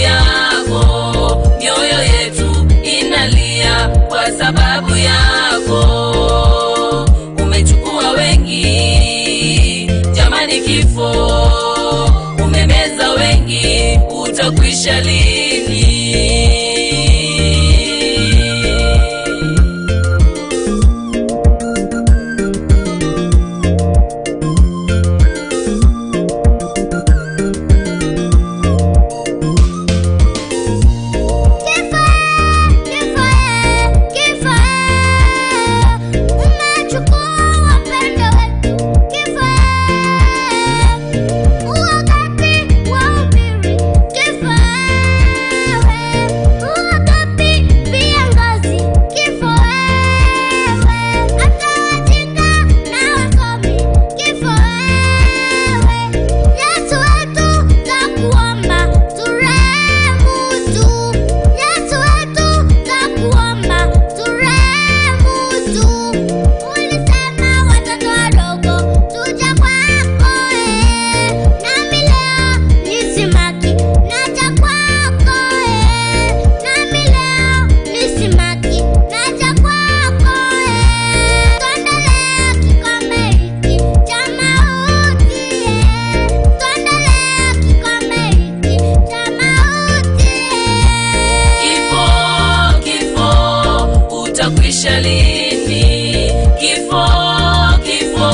yako, mioyo yetu inalia kwa sababu yako. Umechukua wengi, jamani, kifo umemeza wengi, utakwisha lini? Kifo, kifo, utakwisha lini? Kifo, kifo,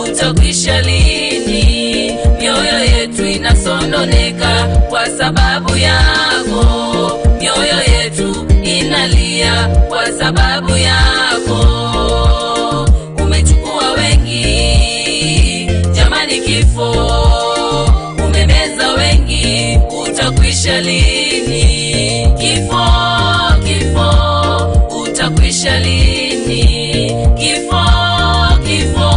utakwisha lini? Mioyo yetu inasononeka kwa sababu yako, mioyo yetu inalia kwa sababu yako. Umechukua wengi, jamani, kifo umemeza wengi, utakwisha lini? Kifo, kifo, utakwisha lini? Kifo, kifo,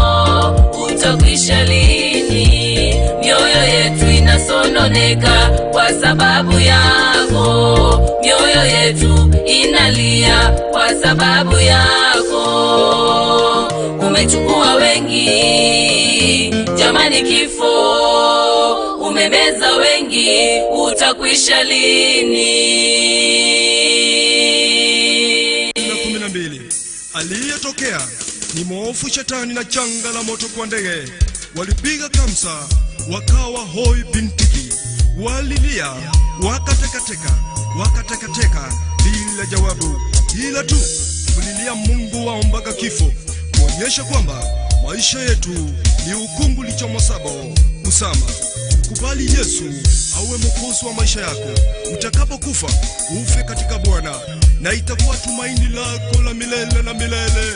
utakwisha lini? Mioyo yetu inasononeka kwa sababu yako, mioyo yetu inalia kwa sababu yako. Umechukua wengi, jamani, kifo umemeza wengi, utakwisha lini? Na 12 aliyetokea ni mwofu shetani na changa la moto kwa ndege walipiga kamsa wakawa hoi bintiki walilia wakatekateka wakatekateka bila jawabu ila tu kulilia Mungu waombaga kifo kuonyesha kwamba maisha yetu ni ukungu lichomosabo usama Kubali Yesu awe mwokozi wa maisha yako. Utakapokufa ufe katika Bwana, na itakuwa tumaini lako la milele na milele.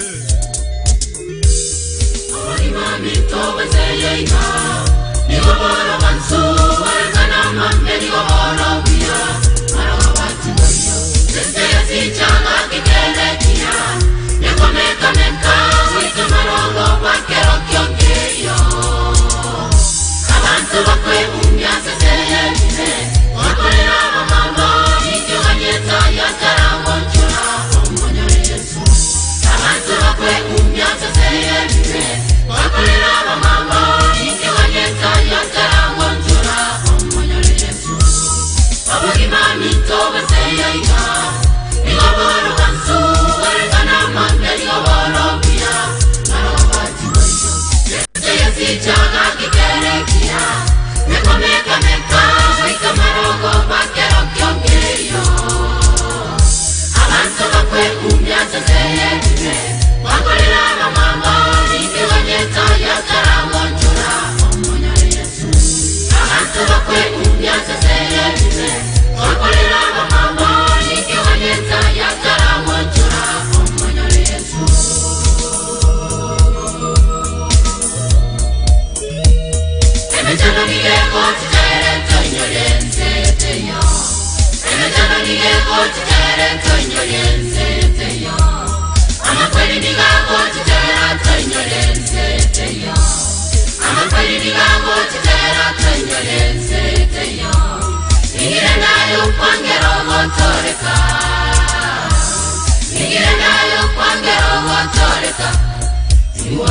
Tiwa.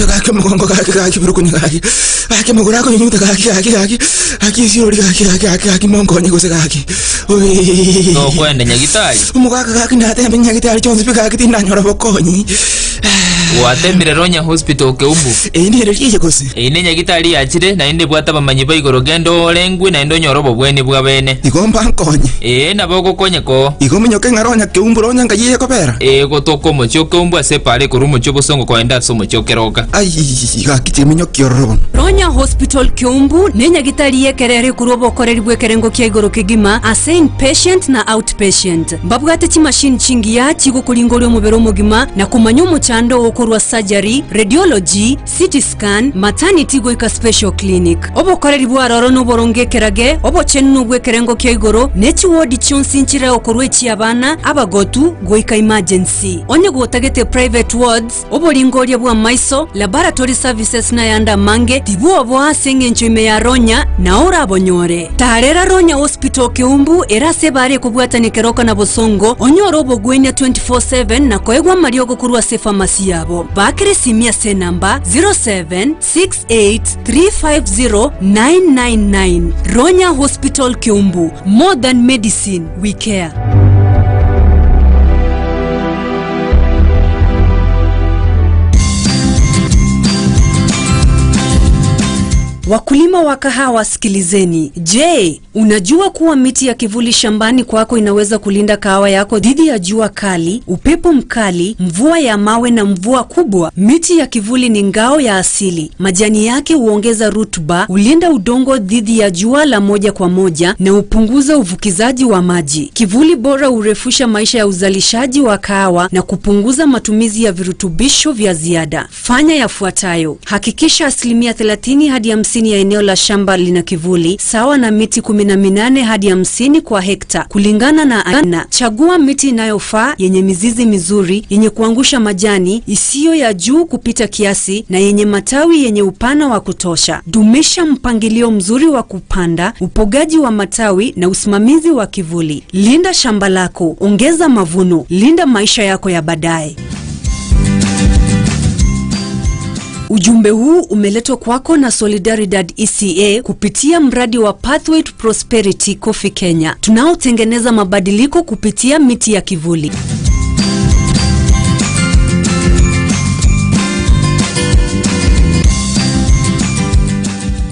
Gaki omogongo gaki gaki birukunye gaki gaki amagoro akonyunyuta gaki gaki gaki gaki esiori gaki gaki gaki gaki monkonye gose gaki Tokwenda nyagitari omogaka gaki natembe nyagitari chionsi pi gaki tindanyora bokonyi gwatemire Ronya Hospital Keumbu eye nere rieye gose eye ne nyagitari yachire naende ebwate abamanyi ba igoro genda orengwe naende onyore obobweni bwa bene igo mba nkonye ee nabo ogokonye ko igo ominyoke ng'a Ronya Keumbu Ronya ngai ekobera ee gotoka omochie o Keumbu ase epaara ekorwa omochie o Bosongo kogenda ase omochie o Keroka. Ai gaki timinyoki ororo bono. Ronya Hospital Keumbu nenyagitari y'ekerero ekorwa obokoreri bw'ekerengo kia igoro kegima ase inpatient na outpatient. Mbabwate chimashini chingiya chigokoringoria omobere omogima na komanya omochando okorwa surgery, radiology, CT scan, maternity goika special clinic. Obokoreri bw'aroro noboronge ekerage, obochenu nobw'ekerengo kia igoro, ne chiwodi chionsi nchire okorwa echi'abana, abagotu, goika emergency. Onye gotagete private wards, Oboringoria bw'amaiso, laboratory services nayande amange, tibwoboa ase engencho ime ya Ronya nao orabonyore. Taarera Ronya Hospital Keumbu ere ase ebaara ekobwatania Keroka na Bosongo, onyore obogwenia 24/7 na koegwa amariogo korwa ase efamasi yabo. Baakere esimi ase enamba 0768350999. Ronya Hospital Keumbu, more than medicine, we care. Wakulima wa kahawa sikilizeni. Je, unajua kuwa miti ya kivuli shambani kwako inaweza kulinda kahawa yako dhidi ya jua kali, upepo mkali, mvua ya mawe na mvua kubwa? Miti ya kivuli ni ngao ya asili. Majani yake huongeza rutuba, hulinda udongo dhidi ya jua la moja kwa moja na hupunguza uvukizaji wa maji. Kivuli bora hurefusha maisha ya uzalishaji wa kahawa na kupunguza matumizi ya virutubisho vya ziada. Fanya yafuatayo: hakikisha asilimia 30 hadi 50 ya eneo la shamba lina kivuli, sawa na miti 18 hadi 50 kwa hekta, kulingana na aina. Chagua miti inayofaa yenye mizizi mizuri, yenye kuangusha majani, isiyo ya juu kupita kiasi na yenye matawi yenye upana wa kutosha. Dumisha mpangilio mzuri wa kupanda, upogaji wa matawi na usimamizi wa kivuli. Linda shamba lako, ongeza mavuno, linda maisha yako ya baadaye. Ujumbe huu umeletwa kwako na Solidaridad ECA kupitia mradi wa Pathway to Prosperity Coffee Kenya, tunaotengeneza mabadiliko kupitia miti ya kivuli.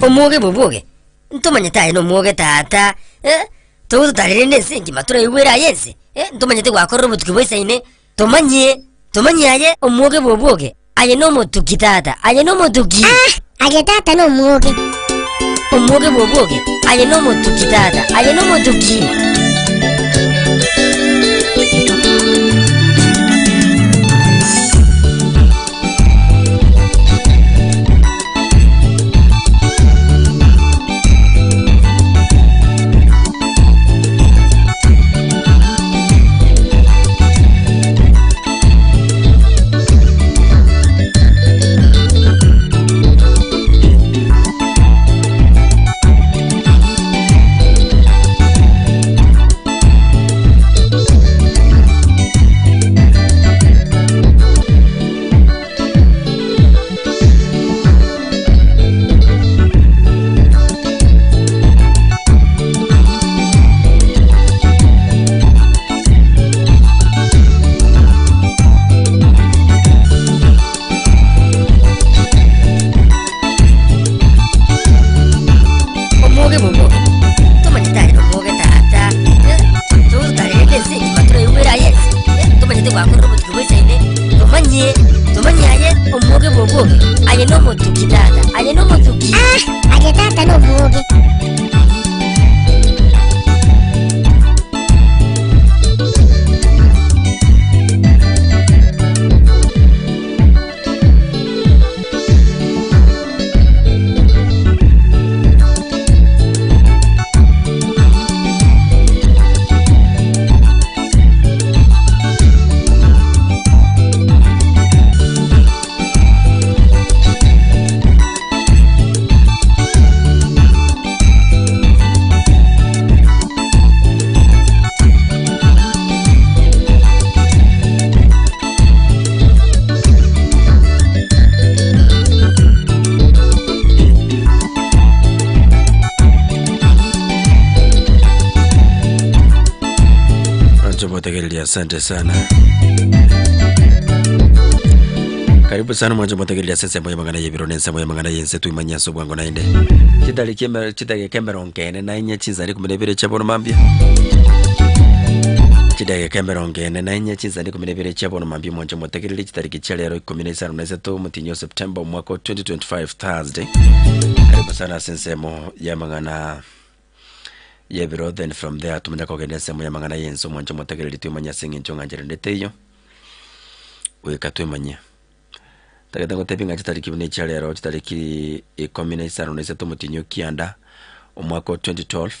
Omwoge bobwoge, ntomanyete aye nomwoge tata, eh, togototarire nense engima toraigwere aye ense, eh, ntomanyete gwakorire obotuki boisaine, tomanyie, tomanyie aye omwoge bobwoge, aye nomotuki tata, aye nomotuki. Ah, aye tata nomwoge. Omwoge bobwoge, aye nomotuki tata, aye nomotuki. Mwancho motegereria asante sana. Karibu sana mwancho motegereria ase ensemo y'amang'ana y'ebiro na ensemo y'amang'ana y'ense twimanye ase obwango naende. Chitariki eme- chidageka emerongo ene na inye chinsani ikomi na ibere chia bono mambia. Chidageka emerongo ene na inye chinsani ikomi na ibere chia bono mambia mwancho motegereria chitariki chia rero ikomi na isano na isato omotienyi o September omwaka o 2025 Thursday. Karibu sana ase ensemo y'amang'ana y'ebiro then from there tumanya kogenda ensemo y'amang'ana y'ense omwancho omotegereri twemanye ase eng'encho ng'a nchera ende teiyo goika twemanyie. Tagete ngotebie ng'a chitariki buna echia rero chitariki ikomi na isano na isato omotienyi o kianda omwaka o 2012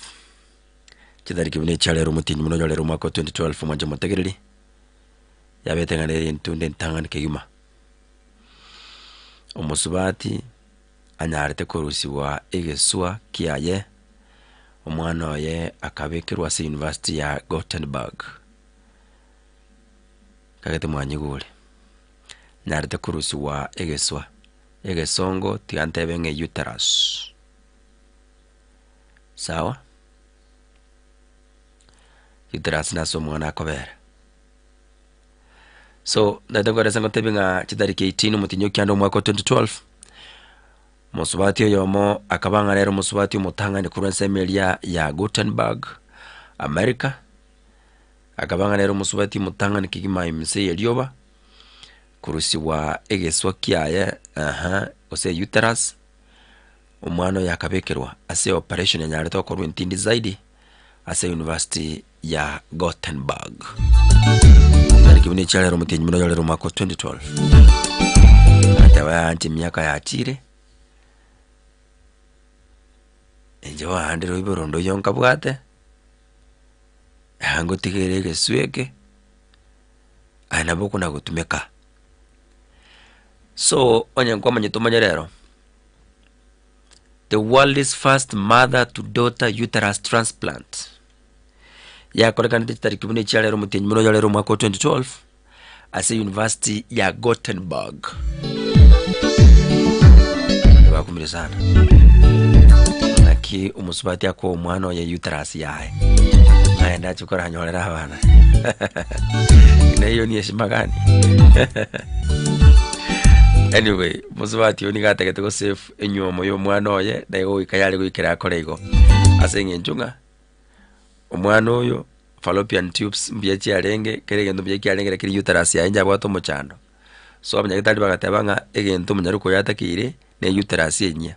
chitariki buna echia rero omotienyi buna oyo rero omwaka o 2012 omwancho omotegereri yabete ng'a nere entunde entang'ani kegima. Omosubati anyarete korusigwa egeswa kiaye, omwana oye akabekerwa ase University ya Gothenburg. Kagete mwanyigure, anyarete korusigwa egeswa, egesongo tiga ntebe ng'a uterus. Sawa, uterus nase omwana akobera. So, ndagete koeresa ngotebi ng'a chitariki 18 omotienyi o kianda omwaka o 2012, mosubati oyomo akaba ng'a nere omosubati omotang'ani korwa ensemo eria ya Gothenburg, America, akaba ng'a nere omosubati omotang'ani kegima inse y'erioba, korusiwa egeswa kiaye aha gose uterus, omwana oyo akabekerwa ase operation enyarete gokorwa entindi zaidi. ase University ya Gothenburg. Tariki buna echiarero omotienyi buna oyorero omwaka o 2012. Ateba yanche emiaka yachire inche boandire oiboro onde oyo nkabwate, ngotigere egeswe eke, aye nabo okona gotumeka. So onye nkwamanyete omanye rero. The world's first mother to daughter uterus transplant yakorekanete chitariki buna echia rero omotienyi buna oyo rero omwaka o 2012 ase University ya Gothenburg. Bakumire sana naki omosubati akoa omwana oye uterus yaye naende ache koranyorera abana na hiyo ni heshima gani? Anyway, mosubati oyo nigo atagete gosave enywomo ya omwana oye, na igo goika yare goikera akore igo. Ase eng'encho ng'a, omwana oyo fallopian tubes mbuya chiarenge, kera egento mbuya kiarenge lakini uterus yaye njabwate omochando. So abanyagetari bagateba ng'a egento omonyaroka oyo atakeire, ne uterus enyia.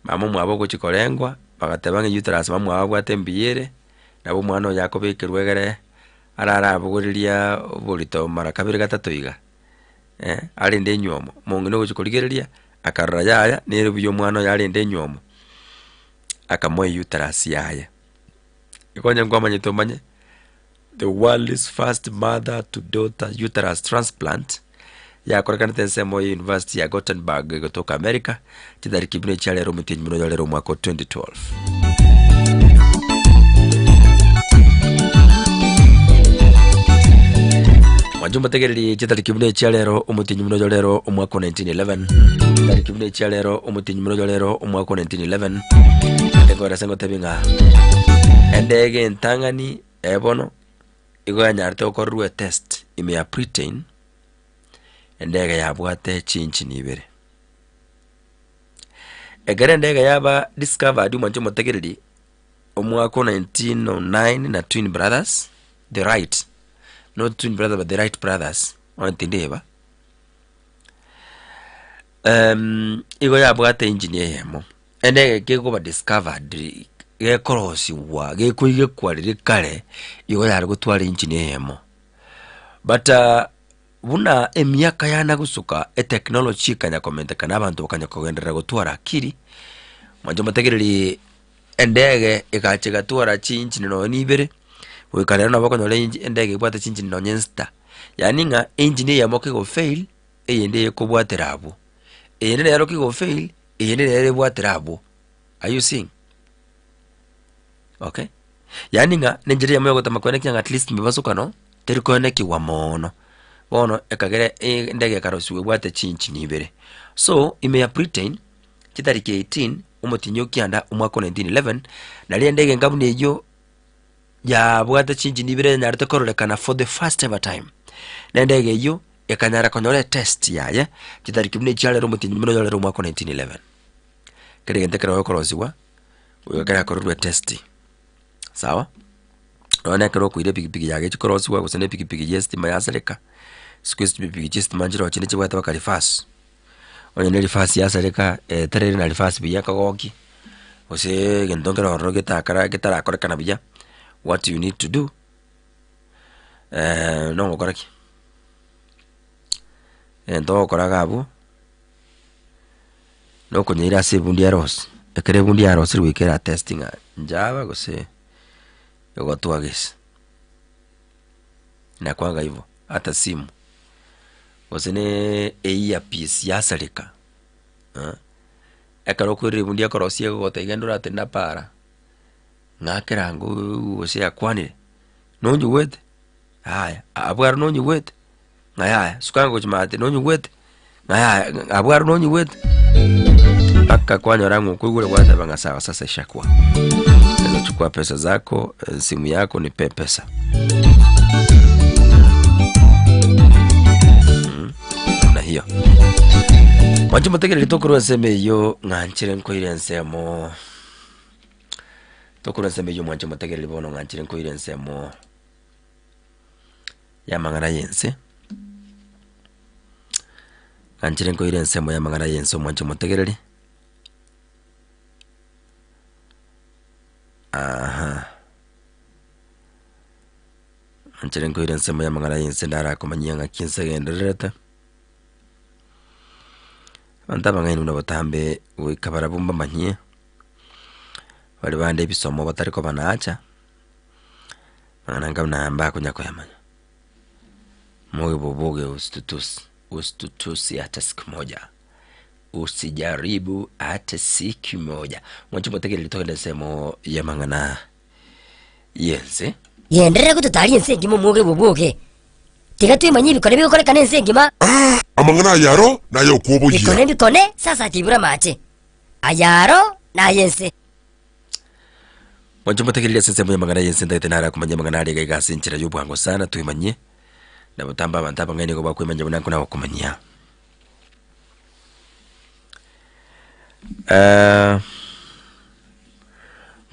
Mama omwabo ogochia korengwa, bagateba ng'a uterus mama omwabo abwate mbuya ere, nabo omwana oyo akobekerwa egere arare abogoreria oborito mara kabere gatato iga. arende enywomo. Omong'ina ogochia korigereria, akarora yaya nere buya omwana oye arende enywomo, akamoa euterus yaye. Igo onye nkwamanyete omanye, the world's first mother to daughter uterus transplant, yakorekanete ensemo ya university ya Gothenburg egotoka America, chitariki buna echia rero omotienyi buna oyorero omwaka o 2012. Mwanche motegererie chitariki buna echia rero omotienyi buna oyorero omwaka o 1911 chitariki buna echia rero omotienyi buna oyorero omwaka o 1911 ndekorese ngotebi ng'a endege entang'ani ebono igo yanyarete gokorerwa etest ime ya Britain endege yabwate chinchini ibere. Ekero endege yaba discovered omwancho omotegereri, omwaka o 1909 na twin brothers, the Wright, not twin brothers but the Wright brothers, onye tindeba, igo yabwate engine eyemo, endege kegoba discovered gekorosiwa gekoigekwa riria kare, igo yare gotwara engine eyemo. But Buna emiaka yana gosuka, eteknoloji ekanya komentekana abanto bakanya kogenderera gotwara akiri. Mwanche motegereri endege egacha egatwara chinchini nonye na ibere, goika rero nabo okonyora enchi endege ebwate chinchini nonye nsita. Yaani ng'a engine eyemo kegofail, eyende ekobwatera abwo, eyende nero kegofail, eyende nere ebwatera abwo. Are you seeing? Okay. Yaani ng'a nenchera eyemo ya ogotama koenekia ng'a at least mibasokano teri koenekigwa moono. Bono ekagera endege ekarosiwa ebwate chinchini ibere. So, ime ya Britain, chitariki 18 omotienyi o kianda omwaka o 1911, naria endege enga buna eyio. yabwate chinchini ibere yanyarete kororekana for the first ever time. Na endege eyio ekanyara konyora etest yaye chitariki buna echiarero omotienyi buna oyorero omwaka o 1911. Kera egento ekero gekorosiwa, goika kerakorerwe etest, sawa? Nonya na ekero okoira epikipiki yago echi korosiwa gose na epikipiki ya estima yasareka, siku hizi chipikipiki chia estima nchiroo chinde chibwate mpaka reverse. Onye ne reverse yasareka, eterere na reverse buya ekogokia, gose egento nkere ororo getakara getarakorekana buya, what you need to do, nogokora ki? Egento ogokora iga abwo, nokonyeira ase ebundi erosie, ekero ebundi yarosire goika eratesti ng'a njaba gose egotwa gese. Inakuanga hivo, hata simu, gose ne earpiece yasareka, ekero okoirera ebundi ekorosia egogotebia genda oratenena para, ng'akera ango gose yakwanire, nonyigwete? Yaya, abwo aro nonyigwete? Ng'a yaya, suka ango gochia maate nonyigwete? Ng'a yaya, abwo aro nonyigwete? Mpaka kwanyora ng'a okoigure gwateba ng'a sawa sasa ishakuwa. Sasa chukua pesa zako, eh, simu yako nipe pesa. Namna hiyo. Mwanche motegereri tokorwa ensemo eyio ng'anchire nkoire ensemo tokorwa ensemo eyio mwanche motegereri bono ng'anchire nkoire ensemo y'amang'ana y'ense, ng'anchire nkoire ensemo y'amang'ana y'ense omwanche omotegereri, aha, ng'anchire nkoire ensemo y'amang'ana y'ense ndarakomanyia ng'aki ense egendererete, abanto abang'aini buna botambe goika barabwo mbamanyie, baria bande ebisomo batari koba naacha. Mang'ana anga buna aya mbakonya koyamanya. Moyo boboge usitutusi, usitutusi hata siku moja, usijaribu hata siku moja. Mwanche motegereri togende ensemo y'amang'ana y'ense. Genderera gototaria ense engima omwoge bw'obwoge. Tiga twemanyie ebikone bigokorekana ense engima. Amang'ana aya aro nay'okwoboyia. Bikone mbikone, sasa tibura amache. Aya aro nay'ense. Mwanche motegereri ase ensemo y'amang'ana y'ense ntagete nare akomanya amang'ana aria iga iga ase enchera y'obwango sana twemanyie, na botambe abanto abang'aini nigo bakwemanyia buna nkona gokomanyia.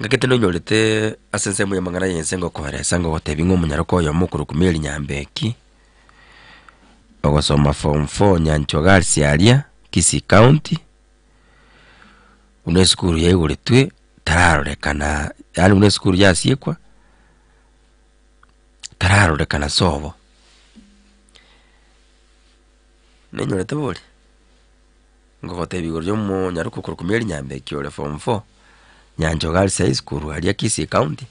Ngakete nonyorete ase ensemo y'amang'ana y'ense ngokoeresa ngogotebia ng'a omonyaroka oyomo okorokwa Mary Nyambeki, ogosoma form four Nyanchwa Girls aria, Kisii County. Buna esukuru yaigoretwe tararorekana yaani buna esukuru yasiekwa, tararorekana sobo. Nenyorete bori? Ngogotebia igoro ya omonyaroka okorokwa Mary Nyambeki ore form four, Nyanchoga Girls High School aria Kisii County,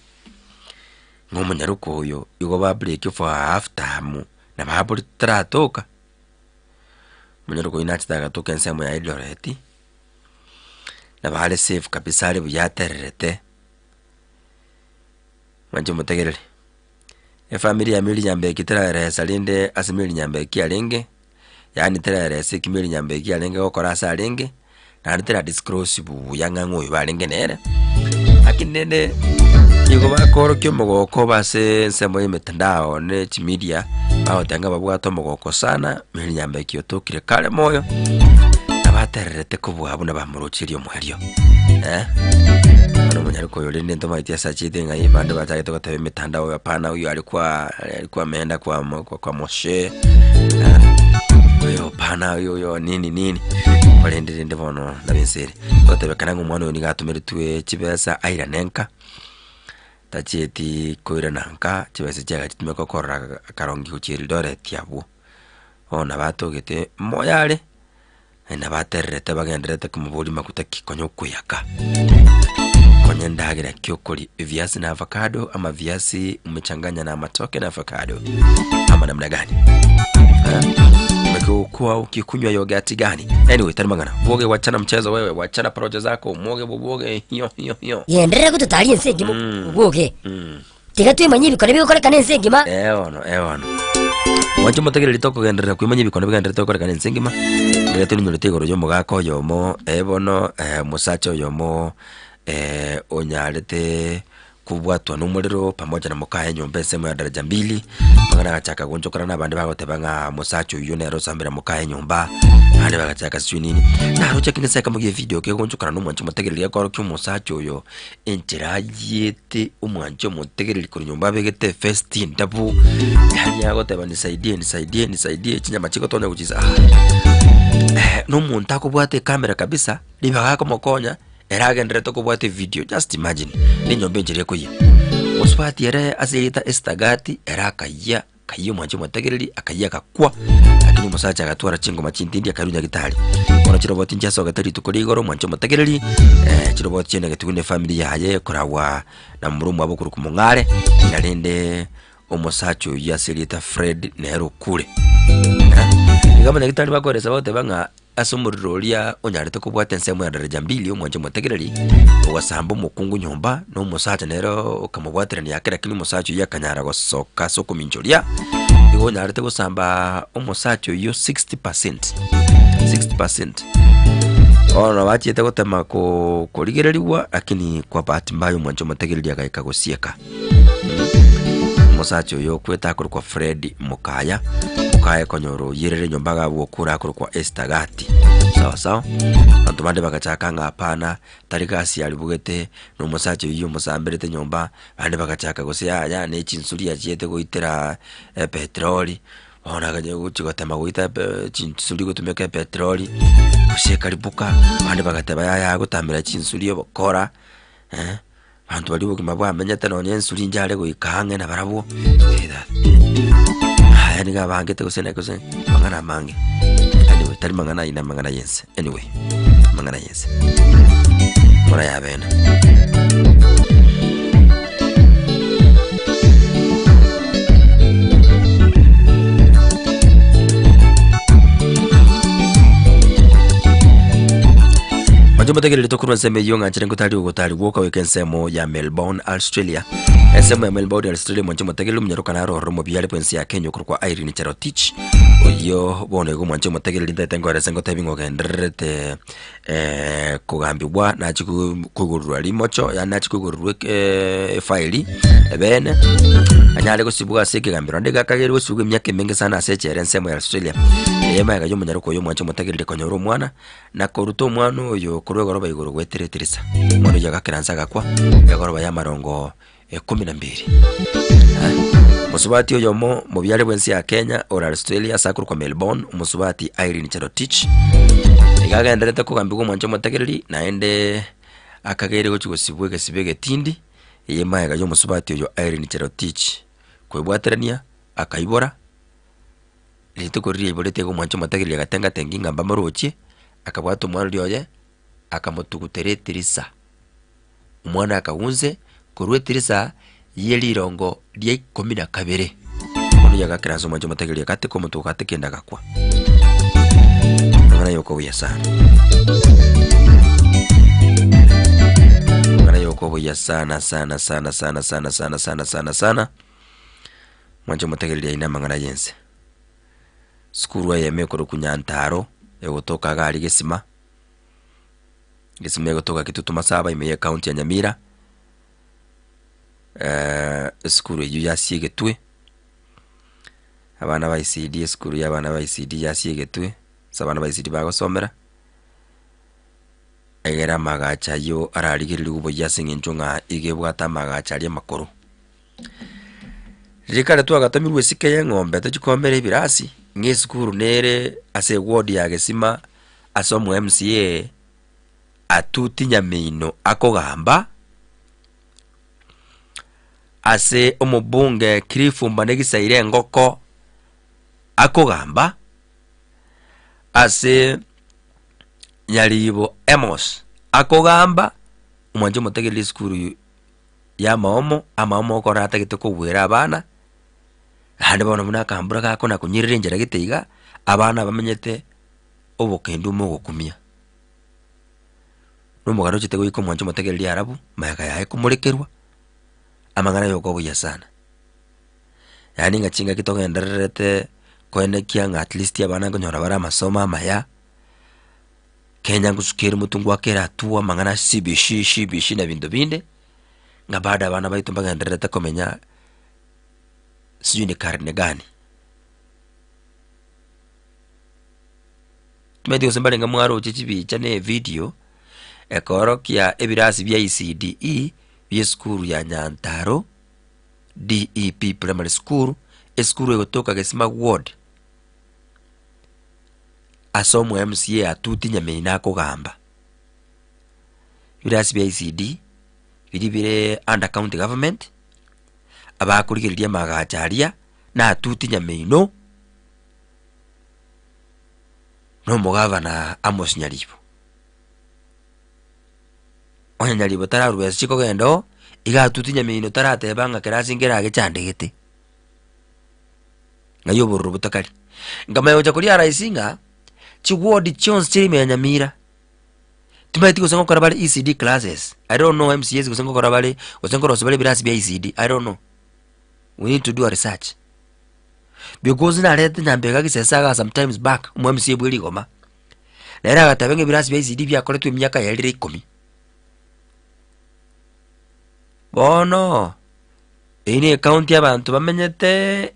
ng'a omonyaroka oyo igo ba break for half term na baboreti taratoka. Omonyaroka oyio nachete agatoka ensemo ya Eldoret, nabo are safe kabisa are buya atererete, mwanche motegerere. Efamiri ya Mary Nyambeki teraeresa rende ase Mary Nyambeki arenge, yaani teraeresa eki Mary Nyambeki arenge gokora ase arenge, naende tera disclose buya ng'a ng'o oyo barenge nere, lakini rende nigo bakorokia omogoko base ensemo ya emetandao ne chimedia, bagoteba ng'a babwate omogoko sana, Mary Nyambeki otokire kare moyo, nabatererete kobua buna bamorocherie omoerio eh. Bono omonyaroka oyo rende ntomaeti ase achiete ng'ai bande bachagete goteba emetandao oyo hapana huyu alikuwa alikuwa ameenda kwa mo kwa, kwa moshe eh, oyo hapana oyo oyo nini nini korende rende bono nabo ense ere gotebekana ng'a omwana oyo nigo atomeretwe chibesa airane nka tachieti koirana nka chibesa chiaye chitumeka korora akarongi gochia Eldoret abwo. Bono nabo atogete moyo are, naende nabo atererete bagendererete komoboria maguta ki konya okoyaka, konya endagera ki okoria, eviazi na avocado ama viazi umechanganya na amatoke na avocado ama namna gani Eh? Umekuwa ukikunywa yogati gani? Anyway, tari mang'ana bwoge, wachana mchezo wewe, wachana porojo zako, mwoge bobwoge hiyo hiyo hiyo. Genderera gototaria ense engima obwoge. Tiga twemanyie ebikone bigokorekana ense engima. Ee bono, ee bono. Mwanche motegereri tokogenderera kwimanya ebikone bigendererete gokorekana ense engima, nigo torinyorete igoro y'omogaka oyomo, ee bono, omosacha oyomo onyarete. Kobwatwa nomorero pamoja na mokaye nyomba ensemo ya daraja mbili. Amang'ana agachaka gonchokana na abande bagoteba ng'a mosacha oyio nere osambera mokaye nyomba. Abande bagachaka sijui nini. Naroche kende nse ekemo gie video kegonchokana na omwanchi omotegereri gekorokia omosacha oyo enchera ayiete omwanchi omotegereri korwa nyomba abegete efesti endabu. Yaani agoteba nisaidie nisaidie nisaidie chinyama chigotonya gochia inse ah. Na omonto akobwata ekamera kabisa, ribaga akomokonya. Ere agendererete kobwata evidio, just imagine, nenyomba enchera ekoyia. Mosubati ere ase erieta Esther Gati, ere akayia, akayia omwanchi omotegereri, akayia agakwa, lakini omosacha agatwara chingoma chintindi akairwa nyagitari. Bono chiroboti nchiasogete rituko ria igoro omwanchi omotegereri, eh, chiroboti chianegetigwe ne efamiri yaye koragwa na momura omwabo okorokwa Mong'are, narende omosacha oyio ase erieta Fred nere okure. Eh, iga abanyagitari bakoeresa bagoteba ng'a Ase omorero oria onyarete kobwata ensemo ya daraja mbili, omwanche omotegereri, ogasamba omokungu nyomba, na omosacha nere okamobwaterania ake, lakini omosacha oyio akanyara gosoka ase okominchoria. Igo onyarete gosamba omosacha oyio 60%, 60%. Bono bachiete gotema ko korigererigwa, lakini kwa bahati mbaya omwanche omotegereri agaika gosieka. Omosacha oyo okwete akorokwa Fred Mokaya, Mokaya konyora oyerere enyomba agabwa okure akorokwa Esther Gati. Sawa sawa. Abanto bande bagachaka ng'a hapana, tari gasi aribugete, na omosacha oyio omosamberete nyomba, bande bagachaka gose yaya ne chinsuri achiete goitera epetroli, bono akanya gochia gotema goita epe chinsuri gotumeka epetroli, gose ekaribuka, abande bagateba yaya agotamera chinsuri obokora. Abanto baria obogima bwamenyete nonya ensuri inche are goika ang'e nabarabwo, aya nigo abangete gose na gose amang'ana amange. Anyway, tari mang'ana ayio na amang'ana ya ense. Anyway, amang'ana ya ense. Mora ya bene. Mwanche motegereri tokorwa ensemo eyio ng'anchire ngotari ogotari gwoka goika ensemo ya Melbourne, Australia. Ensemo ya Melbourne, Australia mwanche motegereri omonyaroka naro ororo omobiare bw'ense ya Kenya okorokwa Irene Cherotich. Oyio bono igo mwanche motegereri ntaete nkoerese ngotebi ng'a ogendererete eh, kogambigwa nachi koigorerwa rimocho yaani nachi koigorerwa efaili ebene anyare gosibwa ase ekegambero naende iga akageire gosibwa emiaka emenge sana ase echela ensemo ya Australia. Eye magega ya omonyaroka oyo omwanche omotegereri konyora omwana Na koruta omwana oyo korwa egoroba igoro goetera etirisa, omwana oyio agakera inse agakwa, egoroba y'amarongo ekumi na mbiri. Mosubati oyomo mobiare bw'ense ya Kenya ore Australia ase akorokwa Melbourne, omosubati Irene Cherotich, iga agendererete kogambigwa omwancho omotegereri naende akageire gochia gosibwa egesibo egetindi, eye magega y'omosubati oyo Irene Cherotich kwebwaterania akaibora. Rituko riria aiborete iga omwancha omotegereri agatenga-tengi ng'a mbamorochie, akabwata omwana oria oye, akamotugutera etirisa. Omwana akagunse korwa etirisa ye rirongo ria ikomi na kabere. Omwana oyio agakera ase omwancha omotegereri agateka omotwe ogateka enda agakwa. Amang'ana yokobuya sana. Amang'ana yokobuya sana sana sana sana sana sana sana sana sana. Mwanche omotegereri aine amang'ana y'ense. Sukuru eyemo ekorokwa Nyantaro, egotoka iga aria Gesima, Gesima egotoka Kitutu Masaba ime ye county ya Nyamira, esukuru eywo yasiegetwe, abana ba ECD esukuru ya abana ba ECD yasiegetwe, ase abana ba ECD bagosomera, egere amagacho aywo ararigererigwe buya ase eng'encho ng'a iga ebwate amagacho aria amakoro. Riria kare twagatomirwe esike y'eng'ombe tochikomera ebirasi, ng'a esukuru nere ase eward ya Gesima ase omo MCA atuti Nyamino akogamba, ase omobunge Cliff Mbane Gisaira Engoko akogamba, ase Nyaribo Amos akogamba, omwanche omotegereri esukuru y'amaomo, amaomo okoro atagete kogwera abana, naende bono buna akambura gakona konyerera enchera gete iga, abana bamenyete obokendu mogokumia. Na omogano ochete goika omwancho omotegereri arabu, mayega yaye komorekerwa, amang'ana ayoka obuya sana. Yaani ng'a chingaki togendererete koenekia ng'a at least abana nkonyora bare amasomo amaya, Kenya ngosuka ere motwe ngwakere hatua amang'ana CBC, CBC na binto binde. Ng'a bado abana baito mbagendererete komenya sijui ni karne gani. Timanyeti gose mbarenge mwaroche chibicha na evidio, ekorokia ebirasi bia ECDE bia esukuru ya Nyantaro DEB Primary School, esukuru egotoka Gesima Ward, ase omo MCA Atuti Nyamina akogamba. Ebirasi bia ECD biria bire under county government, abakorigereria amagacho aria, na Atuti Nyamino, na omogavana Amos Nyaribo. Onye Nyaribo tararwa besa chikogenda oo, iga Atuti Nyamino tarateba ng'a kerasi nkere agechandegete. Ng'ai obororo botakari. Nkamanya gocha koria rahisi ng'a, chiward chionsi chire ime ya Nyamira, timanyeti gose ngokora bare ECD classes, I don't know MCAs gose ngokora bare, gose nkorosia bare ebirasi bia ECD, I don't know. We need to do a research. Because narete Nyambega gisese igaa sometimes back, omo MCA bwe rigoma, nere agateba ng'a ebirasi bia ECD biakoretwe emiaka yaerire ikomi. Bono, eyio ne ecounty abanto bamenyete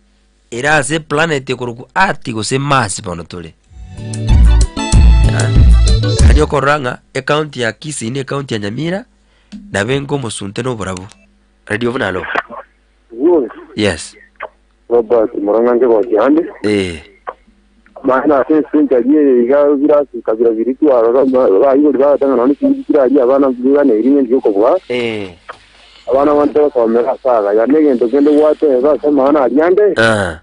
ere ase eplanet ekorokwa Earth gose Mars bono tore. Yaani okorora ng'a ecounty ya Kisii na ecounty ya Nyamira, nabo enga omosunte na oborabu. Radio buna alo. Yes. Robert Murang'a gochia ande. Eh. Maana ase enchari eye iga birasi kabira biri twarora baibori bagatanga nonye chinguru chiraria abana biganeiri ng'encho yokobua. Eh. Abana bande basomera ase agaya na egento kende gwateba ase amang'ana aria ande. Ah.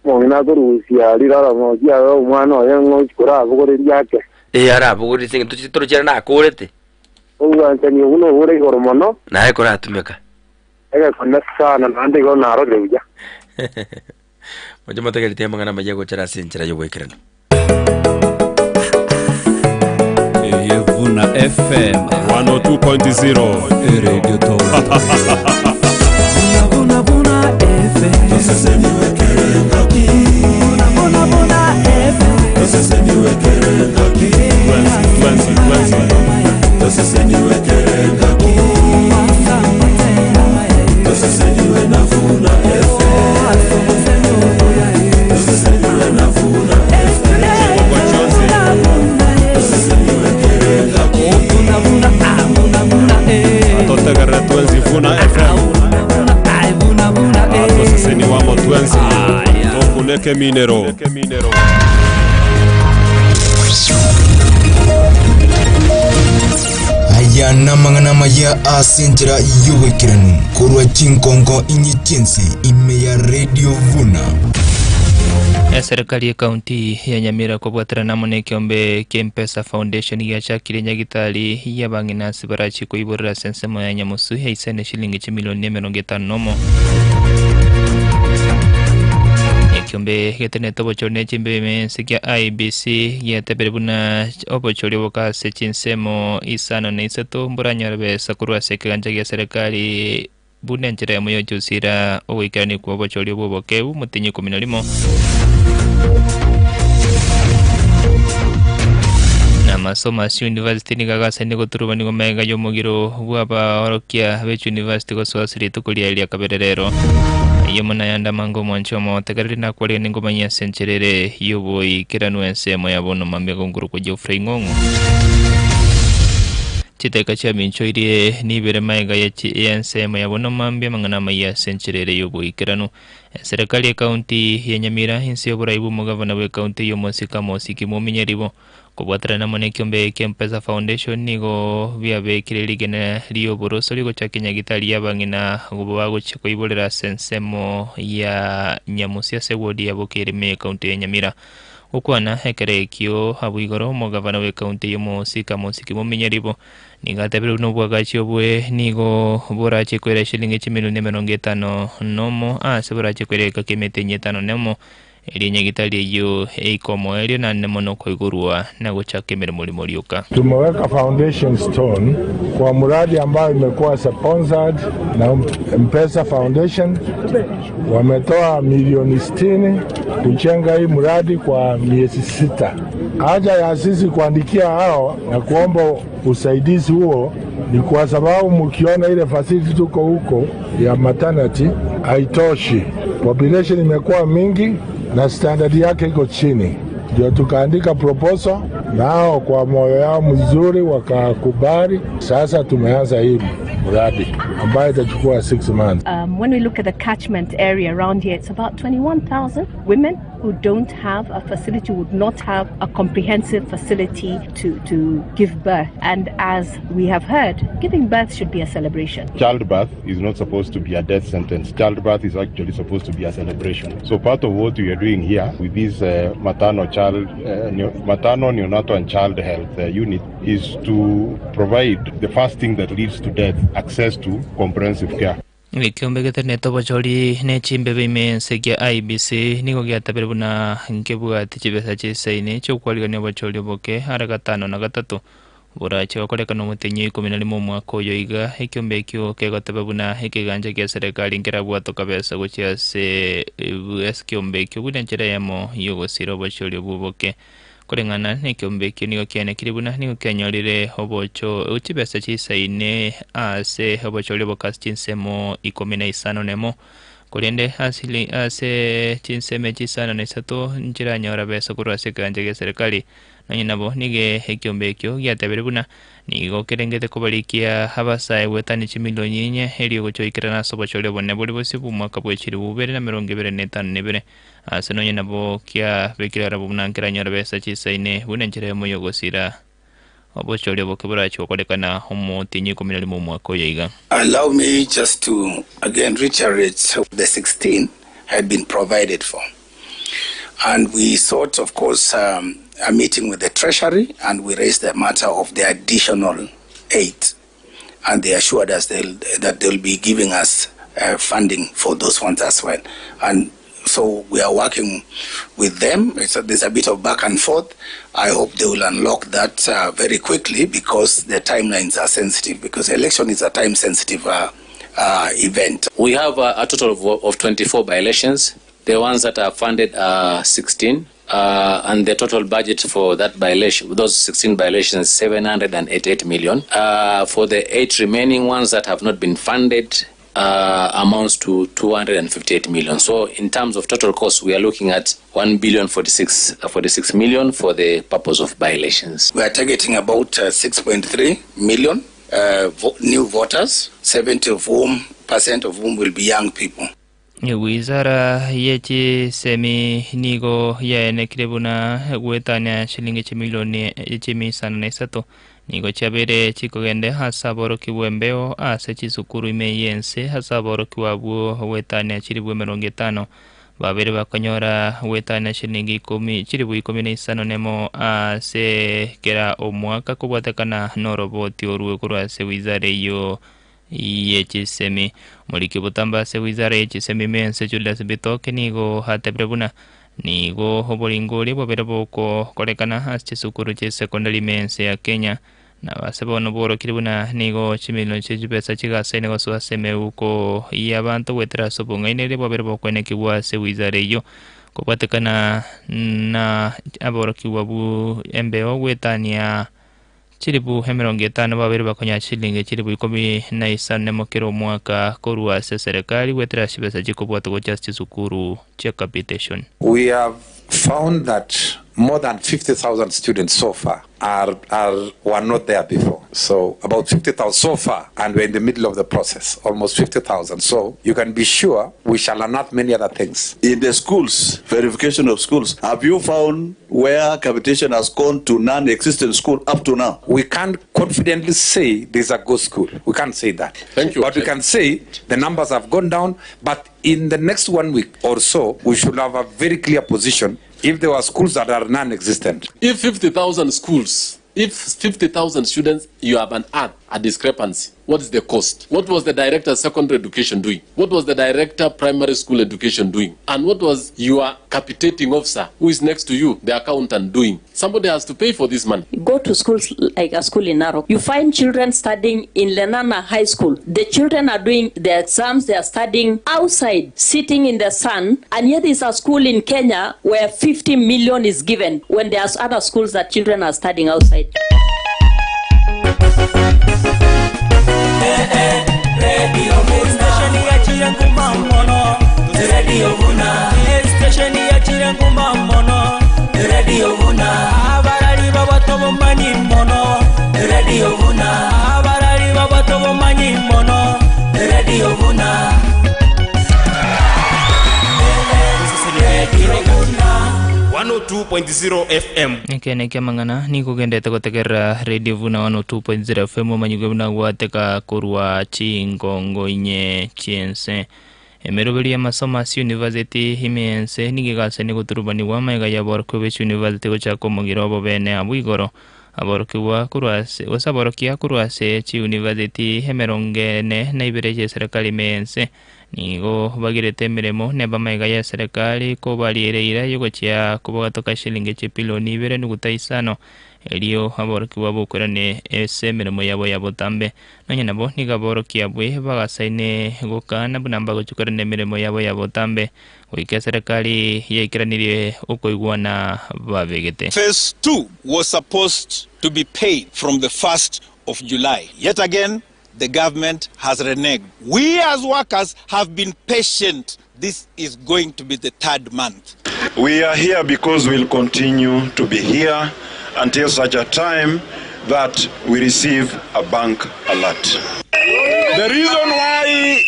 Omong'ina akorusia riraramo riaye omwana oye ng'ochi korabogore riake. Eh arabogore ase eng'encho chitoro chiare nakorete. Obwanchani obwo nobore igoro mono. Naye koratumeka. Egekone sana naende igo narorire buya. Moche motegereti amang'ana amaya gochera ase enchera y'ogoikeranu. Eye Vuna FM 102.0 Radio Toronto. Vuna Vuna FM. Vuna Vuna FM. Atotegerere twensi Vuna FM. Atoseseni wamo twensi. Tokuneke minero. Aya namang'ana amaya ase enchera y'oboikeranu korwa chinkonko inye chi'ense ime ya Radio Vuna. Eserekari y'Ekaunti ya Nyamira kobwaterana amo nekeombe kia Mpesa Foundation giachakire nyagitari y'abang'ina ase barachie koiborera ase ensemo ya Nyamusu yaisane shilingi chimilioni 50 nomo. Ekiombe getenete obochori ne chimbebe ense kia IEBC giatebire buna obochori oboka ase chinsemo isano na isato mboranyore besa korwa ase ekegancha gia serikali buna enchera eyemo yochusira ogoikerania kwa obochori obwo obokebu motenyi 11. Na amasomo ase university nigo agasaine goturuba nigo magega y'omogiro bw'abaorokia be chiuniversity gosoa ase rituko riaye ria kabere rero. Ayio mono ayande amange omwanchi omotegereri nakwarire ningomanyie ase enchera ere y'oboikeranu ensemo ya bono mambia gonguru kwa Geoffrey Ng'ong'o. Chidakika chiaminchoirie nibere magega y'ensemo ya bono mambia amang'ana amayia ase enchera ere y'oboikeranu. Eserekari y'Ekaunti ya Nyamira inse y'oborai bw'omogavana bw'Ekaunti eyio Omosike Mosiki Muminyaribo kobwaterana amo nekiombe kia Mpesa Foundation nigo biabekire rigena ri'oborosori gochaka enyagitari y'abang'ina bagochia koiborera ase ensemo ya Nyamusi ase ewodi ya Bokeire ime y'Ekaunti ya Nyamira. Gokwana ekero ekio abwo igoro omogavana bw'Ekaunti eyio Omosike Mosiki Muminyaribo Nigo atebire buna obwagachi obwe nigo borache koira eshilingi chimilioni 51 aase borache koira egeka ki'emetenyi 51, erio nyagitari eyio eike omoerio naende mono koigorwa na gochaka emeremo rimo rioka. Tumeweka foundation stone kwa mradi ambayo imekuwa sponsored na Mpesa Foundation. Wametoa milioni 60 kujenga hii mradi kwa miezi 6. Haja ya sisi kuandikia hao na kuomba usaidizi huo Ni kwa sababu mkiona ile facility tuko huko ya maternity haitoshi, population imekuwa mingi na standard yake iko chini, ndio tukaandika proposal, nao kwa moyo yao mzuri wakakubali. Sasa tumeanza hii mradi ambayo itachukua 6 months. When we look at the catchment area around here, it's about 21,000 women who don't have a facility, would not have a comprehensive facility to give birth. And as we have heard, giving birth should be a celebration. Childbirth is not supposed to be a death sentence. Childbirth is actually supposed to be a celebration. So part of what we are doing here with this maternal child, maternal, neonatal and child health unit is to provide the first thing that leads to death, access to comprehensive care. Gikiombe gĩtenete obochori ne chimbebe imense kia IEBC nigo giatabire buna nkebwati chibesa chisaine chiokwarigania obochori oboke ara gatano na gatato burache gokorekana omotenyi 11 omwaka oyo iga ekiombe ekio kegoteba buna ekeganja kia serikali nkerabwatoka besa gochia ase ekiombe ekio buna enchera eyemo yogosira obochori obwo oboke koreng'ana na ekiombe ekio nigo kianekire buna nigo kianyorire obocho chibesa chisaine ase obochori oboke ase chinsemo 15 korende asili ase chinsemo chisano na isato nchiranyora besa korwa ase ekeganja gia serikali nonye nabo nige ekiombe ekio giatabire buna nigo kerengete kobarikia abasae gwetani chimilioni inye erio gochoikerana ase obochori obonene bori bosio bwa omwaka bwa 2025 ase nonye nabo kiabekire arabwo buna nkeranyora besa chisaine buna enchera eyemo yogosira obochori oboke borachi gokorekana omotinyi 11 omwaka oyo iga. Allow me just to again reiterate the 16 had been provided for. And we sought, of course, a meeting with the Treasury, and we raised the matter of the additional 8. And they assured us that they'll be giving us funding for those ones as well. And so we are working with them. There's a bit of back and forth. I hope they will unlock that very quickly, because the timelines are sensitive, because election is a time-sensitive event. We have a total of 24 by-elections. The ones that are funded are 16, and the total budget for that by-election, those 16 by-elections, 788 million. For the 8 remaining ones that have not been funded, amounts to 258 million. So in terms of total cost, we are looking at 1 billion 46 million for the purpose of by-elections. We are targeting about 6.3 million new voters, 70% of whom will be young people. Wizara yechisemi nigo yaenekire buna gwetania shilingi chimilioni chimisano na isato nigo chiabere chikogende ase aborokigwa embeo ase chisukuru ime yense ase aborokigwa abwo gwetania chiribu 50 babere bakonyora gwetania shilingi 10 chiribu 15 nemo ase kera omwaka kobwatekana noroboti orwe korwa ase wizara eyo yechisemi. Muliki butamba ase wizara yechisemi mense Julius Bitoke nigo hatebire buna nigo oboringori bobere bokokorekana ase chisukuru chisekondari mense ya Kenya na base bono borokire buna nigo chimilioni chibesa chigasaine gosoa ase emeuko y'abanto gwetera ase obong'ainere bobere bokwenekigwa ase wizara eyo kobwatekana na aborokigwa bu embeo gwetania chiribu 50 babere bakonya shilingi chiribu 15 mokero omwaka korwa ase serikali gwetera chibesa chikobwata gocha chisukuru chia capitation. We have found that more than 50,000 students so far were not there before. So about 50,000 so far, and we're in the middle of the process, almost 50,000. So you can be sure we shall unearth many other things. In the schools, verification of schools, have you found where capitation has gone to non-existent school up to now? We can't confidently say there's a ghost school. We can't say that. Thank you. But we can say the numbers have gone down, but in the next 1 week or so, we should have a very clear position if there were schools that are non-existent. If 50,000 schools, if 50,000 students, you have an ad, a discrepancy. What is the cost? What was the director of secondary education doing? What was the director primary school education doing? And what was your capitating officer who is next to you, the accountant, doing? Somebody has to pay for this money. You go to schools like a school in Narok. You find children studying in Lenana High School. The children are doing their exams, they are studying outside, sitting in the sun. And yet there's a school in Kenya where 50 million is given when there's other schools that children are studying outside. Radio Vuna. Station ya Chirenguma mono. Radio Vuna. Station ya Chirenguma mono. Radio Vuna. Abarari babatobo manyi mono. Radio Vuna. Abarari babatobo manyi mono. Radio Vuna. Radio Vuna. 102.0 FM. Ekene kia mang'ana nikogendete gotegerera Radio Vuna 102.0 FM omanyigwe buna gwateka korwa chingongo inye chiense emeroberi ya masomo ase university ime ense nigo egasani goturubaniwa amaiga ya aborokigwa ba university gochaka omogiro obo bene abwo igoro aborokigwa korwa ase gose aborokia korwa ase chiuniversity emerongo ene na ibere chia eserekari ime ense nigo bagirete emeremo neba amaiga ya eserekari kobariereire yogochia kobogatoka shilingi chipilioni ibere nuguta isano erio aborokigwa bokorane ase emeremo yabo ya botambe nonya nabo nigo aborokia abwe bagasaine gokana buna mbagochikorana emeremo yabo ya botambe goika eserekari yaikeranirie okoigwana babegete. Phase 2 was supposed to be paid from the 1st of July. Yet again, the government has reneged. We as workers have been patient. This is going to be the third month. We are here because we'll continue to be here until such a time that we receive a bank alert. The reason why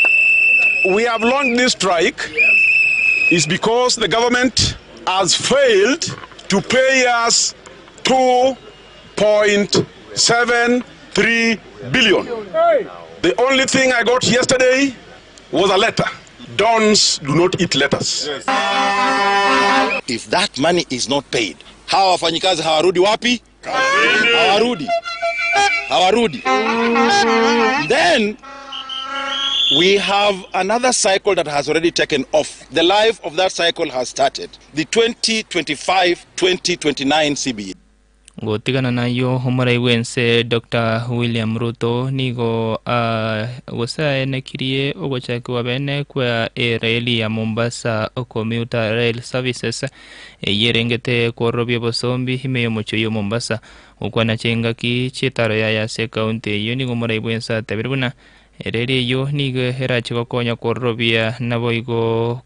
we have launched this strike is because the government has failed to pay us 2.73 billion. The only thing I got yesterday was a letter. Dons do not eat letters. If that money is not paid, hawa wafanyikazi hawarudi wapi? Hawarudi. Hawarudi. Then we have another cycle that has already taken off. The life of that cycle has started. The 2025-2029 CBA. Gotigana nayo omorai bwense Dr. William Ruto nigo gose aenekirie ogochakiwa bene kwa ereli ya Mombasa Commuter Rail Services eyerengete kworobia obosombi ime y'omochie oyo Mombasa gokwana chingaki chietaro yaye ase ekaunti eyio nigo omorai bwense atebire buna ereri eyio nigo erache gokonya kworobia naboigo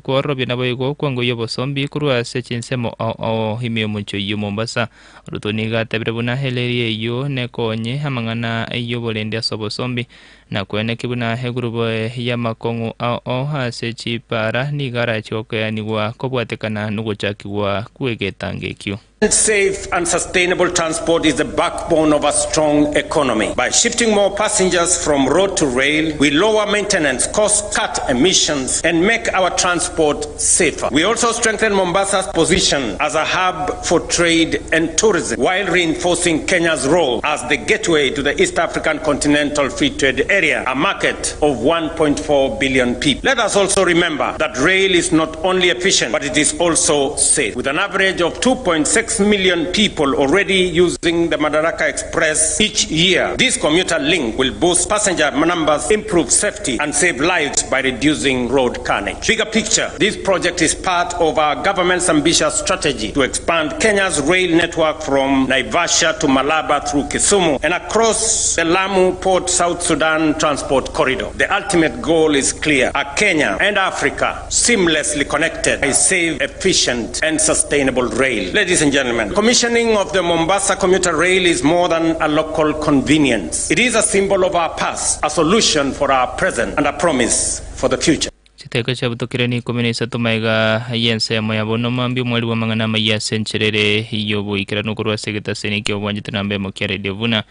kworobia naboigo kwangoyia obosombi korwa ase chinsemo ao ao ime y'omochie oyio Mombasa. Ruto nigo atebire buna ereri eyio nekonye amang'ana y'oborende ase obosombi na kweneki buna egurubo y'amakong'u ao ao ase chipara nigo arache gokeaniwa kobwatekana nogochakiwa kwegetanga ekio. Safe and sustainable transport is the backbone of a strong economy. By shifting more passengers from road to rail, we lower maintenance costs, cut emissions, and make our transport safer. We also strengthen Mombasa's position as a hub for trade and tourism, while reinforcing Kenya's role as the gateway to the East African Continental Free Trade Area, a market of 1.4 billion people. Let us also remember that rail is not only efficient, but it is also safe. With an average of 2.6 million people already using the Madaraka Express each year, this commuter link will boost passenger numbers, improve safety, and save lives by reducing road carnage. Bigger picture, this project is part of our government's ambitious strategy to expand Kenya's rail network from Naivasha to Malaba through Kisumu and across the Lamu Port South Sudan transport corridor. The ultimate goal is clear: a Kenya and Africa seamlessly connected by safe, efficient, and sustainable rail. Ladies and gentlemen, commissioning of the Mombasa commuter rail is more than a local convenience. It is a symbol of our past, a solution for our present, and a promise for the future. Chiteka chabutokire ni ikumi na isato maiga y'ensemo ya bono mambi omweri bwa mang'ana amaya ase encherere y'oboikeranu korwa ase egetaseni kia obwanchete namba emo kia Radio Vuna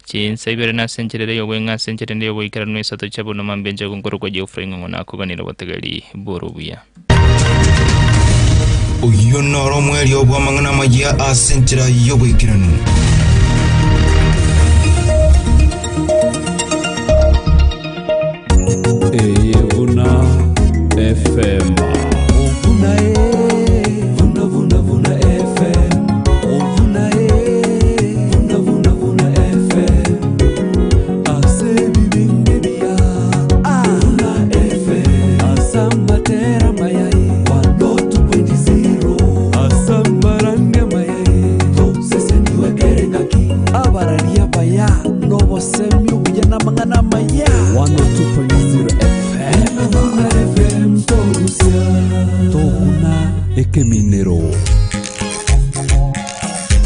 chinsa ibere na ase encherere y'obweng'a ase encherere y'oboikeranu isato chia bono mambi enche gonkoro kwa Geoffrey Ng'ong'o nakoganera obotegeri boro buya. Oyo noro omweri obw'amang'ana amaya ase enchera y'oboikeranu. Eyevuna FM. Vuna e, vuna vuna vuna FM. Vuna e, vuna vuna vuna FM. Ase bibinde bia. Vuna FM. Asamatera mayai. 102.0. Asambaranga mayai. To sese niwekere ngaki. Abararia baya. Nobo semi uya na mangana maya. 102. Tokuna ekeminero.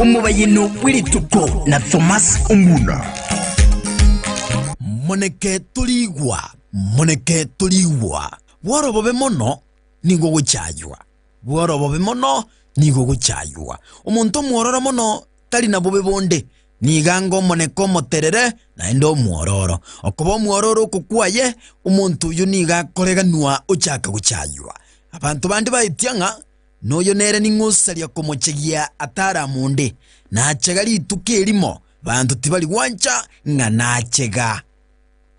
Omobayeno bw'rituko na Thomas Omuna. Moneke torigwa, moneke torigwa, bworo bobe mono nigo ogochaywa, bworo bobe mono nigo ogochaywa. Omonto omwororo mono tari na bobe bonde, nigo anga omoneke omoterere naende omwororo. Okoba omwororo oko kwaye, omonto oyio nigo akoreganwa ochaka gochaywa. Abanto bande baetia ng'a noyo nere ning'o osaria komochegia ataramu onde, nachega rituko erimo, banto tibari gwancha ng'a nachega.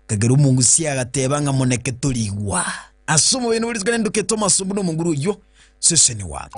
Ekagera omongusia agateba ng'a moneke torigwa. Ase omobere bwe rituko nenduke Thomas buna omonguru oyio, seseniwa.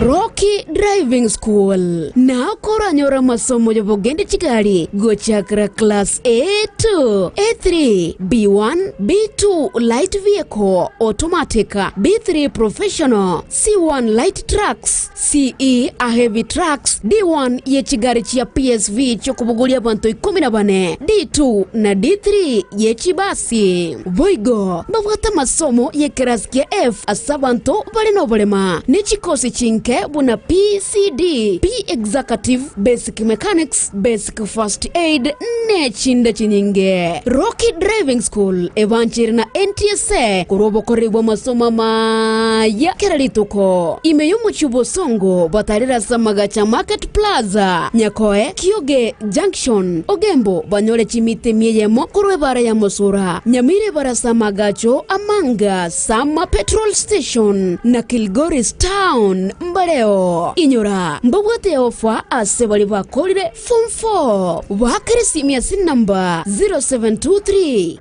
Rocky Driving School nao koranyore amasomo y'obogendi chigari gochakera class A2, A3, B1, B2 light vehicle, automatic, B3 professional, C1 light trucks, CE a heavy trucks, D1 ye chigari chia PSV chi'okobogoria abanto ikomi na bane, D2 na D3 ye chibasi. Boigo mbabwate amasomo y'ekerasi kia F ase abanto bare noborema, ne chikosi chinke buna PCD, P-Executive, Basic Mechanics, Basic First Aid, ne chinde chinyinge. Rocky Driving School ebancheire na NTSA korwa obokoreri bw'amasomo amaya kera rituko. Ime y'omochie o Bosongo batarire ase amagacho a Market Plaza, Nyakoe, Kioge Junction, Ogembo banyore chimita emia eyemo korwa ebara ya Mosura, Nyamira ebara ase amagacho a Manga, Sama Petrol Station na Kilgoris Town mbareo. Inyora, mbabwate ofa ase baria bakorire Form 4. Baakere esimi ase enamba 0723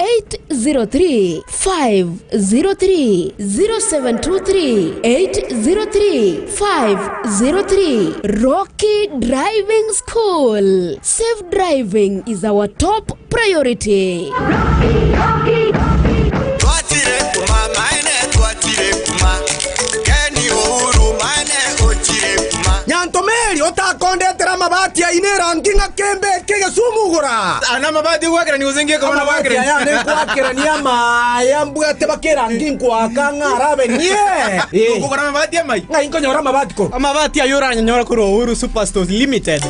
803 503, 0723 803 503. Rocky Driving School. Safe driving is our top priority. Twachire kuma maene twachire kuma Ken Uhuru maene ochire kuma Nyantomeri otakondetera amabati aino erangi ng'a kembe eke egesumu gora. Ana amabati ogwakerania gose ngiye kobana Amabati gwakerania? aya ane nkwakerania amaya mbwate baka erangi nkoaka ng'a arabe nie. Okogora amabati amai? Ng'ai nkonyora amabati korwa? Amabati ayio oranyanyora korwa Uhuru Superstores Limited.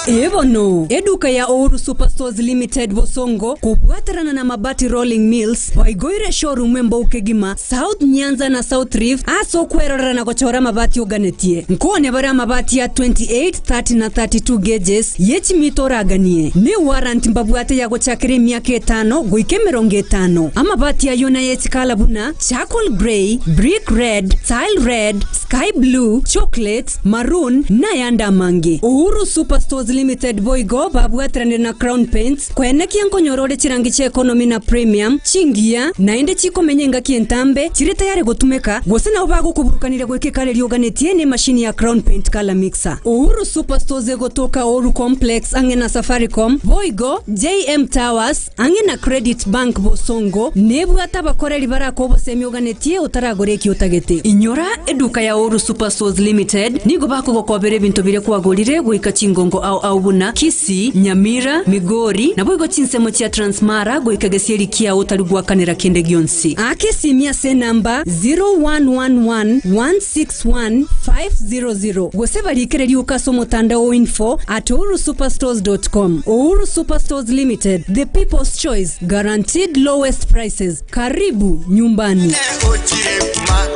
Ee bono, eduka ya Uhuru Superstores Limited Bosongo kobwaterana na Mabati Rolling Mills baigoire showroom embou kegima South Nyanza na South Rift ase okwerorera na gochora amabati oganetie. Nkwane bare amabati ya 28, 30 na 32 gauges ye chimita oraganie. Ne warranty mbabwate ya gochakera emiaka etano goika emerongo etano. Amabati ayio naye chikala buna charcoal grey, brick red, tile red, sky blue, chocolate, maroon nayande amange. Uhuru Superstores Limited boigo babwateranire na Crown Paints koenekia nkonyora ore chirangi chia economy na premium, chingiya, naende chikomenya engaki entambe, chire tayari gotumeka, gose nabo bagokoburukaniria goika ekara eria oganetie ne emashini ya Crown Paint Colour Mixer. Uhuru Superstores egotoka Oru Complex ang'e na Safaricom, boigo JM Towers ang'e na Credit Bank Bosongo nebwate abakoreri barake obosemi oganetie otaragore eki otagete. Inyora, eduka ya Oru Superstores Limited nigo bakogokobera ebinto biria kwagorire goika chingongo ao ao buna Kisii, Nyamira, Migori, naboigo chinsemo chia Transmara goika gesieri kiao otari goakanera kende gionsi. Aka esimi ase enamba 0111 161 500 gose barikere rioka ase omotandao o info at ohurusuperstores.com. Uhuru Superstores Limited, the people's choice, guaranteed lowest prices. Karibu nyumbani. Ochire kuma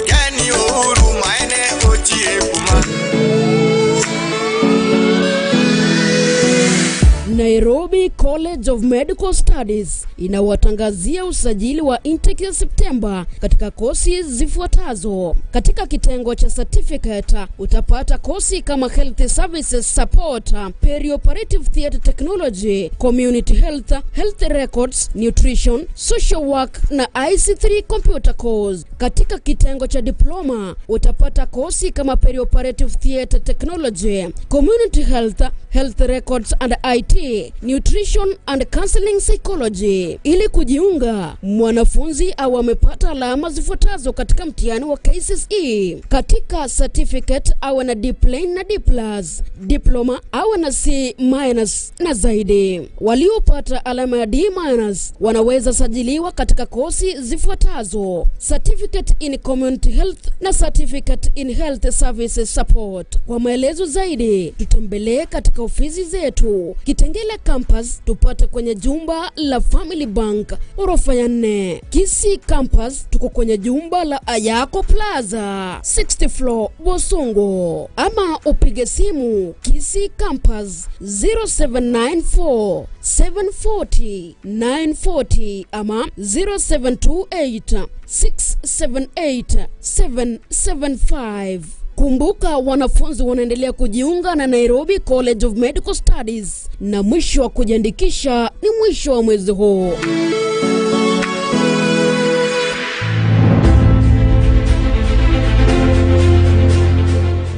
Ken Uhuru maene ochire kuma Nairobi College of Medical Studies inawatangazia usajili wa intake ya Septemba katika kosi zifuatazo. Katika kitengo cha certificate utapata kosi kama Health Services Support, Perioperative Theatre Technology, Community Health, Health Records, Nutrition, Social Work na IC3 Computer Course. Katika kitengo cha diploma utapata kosi kama Perioperative Theatre Technology, Community Health, Health Records and IT, ICT, Nutrition and Counseling Psychology. Ili kujiunga, mwanafunzi awe amepata alama zifuatazo katika mtihani wa KCSE: katika certificate awe na D plain na D plus, diploma awe na C minus na zaidi. Waliopata alama ya D minus wanaweza sajiliwa katika kosi zifuatazo: Certificate in Community Health na Certificate in Health Services Support. Kwa maelezo zaidi, tutembelee katika ofisi zetu Kitengela Campus, tupate kwenye jumba la Family Bank ghorofa ya 4. Kisii Campus tuko kwenye jumba la Ayako Plaza 60 floor Bosongo, ama upige simu Kisii Campus 0794 740 940 ama 0728 678 775. Kumbuka, wanafunzi wanaendelea kujiunga na Nairobi College of Medical Studies na mwisho wa kujiandikisha ni mwisho wa mwezi huu.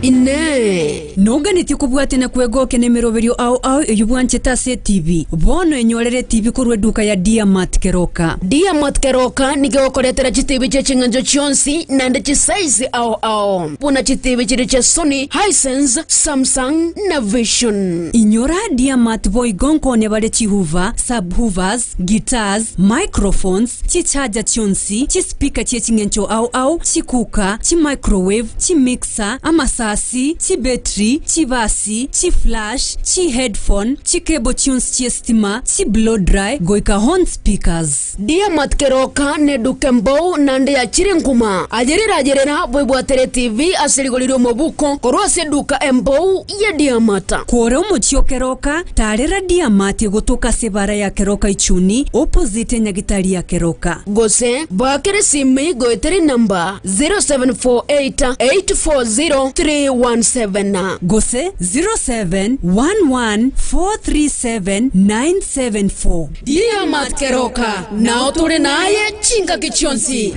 Ine Nonganĩtie kũbwate na kwegoke nĩ mĩrũbĩrio ao ao ĩyu bwanchete ase TV bono enyorere TV korwa eduka ya Diamat Keroka. Diamat Keroka nigĩgũkũretera chitibi cha ching'anjo chionsi nande chisaizi ao ao buna chitibi chiri cha Sony, Hisense, Samsung na Vision. Inyora Diamat boigonkone bare chihuva, subhoovers, guitars, microphones, chichaja chionsi, chispika chie ching'encho ao ao, chikuka, chimicrowave, chimixer, amasasi, chibetri, chibasi, chiflash, chiheadphone, chikebo chionsi chiestima, chiblow dry, goika horn speakers. Diamat Keroka nĩ nduka mbou nande ya chiri nkuma ajerera ajerera bwibwatere TV asirigoririo mobuko korwa ase duka embou ya Diamata. Kore omochio Keroka tarera Diamati gutuka sebara ya Keroka ichuni opposite nyagitari ya Keroka. Gose bakere simi goetere namba 0748 840 317. Gose 0711437974. Diamat Keroka nao turi naye chinga kichonsi.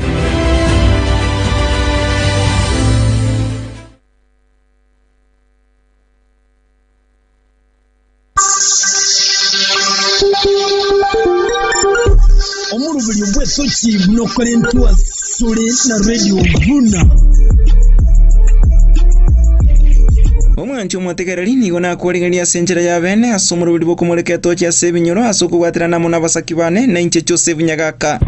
Omurubiri bw'esoki bunokorentwa sore na Radio Vuna. Omwanchi omwategereri nigo nakwarigania ase enchera ya bene ase omorobiri bokomoreka etochi ase ebinyoro ase okobwaterana amo na abasaki bane na inche Joseph Nyagaka.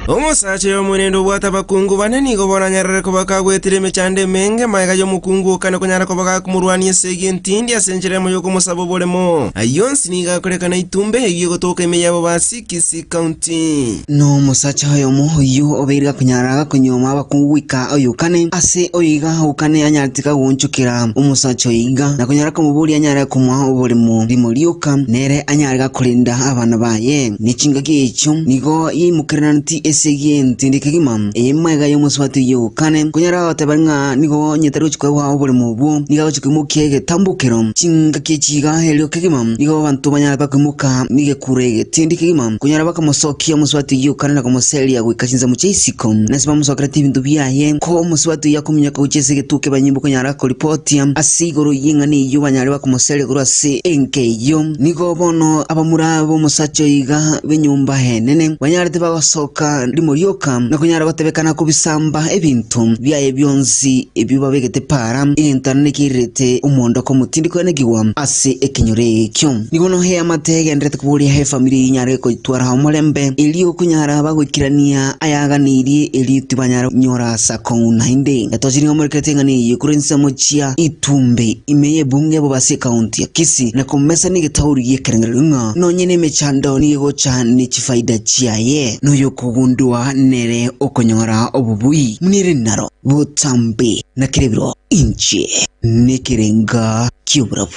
Omosacha y'omorendo obwate abakungu bane nigo boranyarere koba kagwetire emechando emenge maega y'omokungu okane konyara koba gakomorwania ase egi entindi ase enchera emo y'okomosaba oboremo. Ayio onsi nigo akorekana itumbe eyio egotoka ime yabo basi Kisii County. No omosacha oyomo oyo obeire gakunyara gakunyoma abakungu goika oyokane ase oiga okane anyarete kagonchokera omosacha oiga na kunyara komoboria anyare komoa oboremo rimo rioka nere anyare gakorinda abana baye nechingaki echo nigo yimukeranati ese entindi kegima eyemaiga y'omosubati yokane kunyara goteba ng'a nigo nyetari gochika bwa oboremo obwo nigo agochika imokia egetambokero chingaki echiga erio kegima nigo abanto banyara bakoimoka nigekura egetindi kegima kunyara bakamosokia omosubati yokane na komoseria goika chinsa mocha isiko nase bamosokerete ebinto biaye ko omosubati yakominyoka gochia ase egetuke banyimbo konyara koripotia ase igoro y'eng'ana eywo banyare bakomoseria korwa ase enka eywo nigo bono abamura b'omosacha oiga b'enyomba henene banyarete bagosoka rimorioka na kunyara gotebekana kubisamba ebintu byaye byonsi ebyo babegete para egentana nekirete omondoko omotindi kwenegiwa ase ekenyoro ekio nigo nohe amate egenderete koboria he family inyare koitwara omorembe erio kunyara bagoikirania ayaganirie eri tibanyara nyora sako nainde etochiri omorekete ng'ani eyo kurensa mochia itumbe imeye bunge bo base county ya Kisii na komesa nigetauri yekerengerero ng'a nonye nemechando nigocha nechifaida chiaye noyo kugundua nere okonyora obubui munire naro butambe na kirebiro inche nekerenga kioburabu.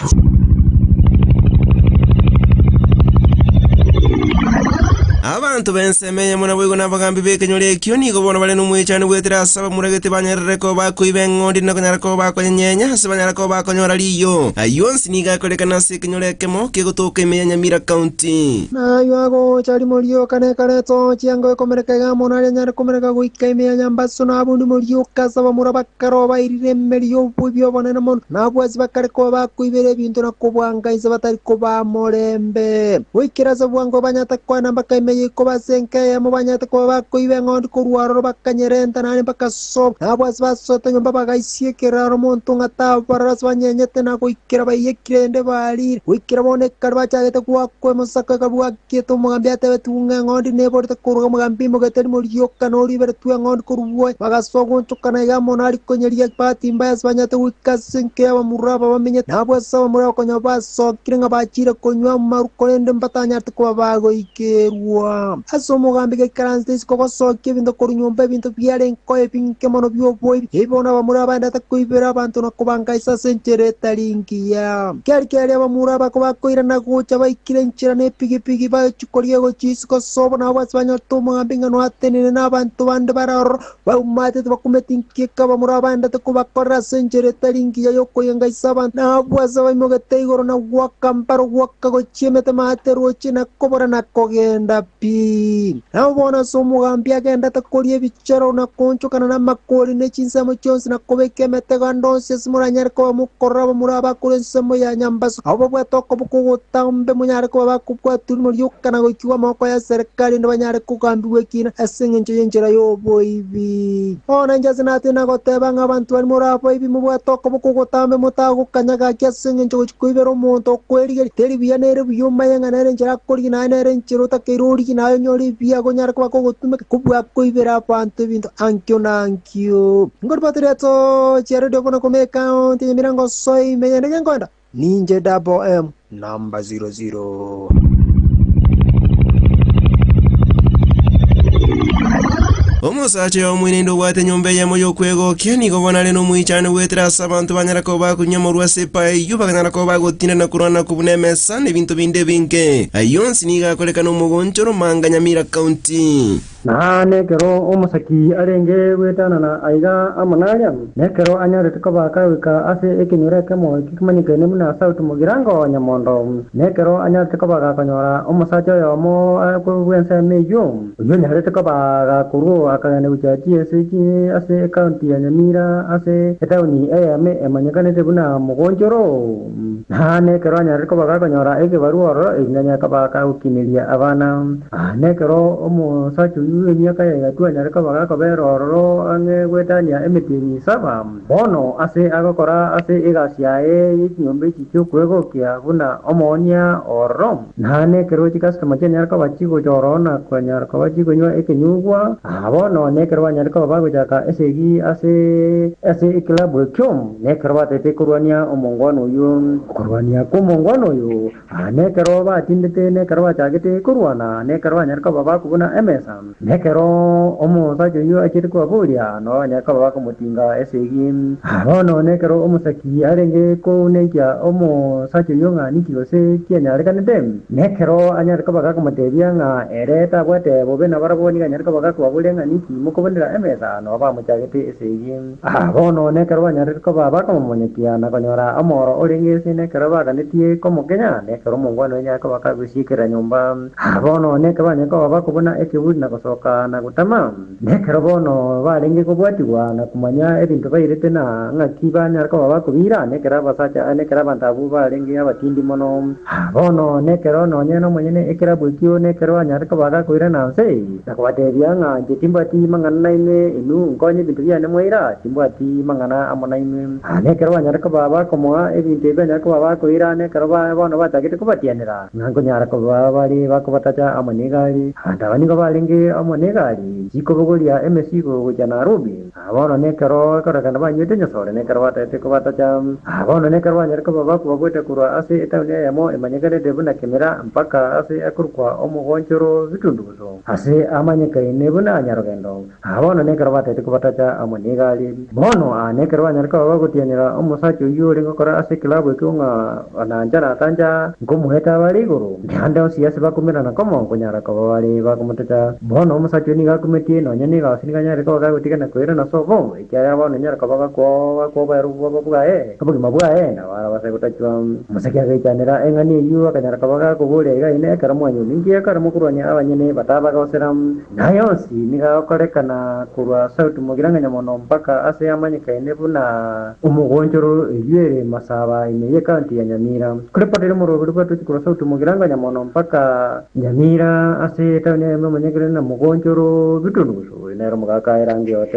Abantu Abanto b'ensemo eyemo naboigo nabagambi b'ekenyoro ekio nigo bono bare nomwechando bwetera ase abamuragete banyarire koba bakoiba eng'ondi na konyara koba bakoyenyenya ase banyare koba bakonyora riiyo. Ayio onsi nigo akorekana ase ekenyoro ekemo kegotoka ime ya Nyamira County. Na ayio agocha rimo rioka nekareta ochiango ekomereka iga amo naria anyare komereka goika ime ya nyambaso na abwo rimo rioka ase abamura bakare obairire emeri y'oboibi obonene mono, na abwo ase bakare koba bakoibera ebinto na kobwanga inse batari kobaa morembe. Goikera ase bwango banyarete koena mpaka ime y'ikoba ase enka eyemo banyarete koba bakoiba eng'ondi korwa aroro bakanyerenta naende bakasoa, na abwo ase basoete nyomba bagaisia ekeraro monto ng'a tabarora ase banyenyete na goikera baiyekire ende barire. Goikera bono ekero bachagete goakwa emosako ekabwakiete omogambi atebetigwe ng'a eng'ondi neborete korwa omogambi imogete rimo rioka na oriberetwe eng'ondi korwa bwoye. Bagasoa gonchokana iga amo nari konyeria bahati mbaya ase banyarete goika ase enka y'abamura aba bamenyete. Na abwo ase abamura konya basokire ng'a bachiire konywa amaru korende mbatanyarete koba bagoikerwa. Ase omogambi gaikaransete isiko gosokia ebinto korwa nyomba ebinto biarenge koa ebinge mono bi'oboibi, ebi bono abamura baendete koibera abanto na kobangaisa ase enchera etari engiya. Keri keria abamura abako bakoirana gocha baikire enchera nepigipigi bagochia koria gochia isiko sobo nabo ase banyorete omogambi ng'a noatenene nabanto bande bare ororo Baumatete bakumeti inki ekaba morabaendete kobakorera ase enchera etari engiya y'okoyengaisa abanto, na abwo ase baimogete igoro na goaka mbaro goaka gochia emete maate roche na kobora na kogenda pi. Nabo bono ase omogambi agendete koria ebichero na koonchokana namakori ne chinsemo chionsi na kobeka emetego ande onsi ase moranyare koba mokorora abamura abakure ensemo ya nyambaso, abwo babwate okoboko ogotambe monyare koba bakobwatwa rimo rioka na goikigwa amaboko ya serikali erinde banyare kogambigwa ekina ase engencho y'enchera y'oboibi. Bono inche ase natena goteba ng'a abanto baria more aboibi mobwate okoboko ogotambe motagokanya gaki ase engencho gochia koibera omonto okwerigeria teri buya nere buya omanye ng'a nere enchera akorigia naye nere enchera otakeire origie naye onyore ebiya gonyare koba kogotumeka kobua koibera abanto ebinto ankio na ankio. Ngoripoteria tochia radio bono korwa ekaunti ya Nyamira ngosoe ime yende genkoenda ninche Double M number 00. Omosacha oyo omoinende obwate enyomba eyemo y'okwegokia nigo bono are nomoichano goetera ase abanto banyara koba bakunywa amarwa ase epaa eyio bakanyara koba bagotinda na korwana kobuna emesa na ebinto binde ebinge. Ayio onsi nigo akorekana omogonchoro Manga Nyamira County. Na nekero omosaki arenge goetanana aiga amo naria, nekero anyarete koba kagoika ase ekenyoro ekemo ekio kemanyekaine buna South Mugirango Nyamondo, nekero anyarete koba gakonyora omosacha oyomo bw'ensemo eyio, oyio onyarete koba gakorwa akagenda gochia chiese ase ekaunti ya Nyamira ase etaoni eyemo emanyekanete buna Mogonchoro. Na nekero anyarete koba gakonyora ekebarua ororo, erinde anyare koba kagokineria abana. Nekero omosacha oyio bw'emiaka ya egatwa anyare koba gakobera ororo ang'e goetania emetienyi saba, bono ase agokora ase egasi yaye ye chinyomba echi chi'okwegokia buna omoonia ororo. Na nekero chikastoma chianyare koba chigocha ororo na konyara koba chikonywa ekenyugwa, bono nekero banyare koba bagochaka esegi ase ase ekilabu ekio, nekero batete korwania omongwana oyio. Okorwania kw'omongwana oyo, nekero batindete, nekero bachagete korwana, nekero banyare koba bakobuna emesa, nekero omosacha oyio achiete kobaboria, nabo banyare koba bakomotinga esegi. Bono nekero omosaki arenge kounenkia omosacha oyio ng'a ninki gose kianyarekanete, nekero anyare koba gakomotebia ng'a ere tabwate bobe nabarabwo, nigo anyare koba gakobaboria ng'a ninki mokobonera emesa, nabo bamochagete esegi. Bono nekero banyarete koba bakomomonyekia na konyora omoro orenge ase nekero baganetie komokenya, nekero omongwana oye anyare koba kagosiekera nyomba. Bono nekero banyare koba bakobuna ekeburi na gosoka na gotama, nekero bono barenge kobwatigwa na komanya ebinto bairete na ng'aki banyare koba bakobiira, nekero abasacha nekero abanto abwo barenge abatindi mono. Bono nekero nonye nomonyene ekerabu ekio nekero anyare koba gakoirana nse, na kobatebia ng'a inche timbwati mang'ana nainwe, inwe nkonye ebinto biane mwaira, timbwati mang'ana amo nainwe. Nekero banyare koba bakomoa ebinto ebi banyare koba bakoira, nekero bono bachagete kobatianera, ng'a nkonyara koba bare bakobatacha amo negari. Abanto aba nigo barenge amo negari chikobogoria emesigo gochia Nairobi. Bono nekero ekorekana banywete nyasore, nekero batagete kobatacha. Bono nekero banyare koba bakobagoeta korwa ase etaoni eyemo emanyekanete buna Kimera mpaka ase akorokwa Omogonchoro Bitundugusu, ase amanyekaine buna Nyarogendo. Bono nekero batagete kobatacha amo negari. Bono nekero banyare koba bagotianera omosacha oyio orenge gokora ase ekilabu ekio ng'a. Ng'a onancha natancha nkomoeta abare igoro, naende onsi ase bakomerana komo nkonyara koba bare bakomoteta. Bono omosacha oyo nigo akumetie, nonya negasi nigo anyarete koba gagotigana koirana ase obo, ekiagera bono onyare koba gakwoba ere obwoba bwaye, obogima bwaye, nabo arabase gotachwa. Omosake agaichanera eng'ana eyio, akanyara koba gakoboria iga inee, Ekero mwanyuomire, inki gekare mokorwania abanyene batabagosera? Na aya onsi nigo agokorekana korwa Sauti Mogirang'anya mono mpaka ase amanyekaine buna omogonchoro eyio ere Masaba ime y'ecounty ya Nyamira. Korepotire omoroberi bw'Atuchi korwa Sauti Mogirang'anya mono mpaka Nyamira ase etaoni eyemo emanyekaine na Mogonchoro Bitundu Gusuri nere omogaka Erangi Ote.